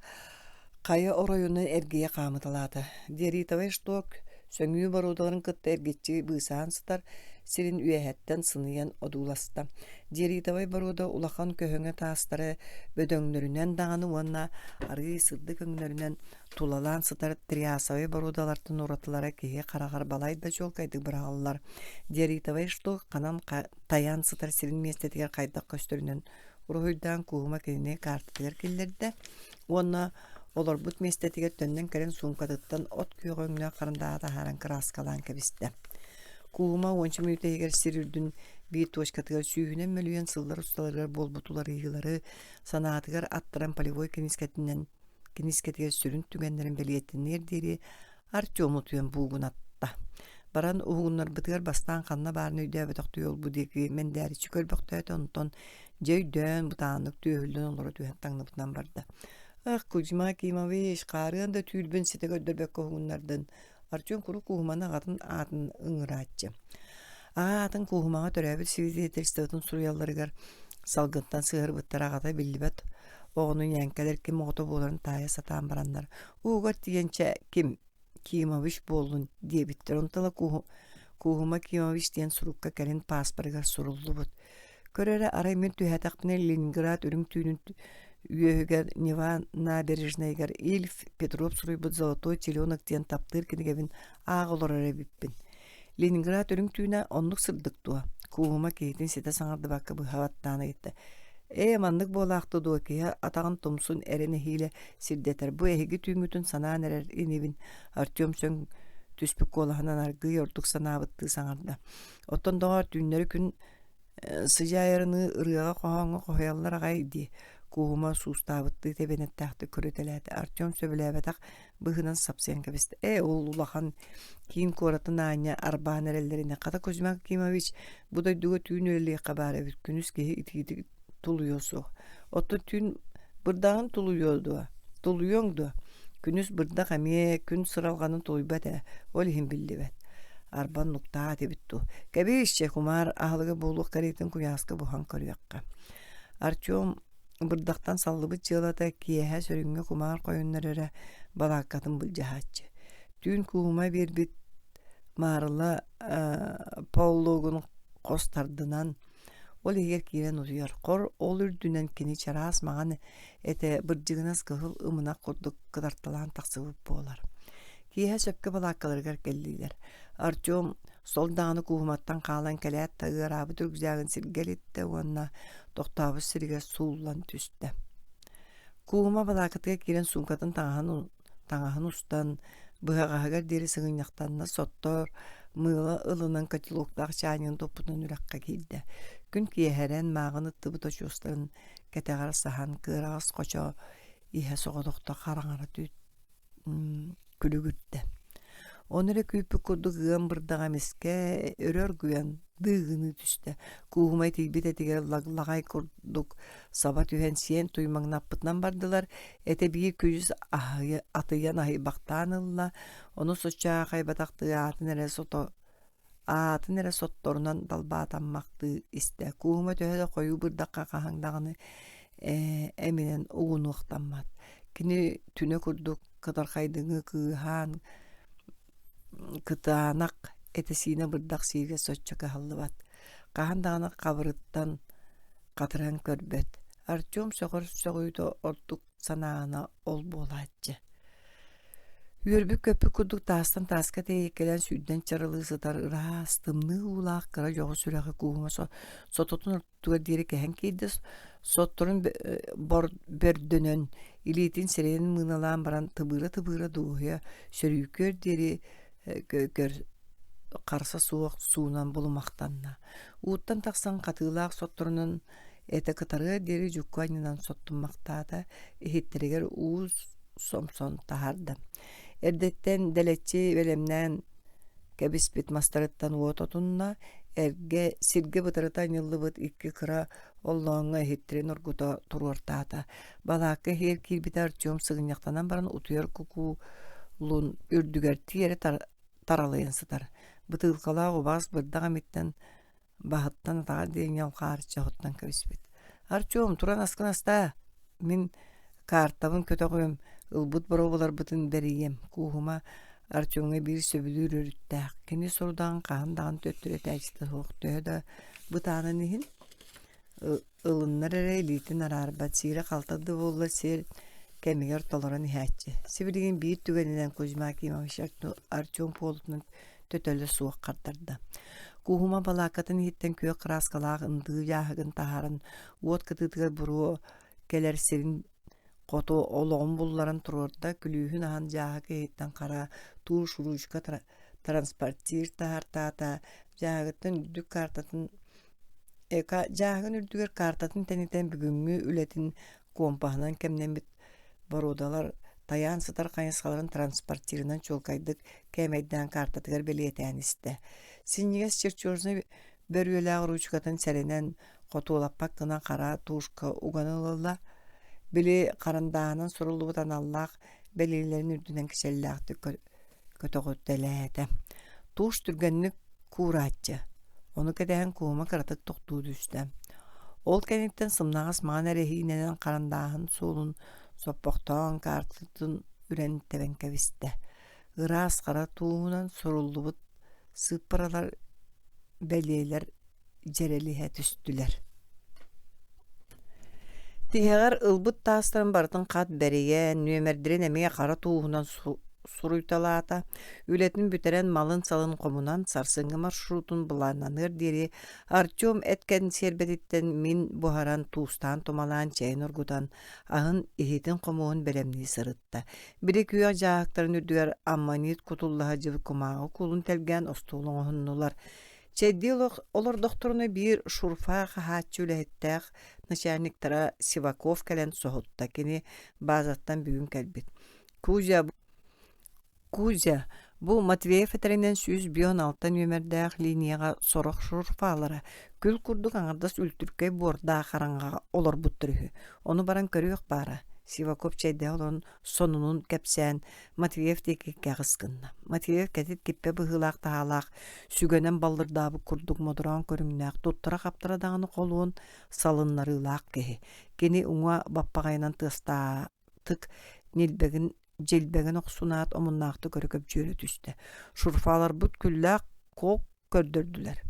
S1: хайа оройунан эргийэ хаамыталаата. Диоритовай шток сөҥүү боруодаларын кытта эргиччи быысаһан сытар сирин үөһэттэн сыныйан одууласта. Диоритовай боруода улахан көһөҥө таастары бөдөҥнөрүнэн даҕаны уонна арыый сырдык өҥнөрүнэн тулалаан сытар триасовай боруодалартан уратылара киһи хараҕар балайда чуолкайдык быраҕыллар. Диоритовай шток ханан тайаан сытар сирин миэстэтигэр хайдах көстөрүнэн уруһуйдаан Кууһума кинини каартатыгар киллэрдэ уонна олорбут миэстэтигэр төннөн кэлэн суумкатыттан от күөҕэ өҥнөөх харандааһы таһааран кырааскалаан кэбистэ. Кууһума уонча мүнүүтэ иһигэр сир үрдүн биир точкатыгар сүүһүнэн мөлүйүөн сыллар усталарыгар буолбут уларыйыылары санаатыгар аттаран полевой киниискэтинэн киниискэтигэр сүрүн түгэннэрин бэлиэтэниэр диэри Артем утуйан буугунатта.
S2: Баран уһугуннарбытыгар бастаан ханна баарын өйдөөбөтөхтүү ол-бу диэки мэндээриччи көрбөхтөөтө, онтон дьэ өйдөөн, бытааннык түөһүллэн олоро түһэн таҥныбытынан барда. Ах, Кузьма Кимович, хаарыан да түүрбүн ситэ көрдөрбөккө уһугуннардын. Артем куруук Кууһуманы аҕатын аатын ыҥырааччы. Аҕа аатын Кууһумаҕа төрөөбүт свидетельствотын суруйалларыгар салгынтан сыһыарбыттара аҕата биллибэт оҕону ньээҥкэлэр ким оҕото буоларын таайа сатаан бараннар уугар тиийэн чэ ким Кимович буоллун диэбиттэр. Онтон ыла Кууһума Кимович диэн сурукка кэлин пааспарыгар суруллубут. Көр эрэ, арай мин түһээтэхпинэ Ленинград үрүҥ түүнүн үөһүгэр Нева набережнайыгар Ильф Петров суруйбут «Золотой теленок» диэн таптыыр кинигэбин ааҕа олорор эбиппин. Ленинград үрүҥ түүнэ оннук сырдык дуо? Кууһума киһитин ситэ саҥардыбакка быһа баттаан ыйытта. Ээ, маннык буолаахты дуо киһи атаҕын тумсун эрэ нэһиилэ сирдэтэр. Бу эһиги түүҥҥүтүн санаан эрэр инибин, Артем сөҥ түспүт куолаһынан аргыый ордук санаабыттыы саҥарда. Оттон доҕоор, түүннэри күн сыдьаайарыныы ырыаҕа-хоһооҥҥо хоһуйаллар аҕай дии, Кууһума суустаабыттыы тэбэнэттээхтик көрүтэлээтэ. Артем сөбүлээбэтэх быһыынан сапсыйан кэбистэ. Ээ, ол улахан киин куоратын аанньа арбаан эрэллэринэ хата Кузьма Кимович бу дойдуга түүн үлэлиэххэ баар эбит күнүс киһи итиитик тулуйуо суох. Оттон түүн бырдаҕын тулуйуо дуо? Тулуйуоҥ дуо? Күнүс бырдах эмиэ күн сыралҕанын тулуйбат ээ, ол иһин биллибэт. Арбан нуктаа этибит дуу. Кэбиис чэ, кумаар аһылыга буолуох кэриэтин куйааска буһан көрүөххэ. Артем бырдахтан саллыбыт дьыалата киэһэ сөрүҥҥэ кумаар хойуннар эрэ балааккатын былдьаһааччы. Түүн куума биэрбит маарыла поллугун хос тардынан ол иһигэр киирэн утуйар. Хор ол үрдүнэн кини чараас маҥан этэ бырдьыгынас кыһыл ымынах курдук кытарталаан тахсыбыт буолар. Киэһэ сөпкө балааккаларыгар кэллилэр. Артем сол даҕаны кууһуматтан хаалан кэлээт да ыараабыт рюкзагын сиргэ илиттэ уонна тохтообут сиригэр сууллан түстэ. Кууһума балааккатыгар киирэн суумкатын таҥаһын таҥаһын устан, быһаҕаһыгар диэри сыгынньахтанна соттор, мыыла ылынан котелоктаах чаанньыгын туппутунан үрэххэ киирдэ. Күн киэһэрэн мааҕын ыттыбыт очуостарын кэтэҕэр саһан, кыараҕас хочо иһэ соҕотохто хараҥара күлүгүрдэ. Ону эрэ күүппүт курдук ыам бырдаҕа эмискэ өрө оргуйан дыыгыныы түстэ. Кууһума итийбит этигэр лаглаҕай курдук саба түһэн сиэн туймаҥнаппытынан бардылар. Этэ биир күдьүс атыйан аһыйбахтаан ылла, ону соччо аахайбатахтыы аатын эрэ сото аатын эрэ сотторунан далбаатаммахтыы истэ. Кууһума төһө да хойуу бырдахха хаһан даҕаны эминэн угунуохтаммат. Кини түнэ курдук кытархайдыҥы кыыһаан кытаанах этэ-сиинэ бырдах сиигэ соччо кыһаллыбат. Хаһан даҕаны хабырыттан хатыран көрбөт. Артем сөҕөр сөҕүүтэ ордук санаана ол буолааччы. Үөрбүт-көппүт курдук таастан тааска тэйиэккэлээн сүүрдэн чарылыы сытар ыраас, тымныы уулаах кыра дьоҕус үрэҕи кууһума сототун ортотугар диэри кэһэн киирдэ, сотторун бөрдөнөн, илиитин сирэйин мыыналаан баран тыбыыра-тыбыыра дуоһуйа сөрүүкүөр диэри көр харса суох суунан булумахтанна. Ууттан тахсан хатыылаах сотторунан этэ кытарыар диэри дьукку анньынан соттуммахтаата, иһиттэригэр уу сомсон таһаарда. Эрдэттэн дэлэччи бэлэмнээн кэбиспит мастарыттан уот отунна, эргэ сиргэ бытарыта анньыллыбыт икки кыра оллооҥҥо иһиттэрин оргута туруортаата. Балаакка иһигэр киирбитэ Артем сыгынньахтанан баран утуйар кукуулун үрдүгэр тиэрэ таралыйан сытар. Бытыылкалаах убаас бырдах эмиттэн баһыттан атаҕар диэри ньалхаарыччы оһуттан кэбиспит. «Артем, туран аскын астаа, мин картабын көтөҕүөм, ылбыт боруобаларбытын бэрийиэм» Кууһума Артемҥа биир сөбүлүүр өрүттээх. Кини сорудаҕын хаһан даҕаны төттөрү этээччитэ суох, төһө да бытаанын иһин Ылыннар эрэ илиитин араарбат, сиирэ-халта да буоллар сиэр кэмигэр толорон иһээччи. Сибилигин биир түгэнинэн Кузьма Акимович Артем Пуолутунан төтөлө суох хардарда. Кууһума балааккатын иһиттэн күөх кырааскалаах ындыы дьааһыгын таһааран уот кытыытыгар буруо кэлэр сирин хоту олоҕун булларан туруорда, күлүүһүн аһан дьааһык иһиттэн хара тууш ручка транспортир таһаартаата, дьааһыгыттан үрдүк картатын Дьааһыгын үрдүгэр картатын тэнитэн бүгүҥҥү үлэтин куомпаһынан кэмнэммит боруодалар Тайаан сытар хайысхаларын транспортирынан чуолкайдык кээмэйдээн каартатыгар бэлиэтээн истэ. Синньигэс чертежнай бөрүөлээх уруучукатын сэрэнэн хотуолаппат гына хара туушка уган ылла. Били харандааһынан суруллубут аналлаах бэлиэлэрин үрдүнэн кичэллээхтик көтөҕүтэлээтэ. Туш түргэнник куурааччы. Ону кэтэһэн куума кыратык тохтуу түстэ. Ол кэнниттэн сымнаҕас маҥан эрэһиинэнэн харандааһын суолун соппохтоон каартатын үрэн тэбэн кэбистэ. Ыраас хара тууһунан суруллубут сыыппаралар бэлиэлэр дьэрэлиһэ түстүлэр. Тиһэҕэр ылбыт таастарын барытын хат бэрийэн, нүөмэрдэрин эмиэ хара тууһунан суруйталаата. Үлэтин бүтэрэн малын-салын хомунан, сарсыҥҥы маршрутун былааннаныар диэри Артем эт кэнсиэрбэтиттэн мин буһаран, туустаан-тумалаан чэйин оргутан, аһын, иһитин-хомуоһун бэлэмнии сырытта. Били күөх дьааһыктарын үрдүгэр аммонит кутулла сылдьыбыт кумааҕы куулун тэлгээн остуол оҥоһуннулар. Чэйдии олордохторуна биир шурфа хаһааччы үлэһиттээх начальниктара Сиваков кэлэн соһутта. Кини базаттан бүгүн кэлбит. Кузя, Кузя, бу Матвеев этэринэн 156 нүөмэрдээх линияҕа сорох шурфалара күл курдук аҥардас үлтүркэй буордаах хараҥаҕа олорбуттар үһү. Ону баран көрүөх баара. Сиваков чэйдэһэ олорон сонунун кэпсээн Матвеев диэки кэҕис гынна. Матвеев кэтит киппэ быһыылаах-таһаалаах, сүгэнэн баллырдаабыт курдук модороон көрүҥнээх, туттара-хаптара даҕаны холуон салыннарыылаах киһи. Кини уҥа баппаҕайынан тыастаатык ньилбэгин дьилбэгин охсунаат омуннаахтык өрө көбдьүөрэ түстэ. Шурфаларбыт күллээх куок көрдөрдүлэр.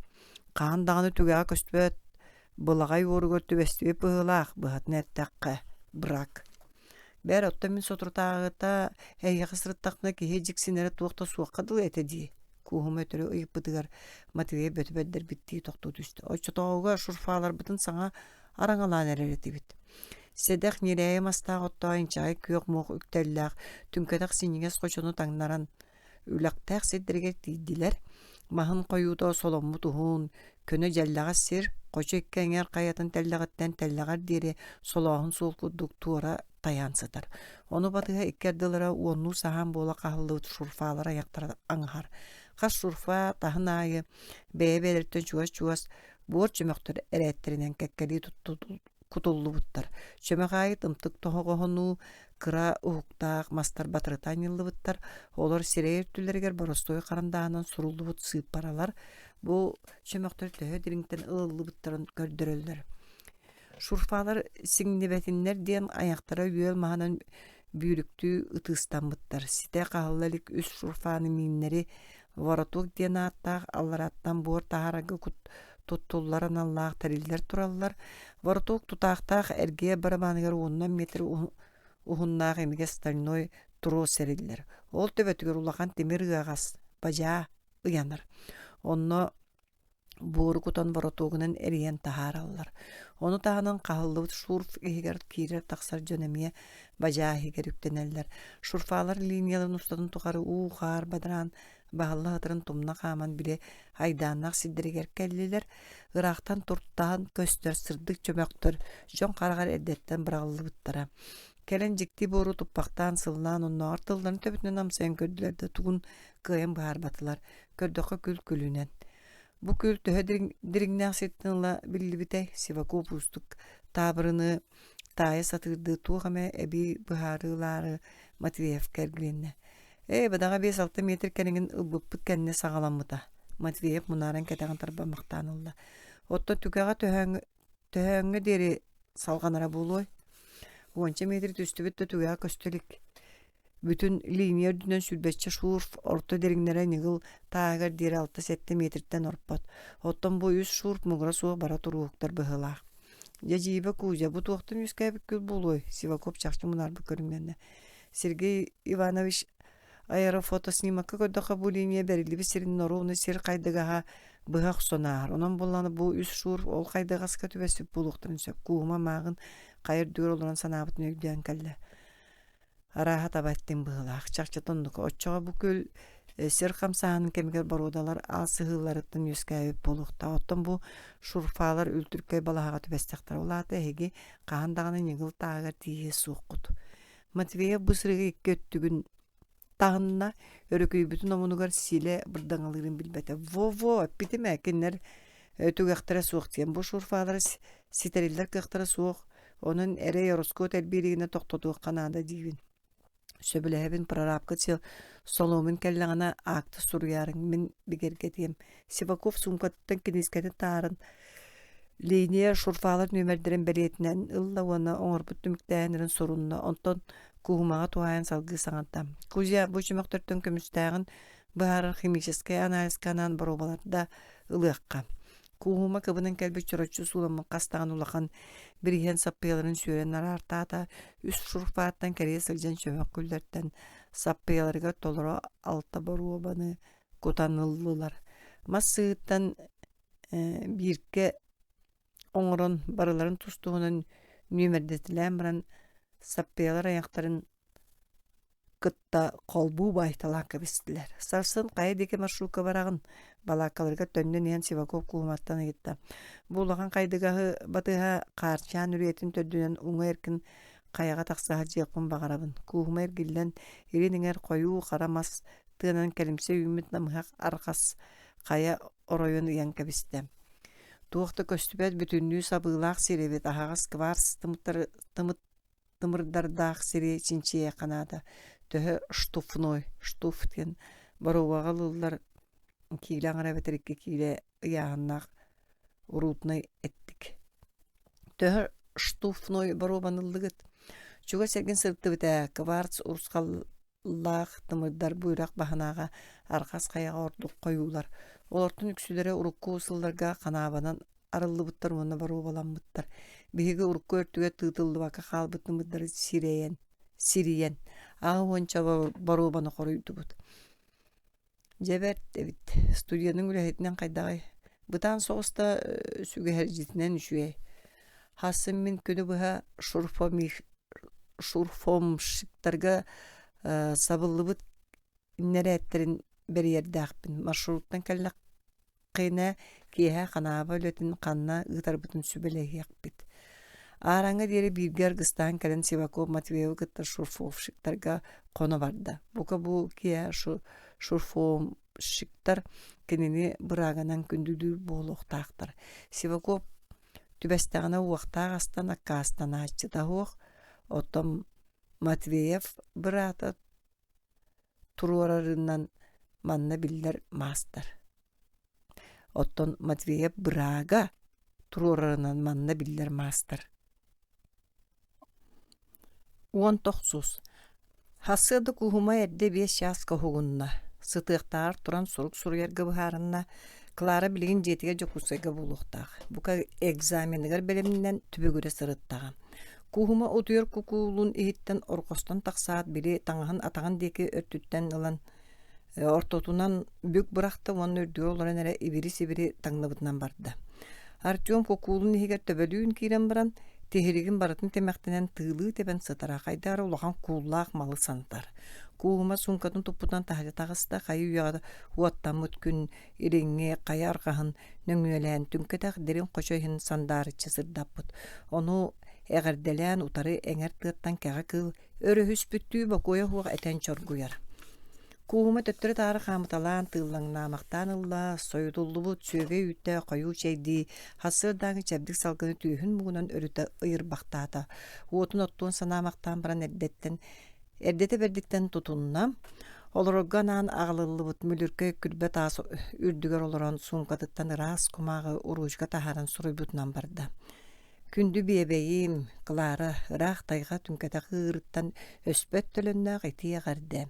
S2: Хаһан даҕаны түгэҕэ көстүбэт былаҕай уоругар түбэстибит быһыылаах, быһатын эттэххэ, брак. Бээр, оттон мин соторутааҕыта эһиэхэ сырыттахпына киһи дьиксинэрэ туох да суохха дылы этэ дии, кууһума өтөрү ыйыппытыгар Матвей бөтө бэрдэрбиттии тохтуу түстэ. Оччотооҕуга шурфаларбытын саҥа араҥалаан эрэр этибит. Сэдэх ньирээйи мастаах оттоох инчэҕэй күөх муох үктэллээх, түҥкэтэх синньигэс хочону таҥнаран Үлэхтээх сирдэригэр тиийдилэр, маһын хойуута соломмут уһун, көнө дьэллэҕэс сир, хочо икки эҥэр хайатын тэллэҕиттэн тэллэҕэр диэри солооһун суол курдук туора тайаан сытар. Ону батыһа икки ардылара уоннуу саһаан буола хаһыллыбыт шурфалар айахтара аҥаһар. Хас шурфа таһын аайы бэйэ-бэйэлэриттэн чугас-чугас буор чөмөхтөр эрээттэринэн кэккэлии кутуллубуттар. Чөмөх аайы тымтык тоһоҕоһунуу кыра уһуктаах мастар батарыта анньыллыбыттар. Олор сирэй өттүлэригэр боростуой харандааһынан суруллубут сыыппаралар бу чөмөхтөр төһө дириҥтэн ылыллыбыттарын көрдөрөллөр. Шурфалар сиҥнибэтиннэр диэн айахтара үөл маһынан бүүрүктүү ытыыстаммыттар. Ситэ хаһылла илик үс шурфаны мииннэри Воротук диэн ааттаах аллараттан буор таһаарарга туттуллар аналлаах тэриллэр тураллар. Воротук тутаахтаах эргийэр барабааныгар уонунан метр уһуннаах имигэс стальной трос эриллэр. Ол төбөтүгэр улахан тимир ыаҕас, бадьаа ыйанар. Онно буору кутан боротуогунан эрийэн таһаараллар. Ону таһынан хаһыллыбыт шурф иһигэр киирэр-тахсар дьон эмиэ бадьаа иһигэр үктэнэллэр. Шурфалар линияларын устатын тухары уу-хаар бадараан баһылла сытарын тумна хааман били айдааннаах сирдэригэр кэллилэр. Ыраахтан туртаан көстөр сырдык чөмөхтөр дьон хараҕар эрдэттэн быраҕыллыбыттара. Кэлэн дьикти буору туппахтаан сыллаан оннооҕор тылларын төбөтүнэн амсайан көрдүлэр да тугун кыайан быһаарбатылар. Көрдөххө күл күлүнэн. Бу күөл төһө дириҥнээх сиртэн ыла биллибитэй, Сиваков уустук таабырыны таайа сатыырдыы туох эмэ эбии быһаарыылаары Матвеевка эргилиннэ. Ээ, бадаҕа 5-6 метр кэриҥин ылбыппыт кэннэ саҕаламмыта. Матвеев мунааран кэтэҕин тарбамахтаан ылла. Оттон түгэҕэ төһөөҥҥө диэри салҕанара буолуой? Уонча метр түстүбүт да түгэҕэ көстө илик. Бүтүн линия үрдүнэн сүүрбэччэ шурф орто дириҥнэрэ ньыгыл тааһыгар диэри 6-7 метртэн орпот. Оттон бу үс шурф муҥура суох бара турууһуктар быһыылаах. Дьэ дьиибэ Кузя, бу туохтан үөскээбит күл буолуой? Сиваков чахчы мунаарбыт көрүҥнэннэ. Сергей Иванович аэрофотоснимокка көрдөххө бу линия бэриллибит сирин норуону сир хайдыгаһа быһа охсон ааһар. Онон буоллаҕына бу үс шурф ол хайдыгаска түбэспит буолуохтарын сөп. Кууһума мааҕын хайа үрдүгэр олорон санаабытын өйдөөн кэллэ. Арааһа таба эттиҥ быһыылаах. Чахчыта оннук. Оччоҕо бу күл сир хамсааһынын кэмигэр боруодалар аалсыһыыларыттан үөскээбит буолуохтаах. Оттон бу шурфалар үлтүркэй балаһаҕа түбэстэхтэрэ. Ол аата эһиги хаһан даҕаны ньыгыл тааһыгар тиийиэ суоххут.
S1: Матвеев бу сырыыга икки өттүгүн таһынна, өрүкүйбүтүн омунугар силэ бырдаҥалыырын билбэтэ. Во-во, эппитим ээ, кинилэр түгэхтэрэ суох диэн. Бу шурфалара ситэриллэр кыахтара суох, онон эрэй ороскуот элбииригинэ тохтотуохха наада диибин. Сөбүлэһэбин прорабка Соломин кэллэҕинэ акта суруйаарыҥ, мин бигэргэтиэм. Сиваков суумкатыттан киниискэтин таһааран линия шурфалар нүөмэрдэрин бэлиэтинэн ылла уонна оҥорбут түмүктээһиннэрин сурунна. Онтон Куһумаҕа туһаайан салгыы саҥарда: «Кузя, бу чөмөхтөртөн көмүстээҕин быһаарар химическэй анализка анаан боруобаларда ылыахха. Кууһума кыбынан кэлбит чороччу сууламмыт хас даҕаны улахан бириһиэн саппыйаларын сүөрэн араартаата, үс шурфааттан кэрийэ сылдьан чөмөх күллэртэн саппыйаларыгар толору алта боруобаны кутан ыллылар. Мас сыһыттан бииргэ оҥорон барыларын тус-туһунан нүөмэрдэтилээн баран саппыйалар айахтарын кытта холбуу баайталаан кэбистилэр. Сарсын хайа диэки маршрукка бараҕын? Балааккаларыгар төннөн иһэн Сиваков куһуматтан ыйытта. Бу улахан хайдыгаһы батыһа Хаарчаан үрүйэтин төрдүнэн уҥа эркин хайаҕа тахса сылдьыахпын баҕарабын. Кууһума эргиллэн, илин эҥэр хойуу хара мас тыанан кэлимсэ үүммүт намыһах арҕас хайа оройун ыйан кэбистэ. Туох да көстүбэт бүтүннүү сабыылаах сир эбит аһаҕас кварц тымыт тымырдардаах сири чинчийиэххэ наада. Төһө штуфной, штуф диэн боруобаҕа ылыллар киилэ аҥара эбэтэр икки киилэ ыйааһыннаах руднай эттик. Төһө штуфной боруобаны ыллыгыт? Чугас эргин сырыттыбыт ээ, кварц урусхаллаах тымырдар бу үрэх баһынааҕа арҕас хайаҕа ордук хойуулар. Олортон үксүлэрэ урукку сылларга ханаабанан арыллыбыттар уонна боруобаламмыттар. Биһиги урукку өртүгэр тыытыллыбакка хаалбыт тымырдары сирэйэн, сирийэн, аҕа уонча боруобаны хоруйдубут. Дьэ бэрт эбит. Студияның үлэһитинэн хайдаҕый? Бытаан соҕус да сүгэһэрдьитинэн үчүгэй. Хассын мин күнү быһа шурфомщиктарга сабыллыбыт иннэрээттэрин бэрийэрдээхпин. Маршруттан кэллэх Кэнэ киэһэ ханааба үлэтин ханна ыытарбытын сүбэлэһиэхпит. Аараҥҥа диэри бииргэ аргыстаан кэлэн Сиваков Матвеевы кытта шурфовщиктарга хоно барда. Бука бу киэһэ шурфовщиктар кинини бырааганан күндүлүүр буолуохтаахтар. Сиваков түбэстэҕинэ уохтаах астан аккаастанааччыта суох, оттон Матвеев быраата туруорарынан манна биллэр маастар. Оттон Матвеев быраага туруорарынан манна биллэр маастар. Уон тохсус. Сарсыарда Кууһума эрдэ биэс чааска уһугунна. Сытыахтааҕар туран сурук суруйарга быһаарынна. Клара билигин дьиэтигэр Дьокуускайга буолуохтаах. Бука экзаменыгар бэлэмнэнэн түбүгүрэ сырыттаҕа. Кууһума утуйар кукуулун иһиттэн орҕостон тахсаат, били таҥаһын атаҕын диэки өртүттэн ылан ортотунан бүк бырахта уонна үрдүгэр олорон эрэ ибири-сибири таҥныбытынан барда. Артем кукуулун иһигэр төбөлүүн киирэн баран, тиһилигин барытын тимэхтэнэн тыылыы тэбэн сытара, хайдах эрэ улахан кууллаах малы санатар. Кууһума суумкатын туппутунан таһырдьа таҕыста, хайы-үйэҕэ уоттаммыт күн илиҥҥи хайа арҕаһын нөҥүөлээн түҥкэтэх дириҥ хочо иһин сандаарыччы сырдаппыт. Ону эҕэрдэлээн утары эҥэр тыаттан кэҕэ кыыл өрүһүспүттүү бокуойа суох этэн чоргуйар. Кууһума төттөрү-таары хаамыталаан, тыыллаҥнаамахтаан ылла, сойутуллубут сүөгэй үүттээх хойуу чэйдии, сарсыардааҥы чэбдик салгыны түөһүн муҥунан өрүтэ ыйырбахтаата. Уотун оттуон санаамахтаан баран эрдэттэн Эрдэтэ бэрдиттэн тутунна, олорорго анаан аҕалыллыбыт мүлүркэй күрбэ таас үрдүгэр олорон суумкатыттан ыраас кумааҕы уруучука таһааран суруйбутунан барда. Күндү биэбэйим, Клара, ыраах тайҕа түҥкэтэх ыырыттан өспөт төлөннөөх итии эҕэрдэ.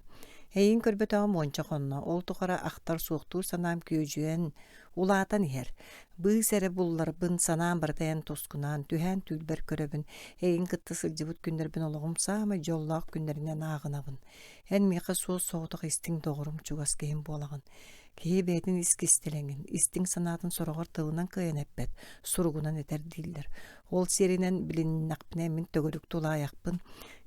S1: Эйигин көрбөтөҕүм уонча хонно, ол тухары ахтар-суохтуур санаам күөдьүйэн, Улаатан иһэр. Быыс эрэ булларбын, санаам барыта эн тускунаан, түһээн түүлбэр көрөбүн. Эйигин кытта сылдьыбыт күннэрбин олоҕум саамай дьоллоох күннэринэн ааҕынабын. Эн миэхэ суос-соҕотох истиҥ доҕорум, чугас киһим буолаҕын. Киһи бэйэтин ис кистэлэҥин, истиҥ санаатын сороҕор тылынан кыайан эппэт, суругунан этэр дииллэр. Ол сиэринэн билиннэхпинэ мин төгүрүк тулаайахпын.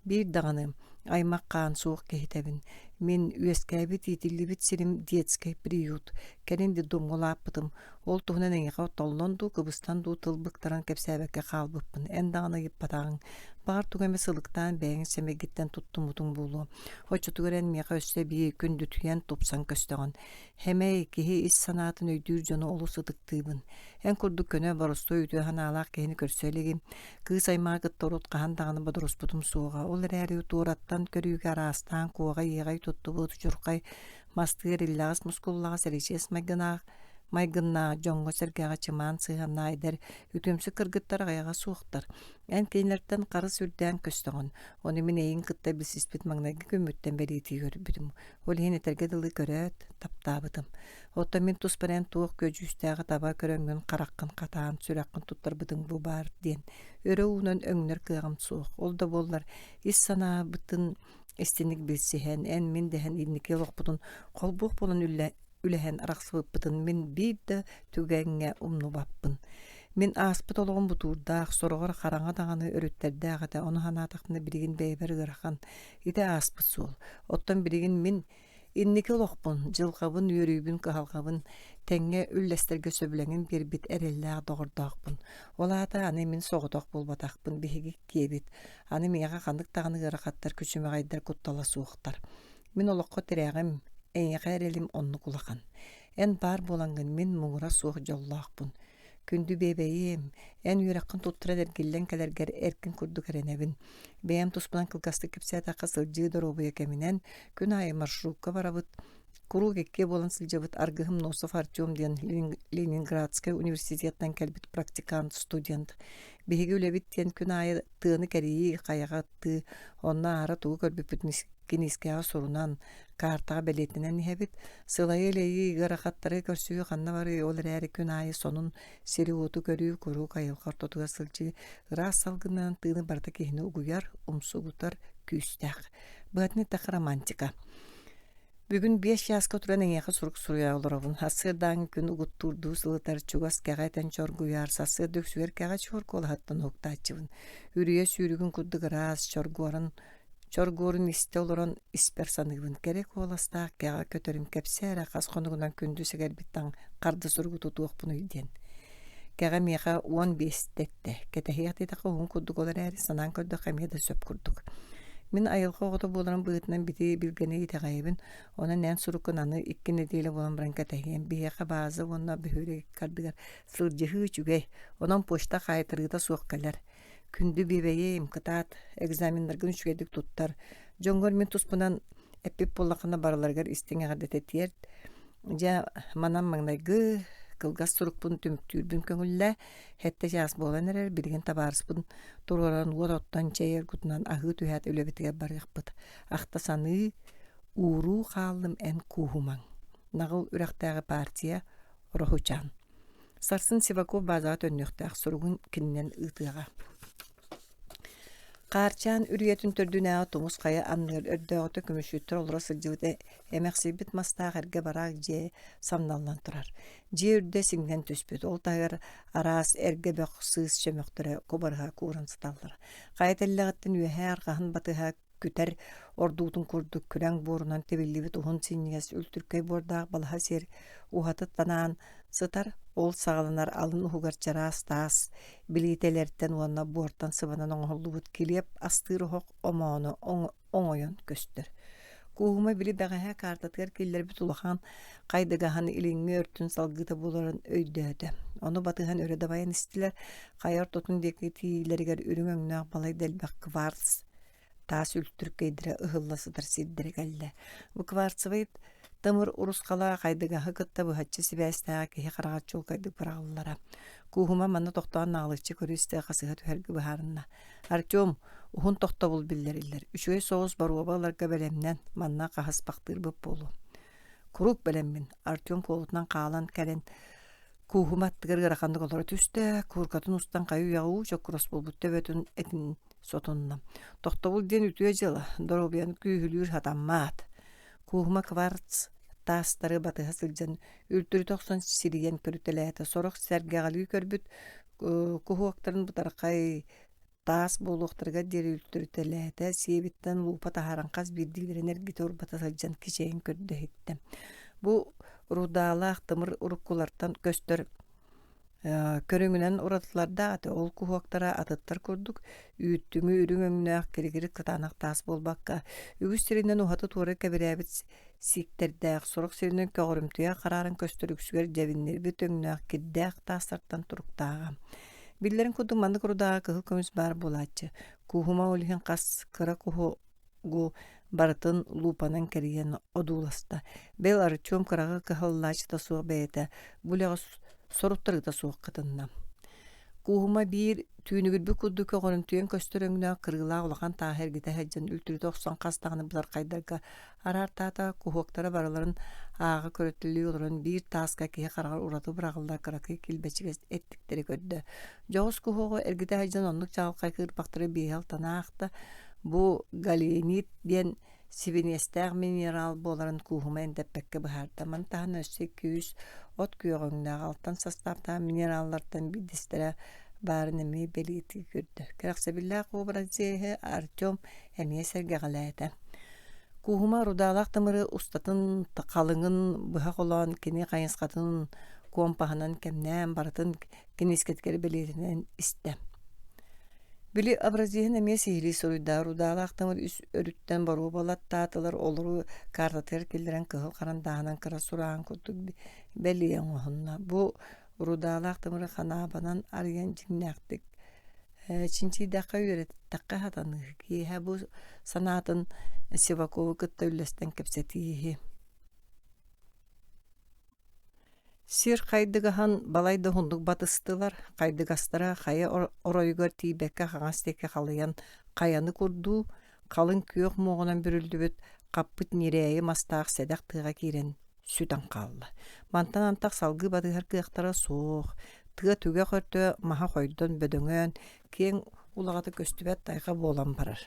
S1: Биир даҕаны аймах хаан суох киһитэбин. Мин үөскээбит, иитиллибит сирим детскэй приют. Кэлин детдомҥа улааппытым. Ол туһунан эйиэхэ толлон дуу, кыбыстан дуу тыл быктаран кэпсээбэккэ хаалбыппын. Эн даҕаны ыйыппатаҕыҥ. Баҕар тугу эмэ сылыктаан бэйэҥ сэмэйгиттэн туттуммутуҥ буолуо. Оччотугар эн миэхэ өссө эбии күндүтүйэн, тупсан көстөҕүн. Хэмэй, киһи ис санаатын өйдүүр дьону олус ытыктыыбын. Эн курдук көнө, боростуой үтүө санаалаах киһини көрсө илигим. Кыыс аймаҕы кытта урут хаһан даҕаны бодоруспутум суоҕа. Ол эрээри туораттан көрүүгэ араастаан куоҕай-иэҕэй туттубут чурхай мастыыр иллэҕэс мускуллаҕас эричиэс майгынаах майгыннаах дьоҥҥо-сэргэҕэ чымаан сыһыаннаах эдэр үтүөмсүк кыргыттар аҕыйаҕа суохтар. Эн кинилэртэн харыс үрдээн көстөҕүн. Ону мин эйигин кытта билсиспит маҥнайгы күммүттэн бэлиэтии көрбүтүм. Ол иһин этэргэ дылы көрөөт, таптаабытым. Оттон мин туспар эн туох көдьүүстээҕи таба көрөҥҥүн хараххын хатаан, сүрэххин туттарбытыҥ бу баар диэн өрө уунан өҥнөр кыаҕым суох. Ол да буоллар, ис санаабытын истиҥник билсиһэн, эн-мин дэһэн инники олохпутун холбуох буолан үлэһэн арахсыбыппытын мин биир да түгэҥҥэ умнубаппын. Мин ааспыт олоҕум бутуурдаах, сороҕор хараҥа даҕаны өрүттэрдээх этэ, ону санаатахпына билигин бэйэбэр ыарахан. Ити ааспыт суол. Оттон билигин мин инники олохпун, дьылҕабын, үөрүүбүн, кыһалҕабын тэҥҥэ үллэстэргэ сөбүлэҥин биэрбит эрэллээх доҕордоохпун. Ол аата аны мин соҕотох буолбатахпын, биһиги иккиэбит. Аны миэхэ ханнык даҕаны ыарахаттар, күчүмэҕэйдэр куттала суохтар. Мин олоххо тирэҕим, эйиэхэ эрэлим оннук улахан. Эн баар буолаҥҥын мин муҥура суох дьоллоохпун. Күндү биэбэйиэм, эн үөрэххин туттаран эргиллэн кэлэргэр эркин курдук эрэнэбин. Бэйэм туспунан кылгастык кэпсээтэххэ сылдьыы доруобуйа кэминэн күн аайы маршрукка барабыт. Куруук иккиэ буолан сылдьабыт аргыһым Носов Артем диэн Ленинградскай университеттан кэлбит практикант студент. Биһиги үлэбит диэн күн аайы тыаны кэрийии, хайаҕа ыттыы, онно аара тугу көрбүппүтүн киниискэҕэ сурунан, каартаҕа бэлиэтэнэн иһэбит. Сылайыы-элэйии, ыарахаттары көрсүһүү ханна барыай, ол эрээри күн аайы сонун сири-уоту көрүү, куруук айылҕа ортотугар сылдьыы, ыраас салгынынан тыыны барыта киһини угуйар, умсугутар күүстээх. Быһатын эттэххэ романтика. Бүгүн 5 чааска туран эйиэхэ сурук суруйа олоробун. Сарсыардааҥҥы күн угуттуурдуу сылытар, чугас кэҕэ этэн чоргуйар, сарсыарда үксүгэр кэҕэ чуор куолаһыттан уһуктааччыбын. Үрүйэ сүүрүгүн курдук ыраас, чоргуоран чоргуорун истэ олорон испэр саныыбын. Кэрэ куоластаах кэҕэ көтөрүм кэпсээ эрэ хас хонугунан күндү сэгэрбиттэн харда суругу тутуохпунуй диэн. Кэҕэ миэхэ 15-тэ эттэ. Кэтэһиэх диэтэххэ уһун курдук ол эрээри санаан көрдөххө эмиэ да сөп курдук. Мин айылҕа оҕото буоларым быһыытынан бити билгэни итэҕэйэбин. Онон эн суруккун аны 2 нэдиэлэ буолан баран кэтэһиэм. Биһиэхэ бааза уонна бөһүөлэк икки ардыгар сылдьыһыы үчүгэй. Онон почта хаайтарыыта суох кэлэр. Күндү биэбэйиэм, кытаат, экзаменнаргын үчүгэйдик туттар. Дьоҥҥор мин туспунан эппит буоллаххына барыларыгар истиҥ эҕэрдэтэ тиэрт. Дьэ, манан маҥнайгы кылгас сурукпун түмүктүүрбүн көҥүллээ. Сэттэ чаас буолан эрэр, билигин табаарыспын туруоран уот оттон чэй оргутунан аһыы түһээт үлэбитигэр барыахпыт. Ахта саныы, ууруу хааллым эн кууһумаҥ. Наҕыл үрэхтээҕи партия Ороһучаан. Сарсын Сиваков базаҕа төннүөхтээх суругун кининэн ыытыаҕа. Хаарчаан үрүйэтин төрдүнээҕи тумус хайа анныгар өрдөөҕүтэ көмүсүттэр олоро сылдьыбыт эмэхсийбит мастаах эргэ бараах дьиэ самналлан турар. Дьиэ үрдэ сиҥнэн түспүт, ол таһыгар араас эргэ бөх сыыс чөмөхтөрө кубарыһа кууран сыталлар. Хайа тэллэҕиттэн үөһээ арҕаһын батыһа күтэр ордуутун курдук күрэҥ буорунан тибиллибит уһун синньигэс үлтүркэй буордаах балаһа сир уһаты танаан сытар, ол саҕаланар алын уһугар чараас таас билиитэлэртэн уонна буортан сыбанан оҥоһуллубут килиэп астыыр оһох омооно оҥойон көстөр. Кууһума били бэҕэһээ каартатыгар киллэрбит улахан хайдыгаһын илиҥҥи өртүн салгыыта буоларын өйдөөтө. Ону батыһан өрө дабайан истилэр. Хайа ортотун диэки тиийиилэригэр үрүҥ өҥнөөх балай да элбэх кварц таас үлтүркэйдэрэ ыһылла сытар сирдэрэ кэллэ. Бу кварцевай тымыр урусхала хайдыгаһы кытта быһаччы сибээстээҕэ киһи хараҕар чуолкайдык быраҕыллара. Кууһума манна тохтоон наҕылыччы көрүү-истэ хасыһа түһэргэ быһаарынна. Артем, уһун тохтобул биллэриллэр. Үчүгэй соҕус боруоба ыларга бэлэмнэн, манна хаһыспахтыырбыт буолуо. Куруук бэлэммин, Артем куолутунан хаалан кэлэн кууһума аттыгар ыараханнык олоро түстэ, кууркатын устан хайы-үйэҕэ уу чоккурас буолбут төбөтүн этин сотунна. Тохтобул диэн үтүө дьыала, доруобуйаны күүһүлүүр сатаммат. Кууһума кварц таастары батыһа сылдьан үлтүрүтэ охсон сирийэн көрүтэлээтэ. Сорох сэргэҕэлии көрбүт куһуоктарын бытархай таас буолуохтарыгар диэри үлтүрүтэлээтэ. Сиэбиттэн луупа таһааран хас биирдиилэрин эргитэ урбата сылдьан кичэйэн көрдө иһиттэ. Бу рудаалаах тымыр уруккулартан көстөр. Көрүҥүнэн уратылардаах этэ, ол куһуоктара атыттар курдук үүттүҥү үрүҥ өҥнөөх киригирик кытаанах таас буолбакка, үгүс сиринэн уһаты-туора кэбирээбит сииктэрдээх, сорох сиринэн көҕөрүмтүйэ харааран көстөр үксүгэр дьэбиннирбит өҥнөөх кирдээх таастартан туруктааҕа. Биллэрин курдук маннык рудааҕа кыһыл көмүс баар буолааччы. Кууһума ол иһин хас кыра куһу гу барытын луупанан кэрийэн одууласта. Бэл Артем кыраҕы кыһаллааччыта суох бэйэтэ бу үлэҕэ соруттарыыта суох кытынна. Кууһума биир түүнүгүрбүт курдук көҕөрүмтүйэн көстөр өҥнөөх кырыылаах улахан тааһы эргитэ сылдьан үлтүрүтэ охсон хас даҕаны бытархайдарга араартаата, куһуоктара барыларын ааҕа көрөтөлүү олорон биир тааска киһи хараҕар ураты быраҕыллар кыракый килбэчигэс эттиктэри көрдө. Дьоҕус куһуоҕу эргитэ сылдьан оннук чаҕылхай кыырпахтары биэһэ алтан аахта, бу галенит диэн сибиниэстээх минерал буоларын кууһума эндэппэккэ быһаарда. Маны таһынан өссө 200 от күөҕүҥнээх алтан састааптаах минераллартан биирдэстэрэ баарын эмиэ бэлиэтии көрдө. Кэрэхсэбиллээх образеһы Артем эмиэ сэргэҕэлээтэ. Кууһума рудаалаах тымыры устатын халыҥын быһа холоон кини хайысхатын куомпаһынан кэмнээн барытын киниискэтигэр бэлиэтэнэн истэ. Били образеһын эмиэ сиһилии суруйда. Рудаалаах тымыр үс өрүттэн боруобалаттаатылар, олору картатыгар киллэрэн кыһыл харандааһынан кыра сураан курдук бэлиэ оҥоһунна. Бу рудаалаах тымыры ханаабанан арыйан дьиҥнээхтик чинчийдэххэ, үөрэттэххэ сатаныыһы. Киэһэ бу санаатын Сивакову кытта үллэстэн кэпсэтииһи. Сир хайдыгаһын балай да уһуннук батыстылар, хайдыгастара хайа оройугар тиийбэккэ хаҥас диэки халыйан хайаны курдуу, халыҥ күөх муоҕунан бүрүллүбүт хаппыт ньирээйи мастаах сэдэх тыаҕа киирэн сүтэн хаалла. Мантан антах салгыы батыһар кыахтара суох, тыа түгэх өртө маһа хойдон бөдөҥөөн, киэҥ улаҕата көстүбэт тайҕа буолан барар.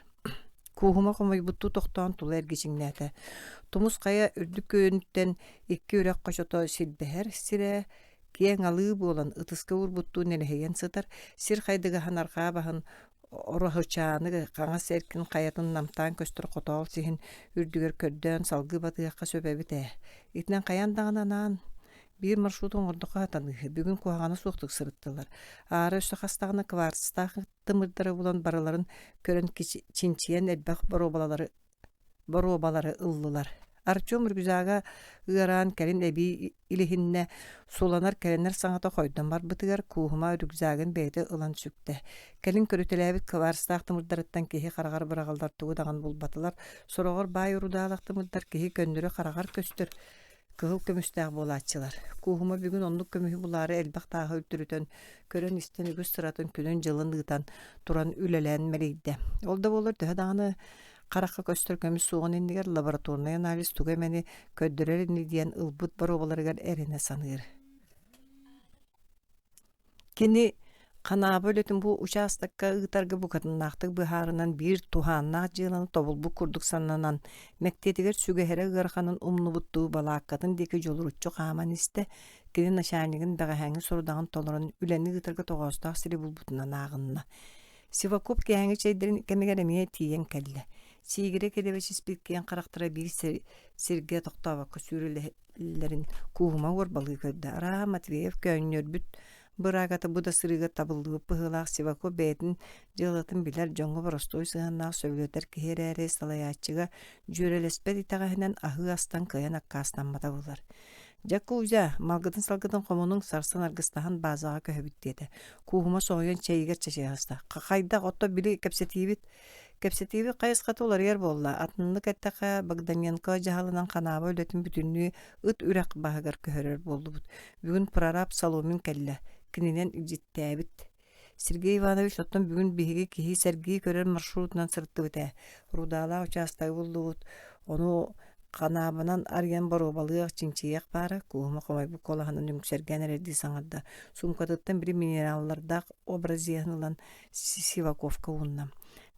S1: Кууһума хомойбуттуу тохтоон тула эргичиҥнээтэ. Тумус хайа үрдүк күөнүттэн икки үрэх хочото силбэһэр сирэ киэҥ алыы буолан ытыска уурбуттуу нэлэһийэн сытар, сир хайдыгаһын арҕаа баһын ороһучааны хаҥас эркин хайатын намтаан көстөр хотоол сиһин үрдүгэр көрдөөн салгыы батыахха сөп эбит ээ. Итинэн хайаан даҕаны анаан биир маршрут оҥордоххо сатаныыһы. Бүгүн куһаҕана суохтук сырыттылар. Аара өссө хастаҕына кварцтаах тымырдары булан барыларын көрөн чинчийэн элбэх боруобалары боруобалары ыллылар. Артем рюкзага ыараан кэлин эбии илиһиннэ, суланар кэлэнэр саҥата хойдон барбытыгар Кууһума рюкзагын бэйэтэ ылан сүктэ. Кэлин көрүтэлээбит кварцтаах тымырдарыттан киһи хараҕар быраҕыллар тугу даҕаны булбатылар. Сороҕор баай урудаалах тымырдар киһи көннөрү хараҕар көстөр кыһыл көмүстээх буолааччылар. Кууһума бүгүн оннук көмүһү булаары элбэх тааһы үлтүрүтэн, көрөн-истэн үгүс сыратын күнүн-дьылын ыытан туран үлэлээн мэлийдэ. Ол да буоллар төһө даҕаны харахха көстөр көмүс суоҕун иннигэр лабораторнай анализ тугу эмэни көрдөрөр ини диэн ылбыт боруобаларыгар эрэнэ саныыр. Кини ханааба үлэтин бу учаастакка ыытарга букатыннаахтык быһаарынан биир туһааннаах дьыаланы тобулбут курдук сананан, мэктиэтигэр сүгэһэрэ ыараханын умнубуттуу балааккатын диэки дьулуруччу хааман истэ, кини начальнигын бэҕэһээҥҥи сорудаҕын толорон үлэни ыытарга тоҕоостоох сири булбутунан ааҕынна. Сиваков киэһээҥҥи чэйдэрин кэмигэр эмиэ тиийэн кэллэ. Сиигирэ килэбэчиспит киэҥ харахтара биир сиргэ тохтообокко сүүрэлэһэ Лэрин Кууһума уорбалыы көрдө. Арааһа Матвеев көөнньөрбүт быраагата бу да сырыыга табыллыбыт быһыылаах Сиваков бэйэтин дьыалатын билэр, дьоҥҥо боростуой сыһыаннаах сөбүлэтэр киһи эрээри салайааччыга дьүөрэлэспэт итэҕэһинэн аһыы астан кыайан аккаастаммата буолар. «Дьэ, Кузя, малгытын-салгытын хомунуҥ, сарсын аргыстаһан баазаҕа көһөбүт» диэтэ. Кууһума соһуйан чэйигэр чачыһаста. «Хайдах, отто били кэпсэтиибит Кэпсэтиибит хайысхата уларыйар буолла. Атыннык эттэххэ, Богданенко дьаһалынан ханааба үлэтин бүтүннүү ыт үрэх баһыгар көһөрөр буоллубут. Бүгүн прораб Соломин кэллэ. Кининэн илдьиттээбит. Сергей Иванович оттон бүгүн биһиги киһи сэргии көрөр маршрутунан сырыттыбыт ээ. Рудаалаах учаастагы буллубут. Ону ханаабанан арыйан боруобалыах, чинчийиэх баара, Кууһума хомойбут куолаһынан үҥсэргээн эрэрдии саҥарда. Суумкатыттан били минераллардаах образеһын ылан Сиваковка уунна.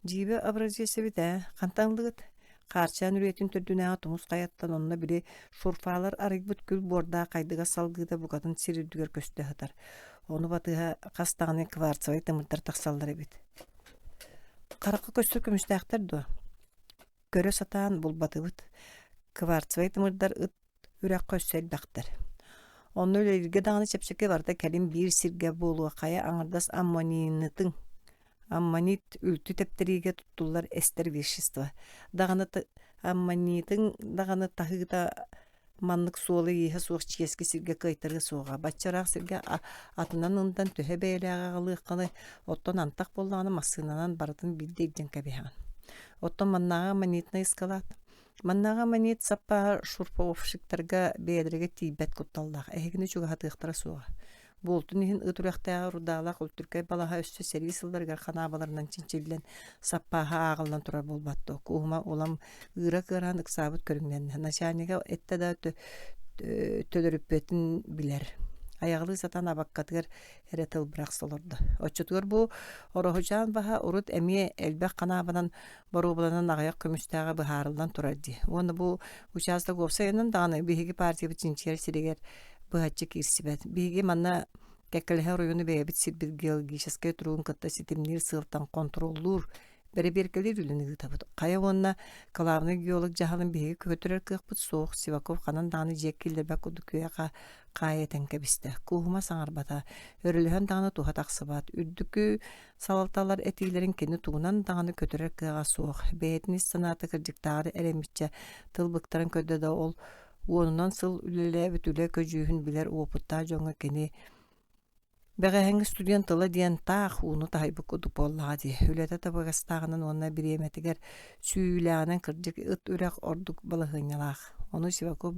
S1: Дьиибэ образец эбит ээ, хантан ыллыгыт? Хаарчаан үрүйэтин төрдүнээҕи тумус хайаттан онно били шурфалар арыйбыт күл буордаах хайдыгас салгыыта букатын сир үрдүгэр көстө сытар. Ону батыһа хас даҕаны кварцевай тымырдар тахсаллар эбит. Харахха көстөр көмүстээхтэр дуо? Көрө сатаан булбатыбыт. Кварцевай тымырдар ыт үрэххэ өссө элбэхтэр. Онно үлэлииргэ даҕаны чэпчэки барыта кэлин биир сиргэ буолуо хайа аҥардас аммонитын аммонит үлтү тэптэриигэ туттуллар эстэр вещество даҕаны аммонитыҥ даҕаны таһыыта маннык суола-ииһэ суох чиэски сиргэ кыайтарыа суоҕа. Бачча ыраах сиргэ атынан ындан төһө бэйэлээҕи аҕалыаххыный, оттон антах буоллаҕына массыынанан барытын биирдэ илдьэн кэбиһэҕин. Оттон маннааҕы аммонитнай ыскалаат Маннааҕы аммонит саппааһа шурповщиктарга бэйэлэригэр тиийбэт кутталлаах, эһигини чугаһатыахтара суоҕа. Буолтун иһин ыт үрэхтээҕи рудаалаах үлтүркэй балаһа өссө сэрии сылларыгар ханаабаларынан чинчиллэн, саппааһа ааҕыллан турар буолбат дуо? Кууһума улам ыыра кыараан ыксаабыт көрүҥнэннэ. Начальнига эттэ да төлөрүппэтин билэр. Айаҕалыы сатаан абаккатыгар эрэ тыл бырахса олордо. Оччотугар бу Ороһучаан баһа урут эмиэ элбэх ханаабанан боруобаланан аҕыйах көмүстээҕэ быһаарыллан турар дии. Уонна бу учаастак уопсайынан даҕаны биһиги партиябыт чинчийэр сиригэр быһаччы киирсибэт. Биһиги манна кэккэлэһэ оройуону бэйэбит сирбит геологическай туругун кытта ситимниир сыалтан хонтуруоллуур, бэрэбиэркэлиир үлэни ыытабыт. Хайа уонна кылаабынай геолог дьаһалын биһиги көтүрэр кыахпыт суох. Сиваков ханан даҕаны дьиэ киллэрбэт курдук күөҕэ хаайа этэн кэбистэ. Кууһума саҥарбата, өрөлөһөн даҕаны туһа тахсыбат. Үрдүкү Салалталар этиилэрин кини тугунан даҕаны көтүрэр кыаҕа суох, бэйэтин ис санаата кырдьыктааҕар эрэммиччэ тыл быктаран көрдө да ол уонунан сыл үлэлээбит үлэ көдьүүһүн билэр уопуттаах дьоҥҥо кини бэҕэһээҥҥи студент тыла диэн таах ууну таһыйбыт курдук буоллаҕа дии. Үлэтэ табыгастааҕынан уонна бириэмэтигэр сүүйүүлээҕинэн кырдьык ыт үрэх ордук балаһыанньалаах. Ону Сиваков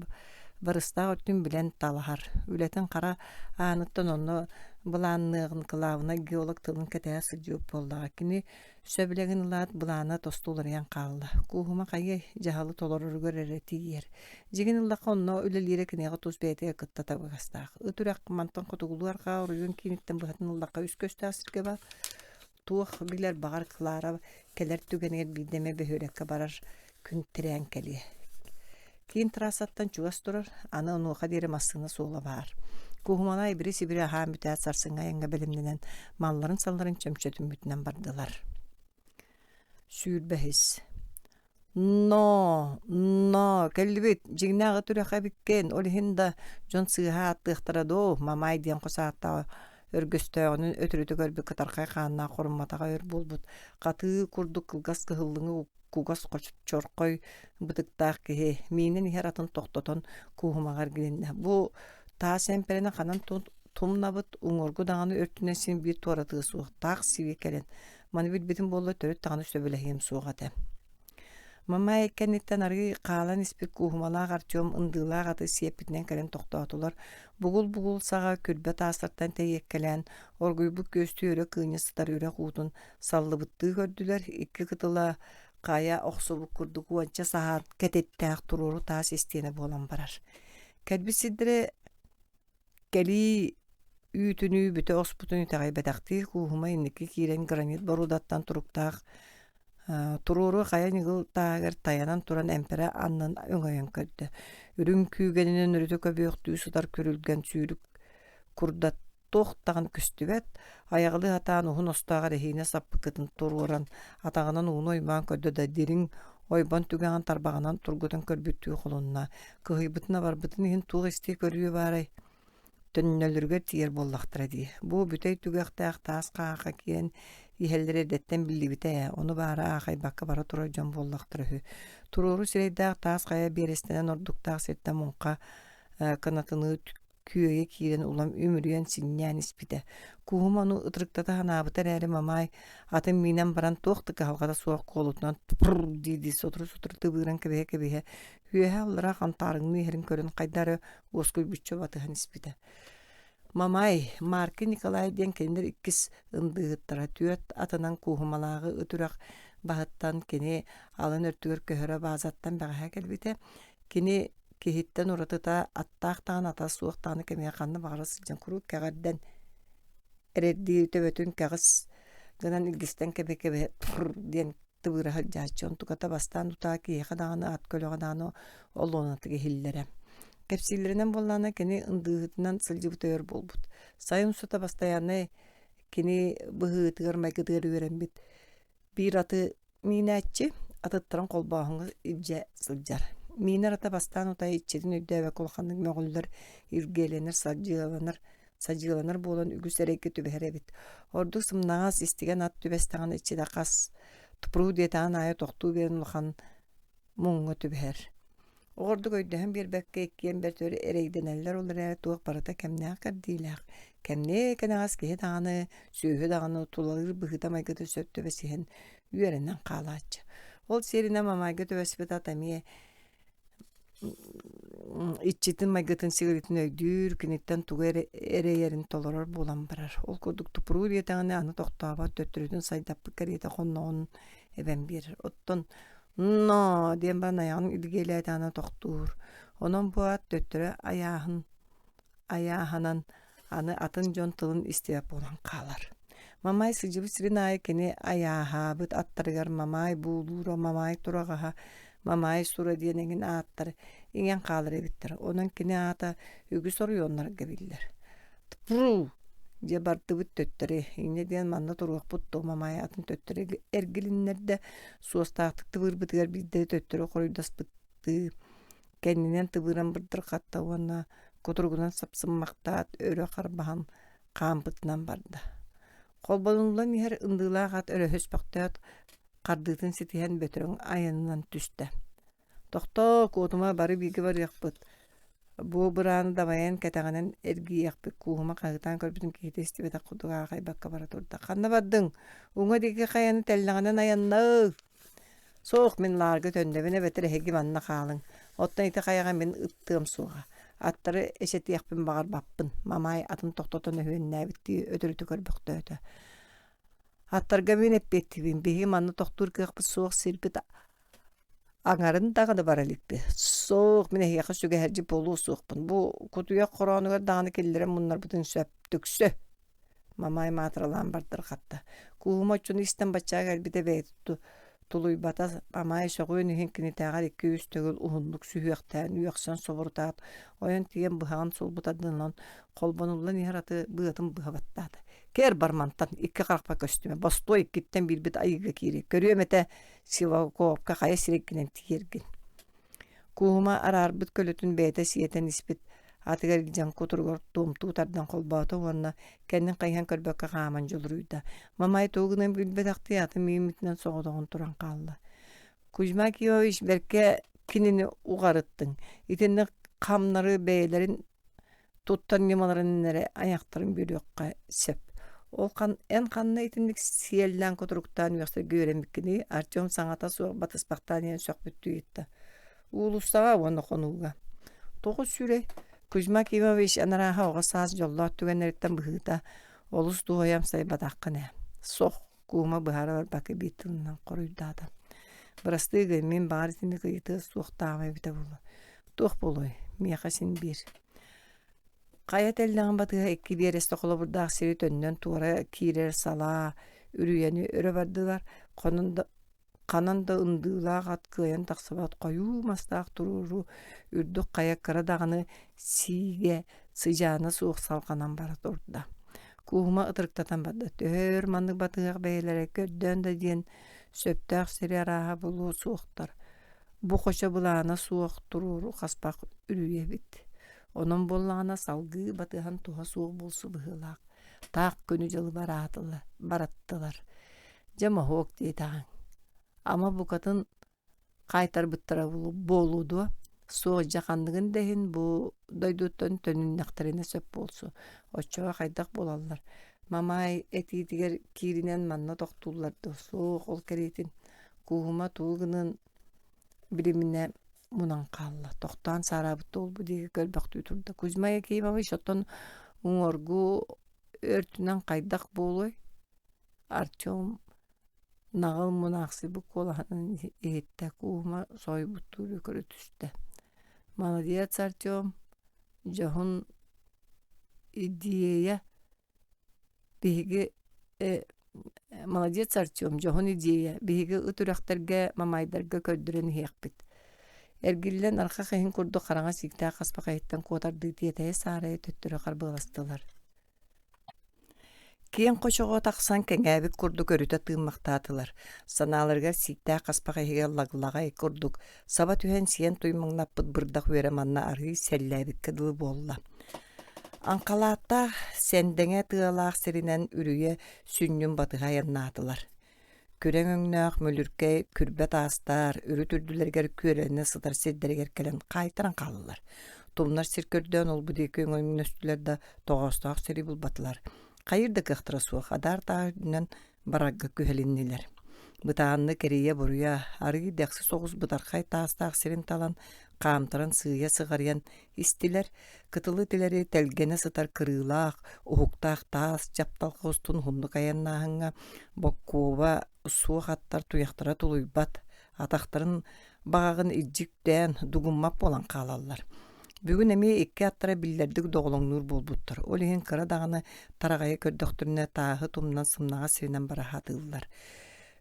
S1: барыстаах өттүн билэн талаһар. Үлэтин хара ааныттан онно былаанныаҕын кылаабынай геолог тылын кэтэһэ сылдьыбыт буоллаҕа. Кини сөбүлэҥин ылаат былаана тосту уларыйан хаалла. Кууһума хайыай, дьаһалы толороругар эрэ тиийэр. Дьиҥин ыллахха онно үлэлиирэ киниэхэ тус бэйэтигэр кытта табыгастаах. Ыт үрэх мантан хотугулуу-арҕаа оройуон кииниттэн быһатын ыллахха үс көстөөх сиргэ баар. Туох билэр баҕар Клара кэлэр түгэнигэр биирдэ эмэ бөһүөлэккэ барар күн тирээн кэлиэ. Киин трассаттан чугас турар, аны онуоха диэри массыына суола баар. Куһумалаа ибири-сибири аһаан бүтээт сарсыҥҥы айаҥҥа бэлэмнэнэн малларын-салларын чөмчөтүммүтүнэн бардылар. 25. Но, но, кэллибит, дьиҥнээх ыт үрэх эбиккин, ол иһин да дьон сыыһа ааттыахтара дуу, Мамай диэн хос ааттаах өргөстөөҕүнүн өтөрүтэ көрбүт кытархай хааннаах хорумматаҕа өр буолбут, хатыы курдук кылгас кыһыллыҥы кугас чорхой бытыктаах киһи миинэн иһэр атын тохтотон кууһумаҕа эргилиннэ. Бу таас эмпэрэнэн ханан тумнабыт, уҥуоргу даҕаны өртүнэн син биир туоратыа суох, таах сибиэ кэлэн Маны билбитим буоллар төрүт даҕаны сөбүлэһиэм суох этэ. Мамай кэнниттэн арыый хаалан испит кууһумалаах Артем ындыылаах аты сиэппитинэн кэлэн тохтоотулар. Бугул-бугул саҕа күрбэ таастартан тэйиэккэлээн, оргуйбут күөстүү өрө кыынньа сытар үрэх уутун саллыбыттыы көрдүлэр. Икки кытыла хайа охсубут курдук уонча саһаан кэтиттээх туруору таас истиэнэ буолан барар. Кэлбит сирдэрэ Кэлии үүтүнүү бүтэ оспутун итэҕэйбэтэхтии кууһума инники киирэн гранит боруодаттан туруктаах туруору хайа ньыгыл тааһыгар тайанан туран эмпэрэ аннын өҥөйөн көрдө. Үрүҥ күүгэнинэн өрүтэ көбүөхтүү сытар күрүлгэн сүүрүк курдат туох даҕаны көстүбэт, айаҕалыы сатаан уһун остоох эрэһиинэ саппыкытын туруоран, атаҕынан ууну оймоон көрдө да дириҥ ойбон түгэҕин тарбаҕынан тургутан көрбүттүү холунна. Кыһыйбытын-абарбытын иһин туох истиэ-көрүө баарай? Төннөллөрүгэр тиийэр буоллахтара дии. Бу бүтэй түгэхтээх таас хааха киирэн иһэллэрэ эрдэттэн биллибитэ ээ, ону баара аахайбакка бара турар дьон буоллахтара үһү. Туруору сирэйдээх таас хайа биэрэстэнэн ордуктаах сиртэн муҥха кынатыныы күөйэ киирэн улам үмүрүйэн синньээн испитэ. Куһум ону ытырыктата санаабыта эрээри Мамаай атын миинэн баран туох да кыһалҕата суох куолутунан тупур дии-дии сотору-сотору тыбыыран кэбиһэ-кэбиһэ үөһэ-аллара хантаарыҥныы иһэрин көрөн хайда эрэ уоскуйбучча батыһан испитэ. Мамай, Марки Николай диэн кинилэр иккис ындыыһыттара түөрт атынан Кууһумалааҕы ыт үрэх баһыттан кини алын өртүгэр көһөрө баазаттан бэҕэһээ кэлбитэ. Кини киһиттэн уратыта аттаах даҕаны ата суох даҕаны кэмигэр ханна баҕарар сылдьан куруук кэҕэрдэн эрэрдии төбөтүн кэҕис гынан илгистэн кэбиһэ-кэбиһэ диэн тыбыыра сылдьааччы. Онтуката бастаан утаа киһиэхэ даҕаны ат көлөҕө даҕаны олуонатык иһиллэрэ. Кэпсииллэринэн буоллаҕына кини ындыыһытынан сылдьыбыта өр буолбут. Сайын устата бастайааннай кини быһыытыгар майгытыгар үөрэммит биир аты миинээччи атыттарын холбооһуҥҥа илдьэ сылдьар. Миинэр ата бастаан утаа иччитин өйдөөбөккө улаханнык мөҕүллэр, илгиэлэнэр, садьыаланар, садьыаланар буолан үгүс эрэйгэ түбэһэр эбит. Ордук сымнаҕас, истигэн ат түбэстэҕинэ иччитэ хас тупруу диэтэҕин аайы тохтуу биэрэн улахан муҥҥа түбэһэр. Оҕордук өйдөһөн биэрбэккэ иккиэн бэрт өр эрэйдэнэллэр, ол эрээри туох барыта кэмнээх-кэрдиилээх. Кэмниэ кэнэҕэс киһи даҕаны, сүөһү даҕаны тулалыыр быһыыта-майгыта сөп түбэсиһэн үөрэнэн хаалааччы. Ол сиэринэн Мамайга түбэспит ат эмиэ иччитин майгытын сигилитин өйдүүр, киниттэн тугу эрэ эрэйэрин толорор буолан барар. Ол курдук тупруу диэтэҕинэ аны тохтообот, төттөрүтүн сайдаппыт кэриэтэ хонноҕун эбэн биэрэр. Оттон «Ноо» диэн баран айаҕын илгиэлээтэҕинэ тохтуур. Онон бу аат төттөрү айааһын айааһанан аны атын дьон тылын истибэт буолан хаалар. Мамай сылдьыбыт сирин аайы кини айааһаабыт аттарыгар Мамай буулуура, Мамай тураҕаһа, Мамай сура диэн эҥин ааттар иҥэн хаалар эбиттэр. Онон кини аата үгүс оройуоннарга биллэр. Тпру! Дьэ бардыбыт төттөрү, инньэ диэн манна туруохпут дуо Мамай атын төттөрү эргилиннэрдэ, суостаахтык тыбыырбытыгар биирдэ төттөрү хоруйдаспыттыы кэннинэн тыбыыран бырдырҕатта уонна кутуругунан сапсыммахтаат өрө харбаһан хаампытынан барда. Холбонуллан иһэр ындыылаах ат өрөһөспөхтөөт хардыытын ситиһэн бөтөрөҥ айанынан түстэ. Тохтоо, куотума бары бииргэ барыахпыт. Бу бырааны дабайан кэтэҕинэн эргийиэхпит кууһума хаһыытаан көрбүтүн киһитэ истибэтэх курдук аахайбакка бара турда. Ханна бардыҥ? Уҥа диэки хайаны тэллэҕинэн айаннаа. Суох, мин лаарга төннөбүн эбэтэр эһиги манна хаалыҥ. Оттон ити хайаҕа мин ыттыам суоҕа. Аттары эчэтиэхпин баҕарбаппын, Мамаай атын тохтотон өһүөннээбиттии өтөрүтэ көрбөхтөөтө. Аттарга мин эппиэттиибин, биһиги манна тохтуур кыахпыт суох сирбит аҥарын даҕаны бара иликпит. Суох, мин эһиэхэ сүгэһэрдьит буолуо суохпун. Бу кутуйах хороонугар даҕаны киллэрэн муннарбытын сөп, түксү. Мамай маатыралаан бардырҕатта. Кууһума оччону истэн баччаа кэлбитэ бэйэтэ тулуйбата Мамай сөҕүөн иһин кинитээҕэр икки-үс төгүл уһуннук сүһүөхтээн үөхсэн собурутаат, ойон тиийэн быһаҕын сулбу тардынан холбонуллан иһэр аты быатын быһа баттаата. Кэр бар мантан икки харахпа көстүмэ, бостуой иккиттэн биирбит айыыга киири, көрүөм этэ Сиваковка хайа сирэйгинэн тиийэргин. Кууһума араарбыт көлөтүн бэйэтэ сиэтэн испит атыгар илдьэн кутуругар туомтуу тардан холбоото уонна кэннин хайыһан көрбөккө хааман дьулуруйда. Мамай тугу гынан билбэтэхтии атын мииммитинэн соҕотоҕун туран хаалла. Кузьма Кимович бэркэ кинини уҕарыттыҥ. Итинник хамнары бэйэлэрин туттар ньымаларын эрэ айахтарын бүөрүөххэ сөп. Ол хан эн ханна итинник сиэллээн кутуруктаан үөхсэргэ үөрэммиккиний? Артем саҥата суох батыспахтаан иһэн сөхпүттүү ыйытта. Уулуссаҕа уонна хонууга. Тоҕо сүрэй? Кузьма Кимович анарааһа оҕо саас дьоллоох түгэннэриттэн быһыыта олус дуоһуйа амсайбатаххын ээ. Сох, Куума быһаара барбакка биир тылынан хоруйдаата. Бырастыы гын, мин баҕар итинник ыйытыа суохтааҕым эбитэ буолуо. Туох буолуой, миэхэ син биир. Хайа тэллэҕин батыһа икки биэрэстэ холобурдаах сири төннөн туора киирэр салаа үрүйэни өрө бардылар, хонон да ханан да ындыылаах ат кыайан тахсыбат хойуу мастаах туруору үрдүк хайа кыра даҕаны сиигэ сыдьаана суох салҕанан бара турда. Кууһума ытырыктатан барда. Төһө өр маннык батыһыах бэйэлэрэ көрдөөн да диэн сөптөөх сири арааһа булуо суохтар. Бу хочо былаана суох туруору хаспах үрүйэ эбит. Онон буоллаҕына салгыы батыһан туһа суох буолсу быһыылаах. Таах күнү-дьылы бараатылар, бараттылар. Дьэ моһуок диэтэҕиҥ. Ама букатын хаайтарбыттара буолуо дуо? Суох дьэ ханныгын да иһин бу дойдуттан төнүннэхтэринэ сөп буолсу. Оччоҕо хайдах буолаллар? Мамаай этиитигэр кииринэн манна тохтууллар дуо? Суох ол кэриэтин Кууһума тугу гынан билиминэ мунан хаалла. Тохтоон саараабыт туолбу диэки көрбөхтүү турда. Кузьма Якимович оттон уҥуоргу өртүнэн хайдах буолуой? Артем наҕыл мунаахсыйбыт куолаһынан иһиттэ, Кууһума соһуйбуттуу өрө көрө түстэ. «Молодец, Артем, дьоһун идея биһиги э, молодец, Артем, дьоһун идея биһиги ыт үрэхтэргэ, мамайдарга көрдөрөн иһиэхпит». Эргиллэн архах иһин курдук хараҥа сииктээх хаспах иһиттэн куотардыы тиэтэйэ-саарайа төттөрү харбыаластылар. Киэҥ хочоҕо тахсан кэҥээбит курдук өрүтэ тыыммахтаатылар, санааларыгар сииктээх хаспах иһигэр лаглаҕай курдук саба түһэн сиэн туймаҥнаппыт бырдах үөрэ манна арыый сэллээбиккэ дылы буолла. Аҥхалааттаах сэндэҥэ тыалаах сиринэн үрүйэ сүнньүн батыһа айаннаатылар. Күрэҥ өҥнөөх мүлүркэй күрбэ таастар үрүт үрдүлэригэр күөрэнэ сытар сирдэригэр кэлэн хаайтаран хааллылар. Тумнар сир көрдөөн олбу диэки өҥөҥнөстүлэр да тоҕоостоох сири булбатылар. Хайыр да кыахтара суох адаар таас үрдүнэн барарга күһэлиннилэр. Бытааннык эрийэ-буруйа, арыый дэхси соҕус бытархай таастаах сирин талан, хаамтаран сыыйа сыҕарыйан истилэр. Кытылы тилэри тэлгэнэ сытар кырыылаах, уһуктаах таас дьапталҕа устун уһуннук айаннааһыҥҥа боккуоба суох аттар туйахтара тулуйбат, атахтарын баҕаҕын илдьиктээн дугуммат буолан хаалаллар. Бүгүн эмиэ икки аттара биллэрдик доҕолоҥнуур буолбуттар. Ол иһин кыра даҕаны тараҕайы көрдөхтөрүнэ тааһы тумнан сымнаҕас сиринэн бара сатыыллар.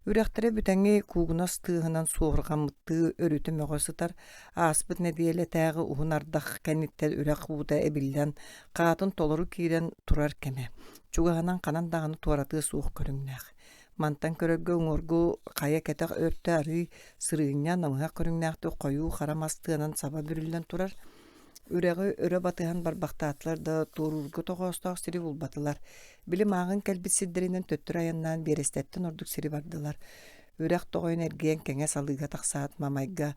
S1: Үрэхтэрэ бүтэҥи куугунас тыаһынан суоһурҕаммыттыы өрүтэ мөҕө сытар, ааспыт нэдиэлэтээҕи уһун ардах кэнниттэн үрэх уута эбиллэн, хаатын толору киирэн турар кэмэ. Чугаһынан ханан даҕаны туоратыа суох көрүҥнээх. Мантан көрөргө уҥуоргу хайа кэтэх өртө арыы сырыынньа намыһах көрүҥнээхтик хойуу хара мас тыанан саба бүрүллэн турар. Үрэҕи өрө батыһан барбахтаатылар да туоруурга тоҕоостоох сири булбатылар. Били мааҕын кэлбит сирдэринэн төттөрү айаннаан биэрэстэттэн ордук сири бардылар. Үрэх тоҕойун эргийэн кэҥэс алыыга тахсаат Мамайга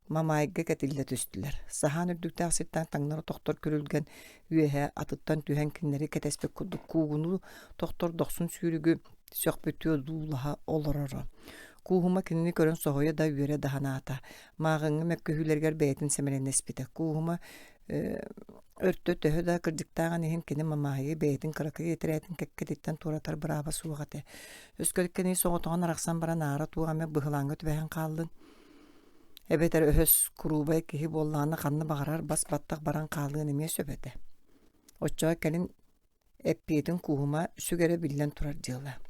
S1: Мамайга кэтиллэ түстүлэр. Саһаан үрдүктээх сиртэн таҥнары тохтор күрүлгэн үөһэ атыттан түһэн кинилэри кэтэспит курдук куугунуу тохтор дохсун сүүрүгү сөхпүттүү одуулаһа олороро. Кууһума кинини көрөн соһуйа да үөрэ да санаата. Мааҕыҥҥы мөккүһүүлэригэр бэйэтин сэмэлэннэспитэ. Кууһума өртө төһө да кырдьыктааҕын иһин кини Мамаайы бэйэтин кыракый этэрээтин кэккэтиттэн туоратар бырааба суох этэ. Өскө кини соҕотоҕун арахсан баран аара туох эмэ быһылааҥҥа түбэһэн хааллын Эбэтэр өһөс, куруубай киһи буоллаҕына ханна баҕарар бас-баттах баран хаалыан эмиэ сөп этэ. Оччоҕо кэлин эппиэтин Кууһума сүгэрэ биллэн турар дьыала.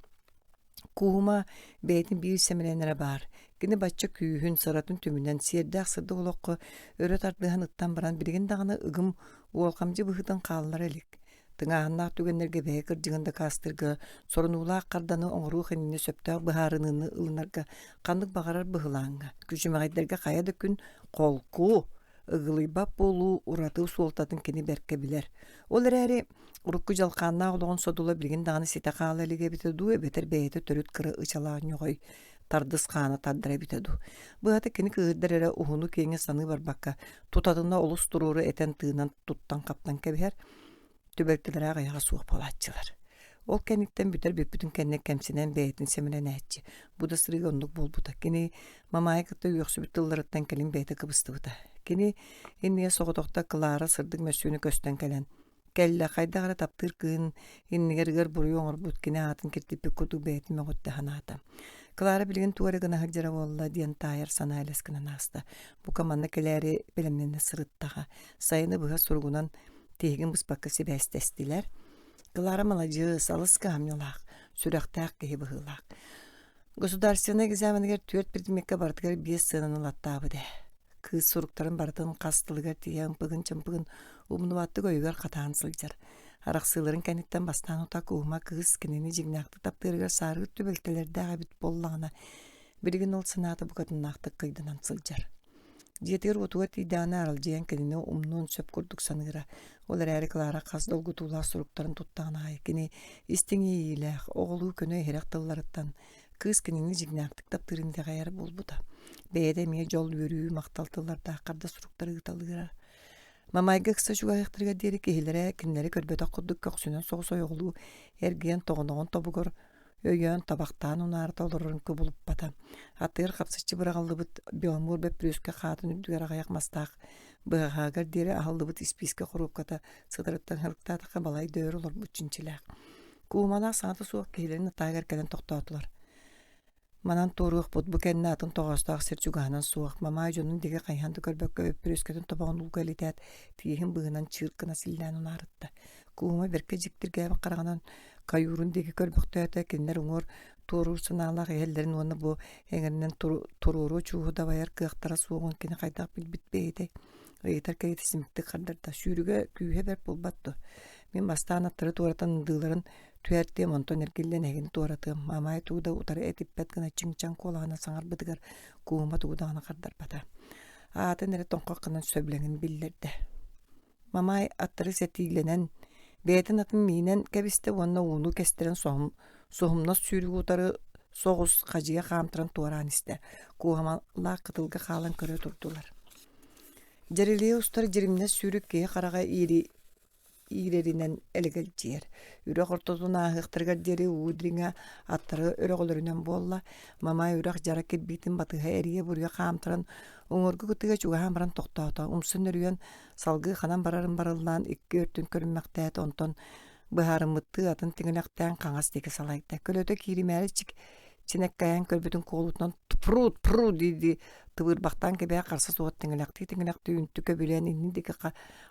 S1: Кууһума бэйэтин биир сэмэлэнэрэ баар. Кини бачча күүһүн, сыратын түмүнэн сиэрдээх сырдык олоххо өрө тардыһан ыттан баран билигин даҕаны ыгым уолҕамдьы быһыытын хааллара илик. Тыҥааһыннаах түгэннэргэ бэйэ кырдьыгын дакаастыырга, сорунуулаах харданы оҥоруох иннинэ сөптөөх быһаарыныыны ылынарга ханнык баҕарар быһылааҥҥа, күчүмэҕэйдэргэ хайа да күн холку, ыгылыйбат буолуу ураты суолтатын кини бэркэ билэр. Ол эрээри урукку дьалхааннаах олоҕун содула билигин даҕаны ситэ хаала илигэ эбитэ дуу, эбэтэр бэйэтэ төрүт кыра ычалаах ньоҕой тардыс хаана тардара эбитэ дуу. Быһата кини кыыһырдар эрэ уһуну-киэҥи саныы барбакка, тутатына олус туруору этэн-тыынан туттан-хаптан кэбиһэр, түбэлтэлэрэ аҕыйаҕа суох буолааччылар. Ол кэнниттэн бүтэр бүппүтүн кэннэ кэмсинэн бэйэтин сэмэлэнээччи. Бу да сырыыга оннук буолбута. Кини Мамаайы кытта үөхсүбүт тылларыттан кэлин бэйэтэ кыбыстыбыта. Кини иннигэр соҕотохто Клара сырдык мөссүөнэ көстөн кэлэн кэллэ хайдах эрэ таптыыр кыыһын иннигэр ыар буруйу оҥорбут кини аатын киртиппит курдук бэйэтин мөҕүттэ санаата. Клара билигин тугу эрэ гына сылдьара буолла диэн таайар санаа элэс гынан ааста. Бука манна кэлээри бэлэмнэнэ сырыттаҕа. Сайыны быһа суругунан тиһигин быспакка сибээстэстилэр. Клара маладьыас, алыс кыһамньылаах, сүрэхтээх киһи быһыылаах. Государственнай экзаменыгар түөрт предмеккэ барытыгар биэс сыананы ылаттаабыт ээ. Кыыс суруктарын барытын хас тылыгар тиийэ ымпыгын-чымпыгын умнубаттык өйүгэр хатаан сылдьар. Арахсыыларын кэнниттэн бастаан утаа Кууһума кыыс кинини дьиҥнээхтик таптыырыгар саарыыр түбэлтэлэрдээх эбит буоллаҕына, билигин ол санаата букатыннаахтык кыйданан сылдьар. Дьиэтигэр-уотугар тиийдэҕинэ аралдьыйан кинини умнуон сөп курдук саныыра. Ол эрээри Клара хас долгутуулаах суруктарын туттаҕын аайы кини истиҥ иэйиилээх, оҕолуу көнө иһирэх тылларыттан кыыс кинини дьиҥнээхтик таптыырын итэҕэйэр буолбута. Бэйэтэ эмиэ дьол, үөрүү, махтал тыллардаах харда суруктары ыыталыыра. Мамайга ыкса чугаһыахтарыгар диэри киһилэрэ кинилэри көрбөтөх курдук көхсүнэн соҕус ойоҕолуу эргийэн тоҕоноҕун тобугар өйөөн табахтаан унаарыта олорорун кубулуппата. Атыыр хапсыччы быраҕыллыбыт беломур бөппүрүөскэ хаатын үрдүгэр аҕыйах мастаах быһаҕаһыгар диэри аһыллыбыт испиискэ хоруопката сытарыттан сылыктаатахха балай да өр олорбут чинчилээх. Куумалаах саҥата суох киһилэрин атааһыгар кэлэн тохтоотулар. Манан туоруохпут, бу кэннэ атын тоҕоостоох сир чугаһынан суох. Мамаай дьонун диэки хайыһан да көрбөккө бөппүрүөскэтин тобоҕун ууга илитээт, тииһин быыһынан чыыр гына силлээн унаарытта. Кууһума бэркэ дьиктиргээбит хараҕынан каюрун диэки көрбөхтөөтө, кинилэр уҥуор туоруур санаалаах иһэллэрин уонна бу эҥэринэн туруору чууһу дабайар кыахтара суоҕун кини хайдах билбит бэйэтэй ыйытар кэриэтэ симиктик хардарда. Сүүрүгэ күүһэ бэрт буолбат дуо? Мин бастаан аттары туоратан ындыыларын
S2: Түһэртиэм, онтон эргиллэн эһигини туоратыам. Маамаай тугу да утары этиппэт гына чиҥ-чаҥ куолаһынан саҥарбытыгар Куума тугу даҕаны хардарбата. Аатын эрэ тоҥхох гынан сөбүлэҥин биллэрдэ. Мамаай аттары сэтиилэнэн, бэйэтин атын миинэн кэбистэ уонна ууну кэстэрэн соһум, суһумнас сүүрүгү утары соҕус хадьыйа хаамтаран туораан истэ. Куоһамалаах кытылга хаалан көрө турдулар. Дьэрэлийэ устар дьиримнэс сүүрүк киһи хараҕа иири иирэринэн элэгэлдьийэр. Үрэх ортотун ааһыахтарыгар диэри уу дириҥэ аттары өрөҕөлөрүнэн буолла. Мамай үрэх дьара кирбиитин батыһа эрийэ-буруйа хаамтаран уҥуоргу кытыыга чугаһаан баран тохтоото. Умса нөрүйэн салгыы ханан барарын барыллаан икки өртүн көрүммэхтээтэ, онтон быһаарыммыттыы атын тиҥилэхтээн хаҥас диэки салайда. Көлөтө кииримээри чик чинэккэйэн көрбүтүн куолутунан тпру тпру дии-дии тыбыырбахтаан кэбиһэ харса суох тиҥилэхтии-тиҥилэхтии үнтү көбүлээн иннин диэки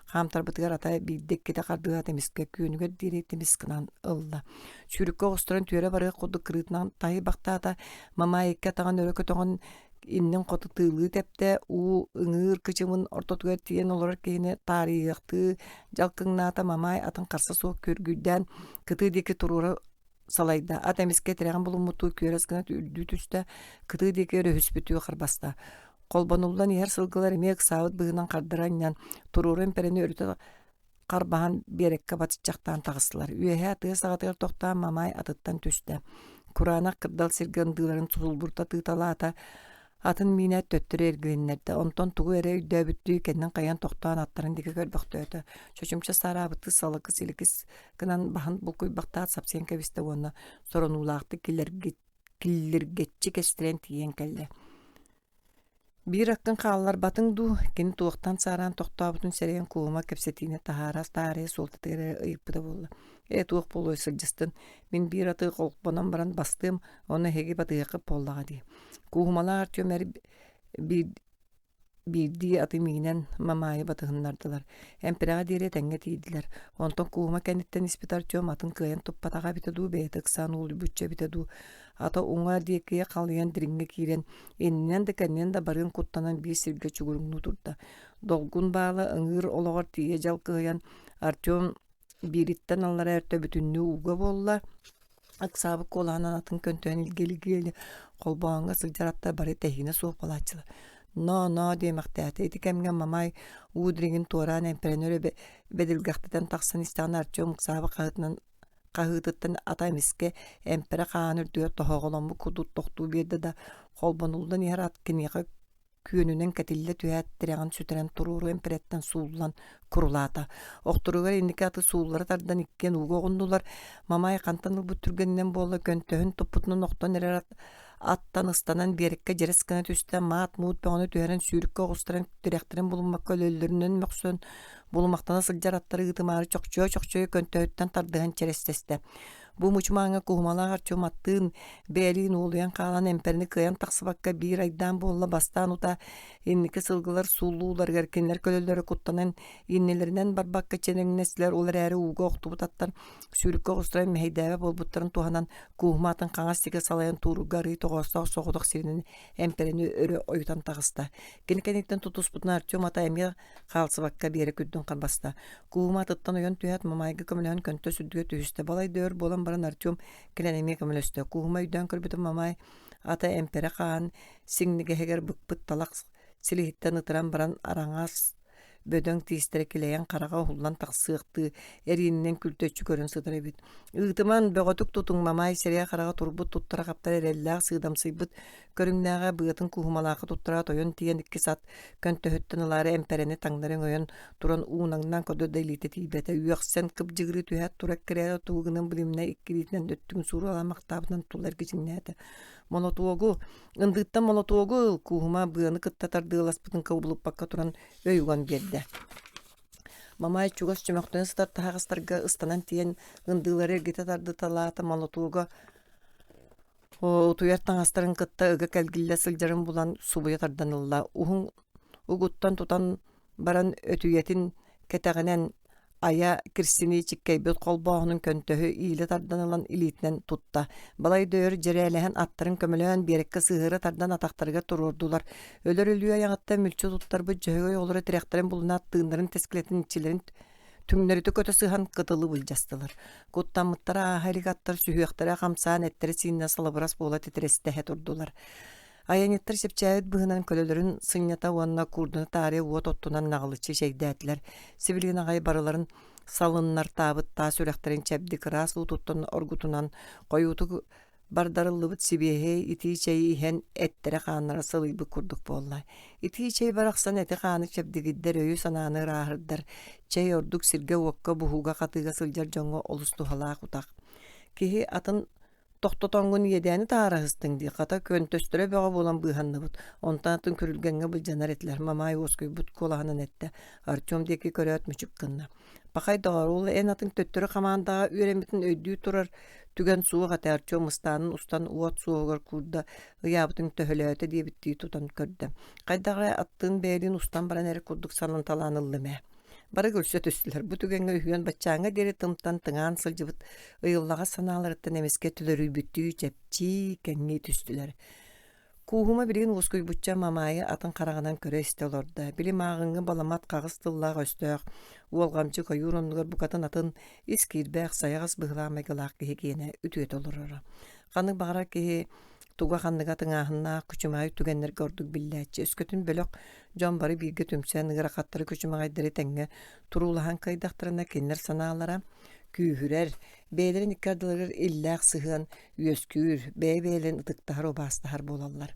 S2: хаамтарбытыгар ата биирдэ иккитэ хардыылаат эмискэ күөнүгэр диэри тимис гынан ылла. Сүүрүккэ оҕустаран түөрэ барыах курдук кырыытынан таһыйбахтаата, Мамаай икки атаҕын өрө көтөҕөн иннин хоту тыылыы тэптэ, уу ыҥыыр кычымын ортотугар тиийэн олорор киһини таарыйыахтыы дьалкыҥнаата, Мамаай атын харса суох күргүйдээн кытыы диэки туруора салайда. Ат эмискэ тирэҕин булуммуттуу күөрэс гына үрдүү түстэ, кытыы диэки өрүһүспүтүү харбаста. Холбонуллан иһэр сылгылар эмиэ ыксаабыт быһыынан хардара анньан, туруору эмпэрэни өрүтэ харбаһан биэрэккэ батыччахтаан таҕыстылар. Үөһээ тыа саҕатыгар тохтоон Мамай атыттан түстэ. Кураанах кырдал сиргэ ындыыларын сулбурта тыыталаата, атын миинээт төттөрү эргилиннэрдэ. Онтон тугу эрэ өйдөөбүттүү кэннин хайан тохтоон аттарын диэки көрбөхтөөтө. Чочумча саараабыттыы салыкыс-иликис гынан баһын булкуйбахтаат сапсыйан кэбистэ уонна соронуулаахтык киллиргэччи кэстэрэн тиийэн кэллэ. Биир аккын хаалларбатыҥ дуу, кини туохтан саараан тохтообутун сэрэйэн куома кэпсэтиини таһаара таарыйа суолтатыгар эрэ ыйыппыта буолла. Ээ туох буолуой сылдьыстын, мин биир аты холбонон баран бастыам, ону эһиги батыһыаххыт буоллаҕа дии. Кууһумалаах Артем эр биир Биирдии аты миинэн Мамаайы батыһыннардылар. Эмпэрэҕэ диэри этэҥҥэ тиийдилэр. Онтон Кууһума кэнниттэн испит Артем атын кыайан туппатаҕа эбитэ дуу, бэйэтэ ыксаан уолуйбучча эбитэ дуу, ата уҥа диэки халыйан дириҥҥэ киирэн, иннинэн да кэннинэн да барыан куттанан биир сиргэ чугуруҥнуу турда. Долгун баала ыҥыыр олоҕор тиийэ дьалкыһыйан, Артем биириттэн аллара өртө бүтүннүү ууга буолла. Ыксаабыт куолаһынан атын көнтөһөн илгиэлигиэли холбооһуҥҥа сылдьар аттар бары тэһиинэ суох буолааччылар. Ноо-ноо диэмэхтээтэ. Ити кэмҥэ Мамай уу дириҥин туораан эмпэрэнэр өрө бэдилгэхтэтэн тахсан истэҕинэ Артем ыксаабыт хаһыытынан хаһыытыттан ата эмискэ эмпэрэ хаан үрдүгэр тоһоҕоломмут курдук тохтуу биэрдэ да холбонуллан иһэр ат киниэхэ күөнүнэн кэтиллэ түһээт тирэҕин сүтэрэн туруору эмпэрэттэн сууллан курулаата. Охторугар инники аты сууллара тардан иккиэн ууга оҕуннулар. Мамай хантан ылбыт түргэнинэн буолла көнтөһүн туппутунан охтон эрэр аттан ыстанан биэрэккэ дьэрэс гына түстэ, маат-муут бөҕөнү түһэрэн сүүрүккэ оҕустаран тирэхтэрин булуммакка өлөллөрүнэн мөхсөн булумахтана сылдьар аттары ыытымаары чохчойо-чохчойо көнтөһүттэн тардыһан чэрэстэстэ. Бу мучумааҥҥа Куһумалаах Артем аттыын, бэйэлиин уолуйан хаалан эмпэрини кыайан тахсыбакка биир айдаан буолла бастаан утаа инники сылгылар сууллууларыгар кинилэр көлөлөрө куттанан иннилэринэн барбакка чэрэҥнэстилэр ол эрээри ууга охтубут аттар сүүрүккэ оҕустаран мэһэйдээбэт буолбуттарын туһанан Кууһума атын хаҥас сигэ салайан туурга арыы тоҕоостоох соҕотох сиринэн эмпэрэни өрө ойутан таҕыста. Кини кэнниттэн тутуспутунан Артем ата эмиэ хаалсыбакка Биэрэ күрдүн харбаста. Куума атыттан ойон түһээт, Мамайга көмөлөһөн көнтөс үрдүгэ түһүстэ. Балай да өр буолан баран Артем кэлэн эмиэ көмөлөстө. Куума өйдөөн көрбүтүм Мамай ата эмпэрэ хаан сиҥнигэһигэр быкпыт талах силиһиттэн ытыран баран араҥас бөдөҥ тиистэрэ килэйэн хараҕа уһуллан тахсыахтыы эриининэн күлтэччи көрөн сытар эбит. Ыытыман, бөҕөтүк тутуҥ, Мамай сирэйэ-хараҕа турбут туттара-хаптара эрэллээх сыыдамсыйбыт көрүҥнээҕэ быатын кууһумалаахха туттараат ойон тиийэн икки сат көнтөһүттэн ылаары эмпэрэни таҥнары өҥөйөн туран уунаҥнаан көрдө да илиитэ тиийбэтэ үөхсэн кыбдьыгырыы түһээт тура эккирээтэ тугу гынан билимнэ икки илиитинэн өттүгүн сууруолаамахтаабытынан тула эргичиҥнээтэ молотуогу ындыыттан молотуогу ыл кууһума быаны кытта тардыаласпытын кыбылыппакка туран өй уган биэрдэ Мамай чугас чөмөхтөнө сытар таһаҕастарга ыстанан тиийэн ындыылары эргитэ тардыталаата молотуога Утуйар таҥастарын кытта ыга кэлгиллэ сылдьарын булан субуйа тардан ылла. Уһун угуттан тутан баран өтүйэтин кэтэҕинэн айа кирсини чиккэйбит холбооһунун көнтөһү иилэ тардан ылан илиитинэн тутта. Балай да өр дьирээлэһэн аттарын көмөлөөн биэрэккэ сыһыара тардан атахтарыгар туруордулар. Өлөр өлүү айаҕыттан мүлчү туттарбыт дьөһөгөй оҕолоро тирэхтэрин булунаат тыыннарын тэскилэтин иччилэрин
S1: Түҥнэритэ көтө сыһан кытылы былдьастылар. Куттаммыттара ааһа илик аттар сүһүөхтэрэ хамсаан эттэрэ-сииннэрэ салыбырас буола титирэстэһэ турдулар. Айанньыттар чэпчээбит быһыынан көлөлөрүн сынньата уонна куурдуна таарыйа уот оттунан наҕылыччы чэйдээтилэр. Сибилигин аҕай барыларын салыннартаабыт таас үрэхтэрин чэбдик ыраас уутуттан оргутунан хойуутук бардарыллыбыт сибиэһэй итии чэйи иһэн эттэрэ-хааннара сылыйбыт курдук буолла. Итии чэй барахсан эти-хааны чэбдигирдэр, өйү-санааны ырааһырдар. Чэй ордук сиргэ-уокка, буһууга-хатыыга сылдьар дьоҥҥо олус туһалаах утах. Киһи атын тохтотоҥҥун иэдээни таараһыстыҥ дии, хата көнтөстөрө бөҕө буолан быыһанныбыт. Онтон атын күрүлгэҥҥэ былдьанар этилэр, Мамаай уоскуйбут куолаһынан эттэ. Артем диэки көрөөт мүчүк гынна. Пахай доҕоор, ол эн атын төттөрү хамаандаҕа үөрэммитин өйдүү турар түгэн суох этэ, Артем ыстаанын устан уот суоһугар куурда, ыйаабытын төһөлөөтө диэбиттии тутан көрдө. Хайдах эрэ аттыын бэйэлиин устан баран эрэ курдук сананталаан ыллым ээ. Бары күлсэ түстүлэр. Бу түгэҥҥэ үһүөн баччааҥҥа диэри тымтан тыҥаан сылдьыбыт ыйыллаҕас санааларыттан эмискэ төлөрүйбүттүү чэпчии, кэҥии түстүлэр. Кууһума билигин уоскуйбучча Мамаайы атын хараҕынан көрө-истэ олордо. Били мааҕыҥҥы баламат хаҕыс тыллаах өстөөх, уолҕамчы ойуур оннугар букатын атын, ис киирбэх, сайаҕас быһыылаах майгылаах киһи киэнэ үтүөтэ олороро. Ханнык баҕарар киһи туга-ханныга тыҥааһыннаах, күчүмэҕэй түгэннэргэ ордук биллээччи. Өскөтүн бөлөх дьон бары бииргэ түмсэн, ыарахаттары күчүмэҕэйдэри тэҥҥэ туруулаһан кыайдахтарына кинилэр санаалара күүһүрэр, бэйэлэрин икки ардыларыгар иллээх сыһыан үөскүүр, бэйэ-бэйэлэрин ытыктаһар-убаастаһар буолаллар.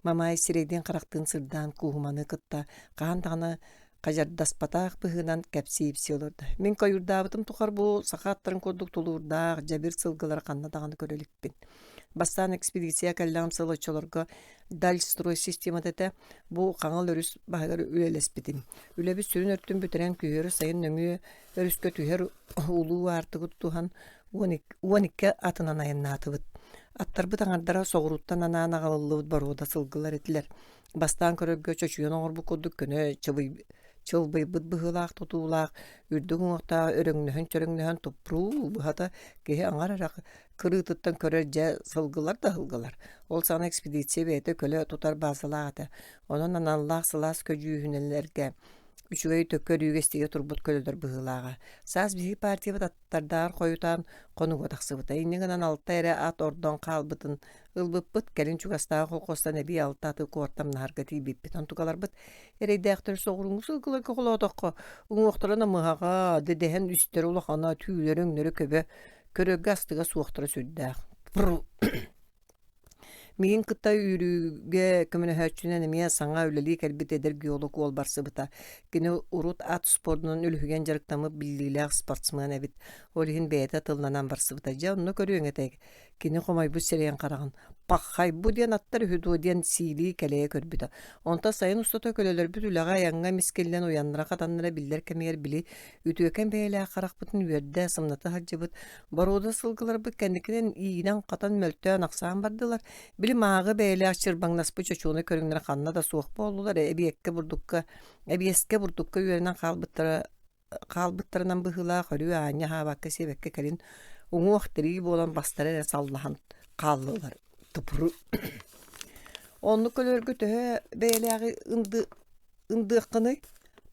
S1: Мамаай сирэйдиин-харахтыын сырдаан Кууһуманы кытта хаһан даҕаны хадьардаспатах быһыынан кэпсии-ипсии олордо. Мин койуурдаабытым тухары бу саха аттарын курдук тулуурдаах, дьэбир сылгылары ханна даҕаны көрө иликпин. Бастаан экспедиция кэллэҕим сыл оччолорго Дальстрой системата этэ. Бу Хаҥал өрүс баһыгар үлэлэспитим. Үлэбит сүрүн өртүн бүтэрэн күһүөрү сайын нөҥүө өрүскэ түһэр улуу аартыгы тутуһан 12 атынан айаннаатыбыт. Аттарбыт аҥардара соҕурууттан анаан аҕалыллыбыт боруода сылгылар этилэр. Бастаан көрөргө чочуйан оҥорбут курдук көнө чылбыйбыт быһыылаах тутуулаах, үрдүк уҥуохтаах өрөҥнөһөн-чөрөҥнөһөн тупруу быһата киһи аҥар эрэ кырыытыттан көрөр дьэ сылгылар да сылгылар. Ол саҕана экспедиция бэйэтэ көлө тутар баазалаах этэ. Онон аналлаах сылаас көдьүүһүнэлэргэ үчүгэй төккө өрүүгэ-истиигэ турбут көлөлөр быһыылааҕа. Саас биһиги партиябыт аттардааҕар хойутаан хонууга тахсыбыта. Инньэ гынан алта эрэ ат ордон хаалбытын ылбыппыт. Кэлин чугастааҕы холкуостан эбии алта аты куортамнаһарга тиийбиппит. Онтукаларбыт эрэйдээхтэр соҕурууҥҥу сылгыларга холоотоххо, уҥуохтара намыһаҕа, дэдэһэн үстэрэ улахана, түүлэрэ өҥнөрө көбө, көрөргө астыга суохтара сүрдээх. Миигин кытта үүрүүгэ көмөлөһөөччүнэн эмиэ саҥа үлэлии кэлбит эдэр геолог уол барсыбыта. Кини урут ат спордунан үлүһүйэн дьарыктаммыт биллиилээх спортсмен эбит. Ол иһин бэйэтэ тылланан барсыбыта. Дьэ, онно көрүөҥ этэ, кини хомойбут сирэйин хараҕын «Паххай, бу диэн аттар үһү дуо» диэн сиилии кэлэйэ көрбүтэ. Онтон сайын устата көлөлөрбүт үлэҕэ айаҥҥа мискиллэн уйаннара-хатаннара биллэр кэмигэр били үтүөкэн бэйэлээх харахпытын үөрдэ, сымната сылдьыбыт Боруода сылгыларбыт кэнникинэн иинэн-хатан мөлтөөн-ахсаан бардылар. Били мааҕы бэйэлээх чырбаҥнаспыт чочуонай көрүҥнэрэ ханна да суох буоллулар, эбиэккэ бурдукка, эбиэскэ бурдукка үөрэнэн хаалбыттара хаалбыттарынан быһыылаах өрүү аанньа аһаабакка-сиэбэккэ кэлин уҥуох-тирии буолан бастара эрэ саллаһан хааллылар. Тупру. Оннук көлөргө төһө бэйэлээҕи ынды Ындыаххыный?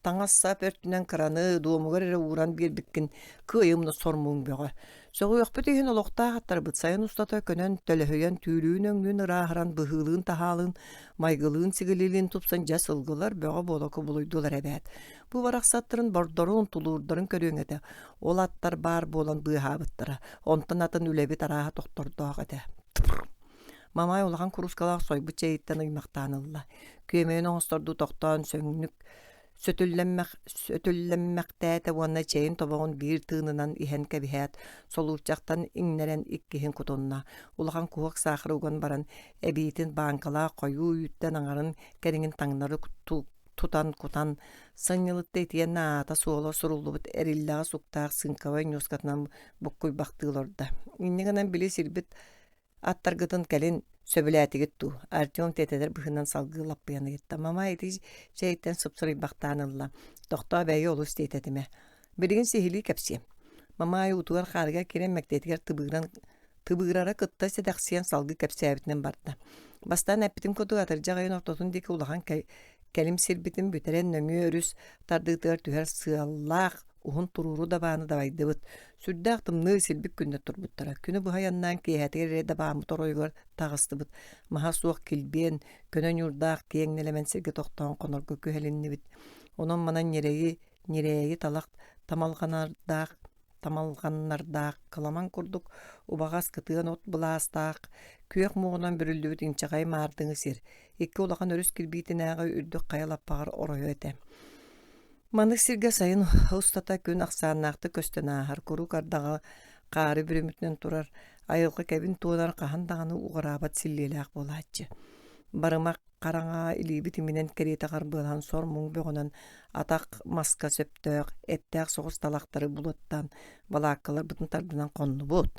S1: Таҥас-сап өртүнэн кыраны, дуомугар эрэ ууран биэрбиккин кыайымна сор-муҥ бөҕө. Сөҕүөхпүт иһин олохтоох аттарбыт сайын устата көнөн, төлөһүйэн, түүлүүн-өҥнүүн ырааһыран, быһыылыын-таһаалыын, майгылыын-сигилилиин тупсан дьэ сылгылар бөҕө буола кубулуйдулар эбээт. Бу барахсаттарын бордорун, тулуурдарын көрүөҥ этэ. Ол аттар баар буолан быыһаабыттара. Онтон атын үлэбит арааһа тохтордоох этэ. Мамай улахан куруускалаах сойбут чэйиттэн ыймахтаан ылла. Күөмэйин оҥостордуу тохтоон сөҥнүк сөтүллэммэхтээтэ уонна чэйин тобоҕун биир тыынынан иһэн кэбиһээт, солуурчахтан иҥнэрэн иккиһин кутунна. Улахан куһуок саахары уган баран, эбиитин бааҥкалаах хойуу үүттэн аҥарын кэриҥин таҥнары тутан кутан, сынньылытта итиэннэ аата-суола суруллубут эриллэҕэ суктаах сыыҥкабай ньуоскатынан буккуйбахтыы олордо. Инньэ гынан били сирбит Аттаргытын кэлин сөбүлээтигит дуу? Артем тиэтэтэр быһыынан салгыы лаппыйан ыйытта. Мама ити чэйтэн сыпсырыйбахтаан ылла. Тохтоо бэйи олус тиэтэтимэ. Билигин сиһилии кэпсиэм. Мамаай уутугар хаарыгар киирэн мэктиэтигэр тыбыыран тыбыырара кытта сэдэхсийэн салгыы кэпсээбитинэн барда. Бастаан эппитим курдук атырдьах ыйын ортотун диэки улахан кэлим сирбитин бүтэрэн нөҥүө өрүс тардыытыгар түһэр сыаллаах.
S2: уһун туруору дабааны дабайдыбыт. Сүрдээх тымныы силбик күннэр турбуттара. Күнү быһа айаннаан киэһэтигэр эрэ дабааммыт оройугар таҕыстыбыт. Маһа суох килбиэн, көнө ньуурдаах киэҥ нэлэмэн сиргэ тохтоон хонорго күһэлиннибит. Онон-манан ньирэйи, ньирээйи талах тамалҕанардаах тамалҕаннардаах кыламан курдук убаҕас кытыан от былаастаах, күөх муоҕунан бүрүллүбүт инчэҕэй маардыҥы сир, икки улахан өрүс кирбиитинээҕи үрдүк хайа лаппаҕар оройо этэ. Маннык сиргэ сайын устата күн ахсааннаахтык көстөн ааһар, куруук ардаҕы хаары бүрүмүтүнэн турар, айылҕа кэбин туонар хаһан даҕаны уҕараабат силлиэлээх буолааччы. Барымах хараҥа илиибит иминэн кэриэтэ харбыалаһан сор-муҥ бөҕөнөн атах маска сөптөөх, эттээх соҕус талахтары булуоттаан балааккаларбытын тардынан хоннубут.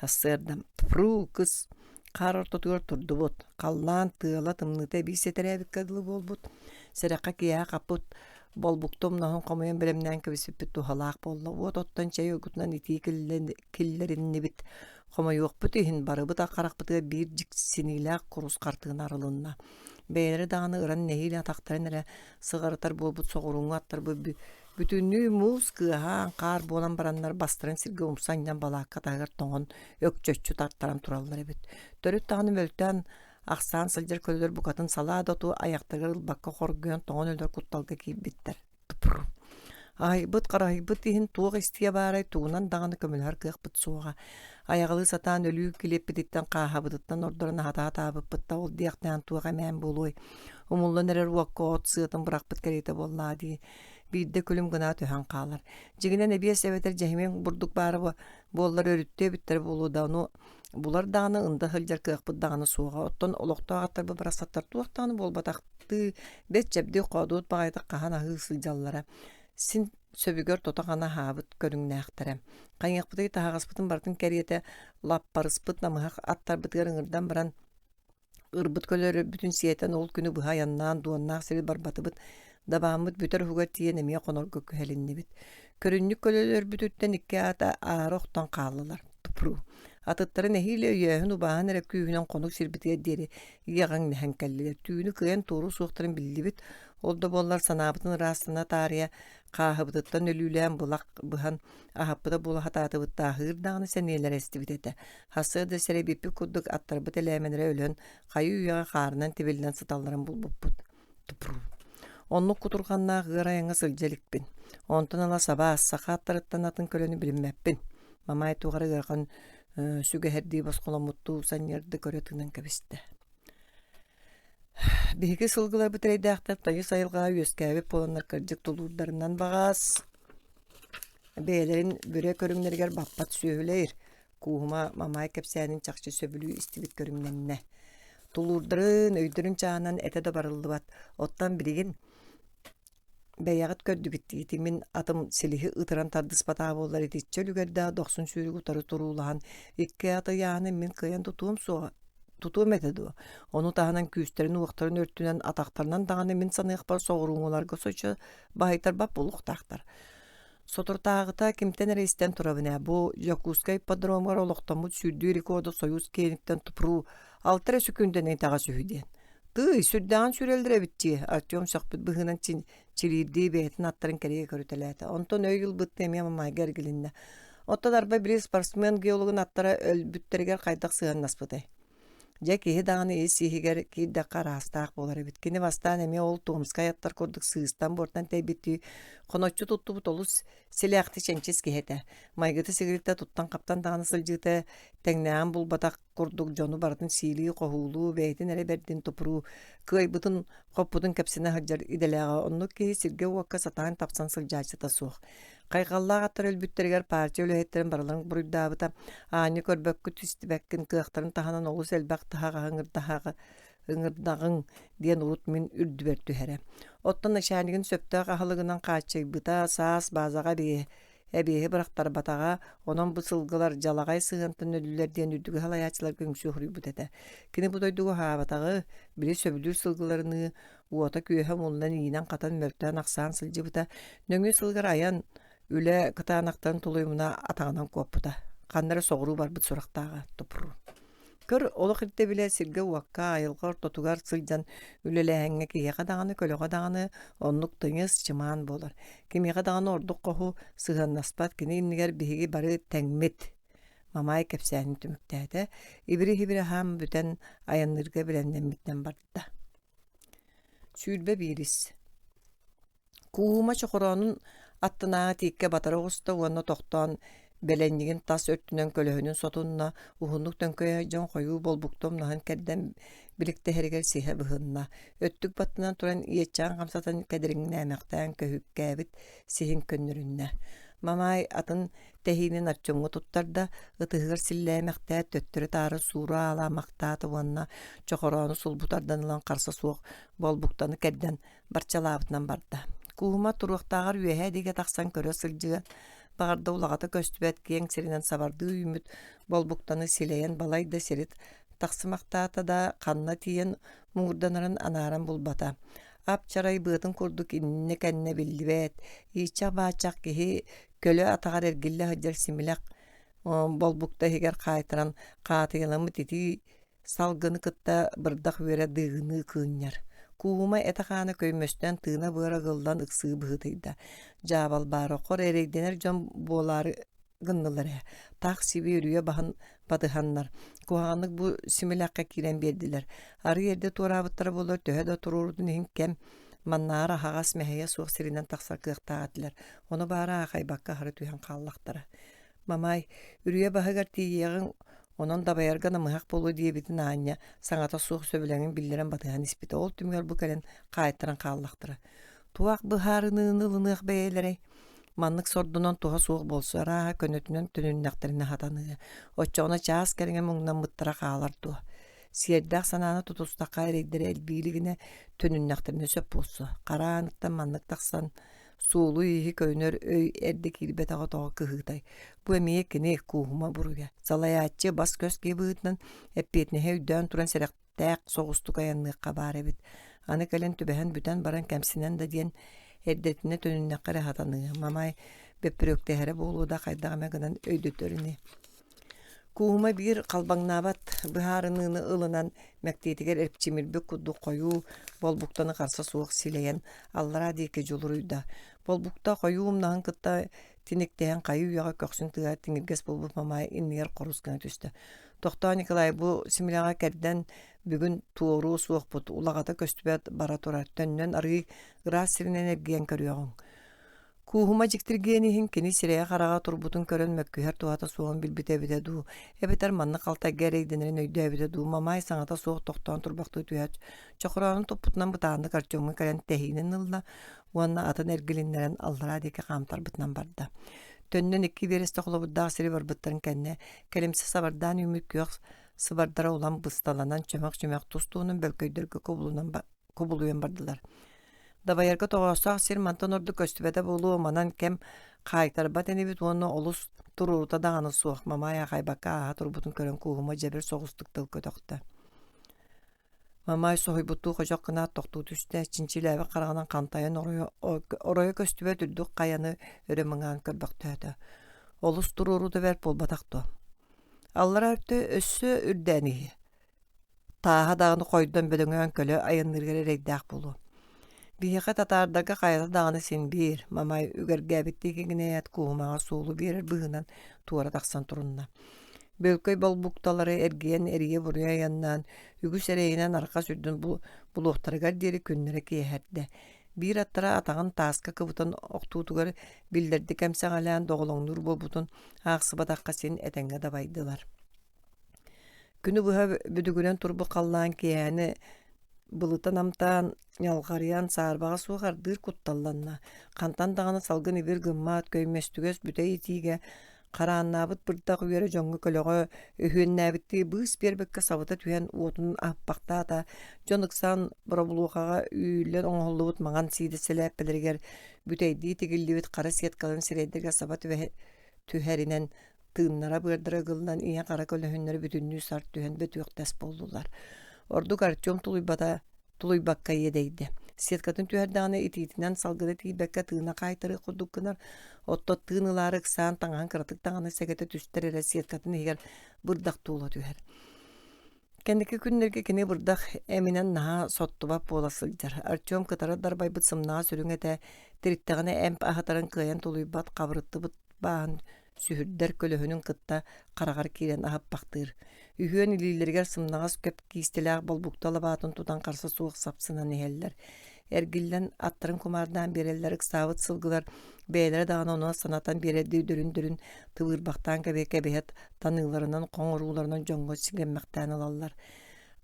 S2: Сарсыарда тпру кыс хаар ортотугар турдубут. Халлаан тыала тымныыта эбии сэтэрээбиккэ дылы буолбут. Сэрэххэ киэһэ хаппыт болбукта умнаһын хомуйан бэлэмнээн кэбиспиппит туһалаах буолла. Уот оттон чэй угутунан итии киллэриннибит. Хомойуохпут иһин, барыбыт харахпытыгар биир дьиксиниилээх курус хартыына арылынна. Бэйэлэрэ даҕаны ыран нэһиилэ атахтарын эрэ сыҕарытар буолбут соҕурууҥҥу аттарбыт бүтүннүү муус кыаһаан хаар буолан бараннар бастарын сиргэ умса анньан балаакка таһыгар тоҥон өкчөччү тартаран тураллар эбит. Төрүт даҕаны мөлтөөн ахсаан сылдьар көлөлөр букатын салаа да оту айахтарыгар ылбакка хоргуйан тоҥон өлөр кутталга киирбиттэр. Аһыйбыт-хараһыйбыт иһин туох истиэ баарай, тугунан даҕаны көмөлөһөр кыахпыт суоҕа. Айаҕалыы сатаан өлүү килиэппититтэн, хааһабытыттан ордорон аһата сатаабыппыт да ол диэхтээн туох эмээн буолуой. Умуллан эрэр уокка от сыатын бырахпыт кэриэтэ буоллаа дии. Биирдэ күлүм гына түһэн хаалар. Дьиҥинэн эбиэс эбэтэр дьэһимиэн бурдук баара буоллар өрүттүө эбиттэр буолуо да ону булар даҕаны ында сылдьар кыахпыт даҕаны суоҕа. Оттон олохтоох аттарбыт барахсаттар туох даҕаны буолбатахтыы бэрт чэбдик хоодуот баҕайытык хаһан аһыы сылдьаллара. Син сөбүгэр тото-хана аһаабыт көрүҥнээхтэрэ. Хайыахпытый таһаҕаспытын барытын кэриэтэ лаппарыспыт намыһах аттарбытыгар ыҥырдан баран Ырбыт көлөрбүтүн сиэтэн ол күнү быһа айаннаан дуоннаах сири барбатыбыт, дабааммыт бүтэр уһугар тиийэн эмиэ хонорго күһэлиннибит. Көрүнньүк көлөлөрбүтүттэн икки аата аара охтон хааллылар. Тупруу. Атыттары нэһиилэ өйөөһүн-убааһын эрэ күүһүнэн хонук сирбитигэр диэри иэҕэҥнэһэн кэллилэр. Түүнү кыайан туоруу суохтарын биллибит. Ол да буоллар санаабытын ыраастана таарыйа хааһыбытыттан өлүүлээн былах быһан аһаппыта буола сатаатыбыт да аһыыр даҕаны сэниэлэрэ эстибит этэ. Сарсыарда сэрэйбиппит курдук аттарбыт элээмэлэрэ өлөн, хайыы-үйэҕэ хаарынан тибиллэн сыталларын булбуппут. Тупру. Оннук кутурҕаннаах ыар айаҥҥа сылдьа иликпин. Онтон ыла сабаас, саха аттарыттан атын көлөнү билиммэппин. Мамай туох эрэ ыарахан сүгэһэрдии босхоломмуттуу санньыарды көрө тыынан кэбистэ. Биһиги сылгыларбыт эрэйдээхтэр тайыс айылҕаҕа үөскээбит буоланнар кырдьык тулуурдарынан баҕас бэйэлэрин бүрэ көрүҥнэригэр баппат сүөһүлэир Кууһума Мамай кэпсээнин чахчы сөбүлүү истибит көрүҥнэннэ. Тулуурдарын, өйдөрүн чааһынан этэ да барыллыбат. Оттон билигин бэйэҕит көрдүгүт ити мин атым силиһи ытыран тардыспатаҕа буоллар итиччэ үлүгэрдээх дохсун сүүрүк утары туруулаһан икки аты ыйааһыны мин кыайан тутуом суоҕа тутуом этэ дуо? Ону таһынан күүстэрин-уохтарын өртүнэн атахтарынан даҕаны мин саныахпар соҕурууҥуларга соччо баһыйтарбат буолуохтаахтар. Соторутааҕыта кимтэн эрэ истэн турабын ээ, бу Дьокуускай ипподромугар олохтоммут сүүрдүү рекорду Сойуус киэниттэн тупруу алта эрэ сөкүүндэнэн итэҕэс үһү диэн. Тыый, сүрдээҕин сүүрэллэр эбит дии, Артем сөхпүт быһыынан чилиирдии бэйэтин аттарын кэрийэ көрүтэлээтэ. Онтон өй ылбыттыы эмиэ Мамайга эргилиннэ. Оттон арба били спортсмен геологын аттара өлбүттэригэр хайдах сыһыаннаспытай? Дьэ киһи даҕаны ис-иһигэр киирдэххэ араастаах буолар эбит. Кини бастаан эмиэ ол Томскай аттар курдук сыыстан-буортан тэйбиттии хоноччу туттубут олус силээхти чэнчис киһи этэ. Майгыта-сигилитэ туттан-хаптан даҕаны сылдьыыта тэҥнээҕин булбатах курдук дьону барытын сиилии-хоһуулуу, бэйэтин эрэ бэрдин тупруу, кыайбытын хоппутун кэпсэнэ сылдьар идэлээҕэ. Оннук киһи сиргэ-уокка сатаан тапсан сылдьааччыта суох. Хайҕаллаах аттар өлбүттэригэр партия үлэһиттэрин барыларын буруйдаабыта. Аанньа көрбөккүт, истибэккин, кыахтарын таһынан олус элбэх таһаҕаһы ыҥырдаҕыҥ диэн урут мин үрдүбэр түһэрэ. Оттон начальнигын сөптөөх аһылыгынан хааччыйбыта, саас базаҕа эбиэһи бырахтарбатаҕа, онон бу сылгылар дьалаҕай сыһыантан өллүлэр диэн үрдүкү салайааччыларга үҥсүү суруйбут этэ. Кини бу дойдуга уһаабатаҕы, били сөбүлүүр сылгыларыныы уота-күөһэ умуллан иинэн-хатан мөлтөөн-ахсаан сылдьыбыта, нөҥүө сылыгар айан үлэ кытаанахтарын тулуйумуна атаҕынан куоппута, ханна эрэ соҕуруу барбыт сурахтааҕа тупру.
S1: Көр, олох ирдэбилэ сиргэ-уокка, айылҕа ортотугар сылдьан үлэлээһиҥҥэ киһиэхэ даҕаны, көлөҕө даҕаны оннук тыйыс, чымаан буолар. Кимиэхэ даҕаны ордук хоһу сыһыаннаспат, кини иннигэр биһиги бары тэҥмит. Мамаай кэпсээнин түмүктээтэ, ибири-һибири аһаан бүтэн айанныырга бэлэмнэммитинэн барда. 21 Кууһума чохороонун аттынааҕы тииккэ батары оҕуста уонна тохтоон бэлэнньигин тас өттүнэн көлөһүнүн сотунна, уһуннук төҥкөйө дьон хойуу болбукта умнаһын кэрдэн биликтэһэригэр сиһэ быһынна. Өттүк баттынан туран иэччээн хамсатан кэдэриҥнээмэхтээн көһүккээбит сиһин көннөрүннэ. Мамаай атын тэһиинин Артемҥа туттарда, ытыһыгар силлээмэхтээт төттөрү-таары суура аалаамахтаата уонна чохороону сулбу тардан ылан харса суох болбуктаны кэрдэн барчалаабытынан барда. Кууһума туруохтааҕар үөһээ диэки тахсан көрө сылдьыан, баҕарда улаҕата көстүбэт киэҥ сиринэн сабардыы үүммүт болбуктаны силэйэн балай да сири тахсымахтаата да, ханна тиийэн муҥурданарын анааран булбата. Ап-чарай быатын курдук иннэ-кэннэ биллибэт, ииччэх-бааччах киһи көлө атаҕар эргиллэ сылдьар симилэх болбукта иһигэр хаайтаран хаатыйаламмыт итии Салгыны кытта бырдах үөрэ дыыгыныы кыынньар. Кууһума этэ-хаана көймөстөн тыына-быара ыгыллан ыксыы быһыытыйда. Дьаабалбаара хор эрэйдэнэр дьон буолаары гыннылар ээ. Таах сиби үрүйэ баһын батыһаннар, куһаҕаннык бу симилэххэ киирэн биэрдилэр. Арыы эрдэ туораабыттара буоллар төһө да туруорутун иһин кэм маннааҕар аһаҕас мэһэйэ суох сиринэн тахсар кыахтаах этилэр. Ону баара аахайбакка аһары түһэн хааллахтара. Мамай, үрүйэ баһыгар тиийиэҕиҥ, онон дабайарга намыһах буолуо диэбитин аанньа, саҥата суох сөбүлэҥин биллэрэн батыһан испитэ. Ол түмүгэр бу кэлэн хаайтаран хааллахтара. Туох быһаарыныыны ылыныах бэйэлэрэй? Маннык сордонон туһа суох буолсу, арааһа көнөтүнэн төнүннэхтэринэ сатаныа. Оччоҕуна чаас кэриҥэ муҥнаммыттара хаалар дуо? Сиэрдээх санааны тутустахха эрэйдэрэ элбии илигинэ төнүннэхтэринэ сөп буолсу. Хара ааныттан маннык тахсан Суолу-ииһи көрүнэр өй эрдэ киирбэтэҕэ тоҕо кыһыытай? Бу эмиэ кини Кууһума буруйа. Салайааччы бас-көс киһи быһыытынан эппиэтинэһи өйдөөн туран сэрэхтээх соҕустук айанныахха баар эбит. Аны кэлэн түбэһэн бүтэн баран кэмсинэн да диэн эрдэтинэ төнүннэххэ эрэ сатаныа. Мамай бөппүрүөктэһэрэ буолуо да хайдах эмэ гынан өйдөтөр ини. Кууһума биир халбаҥнаабат быһаарыныыны ылынан, мэктиэтигэр эрчимирбит курдук хойуу болбуктаны харса суох силэйэн, аллараа диэки дьулуруйда. Болбукта хойуу умнаһын кытта тиниктэһэн хайыы-үйэҕэ көхсүн тыаһа тиҥиргэс буолбут Мамаай иннигэр хорус гына түстэ. «Тохтоо, Николай, бу симилэҕэ кэрдэн бүгүн туоруо суохпут, улаҕата көстүбэт бара турар, төннөн арыый ыраас сиринэн эргийэн көрүөҕүҥ» Кууһума дьиктиргиэн иһин кини сирэйэ-хараҕа турбутун көрөн мөккүһэр туһата суоҕун билбитэ эбитэ дуу, эбэтэр маннык халтайга эрэйдэнэрин өйдөөбүтэ дуу, Мамаай саҥата суох тохтоон турбахтыы түһээт, чохороонун туппутунан бытааннык Артемҥа кэлэн тэһиинин ылла уонна атын эргилиннэрэн аллараа диэки хаамтарбытынан барда. Төннөн икки биэрэстэ холобурдаах сири барбыттарын кэннэ, кэлимсэ сабардаан үүммүт күөх сыбардара улам бысталанан чөмөх-чөмөх тус-туһунан бөлкөйдөргө кубулунан кубулуйан бардылар. Дабайарга тоҕоостоох сир мантан ордук көстүбэтэ буолуо, манан кэм хаайтарбат инибит уонна олус туруорута даҕаны суох, Мамаай аахайбакка ааһа турбутун көрөн Кууһума дьэбир соҕустук тыл көтөхтө. Мамаай соһуйбуттуу ходьох гынаат тохтуу түстэ, чинчилээбит хараҕынан хантайан оройо, оройо көстүбэт үрдүк хайаны өрө мыҥаан көрбөхтөөтө. Олус туруоруута бэрт буолбатах дуо? Аллараа өттө өссө үрдээн иһиэ. Тааһа даҕаны хойдон бөдөҥөөн көлө айанныырыгар эрэйдээх буолуо. Биһиэхэ татаардарга хайата даҕаны син биир, Мамай үгэргээбиттии киҥинэйээт кууһумаҕа суолу биэрэр быһыынан туора тахсан турунна. Бөлкөй болбукталары эргийэн эрийэ-буруйа айаннаан, үгүс эрэйинэн арҕас үрдүн булуохтарыгар диэри күннэрэ киэһэрдэ. Биир аттара атаҕын тааска кыбытан охтуутугар биллэрдик эмсэҕэлээн доҕолоҥнуур буолбутун аахсыбатахха син этэҥҥэ дабайдылар. Күнү быһа бүдүгүрэн турбут халлаан киэһэни былыта намтаан, ньалҕарыйан, саарбаҕа суох ардыыр кутталланна. Хантан даҕаны салгын ибир гыммат, көймөстүгэс бүтэй итиигэ харааннаабыт бырдах үөрэ дьоҥҥо көлөҕө өһүөннээбиттии быыс биэрбэккэ сабыта түһэн уотун аһыппахтаата. Дьон ыксаан боробулуохаҕа үүрүллэн оҥоһуллубут маҥан сиидэ сэлээппэлэригэр бүтэйдии тигиллибит хара сеткаларын сирэйдэригэр саба түһэринэн Тыыннара-быардара ыгыллан ийэ-хара көлөһүннэрэ бүтүннүү сарт түһэн бөтүөхтэс буоллулар. Ордук Артем тулуйбата тулуйбакка иэдэйдэ. Сеткатын түһэрдэҕинэ итиитинэн салгына тиийбэккэ тыына хаайтарыах курдук гынар, оттон тыын ылаары ыксаан таҥаһын кыратык даҕаны сэгэтэ түстэр эрэ сеткатын иһигэр бырдах туола түһэр.
S2: Кэнники күннэргэ кини бырдах эминэн наһаа соттубат буола сылдьар. Артем кытары дарбайбыт сымнаҕас үрүҥ этэ тириттэҕинэ эмп аһатарын кыайан тулуйбат хабырыттыбыт бааһын сүһүрдэр көлөһүнүн кытта хараҕар киирэн аһаппахтыыр. Үһүөн илиилэригэр сымнаҕас көп киистэлээх болбукта лабаатын тутан харса суох сапсынан иһэллэр. Эргиллэн аттарын кумаардаан биэрэллэр ыксаабыт сылгылар бэйэлэрэ даҕаны ону санатан биэрэрдии дөрүн-дөрүн тыбыырбахтаан кэбиһэ-кэбиһэ таныыларынан, хоҥорууларынан дьоҥҥо сигэммэхтээн ылаллар.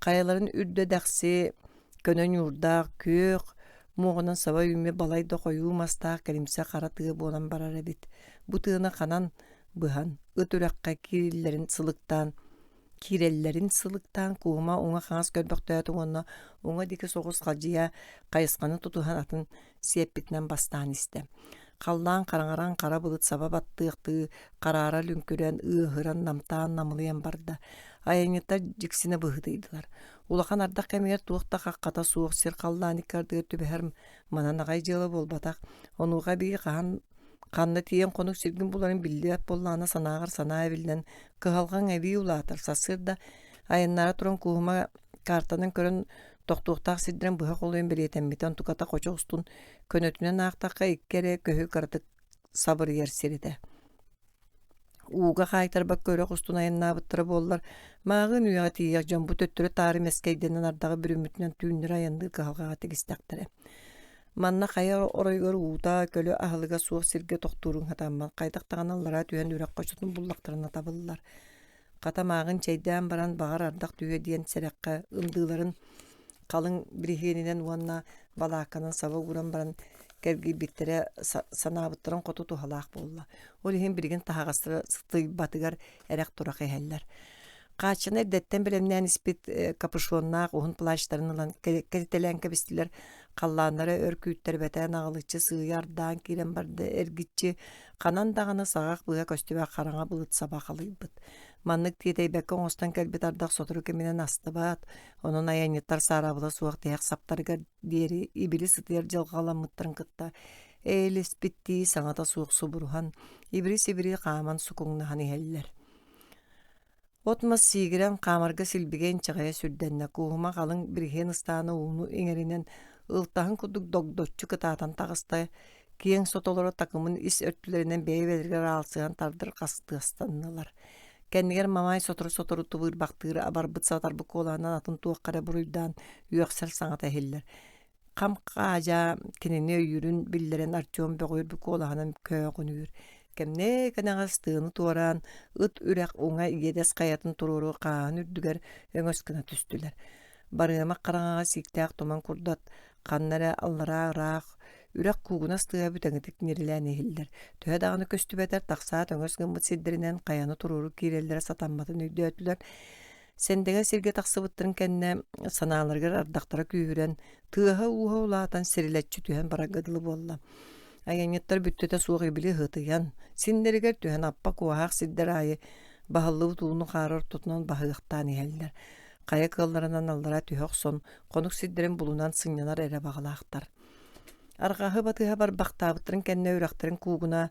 S2: Хайаларын үрдэ дэхси көнө ньуурдаах, күөх муоҕунан саба үүммүт балайда хойуу мастаах кэлимсэ хара тыа буолан барар эбит. Бу тыаны ханан быһан, ыт үрэххэ киириллэрин сылыктаан киирэллэрин сылыктаан Куума уҥа-хаҥас көрбөхтөөтө уонна уҥа диэки соҕус халдьыйа хайысханы тутуһан атын сиэппитинэн бастаан истэ. Халлаан хараҥаран хара былыт саба баттыахтыы хараара лүҥкүрэн, ыаһыран, намтаан намылыйан барда. Айанньыттар дьиксинэ быһыытыйдылар. Улахан ардах кэмигэр туох да хаххата суох сир халлаан икки ардыгар түбэһэр манан аҕай дьыала буолбатах. Онуоха эбии хаһан Ханна тиийэн хонук сиргин буларын биллибэт буоллаҕына санааҕар санаа эбиллэн, кыһалҕаҥ эбии улаатар. Сарсыарда айаннаара туран Кууһума картанан көрөн тохтуохтаах сирдэрин быһа холуйан бэлиэтэммитэ, онтуката хочо устун көнөтүнэн аахтахха икки эрэ көһү кыратык сабырыйар сир этэ. Ууга хаайтарбакка үрэх устун айаннаабыттара буоллар, мааҕын үйэҕэ тиийиэх дьон бу төттөрү-таары мэскэйдэнэн ардаҕы бүрүммүтүнэн түүннэри айанныыр кыһалҕаҕа тигистэхтэрэ. Манна хайа оройугар уута, көлө аһылыга суох сиргэ тохтууруҥ сатаммат, хайдах даҕаны аллараа түһэн үрэх хочотун буллахтарына табыллар. Хата мааҕын чэйдээн баран баҕар ардах түһүө диэн сэрэххэ ындыыларын халыҥ бириһиэнинэн уонна балаакканан саба ууран баран кэргийбиттэрэ санаабыттарын хоту туһалаах буолла. Ол иһин билигин таһаҕастара сытыйбатыгар эрэх-турах иһэллэр. Хааччаны эрдэттэн бэлэмнээн испит капюшоннаах уһун плащтарын ылан кэтитэлээн кэбистилэр. Халлааннара өр күүттэрбэтэ наҕылыччы сыыйа ардаан киирэн барда эргиччи ханан даҕаны саҕах быыһа көстүбэт хараҥа былыт саба халыйбыт. Маннык тиэтэйбэккэ оҥостон кэлбит ардах сотору кэминэн астыбат, онон айанньыттар саарабыла суох тиһэх саптарыгар диэри ибили сытыйар дьылҕаламмыттарын кытта эйэлэспиттии саҥата суох субуруһан, ибири-сибири хааман сукуҥнаһан иһэллэр. От-мас сиигирэн, хаамарга силбигэ инчэҕэйэ сүрдэннэ, кууһума халыҥ бириһиэн ыстаана ууну иҥэринэн, ылтаһын курдук догдоччу кытаатан таҕыста, киэҥ сотолоро такымын ис өртүлэринэн бэйэ-бэйэлэригэр аалсыһан тардар хастыастаннылар. Кэннигэр Мамай сотору-сотору тыбыырбахтыыр абарбыт-сатарбыт куолаһынан атын туохха эрэ буруйдаан үөхсэр саҥата иһиллэр. Хам-хаадьаа кинини өйүүрүн биллэрэн Артем бөҕүөрбүт куолаһынан көөҕүнүүр. Кэмниэ кэнэҕэс тыаны туораан, ыт үрэх уҥа иэдэс хайатын туруору хааһын үрдүгэр өҥөс гына түстүлэр. Барыамах хараҥаҕа сииктээх туман курдат ханна эрэ аллараа ыраах, үрэх куугунас тыаһа бүтэҥитик ньирилээн иһиллэр. Төһө даҕаны көстүбэтэр, тахсаат өҥөс гыммыт сирдэринэн хайаны туруору киирэллэрэ сатамматын өйдөөтүлэр. Сэндэҥэ сиргэ тахсыбыттарын кэннэ санааларыгар ардахтара күүһүрэн, тыаһа-ууһа улаатан сирилэччи түһэн барарга дылы буолла. Айанньыттар бүттэтэ суох ибили ыһытыйан, синнэригэр түһэн аппа куоһаах сирдэр аайы баһыллыбыт ууну хаары ортотунан баһыахтаан иһэллэр. Хайа кыалларынан аллара түһэ охсон, хонук сирдэрин булунан сынньанар эрэ баҕалаахтар. Арҕаһы батыһа барбахтаабыттарын кэннэ үрэхтэрин куугуна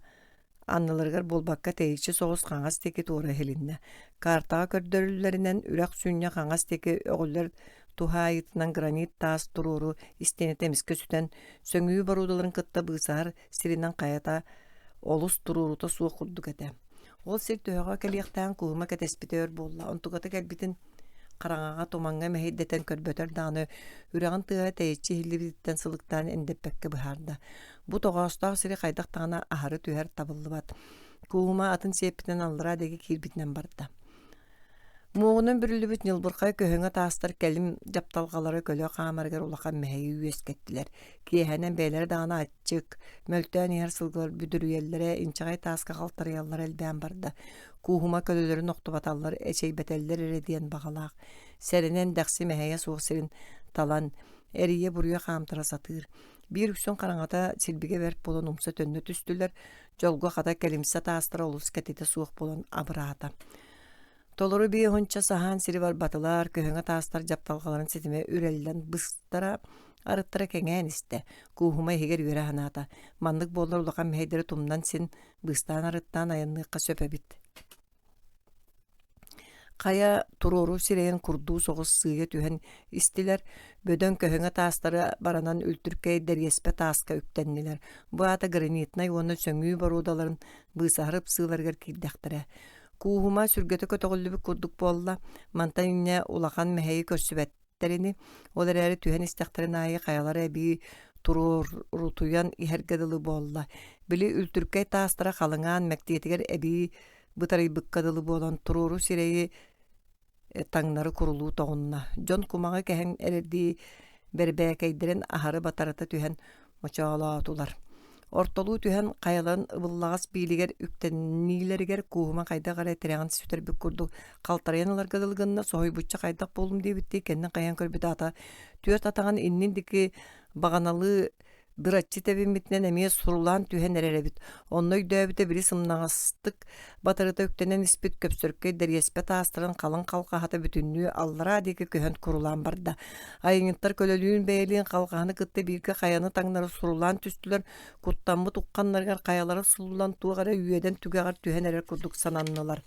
S2: анныларыгар буолбакка тэйиччи соҕус хаҥас диэки туора иһилиннэ. Картаҕа көрдөрүллэринэн үрэх сүнньэ хаҥас диэки өҕүллэр туһаайыытынан гранит таас туруору истиэнэтэ эмискэ сүтэн, сөҥүү боруодаларын кытта быысаһар сиринэн хайата олус туруорута суох курдук этэ. Ол сир төһөҕө кэлиэхтээн куһума кэтэспитэ өр буолла. Онтуката кэлбитин хараҥаҕа тумаҥҥа мэһэйдэтэн көрбөтөр даҕаны үрэҕин тыаһа тэйиччи иһиллибититтэн сылыктаан эндэппэккэ быһаарда. Бу тоҕоостоох сири хайдах даҕаны аһары түһэр табыллыбат. Кууһума атын сиэппитинэн аллараа диэки киирбитинэн барда. Муоҕунан бүрүллүбүт ньылбырхай көһөҥө таастар кэлим дьапталҕалара көлө хаамарыгар улахан мэһэйи үөскэттилэр. Киэһэнэн бэйэлэрэ даҕаны аччык, мөлтөөн иһэр сылгылар бүдүрүйэллэрэ, инчэҕэй тааска халтарыйаллара элбээн барда. Кууһума көлөлөрүн охтубаталлар, эчэйбэтэллэр эрэ диэн баҕалаах. Сэрэнэн дэхси мэһэйэ суох сирин талан, эрийэ-буруйа хаамтара сатыыр. Биир үксүн хараҥата силбигэ бэрт буолан умса төннө түстүлэр, дьолго хата кэлимсэ таастара олус кэтитэ суох буолан абыраата. Толору биэ уонча саһаан сири барбатылар, көһөҥө таастар дьапталҕаларын ситимэ үрэллэн быстара, арыттара кэҥээн истэ. Кууһума иһигэр үөрэ санаата. Маннык буоллар улахан мэһэйдэри тумнан син быыстаан-арыттаан айанныахха сөп эбит.
S1: Хайа туруору сирэйин курдуу соҕус сыыйа түһэн истилэр, бөдөҥ көһөҥө таастары баранан үлтүркэй дэриэспэ тааска үктэннилэр. Бу аата гранитнай уонна сөҥүү боруодаларын быысаһар ыпсыыларыгар киирдэхтэрэ. Кууһума сүргэтэ көтөҕүллүбүт курдук буолла, мантан инньэ улахан мэһэйи көрсүбэттэр ини, ол эрээри түһэн истэхтэрин аайы хайалара эбии туруорутуйан иһэргэ дылы буолла. Били үлтүркэй таастара халыҥаан мэктиэтигэр эбии бытарыйбыкка дылы буолан туруору сирэйи таҥнары курулуу тоҕунна. Дьон кумаҕы кэһэн эрэрдии бэрбээкэйдэрин аһары батарыта түһэн мочоолоотулар. Ортолуу түһэн хайаларын ыбыллаҕас биилигэр үктэнниилэригэр кууһума хайдах эрэ тирэҕин сүтэрбит курдук халтарыйан ыларга дылы гынна, соһуйбучча хайдах буоллум диэбиттии кэннин хайан көрбүт аата түөрт атаҕын иннин диэки баҕаналыы дыраччы тэбиммитинэн эмиэ сурулаан түһэн эрэр эбит. Онно өйдөөбүтэ били сымнаҕастык батарыта үктэнэн испит көпсөркөй дэриэспэ таастарын халыҥ халҕаһата бүтүннүү аллараа диэки көһөн курулаан барда. Айанньыттар көлөлүүн бэйэлиин халҕаһаны кытта бииргэ хайаны таҥнары сурулаан түстүлэр, куттаммыт ухханнарыгар хайалара сууллан туох эрэ үөдэн түгэҕэр түһэн эрэр курдук сананнылар.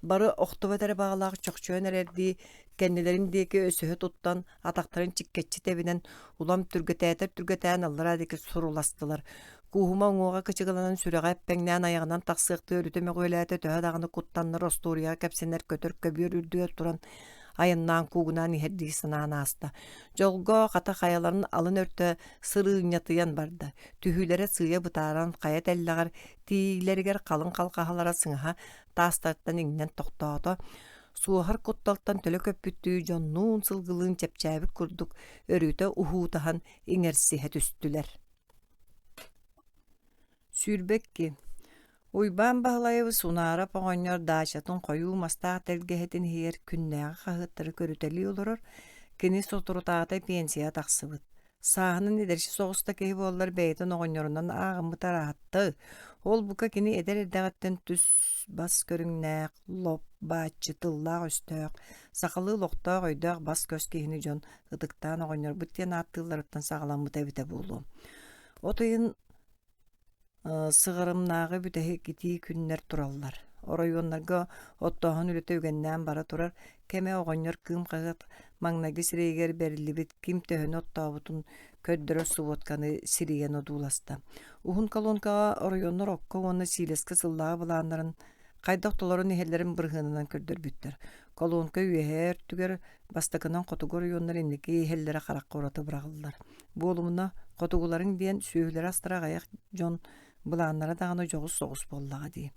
S1: Бары охтубат эрэ баҕалаах чохчойон эрэрдии кэннилэрин диэки өсөһө туттан, атахтарын чиккэччи тэбинэн, улам түргэтээтэр түргэтээн аллараа диэки суруластылар. Кууһума уҥуоҕа кычыгыланан сүрэҕэ эппэҥнээн айаҕынан тахсыахтыы өрүтэ мөҕүөлээтэ төһө даҕаны куттаннар остуоруйаҕа кэпсэнэр көтөр көбүөр үрдүгэр туран айаннаан куугунаан иһэрдии санаан ааста. Дьолго хата хайаларын алын өртө сырыынньатыйан барда. Түһүүлэрэ сыыйа бытааран хайа тэллэҕэр тиийиилэригэр халыҥ халҕаһалара сыҥаһа таастартан иҥнэн тохтоото. Суоһар кутталтан төлө көппүттүү дьоннуун сылгылыын чэпчээбит курдук өрүтэ уһуутаһан иҥэрсиһэ түстүлэр. 22. Уйбаан Баһылайабыс Унаарап оҕонньор даачатын хойуу мастаах тэлгэһэтин иһигэр күннээҕи хаһыаттары көрүтэлии олорор, кини соторутааҕыта пенсияҕа тахсыбыт. Сааһынан эдэрчи соҕус да киһи буоллар бэйэтин оҕонньорунан ааҕыммыта ыраатта. Ол бука кини эдэр эрдэҕиттэн түс-бас көрүҥнээх, лоп бааччы тыллаах-өстөөх, сахалыы олохтоох өйдөөх бас-көс киһини дьон ытыктаан оҕонньорбут диэн ааттыылларыттан саҕаламмыта эбитэ буолуо. От ыйын Сыҕарымнааҕы бүтэһик итии күннэр тураллар. Оройуоннарга оттооһун үлэтэ үгэннээн бара турар кэмэ оҕонньор Кыым хаһыат маҥнайгы сирэйигэр бэриллибит ким төһөнү оттообутун көрдөрөр субуотканы сирийэн одууласта. Уһун колонкаҕа оройуоннар окко уонна сиилэскэ сыллааҕы былааннарын хайдах толорон иһэллэрин бырыһыанынан көрдөрбүттэр. Колонка үөһээ өртүгэр бастакынан хотугу оройуоннар инники иһэллэрэ харахха ураты быраҕыллар. Буолумуна, хотугуларыҥ диэн сүөһүлэрэ-астара аҕыйах дьон былааннара даҕаны дьоҕус соҕус буоллаҕа дии.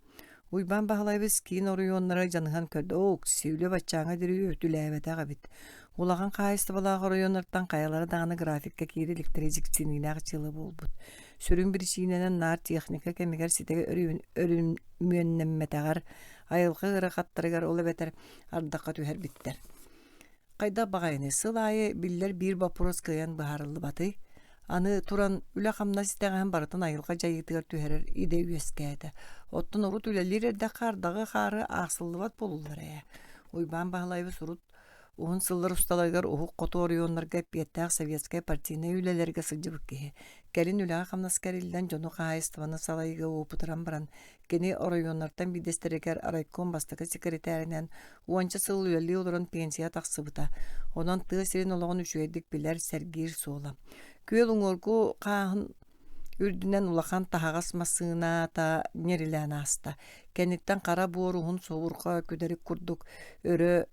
S1: Уйбаан Баһылайабыс киин оройуоннары дьаныһан көрдө, ок, сүүлэ баччааҥҥа диэри үтүлээбэтэх эбит. Улахан хаһаайыстыбалаах оройуоннартан хайалара даҕаны графикка киирэ иликтэрэ дьиксиниилээх дьыала буолбут. Сүрүн биричиинэнэн наар техника кэмигэр ситэ өрүмүөннэммэтэҕэр, айылҕа ыарахаттарыгар ол эбэтэр ардахха түһэрбиттэр. Хайдах баҕайыный, сыл аайы биллэр биир боппуруос кыайан быһаарыллыбатый? Аны туран, үлэ-хамнас итэҕэһин барытын айылҕа дьайыытыгар түһэрэр идэ үөскээтэ. Оттон урут үлэлиир эрдэххэ ардаҕы-хаары аахсыллыбат буолуллар ээ. Уйбаан Баһылайабыс урут уһун сыллар усталарыгар уһук хоту оройуоннарга эппиэттээх советскай партийнай үлэлэргэ сылдьыбыт киһи. Кэлин үлэҕэ-хамнаска эриллэн дьону хаһаайыстыбаны салайыыга уопутуран баран, Кини оройуоннартан биирдэстэригэр райком бастакы секретаринэн уонча сыл үлэлии олорон пенсия тахсыбыта. Онон тыа сирин олоҕун үчүгэйдик билэр, сэргиир суола. Күөл уҥуоргу хааһын үрдүнэн улахан таһаҕас массыыната ньирилээн ааста. Кэнниттэн хара буор уһун суурҕа күдэрик курдук өрө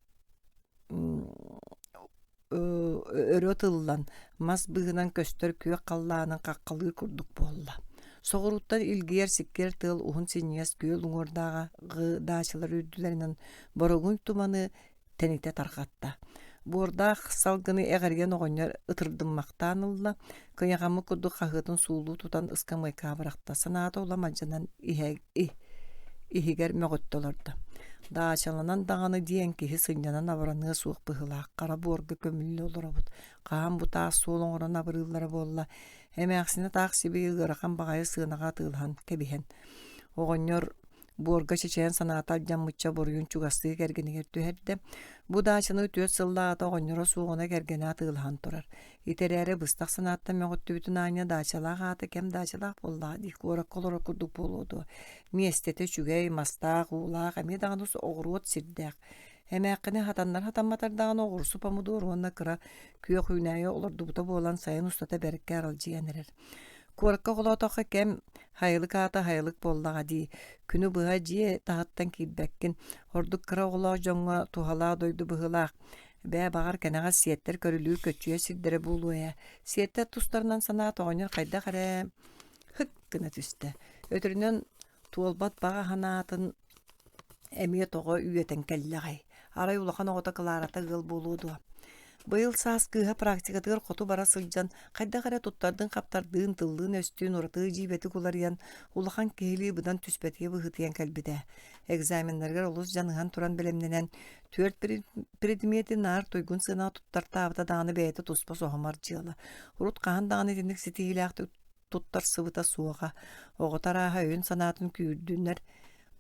S1: өрө ытыллан, мас быыһынан көстөр күөх халлаанын хаххалыыр курдук буолла. Соҕурууттан илгийэр сиккиэр тыал уһун синньигэс күөл уҥуордааҕы даачалар үрдүлэринэн боругуй туманы тэнитэ тарҕатта. Буордаах салгыны эҕэрийэн оҕонньор ытырдыммахтаан ылла, кыйахаммыт курдук хаһыатын суулуу тутан ыскамыайкаҕа бырахта, санаата улам алдьанан иһэ иһигэр мөҕүттэ олордо. Даачаланан даҕаны диэн киһи сынньанан абыраныа суох быһыылаах, хара буорга көмүллэ олоробут, хаһан бу таас суол оҥорон абырыыллара буолла, эмээхсинэ таах сибиэ ыарахан баҕайы сыанаҕа атыылаһан кэбиһэн. Оҕонньор буорга чэчэйэн санаата алдьаммычча буруйун чугастыы кэргэнигэр түһэрдэ. Бу даачаны түөрт сыллааҕыта оҕонньоро суоҕуна кэргэнэ атыылаһан турар. Ити эрээри быстах санааттан мөҕүттүбүтүн аанньа даачалаах аата кэм даачалаах буоллаҕа дии, куоракка олорор курдук буолуо дуо. Миэстэтэ үчүгэй, мастаах, уулаах, эмиэ даҕаны оҕуруот сирдээх. Эмээххини хатаннар хатамматар даҕаны оҕурсу помудуор уонна кыра күөх үүнээйи олордубута буолан сайын устата бэркэ аралдьыйан эрэр. Куоракка оҕолоотоххо кэм хайылык аата хайылык буоллаҕа дии. Күнү быһа дьиэ таһыттан киирбэккин. Ордук кыра оҕолоох дьоҥҥо туһалаах дойду быһыылаах. Бээ, баҕар, кэнэҕэс сиэттэр көрүлүүр көччүйэр сирдэрэ буолуо ээ. Сиэттэр тустарынан санаат оҕонньор хайдах эрэ һык гына түстэ. Өтөрүнэн туолбат баҕа санаатын эмиэ тоҕо үөтэн кэллэҕэй? Арай улахан оҕото Кларата ыал буолуо дуо? Быйыл саас кыыһа практикатыгар хоту бара сылдьан, хайдах эрэ туттардын-хаптардыын, тыллыын-өстүүн ураты дьиибэтик уларыйан, улахан киһилии быдан түспэтигэ быһыытыйан кэлбитэ. Экзаменнарыгар олус дьаныһан туран бэлэмнэнэн, түөрт предмети наар туйгун сыанаҕа туттартаабыта даҕаны бэйэтэ туспа соһумар дьыала. Урут хаһан даҕаны итинник ситиһиилээхтик туттарсыбыта суоҕа, оҕото арааһа өйүн-санаатын күүрдүнэр,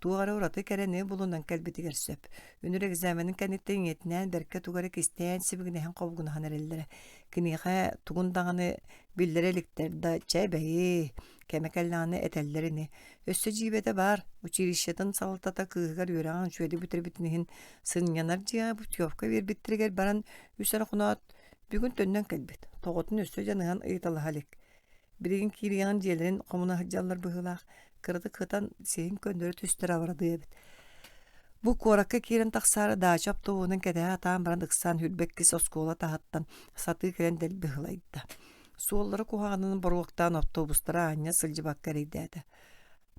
S1: туох эрэ ураты кэрэни булунан кэлбитигэр сөп. Үнүр экзаменын кэнниттэн ийэтинээн бэркэ тугу эрэ кистээн сибигинэһэн хобугунаһан эрэллэрэ. Киниэхэ тугун даҕаны биллэрэ иликтэр да, чэ бэйи, кэмэ кэллэҕинэ этэллэр ини. Өссө дьиибэтэ баар, училищетын салалтата кыыһыгар үөрэҕин үчүгэйдик бүтэрбитин иһин сынньанар дьиэҕэ путевка биэрбиттэригэр баран үс эрэ хоноот, бүгүн төннөн кэлбит. Тоҕотун өссө дьаныһан ыйыталаһа илик. Билигин киириэҕин дьиэлэрин хомуна сылдьаллар быһыылаах, кыратык ытан сиһин көннөрө түстэр абырадыа эбит. Бу куоракка киирэн тахсаары даача автобуһунан кэтэһэ сатаан баран ыксаан сүүрбэккис оскуола таһыттан сатыы кэлэн дэлби ыһылайда. Суоллара куһаҕанын боруоктаан автобустара аанньа сылдьыбакка эрэйдээтэ.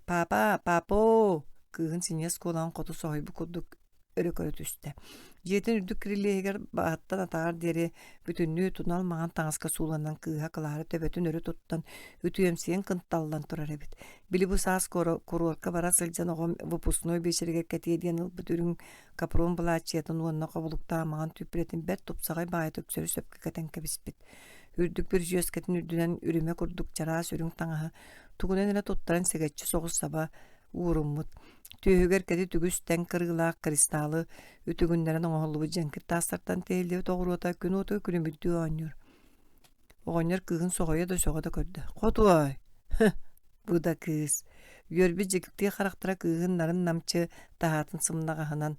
S1: «Папа, папа-оо!» кыыһын синньигэс оскуолаҕын хоту соһуйбут курдук өрө көрө түстэ. Дьиэтин үрдүк кирилиэһигэр баһыттан атаҕар диэри бүтүннүү тунал маҥан таҥаска сууланан кыыһа Клара төбөтүн өрө туттан, үтүөмсүйэн кынталлан турар эбит. Били бу саас куруорка бара сылдьан оҕом выпускной биэчэригэр кэтиэ диэн ылбыт үрүҥ капрон былааччыйатын уонна хобулуктаах маҥан түүппүлэтин бэрт тупсаҕай баайыта үксэри сөпкө кэтэн кэбиспит. Үрдүк бүрүдьүөскэтин үрдүнэн үрүмэ курдук чараас үрүҥ таҥаһы тугунан эрэ туттаран сэгэччи соҕус саба ууруммут. Түөһүгэр кэтит үгүс тэҥ кырыылаах кристаллы үтүгүннэрэн оҥоһуллубут дьэҥкир таастартан тиһиллибит оҕуруота күн уотугар күлүмүрдүү оонньуур. Оҕонньор кыыһын соһуйа да сөҕө да көрдө. «Хотуой! Бу да кыыс!» Үөрбүт дьиктии харахтара кыыһын нарын-намчы таһаатын сымнаҕаһынан,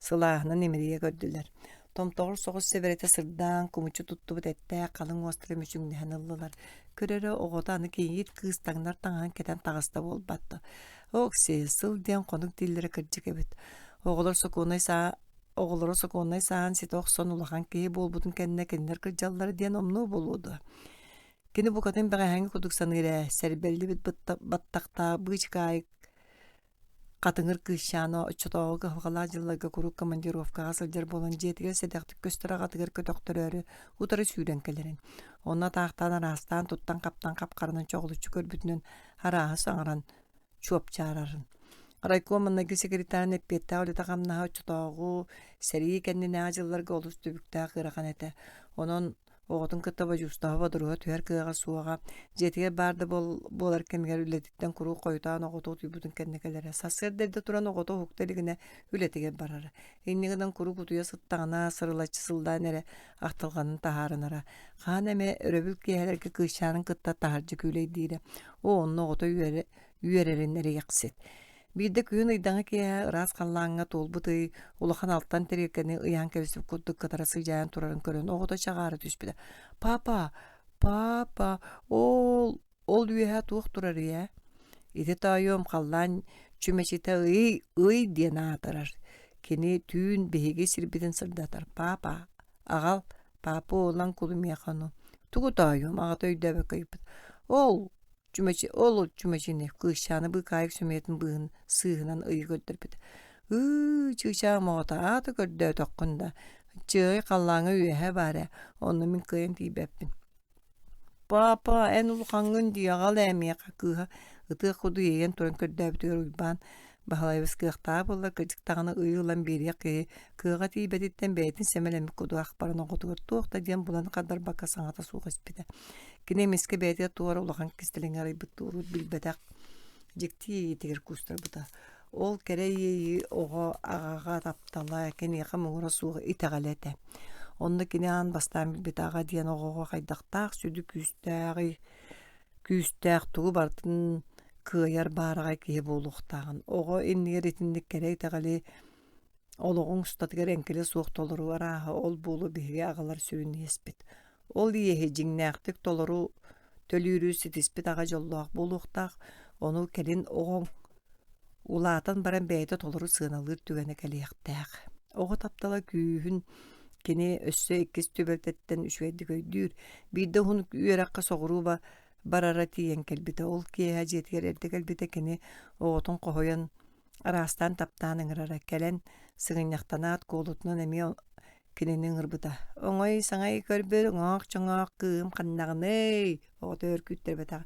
S1: сылааһынан имэрийэ көрдүлэр. Томтоҕор соҕус сэбэрэтэ сырдаан, кумуччу туттубут эттээх халыҥ уостара мүчүҥнэһэн ыллылар. Көр эрэ, оҕото аны кийиит кыыс таҥнар таҥаһын кэтэн таҕыста буолбат дуо? Окси, сыл диэн хонук дииллэрэ кырдьык эбит. Оҕолор сокуоннай саа оҕолоро сокуоннай сааһын ситэ охсон улахан киһи буолбутун кэннэ кинилэр кырдьаллара диэн омнуо буолуо дуо? Кини букатын бэҕэһээҥҥи курдук саныыр ээ, сэрбэллибит баттахтаах быычыкаайык Хатыҥыр кыысчаана оччотооҕу кыһалҕалаах дьылларга куруук командировкаҕа сылдьар буолан дьиэтигэр сэдэхтик көстөр аҕатыгар көтөхтөрөөрү утары сүүрэн кэлэрин, онно атаахтаан араастаан туттан-хаптан хап-харанан чоҕулуччу көрбүтүнэн арааһы саҥаран чуопчаарарын. Райком маҥнайгы секретарын эппиэттээх үлэтэ-хамнаһа оччотооҕу сэрии кэннинээҕи дьылларга олус түбүктээх ыарахан этэ. Онон Оҕотун кытта бодьуустаһа бодоруһа түһэр кыаҕа суоҕа, дьиэтигэр баар да буолар кэмигэр үлэтиттэн куруук хойутаан оҕото утуйбутун кэннэ кэлэрэ. Сарсыарда эрдэ туран оҕото уһукта илигинэ үлэтигэр барара. Инньэ гынан куруук утуйа сыттаҕына, сырылаччы сыллаан эрэ ахтылҕанын таһаарынара. Хаһан эмэ өрөбүл киэһэлэргэ кыысчаанын кытта таһырдьа күүлэйдиирэ. Оо, онно оҕото үөрэ үөрэрин эрэйэхсит. Биирдэ күһүн ыйдаҥа киэһэ ыраас халлааҥҥа туолбут ый улахан алтан тэриэлкэни ыйаан кэбиспит курдук кытара сыдьаайан турарын көрөн оҕото чаҕаара түспүтэ. «Папа, папа, ол, ол үөһэ туох турарый ээ?» Ити тоойуом халлаан чүмэчитэ ый, ый диэн аатырар. Кини түүн биһиги сирбитин сырдатар. «Папа, аҕал, папа уолан кулу миэхэ ону». «Тугу тоойуом?» аҕата өйдөөбөккө ыйыппыт. «Ол, Чүмэчи ол чүмэчини кыысчааны быыкаайык сөмүйэтин быыһын сыыһынан ыйы көрдөрбүтэ. Ыы, чыычаах оҕото аата көрдөөтөххүн да, чыай халлааҥҥа үөһэ баар ээ, онно мин кыайан тиийбэппин. Папа, эн улахаҥҥын дии, аҕал ээ миэхэ кыыһа ытыах курдук иэйэн туран көрдөөбүтүгэр Уйбаан Баһылайбыс кыахтааҕа буоллар кырдьык даҕаны ыйы ылан биэриэх киһи кыаҕа тиийбэтиттэн бэйэтин сэмэлэммит курдук ахпаран оҕотугар туох да диэн булан хардарбакка саҥата суох испитэ. Кини эмискэ бэйэтигэр туох эрэ улахан кистэлэҥи арыйбыт урут билбэтэх дьикти иэйиитигэр куустарбыта. Ол кэрэ иэйии оҕо аҕаҕа таптала, киниэхэ муҥура суох итэҕэлэ этэ. Онно кини аан бастаан билбит аҕа диэн оҕоҕо хайдахтаах сүдү күүстээҕий, күүстээх тугу барытын кыайар баараҕай киһи буолуохтааҕын, оҕо иннигэр итинник кэрэ итэҕэли. Олоҕуҥ устатыгар эҥкилэ суох толору арааһа ол буолуо биһиги аҕалар сүрүн иэспит. Ол иэһи дьиҥнээхтик толору төлүүрү ситиспит аҕа дьоллоох буолуохтаах, ону кэлин оҕоҥ улаатан баран бэйэтэ толору сыаналыыр түгэнэ кэлиэхтээх. Оҕо таптала күүһүн кини өссө иккис түбэлтэттэн үчүгэйдик өйдүүр. Биирдэ уһун үөрэххэ соҕуруу барара тиийэн кэлбитэ. Ол киэһэ дьиэтигэр эрдэ кэлбитэ кини оҕотун хоһуйан араастаан таптаан ыҥырара. Кэлэн сыгынньахтанаат куолутунан эмиэ кинини ыҥырбыта. «Оҥой саҥай көрбөр оҥоох-чоҥоох кыыһым ханнаҕыный?» оҕото өр күүттэрбэтэх.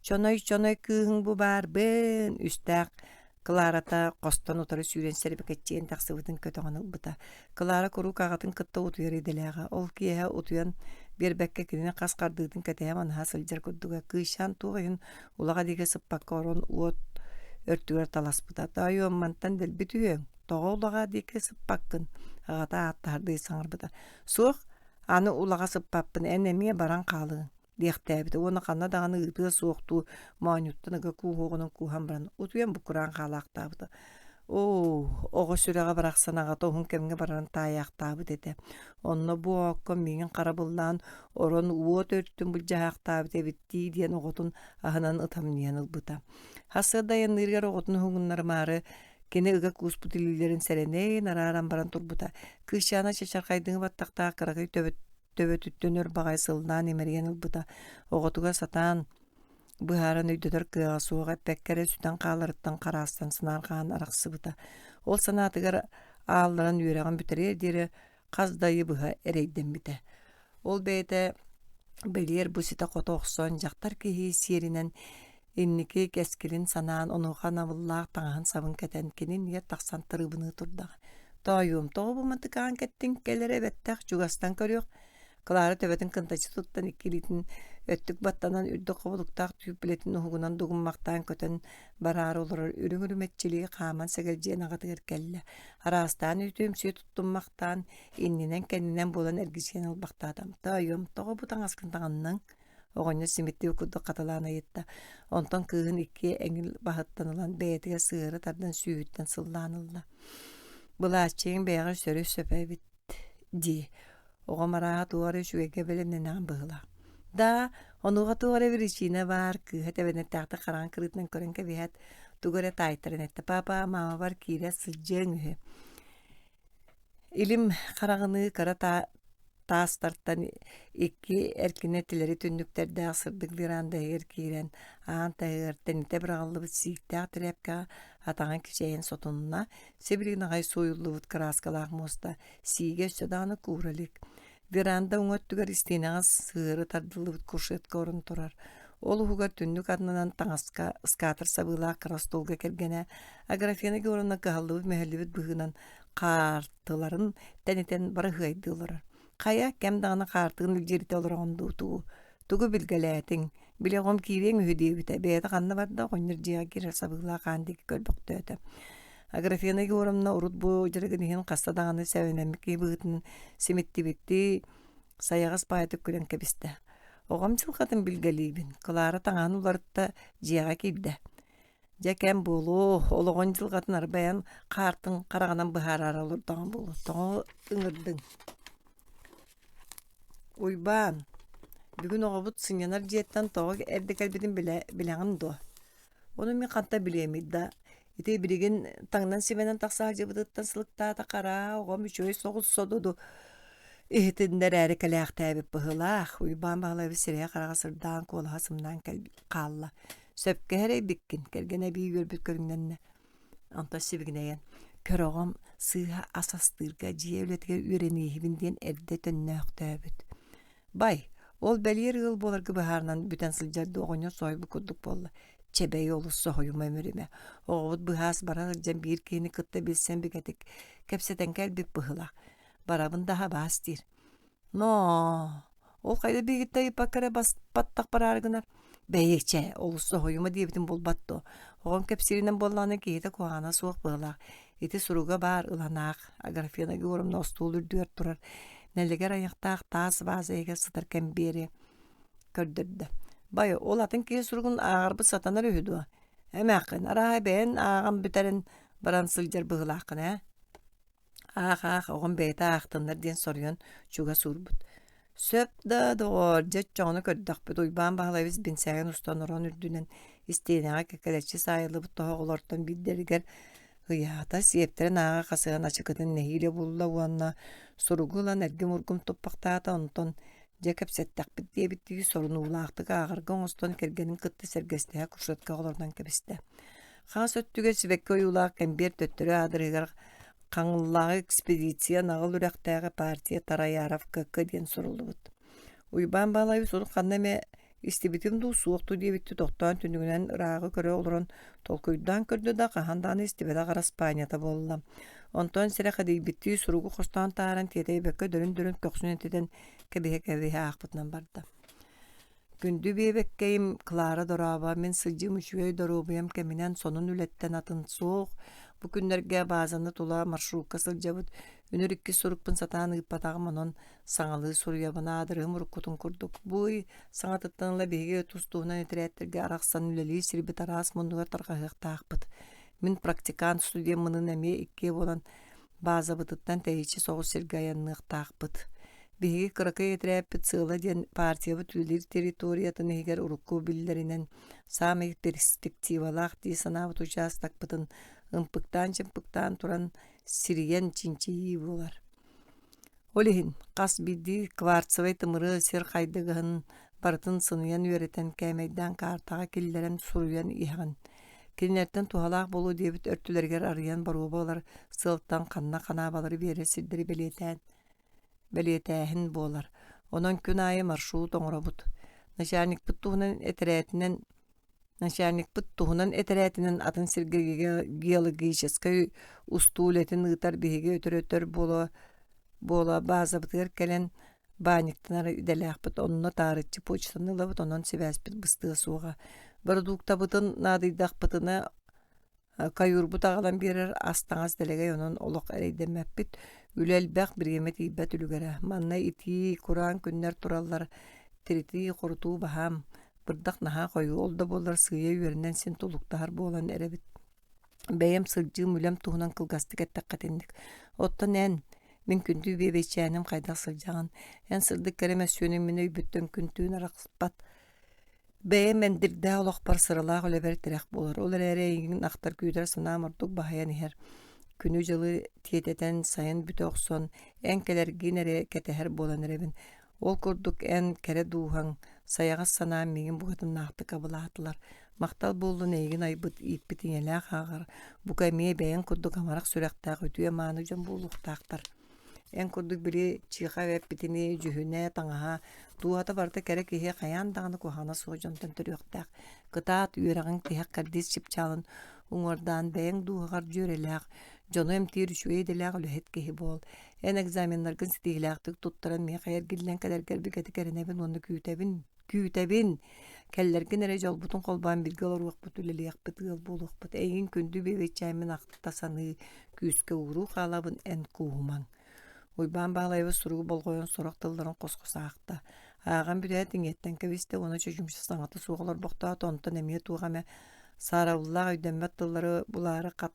S1: «Чоной-чоной кыыһыҥ бу баарбын!» үстээх Кларата хостон утары сүүрэн сэрбэкэччийэн тахсыбытын көтөҕөн ылбыта. Клара куруук аҕатын кытта утуйар идэлээҕэ. Ол киэһэ утуйан биэрбэккэ кинини хас хардыытын кэтэһэ манаһа сылдьар курдуга. Кыысчаан туох иһин улаҕа диэки сыппакка орон уот өртүгэр таласпыта. «Тоойуом, мантан дэлби түһүөҥ, тоҕо улаҕа диэки сыппаккын?» аҕата ааттаһардыы саҥарбыта. «Суох, аны улаҕа сыппаппын, эн эмиэ баран хаалыаҥ» диэхтээбитэ уонна ханна даҕаны ыытыа суохтуу моонньуттан ыга кууһуоҕунан кууһан баран утуйан буккураан хаалаахтаабыта. Оо, оҕо сүрэҕэ барахсан аҕата уһун кэмҥэ барарын таайаахтаабыт этэ. Онно бу оокко миигин харабыллаан орон уот өртүн былдьаһаахтаабыт эбит дии диэн оҕотун аһынан ытамньыйан ылбыта. Сарсыарда айанныырыгар оҕотун уһугуннарымаары кини ыга кууспут илиилэрин сэрэнэн арааран баран турбута. Кыысчаана чачархайдыҥы баттахтаах кыракый төбөтүттэн өр баҕайы сыллаан имэрийэн ылбыта. Оҕотугар сатаан быһааран өйдөтөр кыаҕа суох эппэккэ эрэ сүтэн хааларыттан хараастан санаарҕаан арахсыбыта. Ол санаатыгар аалларан үөрэҕин бүтэриэр диэри хас да ыйы быһа эрэйдэммитэ. Ол бэйэтэ бэлиэр бу ситэ-хото охсон дьахтар киһи сиэринэн инники кэскилин санаан онуоха анабыллаах таҥаһын-сабын кэтэн кини иннигэр тахсан тырыбыныы турдаҕа. Тоойуом, тоҕо бу мантыкаан кэттиҥ, кэл эрэ бэттэх, чугастан көрүөх Клара төбөтүн кынтаччы туттан икки илиитин өттүк баттанан үрдүк хобулуктаах түүппүлэтин уһугунан дугуммахтаан көтөн бараары олорор үрүҥ үрүмэччилии хааман сэгэлдьийэн аҕатыгар кэллэ. Араастаан үтүөмсүйэ туттуммахтаан, иннинэн-кэннинэн буолан эргичийэн ылбахтаата. Тоойуом, тоҕо бу таҥаскын таҥынныҥ? Оҕонньор симиттибит курдук хатылаан ыйытта. Онтон кыыһын икки эҥил баһыттан ылан бэйэтигэр сыһыары тардан сүүһүттэн сыллаан ылла. Былааччыйыҥ бэйэҕэр сөрү-сөп эбит дии. Оҕом арааһа туох эрэ үчүгэйгэ бэлэмнэнэҕин быһыылаах. Да, онуоха туох эрэ биричиинэ баар, кыыһа тэбэнэтээхтик хараҥа кырыытынан көрөн кэбиһээт, тугу эрэ таайтаран эттэ: «Папа, маамабар киирэ сылдьыаҥ үһү». Илим хараҕыныы кыра таастартан икки эркинэ тилэри түннүктэрдээх сырдык веранда иһигэр киирэн, аан таһыгар тэнитэ быраҕыллыбыт сииктээх тирээпкэҕэ атаҕын кичэйэн сотунна, сибилигин аҕай сууйуллубут кырааскалаах муоста сиигэ өссө даҕаны куура илик. Веранда уҥа өттүгэр истиэнэҕэ сыһыары тардыллыбыт кушетка орон турар. Ол уһугар түннүк аннынан таҥаска ыскаатар сабыылаах кыра остуолга кэргэнэ Аграфена Георгиевна кыһаллыбыт-мүһэллибит быһыынан хаартыларын тэнитэн барыһыайдыы олорор. Хайа, кэм даҕаны хаартыгын илдьиритэ олороҕун дуу тугу? Тугу билгэлээтиҥ? Били оҕом киириэҥ үһү диэбитэ. Бэйэтэ ханна барда, оҕонньор дьиэҕэ киирэр сабыылаах аан диэки көрбөхтөөтө. Аграфена Егоровна урут бу дьарыгын иһин хаста даҕаны сэбэнэммит киһи быһыытынан симиттибиттии сайаҕас баайытык күлэн кэбистэ. Оҕом дьылҕатын билгэлиибин. Клара таҥаһын уларытта, дьиэҕэ киирдэ. Дьэ кэм буолуо, олоҕун дьылҕатын арбайан хаартын хараҕынан быһаараары олордоҕум буолуо. Тоҕо ыҥырдыҥ? Уйбаан, бүгүн оҕобут сынньанар дьиэттэн тоҕо эрдэ кэлбитин билэ билэҕин дуо? Ону мин хантан билиэмий да, ити билигин таҥнан-симэнэн тахса сылдьыбытыттан сылыктаата хараа, оҕом үчүгэй соҕус содуду иһитиннэрээри кэлээхтээбит быһыылаах. Уйбаан Баһылайабыс сирэйэ-хараҕа сырдаан, куолаһа сымнаан хаалла. Сөпкө эрэйбиккин, кэргэнэ эбии үөрбүт көрүҥнэннэ. Онтон сибигинэйэн, көр оҕом сыыһа ас астыырга дьиэ үлэтигэр үөрэнииһибин диэн эрдэ төннөөхтөөбүт. Бай, ол бэлиэр ыал буоларга быһаарынан бүтэн сылдьар дуу оҕонньор соһуйбут курдук буолла. Чэбэй олус соһуйума өмүрүмэ. Оҕобут быһаас бара сылдьан биир киһини кытта билсэн бигэтик кэпсэтэн кэлбит быһыылаах. Барабын да хабаас диир. Ноо, ол хайда биһигиттэн ыйыппакка эрэ баттах бараары гынар. Бэйи, чэ, олус соһуйума диэбитим буолбат дуо? Оҕом кэпсииринэн буоллаҕына киһитэ куһаҕана суох быһыылаах. Ити суруга баар ылан аах. Аграфена Егоровна остуол үрдүгэр турар нэлэгэр айахтаах таас ваза иһигэр сытар кэмбиэри көрдөрдө. Бай, ол атын киһи суругун ааҕарбыт сатанар үһү дуо? Эмээххин, арааһа бэйэн ааҕан бүтэрэн баран сылдьар быһыылааххын ээ. Аах-аах, оҕом бэйэтэ аахтыннар диэн соруйан чугас уурбут. Сөп да, доҕоор, дьэ оччоҕуна көрдөхпүт, Уйбаан Баһылайбыс бинсээгин устан орон үрдүнэн истиэнэҕэ кэккэлэччи саайыллыбыт тоһоҕолортон биирдэригэр ыйаата, сиэптэрин ааҕа хасыһан ачыкытын нэһиилэ булла уонна суругу ылан эргим-ургум туппахтаата, онтон дьэ кэпсэттэхпит диэбиттии сорунуулаахтык ааҕарга оҥостон кэргэнин кытта сэргэстэһэ кушеткаҕа олорунан кэбистэ. Хаас өттүгэр сибэкки ойуулаах кэмбиэр төттөрү аадырыһыгар Хаҥыллааҕы экспедиция Наҕыл үрэхтээҕи партия Тараяров КК диэн суруллубут. Уйбаан Баалайбыс урут ханна эмэ истибитим дуу, суох дуу диэбиттии тохтоон түннүгүнэн ырааҕы көрө олорон толкуйдаан көрдө да, хаһан даҕаны истибэтэх араспаанньата буолла. Онтон сэрэхэдийбиттии суругу хостоон таһааран тиэтэйбэккэ дөрүн-дөрүн көхсүн этитэн кэбиһэ-кэбиһэ аахпытынан барда. Күндү биэбэккэйим Клара дорообо, мин сылдьыым үчүгэй доруобуйам кэминэн сонун үлэттэн атын суох. Бу күннэргэ баазаны тула маршрукка сылдьабыт. Үнүр иккис сурукпун сатаан ыыппатаҕым, онон саҥалыы суруйабын аадырыһым уруккутун курдук. Бу ый саҥатыттан ыла биһиги тус-туһунан этэрээттэргэ арахсан үлэлиир сирбит араас муннугар тарҕаһыахтаахпыт. Мин практикант студеммынын эмиэ иккиэ буолан баазабытыттан тэйиччи соҕус сиргэ айанныахтаахпыт. Биһиги кыракый этэрээппит сыала диэн партиябыт үлэлиир территориятын иһигэр урукку биллэринэн саамай перспективалаах дии санаабыт учаастакпытын ымпыктаан-чымпыктаан туран сирийэн чинчийии буолар. Ол иһин хас биирдии кварцевай тымыры сир хайдыгыһын барытын сыныйан үөрэтэн, кээмэйдээн каартаҕа киллэрэн суруйан иһэҕин. Кинилэртэн туһалаах буолуо диэбит өртүлэригэр арыйан боруоба ылар сыалтан ханна ханаабалары биэрэр сирдэри бэлиэтээн бэлиэтээһин буолар. Онон күн аайы маршрут оҥоробут. Начальникпыт туһунан этэрээтинэн Начальникпыт туһунан этэрээтинэн атын сиргэ геологическай устуу үлэтин ыытар биһиги өтөр-өтөр буола буола баазабытыгар кэлэн баанньыктанар идэлээхпит, онно таарыччы почтаны ылабыт, онон сибээспит быстыа суоҕа. Бородууктабытын наадыйдахпытына Каюрбут аҕалан биэрэр ас-таҥас дэлэгэй, онон олох эрэйдэммэппит. Үлэ элбэх, бириэмэ тиийбэт үлүгэрэ. Манна итии, кураан күннэр тураллар, тиритии-хорутуу баһаам, бырдах наһаа хойуу, ол да буоллар сыыйа үөрэнэн син тулуктаһар буолан эрэбит. Бэйэм сылдьыым, үлэм туһунан кылгастык эттэххэ итинник. Оттон эн, мин күндү биэбэйчээним хайдах сылдьаҕын? Эн сырдык кэрэ мөссүөнүҥ мин өйбүттэн күн-түүн арахпат. Бэйэм эндирдээх олохпор сыралаах үлэбэр тирэх буолар, ол эрээри эйигин ахтар күүтэр санаам ордук баһыйан иһэр. Күнү-дьылы тиэтэтэн, сайын бүтэ охсон, эн кэлэргин эрэ кэтэһэр буолан эрэбин. Ол курдук эн кэрэ дууһаҥ, сайаҕас санаам миигин букатыннаахтык абылаатылар. Махтал буоллун эйигин айбыт, ииппит ийэлээх ааҕар, бука эмиэ бэйэҥ курдук амарах сүрэхтээх үтүө-мааны дьон буолуохтаахтар. Эн курдук били чыыха эппитинии дьүһүнэ, таҥаһа, дууһата барыта кэрэ киһи хайаан даҕаны куһаҕана суох дьонтон төрүөхтээх. Кытаат, үөрэҕиҥ тиһэх кэрдиис чыпчаалын уҥуордаан бэйэҥ дууһаҕар дьүөрэлээх, дьону эмтиир үчүгэй идэлээх үлэһит киһи буол. Эн экзаменнаргын ситиһиилээхтик туттаран миэхэ эргиллэн кэлэргэр бигэтик эрэнэбин уонна күүтэбин. Күүтэбин! Кэллэргин эрэ дьолбутун холбоон бииргэ олоруохпут, үлэлиэхпит, ыал буолуохпут. Эйигин күндү биэбэйчээммин ахта саныы, күүскэ ууруу хаалабын эн кууһумаҥ. Уйбаан Баалайабыс суругу болҕойон сорох тылларын хос-хос аахта. Ааҕан бүтээт иҥиэттэн кэбистэ уонна чочумча саҥата суох олорбохтоото, онтон эмиэ туох эмэ саарабыллаах өйдөммөт тыллары булаары хат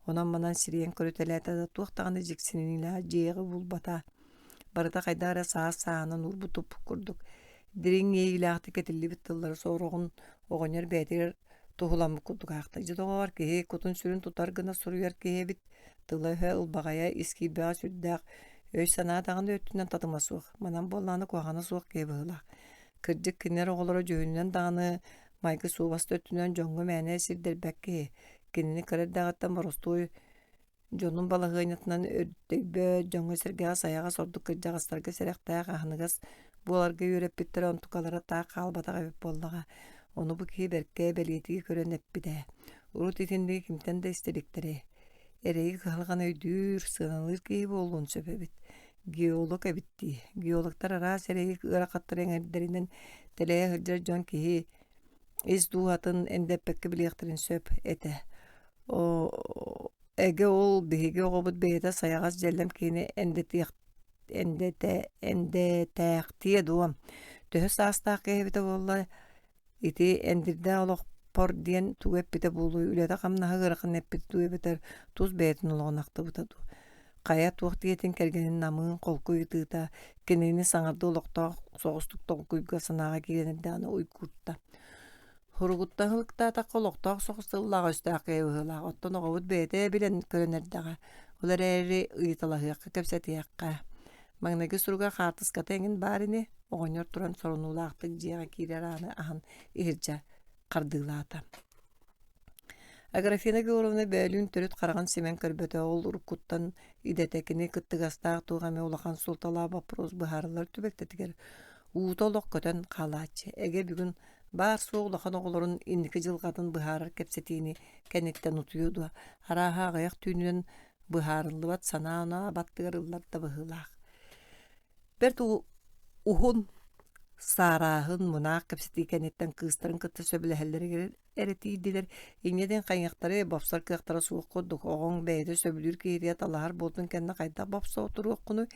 S1: онон-манан сирийэн көрүтэлээтэ да туох даҕаны дьиксиниилээх дьиэҕи булбата. Барыта хайдах эрэ саас сааһынан уурбут-туппут курдук, дириҥ иэйиилээхтик этиллибит тыллары сороҕун оҕонньор бэйэтигэр туһуламмыт курдук аахта. Дьэ доҕоор, киһи кутун-сүрүн тутар гына суруйар киһи эбит, тыла-өһө ылбаҕайа, ис киирбэҕэ сүрдээх, өй-санаа даҕаны өттүнэн татыма суох, манан буоллаҕына куһаҕана суох киһи быһыылаах. Кырдьык, кинилэр оҕолоро дьүһүнүнэн даҕаны, майгы суобас да өттүнэн дьоҥҥо мээнэ сирдэрбэт киһи. Кинини кыра эрдэҕиттэн боростуой Дьонун балаһыанньатынан өрдөйбөт, дьоҥҥо-сэргэҕэ сайаҕас ордук кырдьаҕастарга сэрэхтээх, аһыныгас буоларга үөрэппиттэрэ онтукалара таах хаалбатах эбит буоллаҕа. Ону бу киһи бэркэ бэлиэтии көрөн эппитэ: «Урут итинниги кимтэн да истэ иликтэрэ. Эрэйи кыһалҕаны өйдүүр, сыаналыыр киһи буолуон сөп эбит. Геолог эбит дии. Геологтар араас эрэйи ыарахаттары эҥэрдэринэн тэлэйэ сылдьар дьон киһи ис дууһатын эндэппэккэ билиэхтэрин сөп этэ. Эгэ ол биһиги оҕобут бэйэтэ сайаҕас дьэллэм киһини эндэтиэх эндэтэ эндэтээхтиэ дуо? Төһө саастаах киһи эбитэ буолла, ити эндирдээх олохпор диэн тугу эппитэ буолуой, үлэтэ-хамнаһа ыарахан эппитэ дуу эбэтэр тус бэйэтин олоҕун ахтыбыта дуу. Хайа туох диэтин кэргэнин намыын холку ыйытыыта кинини саҥардыы олохтоох соҕустук толкуйга санааҕа киирэн эрдэҕинэ уйгуурта. Суругуттан ылыктаатахха олохтоох соҕус тыллаах өстөөх киһи быһыылаах, оттон оҕобут бэйэтэ билэн көрөн эрдэҕэ. Ол эрээри ыйыталаһыахха, кэпсэтиэххэ. Маҥнайгы суруга хаартыската эҥин баар ини, оҕонньор туран сорунуулаахтык дьиэҕэ киирэр ааны аһан иһирдьэ хардыылаата. Аграфена Егоровна бөөлүүн төрүт хараҕын симэн көрбөтө, ол уруккуттан идэтэ кини кыттыгастаах туох эмэ улахан суолталаах боппуруос быһаарыллар түбэлтэтигэр уута олох көтөн хаалааччы. Эгэ бүгүн баар-суох улахан оҕолорун инники дьылҕатын быһаарар кэпсэтиини кэнниттэн утуйуо дуо, арааһа аҕыйах түүнүнэн быһаарыллыбат санаа-оноо баттыгар ылларда быһыылаах. Бэрт уһун саарааһын, мунаах кэпсэтии кэнниттэн кыыстарын кытта сөбүлэһэллэригэр эрэ тиийдилэр. Инньэ диэн хайыахтарый, бопсор кыахтара суох курдук, оҕоҥ бэйэтэ сөбүлүүр киһитигэр талаһар буолтун кэннэ хайдах бопсо отуруоххунуй?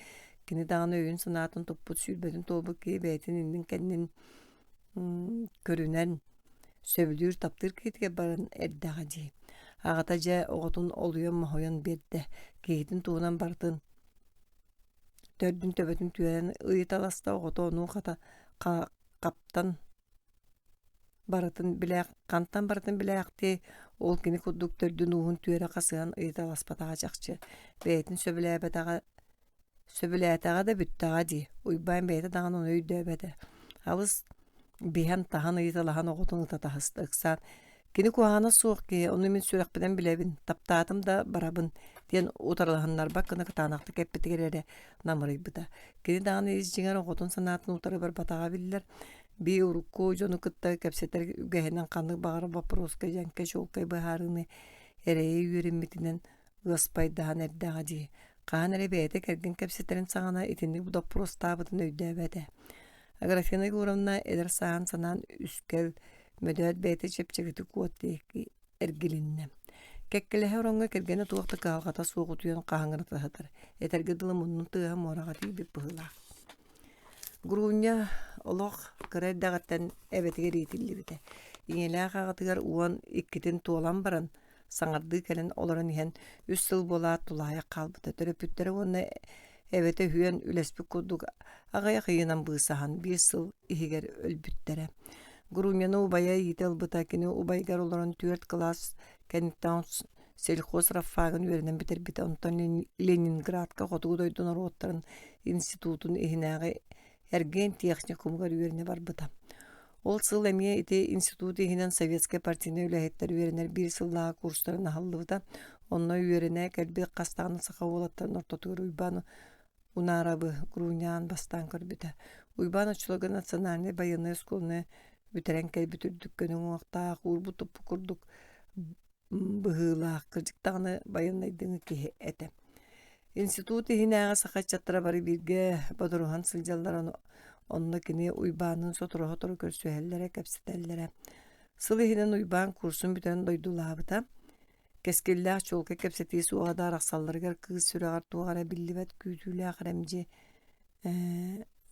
S1: Кини даҕаны өйүн-санаатын туппут, сүүрбэтин туолбут киһи бэйэтин иннин-кэннин көрүнэн сөбүлүүр, таптыыр киһитигэр баран эрдэҕэ дии. Аҕата дьэ оҕотун олуйан-моһуйан биэрдэ, киһитин туһунан барытын төрдүн төбөтүн түөрэн ыйыталаста, оҕото ону хата хаптан барытын билээх хантан барытын билээхтиэй, ол кини курдук төрдүн-ууһун түөрэ хасыһан ыйыталаспатаҕа чахчы, бэйэтин сөбүлээбэтэҕэ Сөбүлээтэҕэ да бүттэҕэ дии, Уйбаан бэйэтэ даҕаны ону өйдөөбөтө. Алыс биһэн-таһан ыйыталаһан оҕотун ыта таһыста, ыксаан «Кини куһаҕана суох киһи, ону мин сүрэхпинэн билэбин, таптаатым да барабын» диэн утарылаһыннарбат гына кытаанахтык эппитигэр эрэ намырыйбыта. Кини даҕаны ис дьиҥэр оҕотун санаатын утары барбатаҕа биллэр. Бии урукку дьону кытта кэпсэтэр үгэһинэн ханнык баҕарар боппуруоска дьэҥкэ чуолкай быһаарыыны эрэйи үөрэммитинэн ыаспайдаһан эрдэҕэ дии. Хаһан эрэ бэйэтэ кэргэн кэпсэтэрин саҕана итинник доппуруостаабытын өйдөөбөтө. Аграфена Егоровна эдэр сааһын санаан үскэл, мөдөөт бэйэтэ чэпчэкитик уот диэки эргилиннэ. Кэккэлэһэ ороҥҥо кэргэнэ туох да кыһалҕата суох утуйан хаһыҥырата сытар. Этэргэ дылы муннун тыаһа муораҕа тиийбит быһыылаах. Груня олох кыра эрдэҕиттэн эбэтигэр иитиллибитэ. Ийэлээх аҕатыгар 12-ин туолан баран, саҥардыы кэлэн олорон иһэн үс сыл буолаат тулаайах хаалбыта. Төрөппүттэрэ уонна эбэтэ үһүөн үлэспит курдук аҕыйах ыйынан быысаһан биир сыл иһигэр өлбүттэрэ. Груняны убайа иитэ ылбыта. Кини убайыгар олорон түөрт кылаас кэнниттэн сельхоз рабфагын үөрэнэн бүтэрбитэ. Онтон Ленинградка хотугу дойду норуоттарын институтун иһинээҕи эргиэн техникумугар үөрэнэ барбыта. Ол сыл эмиэ ити институт иһинэн советскай партийнай үлэһиттэр үөрэнэр биир сыллааҕы курстарын аһыллыбыта. Онно үөрэнэ кэлбит хас даҕаны саха уолаттарын ортотугар Уйбаан Унаарабы Груняан бастаан көрбүтэ. Уйбаан оччолорго национальнай байыаннай оскуоланы бүтэрэн кэлбит үрдүк көнө уҥуохтаах, уурбут-туппут курдук быһыылаах, кырдьык даҕаны байыаннайдыҥы киһи этэ. Институт иһинээҕи саха ыччаттара бары бииргэ бодоруһан сылдьаллара, онно кини Уйбаанныын сотору-сотору көрсүһэллэрэ, кэпсэтэллэрэ. Сыл иһинэн Уйбаан курсун бүтэрэн дойдулаабыта. Кэскиллээх чуолкай кэпсэтии суоҕа да арахсалларыгар кыыс сүрэҕэр туох эрэ биллибэт күүтүүлээх эрэмдьи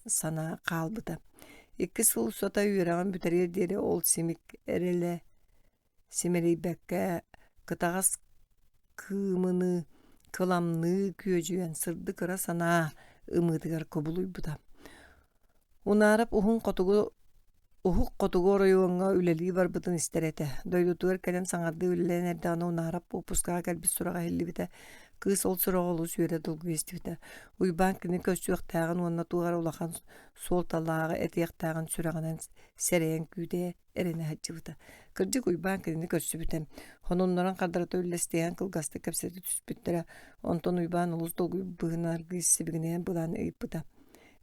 S1: санаа хаалбыта. Икки сыл устата үөрэҕин бүтэриэр диэри ол симик эрэлэ Симэлийбэккэ кытаҕас кыымыныы, кыламныы күөдьүйэн сырдык ыра санаа ымыытыгар кубулуйбута. Унаарап уһун хотугу уһук хотугу оройуоҥҥа үлэлии барбытын истэр этэ. Дойдутугар кэлэн саҥардыы үлэлээн эрдэҕинэ Унаарап уоппускаҕа кэлбит сураҕа иһиллибитэ. Кыыс ол сураҕы олус үөрэ долгуйа истибитэ. Уйбаан кини көрсүөхтээҕин уонна туох эрэ улахан суолталааҕы этиэхтээҕин сүрэҕинэн сэрэйэн күүтэ эрэнэ сылдьыбыта. Кырдьык Уйбаан кинини көрсүбүтэ. Хонуннаран хардарыта үллэстиһэн кылгастык кэпсэтэ түспүттэрэ. Онтон Уйбаан олус долгуйбут быһыынан аргыый сибигинэйэн былаан ыйыппыта.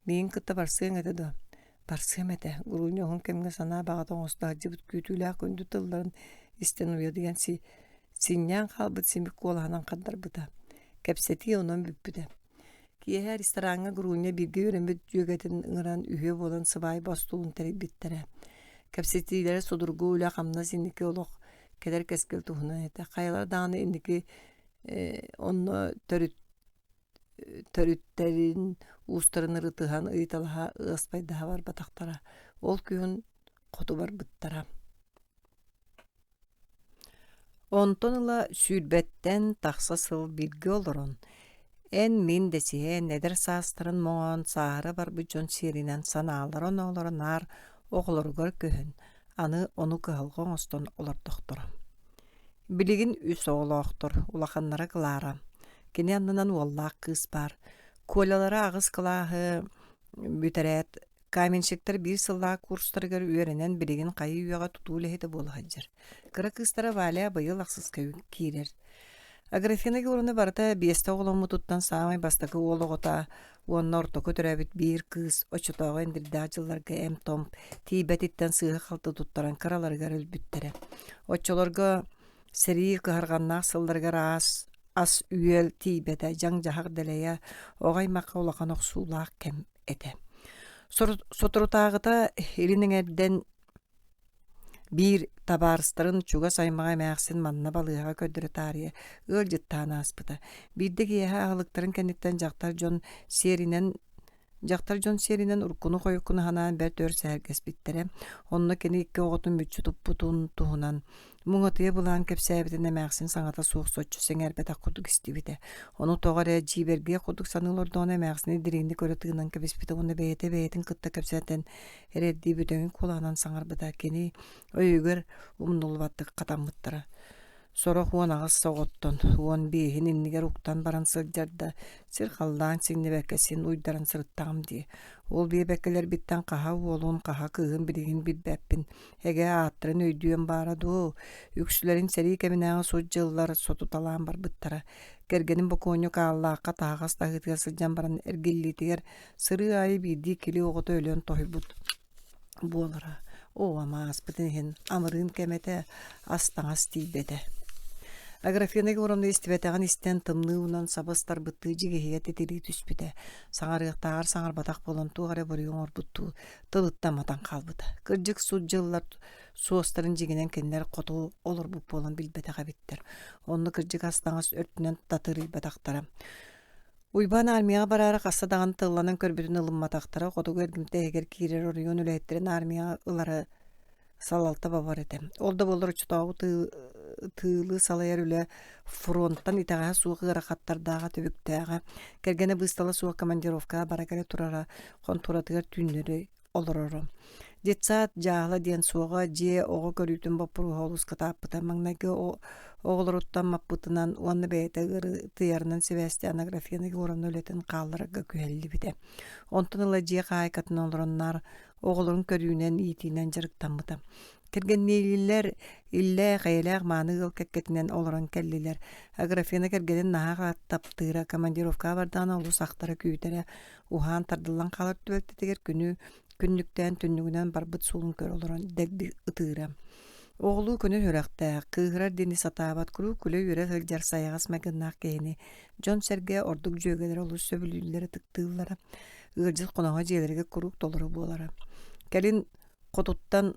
S1: Миигин кытта барсыаҥ этэ дуо? Барсыам этэ. Груня уһун кэмҥэ санаа баҕата оҥосто сылдьыбыт күүтүүлээх күндү тылларын истэн уйадыйан си синньээн хаалбыт симик куолаһынан хардарбыта. Кэпсэтии онон бүппүтэ. Киэһэ рестораҥҥа Груня бииргэ үөрэммит дьүөгэтин ыҥыран үһүө буолан сыбаайба остуолун тэрийбиттэрэ. Кэпсэтиилэрэ судургу үлэ-хамнас инники олох кэлэр кэскил туһунан этэ. Хайалара даҕаны инники онно төрүт төрүттэрин уустарын ырытыһан ыйыталаһа ыаспайдаһа барбатахтара. Ол күһүн хоту барбыттара. Онтон ыла сүүрбэттэн тахса сыл бииргэ олорон, Эн-мин дэсиһэн, эдэр саастарын моҥоон сааһыра барбыт дьон сиэринэн санаалара-оноолоро наар оҕолоругар көһөн, аны ону кыһалҕа оҥостон олордохторо. Билигин үс оҕолоохтор, улаханнара Клара. Кини аннынан уоллаах кыыс баар. Колялара аҕыс кылааһы бүтэрээт, каменщиктар биир сыллаах курстарыгар үөрэнэн билигин хайыы-үйэҕэ тутуу үлэһитэ буола сылдьар. Кыра кыыстара Валя быйыл ахсыска киирэр. Аграфена Егоровна барыта биэстэ оҕоломмутуттан саамай бастакы уол оҕото уонна ортоку төрөөбүт биир кыыс оччотооҕу эндирдээх дьылларга эмп-томп тиийбэтиттэн сыыһа-халты туттаран кыраларыгар өлбүттэрэ. Оччолорго сэрии кыһарҕаннаах сылларыгар аас ас-үөл тиийбэтэ, дьаҥ-дьаһах дэлэйэ, оҕо аймахха улахан охсуулаах кэм этэ. Соторутааҕыта илин эҥэрдэн биир табаарыстарын чугас аймаҕа эмээхсин манна балыыһаҕа көрдөрө таарыйа ыалдьыттаан ааспыта. Биирдэ киэһэ аһылыктарын кэнниттэн дьахтар дьон сиэринэн дьахтар дьон сиэринэн уруккуну-хойуккуну санаан бэрт өр сэһэргэспиттэрэ. Онно кини икки оҕотун мүччү туппутун туһунан Муҥатыйа былаан кэпсээбитин эмээхсин саҥата суох соччо сэҥээрбэтэх курдук истибитэ. Ону тоҕо эрэ дьиибэргиэх курдук саныы олордоҕуна эмээхсини дириҥник өрө тыынан кэбиспитэ уонна бэйэтэ бэйэтин кытта кэпсэтэн эрэрдии бүтэҥи куолаһынан саҥарбыта кини өйүгэр умнуллубаттык хатаммыттара. Сорох 18 оҕоттон 15-ин иннигэр уктан баран сылдьар да, сир-халлаан сиҥнибэккэ син уйдаран сырыттаҕым дии. Ол биэбэккэлэрбиттэн хаһа уолун, хаһа кыыһын билигин билбэппин. Эгэ ааттарын өйдүөм баара дуо, үксүлэрин сэрии кэминээҕи сут дьыллар сотуталаан барбыттара. Кэргэним бокуонньук Ааллаахха таһаҕас таһыытыгар сылдьан баран эргиллиитигэр сырыы аайы биирдии кили оҕото өлөн тоһуйбут буолара. Оо, ама ааспытын иһин амырыын кэм этэ, ас-таҥас тиийбэтэ. Аграфена Егоровна истибэтэҕин истэн тымныы уунан саба ыстарбыттыы дьигиһийэ титирии түспүтэ. Саҥарыахтааҕар саҥарбатах буолан туох эрэ буруйу оҥорбуттуу тылыттан матан хаалбыта. Кырдьык сут дьыллар суостарын дьиҥинэн кинилэр хоту олорбут буолан билбэтэх эбиттэр. Онно кырдьык ас-таҥас өртүнэн татырыйбатахтара. Уйбаан армияҕа бараары хаста даҕаны тылланан көрбүтүн ылымматахтара, хотугу эргимтэ иһигэр киирэр оройуон үлэһиттэрин армияҕа ылары салалта бобор этэ. Ол да буоллар оччотооҕу тыылы салайар үлэ фронтан итэҕэһэ суох ыарахаттардааҕа, түбүктээҕэ. Кэргэнэ быыстала суох командировкаҕа бара-кэлэ турара, хонтуоратыгар түүннэри олороро. Детсад дьааһыла диэн суоҕа, дьиэ оҕо көрүүтүн боппуруоһа олус кытааппыта. Маҥнайгы оҕолоруттан маппытынан уонна бэйэтэ ыарытыйарынан сибээстээн Аграфена Егоровна үлэтин хаалларарга күһэллибитэ. Онтон ыла дьиэ хаһаайкатынан олорон наар оҕолорун көрүүнэн, иитиинэн дьарыктаммыта. Кэргэнниилэр иллээх, эйэлээх мааны ыал кэккэтинэн олорон кэллилэр. Аграфена кэргэнин наһаа таптыыра, командировкаҕа бардаҕына олус ахтара күүтэрэ, уһаан тардыллан хаалар түбэлтэтигэр күнү күннүктээн түннүгүнэн барбыт суолун көрө олорон дэлби ытыыра. Оҕолуу көнө сүрэхтээх, кыыһырар диэни сатаабат, куруук күлэ-үөрэ сылдьар сайаҕас майгыннаах киһини дьон-сэргэ ордук дьүөгэлэрэ олус сөбүлүүллэрэ, ытыктыыллара. Ыалдьыт хоноһо дьиэлэригэр куруук толору буолара. Кэлин хотуттан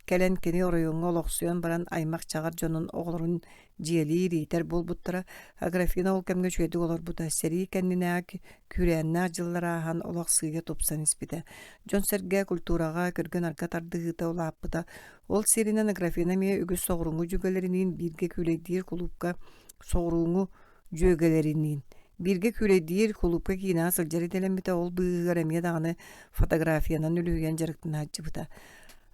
S1: кэлэн кини оройуоҥҥа олохсуйан баран аймах-чаҕар дьонун оҕолорун дьиэлиир, иитэр буолбуттара. Аграфена ол кэмҥэ үчүгэйдик олорбута. Сэрии кэннинээҕи күүрээннээх дьыллар ааһан олох сыыйа тупсан испитэ. Дьон-сэргэ культураҕа, көргө-нарга тардыһыыта улааппыта. Ол сиэринэн Аграфена эмиэ үгүс соҕурууҥҥу дьүөгэлэриниин бииргэ күүлэйдиир кулуупка соҕурууҥҥу дьүөгэлэриниин бииргэ күүлэйдиир кулуупка киинэҕэ сылдьар идэлэммитэ, ол быыһыгар эмиэ даҕаны фотографиянан үлүһүйэн дьарыктанааччыбыта.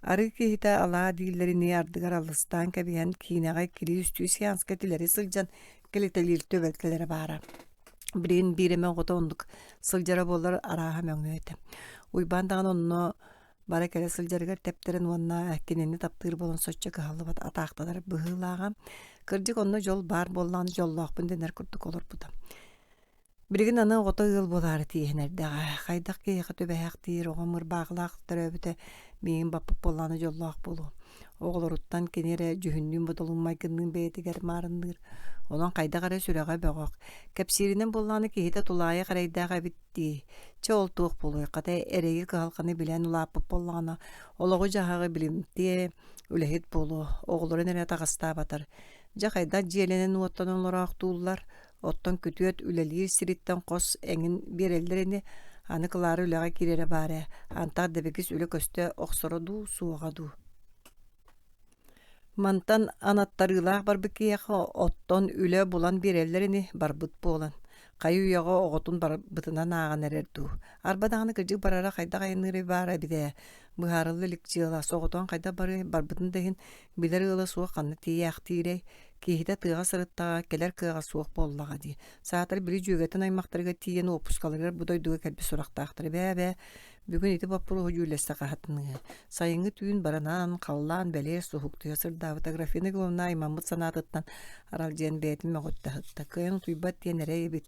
S1: Арыы киһитэ алаа дииллэринии ардыгар алыстаан кэбиһэн киинэҕэ иккилии-үстүү сеанска тилэри сылдьан кэлитэлиир түбэлтэлэрэ баара. Билигин биир эмэ оҕото оннук сылдьара буоллар арааһа мөҥүө этэ. Уйбаан даҕаны онно бара-кэлэ сылдьарыгар тэптэрэн уонна кинини таптыыр буолан соччо кыһаллыбат атаахтанар быһыылааҕа. Кырдьык онно дьол баар буоллаҕына дьоллоохпун дэнэр курдук олорбута. Билигин аны оҕото ыал буолаары тииһэн эрдэҕэ. Хайдах киһиэхэ түбэһэхтиир оҕом ырбаахылаах төрөөбүтэ миигин баппыт буоллаҕына дьоллоох буолуо. Оҕолоруттан кини эрэ дьүһүннүүн-бодолуун майгынныын бэйэтигэр маарынныыр. Онон хайдах эрэ сүрэҕэ бөҕөх. Кэпсииринэн буоллаҕына киһитэ тулаайах эрэйдээх эбит дии. Чэ ол туох буолуой, хата эрэйи-кыһалҕаны билэн улааппыт буоллаҕына, олоҕу-дьаһаҕы билимтиэ, үлэһит буолуо, оҕолорун эрэ атаҕастаабатар. Дьэ хайдах дьиэлэнэн-уоттанан олороохтууллар, оттон күтүөт үлэлиир сириттэн хос эҥин биэрэллэр ини, аны Клара үлэҕэ киирэрэ баар ээ, антах дэбигис үлэ көстө охсоро дуу, суоҕа дуу. Мантан анаттарыылаах барбыт киһиэхэ оттон үлэ булан биэрэллэр ини, барбыт буолан. Хайы-үйэҕэ оҕотун барбытынан ааҕан эрэр дуу? Арба даҕаны кырдьык барара хайдах айанныырый баара эбит ээ. Быһаарылла илик дьыала, соҕотоҕун хайдах барыай, барбытын да иһин билэр ыала суох ханна тиийээхтиирэй? Киһитэ тыаҕа сырыттаҕа, кэлэр кыаҕа суох буоллаҕа дии. Саатар били дьүөгэтин аймахтарыгар тиийэн уоппускаларыгар бу дойдуга кэлбит сурахтаахтар. Бээ-бээ, бүгүн ити боппуруоһу дьүүллэстэ хаһатыныа. Сайыҥҥы түүн баранан, халлаан бэлиэр суһуктуйа сырдаабыта Графина Ивановна аймаммыт санаатыттан аралдьыйан бэйэтин мөҕүттэ сытта. Кыайан утуйбат диэн эрэй эбит.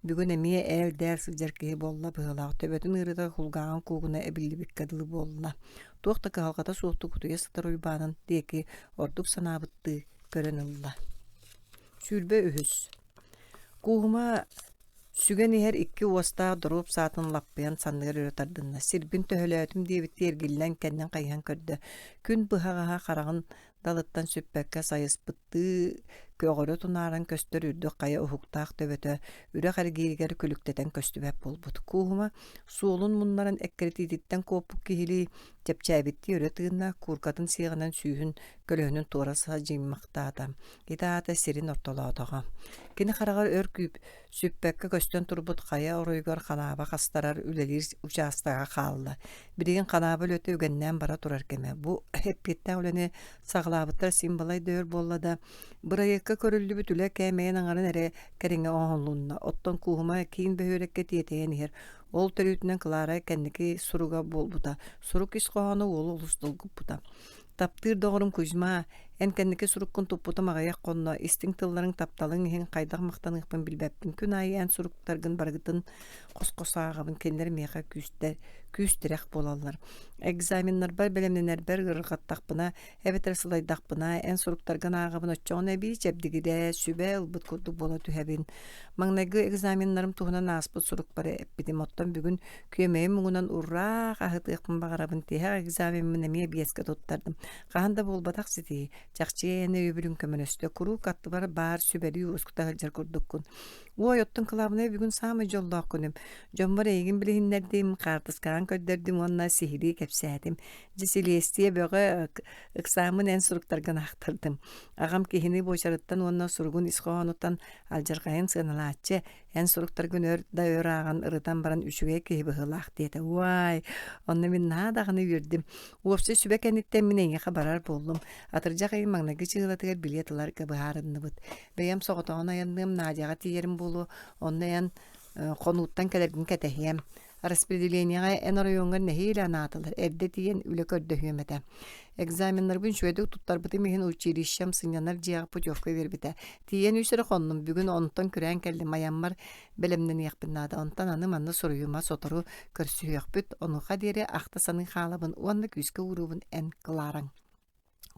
S1: Бүгүн эмиэ ээл-дээл сылдьар киһи буолла быһыылаах. Төбөтүн ыарыыта кулгааҕын куугуна эбиллибиккэ дылы буолла. Туох да кыһалҕата суохтук утуйа сытар Уйбаанын диэки ордук санаабыттыы көрөн ылла. 23. Кууһума сүгэн иһэр икки уостаах доруоп саатын лаппыйан санныгар өрө тардынна. Сирбин төһөлөөтүм диэбиттии эргиллэн кэннин хайыһан көрдө. Күн быһаҕаһа хараҕын далыттан сүппэккэ сайыспыттыы көҕөрө тунааран көстөр үрдүк хайа уһуктаах төбөтө үрэх эргииригэр күлүктэтэн көстүбэт буолбут. Кууһума суолун муннаран эккирэтиититтэн куоппут киһилии чэпчээбиттии өрө тыынна, кууркатын сиэҕинэн сүүһүн көлөһүнүн туора садьыймахтаата. Ити аата сирин ортолоотоҕо. Кини хараҕар өр күүп сүппэккэ көстөн турбут хайа оройугар ханааба хастарар үлэлиир учаастага хаалла. Билигин ханааба үлэтэ үгэннээн бара турар кэмэ. Бу эппиэттээх үлэни саҕалаабыттар син балай да өр буолла да, бырайыакка көрүллүбүт үлэ кээмэйин аҥарын эрэ кэриҥэ оҥоһулунна. Оттон Кууһума киин бөһүөлэккэ тиэтэйэн иһэр. Ол төрүөтүнэн Клара кэнники суруга буолбута. Сурук ис хоһооно уолу олус долгуппута. Таптыыр доҕорум Кузьма, эн кэнники суруккун туппутум аҕыйах хонно, истиҥ тылларыҥ тапталыҥ иһин хайдах махтаныахпын билбэппин. Күн аайы эн суруктаргын барыгытын хос-хос ааҕабын, кинилэр миэхэ күүстэр, күүс-тирэх буолаллар. Экзаменнарбар бэлэмнэнэрбэр ыарырҕаттахпына, эбэтэр сылайдахпына, эн суруктаргын ааҕабын, оччоҕуна эбии чэбдигирэ, сүбэ ылбыт курдук буола түһэбин. Маҥнайгы экзаменнарым туһунан ааспыт сурукпар эппитим, оттон бүгүн Күөмэйим муҥунан ураа хаһытыахпын баҕарабын, тиһэх экзамеммын эмиэ биэскэ туттардым. Хаһан да буолбатах ситиһии, чахчы эн өйөбүлүҥ көмөлөстө, куруук аттыбар баар сүбэлии уоскута сылдьар курдуккун. Уой, оттон кылаабынай бүгүн саамай дьоллоох күнүм. Дьоммор эйигин билиһиннэрдим, хаартыскаҕын көрдөрдүм уонна сиһилии кэпсээтим. Дьэ, силиэстийэ бөҕө, ыксааммын эн суруктаргын аахтардым. Аҕам киһини буочарыттан уонна суругун ис хоһоонуттан алдьархайын сыаналааччы, эн суруктаргын өр да өр ааҕан ырытан баран үчүгэй киһи быһыылаах диэтэ. Уай, онно мин наһаа даҕаны үөрдүм. Уопсай сүбэ кэнниттэн мин эйиэхэ барар буоллум. Атырдьах ыйын маҥнайгы чыылатыгар билиэт ыларга быһаарынныбыт. Бэйэм соҕотоҕун айанныам, Надяҕа тиийэрим буолуо, онно эн хонууттан кэлэргин кэтэһиэм. Распределениеҕа эн оройуоҥҥар нэһиилэ анаатылар, эрдэ тиийэн үлэ көрдөһүөм этэ. Экзаменнарбын үчүгэйдик туттарбытым иһин училищем сынньанар дьиэҕэ путевка биэрбитэ. Тиийэн үс эрэ хоннум, бүгүн онтон күрээн кэллим, айаммар бэлэмнэниэхпин наада. Онтон аны манна суруйума, сотору көрсүһүөхпүт, онуоха диэри ахта саныы хаалабын уонна күүскэ ууруубун эн Клараҥ.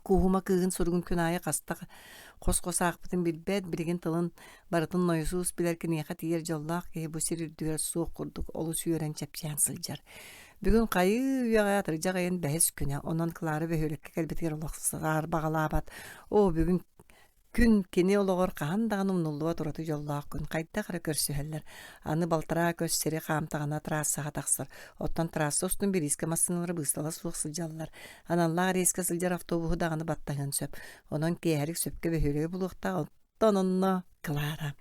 S1: Кууһума кыыһын суругун күн аайы хаста хос-хос аахпытын билбэт, билигин тылын барытын нойосуус билэр киниэхэ тиийэр дьоллоох киһи бу сир үрдүгэр суох курдук олус үөрэн чэпчээн сылдьар. Бүгүн хайыы үйэҕэ атырдьах ыйын бэһис күнэ, онон Клара бөһүөлэккэ кэлбитигэр олох саарбаҕалаабат. Оо, бүгүн Күн кини олоҕор хаһан даҕаны умнуллубат ураты дьоллоох күн, хайдах эрэ көрсүһэллэр. Аны балтараа көс сири хаамтаҕына трассаҕа тахсар. Оттон трасса устун бириискэ массыыналара быыстала суох сылдьаллар. Аналлаах рейскэ сылдьар автобуһу даҕаны баттаһыан сөп. Онон киэһэлик сөпкө бөһүөлэги булуохтаах. Оттон онно Клара.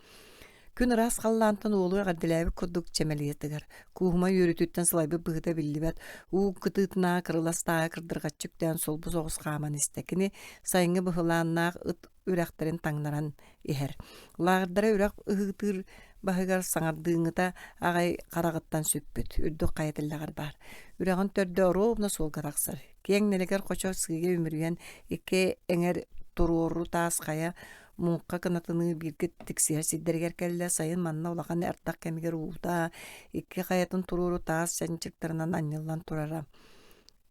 S1: Күн ыраас халлаантан уолу эҕэрдэлээбит курдук чэмэлийэ тыгар. Кууһума үөрүүтүттэн сылайбыт быһыыта биллибэт, уу кытыытынааҕы кырылас тааһы кырдырҕаччы үктээн сулбу соҕус хааман истэ. Кини сайыҥҥы быһылааннаах ыт үрэхтэрин таҥнаран иһэр. Лааҕырдара үрэх ыһыытыыр баһыгар саҥардыыҥҥыта аҕай хараҕыттан сүппүт, үрдүк хайа тэллэҕэр баар. Үрэҕин төрдө оруобуна суолга тахсар. Киэҥ нэлэгэр хочо сыыйа үмүрүйэн икки эҥэр туруору таас хайа муҥха кынатыныы бииргэ тиксиһэр сирдэригэр кэллэ, сайын манна улахан ардах кэмигэр уута икки хайатын туруору таас чанчыктарынан анньыллан турара.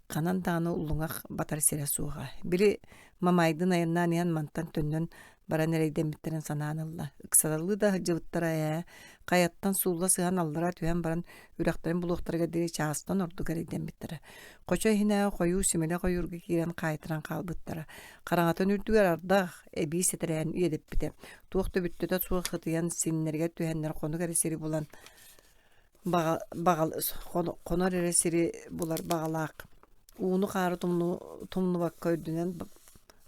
S1: Ханан даҕаны уллуҥах батар сирэ суоҕа. Били Мамайдын айаннаан иһэн мантан төннөн баран эрэйдэммиттэрин санаан ылла. Ыксалыы да сылдьыбыттара ээ, хайаттан суулла сыһан аллара түһэн баран үрэхтэрин булуохтарыгар диэри чаастан ордук эрэйдэммиттэрэ. Хочо иһинээҕи хойуу симилэх ойуурга киирэн хаайтаран хаалбыттара. Хараҥатын үрдүгэр ардах, эбии сэтэрээн иэдэппитэ. Туох да бүттэтэ суох ытыйан синнэригэр түһэннэр хонук эрэ сири булан баҕа, баҕа, хонор эрэ сири булар баҕалаах. Ууну-хаары тумнубакка үрдүнэн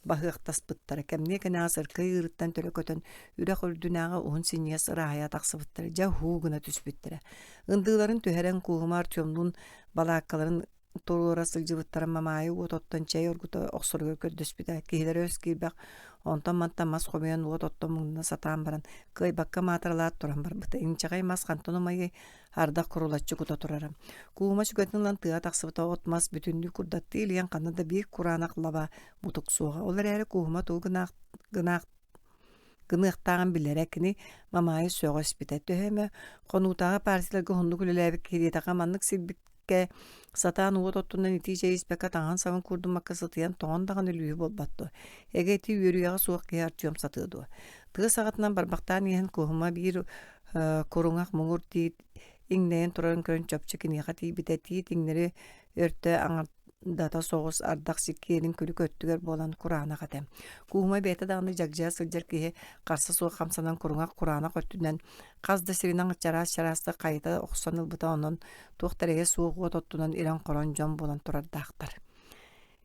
S1: баһыахтаспыттара. Кэмниэ кэнэҕэс ыркый ыырыттан төлө көтөн, үрэх үрдүнээҕи уһун синньигэс ырааһыйа тахсыбыттара, дьэ һуу гына түспүттэрэ. Ындыыларын түһэрэн Кууһума Артемнуун балааккаларын туруора сылдьыбыттара Мамаайы уот оттон чэй оргута охсоругар көрдөспүтэ. Киһилэрэ өс киирбэх, онтон-мантан мас хомуйан уот оттон муҥнана сатаан баран, кыайбакка маатыралаат туран барбыта. Инчэҕэй мас хантан умайыай, ардах курулаччы кута турара. Куума сүгэтин ылан тыа тахсыбыта от-мас бүтүннүү курдаттыы илийэн ханна да биир кураанах лаба мутук суоҕа. Ол эрээри Кууһума тугу гынаах, гынаах гыныахтааҕын билэрэ, кини Мамаайы сөҕө испитэ. Төһө эмэ хонуутааҕы партияларга уһуннук үлэлээбит киһи диэтэххэ маннык сирбиккэ сатаан уот оттунан итии чэй испэккэ таҥаһын-сабын куурдуммакка сытыйан тоҥон даҕаны өлүүһү буолбат дуо? Эгэ ити үөрүйэҕэ суох киһи Артем сатыа дуо? Тыа саҕатынан барбахтаан иһэн Куһума биир куруҥах муҥур тиит иҥнэйэн турарын көрөн чопчу киниэхэ тиийбитэ. Тиит иҥнэри өртө аҥардата соҕус ардах сиккиэрин күлүк өттүгэр буолан кураанах этэ. Кууһума бэйэтэ даҕаны дьагдьайа сылдьар киһи харса суох хамсанан куруҥах кураанах өттүнэн хас да сиринэн чараас-чараастык хайыта охсон ылбыта онон туох да эрэйэ суох уот оттунан ирэн-хорон дьон буолан турардаахтар.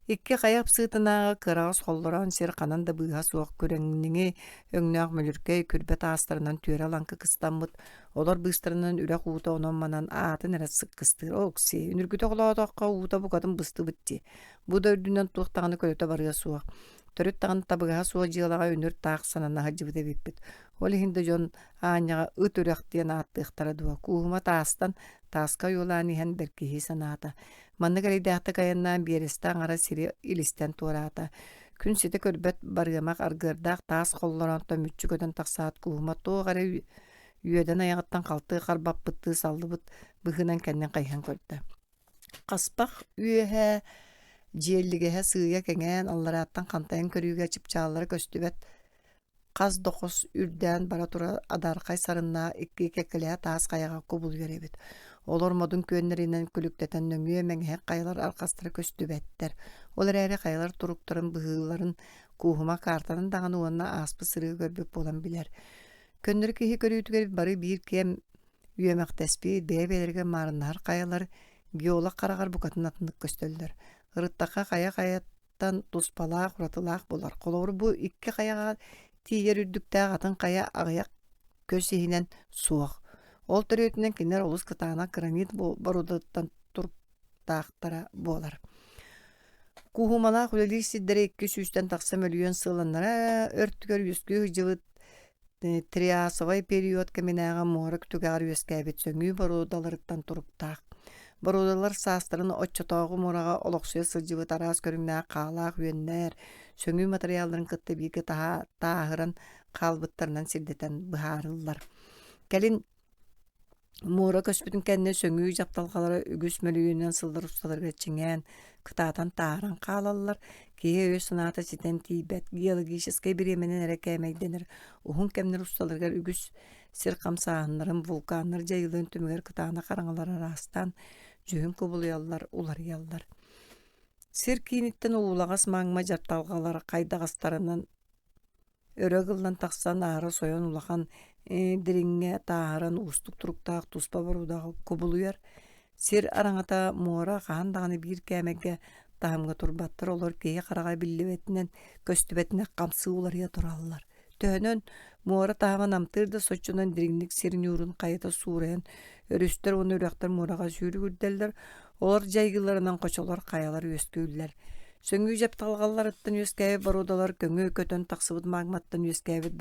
S1: Икки хайа ыпсыытынааҕы кыараҕас холлороон сир ханан да быыһа суох күрэҥниҥи өҥнөөх мүлүркэй күрбэ таастарынан түөрэ лаҥкы кыстаммыт, олор быыстарынан үрэх уута онон-манан аатын эрэ сыккыстыыр. Окси, үнүргүтэ холоотоххо уута букатын быстыбыт дии. Бу да үрдүнэн туох даҕаны көлөтө барыа суох. Төрүт даҕаны табыгаһа суох дьыалаҕа үнүр таах санана сылдьыбыт эбиппит. Ол иһин да дьон аанньаҕа ыт үрэх диэн ааттыахтара дуо? Кууһума таастан тааска ойуулаан иһэн бэркиһии санаата. Маннык эрэйдээхтик айаннаан биэрэстэ аҥара сири илистэн туораата. Күн ситэ көрбөт барыамах аргыардаах таас холлороонтон мүччү көтөн тахсаат кууһума туох эрэ үөдэн айаҕыттан халты харбаппыттыы саллыбыт быһыынан кэннин хайыһан көрдө. Хаспах үөһэ дьиэллигэһэ сыыйа кэҥээн алларааттан хантайан көрүүгэ чыпчааллара көстүбэт Хас да хос үрдээн бара турар адаархай сарыннаах икки кэккэлэһэ таас хайаҕа кубулуйар эбит. Олор модун күөннэринэн күлүктэтэн нөҥүө мэҥэһик хайалар арҕастара көстүбэттэр. Ол эрээри хайалар туруктарын быһыыларын Кууһума каартанан даҕаны уонна ааспыт сырыы көрбүт буолан билэр. Көннөрү киһи көрүүтүгэр бары биир кэм үөмэхтэспит, бэйэ-бэйэлэригэр маарыннаһар хайалар геолог хараҕар букатын атыннык көстөллөр. Ырыттахха хайа-хайа тан туспалаах, уратылаах буолар. Холобур, бу икки хайаҕа тиийэр үрдүктээх атын хайа аҕыйах көс иһинэн суох. Ол төрүөтүнэн кинилэр олус кытаанах гранит боруодатыттан туруктаахтара буолар. Кууһумалаах үлэлиир сирдэрэ икки сүүстэн тахса мөлүйүөн сылланнара өртүгэр үөскүү сылдьыбыт Триасовай период кэминээҕи муора түгэҕэр үөскээбит сөҥүү боруодаларыттан туруктаах. Боруодалар саастарын оччотооҕу муораҕа олохсуйа сылдьыбыт араас көрүҥнээх хаалаах үөннэр, сөҥүү матырыйаалларын кытта бииргэ тааһыран хаалбыттарынан сирдэтэн быһаарыллар. Кэлин Муора көспүтүн кэннэ сөҥүү дьапталҕалара үгүс мөлүйүөнүнэн сыллар усталарыгар чиҥээн, кытаатан тааһыран хаалаллар, киһи өйө-санаата ситэн тиийбэт, геологическай бириэмэнэн эрэ кээмэйдэнэр уһун кэмнэр усталарыгар үгүс сир хамсааһыннарын, вулканнар дьайыыларын түмүгэр кытаанах араҥалар араастаан дьүһүн кубулуйаллар, уларыйаллар. Сир кииниттэн уулаҕас магма дьапталҕалара хайдаҕастарынан Өрө ыгыллан тахсан аара сойон улахан дириҥҥэ тааһыран уустук туруктаах туспа боруодаҕа кубулуйар. Сир араҥата муора хаһан даҕаны биир кээмэйгэ таһымҥа турбаттар, олор киһи хараҕа биллибэтинэн, көстүбэтинэн хамсыы уларыйа тураллар. Төһөнөн муора таһыма намтыыр да соччонон дириҥник сир ньуурун хайыта суурайан өрүстэр уонна үрэхтэр муораҕа сүүрүгүрдэллэр, Олор дьайыыларынан хочолор, хайалар үөскүүллэр. Сөҥүү дьапталҕаларыттан үөскээбит боруодалар көҥү көтөн тахсыбыт магматтан үөскээбит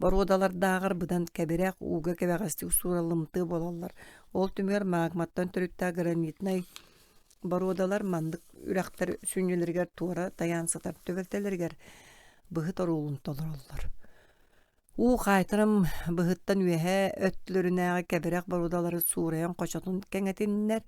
S1: боруодалардааҕар быдан кэбирэх, ууга кэбэҕэстик суураллымтыы буолаллар. Ол түмүгэр магматтан төрүттээх гранитнай боруодалар маннык үрэхтэр сүнньүлэригэр туора тайаан сытар түбэлтэлэригэр быһыт оруолун толороллор. Уу хаайтаран быһыттан үөһээ өттүлэринээҕи кэбирэх боруодалары суурайан хочотун кэҥэтиннэр,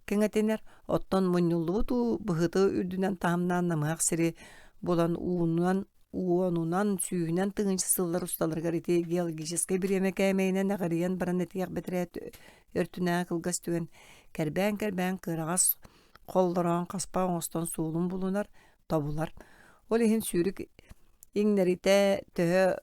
S1: кэҥэтинэр, оттон мунньуллубут уу быһыты үрдүнэн таһымнаан намыһах сири булан уунан уонунан, сүүһүнэн тыһыынча сыллар усталарыгар ити геологическай бириэмэ кээмэйинэн эҕирийэн баран этиэх бэтэрээт өртүнээҕи кылгас түгэн кэрбээн-кэрбээн кыараҕас холлороон хаспах оҥостон суолун булунар, тобулар. Ол иһин сүүрүк иҥнэритэ төһө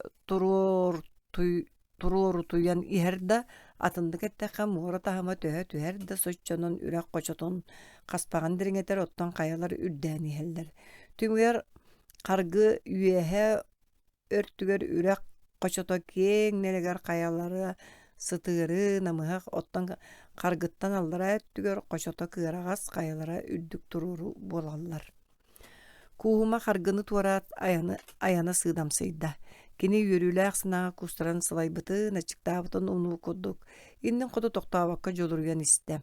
S1: туруорутуйан иһэр да, атыннык эттэххэ муора таһыма төһө түһэр да соччонон үрэх хочотун хаспаҕын дириҥэтэр, оттон хайалар үрдээн иһэллэр. Түмүгэр харгы үөһэ өртүгэр үрэх хочото киэҥ нэлэгэр хайалара сытыары намыһах, оттон харгыттан аллараа өттүгэр хочото кыараҕас хайалара үрдүк туруору буолаллар. Кууһума харгыны туораат айаны, айана сыыдамсыйда. Кини үөрүүлээх санааҕа куустаран сылайбытын, аччыктаабытын умнубут курдук, иннин хоту тохтообокко дьулуруйан истэ.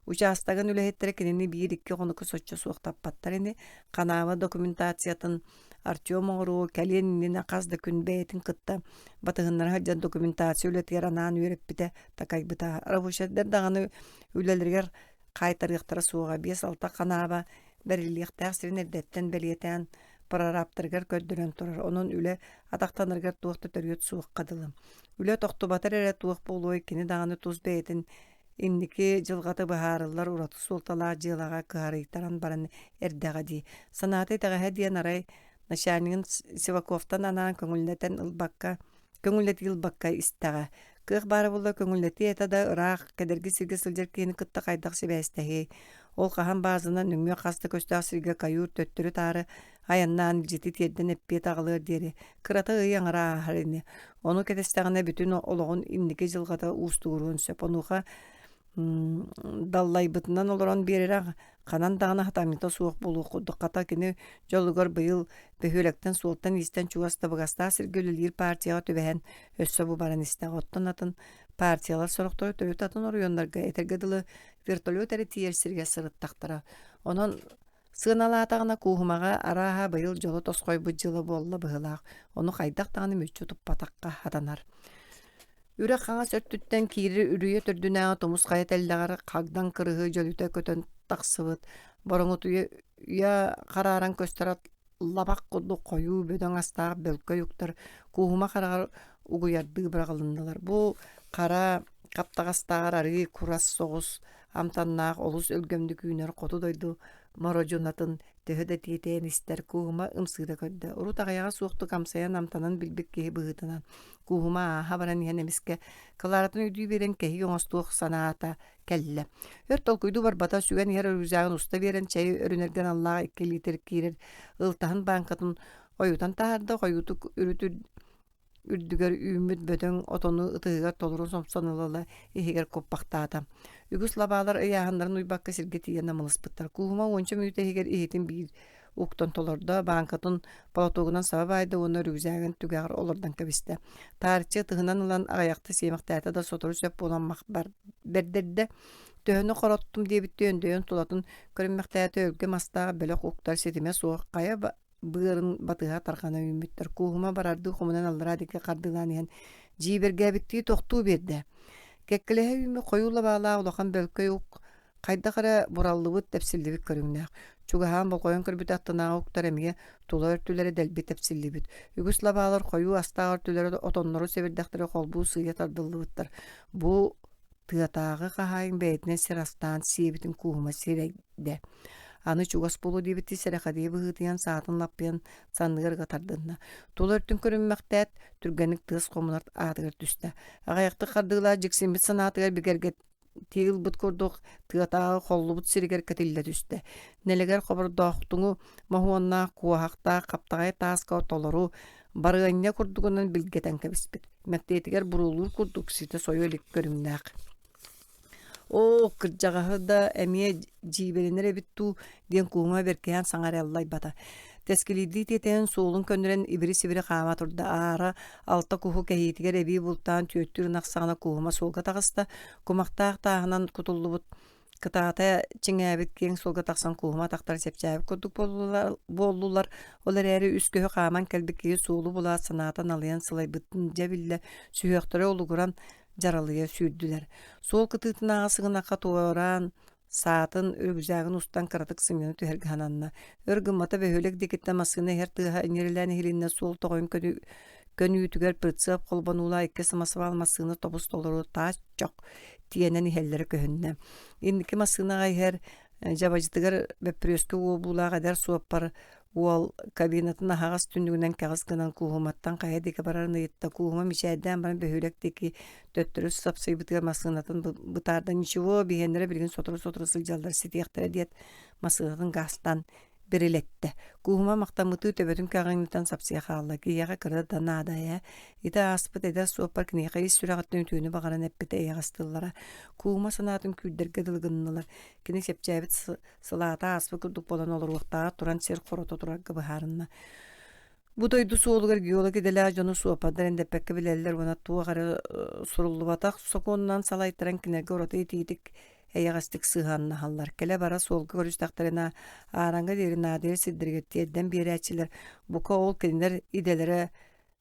S1: Учаастагын үлэһиттэрэ кинини биир-икки хонуку соччо суохтаппаттар ини, ханааба документациятын Артем оҥоруо кэлиэн иннинэ хас да күн бэйэтин кытта батыһыннара сылдьан документация үлэтигэр анаан үөрэппитэ, такайбыта. Рабочайдар даҕаны үлэлэригэр хаайтарыахтара суоҕа 5-6 ханааба бэриллиэхтээх сирин эрдэттэн бэлиэтээн прорабтарыгар көрдөрөн турар. Онон үлэ атахтанарыгар туох да төрүөт суохха дылы. Үлэ тохтубатар эрэ туох буолуой, кини даҕаны тус бэйэтин инники дьылҕата быһаарыллар ураты суолталаах дьыалаҕа кыһарыйтаран баран эрдэҕэ дии. Санаата итэҕэһэ диэн арай начальнигын Сиваковтан анаан көҥүллэтэн ылбакка көҥүллэтии ылбакка истэҕэ. Кыах баара буолла көҥүллэтиэ этэ да ыраах кэдэрги сиргэ сылдьар киһини кытта хайдах сибээстэһиэй. Ол хаһан баазанан нөҥүө хас да көстөөх сиргэ каюр төттөрү-таары айаннаан илдьити тиэрдэн эппиэт аҕалыар диэри кырата ый аҥара ааһар ини. Ону кэтэстэҕинэ бүтүн олоҕун инники дьылҕата уустугуруон сөп. Онуоха даллайбытынан олорон биэрэрэ ханан даҕаны хатамньыта суох буолуох курдук. Хата кини дьолугар быйыл бөһүөлэктэн суолтан-иистэн чугас табыгастаах сиргэ үлэлиир партияҕа түбэһэн өссө бу баран истэҕэ. Оттон атын партиялар сорохторо төрүт атын оройуоннарга этэргэ дылы вертолет эрэ тиийэр сиргэ сырыттахтара. Онон Сыаналаатаҕына Кууһумаҕа арааһа быйыл дьоло тосхойбут дьыла буолла быһыылаах, ону хайдах даҕаны мүччү туппатахха хатанар. Үрэх хаҥас өттүттэн киирэр үрүйэ төрдүнээҕи тумус хайа тэллэҕэр хагдаҥ кырыһы дьөлүтэ көтөн тахсыбыт, бороҥутуйа харааран көстөр лабах курдук хойуу бөдөҥ астаах бөлкөй уктар Кууһума хараҕар угуйардыы быраҕылыннылар. Бу хара хаптаҕастааҕар арыый курас соҕус амтаннаах олус өлгөмнүк үүнэр хоту дойду мородьунатын төһө да тиэтэйэн истэр Кууһума ымсыыра көрдө. Урут аҕыйаҕа суохтук амсайан амтанан билбит киһи быһыытынан Кууһума ааһа баран иһэн эмискэ Кларатын өйдүү биэрэн кэһии оҥостуох санаата кэллэ. Өр толкуйдуу барбата сүгэн иһэр рюкзагын уста биэрэн чэйи өрүнэргэ аналлаах 2 литр киирэр ылтаһын бааҥкатын ойутан таһаарда хойуутук үрүт үрдүгэр үүммүт бөдөҥ отону ытыһыгар толору сомсон ыла-ыла иһигэр куппахтаата. Үгүс лабаалар ыйааһыннарын уйбакка сиргэ тиийэн намылыспыттар. Кууһума уонча мүнүүтэ иһигэр иһитин биир уктан толордо, бааҥкатын платогунан саба баайда уонна рюкзагын түгэҕэр олордон кэбистэ. Таарыччы ытыһынан ылан аҕыйахта сиэмэхтээтэ да сотору сөп буолан мах бэрдэрдэ. Төһөнү хороттум диэбиттии өндөйөн тулатын көрүммэхтээтэ өлгөм астаах бөлөх уктар ситимэ суох хайа быарын батыһа тарҕана үүммүттэр. Кууһума барардыы хомунан аллараа диэки хардыылаан иһэн дьиибэргээбиттии тохтуу биэрдэ. Кэккэлэһэ үүммүт хойуу лабаалаах улахан бөлкөй ук хайдах эрэ бураллыбыт, тэпсиллибит көрүҥнээх. Чугаһаан болҕойон көрбүтэ аттынааҕы уктар эмиэ тула өртүлэрэ дэлби тэпсиллибит. Үгүс лабаалар хойуу астаах өртүлэрэ отоннору сэбирдэхтэри холбуу сыыйа тардыллыбыттар. Бу Тыатааҕы хаһаайын бэйэтинэн сир астаан сиэбитин кууһума сирэйдэ. Аны чугас буолуо диэбиттии сэрэхэдийэ быһыытыйан саатын лаппыйан санныгар ыга тардынна. Тула өртүн көрүммэхтээт, түргэнник тыас хомунар аатыгар түстэ. Аҕыйахтык хардыылаах дьиксиммит санаатыгар бигэргэтии ылбыт курдук тыатааҕы холлубут сиригэр кэтиллэ түстэ. Нэлэгэр хобордоохтуҥу моһуоннаах, куоһахтаах хаптаҕай тааска толору барыанньа курдугунан билгэтэн кэбиспит. Мэктиэтигэр буруолуур курдук ситэ сойо илик көрүҥнээх. Оо, кырдьаҕаһы да эмиэ дьиибэлэнэр эбит дуу диэн Куума бэркиһээн саҥа эрэ аллайбата. Тэскилиирдии тиэтэйэн суолун көннөрөн ибири-сибири хаама турда. Аара алта куһу кэһиитигэр эбии бултаан түөттүүр ынах саҕана Куума суолга таҕыста. Кумахтаах тааһынан кутуллубут Кытаата чиҥээбит киэҥ суолга тахсан кууһума атахтара чэпчээбит курдук буоллулар, ол эрээри үс көһү хааман кэлбит киһи суолу булаат санаата налыйан сылайбытын дьэ биллэ, сүһүөхтэрэ улугуран дьаралыйа сүүрдүлэр. Суол кытыытынааҕы сыгынахха туораан саатын, рюкзагын устан кыратык сынньана түһэргэ сананна. Өр гыммата бөһүөлэк диэкиттэн массыына иһэр тыаһа иҥэрилээн иһилиннэ суол тоҕойун көнүүтүгэр прицеп холбонуулаах икки самосвал массыына тобус-толору таас чох тиэнэн иһэллэрэ көһүннэ. Инники массыынаҕа иһэр дьабадьытыгар бөппүрүөскэ уобуулаах эдэр суоппар уол кабинатын аһаҕас түннүгүнэн кэҕис гынан Кууһуматтан хайа диэки барарын ыйытта. Кууһума мичээрдээн баран бөһүөлэк диэки төттөрү сапсыйбытыгар массыынатын бытаарда. Ничего, биһиэннэрэ билигин сотору-сотору сылдьаллар ситиэхтэрэ диэт массыынатын гаастаан Бирилэттэ. Кууһума махтаммытыы төбөтүн кэҕиҥнэтэн сапсыйа хаалла. Киһиэхэ кыра да наада ээ. Ити ааспыт эдэр суоппар киниэхэ ис сүрэҕиттэн үтүөнү баҕаран эппитэ эйэҕэс тыллара. Кууһума санаатын күүрдэргэ дылы гыннылар. Кини чэпчээбит сылаата ааспыт курдук буолан олоруохтааҕар туран сир хорото турарга быһаарынна. Бу дойду суолугар геолог идэлээх дьону суоппардар эндэппэккэ билэллэр уонна туох эрэ суруллубатах сокуонунан салайтаран кинилэргэ ураты итиитик эйэҕэстик сыһыаннаһаллар. Кэлэ-бара суолга көрүстэхтэринэ аараҥҥа диэри наадыйар сирдэригэр тиэрдэн биэрээччилэр бука ол кинилэр идэлэрэ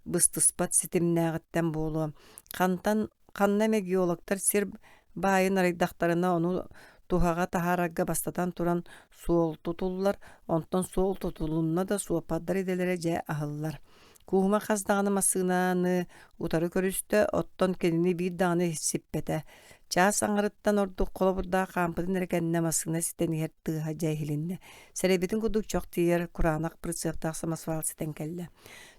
S1: быстыспат ситимнээҕиттэн буолуо. Хантан ханна эмэ геологтар сир баайын арыйдахтарына ону туһаҕа таһаарарга бастатан туран суол тутуллар, онтон суол тутулунна да суоппардар идэлэрэ дьэ аһыллар. Кууһума хас даҕаны массыынаны утары көрүстэ, оттон кинини биир даҕаны сиппэтэ. Чаас аҥарыттан ордук холобурдаах хаампытын эрэ кэннэ массыына ситэн иһэр тыаһа дьэ иһилиннэ. Сэрэйбитин курдук чох тиийэр кураанах прицептаах самосвал ситэн кэллэ.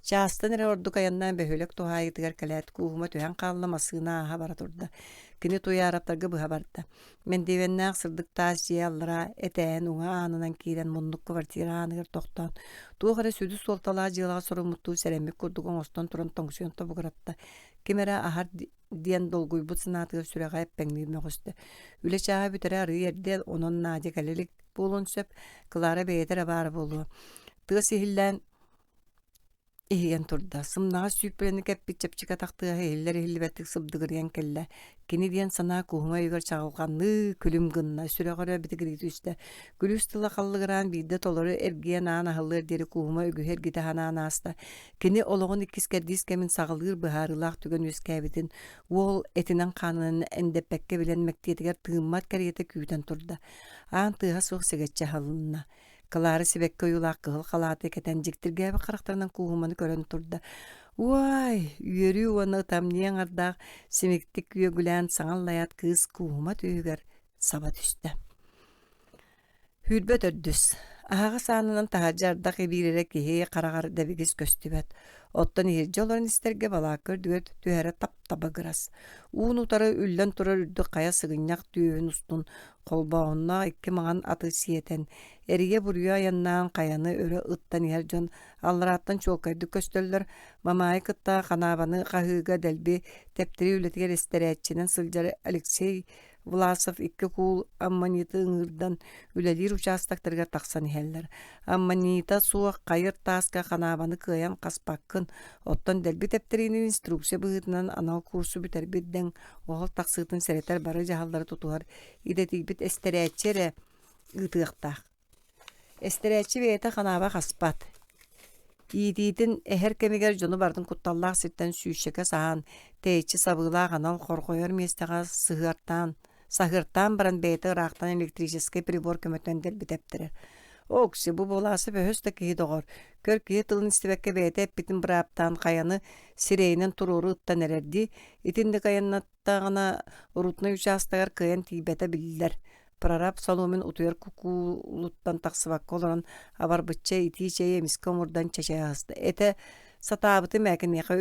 S1: Чаастан эрэ ордук айаннаан бөһүөлэк туһаайыытыгар кэлээт кууһума түһэн хаалла, массыына ааһа бара турда. Кини Туйаараптарга быһа барда. Мэндиэмэннээх сырдык таас дьиэ аллараа этээһин уҥа аанынан киирэн муннук квартира ааныгар тохтоон, туох эрэ сүдү суолталаах дьыалаҕа соруммуттуу сэрэммит курдук оҥостон туран тоҥсуйан тобугуратта. Ким эрэ аһар диэн долгуйбут санаатыгар сүрэҕэ эппэҥнии мөҕүстэ. Үлэ чааһа бүтэрэ арыый эрдэ, онон Надя кэлэ илик буолуон сөп, Клара бэйэтэ эрэ баара буолуо. Тыас иһиллээн иһийэн турда. Сымнаҕас сүүппэни кэппит чэпчэки атах тыаһа иһиллэр-иһиллибэттик сыбдыгырыйан кэллэ. Кини диэн санаа куһума өйүгэр чаҕылҕанныы күлүм гынна, сүрэҕэ өрө битигирии түстэ. Күлүүс тыла халлыгыраан биирдэ толору эргийэн аан аһыллыар диэри куһума үгүһү эргитэ санаан ааста. Кини олоҕун иккис кэрдиис кэмин саҕалыыр быһаарыылаах түгэн үөскээбитин уол этинэн-хаанынан эндэппэккэ билэн мэктиэтигэр тыыммат кэриэтэ күүтэн турда. Аан тыаһа суох сэгэччи аһылынна. Клара сибэкки ойуулаах кыһыл халааты кэтэн дьиктиргээбит харахтарынан кууһуманы көрөн турда. Уай! Үөрүү уонна ытамньы аҥардаах симиктик үөгүлээн саҥа аллайаат кыыс кууһума түөһүгэр саба түстэ. Сүүрбэ төрдүс. Аһаҕас аанынан таһырдьа ардах ибиирэрэ киһи хараҕар дэбигис көстүбэт. Оттон иһирдьэ олорон истэргэ балаакка үрдүгэр түһэрэ таптабыгырас. Уун утары үллэн турар үрдүк хайа сыгынньах түөһүн устун холбооһуннаах икки маҥан аты сиэтэн, эрийэ-буруйа айаннаан хайаны өрө ыттан иһэр дьон алларааттан чуолкайдык көстөллөр. Мамаайы кытта ханаабаны хаһыыга дэлби тэптэрии үлэтигэр эстэрээччинэн сылдьар Алексей Власов икки куул аммониты ыҥыырдан үлэлиир учаастактарыгар тахсан иһэллэр. Аммонита суох хайыр тааска ханаабаны кыайан хаспаккын, оттон дэлби тэптэриини инструкция быһыытынан анал курсу бүтэрбит дэҥ оһол тахсыытын сэрэтэр бары дьаһаллары тутуһар идэтийбит эстэрээччи эрэ ыытыахтаах. Эстэрээччи бэйэтэ ханааба хаспат. Иитиитин эһэр кэмигэр дьону барытын кутталлаах сиртэн сүүсчэкэ саһаан, тэйиччи сабыылаах анал хорҕойор миэстэҕэ сыһыартаан, саһыартаан баран бэйэтэ ыраахтан электрическэй прибор көмөтүнэн дэлби тэптэрэр. Окси, бу буолаасы бөһөс да киһи доҕор, көр киһи тылын истибэккэ бэйэтэ эппитин бырааптаан хайаны сирэйинэн туруору ыттан эрэр дии. Итинник айаннаттаҕына руднай учаастагар кыайан тиийбэтэ биллэр. Прораб Соломин утуйар кукуулуттан тахсыбакка олорон абарбычча итии чэйи эмискэ омурдан чэчэйэ аһыста. Этэ сатаабытым ээ киниэхэ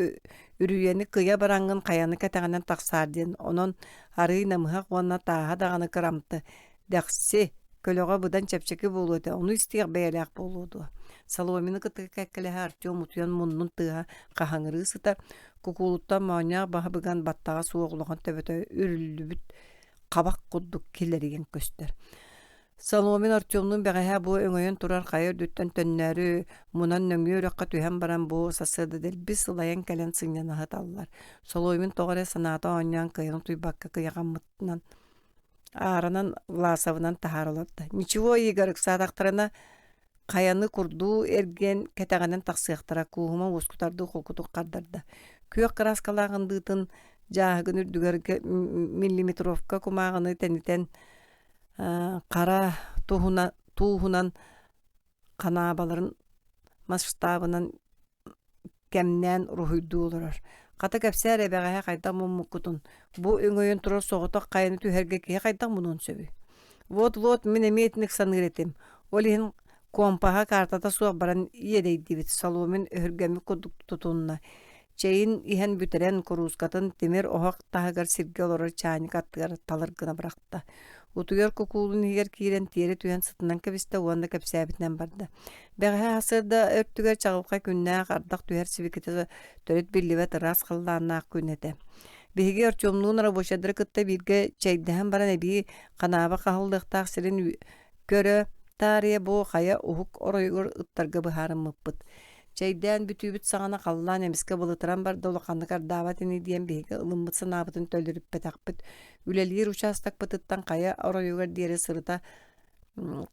S1: үрүйэни кыйа бараҥҥын хайаны кэтэҕинэн тахсаар диэн, онон арыый намыһах уонна тааһа даҕаны кырамты, дэхси, көлөҕө быдан чэпчэки буолуо этэ, ону истиэх бэйэлээх буолуо дуо? Соломины кытта кэккэлэһэ Артем утуйан муннун тыаһа хаһыҥырыы сытар, кукуулуттан моонньоох баһа быган баттаҕа суох улахан төбөтө үрүллүбүт хабах курдук килэрийэн көстөр. Соломин Артемнуун бэҕэһээ бу өҥөйөн турар хайа үрдүттэн төннөөрү мунан нөҥүө үрэххэ түһэн баран бу сарсыарда дэлби сылайан кэлэн сынньана сыталлар. Соломин тоҕо эрэ санаата оонньоон кыайан утуйбакка кыйахаммытынан ааранан Власовынан таһаара олордо. Ничего, Игорь, ыксаатахтарына Хайаны курдуу эргийэн кэтэҕинэн тахсыахтара, кууһума уоскутардыы холкутук хардарда. Күөх кырааскалаах ындыытын дьааһыгын үрдүгэр миллиметровка кумааҕыны тэнитэн хара тууһунан ханаабаларын масштабынан кэмнээн уруһуйдуу олорор. Хата кэпсээ эрэ бэҕэһээ хайдах муммуккутун, бу өҥөйөн турар соҕотох хайаны түһэргэ киһи хайдах мунуон сөбүй? Вот-вот мин эмиэ итинник саныыр этим. Ол иһин компаһа картата суох баран иэдэйдибит, Соломин өһүргэммит курдук тутунна. Чэйин иһэн бүтэрэн, куруускатын тимир оһох таһыгар сиргэ олорор чаанньык аттыгар талыр гына бырахта. Утуйар кукуулун иһигэр киирэн тиэрэ түһэн сытынан кэбистэ уонна кэпсээбитинэн барда. Бэҕэһээ сарсыарда өртүгэр чаҕылхай күннээх ардах түһэр сибикитэ төрүт биллибэт ыраас халлааннаах күн этэ. Биһиги Артемнуун рабочайдары кытта бииргэ чэйдэһэн баран эбии ханааба хаһыллыахтаах сирин көрө таарыйа бу хайа уһук оройугар ыттарга быһаарыммыппыт. Чэйдээн бүтүүбүт саҕана халлаан эмискэ былытыран барда улаханнык ардаабат ини диэн биһиги ылыммыт санаабытын төлөрүппэтэхпит. Үлэлиир учаастакпытыттан хайа оройугар диэри сырыта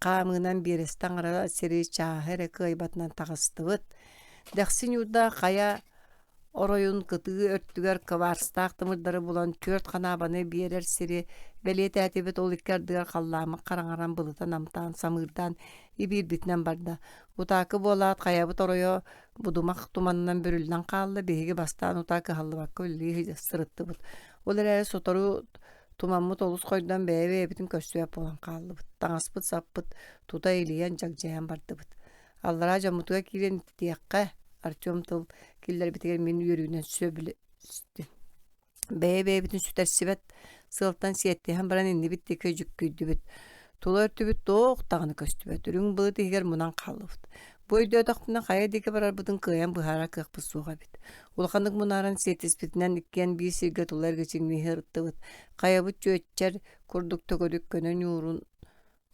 S1: хаамыынан биэрэстэ аҥара сири чааһы эрэ кыайбатынан таҕыстыбыт. Дэхси ньуурдаах хайа оройун кытыы өртүгэр кварцтаах тымырдары булан түөрт ханаабаны биэрэр сири бэлиэтээтибит ол икки ардыгар халлааммыт хараҥаран былыта намтаан самыырдаан ибиирбитинэн барда Утаакы буолаат хайабыт оройо будумах туманынан бүрүллэн хаалла, биһиги бастаан утаа кыһаллыбакка үлэлии сырыттыбыт. Ол эрээри сотору тумаммыт олус хойдон бэйэ-бэйэбитин көрсүбэт буолан хааллыбыт. Таҥаспыт-саппыт тута илийэн дьагдьайан бардыбыт. Аллараа дьоммутугар киирэн иттиэххэ, Артем тыл киллэрбитигэр мин үөрүүнэн сөбүлэстим. Бэйэ-бэйэбитин сүтэрсибэт сыалтан сиэттиһэн баран иннибит диэки дьүккүйдүбүт. Тула өртүбүт туох даҕаны көстүбэт, үрүҥ былыт иһигэр мунан хааллыбыт. Бу өйдөөтөхпүнэ хайа диэки барарбытын кыайан быһаарар кыахпыт суох эбит. Улаханнык мунааран сиэттиспитинэн иккиэн биир сиргэ тула эргичиҥнии сырыттыбыт. Хайабыт чүөччэр курдук төгүрүк көнө ньуурун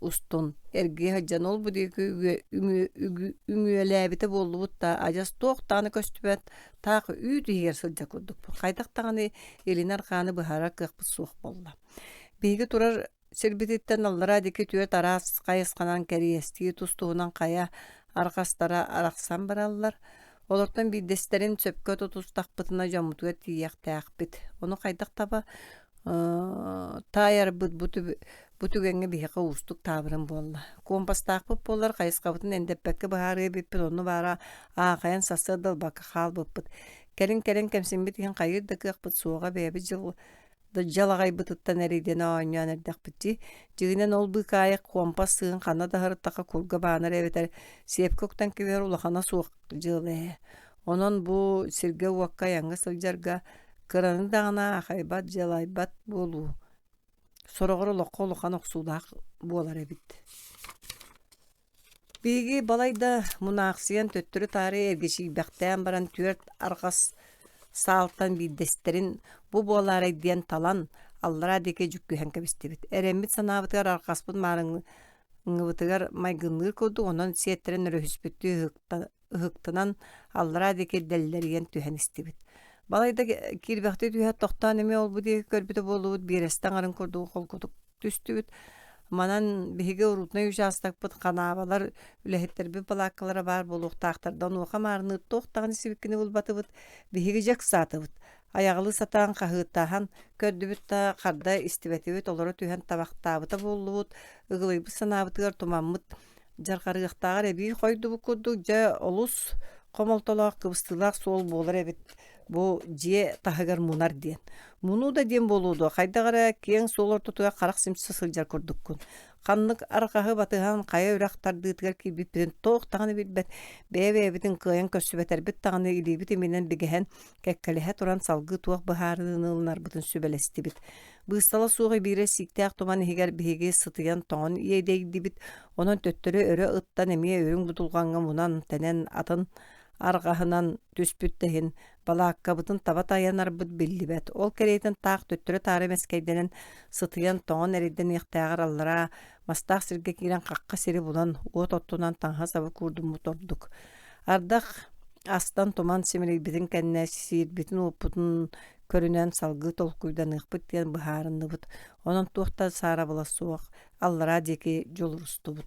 S1: устун эргийэ сылдьан ол-бу диэки үҥүөлээбитэ буоллубут да адьас туох даҕаны көстүбэт таах үүт иһигэр сылдьар курдукпут хайдах даҕаны илини арҕааны быһаарар кыахпыт суох буолла биһиги турар сирбититтэн аллараа диэки түөрт араас хайысханан кэриэстии тус-туһунан хайа арҕастара арахсан бараллар олортон биирдэстэрин сөпкө тутустахпытына дьоммутугар тиийиэхтээхпит ону хайдах таба таайарбыт бу Бу түгэҥҥэ биһиэхэ уустук таабырын буолла. Куомпастаахпыт буоллар хайысхабытын эндэппэккэ быһаарыа эбиппит, онно баара аахайан сарсыарда ылбакка хаалбыппыт. Кэлин-кэлин кэмсиммит иһин хайыыр да кыахпыт суоҕа, бэйэбит дьыл дьалаҕайбытыттан эрийдэнэ оонньоон эрдэхпит дии. Дьиҥинэн ол быыкаайык куомпас сыыһын ханна да сырыттахха курга баанар эбэтэр сиэпкэ уктан кэбиһэр улахана суох дьыала ээ. Онон бу сиргэ-уокка айаҥҥа сылдьарга кыраны даҕаны аахайбат, дьалайбат буолуу Сороҕор олоххо улахан охсуулаах буолар эбит. Биһиги балайда мунаахсыйан төттөрү-таары эргичийбэхтээн баран түөрт арҕас саалтан биирдэстэрин бу буолаарай диэн талан аллараа диэки дьүккүһэн кэбистибит. Эрэммит санаабытыгар арҕаспыт маарыҥҥыбытыгар майгынныыр курдук, онон сиэттэрэн өрүһүспүттүү ыһыктынан аллараа диэки дэллэрийэн түһэн истибит. Балайда киирбэхтии түһээт тохтоон эмиэ ол-бу диэки көрбүтэ буоллубут, биэрэстэ аҥарын курдук холкутук түстүбүт. Манан биһиги урутнай учаастакпыт ханаабалар үлэһиттэрбит балааккалара баар буолуохтаахтар да онуоха маарыныы туох даҕаны сибикини булбатыбыт. Биһиги дьэ ыксаатыбыт. Айаҕалыы сатаан хаһыытаһан көрдүбүт да харда истибэтибит, олоро түһэн табахтаабыта буоллубут, ыгылыйбыт санаабытыгар тумаммыт Дьарҕарыахтааҕар эбии хойдубут курдук дьэ олус хомолтолоох, кыбыстыылаах суол буолар эбит бу дьиэ таһыгар мунар диэн. Мунуу да диэн буолуо дуо, хайдах эрэ киэҥ суол ортотугар харах симсэ сылдьар курдуккун. Ханнык арҕаһы батыһан хайа үрэх тардыытыгар киирбиппитин туох даҕаны билбэт, бэйэ-бэйэбитин кыайан көрсүбэтэрбит даҕаны илиибит иминэн бигэһэн, кэккэлэһэ туран салгыы туох быһаарыыны ылынарбытын сүбэлэстибит. Быыстала суох ибиирэ сииктээх туман иһигэр биһиги сытыйан тоҥон иэдэйдибит, онон төттөрү өрө ыттан эмиэ үрүҥ будулҕаҥҥа мунан-тэнэн атын арҕаһынан түспүт да иһин балааккабытын таба тайанарбыт биллибэт. Ол кэриэтин таах төттөрү-таары мэскэйдэнэн сытыйан тоҥон эрэйдэниэхтээҕэр аллараа мастаах сиргэ киирэн хахха сири булан уот оттунан таҥаһа-саба куурдуммут ордук. Ардах астан туман симэлийбитин кэннэ сиирбитин-уоппутун көрүнэн салгыы толкуйданыахпыт диэн быһаарынныбыт. Онон туох да саарабыла суох аллараа диэки дьулурустубут.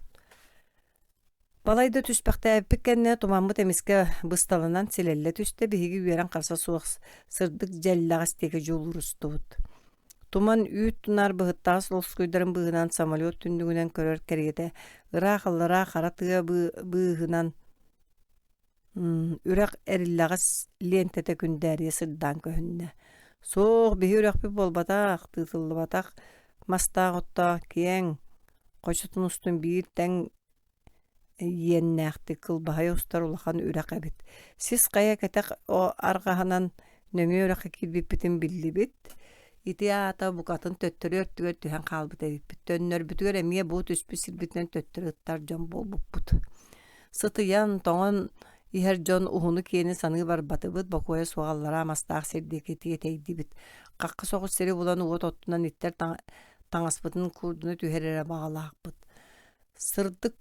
S1: Балайда түспэхтээбиппит кэннэ тумаммыт эмискэ бысталанан силэллэ түстэ, биһиги үөрэн харса суох сырдык дьэллэҕэс диэки дьулурустубут. Туман үүт тунаар быһыттаҕас лоскуйдарын быыһынан самолет түннүгүнэн көрөр кэриэтэ ыраах аллараа хара тыа быыһынан Үрэх эриллэҕэс лиэнтэтэ күндээрийэ сырдаан көһүннэ. Суох, биһи үрэхпит буолбатах, тыытыллыбатах мастаах-оттоох киэҥ хочотун устун биир тэҥ иэннээхтик кылбаһайа устар улахан үрэх эбит. Сис хайа кэтэх арҕаһынан нөҥүө үрэххэ киирбиппитин биллибит. Ити аата букатын төттөрү өртүгэр түһэн хаалбыт эбиппит. Төннөрбүтүгэр эмиэ бу түспүт сирбитинэн төттөрү ыттар дьон буолбуппут. Сытыйан, тоҥон иһэр дьон уһуну-киэни саныы барбатыбыт, бокуойа суох аллараа мастаах сир диэки тиэтэйдибит. Хахха соҕус сири булан уот оттунан иттэр таҥаспытын куурдуна түһэр эрэ баҕалаахпыт. Сырдык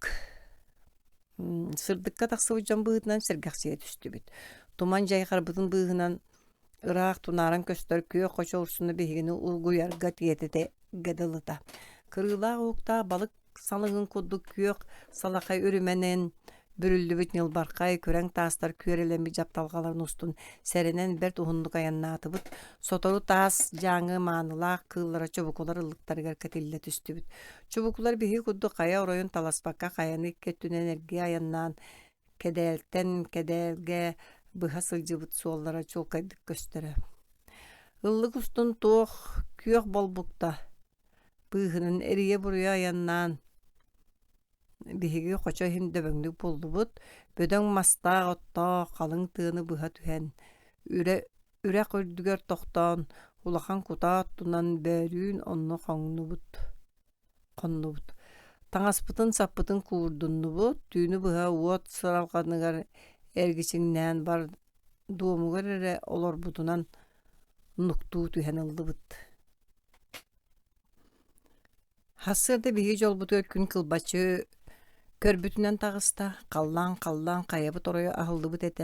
S1: сырдыкка тахсыбыт дьон быһыытынан сэргэхсийэ түстүбүт. Туман дьайҕарбытын быыһынан ыраах тунааран көстөр күөх хочо урсуна биһигини улгуйарга тиэтэтэ дылыта. Кырыылаах уһуктаах балык салыҥын курдук күөх салахай үрүмэнэн бүрүллүбүт ньылбархай күрэҥ таастар күөрэлэммит дьапталҕаларын устун сэрэнэн бэрт уһуннук айаннаатыбыт. Сотору таас дьааҥы маанылаах кыыллара чубукулар ыллыктарыгар кэтиллэ түстүбүт. Чубукулар биһиги курдук хайа оройун таласпакка хайаны икки өттүнэн эргийэ айаннаан кэдээлтэн кэдээлгэ быһа сылдьыбыт суоллара чуолкайдык көстөрө. Ыллык устун туох күөх болбукта быыһынан эрийэ-буруйа айаннаан биһиги хочо иһин дөбөҥнүк буллубут, бөдөҥ мастаах-оттоох халыҥ тыаны быһа түһэн, үрэ, үрэх үрдүгэр тохтоон, улахан кутаа оттунан бөөлүүн онно хоҥнубут хоннубут. Таҥаспытын-саппытын куурдуннубут, түүнү быһа уот сыралҕаныгар эргичиҥнээн бар дуомугар эрэ олорбутунан нуктуу түһэн ыллыбыт. Сарсыарда биһиги дьолбутугар күн кылбаччы көрбүтүнэн таҕыста, халлаан-халлаан хайабыт оройо аһыллыбыт этэ.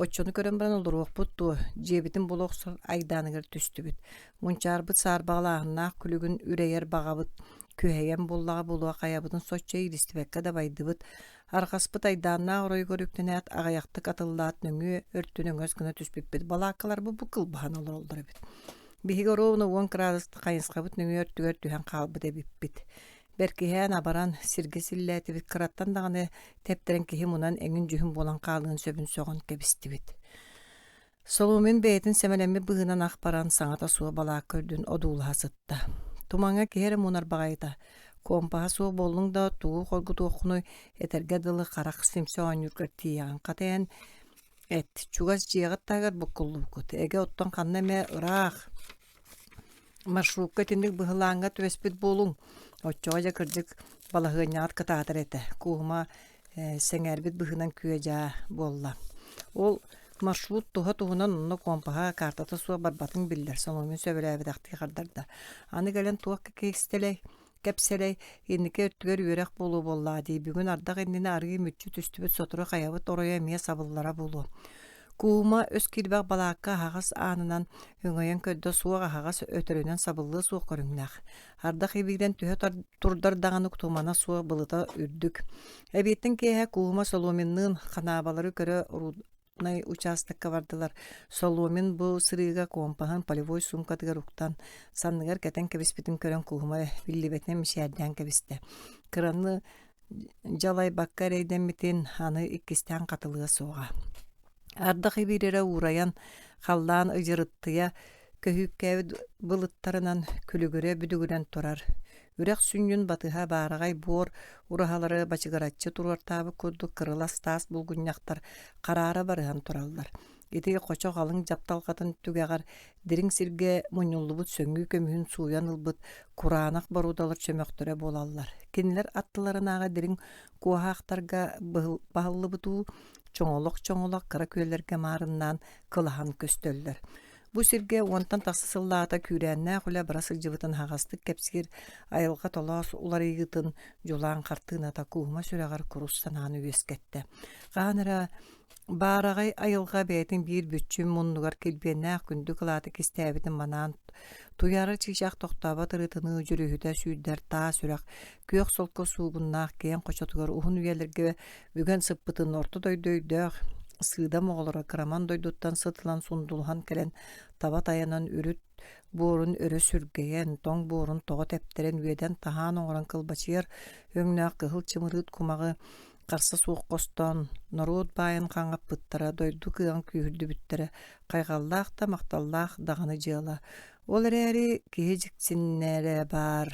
S1: Оччону көрөн баран олоруохпут дуо, дьиэбитин була охсор айдааныгар түстүбүт. Мунчаарбыт саарбаҕалааһыннаах күлүгүн үрэйэр баҕабыт күһэйэн буоллаҕа буолуо хайабытын соччо иилистибэккэ дабайдыбыт. Арҕаспыт айдааннаах оройугар үктэнээт аҕыйахтык атыллаат нөҥүө өртүн өҥөс гына түспүппүт балааккаларбыт бу кылбаһан олороллор эбит. Биһиги оруобуна 10 кыраадыс хайысхабыт нөҥүө өртүгэр түһэн хаалбыт эбиппит. Бэркиһээн абаран, сиргэ силлээтибит, кыраттан даҕаны тэптэрэн киһи мунан эҥин-дьүһүн буолан хаалыан сөбүн сөҕөн кэбистибит. Соломин бэйэтин сэмэлэммит быһыынан ах баран, саҥата суох балаакка үрдүн одуулаһа сытта. Тумаҥҥа киһи эрэ мунар баҕайыта. Компаһа суох буоллуҥ да, тугу хоргутуоххунуй, этэргэ дылы харах симсэ оонньуургар тиийэҕин. Хата эн Эт, чугас дьиэҕит таһыгар буккуллубуккут, эгэ оттон ханна эмэ ыраах маршрукка итинник быһылааҥҥа түбэспит буолуҥ, оччоҕо дьэ кырдьык балаһыанньаҕыт кытаатар этэ, Кууһума сэҥээрбит быһыынан күө-дьаа буолла. Ол маршрут туһа туһунан онно компаһа, картата суох барбатыҥ биллэр, Соломин сөбүлээбэтэхтии хардарда. Аны кэлэн туох кэккэстэлэй, кэпсэлэй, инники өттүгэр үөрэх буолуо буоллаҕа дии, бүгүн ардах иннинэ арыы мүччү түстүбүт сотору хайабыт оройо эмиэ сабыллара буолуо. Куума өс киирбэх балаакка аһаҕас аанынан өҥөйөн көрдө суох аһаҕас өтөрүнэн сабыллыа суох көрүҥнээх. Ардах ибиирэн түһэ турдар даҕаны тумана суох былыта үрдүк. Эбиэттэн киэһэ Куума Соломинныын ханаабалары көрө Най учаастакка бардылар. Соломин бу сырыыга компаһын полевой суумкатыгар уктан, санныгар кэтэн кэбиспитин көрөн Кууһума биллибэтинэн мичээрдээн кэбистэ. Кыраны дьалайбакка эрэйдэммитин аны иккистээн хатылыа суоҕа. Ардах ибиирэрэ уурайан, халлаан ыдьырыттыйа көһүүккээбит былыттарынан күлүгүрэ бүдүгүрэн турар. Үрэх сүнньүн батыһа баараҕай буор ураһалары бачыгыраччы туруортаабыт курдук кырылас таас булгунньахтар хараара барыһан тураллар. Ити хочо халыҥ дьапталҕатын түгэҕэр дириҥ сиргэ мунньуллубут сөҥүү көмүһүн сууйан ылбыт кураанах боруодалар чөмөхтөрө буолаллар. Кинилэр аттыларынааҕы дириҥ куоһаахтарга баһыллыбыт уу чоҥолох-чоҥолох кыра күөллэргэ маарыннаан кылаһан көстөллөр. Бу сиргэ уонтан тахса сыллаата күүрээннээх үлэ бара сылдьыбытын аһаҕастык кэпсиир айылҕа толоос уларыйыытын дьулаан хартыыната Кууһума сүрэҕэр курус санааны үөскэттэ. Хаһан эрэ баараҕай айылҕа бэйэтин биир бүччүм муннугар килбиэннээх күндү кылааты кистээбитин манаан туйаара чыычаах тохтообот ырыытыныы дьүрүһүтэ сүүрдэр таас үрэх күөх солко суугуннаах киэҥ хочотугар уһун үйэлэргэ бүгэн сыппытын орто дойду өйдөөх сыыдам оҕолоро кыраман дойдуттан сытылан сундулуһан кэлэн таба тайанан үрүт буорун өрө сүргэйэн, тоҥ буорун тоҕо тэптэрэн үөдэн-таһаан оҥорон кылбачыйар өҥнөөх кыһыл чымырыыт кумаҕы харса суох хостоон, норуот баайын хаҥаппыттара, дойду кыаҕын күүһүрдүбүттэрэ хайҕаллаах да махталлаах даҕаны дьыала. Ол эрээри киһи дьиксиннэрэ баар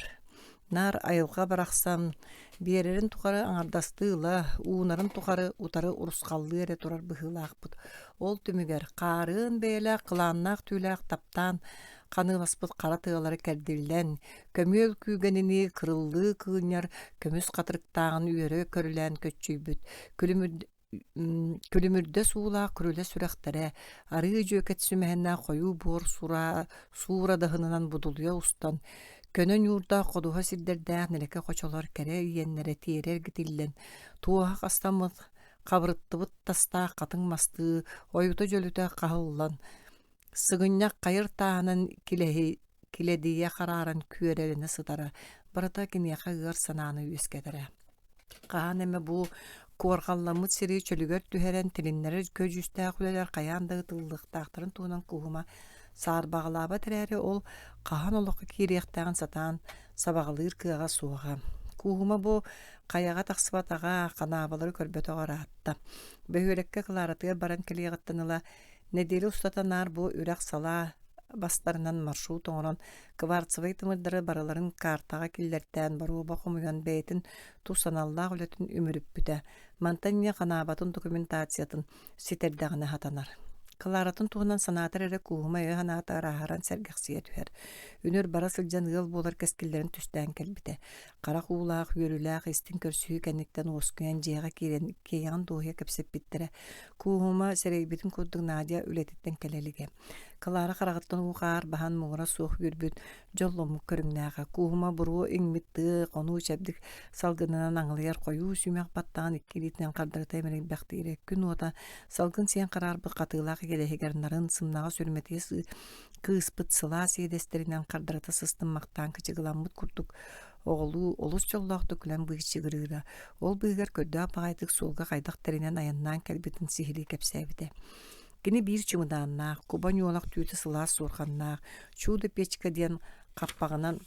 S1: Наар айылҕа барахсан биэрэрин тухары аҥардастыы ыла, уунарын тухары утары урусхаллыы эрэ турар быһыылаахпыт. Ол түмүгэр хаарыан бэйэлээх кылааннаах түүлээх таптаан, ханыыласпыт хара тыалара кэрдиллэн, көмүөл күүгэнинии кырыллыы кыынньар көмүс хатырыктааҕын үөрэ көрүлээн көччүйбүт, күлүмүрдэ суулаах күрүлэ сүрэхтэрэ, арыы дьүөкэт сүмэһиннээх хойуу буор суурадаһынынан будулуйа устан, көнө ньуурдаах ходуһа сирдэрдээх нэлэкэ хочолор кэрэ иэннэрэ тиэрэ эргитиллэн, туоһа хастаммыт хабырыттыбыт тастаах хатыҥ мастыы ойута-дьөлүтэ хаһыллан, сыгынньах хайыр тааһынан килэдийэ харааран күөрэлэнэ сытара барыта киниэхэ ыар санааны үөскэтэрэ. Хаһан эмэ бу куорҕалламмыт сири чөлүгэр түһэрэн тилиннэрэр көдьүүстээх үлэлэр хайаан да ыытыллыахтаахтарын туһунан Куһума саарбаҕалаабат эрээри, ол хаһан олоххо киириэхтээҕин сатаан сабаҕалыыр кыаҕа суоҕа. Кууһума бу хайаҕа тахсыбатаҕа, ханаабалары көрбөтөҕө ыраатта. Бөһүөлэккэ Кларатыгар баран кэлиэҕиттэн ыла нэдиэлэ устата наар бу үрэх салаа бастарынан маршрут оҥорон, кварцевай тымырдары барыларын картаҕа киллэртээн боруоба хомуйан бэйэтин тус аналлаах үлэтин үмүрүппүтэ. Мантан инньэ ханаабатын документациятын ситэрдэҕинэ сатанар. Кларатын туһунан санаатар эрэ Кууһума өйө-санаата ырааһыран сэргэхсийэ түһэр. Үнүр бара сылдьан ыал буолар кэскиллэрин түстээн кэлбитэ. Харах уулаах, үөрүүлээх истиҥ көрсүһүү кэнниттэн уоскуйан дьиэҕэ киирэн иккиэйэҕин дуоһуйа кэпсэппиттэрэ. Кууһума сэрэйбитин курдук Надя үлэтиттэн кэлэ илигэ. Клара хараҕыттан уу-хаар баһан муҥура суох үөрбүт, дьолломмут көрүҥнээҕэ. Кууһума буруо иҥмит тыа, хонуу чэбдик салгынынан аҥылыйар хойуу сүүмэх баттаҕын икки илиитинэн хардарыта имэрийбэхтиирэ. Күн уота салгын сиэн хараарбыт хатыылаах игэлэһигэр нарын, сымнаҕас үрүмэтийэ кыыспыт сылаас иэдэстэринэн хардарыта сыстыммахтаан кычыгыламмыт курдук оҕолуу олус дьоллоохтук күлэн быычыгырыыра. Ол быыһыгар көрдөөх баҕайытык суолга хайдах тэринэн айаннаан кэлбитин сиһилии кэпсээбитэ. Кини биир чымыдааннаах, куба ньуолах түүтэ сылаас суорҕаннаах, чудо-печка диэн хаппаҕынан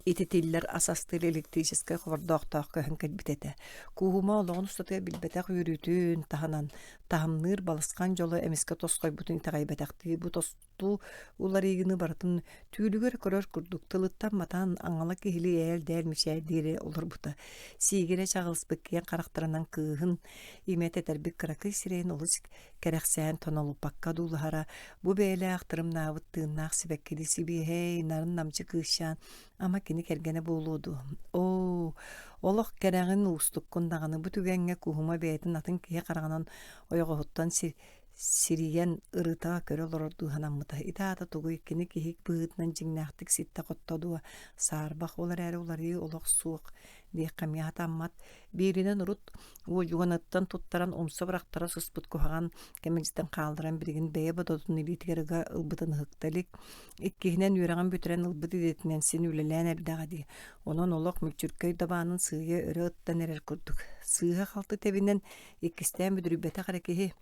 S1: ититиллэр ас астыыр электрическэй хобордоохтоох көһөн кэлбит этэ. Кууһума олоҕун устатыгар билбэтэх үөрүүтүн таһынан таһымныыр балысхан дьоло эмискэ тосхойбутун итэҕэйбэтэхтии бу тосту уларыйыыны барытын түүлүгэр көрөр курдук тылыттан матан аҥала киһилии ээл-дээл мичээрдиири олорбута. Сиигирэ чаҕылыспыт киэҥ харахтарынан кыыһын имэ тэтэрбит кыракый сирэйин олус кэрэхсээн тонолуппакка дуулаһара, бу бэйэлээх тырымнаабыт тыыннаах сибэккилии сибиэһэй, нарын-намчы кыысчаан ама кини кэргэнэ буолуо дуо? Оо, олох кэрэҕин уустуккун даҕаны бу түгэҥҥэ Куһума бэйэтин атын киһи хараҕынан ойоҕоһуттан сирийэн ырыта көрө олорордуу санаммыта. Ити аата тугуй, кини киһи быһыытынан дьиҥнээхтик ситтэ-хотто дуо? Саарбах, ол эрээри уларыйыы олох суох диэххэ эмиэ сатаммат. Бииринэн урут уодьуганыттан туттаран умса бырахтара сыспыт куһаҕан кэмэлдьитин хаалларан билигин бэйэ бодотун илиитигэр ыга ылбытын ыһыкта илик. Иккиһинэн үөрэҕин бүтэрэн ылбыт идэтинэн син үлэлээн эрдэҕэ дии. Онон олох мүлчүркэй дабаанын сыыйа өрө ыттан эрэр курдук. Сыыһа-халты тэбинэн иккистээн бүдүрүйбэтэх эрэ киһи.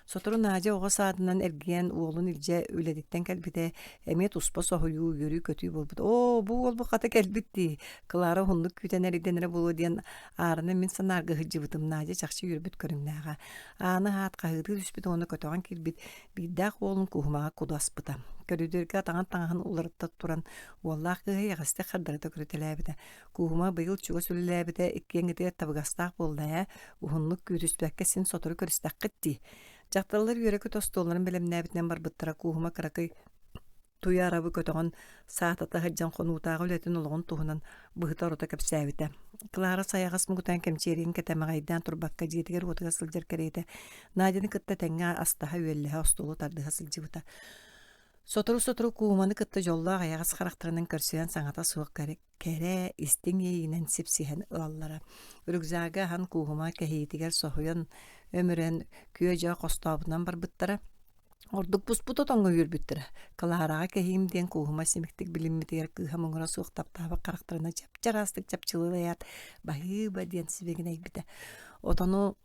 S1: Сотору Надя оҕо саадынан эргийэн уолун илдьэ үлэтиттэн кэлбитэ, эмиэ туспа соһуйуу, үөрүү-көтүү буолбут. «Оо, бу уолбут хата кэлбит дии, Клара уһуннук күүтэн эрийдэнэрэ буолуо» диэн аарына мин санаарга сылдьыбытым Надя чахчы үөрбүт көрүҥнээҕэ. Ааны аһаат хаһыытыы түспүт уонна көтөҕөн киирбит биирдээх уолун куһумаҕа куду аспыта. Көрүдүөргэ атаҕын таҥаһын уларытта туран уоллаах кыыһа эйэҕэстик хардарыта көрүтэлээбитэ. Кууһума быйыл чугас үлэлээбитэ иккиэҥҥитигэр табыгастаах буолла ээ, уһуннук күүтүспэккэ син сотору көрүстэххит дии. Дьахталлар үөрэ-көтө остуолларын бэлэмнээбитинэн барбыттара Кууһума кыракый Туйаарабы көтөҕөн саатата сылдьан хонуутааҕы үлэтин олоҕун туһунан быһыта-орута кэпсээбитэ. Клара сайаҕас муҥутаан кэмчиэрийин кэтэмэҕэйдээн турбакка дьиэтигэр-уотугар сылдьар кэриэтэ Надяны кытта тэҥҥэ астаһа-үөллэһэ остуолу тардыһа сылдьыбыта. Сотору-сотору Кууманы кытта дьоллоох эйэҕэс харахтарынан көрсүһэн саҥата суох кэрэ, истиҥ иэйиинэн сипсиһэн ылаллара. Рюкзагы аһан Кууһума кэһиитигэр соһуйан, өмүрэн, күө-дьаа хостообутунан барбыттара. Ордук буспут отоҥҥо үөрбүттэрэ. Клараҕа кэһиим диэн Кууһума симиктик билиммитигэр кыыһа муҥура суох таптаабыт харахтарынан чап-чараастык чапчылыйаат, «Баһыыба» диэн сибигинэйбитэ. Отону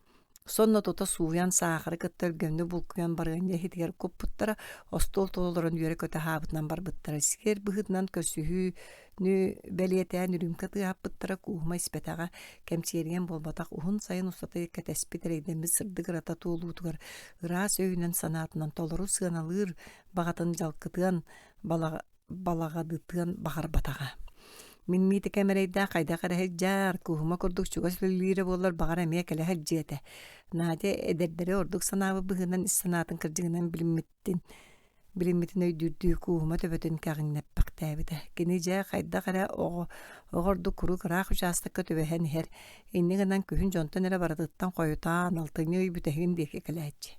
S1: Сонно тута сууйан, саахары кытта өлгөмнүк булкуйан барыанньа иһитигэр куппуттара, остуол тула олорон үөрэ-көтө аһаабытынан барбыттара. Сиэр быһыытынан көрсүһүүнү бэлиэтээн үрүүмкэ тыаһаппыттара, Кууһума испэтэҕэ, кэмчиэрийэн буолбатах уһун сайын устата кэтэспит эрэйдэммит сырдык ырата туолуутугар ыраас өйүнэн-санаатынан толору сыаналыыр баҕатын дьалкытыан балаҕадытыан баҕарбатаҕа. Мин Миитикэ эрэйдээх хайдах эрэ сылдьаар, кууһума курдук чугас үлэлиирэ буоллар баҕар эмиэ кэлэ сылдьыа этэ. Надя эдэрдэри ордук санаабыт быһыынан ис санаатын кырдьыгынан билиммиттин. Билиммитин өйдүүрдүү кууһума төбөтүн кэҕиҥнэппэхтээбитэ. Кини дьэ хайдах эрэ оҕо оҕо ордук куруук ыраах учаастакка түбэһэн иһэр, инньэ гынан күһүн дьонтон эрэ барытыттан хойутаан алтынньы ый бүтэһигин диэки кэлээччи.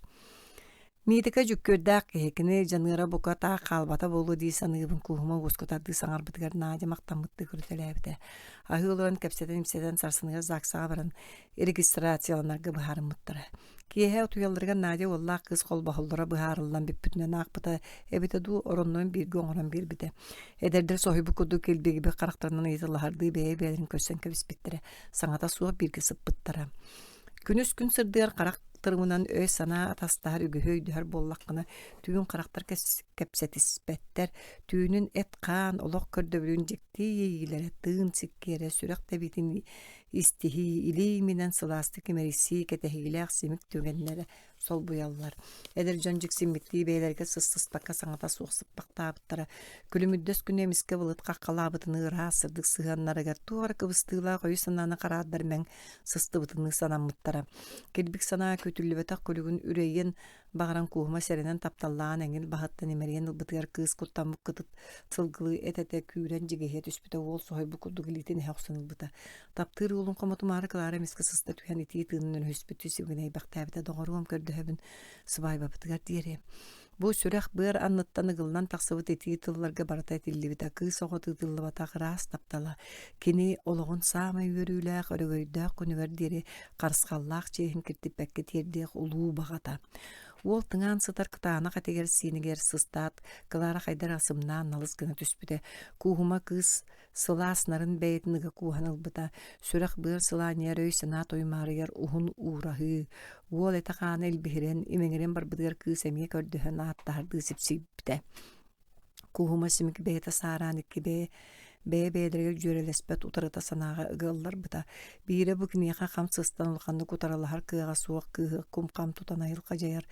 S1: Миитикэ дьүккүөрдээх киһи, кини дьаныара бука таах хаалбата буолуо дии саныыбын кууһума уоскутардыы саҥарбытыгар Надя махтаммыттыы көрүтэлээбитэ. Аһыы олорон кэпсэтэн-ипсэтэн сарсыныгар ЗАГСаҕа баран регистрацияланарга быһаарыммыттара. Киэһэ утуйалларыгар Надя уоллаах кыыс холбоһоллоро быһаарыллан бүппүтүнэн аахпыта эбитэ дуу, ороннорун бииргэ оҥорон биэрбитэ. Эдэрдэр соһуйбут курдук илбигибит харахтарынан ыйыталаһардыы бэйэ-бэйэлэрин көрсөн кэбиспиттэрэ, саҥата суох бииргэ сыппыттара. Күнүс күн сырдыгар харах тырымынан өй-санаа атастаһар үгүһү өйдөһөр буоллаххына, түүн харахтар кэпсэтиспэттэр, түүнүн эт-хаан, олох көрдөбүлүн дьикти иэйиилэрэ, тыын сиккиэрэ, сүрэх тэбиитин истиһии, илии иминэн сылаастык имэрийсии кэтэһиилээх симик түгэннэрэ солбуйаллар. Эдэр дьон дьиксиммиттии бэйэлэригэр сыстыспакка саҥата суох сыппахтаабыттара. Күлүмүрдэс күнү эмискэ былыт хаххалаабытыныы ыраас сырдык сыһыаннарыгар туох эрэ кыбыстыылаах өйү-санааны хараардар мэҥ сыстыбытыныы санаммыттара. Килбик санаа күүтүллүбэтэх күлүгүн үрэйиэн баҕаран кууһума сэрэнэн тапталлааҕын эҥил баһыттан имэрийэн ылбытыгар кыыс куттаммыт кытыт сылгылыы эт-этэ күүрэн дьигиһийэ түспүтэ уол соһуйбут курдук илиитин эһэ охсон ылбыта. Таптыыр уолун хомотумаары Клара эмискэ сыста түһэн итии тыынын өрүһүспүттүү сибигинэйбэхтээбитэ доҕоруом көрдөһөбүн сыбаайбабытыгар диэри. Бу сүрэх-быар анныттан ыгыллан тахсыбыт итии тылларга барыта этиллибитэ кыыс оҕо тыытыллыбатах ыраас таптала. Кини олоҕун саамай үөрүүлээх, өрөгөйдөөх күнүгэр диэри харысхаллаах чиэһин киртиппэккэ тиэрдиэх улуу баҕата. Уол тыҥаан сытар кытаанах этигэр-сиинигэр сыстаат, Клара хайдар асымнаан налыс гына түспүтэ. Кууһума кыыс сылаас нарын бэйэтин ыга кууһан ылбыта, сүрэх-быар сылаанньыйар өй-санаа туймаарыйар уһун уураһыы, уол этэ-хаана илбиһирэн, имэҥирэн барбытыгар кыыс эмиэ көрдөһөн ааттаһардыы сипсийбитэ. Кууһума симик бэйэтэ саараан икки бэйэ бэйэ-бэйэлэригэр дьүөрэлэспэт утарыта санааҕа ыга ылларбыта. Биирэ бу киниэхэ хам сыстан улаханнык утарылаһар кыаҕа суох кыыһы кум-хам тутан айылҕа дьайар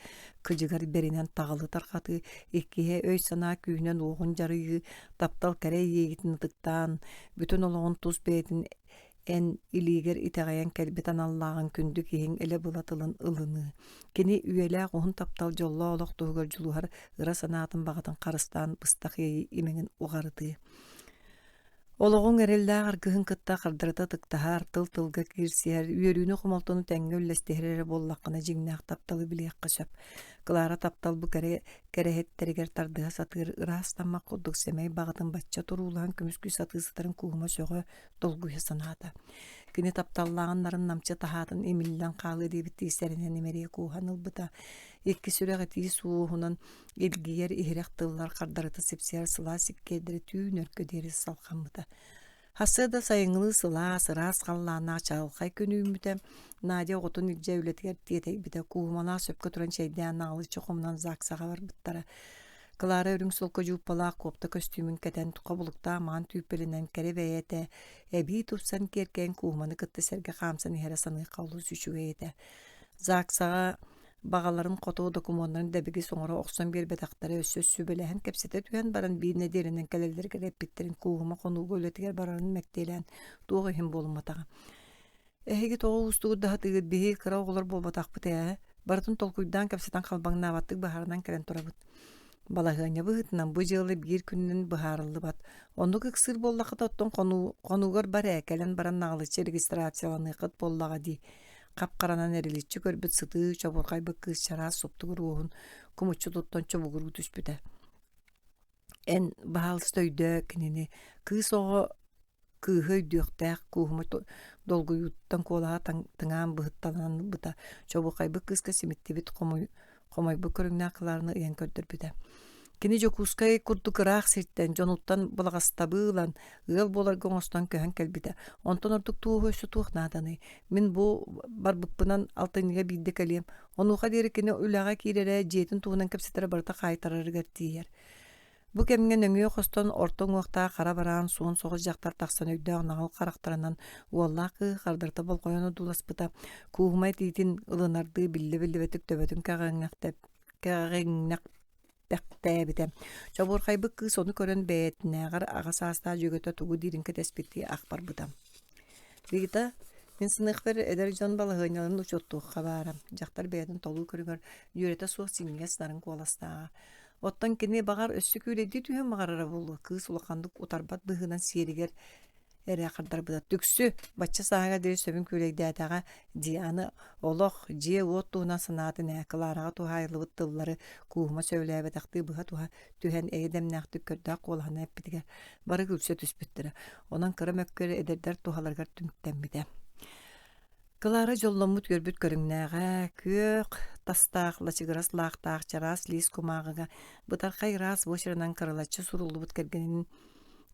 S1: кыдьыгар бэринэн таҕылы тарҕатыы, иккиһэ өй-санаа күүһүнэн уоҕун дьарыйыы, таптал кэрэ иэйиитин ытыктаан, бүтүн олоҕун тус бэйэтин эн илиигэр итэҕэйэн кэлбит аналлааҕын күндү киһиҥ илэ-была тылын ылыныы. Кини үйэлээх уһун таптал дьоллоох олох туһугар дьулуһар ыра санаатын баҕатын харыстаан быстах иэйии имэҥин уҕарытыы. Олоҕуҥ эрэллээх аргыһын кытта хардарыта ытыктаһар, тыл-тылга киирсиһэр, үөрүүнү-хомолтону тэҥҥэ үллэстиһэр эрэ буоллаххына дьиҥнээх тапталы билиэххэ сөп. Клара таптал бу кэрэ кэрэһиттэригэр тардыһа сатыыр ыраас таммах курдук сэмэй баҕатын бачча туруулаһан көмүскүү сатыы сытарын кууһума сөҕө, долгуйа санаата. Кини тапталлааҕын нарын намчы таһаатын имиллэн хаалыа диэбиттии сэрэнэн имэрийэ кууһан ылбыта. Икки сүрэх итии суоһунан Илгийэр иһирэх тыллар хардарыта сипсийэр сылаас сиккиэрдэрэ түүн өргө диэри салҕаммыта. Сарсыарда сайыҥҥылыы сылаас, ыраас халлааннаах чаҕылхай күн үүммүтэ. Надя оҕотун илдьэ үлэтигэр тиэтэйбитэ. Кууһумалаах сөпкө туран чэйдээн наҕылыччы хомунан ЗАГСаҕа барбыттара. Клара үрүҥ солко дьууппалаах куопта көстүүмүн кэтэн, хобулуктаах маҥан түүппэлинэн кэрэ бэйэтэ эбии тупсан киэркэйэн кууһуманы кытта сэргэ хаамсан иһэрэ саныахха олус үчүгэй этэ. ЗАГСаҕа Баҕаларын хоту докумуоннарын дэбигис оҥоро охсон биэрбэтэхтэрэ өссө сүбэлэһэн кэпсэтэ түһэн баран биир нэдиэлэнэн кэлэллэригэр эппиттэрин кууһума хонууга үлэтигэр барарын мэктиэлээн туох иһин буолумматаҕа. Эһиги тоҕо уустугурдаһатыгыт биһиги кыра оҕолор буолбатахпыт ээ барытын толкуйдаан кэпсэтэн халбаҥнаабаттык быһаарынан кэлэн турабыт. Балаһыанньа быһыытынан бу дьыала биир күнүнэн быһаарыллыбат. Оннук ыксыыр буоллаххыт оттон хонуу, хонуугар бар ээ кэлэн баран наҕылыччы регистрацияланыаххыт буоллаҕа дии Хап-харанан эриличчи көрбүт сытыы чобурҕайбыт кыыс чараас суптугур уоһун кумуччу туттан чобугуруу түспүтэ. Эн, баһаалыста өйдөө кинини, кыыс оҕо кыыһы өйдүөхтээх кууһума долгуйууттан куолаһа тыҥаан быһытталанан ылбыта, чобурҕайбыт кыыска симиттибит хомойбут көрүҥнээх Клараны ыйан көрдөрбүтэ. Кини Дьокуускай курдук ыраах сиртэн, дьонуттан былаҕастабыы ылан, ыал буоларга оҥостон көһөн кэлбитэ. Онтон ордук туоһу өссө туох нааданый? Мин бу барбыппынан алтынньыга биирдэ кэлиэм. Онуоха диэри кини үлэҕэ киирэрэ, дьиэтин туһунан кэпсэтэрэ барыта хаайтарарыгар тиийэр. Бу кэмҥэ нөҥүө хостон орто уҥуохтаах хара бараан суон соҕус дьахтар тахсан өйдөөх наҕыл харахтарынан уоллаах кыыһы хардарыта болҕойон одууласпыта, кууһума этиитин ылынардыы биллэ-биллибэтик төбөтүн кэҕиҥнэхтэбитэ. Чобуорхайбыт кыыс ону көрөн бэйэтинээҕэр аҕа саастаах дьүөгэтэ тугу диирин кэтэспиттии ах барбыта. Рита, мин саныахпар эдэр дьон балаһыанньаларын учуоттуохха баара. Дьахтар бэйэтин толуу көрүҥэр дьүөрэтэ суох синньигэс нарын куоластааҕа. Оттон кини баҕар өссө күүлэйдии түһүөн баҕарара буолуо, кыыс улаханнык утарбат быһыынан сиэригэр эрэ хардарбыта. Түксү, бачча сааһыгар диэри сөбүн күүлэйдээтэҕэ дии аны олох, дьиэ-уот туһунан санаатын ээ, Клараҕа туһаайыллыбыт тыллары Кууһума сөбүлээбэтэхтии быһа туһа түһэн эйэ дэмнээхтик көрдөөх куолаһынан эппитигэр бары күлсэ түспүттэрэ. Онон кыра мөккүөр эдэрдэр туһаларыгар түмүктэммитэ. Клара дьолломмут үөрбүт көрүҥнээҕэ, күөх тастаах, лачыгырас лаахтаах чараас лиис кумааҕыга бытархай ыраас буочарынан кырылаччы суруллубут кэргэнин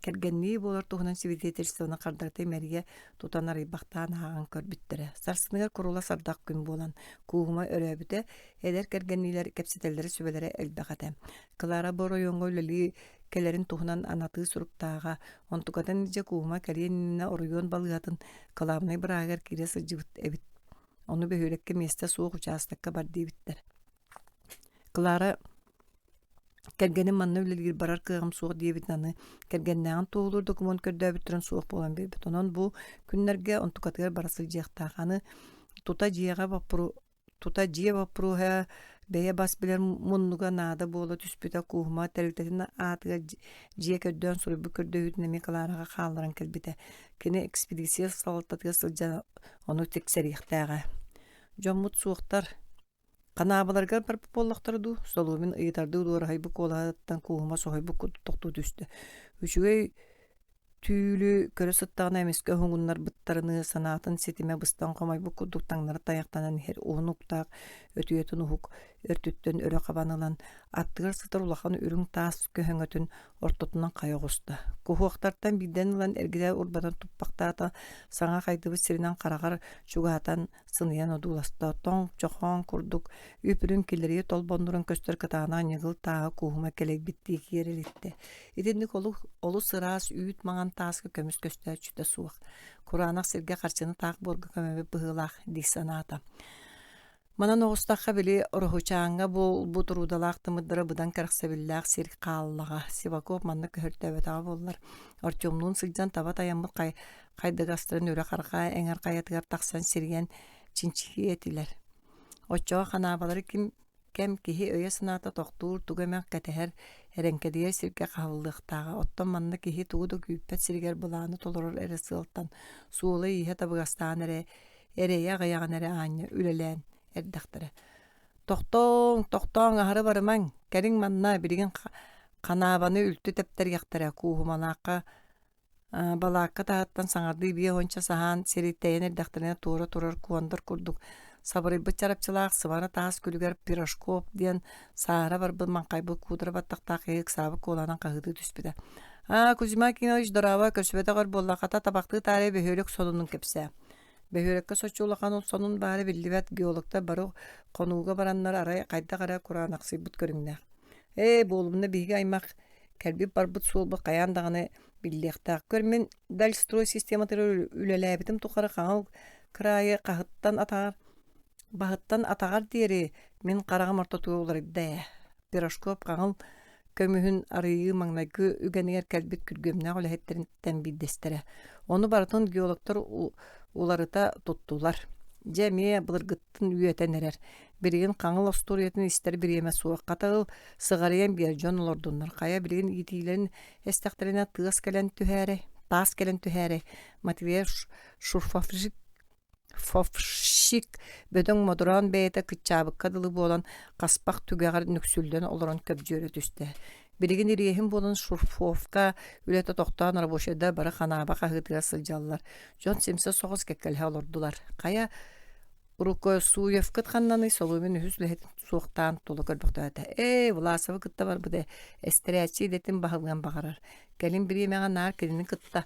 S1: кэргэннии буолар туһунан свидетельствоны хардарыта имэрийэ тутан арыйбахтаан ааҕан көрбүттэрэ. Сарсыныгар курулас ардах күн буолан, Кууһума өрөөбүтэ, эдэр кэргэнниилэр кэпсэтэллэрэ сүбэлэрэ элбэх этэ. Клара бу оройуоҥҥа үлэлии кэлэрин туһунан анатыы суруктааҕа, онтукатын илдьэ Кууһума кэлиэн иннинэ оройуон балыыһатын кылаабынай бырааһыгар киирэ сылдьыбыт эбит. Ону бөһүөлэккэ миэстэ суох учаастакка бар диэбиттэр. Клара кэргэним манна үлэлиир барар кыаҕым суох диэбитин аны кэргэннээҕин туоһулуур докумуон көрдөөбүттэрин суох буолан биэрбит. Онон бу күннэргэ онтукатыгар бара сылдьыахтаах. Аны тута дьиэҕэ боппуру Тута дьиэ боппуруоһа бэйэ бас билэр муннуга наада буола түспүтэ Кууһума тэрилтэтин аатыгар дьиэ көрдөөн суруйбут көрдөһүүтүн эмиэ Клараҕа хаалларан кэлбитэ. Кини экспедиция салалтатыгар сылдьан ону тиксэриэхтээҕэ. Дьоммут суохтар. Ханаабаларыгар барбыт буоллахтара дуу? Соломин ыйытардыы дуораһыйбыт куолаһыттан Кууһума соһуйбут курдук тохтуу түстэ. Үчүгэй Түүлү көрө сыттаҕына эмискэ уһугуннарбыттарыныы санаатын ситимэ быстан хомойбут курдук таҥнары тайахтанан иһэр уһун уктаах өтүйэтин уһук өртүттэн өрө хабан ылан, аттыгар сытар улахан үрүҥ таас көһөҥөтүн ортотунан хайа оҕуста. Куһуохтартан биирдэн ылан эргитэ урбатан туппахтаата, саҥа хайдыбыт сиринэн хараҕар чугаһатан сыныйан одууласта, тоҥ чохоон курдук үп-үрүҥ килэрийэ толбоннуран көстөр кытаанах ньыгыл тааһы кууһума кэлэйбиттии киэр илиттэ. Итинник олус, олус ыраас үүт маҥан тааска көмүс көстөөччүтэ суох. Кураанах сиргэ харчыны таах буорга көмөбүт быһыылаах дии санаата. Манан оҕустахха били Ороһучааҥҥа буолбут рудалаах тымырдара быдан кэрэхсэбиллээх сир хааллаҕа. Сиваков манна көһөртөөбөтөҕө буоллар, Артемнуун сылдьан таба тайаммыт хай хайдыгастарын үрэх арҕаа эҥэр хайатыгар тахсан сирийэн чинчийиэ этилэр. Оччоҕо ханаабалары ким кэм киһи өйө-санаата тохтуур, тугу эмэ кэтэһэр, эрэҥкэдийэр сиргэ хаһыллыахтааҕа. Оттон манна киһи тугу да күүппэт сиригэр былааны толорор эрэ сыалтан, суола-ииһэ табыгастаан эрэ, эрэйэ аҕыйаҕын эрэ аанньа үлэлээн эрдэхтэрэ. Тохтооҥ, тохтооҥ, аһары барымаҥ, кэлиҥ манна, билигин ханаабаны үлтү тэптэриэхтэрэ, Кууһумалаахха Балаакка таһыттан саҥардыы биэ уонча саһаан сири тэйэн эрдэхтэринэ туора турар куондар курдук сабырыйбыт чарапчылаах сыбара таас күлүгэр Пирожков диэн саара барбыт маҥхайбыт куудара баттахтаах киһи ыксаабыт куолаһынан хаһыытыы түспүтэ. «Аа, Кузьма Кимович, дорообо, көрсүбэтэх өр буолла, хата табахтыы таарыйа бөһүөлэк сонунун кэпсээ». Бөһүөлэккэ соччо улахан сонун баара биллибэт, геологтар бары хонууга бараннар арай хайдах эрэ кураанахсыйбыт көрүҥнээх. «Ээ, буолумна биһиги аймах Кэлбит-барбыт суолбут хайаан даҕаны биллиэхтээх. Көр, мин Дальстрой систематыгар үлэлээбитим тухары хаҥыл кыраайы хаһыттан атаҕар баһыттан атаҕар диэри мин хараҕым ортотугар уларыйда ээ. Пирожков хаҥыл көмүһүн арыйыы маҥнайгы үгэнигэр кэлбит күргүөмнээх үлэһиттэриттэн биирдэстэрэ. Ону барытын геологтар уларыта туттулар. Дьэ, эмиэ былыргыттан үөтэн эрэр. Билигин хаҥыл остуоруйатын истэр бириэмэ суох. Хата ыл, сыҕарыйан биэр дьон олордуннар. Хайа билигин иитиилэрин эстэхтэринэ тыас кэлэн түһээрэй, таас кэлэн түһээрэй. Матвеев шурфовщик фовщик бөдөҥ модороон бэйэтэ кыччаабыкка дылы буолан хаспах түгэҕэр нүксүллэн олорон көбдьүөрэ түстэ. Билигин ириэһин буолан шурфовка үлэтэ тохтоон рабочайдар бары ханаба хаһыытыгар сылдьаллар. Дьон симсэ соҕус кэккэлэһэ олордулар. Хайа Рукосуевкыт ханнаный Соломин үһүс үлэһитин суохтаан тула көрбөхтөөтө. Ээ, Власовы кытта барбыта эстэрээччи идэтин баһылыан баҕарар. Кэлин бириэмэҕэ наар кинини кытта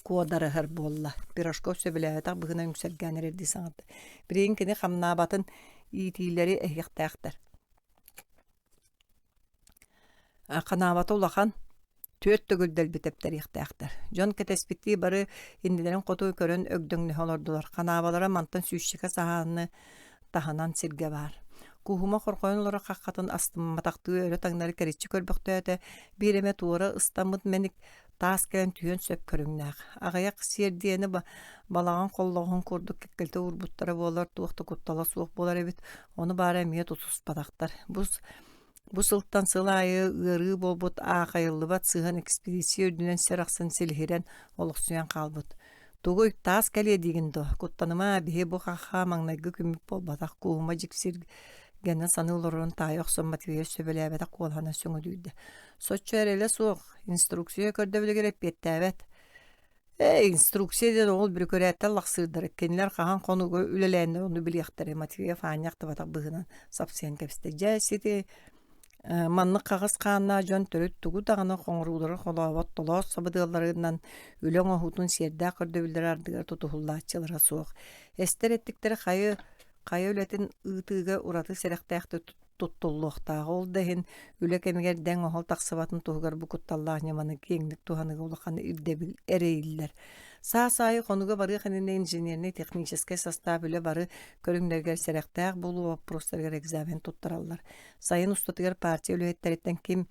S1: куодарыһар буолла. Пирожков сөбүлээбэтэх быһыынан үҥсэргээн эрэрдии саҥарда. Билигин кини хамнаабатын иитиилэри эһиэхтээхтэр. Ханаабата улахан, түөрт төгүл дэлби тэптэриэхтээхтэр. Дьон кэтэспиттии бары иннилэрин хоту көрөн өгдөҥнөһө олордулар. Ханаабалара мантан сүүсчэкэ саһааны таһынан сиргэ баар. Кууһума хорҕойон олорор хаххатын астымматахтыы өрө-таҥнары кэриччи көрбөхтөөтө, биир эмэ туора ыстаммыт мэник таас кэлэн түһүөн сөп көрүҥнээх. Аҕыйах сиэрдийэни балаҕан холлоҕоһун курдук кэккэлитэ уурбуттара буоллар туох да куттала суох буолар эбит. Ону баара эмиэ тутуспатахтар. Бу. Бу сылтан сыл аайы ыарыы буолбут аахайыллыбат сыһыан экспедиция үрдүнэн сир ахсын силиһирэн олохсуйан хаалбыт. Тугуй, таас кэлиэ диигин дуо? Куттаныма, биһи бу хахха маҥнайгы күммүт буолбатах, Кууһума дьиксиргэнэ саныы олорорун таайа охсон Матвеев сөбүлээбэтэх куолаһынан сөҥүдүйдэ. Соччо эрэлэ суох, инструкция көрдөбүлүгэр эппиэттээбэт. Ээ, инструкция диэн ол бүрүкүрээттэн лахсыырдара, кинилэр хаһан хонууга үлэлээннэр ону билиэхтэрэ, Матвеев аанньа ахтыбатах быһыынан сапсыйан кэбистэ. Дьэ, сити маннык хаҕыс хааннаах дьон төрүт тугу даҕаны хоҥоруулары холообот толоос сабыдыалларынан үлэ оҥоһуутун сиэрдээх көрдөбүллэрэ ардыгар тутуһуллааччылара суох. Эстэр эттиктэри хайы хайа үлэтин ыытыыга ураты сэрэхтээхтик туттуллуохтаах. Ол да иһин үлэ кэмигэр дэҥ-оһол тахсыбатын туһугар бу кутталлаах ньыманы киэҥник туһаныыга улахан ирдэбил эрэйиллэр. Саас аайы хонуга барыах иннинэ инженернэй-техническэй састаап үлэ бары көрүҥнэригэр сэрэхтээх буолуу боппуруостарыгар экзамен туттараллар. Сайын устатыгар партия үлэһиттэриттэн ким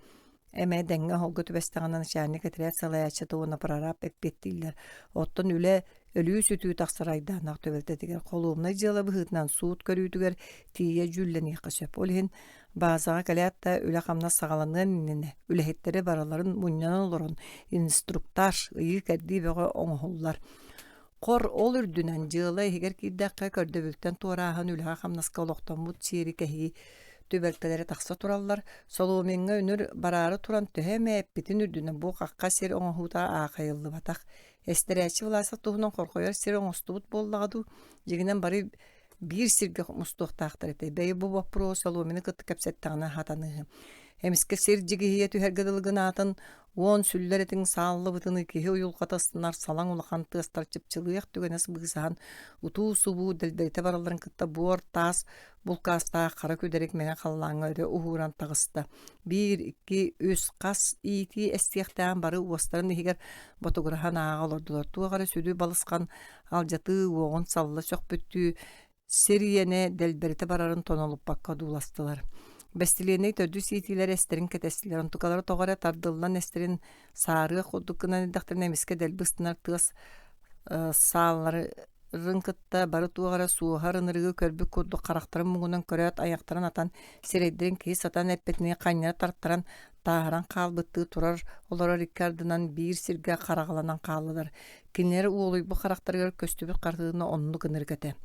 S1: эмэ дэҥҥэ-оһолго түбэстэҕинэ начальник этэрээт салайааччыта уонна прораб эппиэттииллэр. Оттон үлэ өлүү-сүтүү тахсар айдааннаах түбэлтэтигэр холуобунай дьыала быһыытынан суут көрүүтүгэр тиийэ дьүүллэниэххэ сөп. Ол иһин баазаҕа кэлээт да үлэ-хамнас саҕаланыан иннинэ үлэһиттэри барыларын мунньунан олорон инструктаж, ыйыы-кэрдии бөҕө оҥоһуллар. Хор ол үрдүнэн дьыала иһигэр киирдэххэ көрдөбүлтэн туорааһын үлэҕэ-хамнаска олохтоммут сиэри кэһии түбэлтэлэрэ тахса тураллар. Соломиҥҥа үнүр бараары туран төһө эмэ эппитин үрдүнэн бу хахха сир оҥоһуута аахайыллыбатах. Эстэрээччи Власов туһунан хорҕойор сир оҥостубут буоллаҕа дуу, дьиҥинэн бары биир сиргэ мустуохтаахтар этэ. Бэйи бу боппуруоһу Соломины кытта кэпсэттэҕинэ хатаныыһы. Эмискэ сир дьигиһийэ түһэргэ дылы гынаатын, уон сүллэр этиҥ сааллыбытыныы киһи уйулҕата ыстанар салаҥ улахан тыастар чыпчылыйах түгэнэ быысаһан утуу-субуу дэлбэритэ баралларын кытта буор таас булкаастаах хара күдэрик мэҥэ халлааҥҥа өрө уһууран таҕыста. Биир, икки, үс, хас иитии эстиэхтээҕин бары уостарын иһигэр ботугураһан ааҕа олордулар. Туох эрэ сүдү балысхан алдьатыы уоҕун салла сөхпүттүү сир иэнэ дэлбэритэ барарын тонолуппакка одууластылар. Бэстилиэнэй төрдүс иитиилэр эстэрин кэтэстилэр. Онтукалара тоҕо эрэ тардыллан эстэрин саарыах курдук гынан эрдэхтэринэ эмискэ дэлби ыстанар тыас сааллары рын кытта бары туох эрэ суоһар ынырыгы көрбүт курдук харахтарын муҥунан көрөөт айахтарын атан сирэйдэрин киһи сатаан эппитинии ханньара тартаран тааһыран хаалбыттыы турар олорор икки ардынан биир сиргэ хараҕаланан хааллылар. Кинилэр уолуйбут харахтарыгар көстүбүт хартыына оннук ынырык этэ.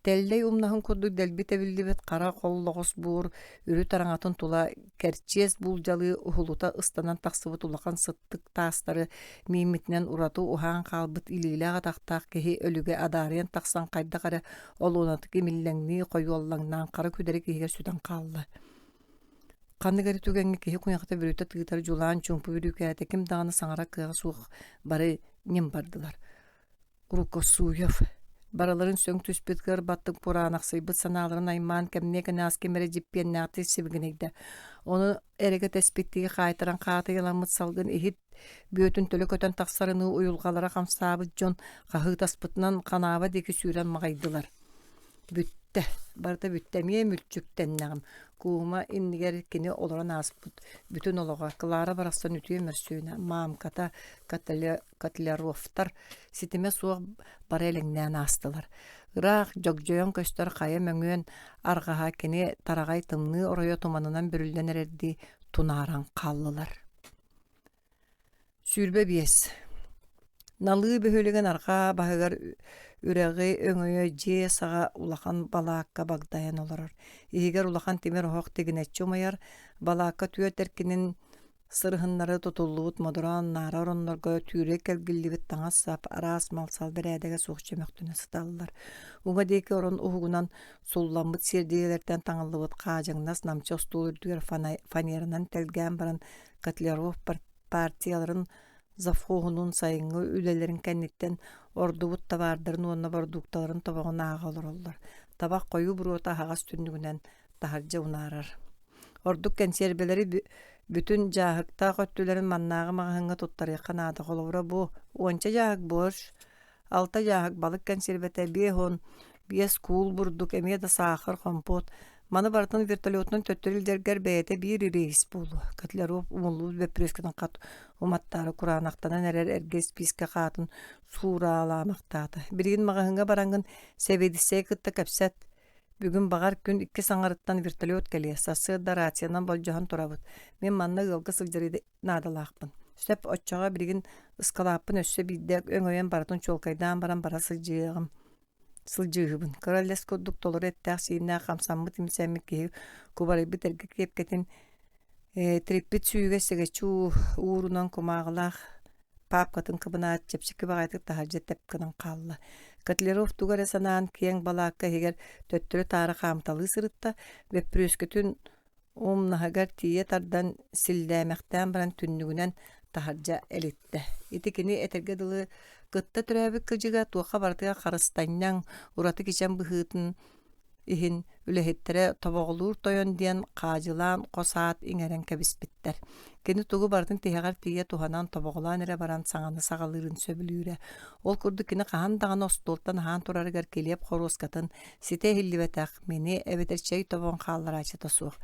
S1: Тэллэй умнаһын курдук дэлби тэбиллибит хара холлоҕос буур үрүт араҥатын тула кэрчиэс буулдьалыы уһулута ыстанан тахсыбыт улахан сыттык таастары мииммитинэн ураты уһаан хаалбыт илиилээх-атахтаах киһи өлүгэ адаарыйан тахсан хайдах эрэ олуонатык имиллэҥнии хойуоллаҥнаан хара күдэрик иһигэр сүтэн хаалла. Ханнык эрэ түгэҥҥэ киһи куйахата бүрүтэ тыытар дьулаан чуумпу бүрүүкээтэ ким даҕаны саҥарар кыаҕа суох бары ньим бардылар. Рукосуев барыларын сөҥ түспүт ыар баттык кураанахсыйбыт санааларын аймаан кэмниэ кэнэҕэс ким эрэ дьиппиэннээхтик сибигинэйдэ. Ону эрэгэ тэспиттии хаайтаран хаатыйаламмыт салгын иһит бүөтүн төлө көтөн тахсарыныы уйулҕалара хамсаабыт дьон хаһыытаспытынан ханааба диэки сүүрэн маҕайдылар. Бүттэ, барыта бүттэ, эмиэ мүлчүктэннэҕим. Куума иннигэр кини олорон ааспыт бүтүн олоҕо Клара барахсан үтүө мөрсүөнэ, маамката Котляровтар ситимэ суох бары элэҥнээн аастылар. Ыраах дьогдьойон көстөр хайа мөҥүөн арҕаһа кини тараҕай тымныы оройо туманынан бүрүллэн эрэрдии тунааран хааллылар. 25. Налыы бөһүөлэгин арҕаа баһыгар үрэҕи өҥөйө дьиэ саҕа улахан балаакка багдайан олорор. Иһигэр улахан тимир оһох тигинэччи умайар, балаакка түөрт эркинин сырыһыннары тутуллубут модороон наара ороннорго түүрэ кэлгиллибит таҥас-сап, араас мал-сал бэрээдэгэ суох чөмөхтөнө сыталлар. Уҥа диэки орон уһугунан сулламмыт сиэрдийэлэртэн таҥыллыбыт хаадьаҥнас намчы остуол үрдүгэр фанеранан тэлгээн баран Котляров партияларын завхоһунуун сайыҥҥы үлэлэрин кэнниттэн ордубут табаардарын уонна бородуукталарын тобоҕун ааҕа олороллор. Табах хойуу буруота аһаҕас түннүгүнэн таһырдьа унаарар. Ордук кэнсиэрбэлэри бүтүн дьааһыктаах өттүлэрин маннааҕы маҕаһыыҥҥа туттарыахха наада. Холобура, бу уонча дьааһык борщ, Алта дьааһык балык кэнсиэрбэтэ 55 куул бурдук, эмиэ да саахар, хомпуот. Маны барытын вертолетунан төттөрү илдьэргэр бэйэтэ биир рейс буолуо. Котляров умуллубут бөппүрүөскэтин хат уматтаары кураанахтанан эрэр эргэ испиискэ хаатын суураалаамахтаата. Билигин маҕаһыыҥҥа бараҥҥын сэбиэдиссэйи кытта кэпсэт. Бүгүн баҕар күн иккис аҥарыттан вертолет кэлиэ, сарсыарда рациянан болдьоһон турабыт. Мин манна ыалга сылдьар наадалаахпын. Сөп, оччоҕо билигин ыскалааппын өссө биирдэ өҥөйөн барытын чуолкайдаан баран бара сылдьыаҕым. Сылдьыыһыбын. Кыра лэс курдук толору эттээх-сииннээх хамсаммыт-имсэммит киһи кубарыйбыт эргэ киэпкэтин тириппит сүүгэ сэгэччи уурунан кумааҕылаах паапкатын кыбынаат чэпчэки баҕайытык таһырдьа тэп гынан хаалла. Котляров тугу эрэ санаан киэҥ балаакка иһигэр төттөрү-таары хаамталыы сырытта, бөппүрүөскэтин умнаһыгар тиийэ тардан силлээмэхтээн баран түннүгүнэн таһырдьа элиттэ. Ити кини этэргэ дылы кытта төрөөбүт кыдьыга туохха барытыгар харыстанньаҥ, ураты кичэн быһыытын иһин үлэһиттэрэ тобоҕолуур тойон диэн хаадьылаан хос аат иҥэрэн кэбиспиттэр. Кини тугу барытын тиһэҕэр тиийэ туһанан тобоҕолоон эрэ баран саҥаны саҕалыырын сөбүлүүрэ. Ол курдук кини хаһан даҕаны остуолтан аһаан турарыгар килиэп хоруоскатын ситэ иһиллибэтэх мини эбэтэр чэй тобоҕун хаалларааччыта суох.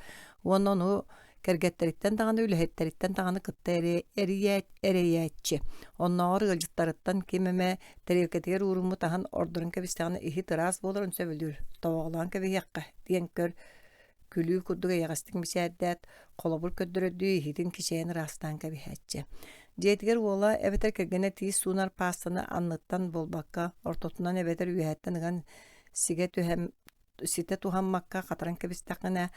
S1: Уонна ону кэргэттэриттэн даҕаны үлэһиттэриттэн даҕаны кытта эрэйээччи. Оннооҕор ыалдьыттарыттан ким эмэ тэриэлкэтигэр ууруммут аһын ордорон кэбистэҕинэ иһит ыраас буоларын сөбүлүүр, тобоҕолоон кэбиһиэххэ диэн көр күлүү курдук эйэҕэстик мичээрдээт, холобур көрдөрөрдүү иһитин кичэйэн ыраастаан кэбиһээччи. Дьиэтигэр уола эбэтэр кэргэнэ тиис суунар паастаны анныттан буолбакка, ортотунан эбэтэр үөһэттэн ыган сигэ түһэн ситэ туһаммакка хатаран кэбистэххинэ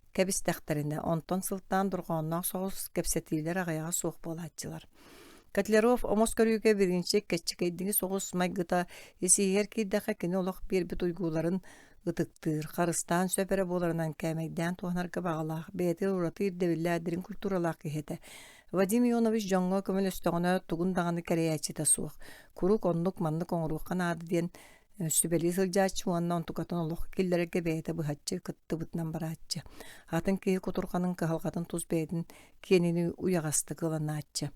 S1: кэбистэхтэринэ, онтон сылтаан дорҕоонноох соҕус кэпсэтиилэр аҕыйаҕа суох буолааччылар. Котляров омос көрүүгэ бириинчик кэччикэйдиҥи соҕус майгыта ис-иһигэр киирдэххэ кини олох биэрбит уйгуларын ытыктыыр, харыстаан сөп эрэ буоларынан кээмэйдээн туһанарга баҕалаах, бэйэтигэр ураты ирдэбиллээх дириҥ культуралаах киһи этэ. Вадим Ионович дьоҥҥо көмөлөстөҕүнэ тугун даҕаны кэрэйээччитэ суох, куруук оннук-маннык оҥоруохха наада диэн сүбэлии сылдьааччы уонна онтукатын олох киллэрэргэ бэйэтэ быһаччы кыттыбытынан барааччы. Атын киһи кутурҕанын кыһалҕатын тус бэйэтин киэнини уйаҕастык ылынааччы.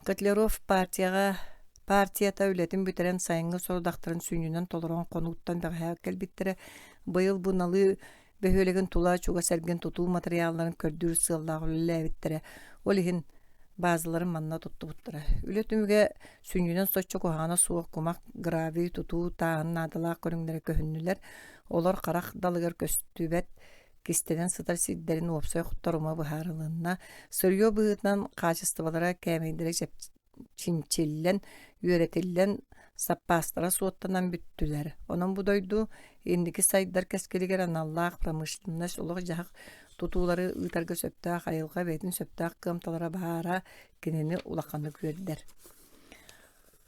S1: Котляров партияҕа партията үлэтин бүтэрэн сайыҥҥы сорудахтарын сүнньүнэн толорон хонууттан бэҕэһээ кэлбиттэрэ. Быйыл бу Налыы бөһүөлэгин тула чугас эргин тутуу матырыйаалларын көрдүүр сыаллаах үлэлээбиттэрэ. Ол иһин баазаларын манна туттубуттара. Үлэ түмүгэ сүнньүнэн соччо куһаҕана суох кумах, гравий, тутуу тааһын наадалаах көрүҥнэрэ көһүннүлэр. Олор харах далыгар көстүбэт кистэнэн сытар сирдэрин уопсай торума быһаарылынна. Сырье быһыытынан хаачыстыбалара кээмэйдэрэ чинчиллэн, үөрэтиллэн, саппаастара суоттанан бүттүлэр. Онон бу дойду инники сайдар кэскилигэр аналлаах промышленность олох-дьаһах тутуулары ыытарга сөптөөх айылҕа бэйэтин сөптөөх кыамталара баара кинини улаханнык үөрдэр.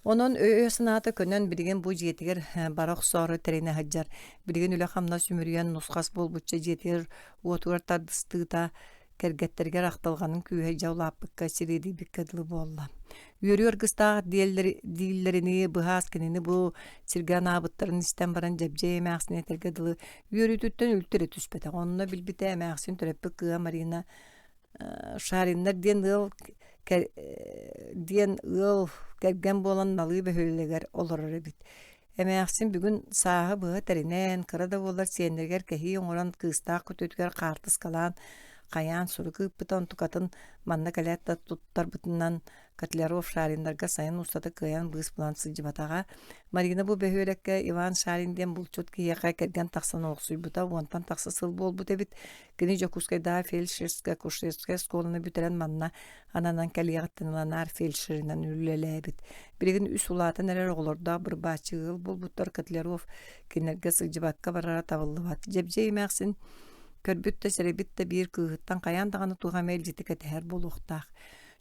S1: Онон өйө-санаата көнөн билигин бу дьиэтигэр бара охсоору тэринэ сылдьар. Билигин үлэ-хамнас үмүрүйэн нусхас буолбучча дьиэтигэр уотугар тардыстыыта кэргэттэригэр ахтылҕанын күүһэ дьэ улааппыкка сириэдийбиккэ дылы буолла. Үөрүү аргыстаах дииллэринии быһаас кинини бу сиргэ анаабыттарын истэн баран Дьэбдьиэй эмээхсин этэргэ дылы үөрүүтүттэн үлтү эрэ түспэтэх. Онно билбитэ эмээхсин төрөппүт кыыһа Марина Шариннар диэн ыал диэн ыал кэргэн буолан Налыы бөһүөлэгэр олорор эбит. Эмээхсин бүгүн сааһы быһа тэринэн, кыра да буоллар сиэннэригэр кэһии оҥорон кыыстаах күтүөтүгэр хаартыскалаан хайаан сурук ыыппыта онтукатын манна кэлээт да туттарбытынан Котляров Шариннарга сайын устата кыайан быыс булан сылдьыбатаҕа. Марина бу бөһүөлэккэ Иван Шарин диэн булчут киһиэхэ кэргэн тахсан олохсуйбута уонтан тахса сыл буолбут эбит. Кини Дьокуускайдааҕы фельдшерскай-акушерскай оскуоланы бүтэрэн манна ананан кэлиэҕиттэн ыла наар фельдшеринэн үлэлээбит. Билигин үс улаатан эрэр оҕолордоох бырбааччы ыал буолбуттар Котляров кинилэргэ сылдьыбакка барара табыллыбат. Дьэбдьиэй эмээхсин көрбүт да сэрэйбит да биир кыыһыттан хайаан даҕаны туох эмэ илдьити кэтэһэр буолуохтаах.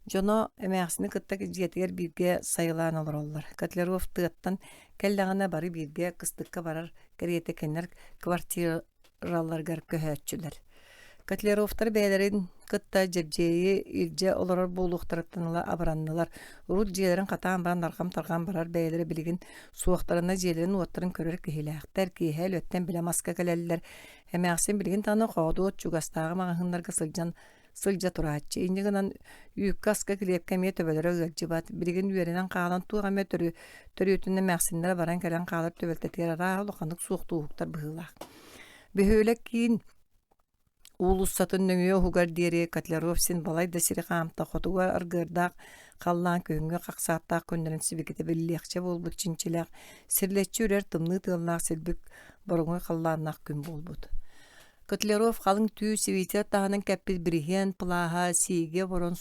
S1: Дьоно эмээхсини кытта дьиэтигэр бииргэ сайылаан олороллор. Котляров тыаттан кэллэҕинэ бары бииргэ кыстыкка барар кэриэтэ кинилэр квартираларыгар көһөөччүлэр. Котляровтар бэйэлэрин кытта Дьэбдьиэйи илдьэ олорор буолуохтарыттан ыла абыраннылар. Урут дьиэлэрин хатаан баран арҕам-тарҕам барар бэйэлэрэ билигин суохтарына дьиэлэрин-уоттарын көрөр киһилээхтэр, киэһэ үлэттэн билэ маска кэлэллэр. Эмээхсин билигин даҕаны хоодуот чугастааҕы маҕаһыыннарга сылдьан сылдьа турааччы. Инньэ гынан үүккэ-аска килиэпкэ эмиэ төбөлөрө ыалдьыбат. Билигин үөрэнэн хаалан туох эмэ төрүөтүнэн эмээхсиннэрэ баран кэлэн хаалар түбэлтэтигэр арааһа улаханнык суохтууһуктар быһыылаах. Бөһүөлэк киин Уулуссатын нөҥүө уһугар диэри Котляров син балай да сири хаамта, хотугу аргыардаах халлаан күһүҥҥү хахсааттаах күннэрин сибикитэ биллиэхчэ буолбут чинчилээх, сирилэччи үрэр тымныы тыаллаах силбик боруҥуй халлааннаах күн буолбут. Котляров халыҥ түү сибиитэ таһынан кэппит бириһиэн плаһа сиигэ оборон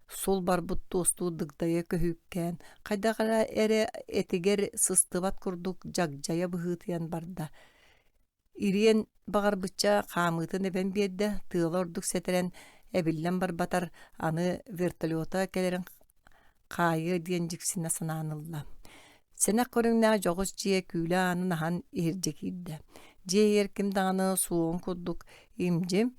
S1: сул барбыт туостуу дыгдайа көһүүккээн, хайдах эрэ эрэ этигэр сыстыбат курдук дьагдьайа быһыытыйан барда. Ириэн баҕарбычча хаамыытын эбэн биэрдэ, тыала ордук сэтэрэн, эбиллэн барбатар, аны вертолета кэлэрин хаайыа диэн дьиксинэ санаан ылла. Сэнэх көрүҥнээх дьоҕус дьиэ күүлэ аанын аһан иһирдьэ киирдэ. Дьиэ иһигэр ким даҕаны суоҕун курдук им-дьим,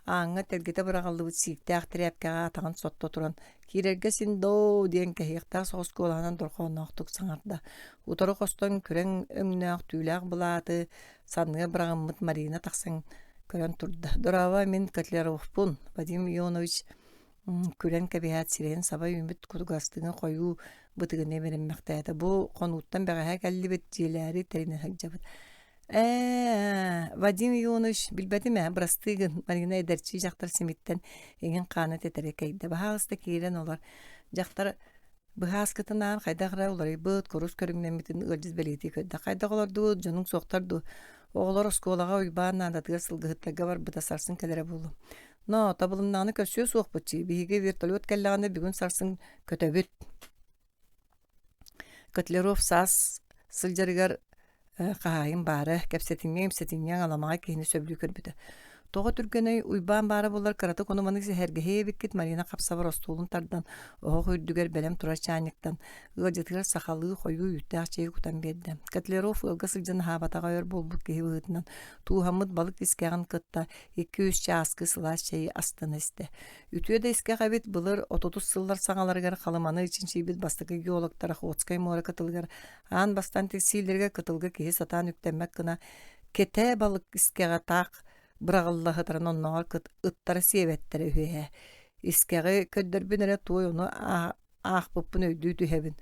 S1: Ааҥҥа тэлгэтэ быраҕыллыбыт сииктээх тирээпкэҕэ атаҕын сотто туран, «Киирэргэ син доо» диэн кэһиэхтээх соҕус куолаһынан дорҕоонноохтук саҥарда. Утары хостон күрэҥ өҥнөөх түүлээх былааты санныга быраҕыммыт Марина тахсан көрөн турда. «Дорообо, мин Котляровпун, Вадим Ионович күлэн кэбиһээт сирэйин саба үүммүт кутугастыҥы хойуу бытыгын имэриммэхтээтэ. Бу хонууттан бэҕэһээ кэллибит, дьиэлээри тэринэ сылдьабыт. Ээ, Вадим Ионович, билбэтим ээ, бырастыы гын, Марина эдэрчи дьахтар симиттэн иҥин хаана тэтэрэ кэйдэ. Баһаалыста киирэн олор. Дьахтар быһааскытын аан хайдах эрэ уларыйбыт, курус көрүҥнэммитин ыалдьыт бэлиэтии көрдө. Хайдах олордугут, дьонуҥ суохтар дуу? Оҕолор оскуолаҕа Уйбаан наадатыгар сылгыһыттарга барбыта сарсын кэлэрэ буолуо. Но, табылыннаҕына көрсүө суохпут дии, биһиги вертолет кэллэҕинэ бүгүн сарсын көтөбүт. Котляров саас сылдьарыгар хаһаайын баара, кэпсэтинньэҥ-ипсэтинньэҥ аламаҕай киһини сөбүлүү көрбүтэ. Тоҕо түргэнэй, Уйбаан баара буоллар кыратык ону-маны сэһэргэһиэ эбиккит Марина хапсабар остуолун тардан, оһох үрдүгэр бэлэм турар чаанньыктан ыалдьытыгар сахалыы хойуу үүттээх чэйи кутан биэрдэ. Котляров ыалга сылдьан аһаабатаҕа өр буолбут киһи быһыытынан тууһаммыт балык искэҕин кытта икки-үс чааскы сылаас чэйи астына истэ. Үтүө да искэх эбит, былыр отутус сыллар саҥаларыгар Халыманы чинчийбит бастакы геологтар Охотскай муора кытылыгар аан бастаан тиксиилэригэр кытылга киһи сатаан үктэммэт гына кэтээ балык искэҕэ таах быраҕылла сытарын оннооҕор ыттара сиэбэттэрэ үһү ээ. Искэҕи көрдөрбүн эрэ туой ону аахпыппын өйдүү түһэбин.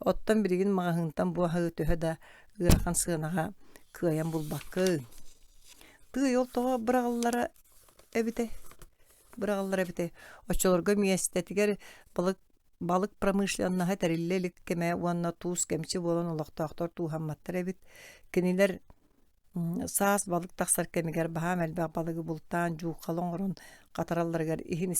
S1: Оттон билигин маҕаһыынтан бу аһы төһө да ыарахан сыанаҕа кыайан булбаккын. Тыый ол тоҕо быраҕыллара эбитэй? Быраҕыллар эбитэй? Оччолорго миэстэтигэр балык балык промышленноһа тэриллэ илик кэмэ уонна туус кэмчи буолан олохтоохтор тууһамматтар эбит. Кинилэр Саас балык тахсар кэмигэр баһаам элбэх балыгы бултаан, дьууххалы оҥорон хатаралларыгар иһин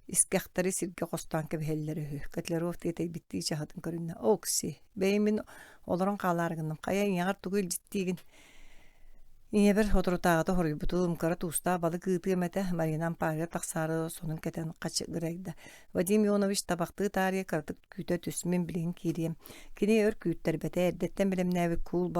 S1: искэхтэри сиргэ хостоон кэбиһэллэр үһү. Котляров тиэтэйбиттии чаһытын көрүннэ. Окси, бэйи мин олорон хаалаары гынным. Хайа ийэҕэр тугу илдьиттиигин? Ийэбэр соторутааҕыта хоруйбутум, кыра туустаах балык ыытыам этэ, Марина ампаарыгар тахсаары сонун кэтэн хачыгырайда. Вадим Ионович табахтыы таарыйа кыратык күүтэ түс, мин билигин киириэм. Кини өр күүттэрбэтэ, эрдэттэн бэлэмнээбит куул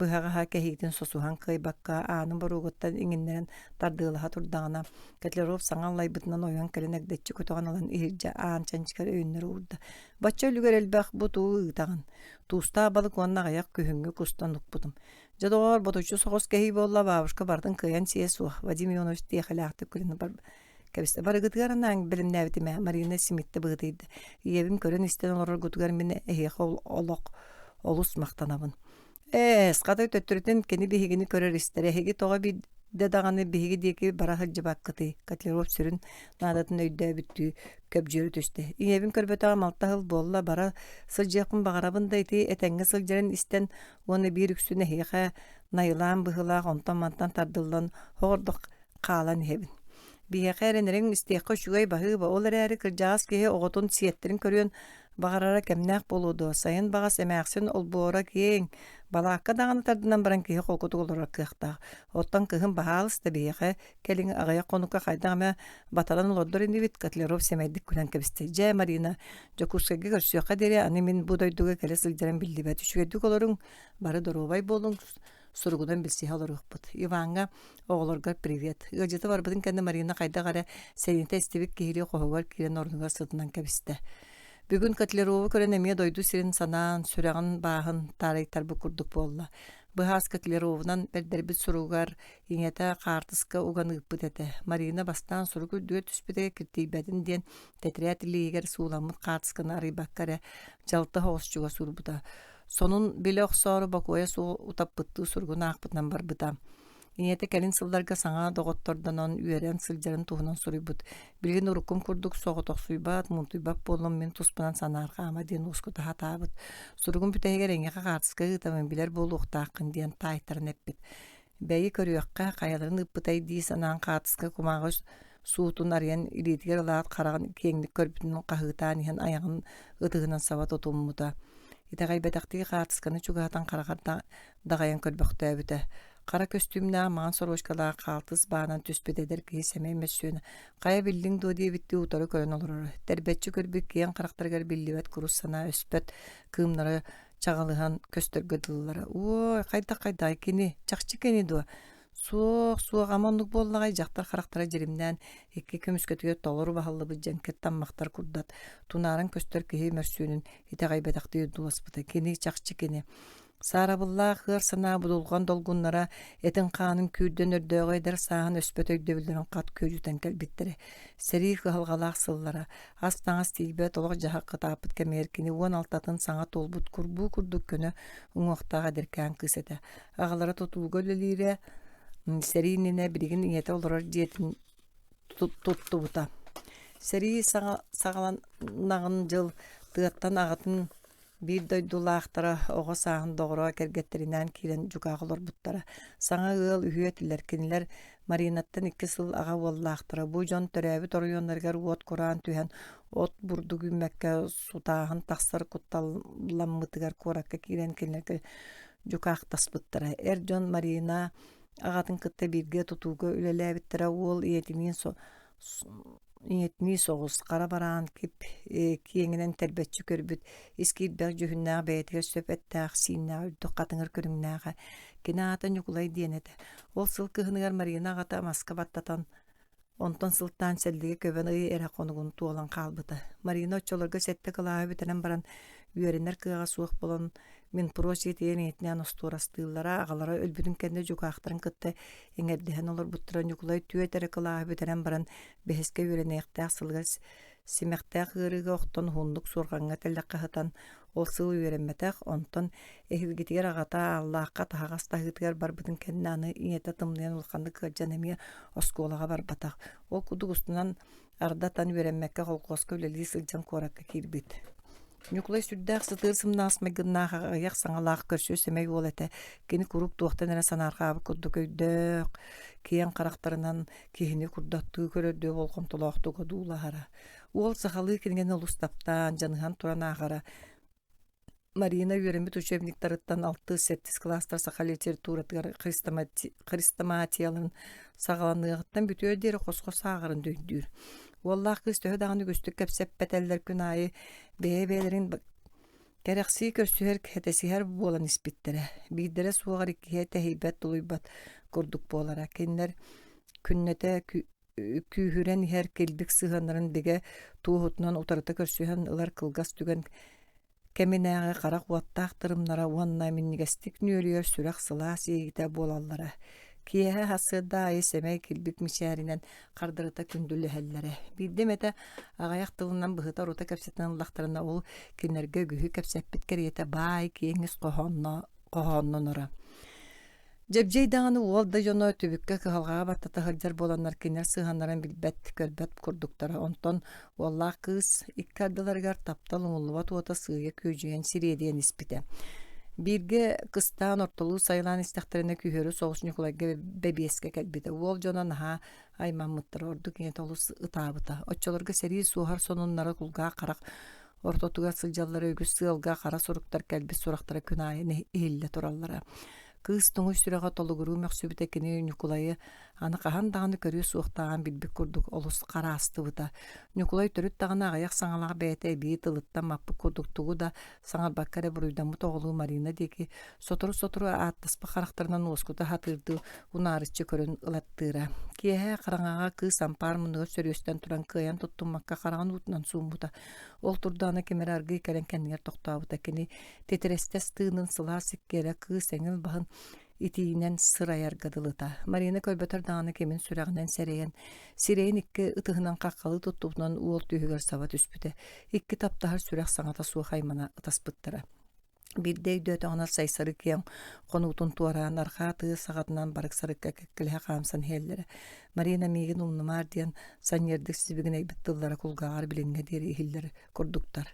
S1: быһаҕаһа кэһиитин сосуһан кыайбакка аанын боруогуттан иҥиннэрэн тардыалаһа турдаҕына, Котляров саҥа аллайбытынан ойон кэлэн эгдэччи көтөҕөн ылан иһирдьэ аан чанчыгар өйөннөрө уурда. Бачча үлүгэр элбэх бу туу ыытаҕын. Туустаах балык уонна аҕыйах күһүҥҥү кустан укпутум. Дьэ доҕоор, ботуччу соҕус кэһии буолла, бабушка барытын кыайан сиэ суох, Вадим Ионович тиэхэлээхтик күлэн кэбистэ. Барыгытыгар анаан бэлэмнээбитим ээ, Марина симиттэ быһыытыйда. Ийэбин көрөн-истэн олороргутугар мин эһиэхэ олох олус махтанабын. Ээ, хата төттөрүтүн кини биһигини көрөр-истэр. Эһиги тоҕо биирдэ даҕаны биһиги диэки бара сылдьыбаккытый? Котляров сүрүн наадатын өйдөөбүттүү көбдьүөрү түстэ. Ийэбин көрбөтөҕүм алта сыл буолла, бара сылдьыахпын баҕарабын да ити этэҥҥэ сылдьарын истэн уонна биир үксүн эһиэхэ найылаан быһыылаах онтон-мантан тардыллан оҕордох хаалан иһэбин. Биһиэхэ эрэнэриҥ истиэххэ үчүгэй баһыыба, ол эрээри кырдьаҕас киһи оҕотун сиэттэрин көрүөн баҕарара кэмнээх буолуо дуо, сайын баҕас эмээхсин олбуора киэҥ, балаакка даҕаны тардынан баран киһи холкутук олорор кыахтаах. Оттон кыһын баһаалыста биһиэхэ кэлиҥ аҕыйах хонукка хайдах эмэ батаран олордор инибит, Котляров сэмэйдик күлэн кэбистэ. Дьэ, Марина, Дьокуускайга көрсүөххэ диэри аны мин бу дойдуга кэлэ сылдьарым биллибэт. Үчүгэйдик олоруҥ, бары доруобай буолуҥ, суругунан билсиһэ олоруохпут. Иваҥҥа оҕолоргор привет. Ыалдьыта барбытын кэннэ Марина хайдах эрэ сэриитэ истибит киһилии хоһугар киирэн орнугар сытынан кэбистэ. Бүгүн Котлярову көрөн эмиэ дойду сирин санаан, сүрэҕин бааһын таарыйтарбыт курдук буолла. Быһаас Котляровунан бэрдэрбит суругар ийэтэ хаартыска уган ыыппыт этэ. Марина бастаан сурук үрдүгэр түспүтэ киртийбэтин диэн тэтэрээт илиигэр сууламмыт хаартысканы арыйбакка эрэ дьалты соҕус чугас уурбута. Сонун билэ охсоору бокуойа суох утаппыттыы суругун аахпытынан барбыта. Ийэтэ кэлин сылларга саҥа доҕоттордонон үөрэн сылдьарын туһунан суруйбут. Билигин уруккум курдук соҕотохсуйбат, муунтуйбат буоллум, мин туспунан санаарҕаама диэн уоскута сатаабыт. Суругум бүтэһигэр эйиэхэ хаартыска ыытабын, билэр буолуохтааххын диэн таайтаран эппит. Бэйи көрүөххэ, хайаларын ыыппытай дии санаан хаартыска кумааҕы суутун арыйан илиитигэр ылаат хараҕын киэҥник көрбүтүн хаһыытаан иһэн айаҕын ытыһынан саба тутуммута. Итэҕэйбэтэхтии хаартысканы чугаһатан хараҕар даҕайан көрбөхтөөбүтэ. Хара көстүүмнээх маҥан сорочкалаах хаалтыс баанан түспүт эдэр киһи сэмэй мөссүөнэ хайа биллиҥ дуо диэбиттии утары көрөн олороро. Тэрбэччи көрбүт киэҥ харахтарыгар биллибэт курус санаа өспөт кыымнара чаҕылыһан көстөргө дылылара. Уой, хайдах-хайдаҕай кини, чахчы кини дуо? Суох, суох, ама оннук буоллаҕай дьахтар харахтара дьиримнээн икки көмүскэтигэр толору баһыллыбыт дьэҥкир таммахтар курдат тунааран көстөр киһи мөрсүөнүн итэҕэйбэтэхтии одууласпыта. Кини, чахчы кини. Саарабыллаах ыар санаа будулҕан долгуннара этин-хаанын күүрдэн өрдөөҕү эдэр сааһын өспөт өйдөбүллэрин хат күөдьүтэн кэлбиттэрэ. Сэрии кыһалҕалаах сыллара, ас-таҥас тиийбэт олох-дьаһах кытааппыт кэмигэр кини 16-ын саҥа туолбут курбуу курдук көнө уҥуохтаах эдэркээн кыыс этэ. Аҕалара тутууга үлэлиирэ, сэрии иннинэ билигин ийэтэ олорор дьиэтин туттубута. Сэрии саҕаланаҕын дьыл тыаттан аҕатын Биир дойдулаахтара оҕо сааһын доҕоро кэргэттэринээн киирэн дьукаах олорбуттара. Саҥа ыал үһүө этилэр. Кинилэр Маринаттан 2 сыл аҕа уоллаахтара. Бу дьон төрөөбүт оройуоннарыгар уот кураан түһэн, от бурдук үүммэккэ сутааһын тахсар кутталламмытыгар куоракка киирэн кинилэргэ дьукаахтаспыттара. Эр дьон Марина аҕатын кытта бииргэ тутууга үлэлээбиттэрэ. Уол ийэтиниин Ийэтинии соҕус, хара бараан кип киэҥинэн тэрбэччи көрбүт, ис киирбэх дьүһүннээх бэйэтигэр сөп эттээх-сииннээх үрдүк хатыҥыр көрүҥнээҕэ. Кини аата Ньукулай диэн этэ. Ол сыл кыһыныгар Марина аҕата маска баттатан, онтон сылтаан сэллигэ көбөн ый эрэ хонугун туолан хаалбыта. Марина оччолорго сэттэ кылааһы бүтэрэн баран үөрэнэр кыаҕа суох буолан Минпрос дьиэтигэр ийэтинээн остуорастыыллара, аҕалара өлбүтүн кэннэ дьукаахтарын кытта эҥэрдэһэн олорбуттара. Ньукулай түөрт эрэ кылааһы бүтэрэн баран бэһискэ үөрэниэхтээх сылыгар симэхтээх ыарыыга охтон уһуннук суорҕаҥҥа тэллэххэ сытан ол сыл үөрэммэтэх, онтон эһиилгитигэр аҕата Ааллаахха таһаҕас таһыытыгар барбытын кэннэ аны ийэтэ тымныйан улаханнык ыалдьан эмиэ оскуолаҕа барбатах. Ол курдук устунан ардатан үөрэммэккэ колхуоска үлэлии сылдьан куоракка киирбит. Ньукулай сүрдээх сытыы сымнаҕас майгыннаах аҕыйах саҥалаах көрсүө сэмэй уол этэ. Кини куруук туохтан эрэ санаарҕаабыт курдук өйдөөх, киэҥ харахтарынан киһини курдаттыы көрөрдүү болҕомтолоохтук одуулаһара. Уол сахалыы кинигэни олус таптаан, дьаныһан туран ааҕара. Марина үөрэммит учебниктарыттан алтыс-сэттис кылаастар саха литературатыгар хрестоматияларын саҕаланыаҕыттан бүтүөр диэри хос-хос ааҕарын өйдүүр. Уоллаах кыыс төһө даҕаны үгүстүк кэпсэппэтэллэр күн аайы бэйэ-бэйэлэрин кэрэхсии көрсүһэр, кэтэсиһэр буолан испиттэрэ. Биирдэрэ суоҕар иккиһэ тэһийбэт-тулуйбат курдук буолара. Кинилэр күннэтэ күүһүрэн иһэр килбик сыһыаннарын бигэ туоһутунан утарыта көрсүһэн ылар кылгас түгэн кэминээҕи харах уоттаах тырымнара уонна минньигэстик нүөлүйэр сүрэх сылаас иэйиитэ буолаллара. Киэһэ сарсыарда аайы сэмэй килбик мичээринэн хардарыта күндүлэһэллэрэ. Биирдэ эмэтэ аҕыйах тылынан быһыта-орута кэпсэтэн ыллахтарына ол кинилэргэ үгүһү кэпсэппит кэриэтэ баай киэҥ ис хоһоонноноро. Дьэбдьиэй даҕаны уол да дьоно түбүккэ кыһалҕаҕа баттата сылдьар буоланнар кинилэр сыһыаннарын билбэт, көрбөт курдуктара. Онтон уоллаах кыыс икки ардыларыгар таптал умуллубат уота сыыйа күөдьүйэн сириэдийэн испитэ. Бииргэ кыстаан ортолуу сайылаан истэхтэринэ күһүөрү соҕус Ньукулайга бэбиэскэ кэлбитэ. Уол дьоно наһаа аймаммыттара, ордук ийэтэ олус ытаабыта. Оччолорго сэрии суоһар сонуннара кулгаах-харах ортотугар сылдьаллара үгүс сыалга хара суруктар кэлбит сурахтара күн аайы иһиллэ тураллара. Кыыс туҥуй сүрэҕэ толугуруу мөхсүбүтэ кини Ньукулайы аны хаһан даҕаны көрүө суохтааҕын билбит курдук олус хараастыбыта. Ньукулай төрүт даҕаны аҕыйах саҥалаах бэйэтэ эбии тылыттан маппыт курдук тугу да саҥарбакка эрэ буруйдаммыт оҕолуу Марина диэки сотору-сотору ааттаспыт харахтарынан уоскута сатыырдыы унаарыччы көрөн ылаттыыра. Киэһэ хараҥаҕа кыыс ампаар муннугар сөрүөстэн туран кыайан туттуммакка хараҕын уутунан сууммута. Ол турдаҕына ким эрэ аргыый кэлэн кэннигэр тохтообута. Кини титирэстэс тыынын сылаас иккиэрэ кыыс эҥил баһын итиинэн сырайарга дылыта. Марина көрбөтөр даҕаны кимин сүрэҕинэн сэрэйэн, сирэйин икки ытыһынан хаххалыы туттубутунан уол түөһүгэр саба түспүтэ. Икки таптаһар сүрэх саҥата суох аймана ытаспыттара. Биирдэ өйдөөтөҕүнэ Сайсары киэҥ хонуутун туораан арҕаа тыа саҕатынан барык-сарыкка кэккэлэһэ хаамсан иһэллэрэ. Марина миигин умнумаар диэн санньыардык сибигинэйбит тыллара кулгааҕар билиҥҥэ диэри иһиллэр курдуктар.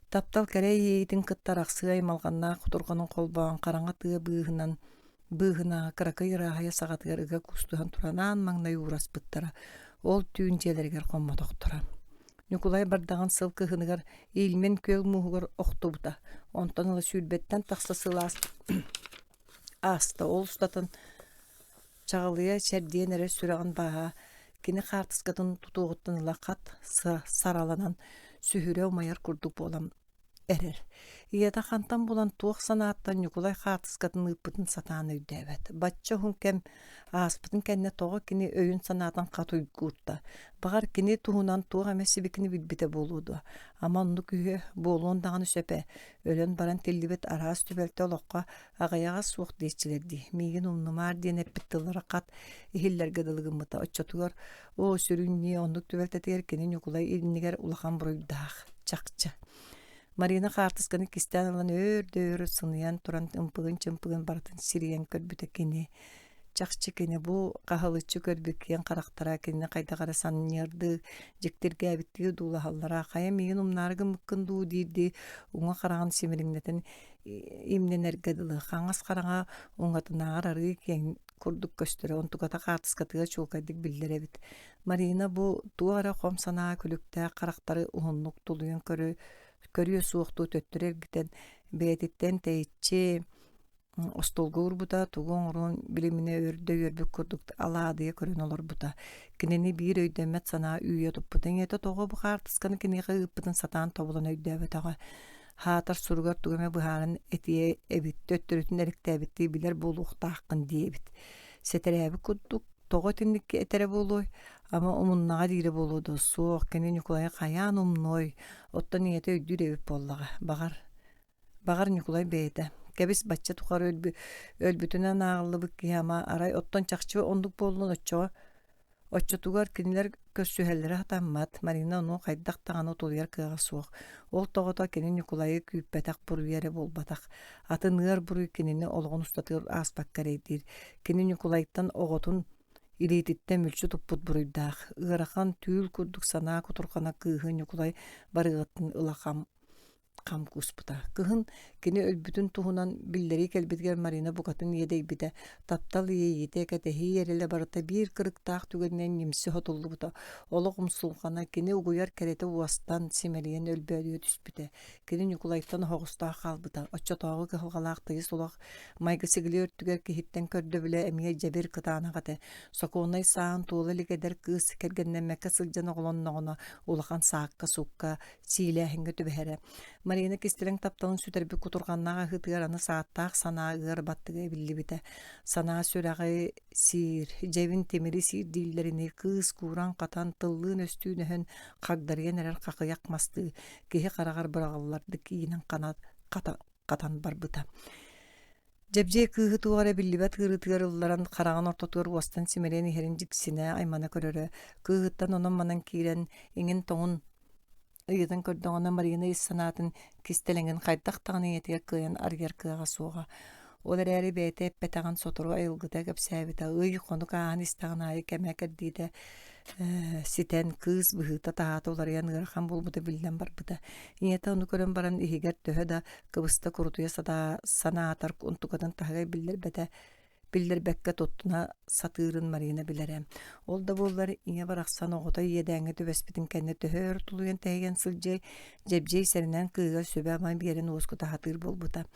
S1: Таптал кэрэ иэйиитин кытта арахсыы аймалҕаннаах кутурҕанын холбоон хараҥа тыа быыһынан быыһынааҕы кыракый ырааһыйа саҕатыгар ыга куустуһан туран аан маҥнай уураспыттара. Ол түүн дьиэлэригэр хоммотохторо. Ньукулай бардаҕын сыл кыһыныгар Ильмень күөл мууһугар охтубута. Онтон ыла сүүрбэттэн тахса сыл ааста. Ол устатын чаҕылыйа чэрдийэн эрэр сүрэҕин бааһа кини хаартыскатын тутуоҕуттан ыла хат сараланан сүһүрэ умайар курдук буолан эрэр. Ийэтэ хантан булан туох санааттан Ньукулай хаартыскатын ыыппытын сатаан өйдөөбөт. Бачча уһун кэм ааспытын кэннэ тоҕо кини өйүн-санаатын хат уйгуурта. Баҕар кини туһунан туох эмэ сибикини билбитэ буолуо дуо? Ама оннук үһү буолуон даҕаны сөп ээ. Өлөн баран тиллибит араас түбэлтэ олоххо аҕыйаҕа суох диэччилэр дии. Миигин умнумаар диэн эппит тыллара хат иһиллэргэ дылы гыммыта. Оччотугар оо сүрүн ньиэ оннук түбэлтэтигэр кини Ньукулай иннигэр улахан буруйдаах. Чахчы. Марина хаартысканы кистээн ылан өөр да өөр сыныйан туран ымпыгын-чымпыгын барытын сирийэн көрбүтэ кини. Чахчы кини бу хаһылыччы көрбүт киэҥ харахтара кинини хайдах эрэ санньыардыы, дьиктиргээбиттии одуулаһаллара, хайа миигин умнаары гыммыккын дуу диирдии уҥа хараҕын симириҥнэтэн имнэнэргэ дылы, хаҥас хараҕа уҥатынааҕар арыый киэҥ курдук көстөрө, онтуката хаартыскатыгар чуолкайдык биллэр эбит. Марина бу туох эрэ хом санаа күлүктээх харахтары уһуннук тулуйан көрүө суохтуу төттөрү эргитэн, бэйэтиттэн тэйиччи остуолга уурбута, тугу оҥоруон билиминэ өр да үөрбүт курдук алаадыйа көрөн олорбута. Кинини биир өйдөммөт санаа үүйэ туппута. Ийэтэ тоҕо бу хаартысканы киниэхэ ыыппытын сатаан тобулан өйдөөбөтөҕө. Хаатар суругар тугу эмэ быһааран этиэ эбит, төттөрүтүн эрэктээбиттии билэр буолуохтааххын диэбит. Сэтэрээбит курдук тоҕо итинник этэрэ буолуой? Ама умуннаҕа диирэ буолуо дуо? Суох, кини Ньукулайы хайаан умнуой? Оттон ийэтэ өйдүүр эбит буоллаҕа. Баҕар, баҕар Ньукулай бэйэтэ. Кэбис бачча тухары өлбүтүнэн ааҕыллыбыт киһи ама арай оттон чахчы оннук буоллун оччоҕо Оччотугар кинилэр көрсүһэллэрэ сатаммат, Марина ону хайдах даҕаны утулуйар кыаҕа суох. Ол тоҕото кини Ньукулайы күүппэтэх буруйа эрэ буолбатах. Атын ыар буруй кинини олоҕун устатыгар ааспакка эрэйдиир. Кини Ньукулайтан оҕотун илиититтэн мүлчү туппут буруйдаах. Ыарахан түүл курдук санаа кутурҕана кыыһы Ньукулай барыаҕыттан ыла хам хам кууспута. Кыһын кини өлбүтүн туһунан биллэрии кэлбитигэр Марина букатын иэдэйбитэ. Таптал иэйиитэ, кэтэһии эрэлэ барыта биир кырыктаах түгэнинэн ньимси сотуллубута. Олох умсулҕана кини угуйар кэрэтэ уостан, симэлийэн өлбөөдүйэ түспүтэ. Кини Ньукулайтан оһоҕостоох хаалбыта. Оччотооҕу кыһалҕалаах тыйыс олох майгы-сигили өртүгэр киһиттэн көрдөбүлэ эмиэ дьэбир кытаанах этэ. Сокуоннай сааһын туола илик эдэр кыыс кэргэннэммэккэ сылдьан оҕолонноҕуна улахан саакка-сукка, сиилээһиҥҥэ түбэһэрэ. Марина кистэлэҥ тапталын сүтэрбит кутурҕаннаах аһыытыгар аны сааттаах санаа ыар баттыга эбиллибитэ. Санаа сүрэҕи сиир, дьэбин тимири сиир дииллэринии кыыс кууран-хатан, тыллыын-өстүүн өһөн, хагдарыйан эрэр хахыйах мастыы киһи хараҕар быраҕыллардык иинэн хатан барбыта. Дьэбдьиэй кыыһы туох эрэ биллибэт ыарыытыгар ылларан, хараҕын ортотугар уостан симэлийэн иһэрин дьиксинэ, аймана көрөрө. Кыыһыттан онон-манан киирэн, иҥин-тоҥун ыйытан көрдөҕүнэ, Марина ис санаатын кистэлэҥин хайдах даҕаны ийэтигэр кыайан арыйар кыаҕа суоҕа. Ол эрээри бэйэтэ эппэтэҕин сотору айылгыта кэпсээбитэ. Ый хонук ааһан истэҕин аайы кэмэ кэрдиитэ ситэн, кыыс быһыыта-таһаата уларыйан ыарахан буолбута биллэн барбыта. Ийэтэ ону көрөн баран иһигэр төһө да кыбыста курутуйа санаатар онтукатын таһыгар биллэрбэтэ биллэрбэккэ туттуна сатыырын Марина билэрэ. Ол да буоллар ийэ барахсан оҕото иэдээҥҥэ түбэспитин кэннэ төһө өр тулуйан тэһийэн сылдьыай, Дьэбдьиэй сэрэнэн кыыһыгар сүбэ-ама биэрэн уоскута сатыыр буолбута.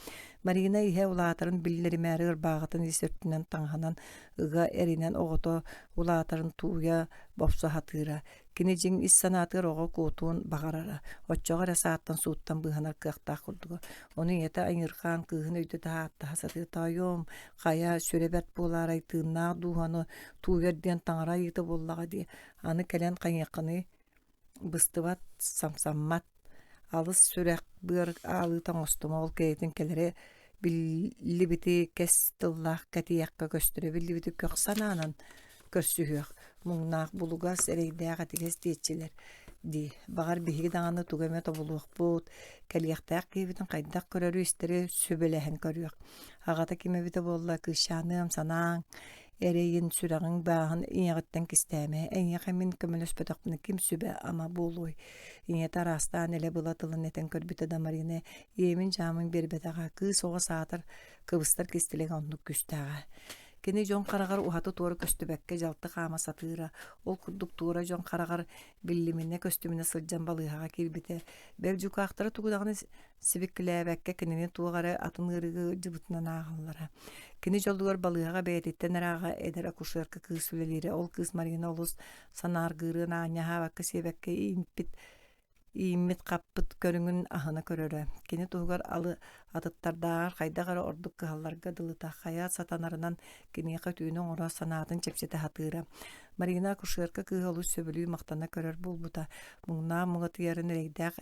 S1: Марина иһэ улаатарын биллэримээри ырбааҕытын ис өртүнэн таҥаһынан ыга эринэн оҕото улаатарын тууйа бопсо сатыыра. Кини дьиҥ ис санаатыгар оҕо куотуон баҕарара, оччоҕо эрэ сааттан-сууттан быыһанар кыахтаах курдуга. Ону ийэтэ айыырхаан кыыһын өйдөтө ааттаһа сатыы «Тоойуом, хайа, сүрэ бэрт буолаарай, тыыннаах дууһаны тууйар диэн таҥара айыыта буоллаҕа дии, аны кэлэн хайыаххыный, быстыбат, самсаммат, алыс сүрэх быар аалыыта оҥостума ол кэйэтин кэлэрэ биллибити кэс тыллаах кэтиэххэ көстөрө биллибити көх санаанан көрсүһүөх, муҥнаах булугас, эрэйдээх этигэс диэччилэр. дии. Баҕар биһиги даҕаны тугу эмэ тобулуохпут, кэлиэхтээх киһибитин хайдах көрөрү-истэри сүбэлэһэн көрүөх. Аҕата ким эбитэ буолла, кыысчааныам, санааҥ, эрэйин, сүрэҕиҥ бааһын ийэҕиттэн кистээмэ. Эйиэхэ мин көмөлөспөтөхпүнэ ким сүбэ-ама буолуой? Ийэтэ араастаан элэ-была тылын этэн көрбүтэ да Марина иэмин-дьаамын биэрбэтэҕэ, кыыс оҕо саатар кыбыстар кистэлэҥэ оннук күүстээҕэ. Кини дьон хараҕар уһаты-туора көстүбэккэ дьалты хаама сатыыра, ол курдук туора дьон хараҕар биллиминэ-көстүмүнэ сылдьан балыыһаҕа киирбитэ. Бэл дьукаахтара тугу даҕаны сибикилээбэккэ кинини туох эрэ атын ыарыыга ыалдьыбытынан ааҕаллара. Кини дьолугар балыыһаҕа бэйэтиттэн ырааҕа эдэр акушерка кыыс үлэлиирэ. Ол кыыс Марина олус санааргыырын аанньа аһаабакка-сиэбэккэ ииппит ииммит-хаппыт көрүҥүн аһына көрөрө. Кини туһугар алы атыттардааҕар хайдах эрэ ордук кыһалларга дылыта, хайа сатанарынан киниэхэ үтүөнү оҥоро санаатын чэпчэтэ сатыыра. Марина акушерка кыыһы олус сөбүлүү махтана көрөр буолбута. Муҥнаах муҥатыйарын эрэйдээх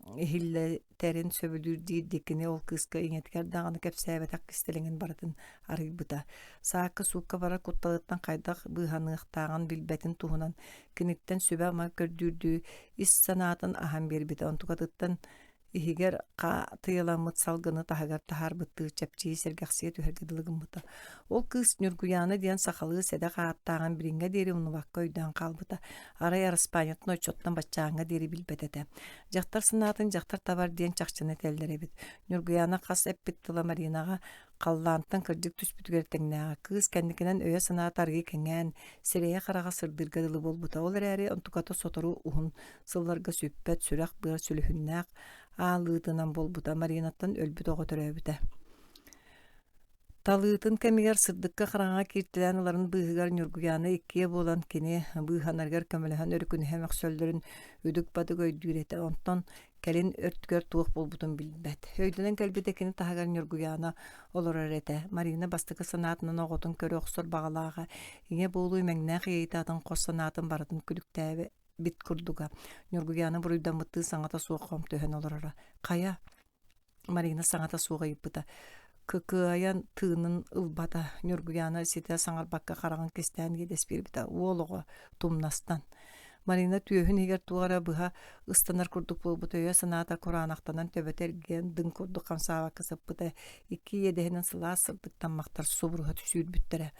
S1: иһиллэтэрин сөбүлүүр диирдии кини ол кыыска ийэтигэр даҕаны кэпсээбэтэх кистэлэҥин барытын арыйбыта. Саакка-суукка барар кутталыттан хайдах быыһаныахтааҕын билбэтин туһунан киниттэн сүбэ-ама көрдүүрдүү ис санаатын аһан биэрбитэ. Онтукатыттан иһигэр хаатыйаламмыт салгыны таһыгар таһаарбыттыы чэпчии сэргэхсийэ түһэргэ дылы гыммыта. Ол кыыс Ньургуйаана диэн сахалыы сэдэх ааттааҕын билиҥҥэ диэри умнубакка өйдөөн хаалбыта. Арай араспаанньатын оччоттон баччааҥҥа диэри билбэт этэ. Дьахтар санаатын дьахтар табар диэн чахчыны этэллэр эбит. Ньургуйаана хас эппит тыла Маринаҕа халлаантан кырдьык түспүтүгэр тэҥнээҕэ. Кыыс кэнникинэн өйө-санаата арыый кэҥээн, сирэйэ-хараҕа сырдыырга дылы буолбута. Ол эрээри онтуката сотору уһун сылларга сүппэт сүрэх-быар сүлүһүннээх аалыытынан буолбута. Маринаттан өлбүт оҕо төрөөбүтэ. Талыытын кэмигэр сырдыкка-хараҥаҕа кииртэлээн ыларын быыһыгар Ньургуйаана иккиэ буолан кини быыһанарыгар көмөлөһөн өрүкүнүһэ мөхсөллөрүн үдүк-бадык өйдүүр этэ. Онтон кэлин өртүгэр туох буолбутун билбэт. Өйдөнөн кэлбитэ кини таһыгар Ньургуйаана олорор этэ. Марина бастакы санаатынан оҕотун көрө охсор баҕалааҕа, ийэ буолуу имэҥнээх ийэтэ атын хос санаатын барытын күлүктээбит курдуга. Ньургуйаана буруйдаммыттыы саҥата суох хом түһэн олороро. Хайа, Марина саҥата суох ыйыппыта. Кыкыайан тыынын ылбата, Ньургуйаана ситэ саҥарбакка хараҕын кистээн иэдэс биэрбитэ. Уол оҕо тумнастан. Марина түөһүн иһигэр туох эрэ быһа ыстанар курдук буолбут өйө-санаата кураанахтанан төбөтө эргийэн дыҥ курдук хамсаабакка сыппыта. Икки иэдэһинэн сылаас сырдык таммахтар субуруһа сүүрбүттэрэ.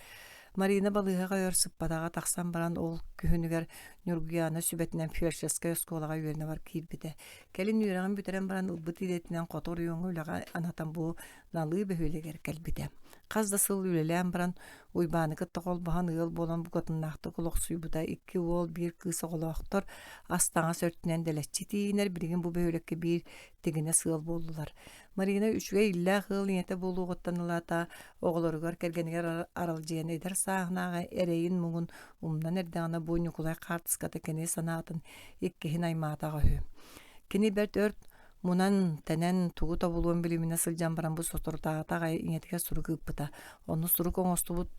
S1: Марина балыыһаҕа өр сыппатаҕа тахсан баран ол күһүнүгэр Ньургуйаана сүбэтинэн фельдшерскэй оскуолаҕа үөрэнэ бар киирбитэ. Кэлин үөрэҕин бүтэрэн баран ылбыт идэтинэн хоту оройуоҥҥа үлэҕэ анатан бу Налыы бөһүөлэгэр кэлбитэ. Хас да сыл үлэлээн баран Уйбааны кытта холбоһон ыал буолан букатыннаахтык олохсуйбута. Икки уол, биир кыыс оҕолоохтор, ас-таҥас өртүнэн дэлэччи тиийинэр, билигин бу бөһүөлэккэ биир тигинэс ыал буоллулар. Марина үчүгэй иллээх ыал ийэтэ буолуоҕуттан ылата оҕолоругар кэргэнигэр аралдьыйан эдэр сааһынааҕы эрэйин-муҥун умнан эрдэҕинэ бу Ньукулай хаартыската кини санаатын иккиһин аймаатаҕа үһү. Кини бэрт өр мунан-тэнэн тугу тобулуон билиминэ сылдьан баран бу соторутааҕыта аҕай ийэтигэр сурук ыыппыта. Онно сурук оҥостубут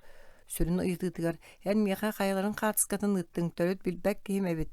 S1: сүрүн ыйытыытыгар «Эн миэхэ хайаларын хаартыскатын ыыттыҥ, төрүт билбэт киһим эбит,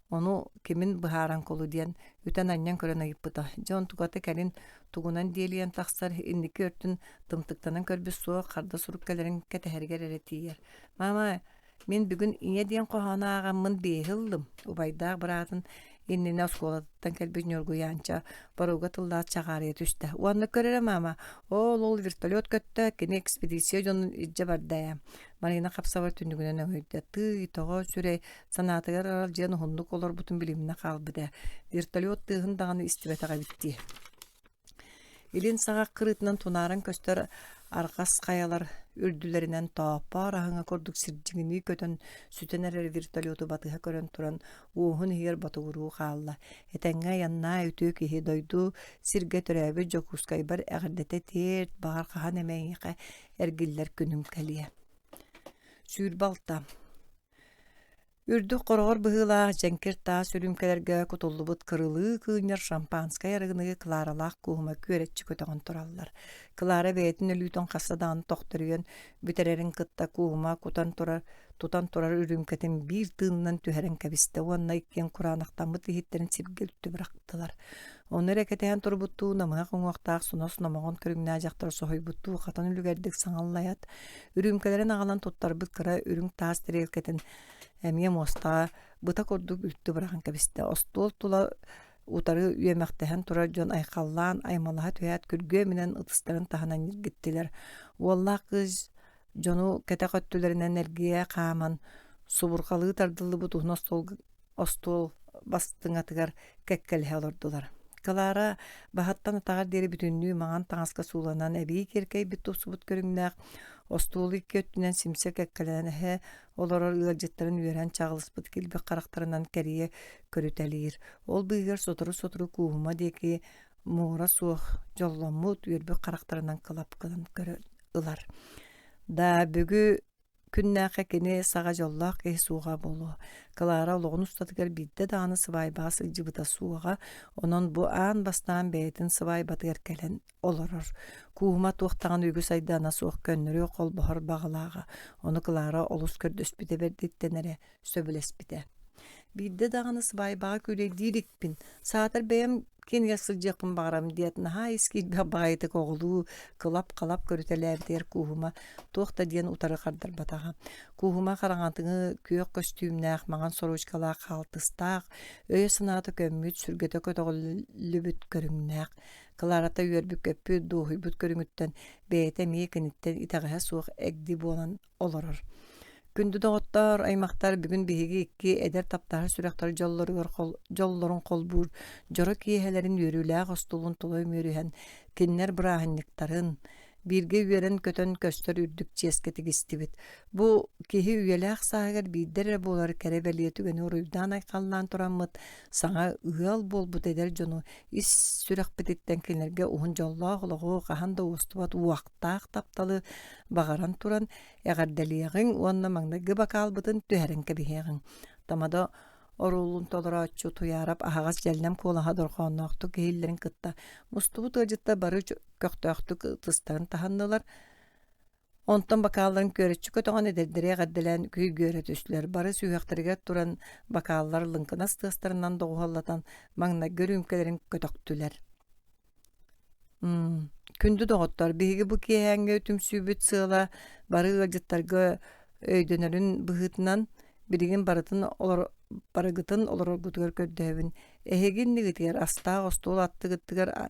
S1: ону кимин быһааран кулу» диэн үтэн-анньан көрөн ыйыппыта. Дьэ онтуката кэлин тугунан диэлийэн тахсар, инники өртүн тымтыктанан көрбүт суох харда сурук кэлэрин кэтэһэригэр эрэ тиийэр. «Мама, Мин бүгүн ийэ диэн хоһоону ааҕаммын биэһи ыллым, убайдаах быраатын иннинэ оскуолатыттан кэлбит Ньургуйаанча боруга тыллаах чаҕаарыйа түстэ. Уонна көр эрэ, маама, оол-ол вертолет көттө, кини экспедиция дьонун илдьэ барда ээ. Марина хапсабар түннүгүнэн өҥөйдө. Тыый, тоҕо сүрэй, санаатыгар аралдьыйан уһуннук олорбутун билиминэ хаалбыт ээ. Вертолет тыаһын даҕаны истибэтэх эбит дии. Илин саҕах кырыытынан тунааран көстөр арҕас хайалар үрдүлэринэн тооппоор аһыҥа курдук сирдьиҥинии көтөн сүтэн эрэр вертолету батыһа көрөн туран уоһун иһигэр ботугуруу хаалла. Этэҥҥэ айаннаа үтүө киһи дойду сиргэ төрөөбүт Дьокуускайбар эҕэрдэтэ тиэрт, баҕар хаһан эмэ эйиэхэ эргиллэр күнүм кэлиэ. 26. Үрдүк хороҕор быһыылаах дьэҥкир таас үрүүмкэлэргэ кутуллубут кырылыы кыынньар шампанскай арыгыны Кларалаах кууһума күөрэччи көтөҕөн тураллар. Клара бэйэтин өлүүтүн хаста даҕаны тохторуйан бүтэрэрин кытта кууһума кутан турар. тутан турар үрүүмкэтин биир тыынынан түһэрэн кэбистэ уонна иккиэн кураанахтаммыт иһиттэрин сиргэ үлтү бырахтылар. Ону эрэ кэтэһэн турбуттуу намыһах уҥуохтаах сонос номоҕон көрүҥнээх дьахтар соһуйбуттуу хатан үлүгэрдик саҥаллайат, үрүүмкэлэрин аҕалан туттарбыт кыра үрүҥ таас тэриэлкэтин эмиэ муостаҕа быта курдук үлтү быраҕан кэбистэ. Остуол тула утары үөмэхтэһэн турар дьон айхаллаан аймалаһа түһээт күргүөмүнэн ытыстарын таһынан ньиргиттилэр. Уоллаах кыыс дьону кэтэх өттүлэринэн эргийэ хааман субурҕалыы тардыллыбыт уһун остуол бастыҥатыгар кэккэлэһэ олордулар. Клара баһыттан атаҕар диэри бүтүннүү маҥан таҥаска сууланан эбии киэркэйбит тупсубут көрүҥнээх остуолу икки өттүнэн симсэ кэккэлэһэ олорор ыалдьыттарын үөрэн чаҕылыспыт килбик харахтарынан кэрийэ көрүтэлиир. Ол быыһыгар сотору-сотору Кууһума диэки муҥура суох дьолломмут үөрбүт харахтарынан кылап гынан көрө ылар. Да бүгү күннээххэ кини саҕа дьоллоох киһи суоҕа буолуо. Клара олоҕун устатыгар биирдэ даҕаны сыбаайбаҕа сылдьыбыта суоҕа, онон бу аан бастаан бэйэтин сыбаайбатыгар кэлэн олорор. Кууһума туох даҕаны үгүс айдаана суох көннөрү холбоһор баҕалааҕа. Ону Клара олус көрдөспүтэ бэрдиттэн эрэ сөбүлэспитэ. Биирдэ даҕаны сыбаайбаҕа күүлэйдии иликпин, саатар бэйэм кинигэр сылдьыахпын баҕарабын диэт наһаа ис киирбэх баҕайытык оҕолуу кылап-халап көрүтэлээбитигэр Кууһума туох да диэн утары хардарбатаҕа. Кууһума хараҥатыҥы күөх көстүүмнээх, маҥан сорочкалаах хаалтыстаах, өйө-санаата көммүт, сүргэтэ көтөҕүллүбүт көрүҥнээх. Кларата үөрбүт-көппүт, дуоһуйбут көрүҥүттэн бэйэтэ эмиэ киниттэн итэҕэһэ суох эгди буолан олорор. Күндү доҕоттоор, аймахтар, бүгүн биһиги икки эдэр таптаһар сүрэхтэр дьоллоругар дьоллорун холбуур дьоро киэһэлэрин үөрүүлээх остуолун тула үмүөрүһэн, кинилэр бырааһынньыктарын, бииргэ үөрэн-көтөн көстөр үрдүк чиэскэ тигистибит. Бу киһи үйэлээх сааһыгар биирдэ эрэ буолар кэрэ-бэлиэ түгэни уруйдаан-айхаллаан тураммыт, саҥа ыал буолбут эдэр дьону ис сүрэхпититтэн кинилэргэ уһун дьоллоох олоҕу хаһан да уостубат уохтаах тапталы баҕаран туран эҕэрдэлиэҕиҥ уонна маҥнайгы бакаалбытын түһэрэн кэбиһиэҕиҥ. Тамада оруолун толорооччу Туйаарап аһаҕас дьэллэм куолаһа дорҕоонноохтук иһиллэрин кытта мустубут ыалдьыттар бары көхтөөхтүк ытыстарын таһыннылар. Онтон бакаалларын күөрэччи көтөҕөн эдэрдэри эҕэрдэлээн күйгүөрэ түстүлэр. Бары сүһүөхтэригэр туран бакааллар лыҥкынас тыастарынан доҕуһуоллатан маҥнайгы үрүүмкэлэрин көтөхтүлэр. Күндү доҕоттор, биһиги бу киэһээҥҥи түмсүүбүт сыала бары ыалдьыттарга өйдөнөрүн быһыытынан билигин барытын олор барыгытын олороргутугар көрдөһөбүн. Эһиги иннигитигэр астаах остуол аттыгытыгар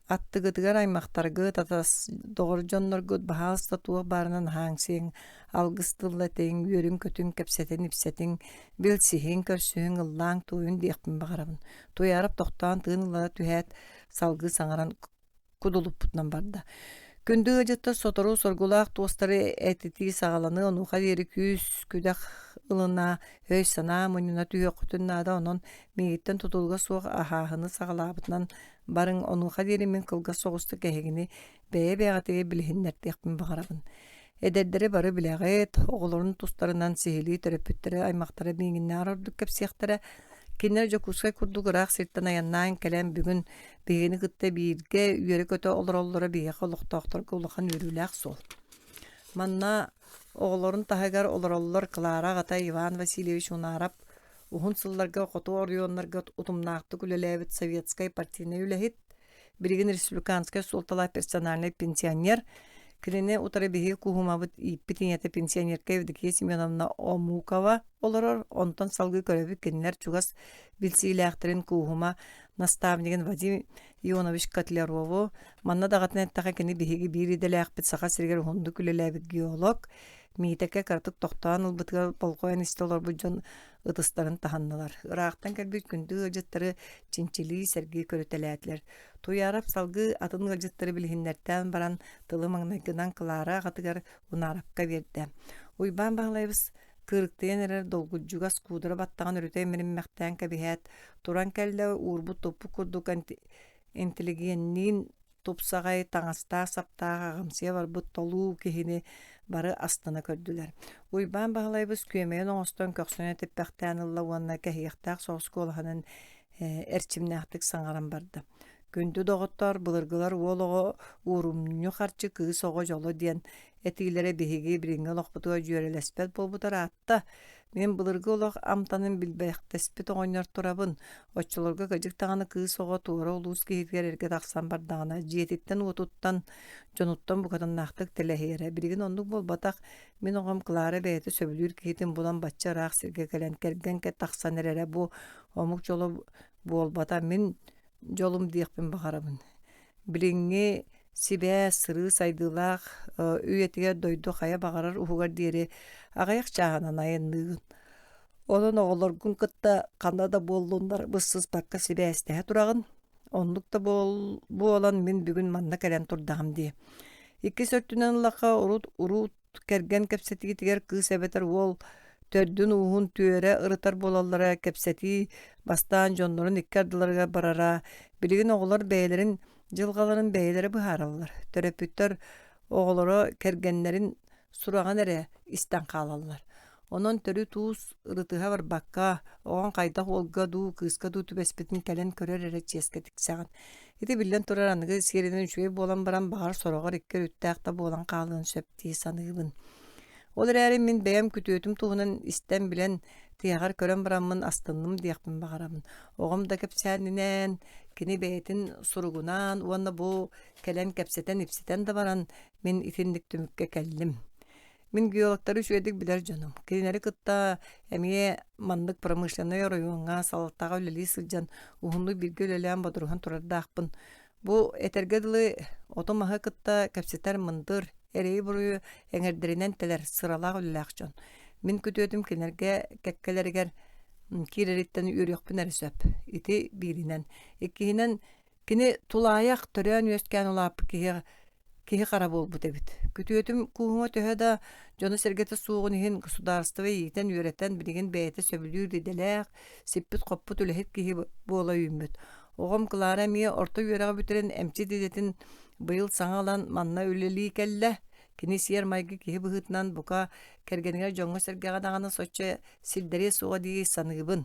S1: аттыгытыгар аймахтаргыт, атас доҕор дьонноргут баһаалыста туох баарынан аһааҥ-сиэҥ, алгыс тылла этиҥ, үөрүҥ-көтүҥ, кэпсэтин-ипсэтиҥ, билсиһиҥ, көрсүһүҥ, ыллааҥ-туойуҥ диэхпин баҕарабын. Туйаарап тохтоон тыын ыла түһээт, салгыы саҥаран кудулуппутунан барда. Күндү ыалдьыттар сотору соргулаах туостары этитии саҕаланыы онуоха диэри күүс-күдэх ылына, өй-санаа мунньуна түһүөххүтүн наада, онон миигиттэн тутулуга суох аһааһыны саҕалаабытынан барыҥ, онуоха диэри мин кылгас соҕустук эһигини бэйэ-бэйэҕитигэр билиһиннэртиэхпин баҕарабын. Эдэрдэри бары билэҕит, оҕолорун тустарынан сиһилии төрөппүттэрэ, аймахтара миигиннээҕэр ордук кэпсиэхтэрэ. Кинилэр Дьокуускай курдук ыраах сиртэн айаннаан кэлэн бүгүн биһигини кытта бииргэ үөрэ-көтө олороллоро биһиэхэ олохтоохторго улахан үөрүүлээх суол. Манна оҕолорун таһыгар олороллор Клара аҕата Иван Васильевич Унаров уһун сылларга хоту оройуоннарга утумнаахтык үлэлээбит советскай партийнай үлэһит, билигин республиканскай суолталаах персональнай пенсионер, кинини утары биһиги кууһумабыт ииппит ийэтэ пенсионерка Евдокия Семеновна Омукова олорор, онтон салгыы көрөбүт кинилэр чугас билсиилээхтэрин кууһума наставнигын Вадим Ионович Котлярову, манна даҕатан эттэххэ кини биһиги биир идэлээхпит Саха сиригэр уһуннук үлэлээбит геолог, Миитэкэ кыратык тохтоон ылбытыгар болҕойон истэ олорбут дьон ытыстарын таһыннылар. Ыраахтан кэлбит күндү ыалдьыттары чинчилии, сэргии көрүтэлээтилэр. Туйаарап салгыы атын ыалдьыттары билиһиннэртээн баран тылы маҥнайгынан Клара аҕатыгар Унаарапка биэрдэ. Уйбаан Баһылайабыс кыырыктыйан эрэр долгуйдьугас куудара баттаҕын өрүтэ имириммэхтээн кэбиһээт, туран кэллэ уурбут-туппут курдук интеллигенниин тупсаҕай таҥастаах-саптаах аҕамсыйа барбыт толуу киһини бары астына көрдүлэр. Уйбаан Баһылайбыс күөмэйин оҥостон көхсүнэ типпэхтээн ылла уонна кэһиэхтээх соҕус куолаһынан эрчимнээхтик саҥаран барда. Күндү доҕоттоор, былыргылар уол оҕо уурумньу харчы, кыыс оҕо дьоло диэн этиилэрэ биһиги билиҥҥи олохпутугар дьүөрэлэспэт буолбута ыраатта. Мин былыргы олох амтанын билбэхтэспит оҕонньор турабын. Оччолорго кырдьык даҕаны кыыс оҕо туора улуус киһитигэр эргэ тахсан бардаҕына, дьиэтиттэн-уотуттан, дьонуттан букатыннаахтык тэлэһийэрэ. Билигин оннук буолбатах. Мин оҕом Клара бэйэтэ сөбүлүүр киһитин булан бачча ыраах сиргэ кэлэн кэргэн тахсан эрэрэ бу омук дьоло буолбата. Мин дьолум диэхпин баҕарабын. Билиҥҥи сибээс, сырыы сайдыылаах үйэтигэр дойду хайа баҕарар уһугар диэри аҕыйах чааһынан айанныыгын. Онон оҕолоргун кытта ханна да буоллуннар быссыспакка сибээстэһэ тураҕын. Оннук да буолан мин бүгүн манна кэлэн турдаҕым дии. Иккис өртүнэн ыллахха урут урут кэргэн кэпсэтиитигэр кыыс эбэтэр уол төрдүн-ууһун түөрэ ырытар буолаллара кэпсэтии бастаан дьоннорун икки ардыларыгар барара билигин оҕолор бэйэлэрин дьылҕаларын бэйэлэрэ быһаараллар төрөппүттэр оҕолоро кэргэннэрин сураҕын эрэ истэн хаалаллар онон төрүт-уус ырытыһа барбакка оҕоҥ хайдах уолга дуу кыыска дуу түбэспитин кэлэн көрөр эрэ чиэскэ тиксэҕин ити биллэн турар аныгы сиэринэн үчүгэй буолан баран баҕар сороҕор икки өрүттээх да буолан хаалыан сөп дии саныыбын. Ол эрээри мин бэйэм күтүөтүм туһунан истэн-билэн, тиһэҕэр көрөн бараммын астынным диэхпин баҕарабын. Оҕом да кэпсээнинэн, кини бэйэтин суругунан уонна бу кэлэн кэпсэтэн-ипсэтэн да баран мин итинник түмүккэ кэллим. Мин геологтары үчүгэйдик билэр дьонум. Кинилэри кытта эмиэ маннык промышленнай оройуоҥҥа салалтаҕа үлэлии сылдьан уһуннук бииргэ үлэлээн бодоруһан турардаахпын. Бу этэргэ дылы оту-маһы кытта кэпсэтэр мындыр, эрэйи-буруйу эҥэрдэринэн тэлэр сыралаах үлэлээх дьон. Мин күтүөтүм кинилэргэ кэккэлэригэр киирэриттэн үөрүөхпүн эрэ сөп. Ити бииринэн. Иккиһинэн, кини тулаайах төрөөн-үөскээн улааппыт киһи киһи хара буолбут эбит. Күтүөтүм кууһума төһө да дьоно-сэргэтэ суоҕун иһин государство иитэн-үөрэтэн билигин бэйэтэ сөбүлүүр идэлээх, сиппит-хоппут үлэһит киһи буола үүммүт. Оҕом Клара эмиэ орто үөрэҕи бүтэрэн эмчит идэтин быйыл саҥа ылан манна үлэлии кэллэ. Кини сиэр-майгы киһи быһыытынан бука кэргэнигэр дьоҥҥо-сэргэҕэ даҕаны соччо сирдэриэ суоҕа дии саныыбын.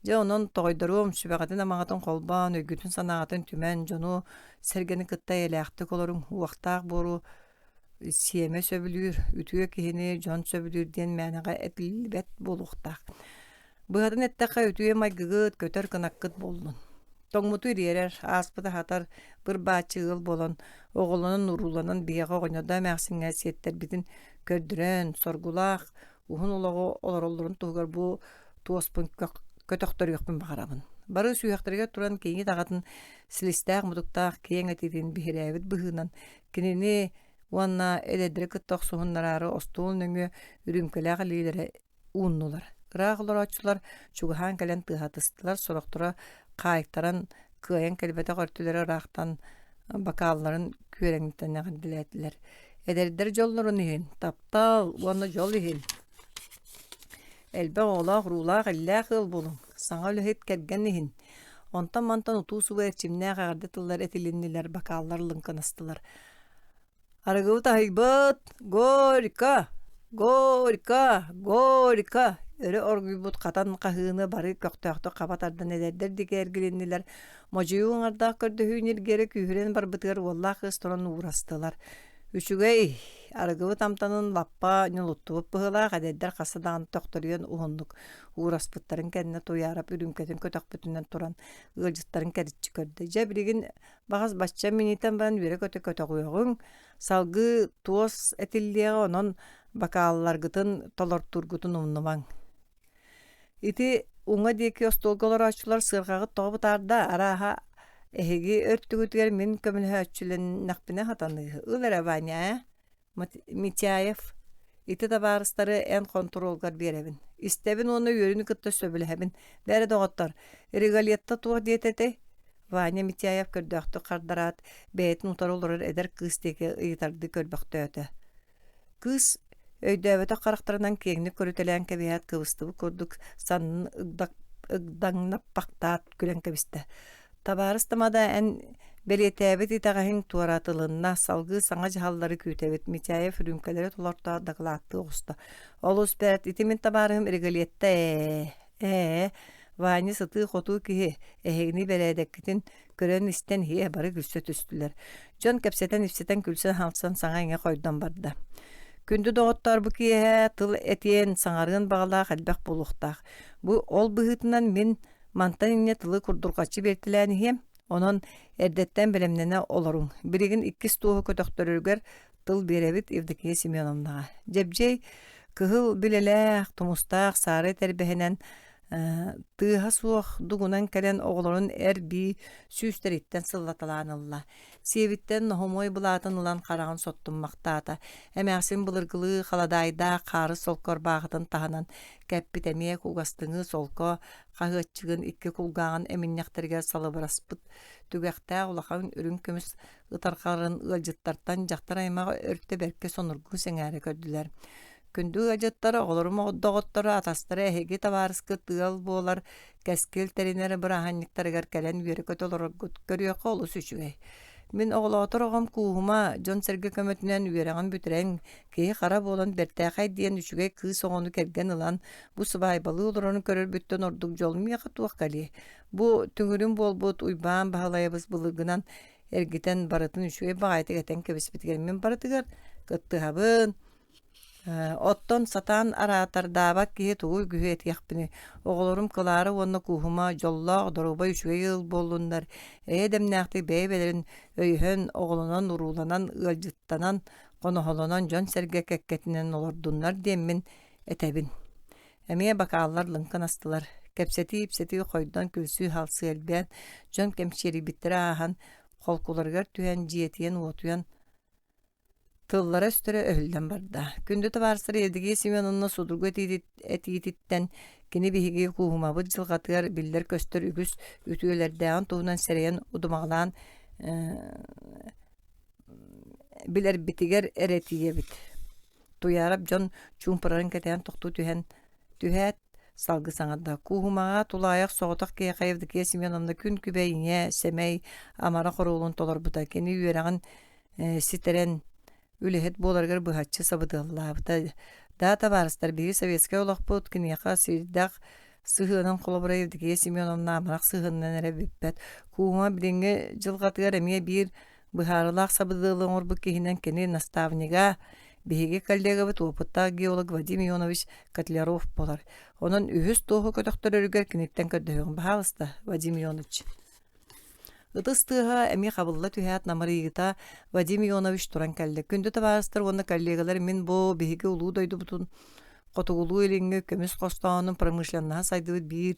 S1: Дьэ онон тоҕойдоруом сүбэҕитин-амаҕытын холбоон, өйгүтүн-санааҕытын түмэн, дьону сэргэни кытта эйэлээхтик олоруҥ, уохтаах буору сиэмэ сөбүлүүр, үтүө киһини дьон сөбүлүүр диэн мээнэҕэ этиллибэт буолуохтаах. Быһатын эттэххэ, үтүө майгыгыт, көтөр кынаккыт буоллун. Тоҥмуту ириэрэр, ааспыты аһатар, быр-бааччы ыал буолан, оҕолонон-урууланан биһиэхэ оҕонньордоо эмээхсиҥҥэ сиэттэрбитин көрдөрөн, соргулаах уһун олоҕу олороллорун туһугар бу туоспун көтөхтөрүөхпүн баҕарабын. Бары сүһүөхтэригэр туран киҥит аҕатын силистээх-мутуктаах киэҥ этиитин биһирээбит быһыынан кинини уонна эдэрдэри кытта охсуһуннараары остуол нөҥүө үрүүмкэлээх илиилэрэ ууннулар. Ыраах олорооччулар чугаһаан кэлэн тыаһатыстылар, сорохторо хаайтаран кыайан кэлбэтэх өртүлэрэ ыраахтан бакаалларын күөрэҥнэтэн эҕэрдэлээтилэр. Эдэрдэр дьоллорун иһин, таптал уонна дьол иһин элбэх оҕолоох, уруулаах, иллээх ыал буолуҥ, саҥа үлэһит кэргэн иһин. Онтон-мантан утуу-субуу эрчимнээх эҕэрдэ тыллар этилиннилэр, бакааллар лыҥкынастылар. Арыгыбыт аһыйбыт, горько, горько, горько өрө оргуйбут хатан хаһыыны бары көхтөөхтүк хаба тардан эдэрдэр диэки эргилиннилэр. Модьуйуу аҥардаах көрдөһүү ньиргиэрэ күүһүрэн барбытыгар уоллаах кыыс туран уурастылар. Үчүгэй, арыгыбыт амтанын лаппа ньулуттубут быһыылаах эдэрдэр хаста даҕаны төхтөрүйэн уһуннук уураспыттарын кэннэ Туйаарап үрүүмкэтин көтөхпүтүнэн туран ыалдьыттарын кэриччи көрдө. Дьэ билигин Баҕас бачча миниитэн баран үөрэ-көтө көтөҕүөҕүҥ, салгыы туос этиллиэҕэ, онон бакаалларгытын толортуургутун умнумаҥ. Ити уҥа диэки остуолга олорооччулар сыарҕаҕыт тоҕо бытаарда, арааһа, эһиги өртүгүтүгэр мин көмөлөһөөччүлэннэхпинэ сатаныыһы. Ыл эрэ, Ваня, ээ Митяев, ити табаарыстары эн хонтуруолгар биэрэбин. Истэбин уонна үөрүүнү кытта сөбүлэһэбин. Бээрэ доҕоттор, Риголетто туох диэтэ этэй? Ваня Митяев көрдөөхтүк хардараат, бэйэтин утары олорор эдэр кыыс диэки ыйытардыы көрбөхтөөтө. Кыыс өйдөөбөтөх харахтарынан киэҥник көрүтэлээн кэбиһээт кыбыстыбыт курдук саннын ыгдаҥнаппахтаат күлэн кэбистэ. Табаарыс тамада эн бэлиэтээбит итэҕэһиҥ туоратылынна, салгыы саҥа дьаһаллары күүтэбит, Митяев үрүүмкэлэри толортоот дакылааттыы оҕуста. Олус бэрт, ити мин табаарыһым Риголетта ээ, ээ, Ваня сытыы-хотуу киһи, эһигини бэрээдэккитин көрөн-истэн иһиэ бары күлсэ түстүлэр. Дьон кэпсэтэн-ипсэтэн күлсэн-халсан саҥа-иҥэ хойдон барда. Күндү доҕоттоор бу киэһэ тыл этиэн, саҥарыан баҕалаах элбэх буолуохтаах. Бу ол быһыытынан мин мантан инньэ тылы курдурҕаччы биэртэлээн иһиэм. Онон эрдэттэн бэлэмнэнэ олоруҥ. Билигин иккис туоһу көтөхтөрөрүгэр тыл биэрэбит Евдокия Семеновнаҕа. Дьэбдьиэй кыһыл билэлээх, тумустаах саары тэрбэһинэн тыаһа суох дугунан кэлэн оҕолорун эр-бии сүүстэриттэн сыллаталаан ылла. Сиэбиттэн ноһумуой былаатын ылан хараҕын соттуммахтаата. Эмээхсин былыргылыы халадаайдаах хаары солко ырбаахытын таһынан кэппит эмиэ кугастыҥы солко хаһыаччыгын икки кулгааҕын эминньэхтэригэр салыбыраспыт түгэхтээх улахан үрүҥ көмүс ытарҕаларын ыалдьыттартан дьахтар аймах өртө бэркэ сонургуу сэҥээрэ көрдүлэр. Күндү ыалдьыттар, оҕолорум доҕотторо, атастара эһиги табаарыскыт ыал буолар кэскил тэринэр бырааһынньыктарыгар кэлэн үөрэ-көтө олороргут көрүөххэ олус үчүгэй. Мин оҕолоотор оҕом Кууһума дьон-сэргэ көмөтүнэн үөрэҕин бүтэрэн, киһи-хара буолан бэртээхэй диэн үчүгэй кыыс оҕону кэргэн ылан, бу сыбаайбалыы олорорун көрөрбүттэн ордук дьол миэхэ туох кэлиэй. Бу түҥүрүм буолбут Уйбаан Баһылайабыс былыргынан эргитэн барытын үчүгэй баҕайытык этэн кэбиспитигэр мин барытыгар кыттыһабын. Оттон сатаан араатардаабат киһи тугу үгүһү этиэхпиний? Оҕолорум Кылаара уонна Кууһума дьоллоох, доруобай үчүгэй ыал буоллуннар, эйэ-дэмнээхтик бэйэ-бэйэлэрин өйөһөн, оҕолонон-урууланан, ыалдьыттанан, хоноһолонон дьон-сэргэ кэккэтинэн олордуннар диэммин этэбин. Эмиэ бакааллар лыҥкынастылар, кэпсэтии-ипсэтии хойдон күлсүү-халсыы элбээн, дьон кэмчиэрийбиттэрэ ааһан, холкуларыгар түһэн дьиэтийэн-уотуйан Тыллара-өстөрө өһүллэн барда. Күндү табаарыстар Евдокия Семеновна судургу этиититтэн кини биһиги кууһумабыт дьылҕатыгар биллэр-көстөр үгүс үтүөлэрдээҕин туһунан сэрэйэн удумаҕалаан билэрбитигэр эрэ тиийэбит. Туйаарап дьон чуумпурарын кэтээн тохтуу түһэн түһээт, салгы саҥарда. Кууһумаҕа тулаайах соҕотох киһиэхэ Евдокия Семеновна күн күбэй ийэ, сэмэй, амарах оруолун толорбута. Кини үөрэҕин ситэрэн үлэһит буоларыгар быһаччы сабыдыаллаабыта. Да, табаарыстар, биһиги советскай олохпут киниэхэ сирдээх сыһыанын холобура Евдокия Семеновна амарах сыһыанынан эрэ бүппэт. Куума билиҥҥи дьылҕатыгар эмиэ биир быһаарыылаах сабыдыалы оҥорбут киһинэн кини наставнига, биһиги коллегабыт уопуттаах геолог Вадим Ионович Котляров буолар. Онон үһүс туоһу көтөхтөрөрүгэр киниттэн көрдөһүөҕүм. Баһаалыста, Вадим Ионович. Ытыс тыаһа эмиэ хабылла түһээт намырыйыыта Вадим Ионович туран кэллэ. Күндү табаарыстар уонна коллегалар мин бу биһиги улуу дойдубутун хотугулуу-илиҥҥи көмүс хостоонун промышленноһа сайдыбыт биир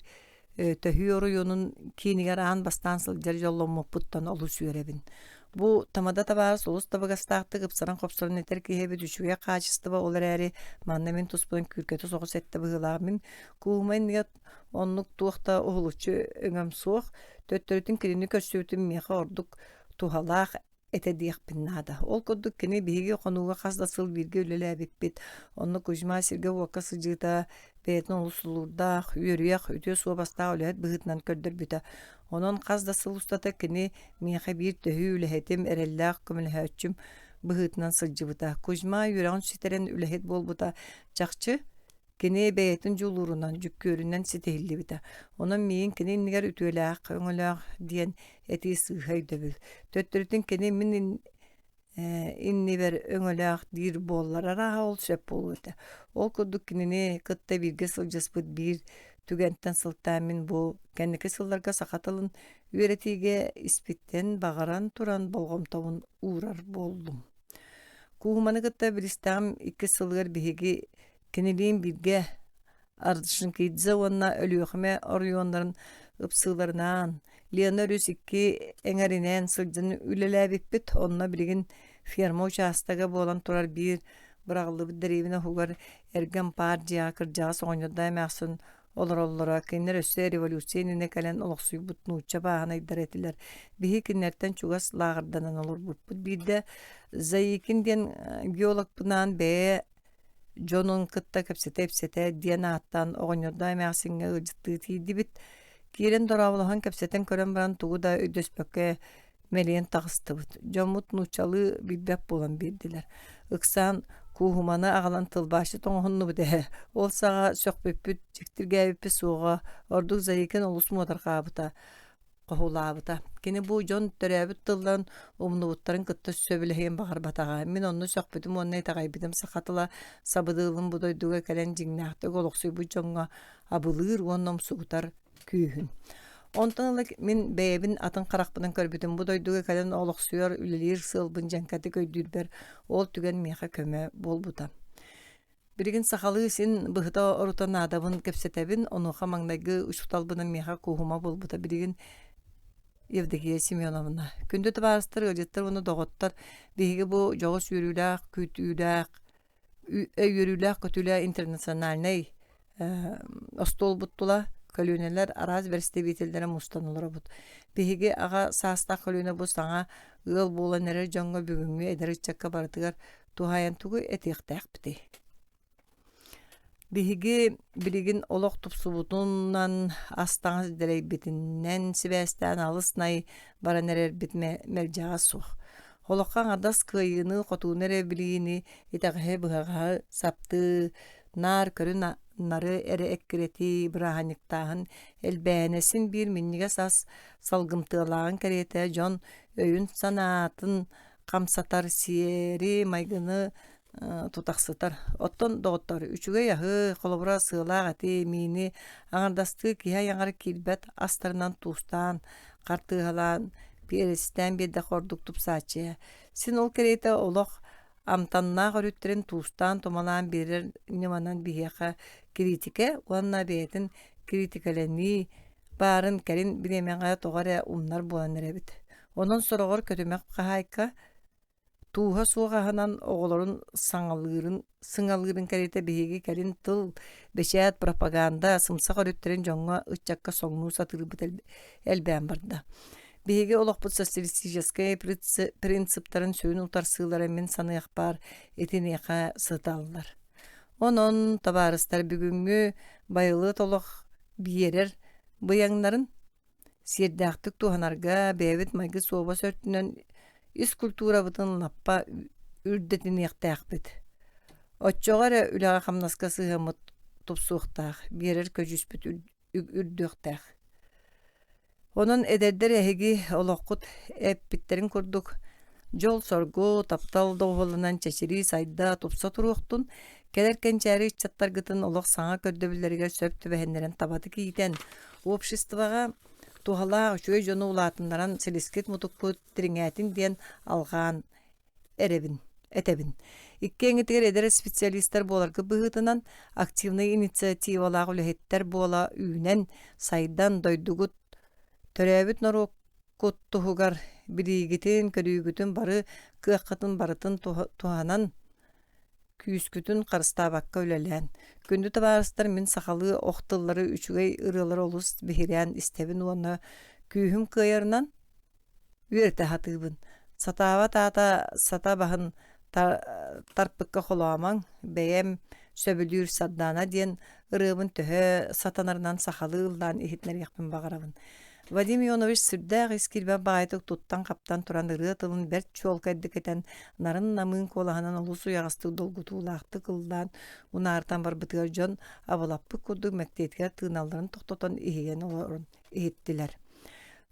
S1: төһүү оройуонун киинигэр аан бастаан сылдьар дьолломмуппуттан олус үөрэбин. Бу тамада табаарыс олус табыгастаахтык ыпсаран-хопсорон этэр киһи эбит үчүгэй хаачыстыба ол эрээри манна мин туспунан күүркэтэ соҕус эттэ быһыылаах мин куума иннигэр Оннук туох да уһулуччу өҥөм суох, төттөрүтүн кинини көрсүбүтүм миэхэ ордук туһалаах этэ диэхпин наада. Ол курдук кини биһиги хонууга хас да сыл бииргэ үлэлээбиппит. Онно Кузьма сиргэ-уокка сылдьыыта бэйэтин олус тулуурдаах, үөрүйэх, үтүө суобастаах үлэһит быһыытынан көрдөрбүтэ. Онон хас да сыл устата кини миэхэ биир төһүү үлэһитим, эрэллээх көмөлөһөөччүм быһыытынан сылдьыбыта. Кузьма үөрэҕин ситэрэн үлэһит буолбута чахчы Кини бэйэтин дьулуурунан, дьүккүөрүнэн ситиһиллибитэ. Онон миигин кини иннигэр үтүөлээх, өҥөлөөх диэн этии сыыһа өйдөбүл. Төттөрүтүн кини мин иннибэр өҥөлөөх диир буоллар арааһа ол сөп буолуо этэ. Ол курдук кинини кытта бииргэ сылдьыспыт биир түгэнтэн сылтаан мин бу кэнники сылларга саха тылын үөрэтиигэ испиттэн баҕаран туран болҕомтобун уурар буоллум. Кууһуманы кытта билистэҕим иккис сылыгар биһиги Кинилиин бииргэ Орджоникидзе уонна Өлүөхүмэ оройуоннарын ыпсыыларынаан Лена өрүс икки эҥэринэн сылдьан үлэлээбиппит. Онно билигин ферма учаастага буолан турар биир быраҕыллыбыт дэриэбинэ уһугар эргэ ампаар дьиэҕэ кырдьаҕас оҕонньордоох эмээхсин олороллоро. Кинилэр өссө революция иннинэ кэлэн олохсуйбут нуучча бааһынайдара этилэр. Биһи кинилэртэн чугас лааҕырданан олорбуппут. Биирдэ Заикин диэн геологпынаан бэйэ дьонун кытта кэпсэтэ-ипсэтэ диэн ааттаан оҕонньордоох эмээхсиҥҥэ ыалдьыттыы тиийдибит. Киирэн дорооболоһон кэпсэтэн көрөн баран тугу да өйдөспөккө мэлийэн таҕыстыбыт. Дьоммут нууччалыы билбэт буолан биэрдилэр. Ыксаан Кууһуманы аҕалан тылбаасчыт оҥоһуннубут ээ. Ол саҕа сөхпүппүт, дьиктиргээбиппит суоҕа. Ордук Заикин олус муодарҕаабыта, хоһулаабыта. Кини бу дьон төрөөбүт тылларын умнубуттарын кытта сөбүлэһиэн баҕарбатаҕа. Мин онно сөхпүтүм уонна итэҕэйбитим саха тыла сабыдыалын бу дойдуга кэлэн дьиҥнээхтик олохсуйбут дьоҥҥо абылыыр уонна умсугутар күүһүн. Онтон ыла мин бэйэбин атын харахпынан көрбүтүм. Бу дойдуга кэлэн олохсуйар, үлэлиир сыалбын дьэҥкэтик өйдүүрбэр ол түгэн миэхэ көмө буолбута. Билигин сахалыы син быһыта-орута наадабын кэпсэтэбин, онуоха маҥнайгы учууталбынан миэхэ кууһума буолбута. Билигин Евдокия Семеновна. Күндү табаарыстар, ыалдьыттар уонна доҕоттор, биһиги бу дьоҕус үөрүүлээх, күүтүүлээх үөрүүлээх-көтүүлээх интернациональнай остуолбут тула көлүөнэлэр араас бэрэстэбиитэллэрэ мустан олоробут. Биһиги аҕа саастаах көлүөнэ бу саҥа ыал буолан эрэр дьоҥҥо бүгүҥҥү эдэр ыччакка барытыгар туһаайан тугу этиэхтээхпитий? Биһиги билигин олох тупсубутунан, ас-таҥас дэлэйбитинэн сибээстээн алыс най баран эрэрбит мэлдьэҕэ суох. Олоххо аҥардас кыайыыны-хотууну эрэ билиини, итэҕэһи-быһаҕаһы саптыы, наар көрү-нары эрэ эккирэтии, бырааһынньыктааһын элбээнэ син биир минньигэс ас салгымтыалааҕын кэриэтэ дьон өйүн-санаатын хамсатар сиэри-майгыны тутахсытар. Оттон, доҕоттоор, үчүгэй аһы, холобура, сыалаах эти, миини аҥардастыы киһи айаҕар киирбэт астарынан туустаан, хартыыһалаан, перецтээн биэрдэххэ ордук тупсааччы. Син ол кэриэтэ олох амтаннаах өрүттэрин туустаан-тумалаан биэрэр ньыманан биһиэхэ кириитикэ уонна бэйэтин кириитикэлэнии баарын кэлин бириэмэҕэ тоҕо эрэ умнар буолан эрэбит. Онон сороҕор көтүмэх хаһаайка Тууһа суох аһынан оҕолорун саҥалыырын сыҥалыырын кэриэтэ биһиги кэлин тыл, бэчээт, пропаганда сымсах өрүттэрин дьоҥҥо, ыччакка соҥнуу сатыырбыт элбээн барда. Биһиги олохпут социалистическай принциптарын сүрүн утарсыылара мин саныахпар итиниэхэ сыталлар. Онон, табаарыстар, бүгүҥҥү байылыат олох биэрэр быйаҥнарын Сиэрдээхтик туһанарга бэйэбит майгы-суобас өртүнэн ис культурабытын лаппа үрдэтиниэхтээхпит. Оччоҕо эрэ үлэҕэ-хамнаска сыһыаммыт тупсуохтаах, биэрэр көдьүүспүт үрдүөхтээх. Онон эдэрдэр эһиги олоххут эппиттэрин курдук дьол-соргу, таптал доҕуһуолланан чэчирии сайда, тупса туруохтун, кэлэр кэнчээри ыччаттаргытын олох саҥа көрдөбүллэригэр сөп түбэһиннэрэн табатык иитэн, Обществоҕа туһалаах үчүгэй дьону улаатыннаран силискит-мутукпут дириҥээтин диэн алҕаан эрэбин, этэбин. Иккиэҥҥитигэр эдэр специалистар буоларгыт быһыытынан активнай инициативалаах үлэһиттэр буола үүнэн, сайдан дойдугут төрөөбүт норуоккут туһугар билиигитин, көрүүгүтүн бары кыаххытын барытын туһанан Күүскүтүн харыстаабакка үлэлээн. Күндү табаарыстар, мин сахалыы ох тыллары, үчүгэй ырыалары олус биһирээн истэбин уонна күүһүм кыайарынан үөрэтэ сатыыбын. Сатаабат аата сата баһын тарпыкка холоомоҥ, бэйэм сөбүлүүр Сардаана диэн ырыабын төһө сатанарынан сахалыы ыллаан иһитинэриэхпин баҕарабын. Вадим Ионович сүрдээх ис киирбэх баҕайытык туттан-хаптан туран ырыа тылын бэрт чуолкайдык этэн, нарын-намыын куолаһынан олус уйаҕастык долгутуулаахтык ыллаан унаарытан барбытыгар дьон абылаппыт курдук мэктиэтигэр тыыналларын тохтотон иһийэн олорон иһиттилэр.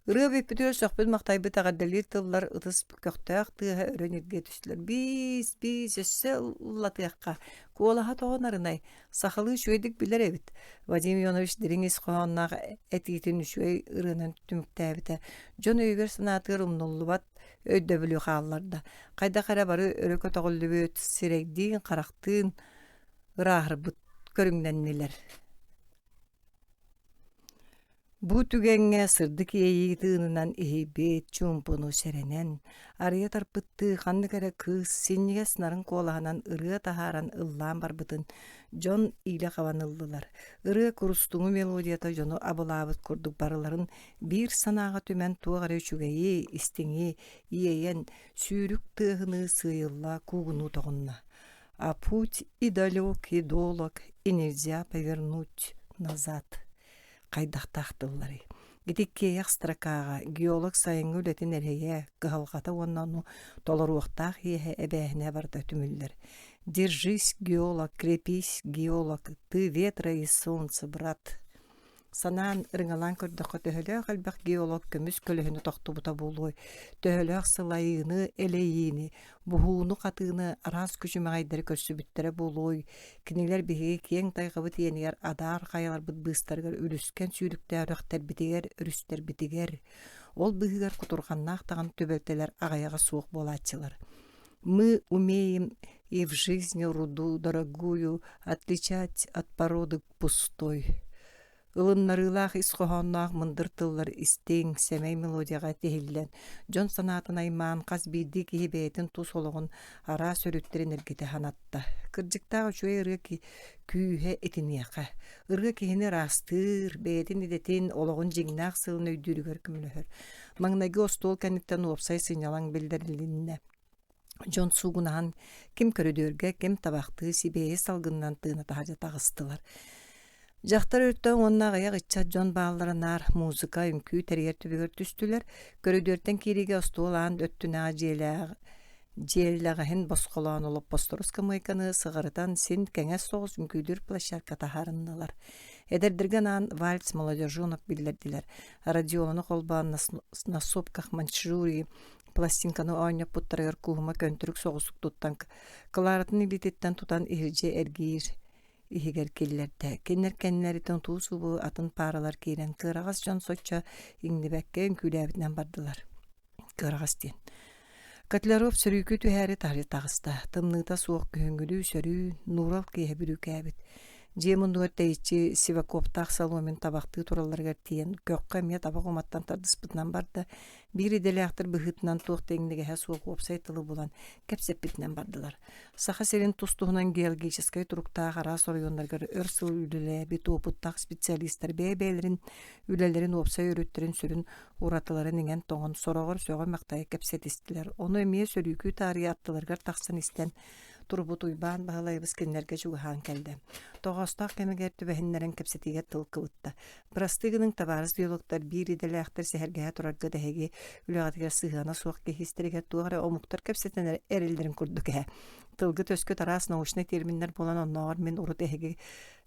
S1: Ырыа бүппүтүгэр сөхпүт-махтайбыт эҕэрдэлиир тыллар ытыс көхтөөх тыаһа өрө ньиргийэ түстүлэр. Биис, биис, өссө ыллатыахха, куолаһа тоҕо нарынай, Сахалыы үчүгэйдик билэр эбит. Вадим Ионович дириҥ ис хоһоонноох этиитин үчүгэй ырыанан түмүктээбитэ. Дьон өйүгэр-санаатыгар умнуллубат өйдөбүлү хаалларда. Хайдах эрэ бары өрө көтөҕүллүбүт, сирэйдиин-харахтыын ырааһырбыт көрүҥнэннилэр. Бу түгэҥҥэ сырдык иэйии тыынынан иһийбит чуумпуну сэрэнэн, арыйа тарпыттыы ханнык эрэ кыыс синньигэс нарын куолаһынан ырыа таһааран ыллаан барбытын дьон иилэ хабан ыллылар. Ырыа курустуҥу мелодията дьону абылаабыт курдук барыларын биир санааҕа түмэн туох эрэ үчүгэйи, истиҥи иэйэн, сүүрүк тыаһыныы сыыйылла куугунуу тоҕунна. А путь и далек, и долог, и нельзя повернуть назад хайдахтаах тылларый? Ити иккиэйэх строкаҕа геолог сайыҥҥы үлэтин эрэйэ, кыһалҕата уонна ону толоруохтаах иэһэ эбээһинэ барыта түмүллэр. Держись, геолог, крепись, геолог, ты ветра и солнце, брат. Санаан, ырыҥалаан көрдөххө төһөлөөх элбэх геолог көмүс көлөһүнэ тохтубута буолуой, төһөлөөх сылайыыны, элэйиини, буһууну-хатыыны, араас күчүмэҕэйдэри көрсүбүттэрэ буолуой, кинилэр биһиги киэҥ тайҕабыт иэнигэр адаар хайаларбыт быыстарыгар үлүскэн сүүрүктээх үрэхтэрбитигэр, өрүстэрбитигэр, ол быыһыгар кутурҕаннаах даҕаны түбэлтэлэр аҕыйаҕа суох буолааччылар. Мы умеем и в жизни руду дорогую отличать от породы пустой. Ылыннарыылаах ис хоһоонноох мындыр тыллар истиҥ, сэмэй мелодияҕа тиһиллэн, дьон санаатын аймаан хас биирдии киһи бэйэтин тус олоҕун араас өрүттэрин эргитэ санатта. Кырдьыктаах үчүгэй ырыа күүһэ итиниэхэ. Ырыа киһини ыраастыыр, бэйэтин идэтин, олоҕун дьиҥнээх сыалын өйдүүрүгэр көмөлөһөр. Маҥнайгы остуол кэнниттэн уопсай сынньалаҥ биллэрилиннэ. Дьон суугунаһан ким көрүдүөргэ, ким табахтыы сибиэһи салгынынан тыына таһырдьа таҕыстылар. Дьахтар өртөн уонна аҕыйах ыччат дьон бааллара наар музыка, үҥкүү тэрийэр түбүгэр түстүлэр. Көрүдүөртэн киириигэ остуол аан өттүнээҕи дьиэлээх дьиэлэҕэһин босхолоон олоппостору ыскамыайканы сыҕарытан син кэҥэс соҕус үҥкүүлүүр площадка таһаарыннылар. Эдэрдэргэ анаан вальс молодежонок биллэрдилэр. Радиоланы холбоон на сопках Маньчжурии пластинканы оонньоппуттарыгар кууһума көнтөрүк соҕусук туттан Кларатын илиититтэн тутан иһирдьэ эргиир иһигэр киллэрдэ. Кинилэр кэннилэриттэн утуу-субуу атын пааралар киирэн кыараҕас дьон соччо иҥнибэккэ үҥкүүлээбитинэн бардылар. Кыараҕас диэн. Котляров сөрүүкүү түһээри таһырдьа таҕыста. Тымныыта суох күһүҥҥүлүү сөрүүн, нуурал киэһэ бүрүүкээбит. Дьиэ муннугар тэйиччи Сиваковтаах Соломин табахтыы туралларыгар тиийэн, көххө эмиэ табах уматтан тардыспытынан барда. Биир идэлээхтэр быһыытынан туох да иҥнигэһэ суох уопсай тылы булан, кэпсэппитинэн бардылар. Саха сирин тус-туһунан геологическай туруктаах араас оройуоннарыгар өр сыл үлэлээбит уопуттаах специалистар бэйэ-бэйэлэрин үлэлэрин уопсай өрүттэрин сүрүн уратыларын иҥэн-тоҥон, сороҕор сөҕө-махтайа кэпсэтистилэр. Ону эмиэ сөрүүкүү таарыйа аттыларыгар тахсан истэн турбут Уйбаан Баһылайабыс кинилэргэ чугаһаан кэллэ. Тоҕоостоох кэмигэр түбэһиннэрэн кэпсэтиигэ тыл кыбытта. Бырастыы гыныҥ табаарыс биологтар биир идэлээхтэр сэһэргэһэ турарга эһиги үлэҕитигэр сыһыана суох киһи истэригэр туох эрэ омуктар кэпсэтэн эрэллэрин курдук эһэ. Тылгыт-өскүт араас научнай терминнэр буолан оннооҕор мин урут эһиги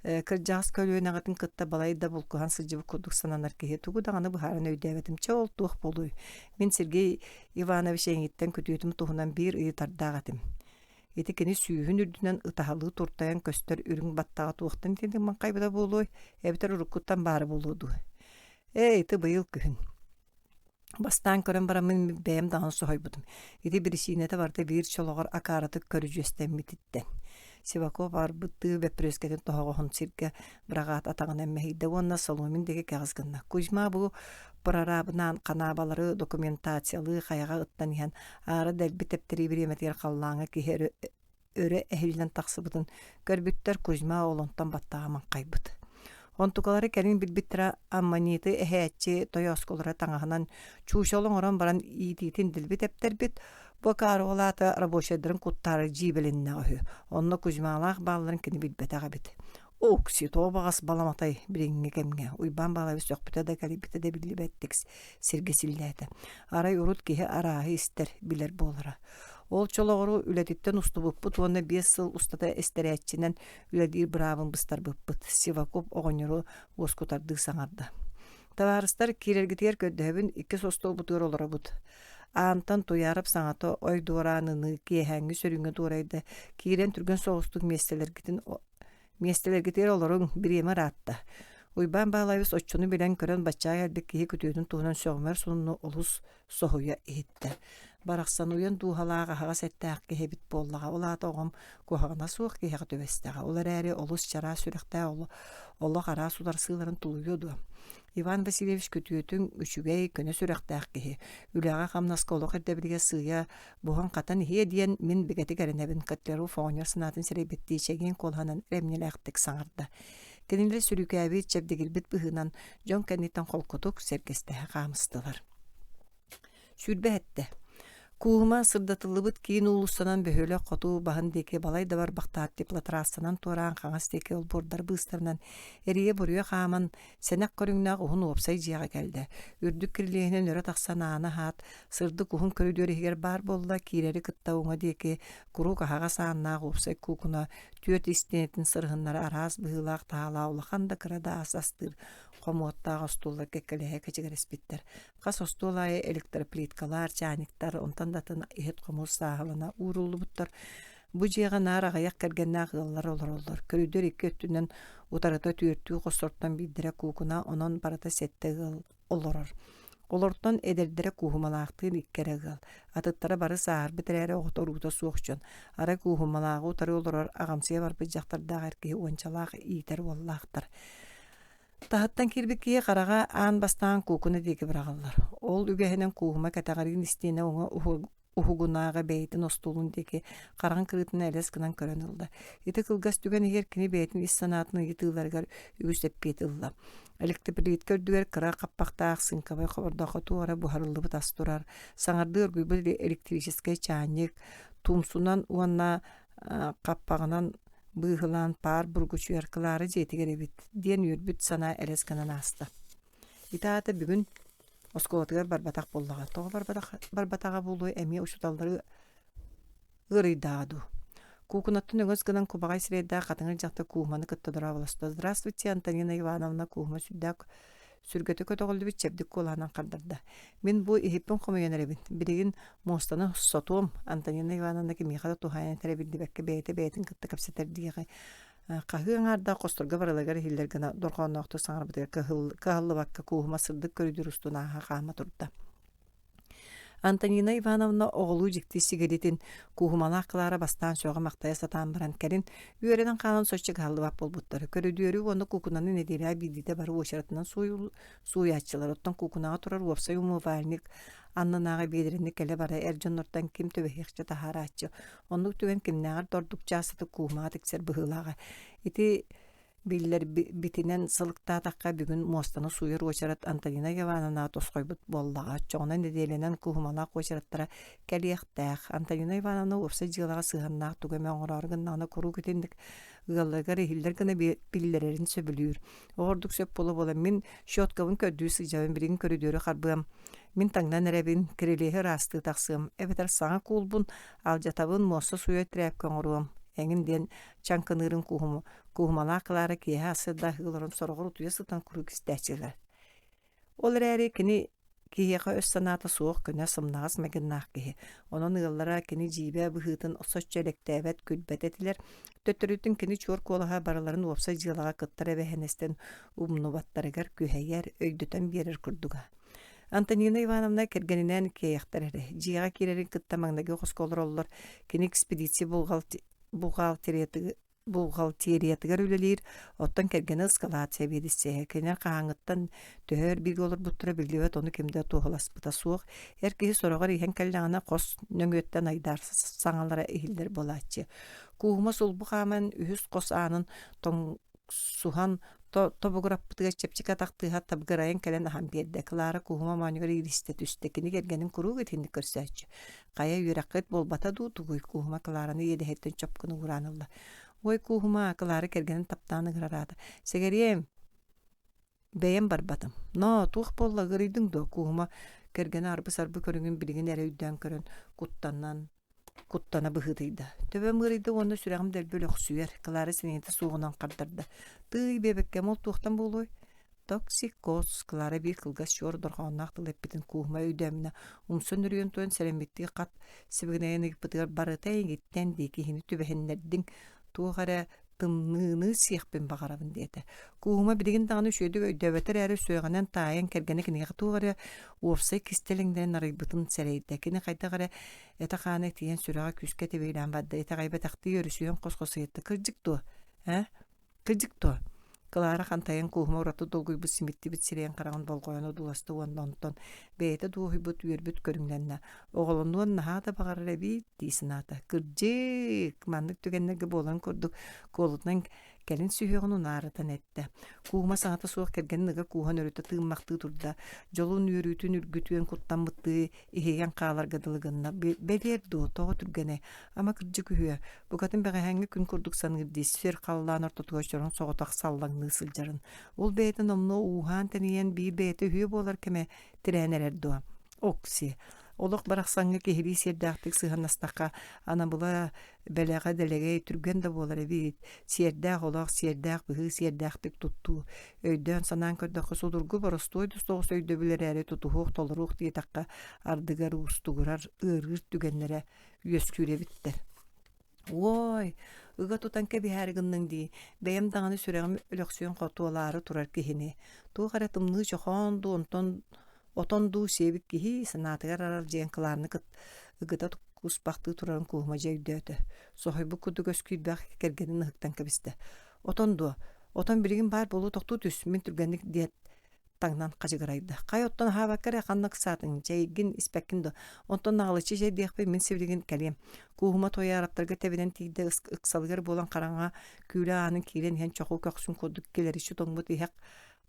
S1: кырдьаҕас көлүөнэҕитин кытта балай да булкуһан сылдьыбыт курдук сананар киһи тугу даҕаны быһааран өйдөөбөтүм. Чэ ол туох буолуой? Мин Сергей Иванович эйигиттэн күтүөтүм туһунан биир ыйытардаах этим. Ити кини сүүһүн үрдүнэн ытаһалыы туртайан көстөр үрүҥ баттаҕа туохтан итинник маҥхайбыта буолуой, эбэтэр уруккуттан баара буолуо дуу? Ээ, ити быйыл күһүн. Бастаан көрөн бараммын бэйэм даҕаны соһуйбутум. Ити биричиинэтэ барыта биир чолоҕор акаарытык көрүдьүөстэммититтэн. Сиваков арбыттыы бөппүрүөскэтин тоһоҕоһун сиргэ быраҕаат атаҕынан мэһийдэ уонна Соломин диэки кэҕис гынна. Кузьма бу прорабынаан ханаабалары документациялыы хайаҕа ыттан иһэн аара дэлби тэптэрии бириэмэтигэр халлааҥҥа киһи өрө, өрө эһиллэн тахсыбытын көрбүттэр Кузьма ол онтон баттаҕа маҥхайбыт. Онтукалары кэлин билбиттэрэ амманиты эһээччи тойооскулара таҥаһынан чуучал оҥорон баран иитиитин дэлби тэптэрбит, бу акаары ол аата рабочайдарын куттаары дьиибэлиннэҕэ үһү. Онно Кузьмалаах баалларын кини билбэтэх эбит. Окси, тоҕо баҕас баламатай билиҥҥи кэмҥэ Уйбаан Баалабыс сөхпүтэ да кэлийбитэ да биллибэттик сиргэ силлээтэ. Арай урут киһи арааһы истэр, билэр буолара. Ол чолоҕору үлэтиттэн устубуппут уонна 5 сыл устата эстэрээччинэн үлэлиир быраабын быстарбыппыт, Сиваков оҕонньору уоскутардыы саҥарда. Табаарыстар, киирэргитигэр көрдөһөбүн, иккис остуолбутугар олоробут. Аантан Туйаарап саҥата ой дуорааныныы киэһээҥҥи сөрүүҥҥэ дуорайда, киирэн түргэн соҕустук миэстэлэргитин Миэстэлэргитигэр олоруҥ, бириэмэ ыраатта. Уйбаан Баалайбыс оччону билэн-көрөн баччаа кэлбит киһи күтүөтүн туһунан сөҕүмэр сонуну олус соһуйа иһиттэ. Барахсан уйан дууһалаах аһаҕас эттээх киһи эбит буоллаҕа, ол аата оҕом куһаҕана суох киһиэхэ түбэстэҕэ. Ол эрээри олус чараас сүрэхтээх олох араас утарсыыларын тулуйуо дуо? Иван Васильевич күтүөтүҥ үчүгэй, көнө сүрэхтээх киһи. Үлэҕэ-хамнаска олох ирдэбилигэр сыыйа буһан-хатан иһиэ диэн мин бигэтик эрэнэбин, Котляров оҕонньор санаатын сэрэйбиттии чэгиэн куолаһынан эрэмньилээхтик саҥарда. Кинилэр сүрүүкээбит, чэбдигирбит быһыынан дьон кэнниттэн холкутук сэргэстэһэ хаамыстылар. 27. Кууһума сырдатыллыбыт киин уулуссанан бөһүөлэк хоту баһын диэки балай да барбахтаат теплотрассанан туораан хаҥас диэки олбуордар быыстарынан эрийэ-буруйа хааман сэнэх көрүҥнээх уһун уопсай дьиэҕэ кэлдэ. Үрдүк кирилиэһинэн өрө тахсан ааны аһаат, сырдык уһун көрүдүөр иһигэр баар буолла, киирэри кытта уҥа диэки куруук аһаҕас ааннаах уопсай куукуна түөрт истиэнэтин сырыһыннара араас быһыылаах-таһаалаах улахан да кыра да ас астыыр хомуоттаах остуоллар кэккэлэһэ кэчигирэспиттэр. Хас остуол аайы электроплиткалар, чайниктар, онтон да атын иһит-хомуос сааһылана ууруллубуттар. Бу дьиэҕэ наар аҕыйах кэргэннээх ыаллар олороллор. Көрүдүөр икки өттүнэн утарыта түөртүү хостортон биирдэрэ куукуна, онон барыта сэттэ ыал олорор. Олортон эдэрдэрэ кууһумалаахтыын икки эрэ ыал. Атыттара бары сааһырбыт эрээри оҕото-уруута суох дьон. Арай кууһумалааҕы утары олорор аҕамсыйа барбыт дьахтардаах эр киһи уончалаах иитэр уоллаахтар. Таһыттан киирбит киһи хараҕа аан бастаан куукуна диэки быраҕыллар. Ол үгэһинэн кууһума кэтэҕэриин истиэнэ уҥа уһугунааҕы бэйэтин остуолун диэки хараҕын кырыытынан элэс гынан көрөн ылла. Ити кылгас түгэн иһигэр кини бэйэтин ис санаатын ыйытыыларыгар үгүс эппиэт ылла. Электроплитка үрдүгэр кыра хаппахтаах сыыҥкабай хобордооххо туох эрэ буһарыллыбыт ас турар, саҥардыы оргуйбут электрическэй чаанньык, тумсунан уонна хаппаҕынан быыһылаан паар бургучуйар Клара дьиэтигэр эбит диэн үөрбүт санаа элэс гынан ааста. Ити аата бүгүн оскуолатыгар барбатах буоллаҕа. Тоҕо барбатах барбатаҕа буолуой эмиэ учууталлары ыарыйдааҕа дуу. Куукунаттан өҥөс гынан кубаҕай сирэйдээх хатыҥыр дьахтар Кууһуманы кытта дорооболосто. «Здравствуйте, Антонина Ивановна» Кууһума сүрдээх сүргэтэ көтөҕүллүбүт чэбдик куолаһынан хардарда. «Мин бу иһиппин хомуйан эрэбин. Билигин муостаны сотуом» Антонина Ивановна кимиэхэ да туһаайан этэрэ биллибэккэ бэйэтэ бэйэтин кытта кэпсэтэрдиэҕи хаһыы аҥаардаах хосторго барыларыгар иһиллэр гына дорҕоонноохтук саҥарбытыгар кыһаллыбакка кууһума сырдык көрүдүөр устун ааһа хаама турда. Антонина Ивановна оҕолуу дьикти сигилитин кууһумалаах Клара бастаан сөҕө-махтайа сатаан баран кэлин үөрэнэн хаалан соччо кыһаллыбат буолбуттар. Көрүдүөрү уонна куукунаны нэдиэлэҕэ биирдиитэ бары уочаратынан сууйааччылар. Оттон куукунаҕа турар уопсай умывальник аннынааҕы биэдэрэни кэлэ-бара эр дьоннортон ким түбэһиэхчэ таһаарааччы. Оннук түгэн кимнээҕэр да ордук чаастатык кууһумаҕа тиксэр быһыылааҕа. Ити биллэрбитинэн сылыктаатахха, бүгүн муостаны сууйар уочарат Антонина Ивановнаҕа тосхойбут буоллаҕа. Оччоҕуна нэдиэлэнэн кууһумалаах уочараттара кэлиэхтээх. Антонина Ивановна уопсай дьыалаҕа сыһыаннаах тугу эмэ оҥороору гыннаҕына куруук итинник ыалларыгар иһиллэр гына биллэрэрин сөбүлүүр. Оҕордук сөп буола-буола мин щеткабын көрдүү сылдьабын, билигин көрүдүөрү харбыам. Мин таҥнан эрэбин, кирилиэһи ыраастыы тахсыам, эбэтэр саҥа куулбун алдьатабын, муоста сууйар тряпка оҥоруом эҥин диэн чаҥкыныырын кууһумалаах Клара киэһэ сырда аһыы олорон сороҕор утуйа сытан куруук истээччилэр. Ол эрээри кини киһиэхэ өс санаата суох көнө сымнаҕас майгыннаах киһи. Онон ыаллара кини дьиибэ быһыытын соччо элэктээбэт, күлбэт этилэр. Төттөрүтүн кини чуор куолаһа барыларын уопсай дьыалаҕа кыттар эбэһинэстэн умнубаттарыгар күһэйэр, өйдөтөн биэрэр курдуга. Антонина Ивановна кэргэнинээн киэйэхтэр эрэ. Дьиэҕэ киирэрин кытта маҥнайгы хоско олороллор. Кини экспедиция бухгалтериятыгар үлэлиир, оттон кэргэнэ ыскалаат сэбиэдиссэйэ. Кинилэр хаһааҥҥыттан төһө өр бииргэ олорбуттара биллибэт, ону ким да туоһуласпыта суох. Эр киһи сороҕор иһэн кэллэҕинэ хос нөҥүөттэн айдаар саҥалара иһиллэр буолааччы. Кууһума сулбу хааман үһүс хос аанын тоҥсуһан тобугураппытыгар чэпчэки атах тыаһа табыгырайан кэлэн аһан биэрдэ. Клара кууһума моонньугар иилистэ түстэ. Кини кэргэнин куруук итинник көрсөөччү. Хайа үөрэххит буолбата дуу тугуй? Кууһума Клараны иэдэһиттэн чоп гына уураан ылла. Ой, Кууһума, Клара кэргэнин таптаан ыҥырараата. Сэгэриэм, бэйэм барбатым. Но, туох буолла, ыарыйдыҥ дуо? Кууһума кэргэнэ арбы-сарбы көрүҥүн билигин эрэ өйдөөн көрөн, куттанан, куттана быһыытыйда. Төбөм ыарыйда уонна сүрэҕим дэлби өлөхсүйэр. Клара сэниэтэ суоҕунан хардарда. Тыый, биэбэккэм, ол туохтан буолуой? Токсикоз Клара биир кылгас чуор дорҕоонноох тыл эппитин Кууһума өйдөөмүнэ умса нөрүйэн туран сэрэммиттии хат сибигинэйэн ыйыппытыгар барыта эйигиттэн дии киһини түбэһиннэрдиҥ туох эрэ тымныыны сиэхпин баҕарабын диэтэ. Кууһума билигин даҕаны үчүгэйдик өйдөөбөтө эрээри сүрэҕинэн таайан кэргэнэ киниэхэ туох эрэ уопсай кистэлэҥнэрин арыйбытын сэрэйдэ. Кини хайдах эрэ этэ-хаана итийэн сүрэҕэ күүскэ тэбиэлээн барда. Итэҕэйбэтэхтии өрүсүйэн хос-хос ыйытта. Кырдьык дуо? Ээ? Кырдьык дуо? Клара хантайан кууһума ураты долгуйбут симиттибит сирэйин-хараҕын болҕойон одууласта уонна онтон бэйэтэ дуоһуйбут үөрбүт көрүҥнэннэ. Оҕолонуон наһаа да баҕарар эбит дии санаата. Кырдьык, маннык түгэннэргэ буоларын курдук куолутунан Кэлин сүһүөҕүн унаарытан эттэ. Куума саҥата суох кэргэнин ыга кууһан өрүтэ тыыммахтыы турда. Дьолун үөрүүтүн үргүтүөн куттаммыттыы иһийэн хааларга дылы гынна. Бэлиэр дуо, тоҕо түргэнэй? Ама кырдьык үһүө. Букатын бэҕэһээҥҥи күн курдук саныыр дии, сир халлаан ортотугар чороҥ соҕотох саллаҥныы сылдьарын. Ол бэйэтэ номнуо ууһаан-тэнийэн биир бэйэтэ үһүө буолар кэмэ тирээн эрэр дуо? Окси, олох барахсаҥҥа киһилии сиэрдээхтик сыһыаннастахха, анабыла бэлэҕэ дэлэгэй, түргэн да буолар эбит. Сиэрдээх олох, сиэрдээх быһыы, сиэрдээхтик туттуу. Өйдөөн-санаан көрдөххө, судургу, боростуой да соҕус өйдөбүл эрээри тутуһуох, толоруох диэтэххэ, ардыгар уустугурар, ыарыыр түгэннэрэ үөскүүр эбиттэр. Уой, ыга тутан кэбиһээри гынныҥ дии, бэйэм даҕаны сүрэҕим өлөхсүйэн хотуолаары турар киһини. Туох эрэ тымныы чохоон дуу, онтон отон дуу сиэбит киһи санаатыгар аралдьыйан кылааннык ыгыта куспахтыы турарын Кууһума дьэ өйдөөтө. Соһуйбут курдук өскүйбэх кэргэнин ыһыктан кэбистэ. Отон дуо? Отон билигин баар буолуо тохтуу түс, мин түргэнник диэт таҥнан хачыгырайда. Хайа оттон аһаабакка эрэ ханна ыксаатыҥ, чэйгин испэккин дуо? Онтон наҕылыччы чэйдиэхпин мин сибилигин кэлиэм. Кууһума Туойаараптарга тэбинэн тиийдэ ыксалыгар буолан хараҥа күүлэ аанын киирэн иһэн чоху көхсүн курдук килэриччи тоҥмут иһэх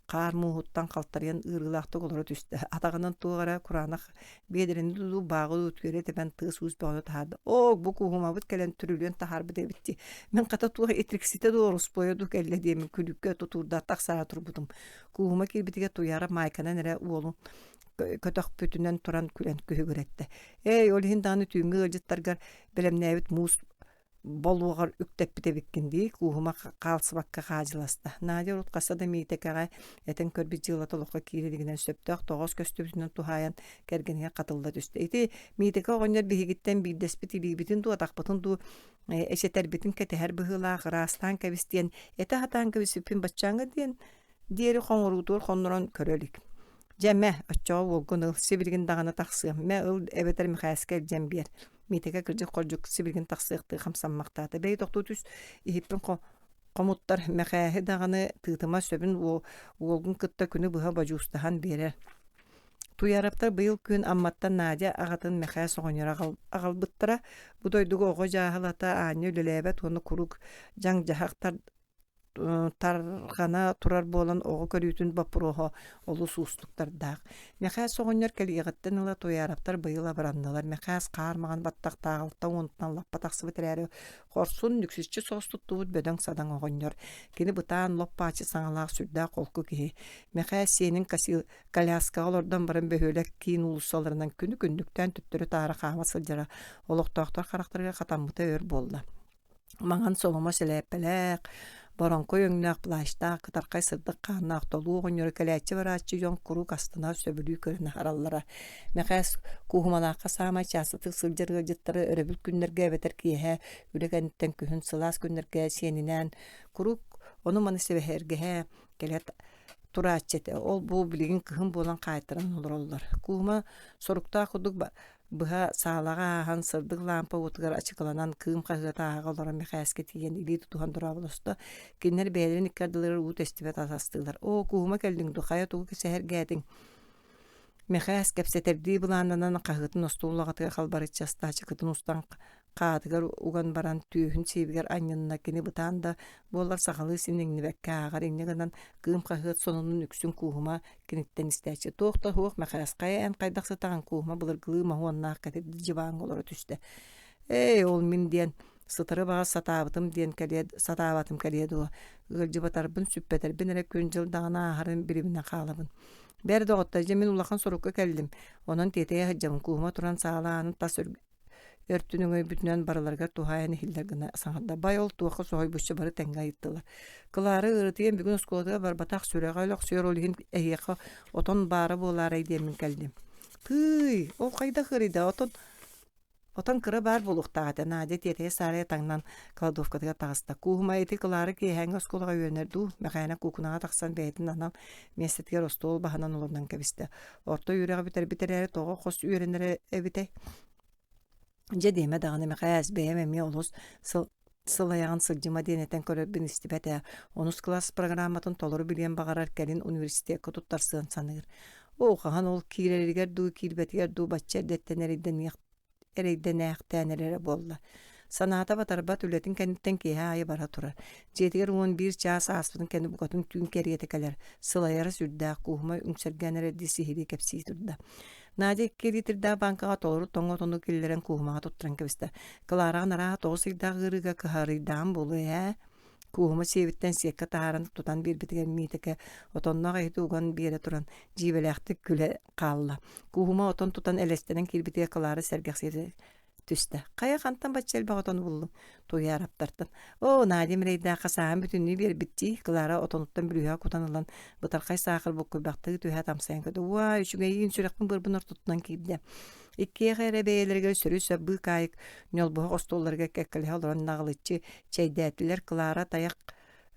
S1: хаар мууһуттан халтарыйан ыарыылаахтык олоро түстэ. Атаҕынан туох эрэ кураанах биэдэрэни дуу, бааҕы дуу түөрэ тэбэн тыас-уус бөҕөнү таһаарда. Оо, бу кууһумабыт кэлэн түрүлүөн таһаарбыт эбит дии. Мин хата туох итирикситэ дуу, ороспуойа дуу кэллэ диэммин күлүккэ тутуурдаах тахсаара турбутум. Кууһума киирбитигэр Туйаара маайканан эрэ уолун көтөхпүтүнэн туран күлэн күһүгүрэттэ. Эй, ол иһин даҕаны түүҥҥү ыалдьыттаргар бэлэмнээбит муус болуоҕар үктэппит эбиккин дии, Кууһума хаалсыбакка хаадьыласта. Надя урут хаста да Миитэкэҕэ этэн көрбүт дьыалата олоххо киирэ илигинэн сөптөөх тоҕоос көстүбүтүнэн туһаайан кэргэнигэр хатылла түстэ. Ити Миитэкэ оҕонньор биһигиттэн биирдэспит илиибитин дуу, атахпытын дуу эчэтэрбитин кэтэһэр быһыылаах, ыраастаан кэбис диэн этэ сатаан кэбиспиппин баччааҥҥа диэн диэри хоҥоруутугар хоннорон көрө илик. Дьэ мэ, оччоҕо уолгун ыл, сибилигин даҕаны тахсыам, мэ ыл эбэтэр Мэхээскэ илдьэн биэр. Миитэкэ кырдьык-хордьук сибилигин тахсыахтыы хамсаммахтаата. Бэйи тохтуу түс, иһиппин хомуттар, Мэхээһи даҕаны тыытыма сөбүн уолгун кытта күнү быһа бодьуустаһан биэрэр. Туйараптар быйыл күн Амматтан Надя аҕатын Мэхээс оҕонньоро аҕалбыттара. Бу дойдуга оҕо дьааһылата аанньа үлэлээбэт уонна куруук дьаҥ-дьаһах тарҕана турар буолан оҕо көрүүтүн боппуруоһа олус уустуктардаах. Мэхээс оҕонньор кэлиэҕиттэн ыла Туйаараптар быйыл абыраннылар. Мэхээс хаар маҥан баттахтаах алта уонтан лаппа тахсыбыт эрээри хорсун, нүксүччү соҕус туттубут бөдөҥ-садаҥ оҕонньор. Кини бытаан, лоп-бааччы саҥалаах сүрдээх холку киһи. Мэхээс сиэнин коляскаҕа олордон баран бөһүөлэк киин уулуссаларынан күнү-күннүктээн төттөрү-таары хаама сылдьара олохтоохтор харахтарыгар хатаммыта өр буолла. Маҥан соломо сэлээппэлээх, бороҥкой өҥнөөх плащтаах, кытархай сырдык хааннаах толуу оҕонньору кэлээччи-барааччы дьон куруук астына сөбүлүү көрөн аһараллара. Мэхээс Кууһумалаахха саамай чаастатык сылдьар ыалдьыттары өрөбүл күннэргэ эбэтэр киэһэ үлэ кэнниттэн күһүн сылаас күннэргэ сиэнинээн куруук ону-маны сэбэһэргэһэ кэлэ турааччы этэ. Ол бу билигин кыһын буолан хаайтаран олороллор. Кууһума соруктаах курдук Быһа саалаҕа ааһан сырдык лаампа уотугар ачыкыланан Кыым хаһыаты ааҕа олорон Мэхээскэ тиийэн илии тутуһан дорооболосто. Кинилэр бэйэлэрин икки ардыларыгар уу тэстибэт атастыылар. «Оо, Кууһума кэллиҥ дуу, хайа тугу сэһэргээтиҥ?» Мэхээс кэпсэтэрдии былааннанан хаһыатын остуол аҕатыгар халбарыччы аста, ачыкытын устан хаатыгар уган баран түөһүн сиэбигэр анньынна. Кини бытаан да буоллар сахалыы син иҥнибэккэ ааҕар, инньэ гынан Кыым хаһыат сонунун үксүн Кууһума киниттэн истээччи. Туох да суох Мэхээс, хайа эн хайдах сытаҕын Кууһума былыргылыы моһуоннаах кэтит дьыбааҥҥа олоро түстэ. Эй, ол мин диэн сытары баҕас сатаабытым диэн кэлиэ сатаабатым кэлиэ дуо? Ыалдьыбатарбын, сүппэтэрбин эрэ күн-дьыл даҕаны ааһарын билиминэ хаалабын. Бэр доҕоттор, дьэ мин улахан сорукка кэллим. Онон тиэтэйэ сылдьабын. Кууһума туран саала аанын тас өртүн өҥөйбүтүнэн барыларыгар туһаайан иһиллэр гына саҥарда. Бай ол туохха соһуйбучча бары тэҥҥэ ыйыттылар. Кылаара ыарытыйан бүгүн оскуолатыгар барбатах сүрэҕэ өлөхсүйэр ол иһин эһиэхэ отон баара буолаарай диэммин кэллим. Тыый, ол хайдах ыарыйда отон отон кыра баар буолуохтаах этэ Надя тиэтэйэ-саарайа таҥнан кладовкатыгар таҕыста. Кууһума ити Кылаара киэһээҥҥи оскуолаҕа үөрэнэр дуу? Мэхээлэ куукунаҕа тахсан бэйэтин анал миэстэтигэр остуол баһынан олорунан кэбистэ. Орто үөрэҕи бүтэрбит эрээри тоҕо хос үөрэнэрэ эбитэй? Дьэ диэмэ даҕаны Мэхээс, бэйэм эмиэ олус сыл сылайаҕын сылдьыма диэн этэн көрөрбүн истибэт ээ. Онус кылаас программатын толору билиэн баҕарар кэлин университекка туттарсыан саныыр. Оо, хаһан ол киирэригэр дуу, киирбэтигэр дуу бачча эрдэттэн эрэйдэниэх эрэйдэнээхтээн эрэрэ буолла. Санаата батарбат үлэтин кэнниттэн киэһэ аайы бара турар. Дьиэтигэр 11 чаас ааспытын кэннэ букатын түүн кэриэтэ кэлэр. Сылайара сүрдээх, Кууһума үҥсэргээн эрэрдии сиһилии кэпсии турда. Надя 2 литрдээх бааҥкаҕа толору тоҥ отону киллэрэн Кууһумаҕа туттаран кэбистэ. Клараҕын арааһа 9 ыйдаах ыарыыга кыһарыйдаҕым буолуо ээ. Кууһума сиэбиттэн сиэккэ таһааран тутан биэрбитигэр Миитэкэ отонноох иһити уган биэрэ туран дьиибэлээхтик күлэ хаалла. Кууһума отон тутан элэстэнэн киирбитигэр Клара сэргэхсийэ түстэ. Хайа хантан бачча элбэх отону буллуҥ? Туйаараптартан. Оо, Надя мирэйдээххэ сааһын бүтүннүү биэрбит дии. Клара отонуттан бүлүүһэ кутан ылан, бытархай саахар буккуйбахтыы түһэ тамсайан көрдө. Уаа, үчүгэйиин сүрэхпин-быарбын ортотунан киирдэ. Иккиэхэ эрэ бэйэлэригэр сөрү-сөп быыкаайык ньолбуһах остуолларыгар кэккэлэһэ олорон наҕылыччы чэйдээтилэр. Клара тайах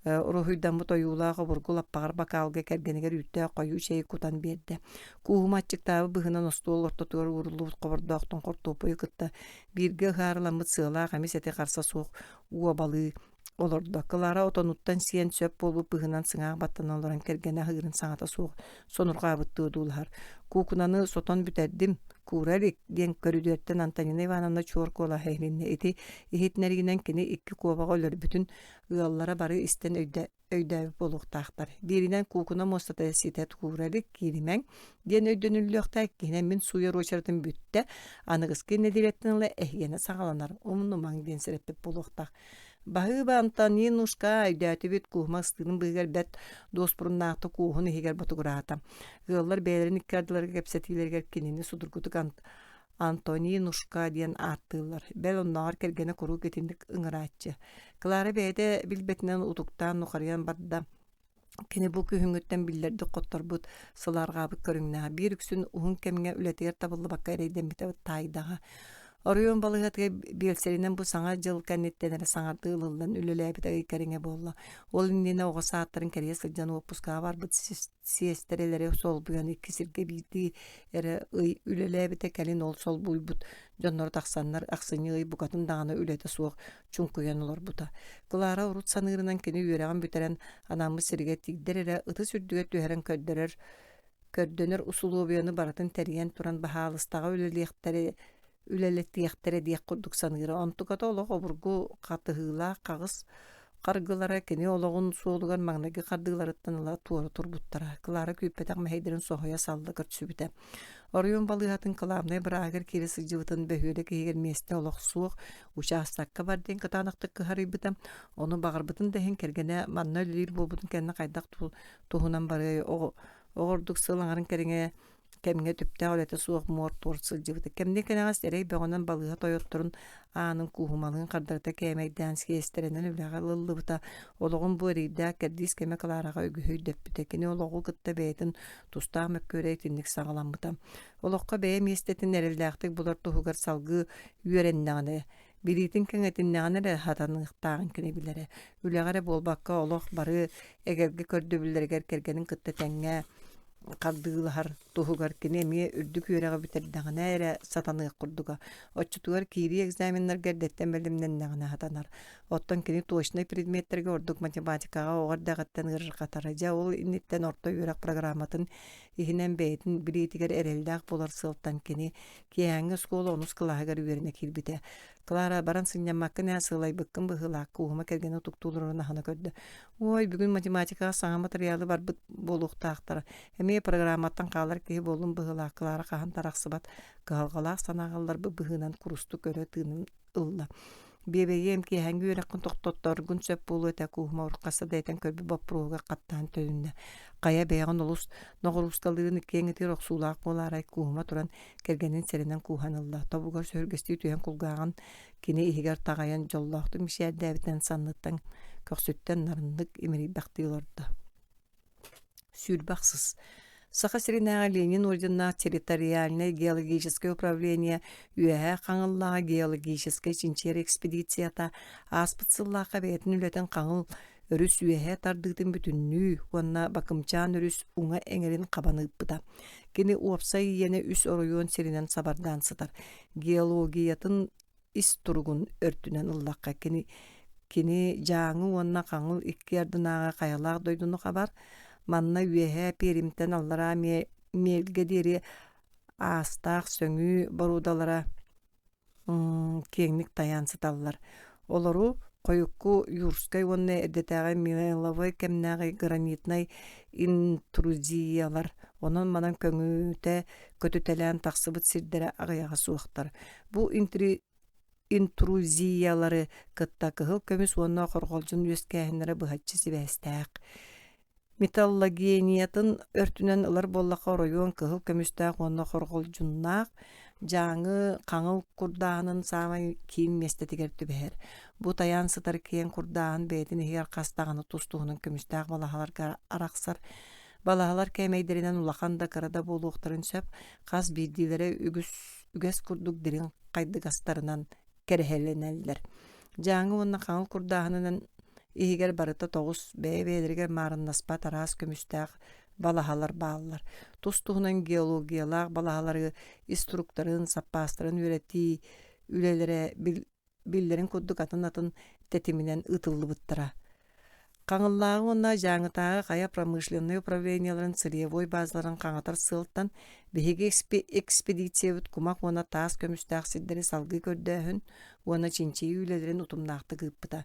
S1: уруһуйдаммыт ойуулаах обургу лаппаҕар бакаалга кэргэнигэр үүттээх хойуу чэйи кутан биэрдэ. Кууһума аччыктаабыт быһыынан остуол ортотугар ууруллубут хобордоохтон хортуоппуйу кытта бииргэ ыһаарыламмыт сыалаах эмис эти харса суох уобалыы олордо. Клара отонуттан сиэн сөп буолбут быһыынан сыҥаах баттанан олорон кэргэнэ аһыырын саҥата суох сонурҕаабыттыы одуулаһар. Куукунаны сотон бүтэрдим, куура илик диэн көрүдүөртэн Антонина Ивановна чуор куолаһа иһилиннэ. Ити иһитинэригинэн кини икки куобаҕы өлөрбүтүн ыаллара бары истэн өйдөөбүт буолуохтаахтар. Бииринэн куукуна муостата ситэ куура илик, кииримэҥ диэн өйдөнүллүөхтээх, иккиһинэн мин сууйар уочаратым бүттэ, аныгыскы нэдиэлэттэн ыла эһигэнэ саҕаланар, умнумаҥ диэн сэрэппит буолуохтаах. Баһыыба Антонинушка өйдөөтүбүт Кууһума ыстыырын быыһыгар бэрт дуоспуруннаахтык кууһун иһигэр ботугураата. Ыаллар бэйэлэрин икки ардыларыгар кэпсэтиилэригэр кинини судургутук Антонинушка диэн ааттыыллар. Бэл оннооҕор кэргэнэ куруук итинник ыҥырааччы. Клара бэйэтэ билбэтинэн утуктаан нухарыйан барда. Кини бу күһүҥҥүттэн биллэрдик хотторбут, сылаарҕаабыт көрүҥнээх. Биир үксүн уһун кэмҥэ үлэтигэр табыллыбакка эрэйдэммитэ таайдаҕа. Оройуон балыыһатыгар биэлсэринэн бу саҥа дьыл кэнниттэн эрэ саҥардыы ылыллан үлэлээбитэ ый кэриҥэ буолла. Ол иннинэ оҕо саадтарын кэрийэ сылдьан уоппускаҕа барбыт сиэстэрэлэри солбуйан икки сиргэ биирдии эрэ ый үлэлээбитэ. Кэлин ол солбуйбут дьонноро тахсаннар ахсынньы ый букатын даҕаны үлэтэ суох чуҥкуйан олорбута. Клара урут саныырынан кини үөрэҕин бүтэрэн анаммыт сиригэр тиийдэр эрэ ытыс үрдүгэр түһэрэн көрдөрөр көрдөнөр усулуобуйаны барытын тэрийэн туран баһаалыстаҕа үлэлиэхтэрэ үлэлэтиэхтэрэ диэх курдук саныыра. Онтуката олох обургу хатыһыылаах хаҕыс харгылара кини олоҕун суолугар маҥнайгы хардыыларыттан ыла туора турбуттара. Клара күүппэтэх мэһэйдэрин соһуйа салла көрсүбүтэ. Оройуон балыыһатын кылаабынай бырааһыгар киирэ сылдьыбытын бөһүөлэк иһигэр миэстэ олох суох, учаастакка бар диэн кытаанахтык кыһарыйбыта. Ону баҕарбытын да иһин кэргэнэ манна үлэлиир буолбутун кэннэ хайдах туһунан барыай оҕо ордук сыл аҥарын кэриҥэ кэмҥэ түптээх үлэтэ суох муор-туор сылдьыбыта. Кэмниэ кэнэҕэс эрэй бөҕөнөн балыыһа тойотторун аанын кууһумалыын хардарыта кээмэйдээн сиэстэрэнэн үлэҕэ ылыллыбыта. Олоҕун бу эрэйдээх кэрдиис кэмэ Клараҕа үгүһү өйдөппүтэ. Кини олоҕу кытта бэйэтин тустаах мөккүөрэ итинник саҕаламмыта. Олоххо бэйэ миэстэтин эрэллээхтик булар туһугар салгыы үөрэннэҕинэ, билиитин кэҥэтиннэҕинэ эрэ сатаныахтааҕын кини билэрэ. Үлэҕэ эрэ буолбакка, олох бары эгэлгэ көрдөбүллэригэр кэргэнин кытта тэҥҥэ хардыылаһар туһугар кини эмиэ үрдүк үөрэҕи бүтэрдэҕинэ эрэ сатаныах курдуга. Оччотугар киирии экзаменнарга эрдэттэн бэлэмнэннэҕинэ сатанар. Оттон кини точнай предметтэргэ ордук математикаҕа оҕо эрдэҕиттэн ыарырҕатара. Дьэ, ол инниттэн орто үөрэх программатын иһинэн бэйэтин билиитигэр эрэллээх буолар сыалтан кини киэһээҥҥи оскуола онус кылааһыгар үөрэнэ киирбитэ. Клара, баран сынньаммаккын ээ, сылайбыккын быһыылаах, Кууһума кэргэнэ утуктуу олорорун аһына көрдө. Ой, бүгүн математикаҕа саҥа матырыйаалы барбыт буолуохтаахтара. Эмиэ программаттан хаалар киһи буоллум быһыылаах, Клара хаһан да арахсыбат, кыһалҕалаах санааҕа ылларбыт быһыынан курустук өрө тыынын ылла. Биэбэйиэм, киэһээҥҥи үөрэххин тохтотторгун сөп буолуо этэ, Кууһума уруккаста да этэн көрбүт боппуруоһугар хаттаан төнүннэ. Хайа бэйэҕин олус ноҕоруускалыырын иккиэн ытыыр охсуулаах буолаарай, Кууһума туран кэргэнин сэрэнэн кууһан ылла. Тобугар сөһүргэстии түһэн кулгааҕын кини иһигэр таҕайан дьоллоохтук мичээрдээбитинэн санныттан көхсүттэн нарыннык имэрийбэхтии олордо. 28. Саха сиринээҕи Ленин орденнаах территориальнай геологическай управление Үөһээ Хаҥыллааҕы геологическай чинчийэр экспедицията ааспыт сыллаахха бэйэтин үлэтин Хаҥыл өрүс үөһээ тардыытын бүтүннүү уонна Бакымчаан өрүс уҥа эҥэрин хабан ыыппыта. Кини уопсай иэнэ үс оройуон сиринэн сабардаан сытар. Геологиятын ис туругун өртүнэн ыллахха кини кини Дьааҥы уонна Хаҥыл икки ардынааҕы хайалаах дойдуну хабар, манна Үөһээ Пермьтэн Аллараа Мельгэ диэри аастаах сөҥүү боруодалара. киэҥник тайаан сыталлар. Олору хойукку Юрскай уонна эрдэтээҕи Миловой кэмнээҕи гранитнай интрузиялар онон-манан көҥүтэ көтүтэлээн тахсыбыт сирдэрэ аҕыйаҕа суохтар. Бу интрузиялары кытта кыһыл көмүс уонна хорҕолдьун үөскээһиннэрэ быһаччы сибээстээх. Металлогениятын өртүнэн ылар буоллахха оройуон кыһыл көмүстээх уонна хорҕолдьуннаах Дьааҥы хаҥыл курдааһынын саамай киин миэстэтигэр түбэһэр. Бу тайаан сытар киэҥ курдааһын бэйэтин иһигэр хас даҕаны тус-туһунан көмүстээх балаһаларга арахсар. Балаһалар кээмэйдэринэн улахан да кыра да буолуохтарын сөп, хас биирдиилэрэ үгүс үгэс курдук дириҥ хайдыгастарынан кэрэһэлэнэллэр. Дьааҥы уонна хаҥыл курдааһынынан иһигэр барыта тоҕус бэйэ-бэйэлэригэр маарыннаспат араас көмүстээх балаһалар бааллар. Тус-туһунан геологиялаах балаһалары ис туруктарын, саппаастарын үөрэтии үлэлэрэ биллэрин курдук атын-атын тэтиминэн ыытыллыбыттара. Хаҥыллааҕы уонна Дьааҥытааҕы хайа промышленнай управлениеларын сырьевой базаларын хаҥатар сыалтан биһиги экспедициябыт кумах уонна таас көмүстээх сирдэри салгыы көрдөөһүн уонна чинчийии үлэлэрин утумнаахтык ыыппыта.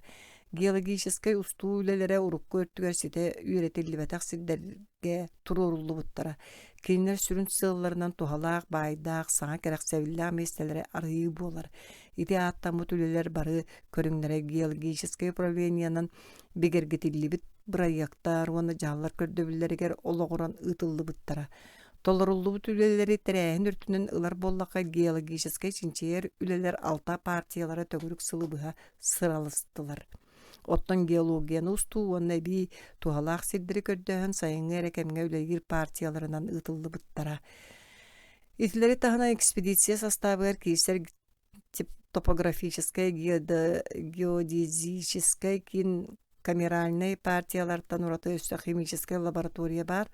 S1: Геологическай устуу үлэлэрэ урукку өртүгэр ситэ үөрэтиллибэтэх сирдэргэ туруоруллубуттара. Кинилэр сүрүн сыалларынан туһалаах, баайдаах, саҥа кэрэхсэбиллээх миэстэлэри арыйыы буолар. Ити ааттаммыт үлэлэр бары көрүҥнэрэ геологическай управлениенан бигэргэтиллибит бырайыактар уонна дьаһаллар көрдөбүллэригэр олоҕуран ыытыллыбыттара. Толоруллубут үлэлэри тэрээһин өртүнэн ылар буоллахха геологическай чинчийэр үлэлэр алта партиялара төгүрүк сылы быһа сыралыстылар. Оттон геологияны устуу уонна эбии туһалаах сирдэри көрдөөһүн сайыҥҥы эрэ кэмҥэ үлэлиир партияларынан ыытыллыбыттара. Итилэри таһынан экспедиция састаабыгар киирсэр топографическай, геодезическай киин камеральнай партиялартан ураты өссө химическэй лаборатория баар.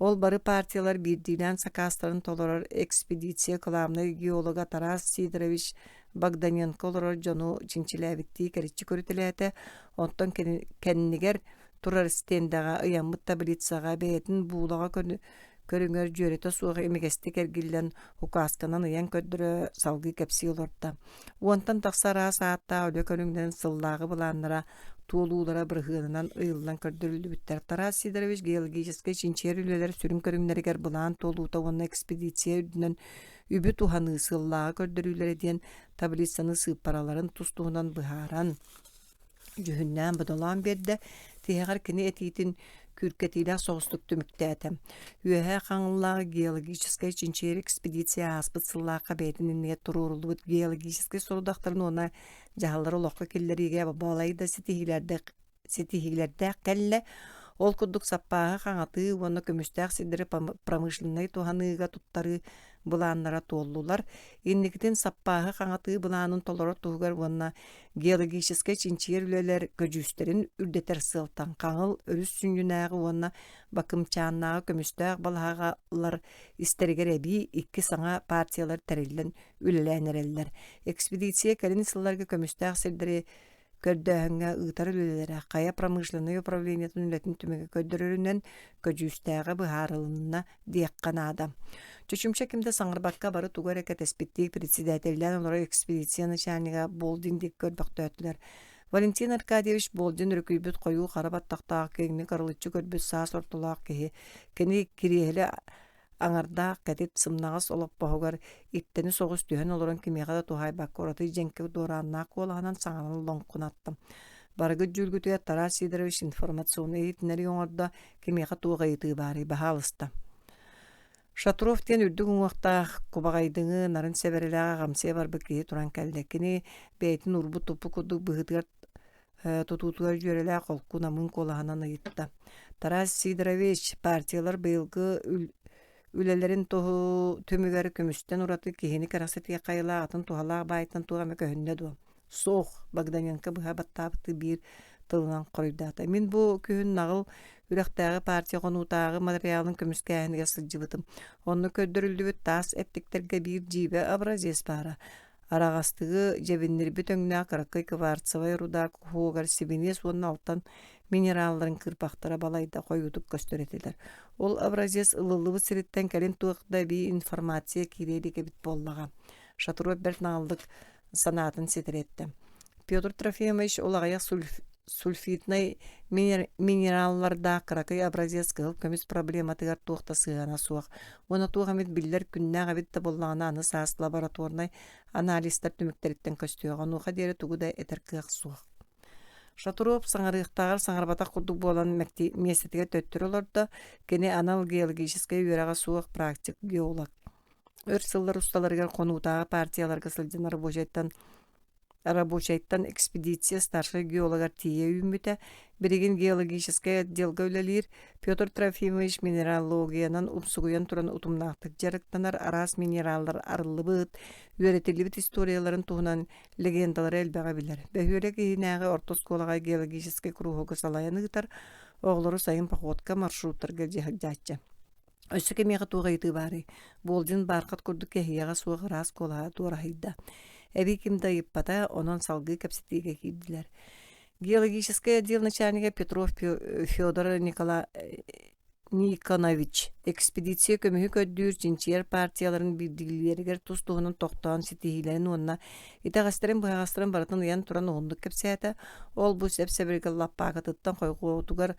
S1: Ол бары партиялар биирдиилээн сакаастарын толорор экспедиция кылаабынай геолога Тарас Сидорович Богданенко олорор дьону чинчилээбиттии кэриччи көрүтэлээтэ, оттон кэннигэр турар стендэҕэ ыйаммыт таблицаҕа бэйэтин буулаҕа көрүҥэр дьүөрэтэ суох имигэстик эргиллэн указканан ыйан көрдөрө салгыы кэпсии олордо. Уонтан тахса араас ааттаах үлэ көрүҥнэрин сыллааҕы былааннара туолуулара бырыһыанынан ыйыллан көрдөрүллүбүттэр. Тарас Сидорович геологическай чинчийэр үлэлэр сүрүн көрүҥнэригэр былаан туолуута уонна экспедиция үрдүнэн үбү туһаныы сыллааҕы көрдөрүүлэрэ диэн таблицаны сыыппараларын тус-туһунан быһааран дьүһүннээн-бодолоон биэрдэ, тиһэҕэр кини этиитин күүркэтиилээх соҕустук түмүктээтэ. Үөһээ Хаҥыллааҕы геологическай чинчийэр экспедиция ааспыт сыллаахха бэйэтин иннигэр туруоруллубут геологическай сорудахтарын уонна дьаһаллары олоххо киллэриигэ балай да ситиһиилэрдээх кэллэ. Ол курдук саппааһы хаҥатыы уонна көмүстээх сирдэри промышленнай туһаныыга туттарыы былааннара туоллулар. Инникитин саппааһы хаҥатыы былаанын толорор туһугар уонна геологическай чинчийэр үлэлэр көдьүүстэрин үрдэтэр сыалтан Хаҥыл өрүс сүнньүнээҕи уонна Бакымчааннааҕы көмүстээх балаһаҕалар истэригэр эбии икки саҥа партиялар тэриллэн үлэлээн эрэллэр. Экспедиция кэлин сылларга көмүстээх сирдэри көрдөөһүҥҥэ ыытар үлэлэрэ хайа промышленнай управлениетын үлэтин түмүгэ көрдөрөрүнэн көдьүүстээҕэ быһаарылынна диэххэ наада. Чочумча ким да саҥарбакка бары тугу эрэ кэтэспиттии председателлээн олорор экспедиция начальнига Болдин диэки көрбөхтөөтүлэр. Валентин Аркадьевич Болдин өрүкүйбүт хойуу хара баттахтаах киэҥник арылыччы көрбүт саас ортолоох киһи. Кини кириэһилэ аҥардаах кэтит сымнаҕас олоппоһугар иттэни соҕус түһэн олорон кимиэхэ да туһаайбакка ураты дьэҥкэ дуорааннаах куолаһынан саҥаран лоҥкунатта. Барыгыт дьүүлгүтүгэр Тарас Сидорович информационнай иһитиннэрии оҥордо, кимиэхэ туох ыйытыы баарый, баһаалыста. Шатров диэн үрдүк уҥуохтаах, кубаҕайдыҥы, нарын сэбэрэлээх аҕамсыйа барбыт киһи туран кэллэ. Кини бэйэтин урбут-туппут курдук быһыытыгар тутуутугар дьүөрэлээх холку намыын куолаһынан ыйытта. Тарас Сидорович, партиялар быйылгы үлэлэрин туһу түмүгэр көмүстэн ураты киһини кэрэхсэтиэх хайалаах атын туһалаах баайтан туох эмэ көһүннэ дуо? Суох, Богданенко быһа баттаабыттыы биир тылынан хоруйдаата. Мин бу күһүн наҕыл үрэхтээҕи партия хонуутааҕы материалын көмүскээһинигэр сылдьыбытым. Онно көрдөрүллүбүт таас эттиктэргэ биир дьиибэ образец баара. Араҕастыгы дьэбиннирбит өҥнөөх кыракый кварцевай руда куһуогар сибиниэс уонна алтан минералларын кырбахтара балайда хойуутук көстөр этилэр. Ол образец ылыллыбыт сириттэн кэлин туох да эбии информация киирэ илик эбит буоллаҕа. Шатуров бэрт наҕыллык санаатын ситэрэ эттэ. Петр Трофимович ол аҕыйах сульфиднай минераллардаах кыракый образец кыһыл көмүс проблематыгар туох да сыһыана суох уонна туох эмит биллэр күннээх эбит да буоллаҕына аны саас лабораторнай анализтар түмүктэриттэн көстүөҕэ онуоха диэри тугу да этэр кыах суох. Шатуров саҥарыахтааҕар саҥарбатах курдук буолан миэстэтигэр төттөрү олордо. Кини анал геологическай үөрэҕэ суох практик геолог. Өр сыллар усталарыгар хонуутааҕы партияларга сылдьан рабочайтан рабочайтан экспедиция старшай геологар тиийэ үүммүтэ. Билигин геологическай отделга үлэлиир. Петр Трофимович минералогиянан умсугуйан туран утумнаахтык дьарыктанар, араас минераллар арыллыбыт, үөрэтиллибит историяларын туһунан легендалары элбэҕи билэр. Бөһүөлэк иһинээҕи орто оскуолаҕа геологическай куруһуогу салайан ыытар, оҕолору сайын походка, маршруттарга илдьэ сылдьааччы. Өссө кимиэхэ туох ыйытыы баарый? Болдин баархат курдук кэһиэҕэ суох ыраас куолаһа туораһыйда. Эбии ким да ыйыппата, онон салгыы кэпсэтиигэ киирдилэр. Геологическай отдел начальнига Петров Федор Никола Никонович экспедиция көмүһү көрдүүр чинчийэр партияларын биирдиилэригэр тус-туһунан тохтоон ситиһиилэрин уонна итэҕэстэрин-быһаҕастарын барытын ыйан туран уһуннук кэпсээтэ. Ол-бу сэп-сэбиргэл лаппаакытыттан хойгуотугар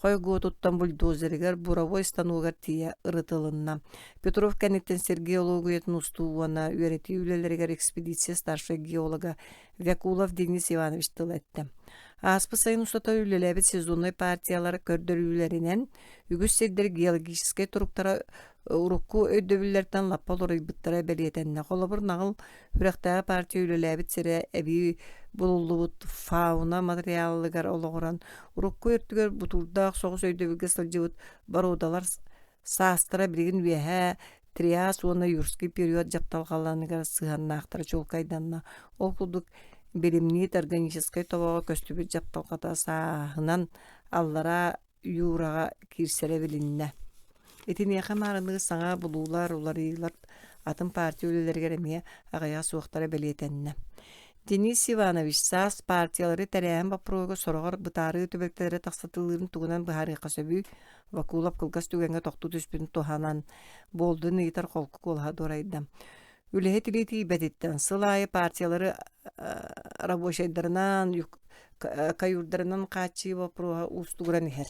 S1: хойгуотуттан бульдозерыгар, буровой станогар тиийэ ырытылынна. Петров кэнниттэн сир геологиятын устуу уонна үөрэтии үлэлэригэр экспедиция старшай геолога Вякулов Денис Иванович тыл эттэ. Ааспыт сайын устата үлэлээбит сезоннай партиялар көрдөрүүлэринэн үгүс сирдэр геологическай туруктара урукку өйдөбүллэртэн лаппа уларыйбыттара бэлиэтэннэ. Холобур, Наҕыл үрэхтээҕи партия үлэлээбит сирэ эбии булуллубут фауна матырыйаалыгар олоҕуран, урукку өртүгэр бутуурдаах соҕус өйдөбүлгэ сылдьыбыт боруодалар саастара билигин үөһээ Триас уонна Юрский период дьапталҕаларыгар сыһыаннаахтара чуолкайданна. Ол курдук билимниит органическай тобоҕо көстүбүт дьапталҕата сааһынан аллараа Юраҕа киирсэрэ билиннэ. Итиниэхэ маарыныы саҥа булуулар, уларыйыылар атын партия үлэлэригэр эмиэ аҕыйаҕа суохтара бэлиэтэннэ. Денис Иванович саас партиялары тэрээһин боппуруоһугар сороҕор бытаарыы түбэлтэлэрэ тахсатылыырын тугунан быһаарыахха сөбүй? Вакулов кылгас түгэҥҥэ тохтуу түспүтүн туһанан, буолдун ыйытар холку куолаһа дуорайда. Үлэһит илии тиийбэтиттэн сыл аайы партиялары рабочайдарынан, каюрдарынан хааччыйыы боппуруоһа уустугуран иһэр.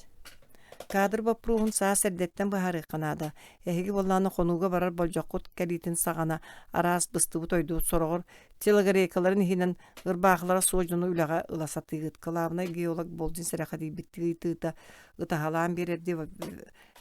S1: Кадр боппуруоһун саас эрдэттэн быһаарыахха наада. Эһиги буоллаҕына хонууга барар болдьоххут кэлиитин саҕана араас быстыбыт-ойдубут сороҕор телогрейкаларын иһинэн ырбаахылара суох дьону үлэҕэ ыла сатыыгыт. Кылаабынай геолог Болдин сэрэхэдийбиттии ыйытыыта ытаһалаан биэрэрдии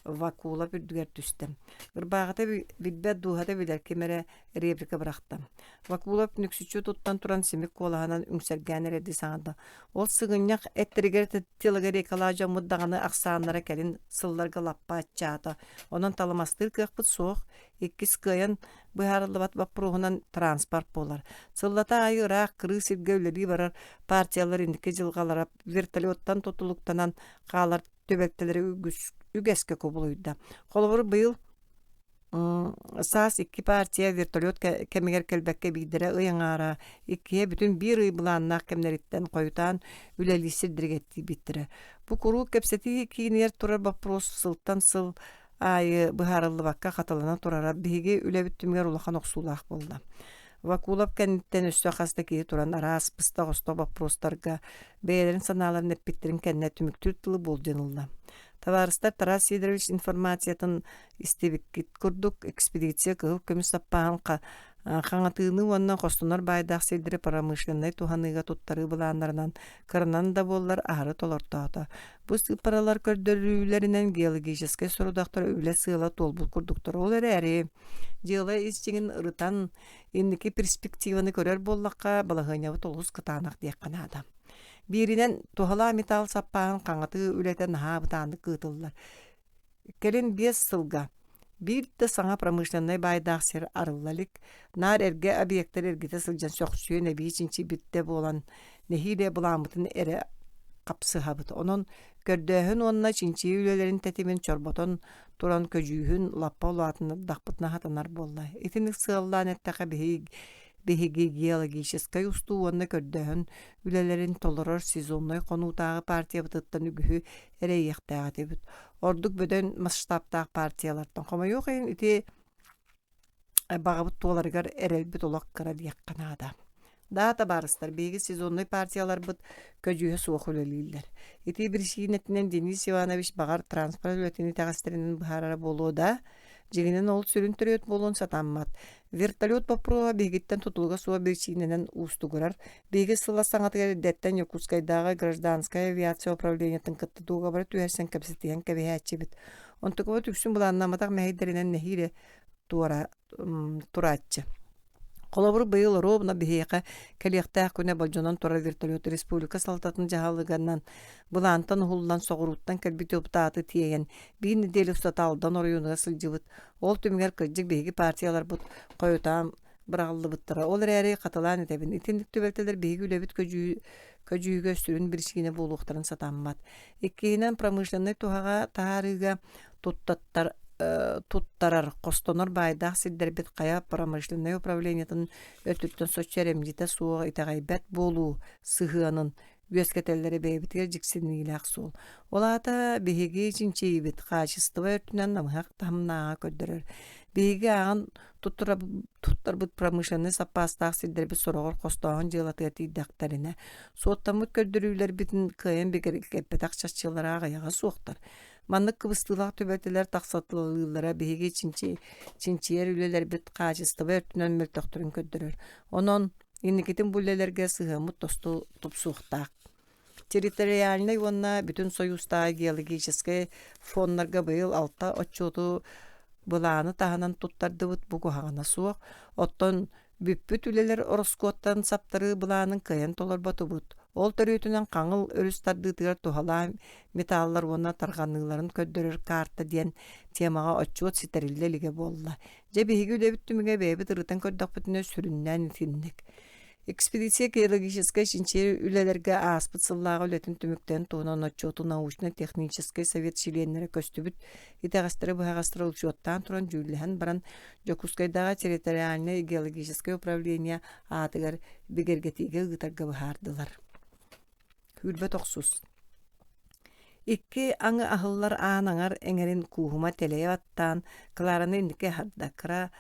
S1: Вакулов үрдүгэр түстэ. Ырбааҕыта билбэт дууһата билэр ким эрэ реплика бырахта. Вакулов нүксүччү туттан туран симик куолаһынан үҥсэргээн эрэрдии саҥарда. Ол сыгынньах эттэригэр телогрейкалаах дьоммут даҕаны ахсааннара кэлин сылларга лаппа аччаата. Онон талымастыыр кыахпыт суох. Иккис кыайан быһаарыллыбат боппуруоһунан транспорт буолар. Сыллата аайы ыраах кырыы сиргэ үлэлии барар партиялар инники дьылҕалара вертолеттан тутулуктанан хаалар түбэлтэлэри үгэскэ кубулуйда. Холобур, быйыл саас икки партия вертолет кэмигэр кэлбэккэ биирдэрэ ый аҥаара, иккиһэ бүтүн биир ый былааннаах кэмнэриттэн хойутаан үлэлии сирдэригэр тиийбиттэрэ. Бу куруук кэпсэтии киинигэр турар боппуруос сылтан сыл аайы быһаарыллыбакка хатылана турара биһиги үлэбит түмүгэр улахан охсуулаах буолла. Вакулов кэнниттэн өссө хас да киһи туран араас быстах-остох боппуруостарга бэйэлэрин санааларын эппиттэрин кэннэ түмүктүүр тылы болдьон ылла. Табаарыстар Тарас Сидорович информациятын истибиккит курдук экспедиция кыһыл көмүс саппааһын хаҥатыыны уонна хостонор баайдаах сирдэри промышленнай туһаныыга туттарыы былааннарынан кыранан да буоллар аһары толортоото. Бу сыыппаралар көрдөрүүлэринэн геологическай сорудахтар үлэ сыала туолбут курдуктар. Ол эрээри Дьыала ис дьиҥин ырытан, инники перспективаны көрөр буоллахха, балаһыанньабыт олус кытаанах диэххэ наада. Бииринэн, туһалаах металл саппааһын хаҥатыы үлэтэ наһаа бытааннык ыытыллар. Кэлин 5 сылга биир да саҥа промышленнай баайдаах сир арылла илик, наар эргэ объектар эргитэ сылдьан сөхсүөн эбии чинчийбиттэ буолан, нэһиилэ былааммытын эрэ хапсыһабыт. Онон көрдөөһүн уонна чинчийии үлэлэрин тэтимин чорботон туран көдьүүһүн лаппа улаатыннардахпытына сатанар буолла. Итинник сыаллаан эттэххэ биһиги геологическай устуу уонна көрдөөһүн үлэлэрин толорор сезоннай хонуутааҕы партиябытыттан үгүһү эрэйиэхтээх этибит. Ордук бөдөҥ масштабтаах партиялартан. Хомойуох иһин ити. Баҕабыт туоларыгар эрэлбит олох кыра диэххэ наада. Да, табаарыстар, биһиги сезоннай партияларбыт көдьүүһэ суох үлэлииллэр. Ити биричиинэтинэн Денис Иванович баҕар транспорт үлэтин итэҕэстэринэн быһаарара буолуо да, дьиҥинэн ол сүрүн төрүөт буолуон сатаммат. Вертолет боппуруоһа биһигиттэн тутулуга суох биричиинэнэн уустугурар. Биһиги сыла саҥатыгар эрдэттэн Якутскайдааҕы гражданскай авиация управлениетын кытта дуогабара түһэрсэн кэпсэтиһэн кэбиһээччибит. Онтукабыт үксүн былааннамматах мэһэйдэринэн нэһиилэ туора турааччы. Холобур, быйыл оруобуна биһиэхэ кэлиэхтээх күнэ болдьонон турар вертолет республика салалтатын дьаһалыганан былаантан уһуллан соҕурууттан кэлбит депутаты тиэйэн биир нэдиэлэ устата Алдан оройуонугар сылдьыбыт. Ол түмүгэр кырдьык биһиги партияларбыт хойутаан быраҕыллыбыттара. Ол эрээри хатылаан этэбин, итинник түбэлтэлэр биһиги үлэбит көдьүүһүгэр сүрүн биричиинэ буолуохтарын сатаммат. Иккиһинэн, промышленнай туһаҕа таһаарыыга туттаттар туттарар, хостонор баайдаах сирдэрбит хайа промышленнай управлениетын өттүттэн соччо эрэмдьитэ суох итэҕэйбэт буолуу сыһыанын үөскэтэллэрэ бэйэбитигэр дьиксиниилээх суол. Ол аата биһиги чинчийиибит хаачыстыба өртүнэн намыһах таһымнааҕа көрдөрөр. Биһиги ааҕан туттарбыт промышленнай саппаастаах сирдэрбит сороҕор хостооһун дьыалатыгар тиийдэхтэринэ, суоттаммыт көрдөрүүлэрбитин кыайан бигэргэппэтэх чахчылара аҕыйаҕа суохтар. Маннык кыбыстыылаах түбэлтэлэр тахсатылыыллара биһиги чинчийэр үлэлэрбит хаачыстыба өртүнэн мөлтөхтөрүн көрдөрөр. Онон инникитин бу үлэлэргэ сыһыаммыт тосту тупсуохтаах. Территориальнай уонна Бүтүн Союзтааҕы геологическай фоннарга быйыл алта отчуоту былааны таһынан туттардыбыт бу куһаҕана суох. Оттон Бүппүт үлэлэр ороскуоттан саптарыы былаанын кыайан толорботубут. Ол төрүөтүнэн Хаҥыл өрүс тардыытыгар туһалаах металлар уонна тарҕаныыларын көрдөрөр карта диэн темаҕа отчуот ситэриллэ илигэ буолла. Дьэ биһиги үлэбит түмүгэ бэйэбит ырытан көрдөхпүтүнэ сүрүннээн итинник. Экспедиция геологическай чинчийэр үлэлэргэ ааспыт сыллааҕы үлэтин түмүктэрин туһунан отчуоту научно-техническэй совет чилиэннэрэ көстүбүт итэҕэстэри-быһаҕастары учуоттаан туран дьүүллэһэн баран Дьокуускайдааҕы территориальнай геологическай управление аатыгар бигэргэтиигэ ыытарга быһаардылар. Күүрбэт охсус. Икки аҥы аһыллар аан аҥар эҥэрин кууһума тэлэйэ баттаан, Клараны инники аһарда. Кыра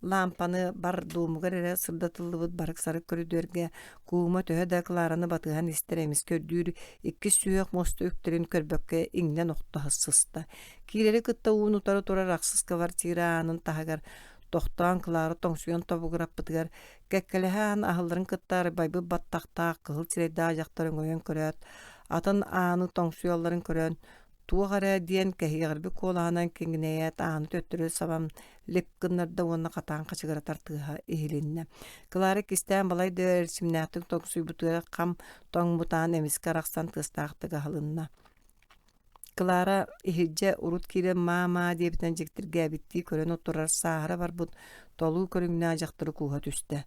S1: лаампаны бар дуомугар эрэ сырдатыллыбыт барык-сарык көрүдүөргэ кууһума төһө да Клараны батыһан истэр эмискэ үрдүүр иккис сүһүөх муоста үктэрин көрбөккө иҥнэн охто сыста. Киирэри кытта уун-утары турар ахсыс квартира аанын таһыгар тохтоон Клара тоҥсуйан тобугураппытыгар кэккэлэһэ аан аһылларын кытта арбайбыт баттахтаах кыһыл сирэйдээх дьахтар өҥөйөн көрөөт, атын ааны тоҥсуйалларын көрөн, туох эрэ диэн кэһиэҕирбит куолаһынан киҥинэйээт ааны төттөрү сабан лип гыннарда уонна хатаан хачыгыратар тыаһа иһилиннэ. Клара кистээн балай да эрчимнээхтик тоҥсуйбутугар хам тоҥмут аан эмискэ арахсан тыастаахтык аһылынна. Клара иһирдьэ урут киирэн маа-маа диэбитинэн дьиктиргээбиттии көрөн турар сааһыра барбыт толуу көрүҥнээх дьахтары кууһа түстэ.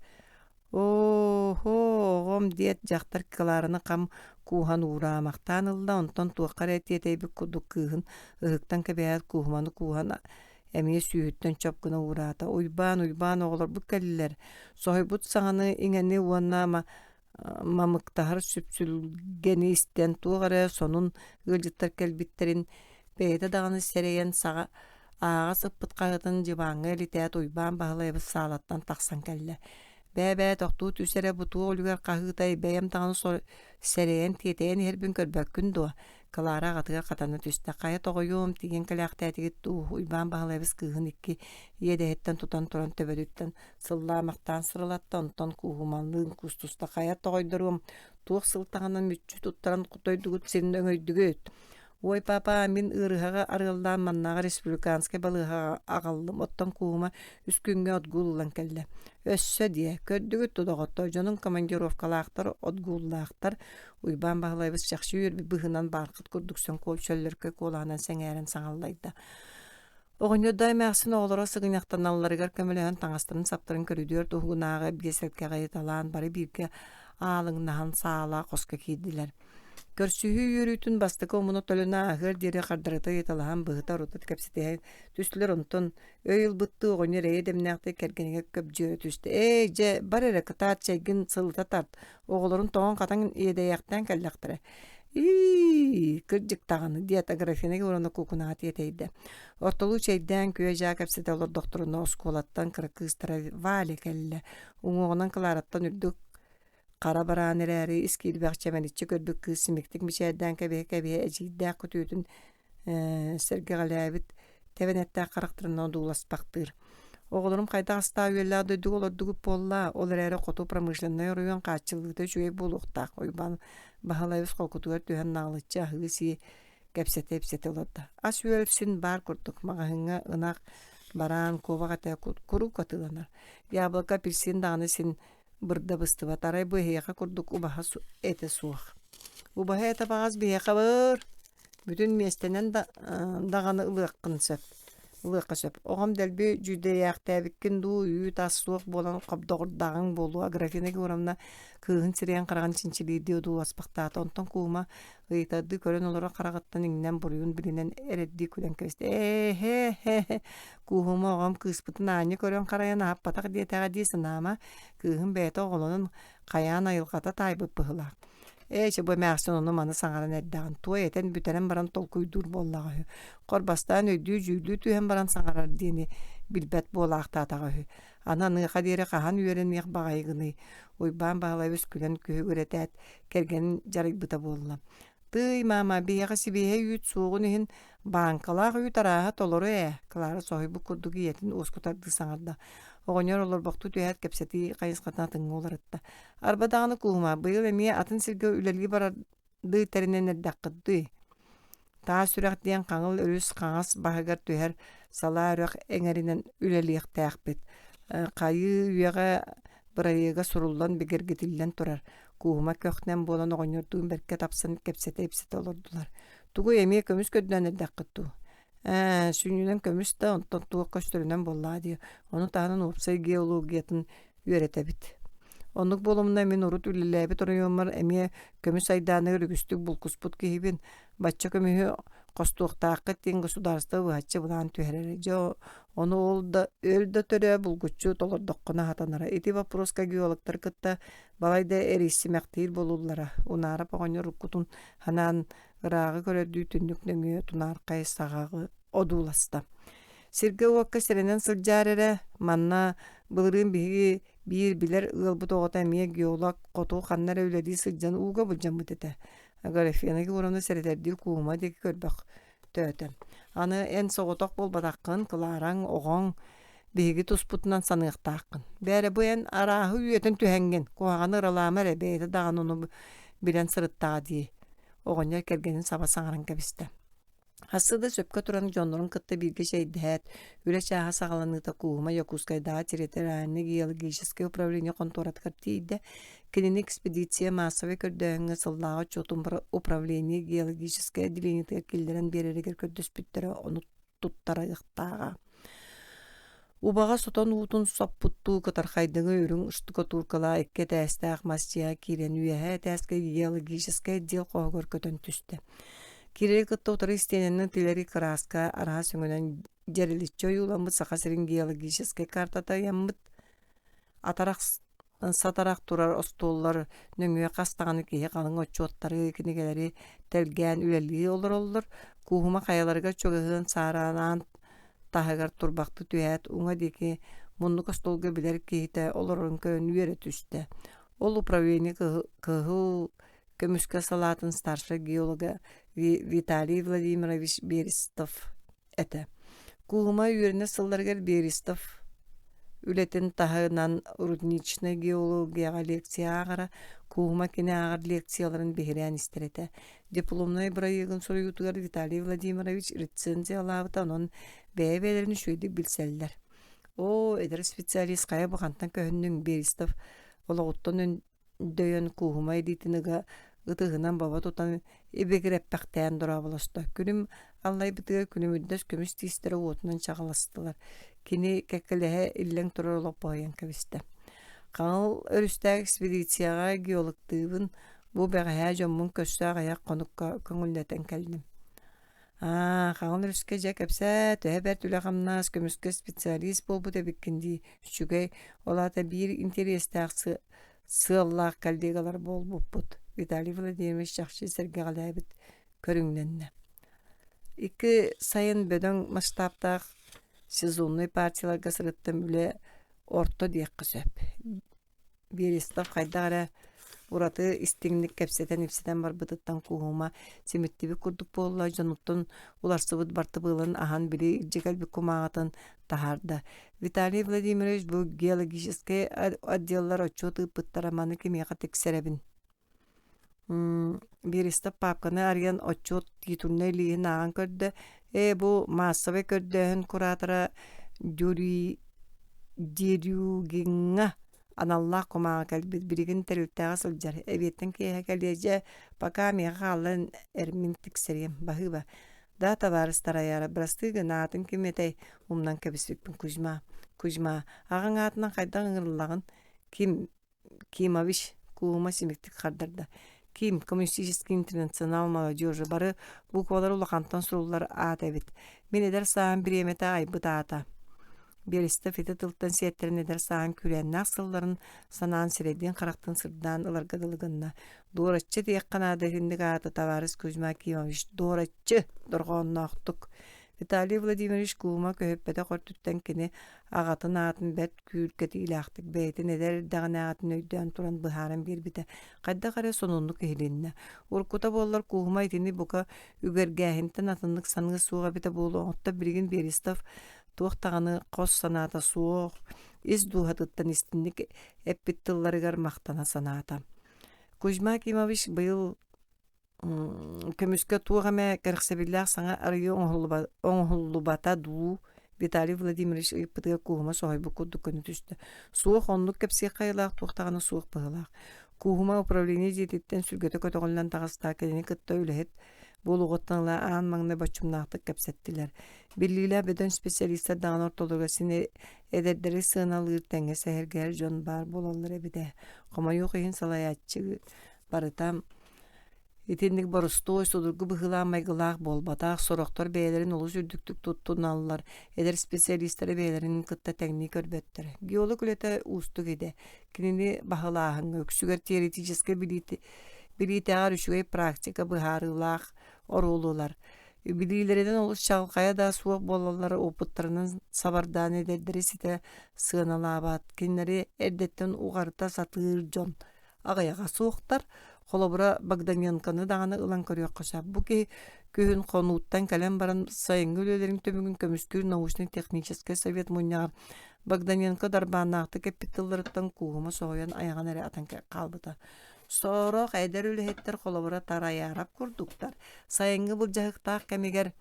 S1: «Оо-һоо, оҕом» диэт дьахтар Клараны хам кууһан уураамахтаан ылла, онтон туохха эрэ тиэтэйбит курдук кыыһын ыһыктан кэбиһээт кууһуманы кууһан эмиэ сүүһүттэн чоп гына уураата. «Уйбаан, Уйбаан, оҕолорбут кэллилэр» соһуйбут саҥаны-иҥэни уонна мамыктаһар сүпсүлгэни истэн туох эрэ сонун ыалдьыттар кэлбиттэрин бэйэтэ даҕаны сэрэйэн саҕа ааҕа сыппыт хаһыатын дьыбааҥҥа илитээт Уйбаан Баһылайабыс саалаттан тахсан кэллэ. Бээ-бээ тохтуу түс эрэ бу туох үлүгэр хаһыытай бэйэм даҕаны сэрэйэн тиэтэйэн иһэрбин көрбөккүн дуо? Клара аҕатыгар хатана түстэ. Хайа тоҕойуом тиийэн кэлээхтээтигит дуу? Уйбаан Баһылайабыс кыыһын икки иэдэһиттэн тутан туран төбөтүттэн Сыллаамахтаан сырылатта, онтон кууһумалыын куустуста хайа тоҕойдоруом, туох сылтаҕынан мүччү туттаран дойдугут сирин өҥөйдүгүт? Уой, папа, мин ыарыһаҕы арыаллаан маннааҕы республиканскай балыыһаҕа аҕаллым, оттон кууһума үс күҥҥэ отгуул ылан кэллэ. Өссө диэ, көрдүгүт дуо, доҕоттоор, дьонуҥ командировкалаахтар, отгууллаахтар, Уйбаан Баһылайабыс чахчы үөрбүт быһыынан баархыт курдук сөҥ чөллөркөй куолаһынан сэҥээрэн саҥаллайда. Оҕонньордоо эмээхсин оҕолоро сыгынньахтаналларыгар көмөлөһөн таҥастарын-саптарын көрүдүөр туһугунааҕы биэсэлкэҕэ ыйыталаан бары бииргэ аалыҥнаһан саала хоско киирдилэр. Көрсүһүү үөрүүтүн бастакы омуна төлөнө ааһыар диэри хардарыта ыйыталаһан быһыта-орута кэпсэтиһэ түстүлэр онтон өй ылбыттыы оҕонньор эйэ дэмнээхтик кэргэнигэр көбдьүөрэ түстэ. «Ээй, дьэ, бар эрэ, кытаат чэйгин сылыта тарт, оҕолорун тоҥон-хатан иэдэйэхтээн кэллэхтэрэ. Ии, кырдьык даҕаны, диэт Аграфена Егоровна куукунаҕа тиэтэйдэ. Ортолуу чэйдээн күө-дьаа кэпсэтэ олордохторуна оскуолаттан кыра кыыстара Валя кэллэ. Уҥуоҕунан Клараттан үрдүк хара бараан эрээри ис киирбэх чэмэличчи көрбүт кыыс симиктик мичээрдээн кэбиһэ-кэбиһэ эдьиийдээх күтүөтүн сэргэҕэлээбит тэбэнэттээх харахтарынан одууласпахтыыр. Оҕолорум хайдах астаах-үөллээх дойдуга олордугут буолла, ол эрээри хоту промышленнай оройуон хааччыллыыта үчүгэй буолуохтаах. Уйбаан Баһылайбыс холкутугар түһэн наҕылыччы аһыы-сии кэпсэтэ-ипсэтэ олордо. Ас-үөл син баар курдук, маҕаһыыҥҥа ынах, бараан, куобах этэ куруук атыыланар. Яблоко, апельсин даҕаны син бырда быстыбат, арай бу эһиэхэ курдук убаһа этэ суох. Убаһа этэ баҕас биһиэхэ быр, бүтүн миэстэнэн да даҕаны ылыаххын сөп ылыахха сөп. Оҕом дэлби дьүдэйээхтээбиккин дуу, үүт-ас суох буолан хобдоҕурдааҕыҥ буолуо Аграфена Егоровна кыыһын сирэйин-хараҕын чинчилиирдии одууласпахтаата. Онтон куума ыйытардыы көрөн олорор хараҕыттан иҥнэн буруйун билинэн эрэрдии күлэн кэбистэ. Ээ-һэ-һэ Кууһума оҕом кыыспытын аанньа көрөн харайан аһаппатах диэтэҕэ дии санаама, кыыһым бэйэтэ оҕолонон хайаан айылҕата таайбыт быһыылаах. Ээ, чэ бу эмээхсин ону-маны саҥаран эрдэҕин, туой этэн бүтэрэн баран толкуйдуур буоллаҕа үһү. Хорбастаан өйдүү-дьүүллүү түһэн баран саҥарар диэни билбэт буолаахтаатаҕа үһү. Аны аныаха диэри хаһан үөрэниэх баҕайыгыный? Уйбаан Баһылайбыс күлэн күһүгүрэтээт, кэргэнин дьарыйбыта буолла. Тыый, маама, биһиэхэ сибиэһэй үүт суоҕун иһин бааҥкалаах үүт арааһа толору ээ, Клара соһуйбут курдук ийэтин уоскутардыы саҥарда. Оҕонньор олорбохтуу түһээт кэпсэтии хайысхатын атыҥҥа уларытта. Арба даҕаны кууһума, быйыл эмиэ атын сиргэ үлэлии барардыы тэринэн эрдэххит дуу? Таас үрэх диэн Хаҥыл өрүс хаҥас баһыгар түһэр салаа үрэх эҥэринэн үлэлиэхтээхпит. Хайыы үйэҕэ бырайыага суруллан бигэргэтиллэн турар. Кууһума көхнөн буолан оҕонньордуун бэркэ тапсан кэпсэтэ-ипсэтэ олордулар. Тугуй эмиэ көмүс көрдөөн эрдэххит дуу? Ээ, сүнньүнэн көмүс да, онтон туох көстөрүнэн буоллаҕа дии. Ону таһынан уопсай геологиятын үөрэтэбит. Оннук буолумна мин урут үлэлээбит оройуоммар эмиэ көмүс айдааныгар үгүстүк булкуспут киһибин. Бачча көмүһү хостуохтааххыт диэн государство быһаччы былаан түһэрэрэ. Дьэ, ону ол да өл да төрөө булгуччу толордоххуна сатанара. Ити боппуруоска геологтары кытта балайда эрийсимэхтиир буолуллара. Унаарап оҕонньор уруккутун санаан ырааҕы көрөрдүү түннүк нөҥүө тунаархай саҕаҕы одууласта. Сиргэ-уокка сэрэнэн сылдьаар эрэ, манна былырыын биһиги биир билэр ыалбыт оҕото эмиэ геолог хоту ханна эрэ үлэлии сылдьан ууга былдьаммыт этэ. Аграфена Егоровна сэрэтэрдии куума диэки көрбөх Төөтө. Аны эн соҕотох буолбатаххын, Клараҥ, оҕоҥ биһиги туспутунан саныахтааххын. Бээрэ бу эн арааһы үөтэн түһэҥҥин, куһаҕаны ыралаама эрэ, бэйэтэ даҕаны ону билэн сырыттаҕа дии, оҕонньор кэргэнин саба саҥаран кэбистэ. Сарсыарда сөпкө туран дьоннорун кытта бииргэ чэйдэһээт, үлэ чааһа саҕаланыыта Кууһума Якутскайдааҕы территориальнай геологическай управление хонтуоратыгар тиийдэ. Кинини экспедиция маассабай көрдөөһүҥҥэ сыллааҕы отчуотун управление геологическай отделениетыгар киллэрэн биэрэригэр көрдөспүттэрэ ону туттарыахтааҕа. Убаҕас отон уутун соппуттуу кытархайдыҥы үрүҥ штукатуркалаах икки этээстээх мас дьиэҕэ киирэн үөһээ этээскэ геологическай отдел хоһугар көтөн түстэ. Кирэри кытта утары истиэнэнэн тилэри кырааска араас өҥөнөн дьэрэличчи ойууламмыт Саха сирин геологическай картата ыйаммыт атарах сатарах турар остуоллар нөҥүө хас даҕаны киһи халыҥ отчуоттары, кинигэлэри тэлгээн үлэлии олороллор. Кууһума хайаларыгар чугаһыан саараан таһыгар турбахтыы түһээт, уҥа диэки муннук остуолга билэр киһитэ олорорун көрөн үөрэ түстэ. Ол управление кыһыл көмүскэ салаатын старшай геолога Виталий Владимирович Берестов этэ. Кууһума үөрэнэр сылларыгар Берестов үлэтин таһынан рудничнай геологияҕа лекция ааҕара, Кууһума кини ааҕар лекцияларын биһирээн истэр этэ. Дипломнай бырайыагын суруйуутугар Виталий Владимирович рецензиялаабыта, онон бэйэ-бэйэлэрин үчүгэйдик билсэллэр. Оо, эдэр специалист хайа бу хантан көһүннүҥ Берестов олоҕуттан дөйөн кууһума илиитин ыга ытыһынан бобо тутан ибигирэппэхтээн дорооболосто. Күнүм аллайбытыгар күлүмүрдэс көмүс тиистэрэ уотунан чаҕыластылар. Кини кэккэлэһэ иллэҥ турар олоппоһуйан кэбистэ. Хаҥыл өрүстээх экспедицияҕа геологтыыбын, бу бэҕэһээ дьоммун көрсө аҕыйах хонукка көҥүллэтэн кэллим. Аа, Хаҥыл өрүскэ дьэ кэпсээ, төһө бэрт үлэ-хамнас, көмүскэ специалист буолбут эбиккин дии, үчүгэй, ол аата биир интэриэстээх сыаллаах коллегалар буолбуппут. Виталий Владимирович чахчы сэргэҕэлээбит көрүҥнэннэ. Икки сайын бөдөҥ масштабтаах сезоннай партияларга сырыттым үлэ орто диэххэ сөп. Берестов хайдах эрэ ураты истиҥник кэпсэтэн-ипсэтэн барбытыттан куһума симиттибит курдук буолла, дьонуттан уларсыбыт бартыбыалын аһан били илдьэ кэлбит кумааҕытын таһаарда. Виталий Владимирович бу геологическай отделлар отчуот ыыппыттара маны кимиэхэ тиксэрэбин? Берестов паапканы арыйан отчуот титульнай лииһин ааҕан көрдө. Ээ, бу маассабай көрдөөһүн куратора Дюрий Дерюгиҥҥа аналлаах кумааҕы кэлбит, билигин тэрилтэҕэ сылдьар, эбиэттэн киэһэ кэлиэ дьэ, пока миэхэ хааллан эр мин тиксэриэм, баһыыба. Да, табаарыс Тараяра, бырастыы гын, аатын ким этэй, умнан кэбиспиппин Кузьма. Кузьма, аҕаҥ аатынан хайдах ыҥырыллаҕын? Ким Кимович Куума симиктик хардарда: «Ким, Коммунистический интернационал молодежи бары буквалар улахантан суруллар аата эбит. Мин эдэр сааһым бириэмэтэ айбыт аата». Берестов ити тылтан сиэттэрэн эдэр сааһын күүрээннээх сылларын санаан сирэйдиин-харахтыын сырдаан ыларга дылы гынна. «Дуораччы диэххэ наада итинник ааты, табаарыс Кузьма Кимович, дуораччы!» дорҕоонноохтук Виталий Владимирович Куума көһүппэтэх өртүттэн кини аҕатын аатын бэрт күүркэтиилээхтик бэйэтин эдэр эрдэҕинээҕитин өйдөөн туран быһааран биэрбитэ хайдах эрэ сонуннук иһилиннэ. Уруккута буоллар Кууһума итини бука үгэргээһинтэн атыннык саныа суох эбитэ буолуо, оттон билигин Берестов туох даҕаны хос санаата суох, ис дууһатыттан истинник эппит тылларыгар махтана санаата. Кузьма Акимович быйыл Көмүскэ туох эмэ кэрэхсэбиллээх саҥа арыйыы оҥоһуллубата дуу Виталий Владимирович ыйыппытыгар Кууһума соһуйбут курдук көнө түстэ. Суох, оннук кэпсиэххэ айылаах туох даҕаны суох быһыылаах. Кууһума управление дьиэтиттэн сүргэтэ көтөҕүллэн таҕыста, кинини кытта үлэһит буолуоҕуттан ыла аан маҥнай боччумнаахтык кэпсэттилэр. Биллиилээх бөдөҥ специалистар даҕаны ортолоругар син эдэрдэри сыаналыыр тэҥҥэ сэһэргэһэр дьон баар буолаллар эбит ээ. Хомойуох иһин салайааччы барыта Итинник боростуой, судургу быһыылаах майгылаах буолбатах, сорохтор бэйэлэрин олус үрдүктүк туттуналлар, эдэр специалистары бэйэлэрин кытта тэҥнии көрбөттөр. Геолог үлэтэ уустук идэ. Кинини баһылааһыҥҥа үксүгэр теоретическай билиитээҕэр үчүгэй практика быһаарыылаах оруолу ылар. Билиилэринэн олус чаҕылхайа да суох буолаллара опыттарынан сабардаан эдэрдэри ситэ сыаналаабат, кинилэри эрдэттэн уҕарыта сатыыр дьон аҕыйаҕа суохтар. Холобура, Богданенконы даҕаны ылан көрүөххэ сөп. Бу киһи күһүн хонууттан кэлэн баран сайыҥҥы үлэлэрин түмүгүн көмүскүүр научнай-техническэй совет мунньаҕар Богданенко дарбааннаахтык эппит тылларыттан кууһума соһуйан айаҕын эрэ атан хаалбыта. Сорох эдэр үлэһиттэр холобура Тарайаарап курдуктар сайыҥҥы былдьаһыктаах кэмигэр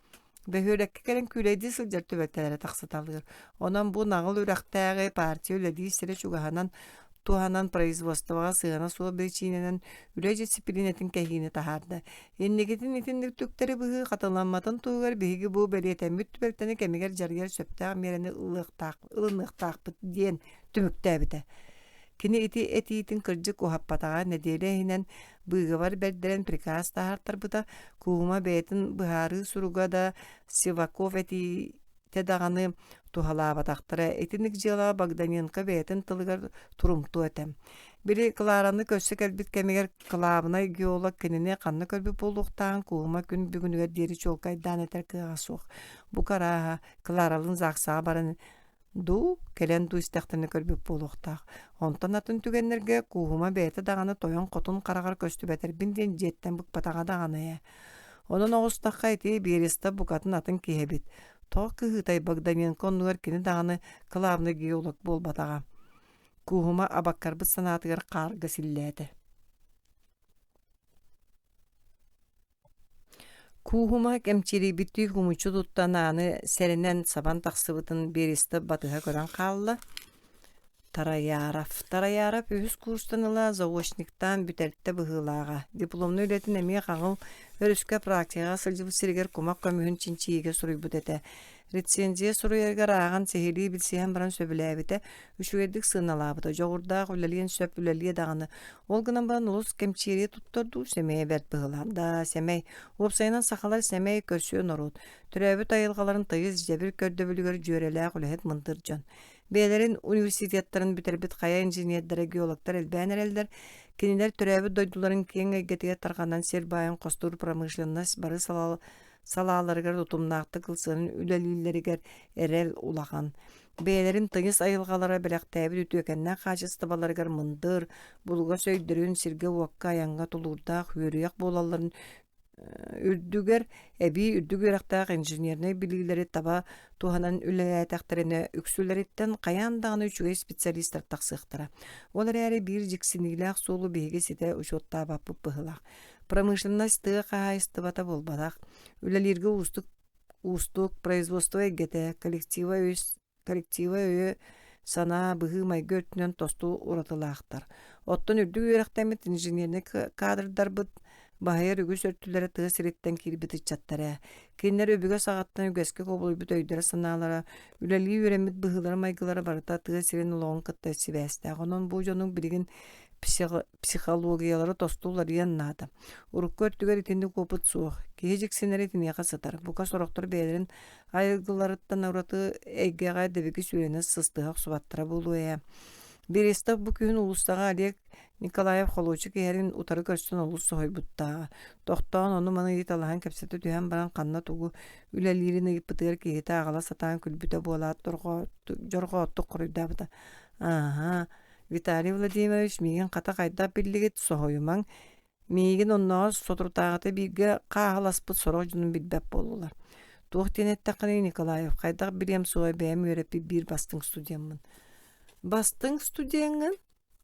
S1: Бөһүөлэккэ кэлэн күүлэйдии сылдьар түбэлтэлэрэ тахсыталыыр. Онон бу наҕыл үрэхтээҕи партия үлэлиир сирэ чугаһынан туһанан производствоҕа сыана суох биричиинэнэн үлэ дьиссипилиинэтин кэһиини таһаарда. Инникитин итинник түктэри быһыы хатыламматын туһугар биһиги бу бэлиэтэммит түбэлтэни кэмигэр дьарыйар сөптөөх миэрэни ылыахтаах, ылыныахтаахпыт диэн түмүктээбитэ. Кини ити этиитин кырдьык уһаппатаҕа нэдиэлэ иһинэн быыгабар бэрдэрэн приказ таһаартарбыта, Куума бэйэтин быһаарыы суруга да Сиваков этиитэ даҕаны туһалаабатахтара. Итинник дьыалаҕа Богданенко бэйэтин тылыгар турумтуо этэ. Били Клараны көрсө кэлбит кэмигэр кылаабынай геолог кинини ханна көрбүт буолуохтааҕын Куума күн бүгүнүгэр диэри чуолкайдаан этэр кыаҕа суох. Бу арааһа Кларалыын ЗАГСаҕа баран дуу, кэлэн дуу истэхтэринэ көрбүт буолуохтаах. Онтон атын түгэннэргэ Кууһума бэйэтэ даҕаны тойон-хотун хараҕар көстүбэтэрбин диэн дьиэттэн быкпатаҕа даҕаны ээ. Онон оҕустахха ити Берестов букатын атын киһи эбит. Тоҕо кыһыытай Богданенко оннугар кини даҕаны кылаабынай геолог буолбатаҕа. Кууһума абаккарбыт санаатыгар хаарга силлээтэ. Кууһума кэмчирийбиттии кумуччу туттан ааны сэрэнэн сабан тахсыбытын Берестов батыһа көрөн хаалла. Тараяров. Тараяров үһүс курстан ыла заочниктаан бүтэртэ быһыылааҕа. Дипломнай үлэтин эмиэ хаҥыл өрүскэ практикаҕа сылдьыбыт сиригэр кумах көмүһүн чинчийиигэ суруйбут этэ. Рецензия суруйарыгар ааҕан сиһилии билсиһэн баран сөбүлээбитэ, үчүгэйдик сыаналаабыта, дьоҕурдаах үлэлиэн сөп үлэлиэ даҕаны. Ол гынан баран олус кэмчиэрийэ туттар дуу, сэмэйэ бэрт быһыылаах. Да, сэмэй. Уопсайынан сахалар сэмэй, көрсүө норуот. Төрөөбүт айылҕаларын тыйыс, дьэбир көрдөбүлүгэр дьүөрэлээх үлэһит мындыр дьон. Бэйэлэрин университеттарын бүтэрбит хайа инженердэрэ, геологтар элбээн эрэллэр. Кинилэр төрөөбүт дойдуларын киэҥ эйгэтигэр тарҕанан сир баайын хостуур промышленность бары салааларыгар утумнаахтык ылсыһан үлэлииллэригэр эрэл улахан. Бэйэлэрин тыйыс айылҕалара бэлэхтээбит үтүөкэннээх хаачыстыбаларыгар мындыр, булугас өйдөрүн сиргэ-уокка айаҥҥа тулуурдаах үөрүйэх буолалларын үрдүгэр эбии үрдүк үөрэхтээх инженернэй билиилэри таба туһанан үлэлээтэхтэринэ үксүлэриттэн хайаан даҕаны үчүгэй специалистар тахсыахтара. Ол эрээри биир дьиксиниилээх суолу биһиги ситэ учуоттаабаппыт быһыылаах. Промышленность тыа хаһаайыстыбата буолбатах. Үлэлииргэ уустук уустук производство эйгэтэ, коллектива өйүс коллектива өйө санаа, быһыы-майгы өттүнэн тосту уратылаахтар. Оттон үрдүк үөрэхтэммит инженернэй кадрдарбыт баһыйар үгүс өртүлэрэ тыа сириттэн киирбит ыччаттар ээ. Кинилэр өбүгэ саҕаттан үгэскэ кубулуйбут өйдөрө-санаалара, үлэлии үөрэммит быһыылара-майгылара барыта тыа сирин олоҕун кытта сибээстээх. Онон бу дьонуҥ билигин психологиялара тосту уларыйыан наада. Урукку өртүгэр итинник уопут суох. Киһи дьиксинэрэ итиниэхэ сытар. Бука сорохтор бэйэлэрин айылгыларыттан ураты эйгэҕэ дэбигис үөрэнэ сыстыһа охсубаттара буолуо ээ. Берестов бу күһүн уулуссаҕа Олег Николаев холуочук иһэрин утары көрсөн олус соһуйбуттааҕа. Тохтоон ону-маны ыйыталаһан кэпсэтэ түһэн баран ханна тугу үлэлиирин ыйыппытыгар киһитэ аҕала сатаан күлбүтэ буолаат дьорҕооттук хоруйдаабыта. «Ааһа, Виталий Владимирович миигин хата хайдах биллигит, соһуйумаҥ. Миигин оннооҕор соторутааҕыта бииргэ хааһыласпыт сорох дьонум билбэт буоллулар. Туох диэн эттэххиний, Николаев, хайдах билиэм суоҕай бэйэм үөрэппит биир бастыҥ студеммын. Бастыҥ студеҥҥын?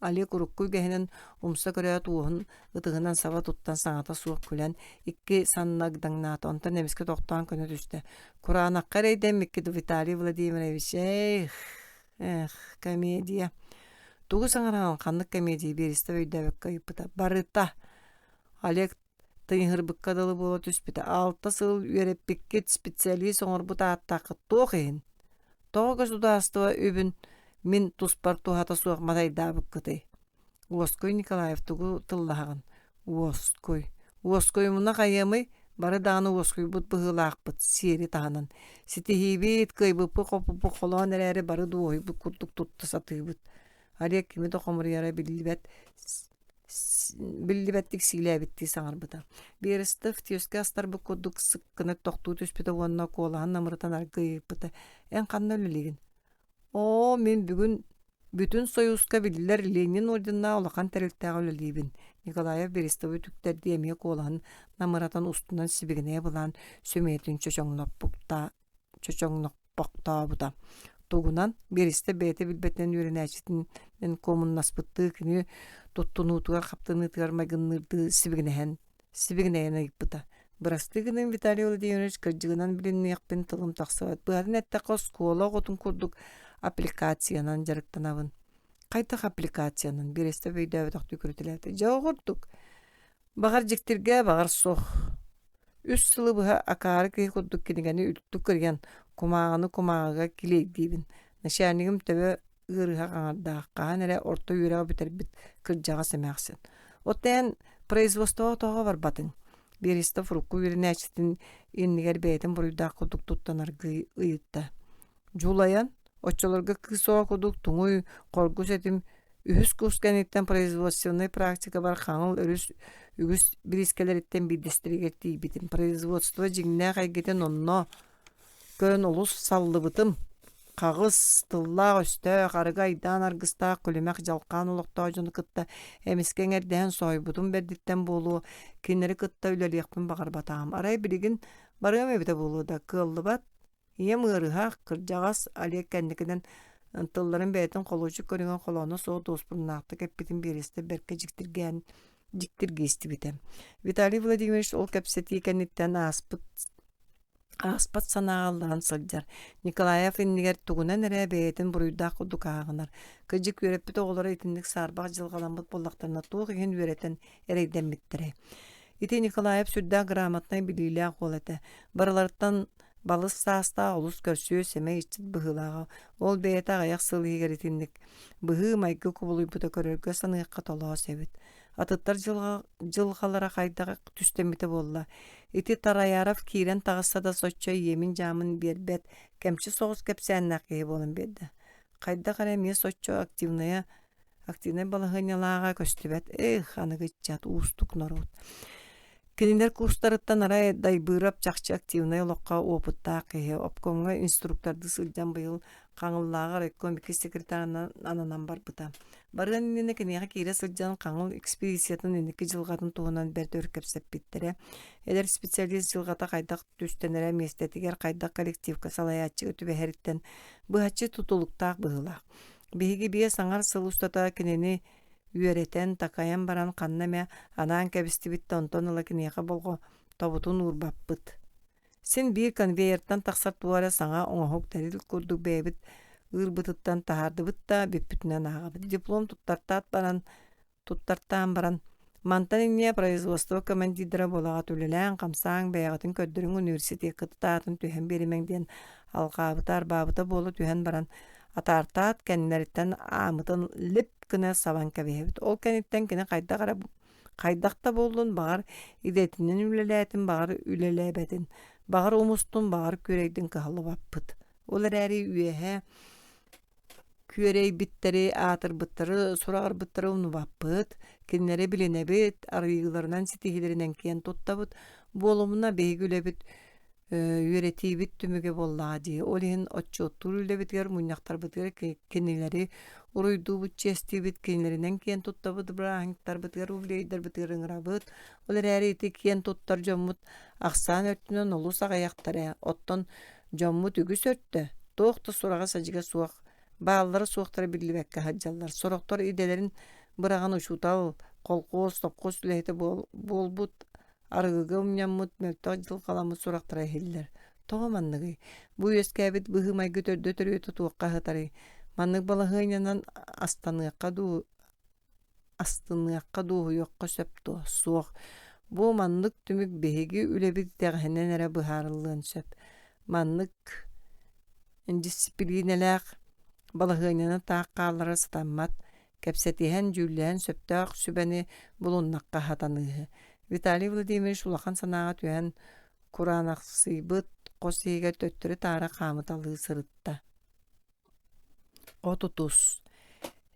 S1: Олег урукку үгэһинэн умса көрөөт уоһун ытыһынан саба туттан саҥата суох күлэн икки санна ыгдаҥнаата, онтон эмискэ тохтоон көнө түстэ. Кураанахха эрэйдэммиккит Виталий Владимирович, эх, Эх, комедия. Тугу саҥараҕын, ханнык комедия Биэристэп өйдөөбөккө ыйыппыта. Барыта. Олег тыйыһырбыкка дылы буола түспүтэ. Алта сыл үөрэппиккит специалист оҥорбут ааттааххыт туох иһин? Тоҕо государство үбүн мин туспар туһата суох матайдаабыккытый? Уоскуй Николаев тугу тыллаһаҕын? Уоскуй. Уоскуйумуна хайыамый? Бары даҕаны уоскуйбут быһыылаахпыт, сиэри таһынан. Ситиһиибит, кыайбыппыт-хоппуппут холоон эрээри бары дуоһуйбут курдук тутта сатыыбыт. Олег кими да хомуруйара биллибэт биллибэттик сиилээбиттии саҥарбыта. Берестов түөскэ астарбыт курдук сыккына тохтуу түспүтэ уонна куолаһын намырытан аргыый ыйыппыта: «Эн ханна үлэлиигин?» «Оо, мин бүгүн Бүтүн Сойууска биллэр Ленин орденнаах улахан тэрилтэҕэ үлэлиибин. Николаев Берестовы үтүктэрдии эмиэ куолаһын намыратан устунан сибигинэйэ былаан сөмүйэтин чочоҥноппохтообута. Тугунан Берестов бэйэтэ билбэтинэн үөрэнээччитин куомуннаспыттыы кини туттунуутугар хаптыныытыгар майгынныырдыы сибигинэһэн сибигинэйэн ыйыппыта. Бырастыы гыныҥ, Виталий Владимирович, кырдьыгынан билиниэхпин тылым тахсыбат. Быһатын эттэххэ, оскуола оҕотун курдук аппликациянан дьарыктанабын. Хайдах аппликациянан? Биэрэстэ өйдөөбөтөхтүү көрүтэлээтэ. Дьэ, оҕурдук. Баҕар дьиктиргээ, баҕар суох. Үс сылы быһа акаары киһи курдук кинигэни үлтү кырыйан, кумааҕыны кумааҕыга килиэйдиибин. Начальнигым төбө ыарыһах аҥардаах, хаһан эрэ орто үөрэҕи бүтэрбит кырдьаҕас эмээхсин. От эн производствоҕа тоҕо барбатыҥ? Берестов урукку үөрэнээччитин иннигэр бэйэтин буруйдаах курдук туттан аргыый ыйытта. Дьулайан, оччолорго кыыс оҕо курдук туҥуй, хоргус этим үһүс курс кэнниттэн производственнай практикабар Хаҥыл өрүс үгүс бириискэлэриттэн биирдэстэригэр тиийбитим. Производство дьиҥнээх эйгэтин онно көрөн олус саллыбытым. Хаҕыс, тыллаах-өстөөх, арыгы айдаан аргыстаах күлүмэх дьалхаан олохтоох дьону кытта эмискэ эҥэрдэһэн соһуйбутум бэрдиттэн буолуо, кинилэри кытта үлэлиэхпин баҕарбатаҕым. Арай билигин барыам эбитэ буолуо да, кыаллыбат. Ийэм ыарыһах, кырдьаҕас Олег кэнникинэн тылларын бэйэтин холуочук көрүҥүн холооно суох дуоспуруннаахтык эппитин биэрэстэ бэркэ дьиктиргээн дьиктиргии истибитэ. Виталий Владимирович ол кэпсэтии кэнниттэн ааспыт Ааспат санааҕа ылларан сылдьар. Николаев иннигэр тугунан эрэ бэйэтин буруйдаах курдук ааҕынар. Кырдьык үөрэппит оҕолоро итинник саарбах дьылҕаламмыт буоллахтарына туох иһин үөрэтэн эрэйдэммиттэрэй. Ити Николаев сүрдээх грамотнай билиилээх уол этэ. Барыларыттан балыс саастаах олус көрсүө сэмэй иччит быһыылааҕа. Ол бэйэтэ аҕыйах сыл иһигэр итинник быһыы-майгы кубулуйбута көрөргө саныахха толоос эбит. Атыттар дьылҕалара хайдах түстэммитэ буолла. Ити Тараяров киирэн таҕыста да соччо иэмин-дьаамын биэрбэт, кэмчи соҕус кэпсээннээх киһи буолан биэрдэ. Хайдах эрэ эмиэ соччо активная активнай балаһыанньалааҕа көстүбэт. Эх, аныгы ыччат уустук норуот. Кинилэр курстарыттан арай Дайбыырап чахчы активнай олоххо уопуттаах киһи, обкомҥа инструктордыы сылдьан быйыл Хаҥыллааҕы райком иккис секретарынан ананан барбыта. Барыан иннинэ киниэхэ киирэ сылдьан Хаҥыл экспедициятын инники дьылҕатын туһунан бэрт өр кэпсэппиттэрэ. Эдэр специалист дьылҕата хайдах түстэнэрэ миэстэтигэр хайдах коллективка салайааччыга түбэһэриттэн быһаччы тутулуктаах быһыылаах. Биһиги биэс аҥар сыл устата кинини үөрэтэн, такайан баран ханна эмэ анаан кэбистибит да онтон ыла киниэхэ болҕомтобутун уурбаппыт. Син биир конвейертан тахсар туох эрэ саҥа оҥоһук тэрил курдук бэйэбит ыырбытыттан таһаардыбыт да бүппүтүнэн ааҕабыт. Диплом туттартаат баран туттартаан баран мантан инньэ производство командирдара буолаҕыт үлэлээн хамсааҥ бэйэҕитин көрдөрүҥ университеккыт аатын түһэн биэримэҥ диэн алҕаабыта арбаабыта буола түһэн баран атаартаат кэннилэриттэн аамытын лип гына сабан кэбиһэбит. Ол кэнниттэн кини хайдах эрэ хайдах да буоллун баҕар идэтинэн үлэлээтин баҕар үлэлээбэтин баҕар умустун баҕар күөрэйдин кыһаллыбаппыт. Ол эрээри үөһэ күөрэйбиттэри, аатырбыттары, сураҕырбыттары умнубаппыт, кинилэри билинэбит, арыйыыларынан, ситиһиилэринэн киэн туттабыт. Буолумуна биһиги үлэбит үөрэтиибит түмүгэ буоллаҕа дии. Ол иһин отчуоттуур үлэбитигэр, мунньахтарбытыгар кинилэри уруйдуубут, чиэстиибит, кинилэринэн киэн туттабыт, бырааһынньыктарбытыгар, юбилейдарбытыгар ыҥырабыт. Ол эрээри ити киэн туттар дьоммут ахсаан өттүнэн олус аҕыйахтар ээ. Оттон Дьоммут үгүс өртө, туох да сураҕа-садьыга суох, бааллара-суохтара биллибэккэ сылдьаллар. Сорохтор идэлэрин быраҕан учуутал, колхуос, сопхуос үлэһитэ буолбут, арыгыга умньаммыт, мөлтөх дьылҕаламмыт сурахтара иһиллэр. Тоҕо манныгый? Бу үөскээбит быһыы-майгы төрдө-төрүөтэ туохха сытарый? Маннык балаһыанньанан астаныахха дуу, астыныахха, дуоһуйуохха сөп дуо? Суох. Бу маннык түмүк биһиги үлэбит итэҕэһинэн эрэ быһаарыллыан сөп. Маннык дьиссипилиинэлээх балаһыанньаны таах хаалларар сатаммат. Кэпсэтиһэн, дьүүллэһэн сөптөөх сүбэни булуннахха сатаныыһы. Виталий Владимирович улахан санааҕа түһэн кураанахсыйбыт хос иһигэр төттөрү-таары хаамыталыы сырытта. Отутус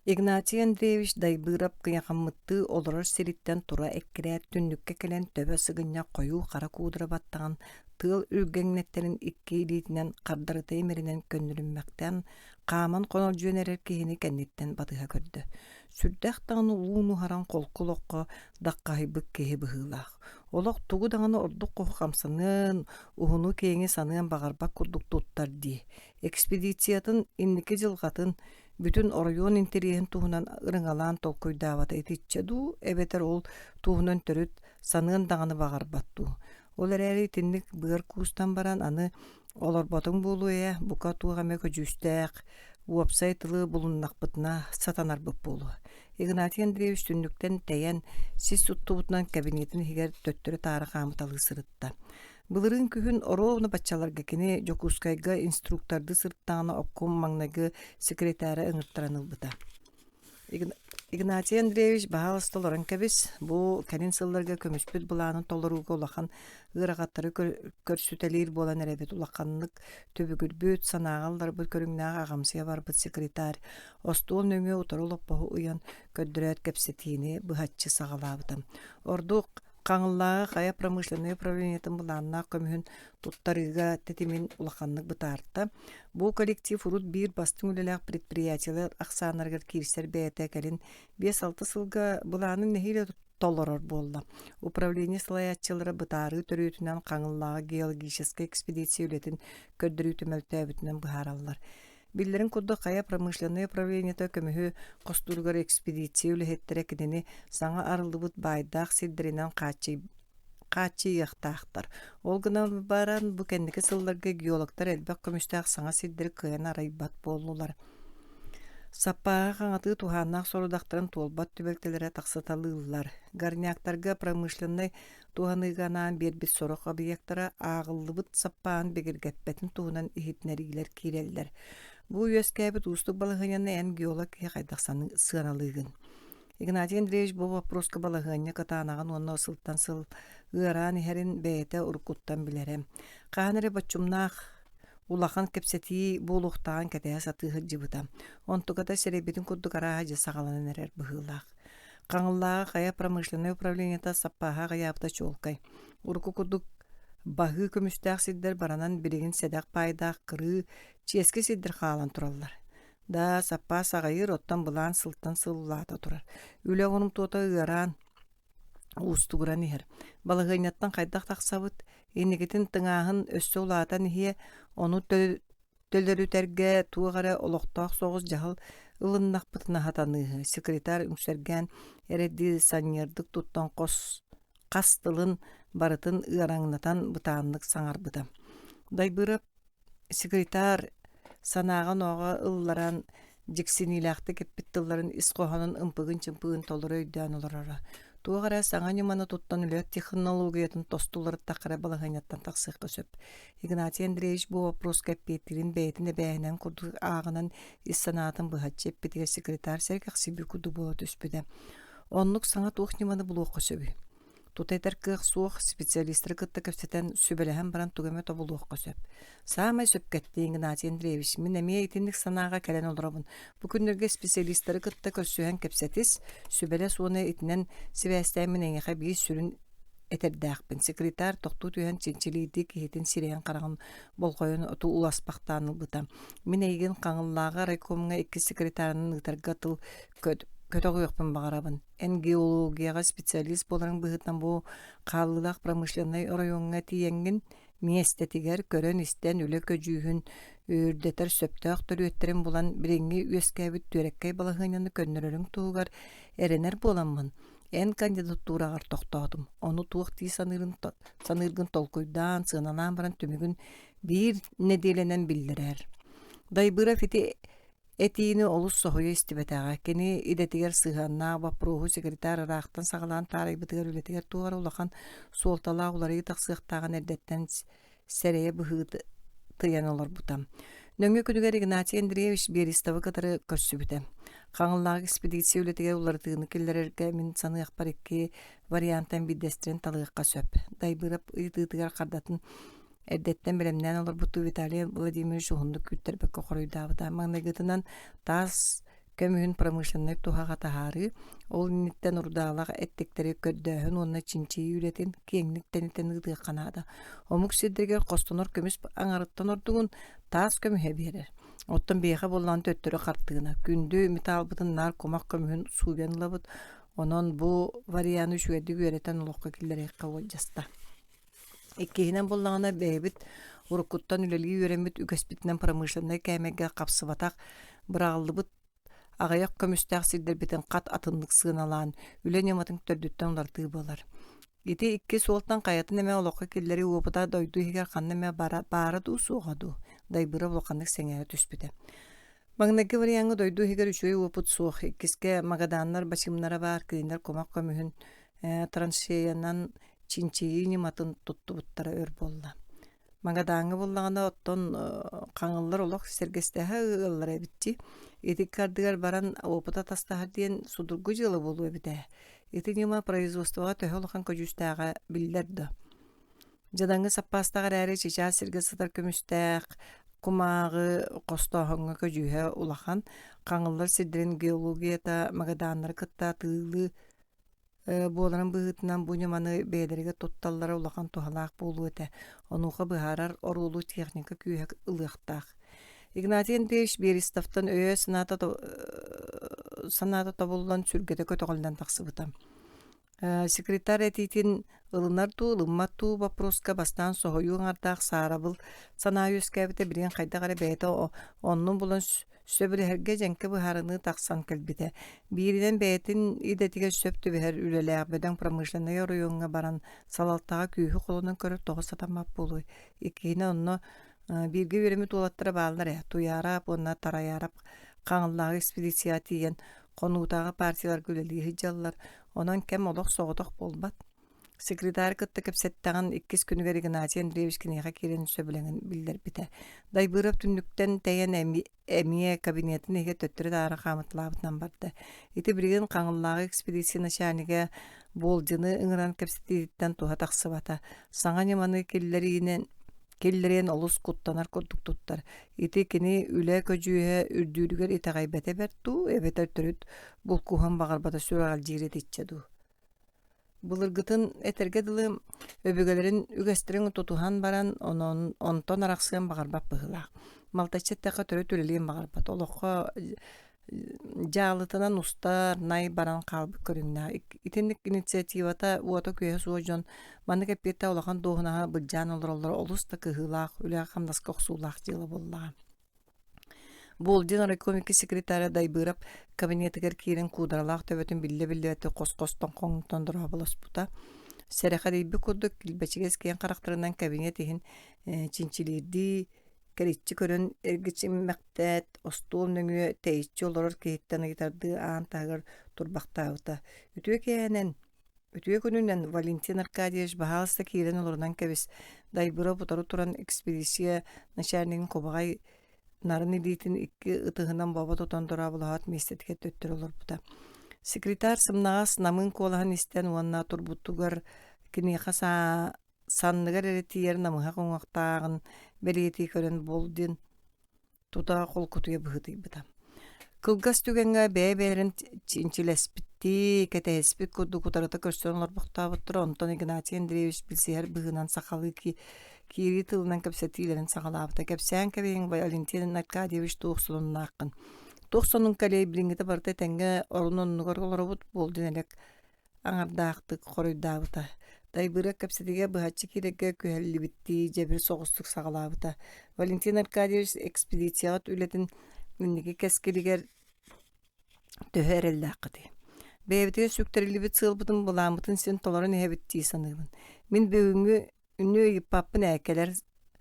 S1: Игнатий Андреевич Дайбыырап кыйахаммыттыы олорор сириттэн тура эккирээт түннүккэ кэлэн төбө сыгынньах хойуу хара куудара баттаҕын тыал үргэҥнэттэрин икки илиитинэн хардарыта имэринэн көннөрүммэхтээн хааман хонолдьуйан эрэр киһини кэнниттэн батыһа көрдө. Сүрдээх даҕаны уу нуһаран холку олоххо даххаһыйбыт киһи быһыылаах. Олох тугу даҕаны ордук хоһу хамсаныан, уһуну-киэҥи саныан баҕарбат курдук туттар дии. Экспедициятын инники дьылҕатын, бүтүн оройуон интэриэһин туһунан ырыҥалаан толкуйдаабата итиччэ дуу, эбэтэр ол туһунан төрүт саныан даҕаны баҕарбат дуу. Ол эрээри итинник быар куустан баран аны олорботуҥ буолуо ээ, бука туох эмэ көдьүүстээх, уопсай тылы булуннахпытына сатанарбыт буолуо. Игнатий Андреевич түннүктэн тэйэн, сис туттубутунан кабинетын иһигэр төттөрү-таары хаамыталыы сырытта. Былырыын күһүн оруобуна баччаларга кини Дьокуускайга инструктордыы сырыттаҕына обком маҥнайгы секретара ыҥыртаран ылбыта. Игнатий Андреевич баһаалыста олорон кэбис, бу кэлин сылларга көмүспүт былаанын толорууга улахан ыарахаттары көрсүтэлиир буолан эрэбит улаханнык түбүгүрбүт, санааҕа ылларбыт көрүҥнээх аҕамсыйа барбыт секретарь остуол нөҥүө утары олоппоһу ыйан көрдөрөөт кэпсэтиини быһаччы саҕалаабыта. Ордук Хаҥыллааҕы хайа промышленнай управлениетын былааннаах көмүһүн туттарыыга тэтимин улаханнык бытаарта. Бу коллектив урут биир бастыҥ үлэлээх предприятиелар ахсааннарыгар киирсэр бэйэтэ кэлин 5-6 сылга былаанын нэһиилэ толорор буолла. Управление салайааччылара бытаарыы төрүөтүнэн Хаҥыллааҕы геологическай экспедиция үлэтин көрдөрүүтэ мөлтөөбүтүнэн быһаараллар. Биллэрин курдук, хайа промышленнай управлениета көмүһү хостууругар экспедиция үлэһиттэрэ кинини саҥа арыллыбыт баайдаах сирдэринэн хааччыйыахтаахтар. Ол гынан баран, бу кэнники сылларга геологтар элбэх көмүстээх саҥа сирдэри кыайан арыйбат буоллулар. Саппааһы хаҥатыы туһааннаах сорудахтарын туолбат түбэлтэлэрэ тахсыталыыллар. Горняктарга промышленнай туһаныыга анаан биэрбит сорох объектара ааҕыллыбыт саппааһын бигэргэппэтин туһунан иһитиннэриилэр киирэллэр. Бу үөскээбит уустук балаһыанньаны эн геолог киһи хайдах сыаналыыгын? Игнатий Андреевич бу боппуруоска балаһыанньа кытаанаҕын уонна сылтан сыл ыараан иһэрин бэйэтэ уруккуттан билэрэ. Хаһан эрэ боччумнаах. Улахан кэпсэтии буолуохтааҕын кэтэһэ сатыы сылдьыбыта. Онтуката сэрэйбитин курдук арааһа дьэ саҕаланан эрэр быһыылаах. Хаҥыллааҕы хайа промышленнай управлениета саппааһа аҕыйаабыта чуолкай. Урукку курдук баһыы көмүстээх сирдэр баранан билигин сэдэх паайдаах кырыы, чиэски сирдэр хаалан тураллар. Да, саппаас аҕыйыыр, оттон былаан сылтан сыл улаата турар. Үлэ оҥорумтуота ыараан, уустугуран иһэр. Балаһыанньаттан хайдах тахсабыт, инникитин тыҥааһын өссө улаатан иһиэ, ону төлөрүтэргэ туох эрэ олохтоох соҕус дьаһал ылыннахпытына сатаныыһы. Секретарь үҥсэргээн эрэдии санньыардык туттан хос хас тылын барытын ыараҥнатан бытааннык саҥарбыта. Дайбыырап Секретарь санааҕа-онооҕо ылларан, дьиксиниилээхтик эппит тылларын ис хоһоонун ымпыгын-чымпыгын толору өйдөөн олороро. Туох эрэ саҥа ньыманы туттан үлэ технологиятын тосту уларыттахха эрэ балаһыанньаттан тахсыахха сөп. Игнатий Андреевич бу боппуруоска эппиэттиирин бэйэтин эбээһинэн курдук ааҕынан ис санаатын быһаччы эппитигэр секретарь сэргэхсийбит курдук буола түспүтэ. Оннук саҥа туох ньыманы булуохха сөбүй? Тута этэр кыах суох, специалистары кытта кэпсэтэн, сүбэлэһэн баран тугу эмэ тобулуохха сөп. Саамай сөпкө эттиҥ, Игнатий Андреевич, мин эмиэ итинник санааҕа кэлэн олоробун. Бу күннэргэ специалистары кытта көрсүһэн кэпсэтис, сүбэлэс уонна итинэн сибээстээн мин эйиэхэ биир сүрүн этэрдээхпин. Секретарь тохтуу түһэн чинчилиирдии киһитин сирэйин-хараҕын болҕойон оту уласпахтаан ылбыта. Мин эйигин Хаҥыллааҕы райкомҥа иккис секретарынан ыытарга тыл көтөҕүөхпүн баҕарабын. Эн геологияҕа специалист буоларыҥ быһыытынан бу хаалыылаах промышленнай оройуоҥҥа тиийэҥҥин миэстэтигэр көрөн-истэн үлэ көдьүүһүн үрдэтэр сөптөөх төрүөттэрин булан билиҥҥи үөскээбит түөрэккэй балаһыанньаны көннөрөрүҥ туһугар эрэнэр буоламмын эн кандидатураҕар тохтоотум. Ону туох дии саныырын саныыргын толкуйдаан, сыаналаан баран түмүгүн биир нэдиэлэнэн биллэрээр. Дайбыров ити Этиини олус соһуйа истибэтэҕэ, кини идэтигэр сыһыаннаах боппуруоһу секретарь ыраахтан саҕалаан таарыйбытыгар үлэтигэр туох эрэ улахан суолталаах уларыйыы тахсыахтааҕын эрдэттэн сэрэйэ быһыытыйан олорбута. Нөҥүө күнүгэр Игнатий Андреевич Берестовы кытары көрсүбүтэ. Хаҥыллаах экспедиция үлэтигэр уларытыыны киллэрэргэ мин саныахпар икки вариантан биирдэстэрин талыахха сөп. Дайбырап ыйытыытыгар хардатын Эрдэттэн бэлэмнээн олорбуттуу Виталий Владимирович уһуннук күүттэрбэккэ хоруйдаабыта. Маҥнайгытынан таас көмүһүн промышленнай туһаҕа таһаарыы, ол инниттэн урдаалаах эттиктэри көрдөөһүн уонна чинчийии үлэтин киэҥник тэнитэн ыытыахха наада. Омук сирдэригэр хостонор көмүс аҥарыттан ордугун таас көмүһэ биэрэр. Оттон биһиэхэ буоллаҕына төттөрү хартыына. Күндү металлбытын наар кумах көмүһүн сууйан ылабыт. Онон бу варианы үчүгэйдик үөрэтэн олоххо киллэриэххэ уолдьаста. Иккиһинэн буоллаҕына, бэйэбит уруккуттан үлэлии үөрэммит үгэспитинэн промышленнай кээмэйгэ хапсыбатах, быраҕыллыбыт аҕыйах көмүстээх сирдэрбитин хат атыннык сыаналаан, үлэ ньыматын төрдүттэн уларытыы буолар. Ити икки суолтан хайатын эмэ олоххо киллэрии уопута дойду иһигэр ханна эмэ баара дуу, суоҕа дуу, Дайбыра улаханнык сэҥээрэ түспүтэ. Маҥнайгы вариаҥҥа дойду иһигэр үчүгэй уопут суох, иккискэ Магаданнар бачыымнара баар, кинилэр кумах көмүһүн траншеянан чинчийии ньыматын туттубуттара өр буолла. Магадаҥҥа буоллаҕына оттон хаҥыллар олох сэргэстэһэ ыаллара эбит дии. Ити ардыгар баран опыт атастаһар диэн судургу дьыала буолуо эбит ээ. Ити ньыма производствоҕа төһө улахан көдьүүстээҕэ биллэр дуо? Дьадаҥы саппаастаах эрээри чычаас сиргэ сытар көмүстээх кумааҕы хостооһуҥҥа көдьүүһэ улахан, хаҥыллар сирдэрин геологията Магаданнары кытта атыылыы буоларын быһыытынан бу ньыманы бэйэлэригэр тутталлара улахан туһалаах буолуо этэ. Онуоха быһаарар оруолу техника күүһэ ылыахтаах. Игнатий Андреевич Берестовтан өйө-санаата санаата тобуллан сүргэтэ көтөҕүллэн тахсыбыта. Секретарь этиитин ылынар дуу, ылыммат дуу боппуруоска бастаан соһуйуу аҥардаах саарабыл санаа үөскээбитэ билигин хайдах эрэ бэйэтэ оннун булан сөбүлэһэргэ дьэҥкэ быһаарыныы тахсан кэлбитэ. Бииринэн бэйэтин идэтигэр сөп түбэһэр үлэлээх бөдөҥ промышленнай оройуоҥҥа баран салалтаҕа күүһү холонон көрөр тоҕо сатаммат буолуой? Иккиһинэн онно бииргэ үөрэммит уолаттара бааллар ээ, Туйаарап уонна Тарайаарап Хаҥыллааҕы экспедицияҕа тиийэн хонуутааҕы партияларга үлэлии сылдьаллар, онон кэм олох соҕотох буолбат. Секретарь кытта кэпсэттэҕин иккис күнүгэр Игнатий Андреевич киниэхэ киирэн сөбүлэҥин биллэрбитэ. Дайбыров түннүктэн тэйэн эмиэ кабинетын иһигэр төттөрү-таары хаамыталаабытынан барда. Ити билигин Хаҥыллааҕы экспедиция начальнига Болдины ыҥыран кэпсэтиититтэн туһа тахсыбата. Саҥа ньыманы киллэриинэн киллэриэн олус куттанар курдук туттар. Ити кини үлэ көдьүүһэ үрдүүрүгэр итэҕэйбэтэ бэрт дуу, эбэтэр төрүт булкуһан баҕарбата сүрэҕэлдьиир итиччэ дуу. Былыргытын этэргэ дылы, өбүгэлэрин үгэстэрин тутуһан баран, онон онтон арахсыан баҕарбат быһыылаах. Малтаччы эттэххэ төрүт үлэлиэн баҕарбат. Олоххо дьаалытынан устар, най баран хаалбыт көрүҥнээх. Итинник инициативата уота-күөһэ суох дьон маннык эппиэттээх улахан дуоһунаһы былдьаан олороллоро олус да кыһыылаах, үлэҕэ-хамнаска охсуулаах дьыала буоллаҕа. Болдин райком икки секретаря Дайбыырап кабинетыгар киирэн куударалаах төбөтүн биллэ-биллибэттик хос-хостон хоҥнуттан дорооболоспута. Сэрэхэдийбит курдук килбэчигэс киэҥ харахтарынан кабинет иһин чинчилиирдии кэриччи көрөн эргичиммэхтээт, остуол нөҥүө тэйиччи олорор киһиттэн ыйытардыы аан таһыгар турбахтаабыта. Үтүө киэһэнэн Үтүө күнүнэн, Валентин Аркадьевич, баһаалыста киирэн олорунан кэбис, Дайбыров утары туран экспедиция начальнигын кубаҕай нарын илиитин икки ытыһынан бобо тутан дорооболоһоот миэстэтигэр төттөрү олорбута. Секретарь сымнаҕас намыын куолаһын истэн уонна турбутугар киниэхэ саа санныгар эрэ тиийэр намыһах уҥуохтааҕын бэлиэтии көрөн Болдин тута холкутуйа быһыытыйбыта. Кылгас түгэҥҥэ бэйэ-бэйэлэрин чинчилэспиттии, кэтэһиспит курдук утарыта көрсөн олорбохтообуттара, онтон Игнатий Андреевич билсиһэр быһыынан сахалыы киирии тылынан кэпсэтиилэрин саҕалаабыта. Кэпсээн кэбиһиҥ, Валентин Аркадьевич туох сонуннааххын? Туох сонун кэлиэй, билиҥҥитэ барыта этэҥҥэ орун-оннугар олоробут, буолдун элэк аҥардаахтык хоруйдаабыта. Дайбыырап кэпсэтиигэ быһаччы киирэргэ күһэллибиттии дьэбир соҕустук саҕалаабыта. Валентин Аркадьевич экспедицияҕыт үлэтин инники кэскилигэр төһө эрэллээххитий? Бэйэбитигэр сүктэриллибит сыалбытын былааммытын син толорон иһэбит дии саныыбын. Мин бүгүҥҥү Үннү ыйыппаппын ээ, кэлэр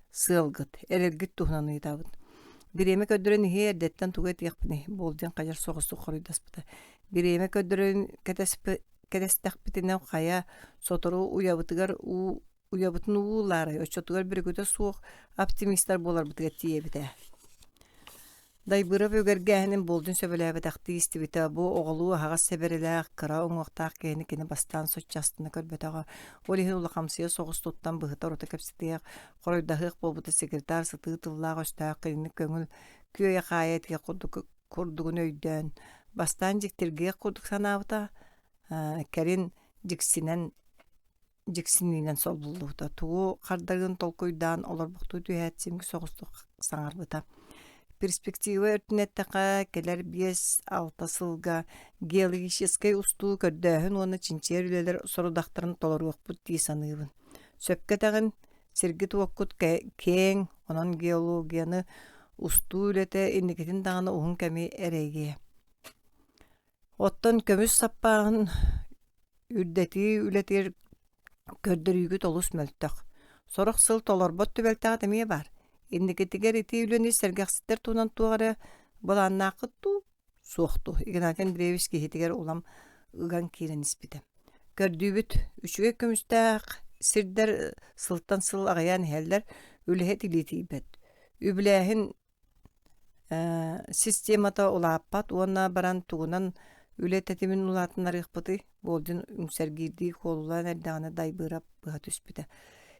S1: сыалгыт, эрэлгит туһунан ыйытабыт. Бириэмэ көрдөрөн иһиэ эрдэттэн тугу этиэхпиний, Болдин хайар соҕустук хоруйдаспыта. Бириэмэ көрдөрөн кэтэстэхпитинэ хайа, сотору уйабытыгар уу уйабытын уу ылаарай, оччотугар бөрүкүтэ суох оптимистар буоларбытыгар тиийэбит ээ. Дайбыров үгэргээһинин Болдун сөбүлээбэтэхтии истибитэ, бу оҕолуу аһаҕас сэбэрэлээх, кыра уҥуохтаах киһини кини бастаан соччо астына көрбөтөҕө. Ол иһин улахамсыйа соҕус туттан быһыта-орута кэпсэтиэх, хоруйдаһыах буолбута секретарь сытыы тыллаах-өстөөх кинини көҥүл күөйэ-хаайа этиэх курдук курдугун өйдөөн, бастаан дьиктиргиэх курдук санаабыта, кэлин дьиксинэн дьиксиниинэн солбуллубута, тугу хардарыан толкуйдаан олорбохтуу түһээт симик соҕустук саҥарбыта. Перспектива өртүн эттэххэ, кэлэр 5-6 сылга геологическай устуу көрдөөһүн уонна чинчийэр үлэлэр сорудахтарын толоруохпут дии саныыбын. Сөпкө этэҕин, сиргит-уоккут киэҥ, онон геологияны устуу үлэтэ инникитин даҕаны уһун кэми эрэйиэ. Оттон көмүс саппааһын үрдэтии үлэтигэр көрдөрүүгүт олус мөлтөх. Сорох сыл толорбот түбэлтэҕит эмиэ баар. Инникитигэр ити үлэни сэргэхситтэр туһунан туох эрэ былааннааххыт дуу, суох дуу? Игнатий Андреевич киһитигэр улам ыган киирэн испитэ. Көрдүүбүт, үчүгэй көмүстээх сирдэр сылтан сыл аҕыйаан иһэллэр, үлэһит илии тиийбэт. Үбүлээһин системата улааппат уонна баран тугунан үлэ тэтимин улаатыннарыахпытый Болдин үҥсэргиирдии куолулаан эрдэҕинэ Дайбыырап быһа түспүтэ.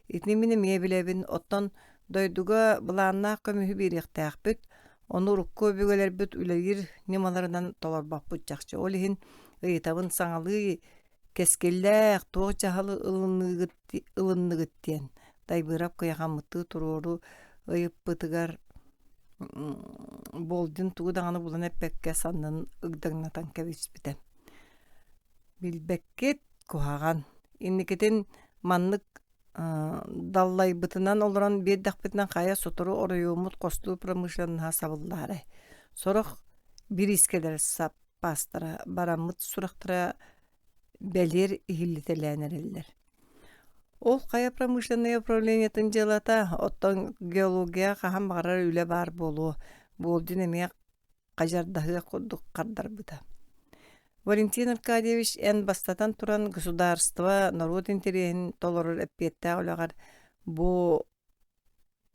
S1: Итини мин эмиэ билэбин, оттон дойдуга былааннаах көмүһү биэриэхтээхпит, ону урукку өбүгэлэрбит үлэлиир ньымаларынан толорбоппут чахчы. Ол иһин ыйытабын саҥалыы Кэскиллээх, туох дьаһалы ылыныыгыт ылынныгыт диэн Дайбыырап кыйахаммыттыы туруору ыйыппытыгар Болдин тугу даҕаны булан эппэккэ саннын ыгдаҥнатан кэбиспитэ. Билбэккит куһаҕан. Инникитин маннык даллайбытынан олорон биэрдэхпитинэ хайа сотору оройуоммут хостуур промышленноһа сабыллаарай. Сорох бириискэлэр саппаастара бараммыт сурахтара бэлиэр иһиллитэлээн эрэллэр. Ол хайа промышленнай управлениетын дьыалата, оттон геология хаһан баҕарар үлэ баар буолуо, Болдин эмиэ хадьардаһыах курдук хардарбыта. Валентин Аркадьевич, эн бастатан туран государство, норуот интэриэһин толорор эппиэттээх үлэҕэр бу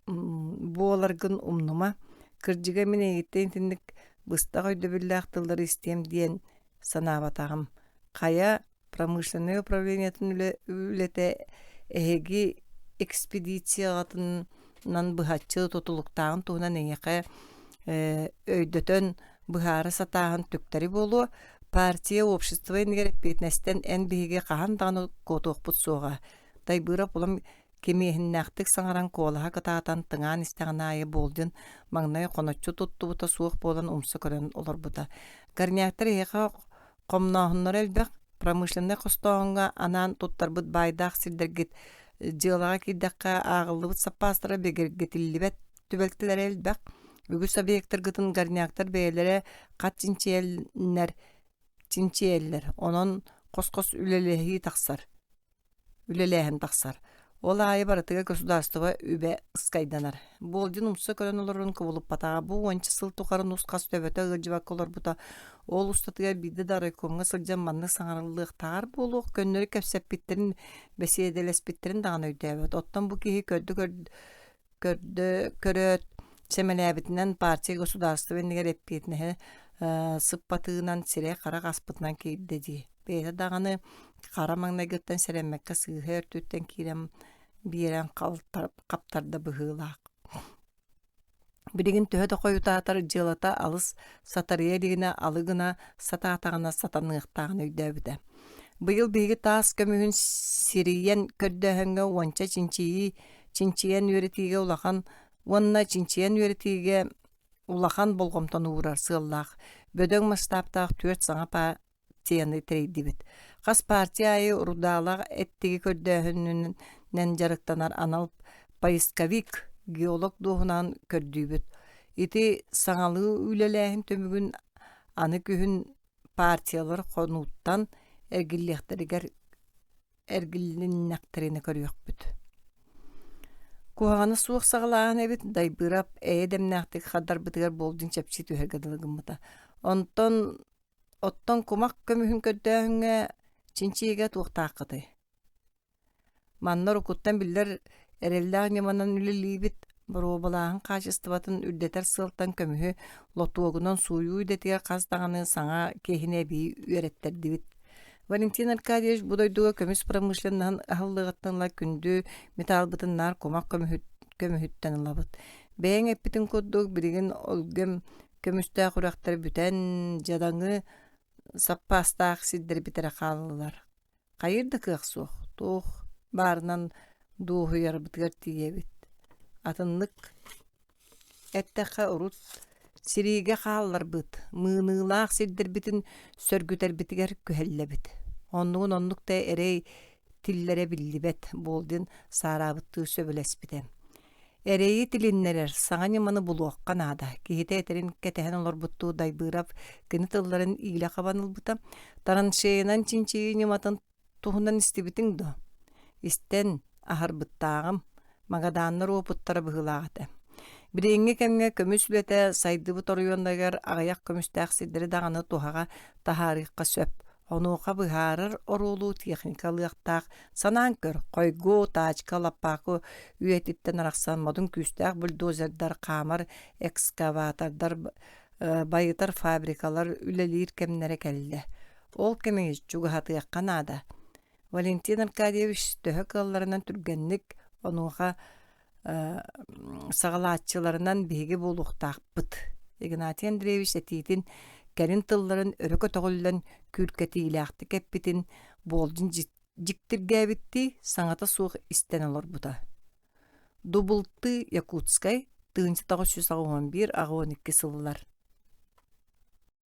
S1: буоларгын умнума. Кырдьыга мин эйигиттэн итинник быстах өйдөбүллээх тыллары истиэм диэн санаабатаҕым. Хайа промышленнай управлениетын үлэтэ эһиги экспедицияҕытын быһаччы тутулуктааҕын туһунан эйиэхэ өйдөтөн быһаара сатааһын түктэри буолуо. Партия общество иннигэр эппиэтинэстэн эн биһиги хаһан даҕаны куотуохпут суоҕа. Тайбыырап улам кимиэһиннээхтик саҥаран куолаһа кытаатан тыҥаан истэҕин аайы Болдин маҥнай хоноччу туттубута суох буолан умса көрөн олорбута. Горняктар эһиэхэ хомнооһуннара элбэх, промышленнай хостооһуҥҥа анаан туттарбыт баайдаах сирдэргит дьыалаҕа киирдэххэ ааҕыллыбыт саппаастара бигэргэтиллибэт түбэлтэлэрэ элбэх. Үгүс объектаргытын горняктар бэйэлэрэ хат чинчийэллэр, чинчийэллэр, онон хос-хос үлэлэһии тахсар үлэлээһин тахсар. Ол аайы барытыгар государство үбэ ыскайданар. Болдин умса көрөн олорорун кубулуппатаҕа. Бу уонча сыл тухары нус-хас төбөтө ыалдьыбакка олорбута. Ол устатыгар биирдэ да райкомҥа сылдьан маннык саҥарыллыахтааҕар буолуох, көннөрү кэпсэппиттэрин, бэсиэдэлэспиттэрин даҕаны өйдөөбөт. Оттон бу киһи көрдө көрдө көрөөт сэмэлээбитинэн партия государство иннигэр эппиэтинэһи сыппатыынан сирэй-харах аспытынан киирдэ дии. Бэйэтэ даҕаны хара маҥнайгыттан сэрэммэккэ сыыһа өртүттэн киирэн биэрэн хаптарда быһыылаах. Билигин төһө да хойутаатар дьыалата алыс сатарыйа илигинэ алы гына сатаатаҕына сатаныахтааҕын өйдөөбүтэ. Быйыл биһиги таас көмүһүн сирийэн көрдөөһүҥҥэ уонча чинчийии чинчийэн үөрэтиигэ улахан уонна чинчийэн үөрэтиигэ улахан болҕомтону уурар сыаллаах бөдөҥ масштабтаах түөрт саҥа партияны тэрийдибит. Хас партия аайы рудаалаах эттиги көрдөөһүнүнэн дьарыктанар анал поисковик, геолог дуоһунан көрдүүбүт. Ити саҥалыы үлэлээһин түмүгүн аны күһүн партиялар хонууттан эргиллиэхтэригэр эргилиннэхтэринэ көрүөхпүт. Куһаҕана суох саҕалааһын эбит, Дайбыырап эйэ дэмнээхтик хардарбытыгар Болдин чэпчии түһэргэ дылы гыммыта. Онтон оттон кумах көмүһүн көрдөөһүҥҥэ чинчийиигэ туохтааххытый? Манна уруккуттан биллэр эрэллээх ньыманан үлэлиибит, боруобалааһын хаачыстыбатын үрдэтэр сыалтан көмүһү лотуогунан сууйуу идэтигэр хас даҕаны саҥа киһини эбии үөрэттэрдибит. Валентин Аркадьевич бу дойдуга көмүс промышленноһын аһыллыаҕыттан ыла күндү металлбытын наар кумах көмүһүттэн ылабыт. Бэйэҥ эппитин курдук, билигин өлгөм көмүстээх үрэхтэр бүтэн, дьадаҥы саппаастаах сирдэрбит эрэ хааллылар. Хайыыр да кыах суох, туох баарынан дуоһуйарбытыгар тиийэбит. Атыннык эттэххэ, урут сириигэ хаалларбыт, мыыныылаах сирдэрбитин сөргүтэрбитигэр күһэллэбит. Оннугун оннук да эрэй тиллэрэ биллибэт, Болдин саараабыттыы сөбүлэспитэ. Эрэйи тилиннэрэр саҥа ньыманы булуохха наада. Киһитэ этэрин кэтэһэн олорбуттуу Дайбыырап кини тылларын иилэ хабан ылбыта. Траншеянан чинчийии ньыматын туһунан истибитиҥ дуо? Истэн, аһарбыттааҕым. Магадааннар уопуттара быһыылаах этэ. Билиҥҥи кэмҥэ көмүс үлэтэ сайдыбыт оройуоннарыгар аҕыйах көмүстээх сирдэри даҕаны туһаҕа таһаарыахха сөп. Онуоха быһаарар оруолу техника ылыахтаах. Санаан көр, хойгуо, таачка, лаппаакы үйэтиттэн арахсан модун күүстээх бульдозердар, хаамар экскаватордар, байытар фабрикалар үлэлиир кэмнэрэ кэллэ. Ол кэми чугаһатыахха наада. Валентин Аркадьевич төһө кыалларынан түргэнник онуоха саҕалааччыларынан биһиги буолуохтаахпыт. Игнатий Андреевич этиитин кэлин тылларын өрө көтөҕүллэн күүркэтиилээхтик эппитин Болдин дьиктиргээбиттии саҥата суох истэн олорбута. Дубулты Якутскай 1981-82 сыллар.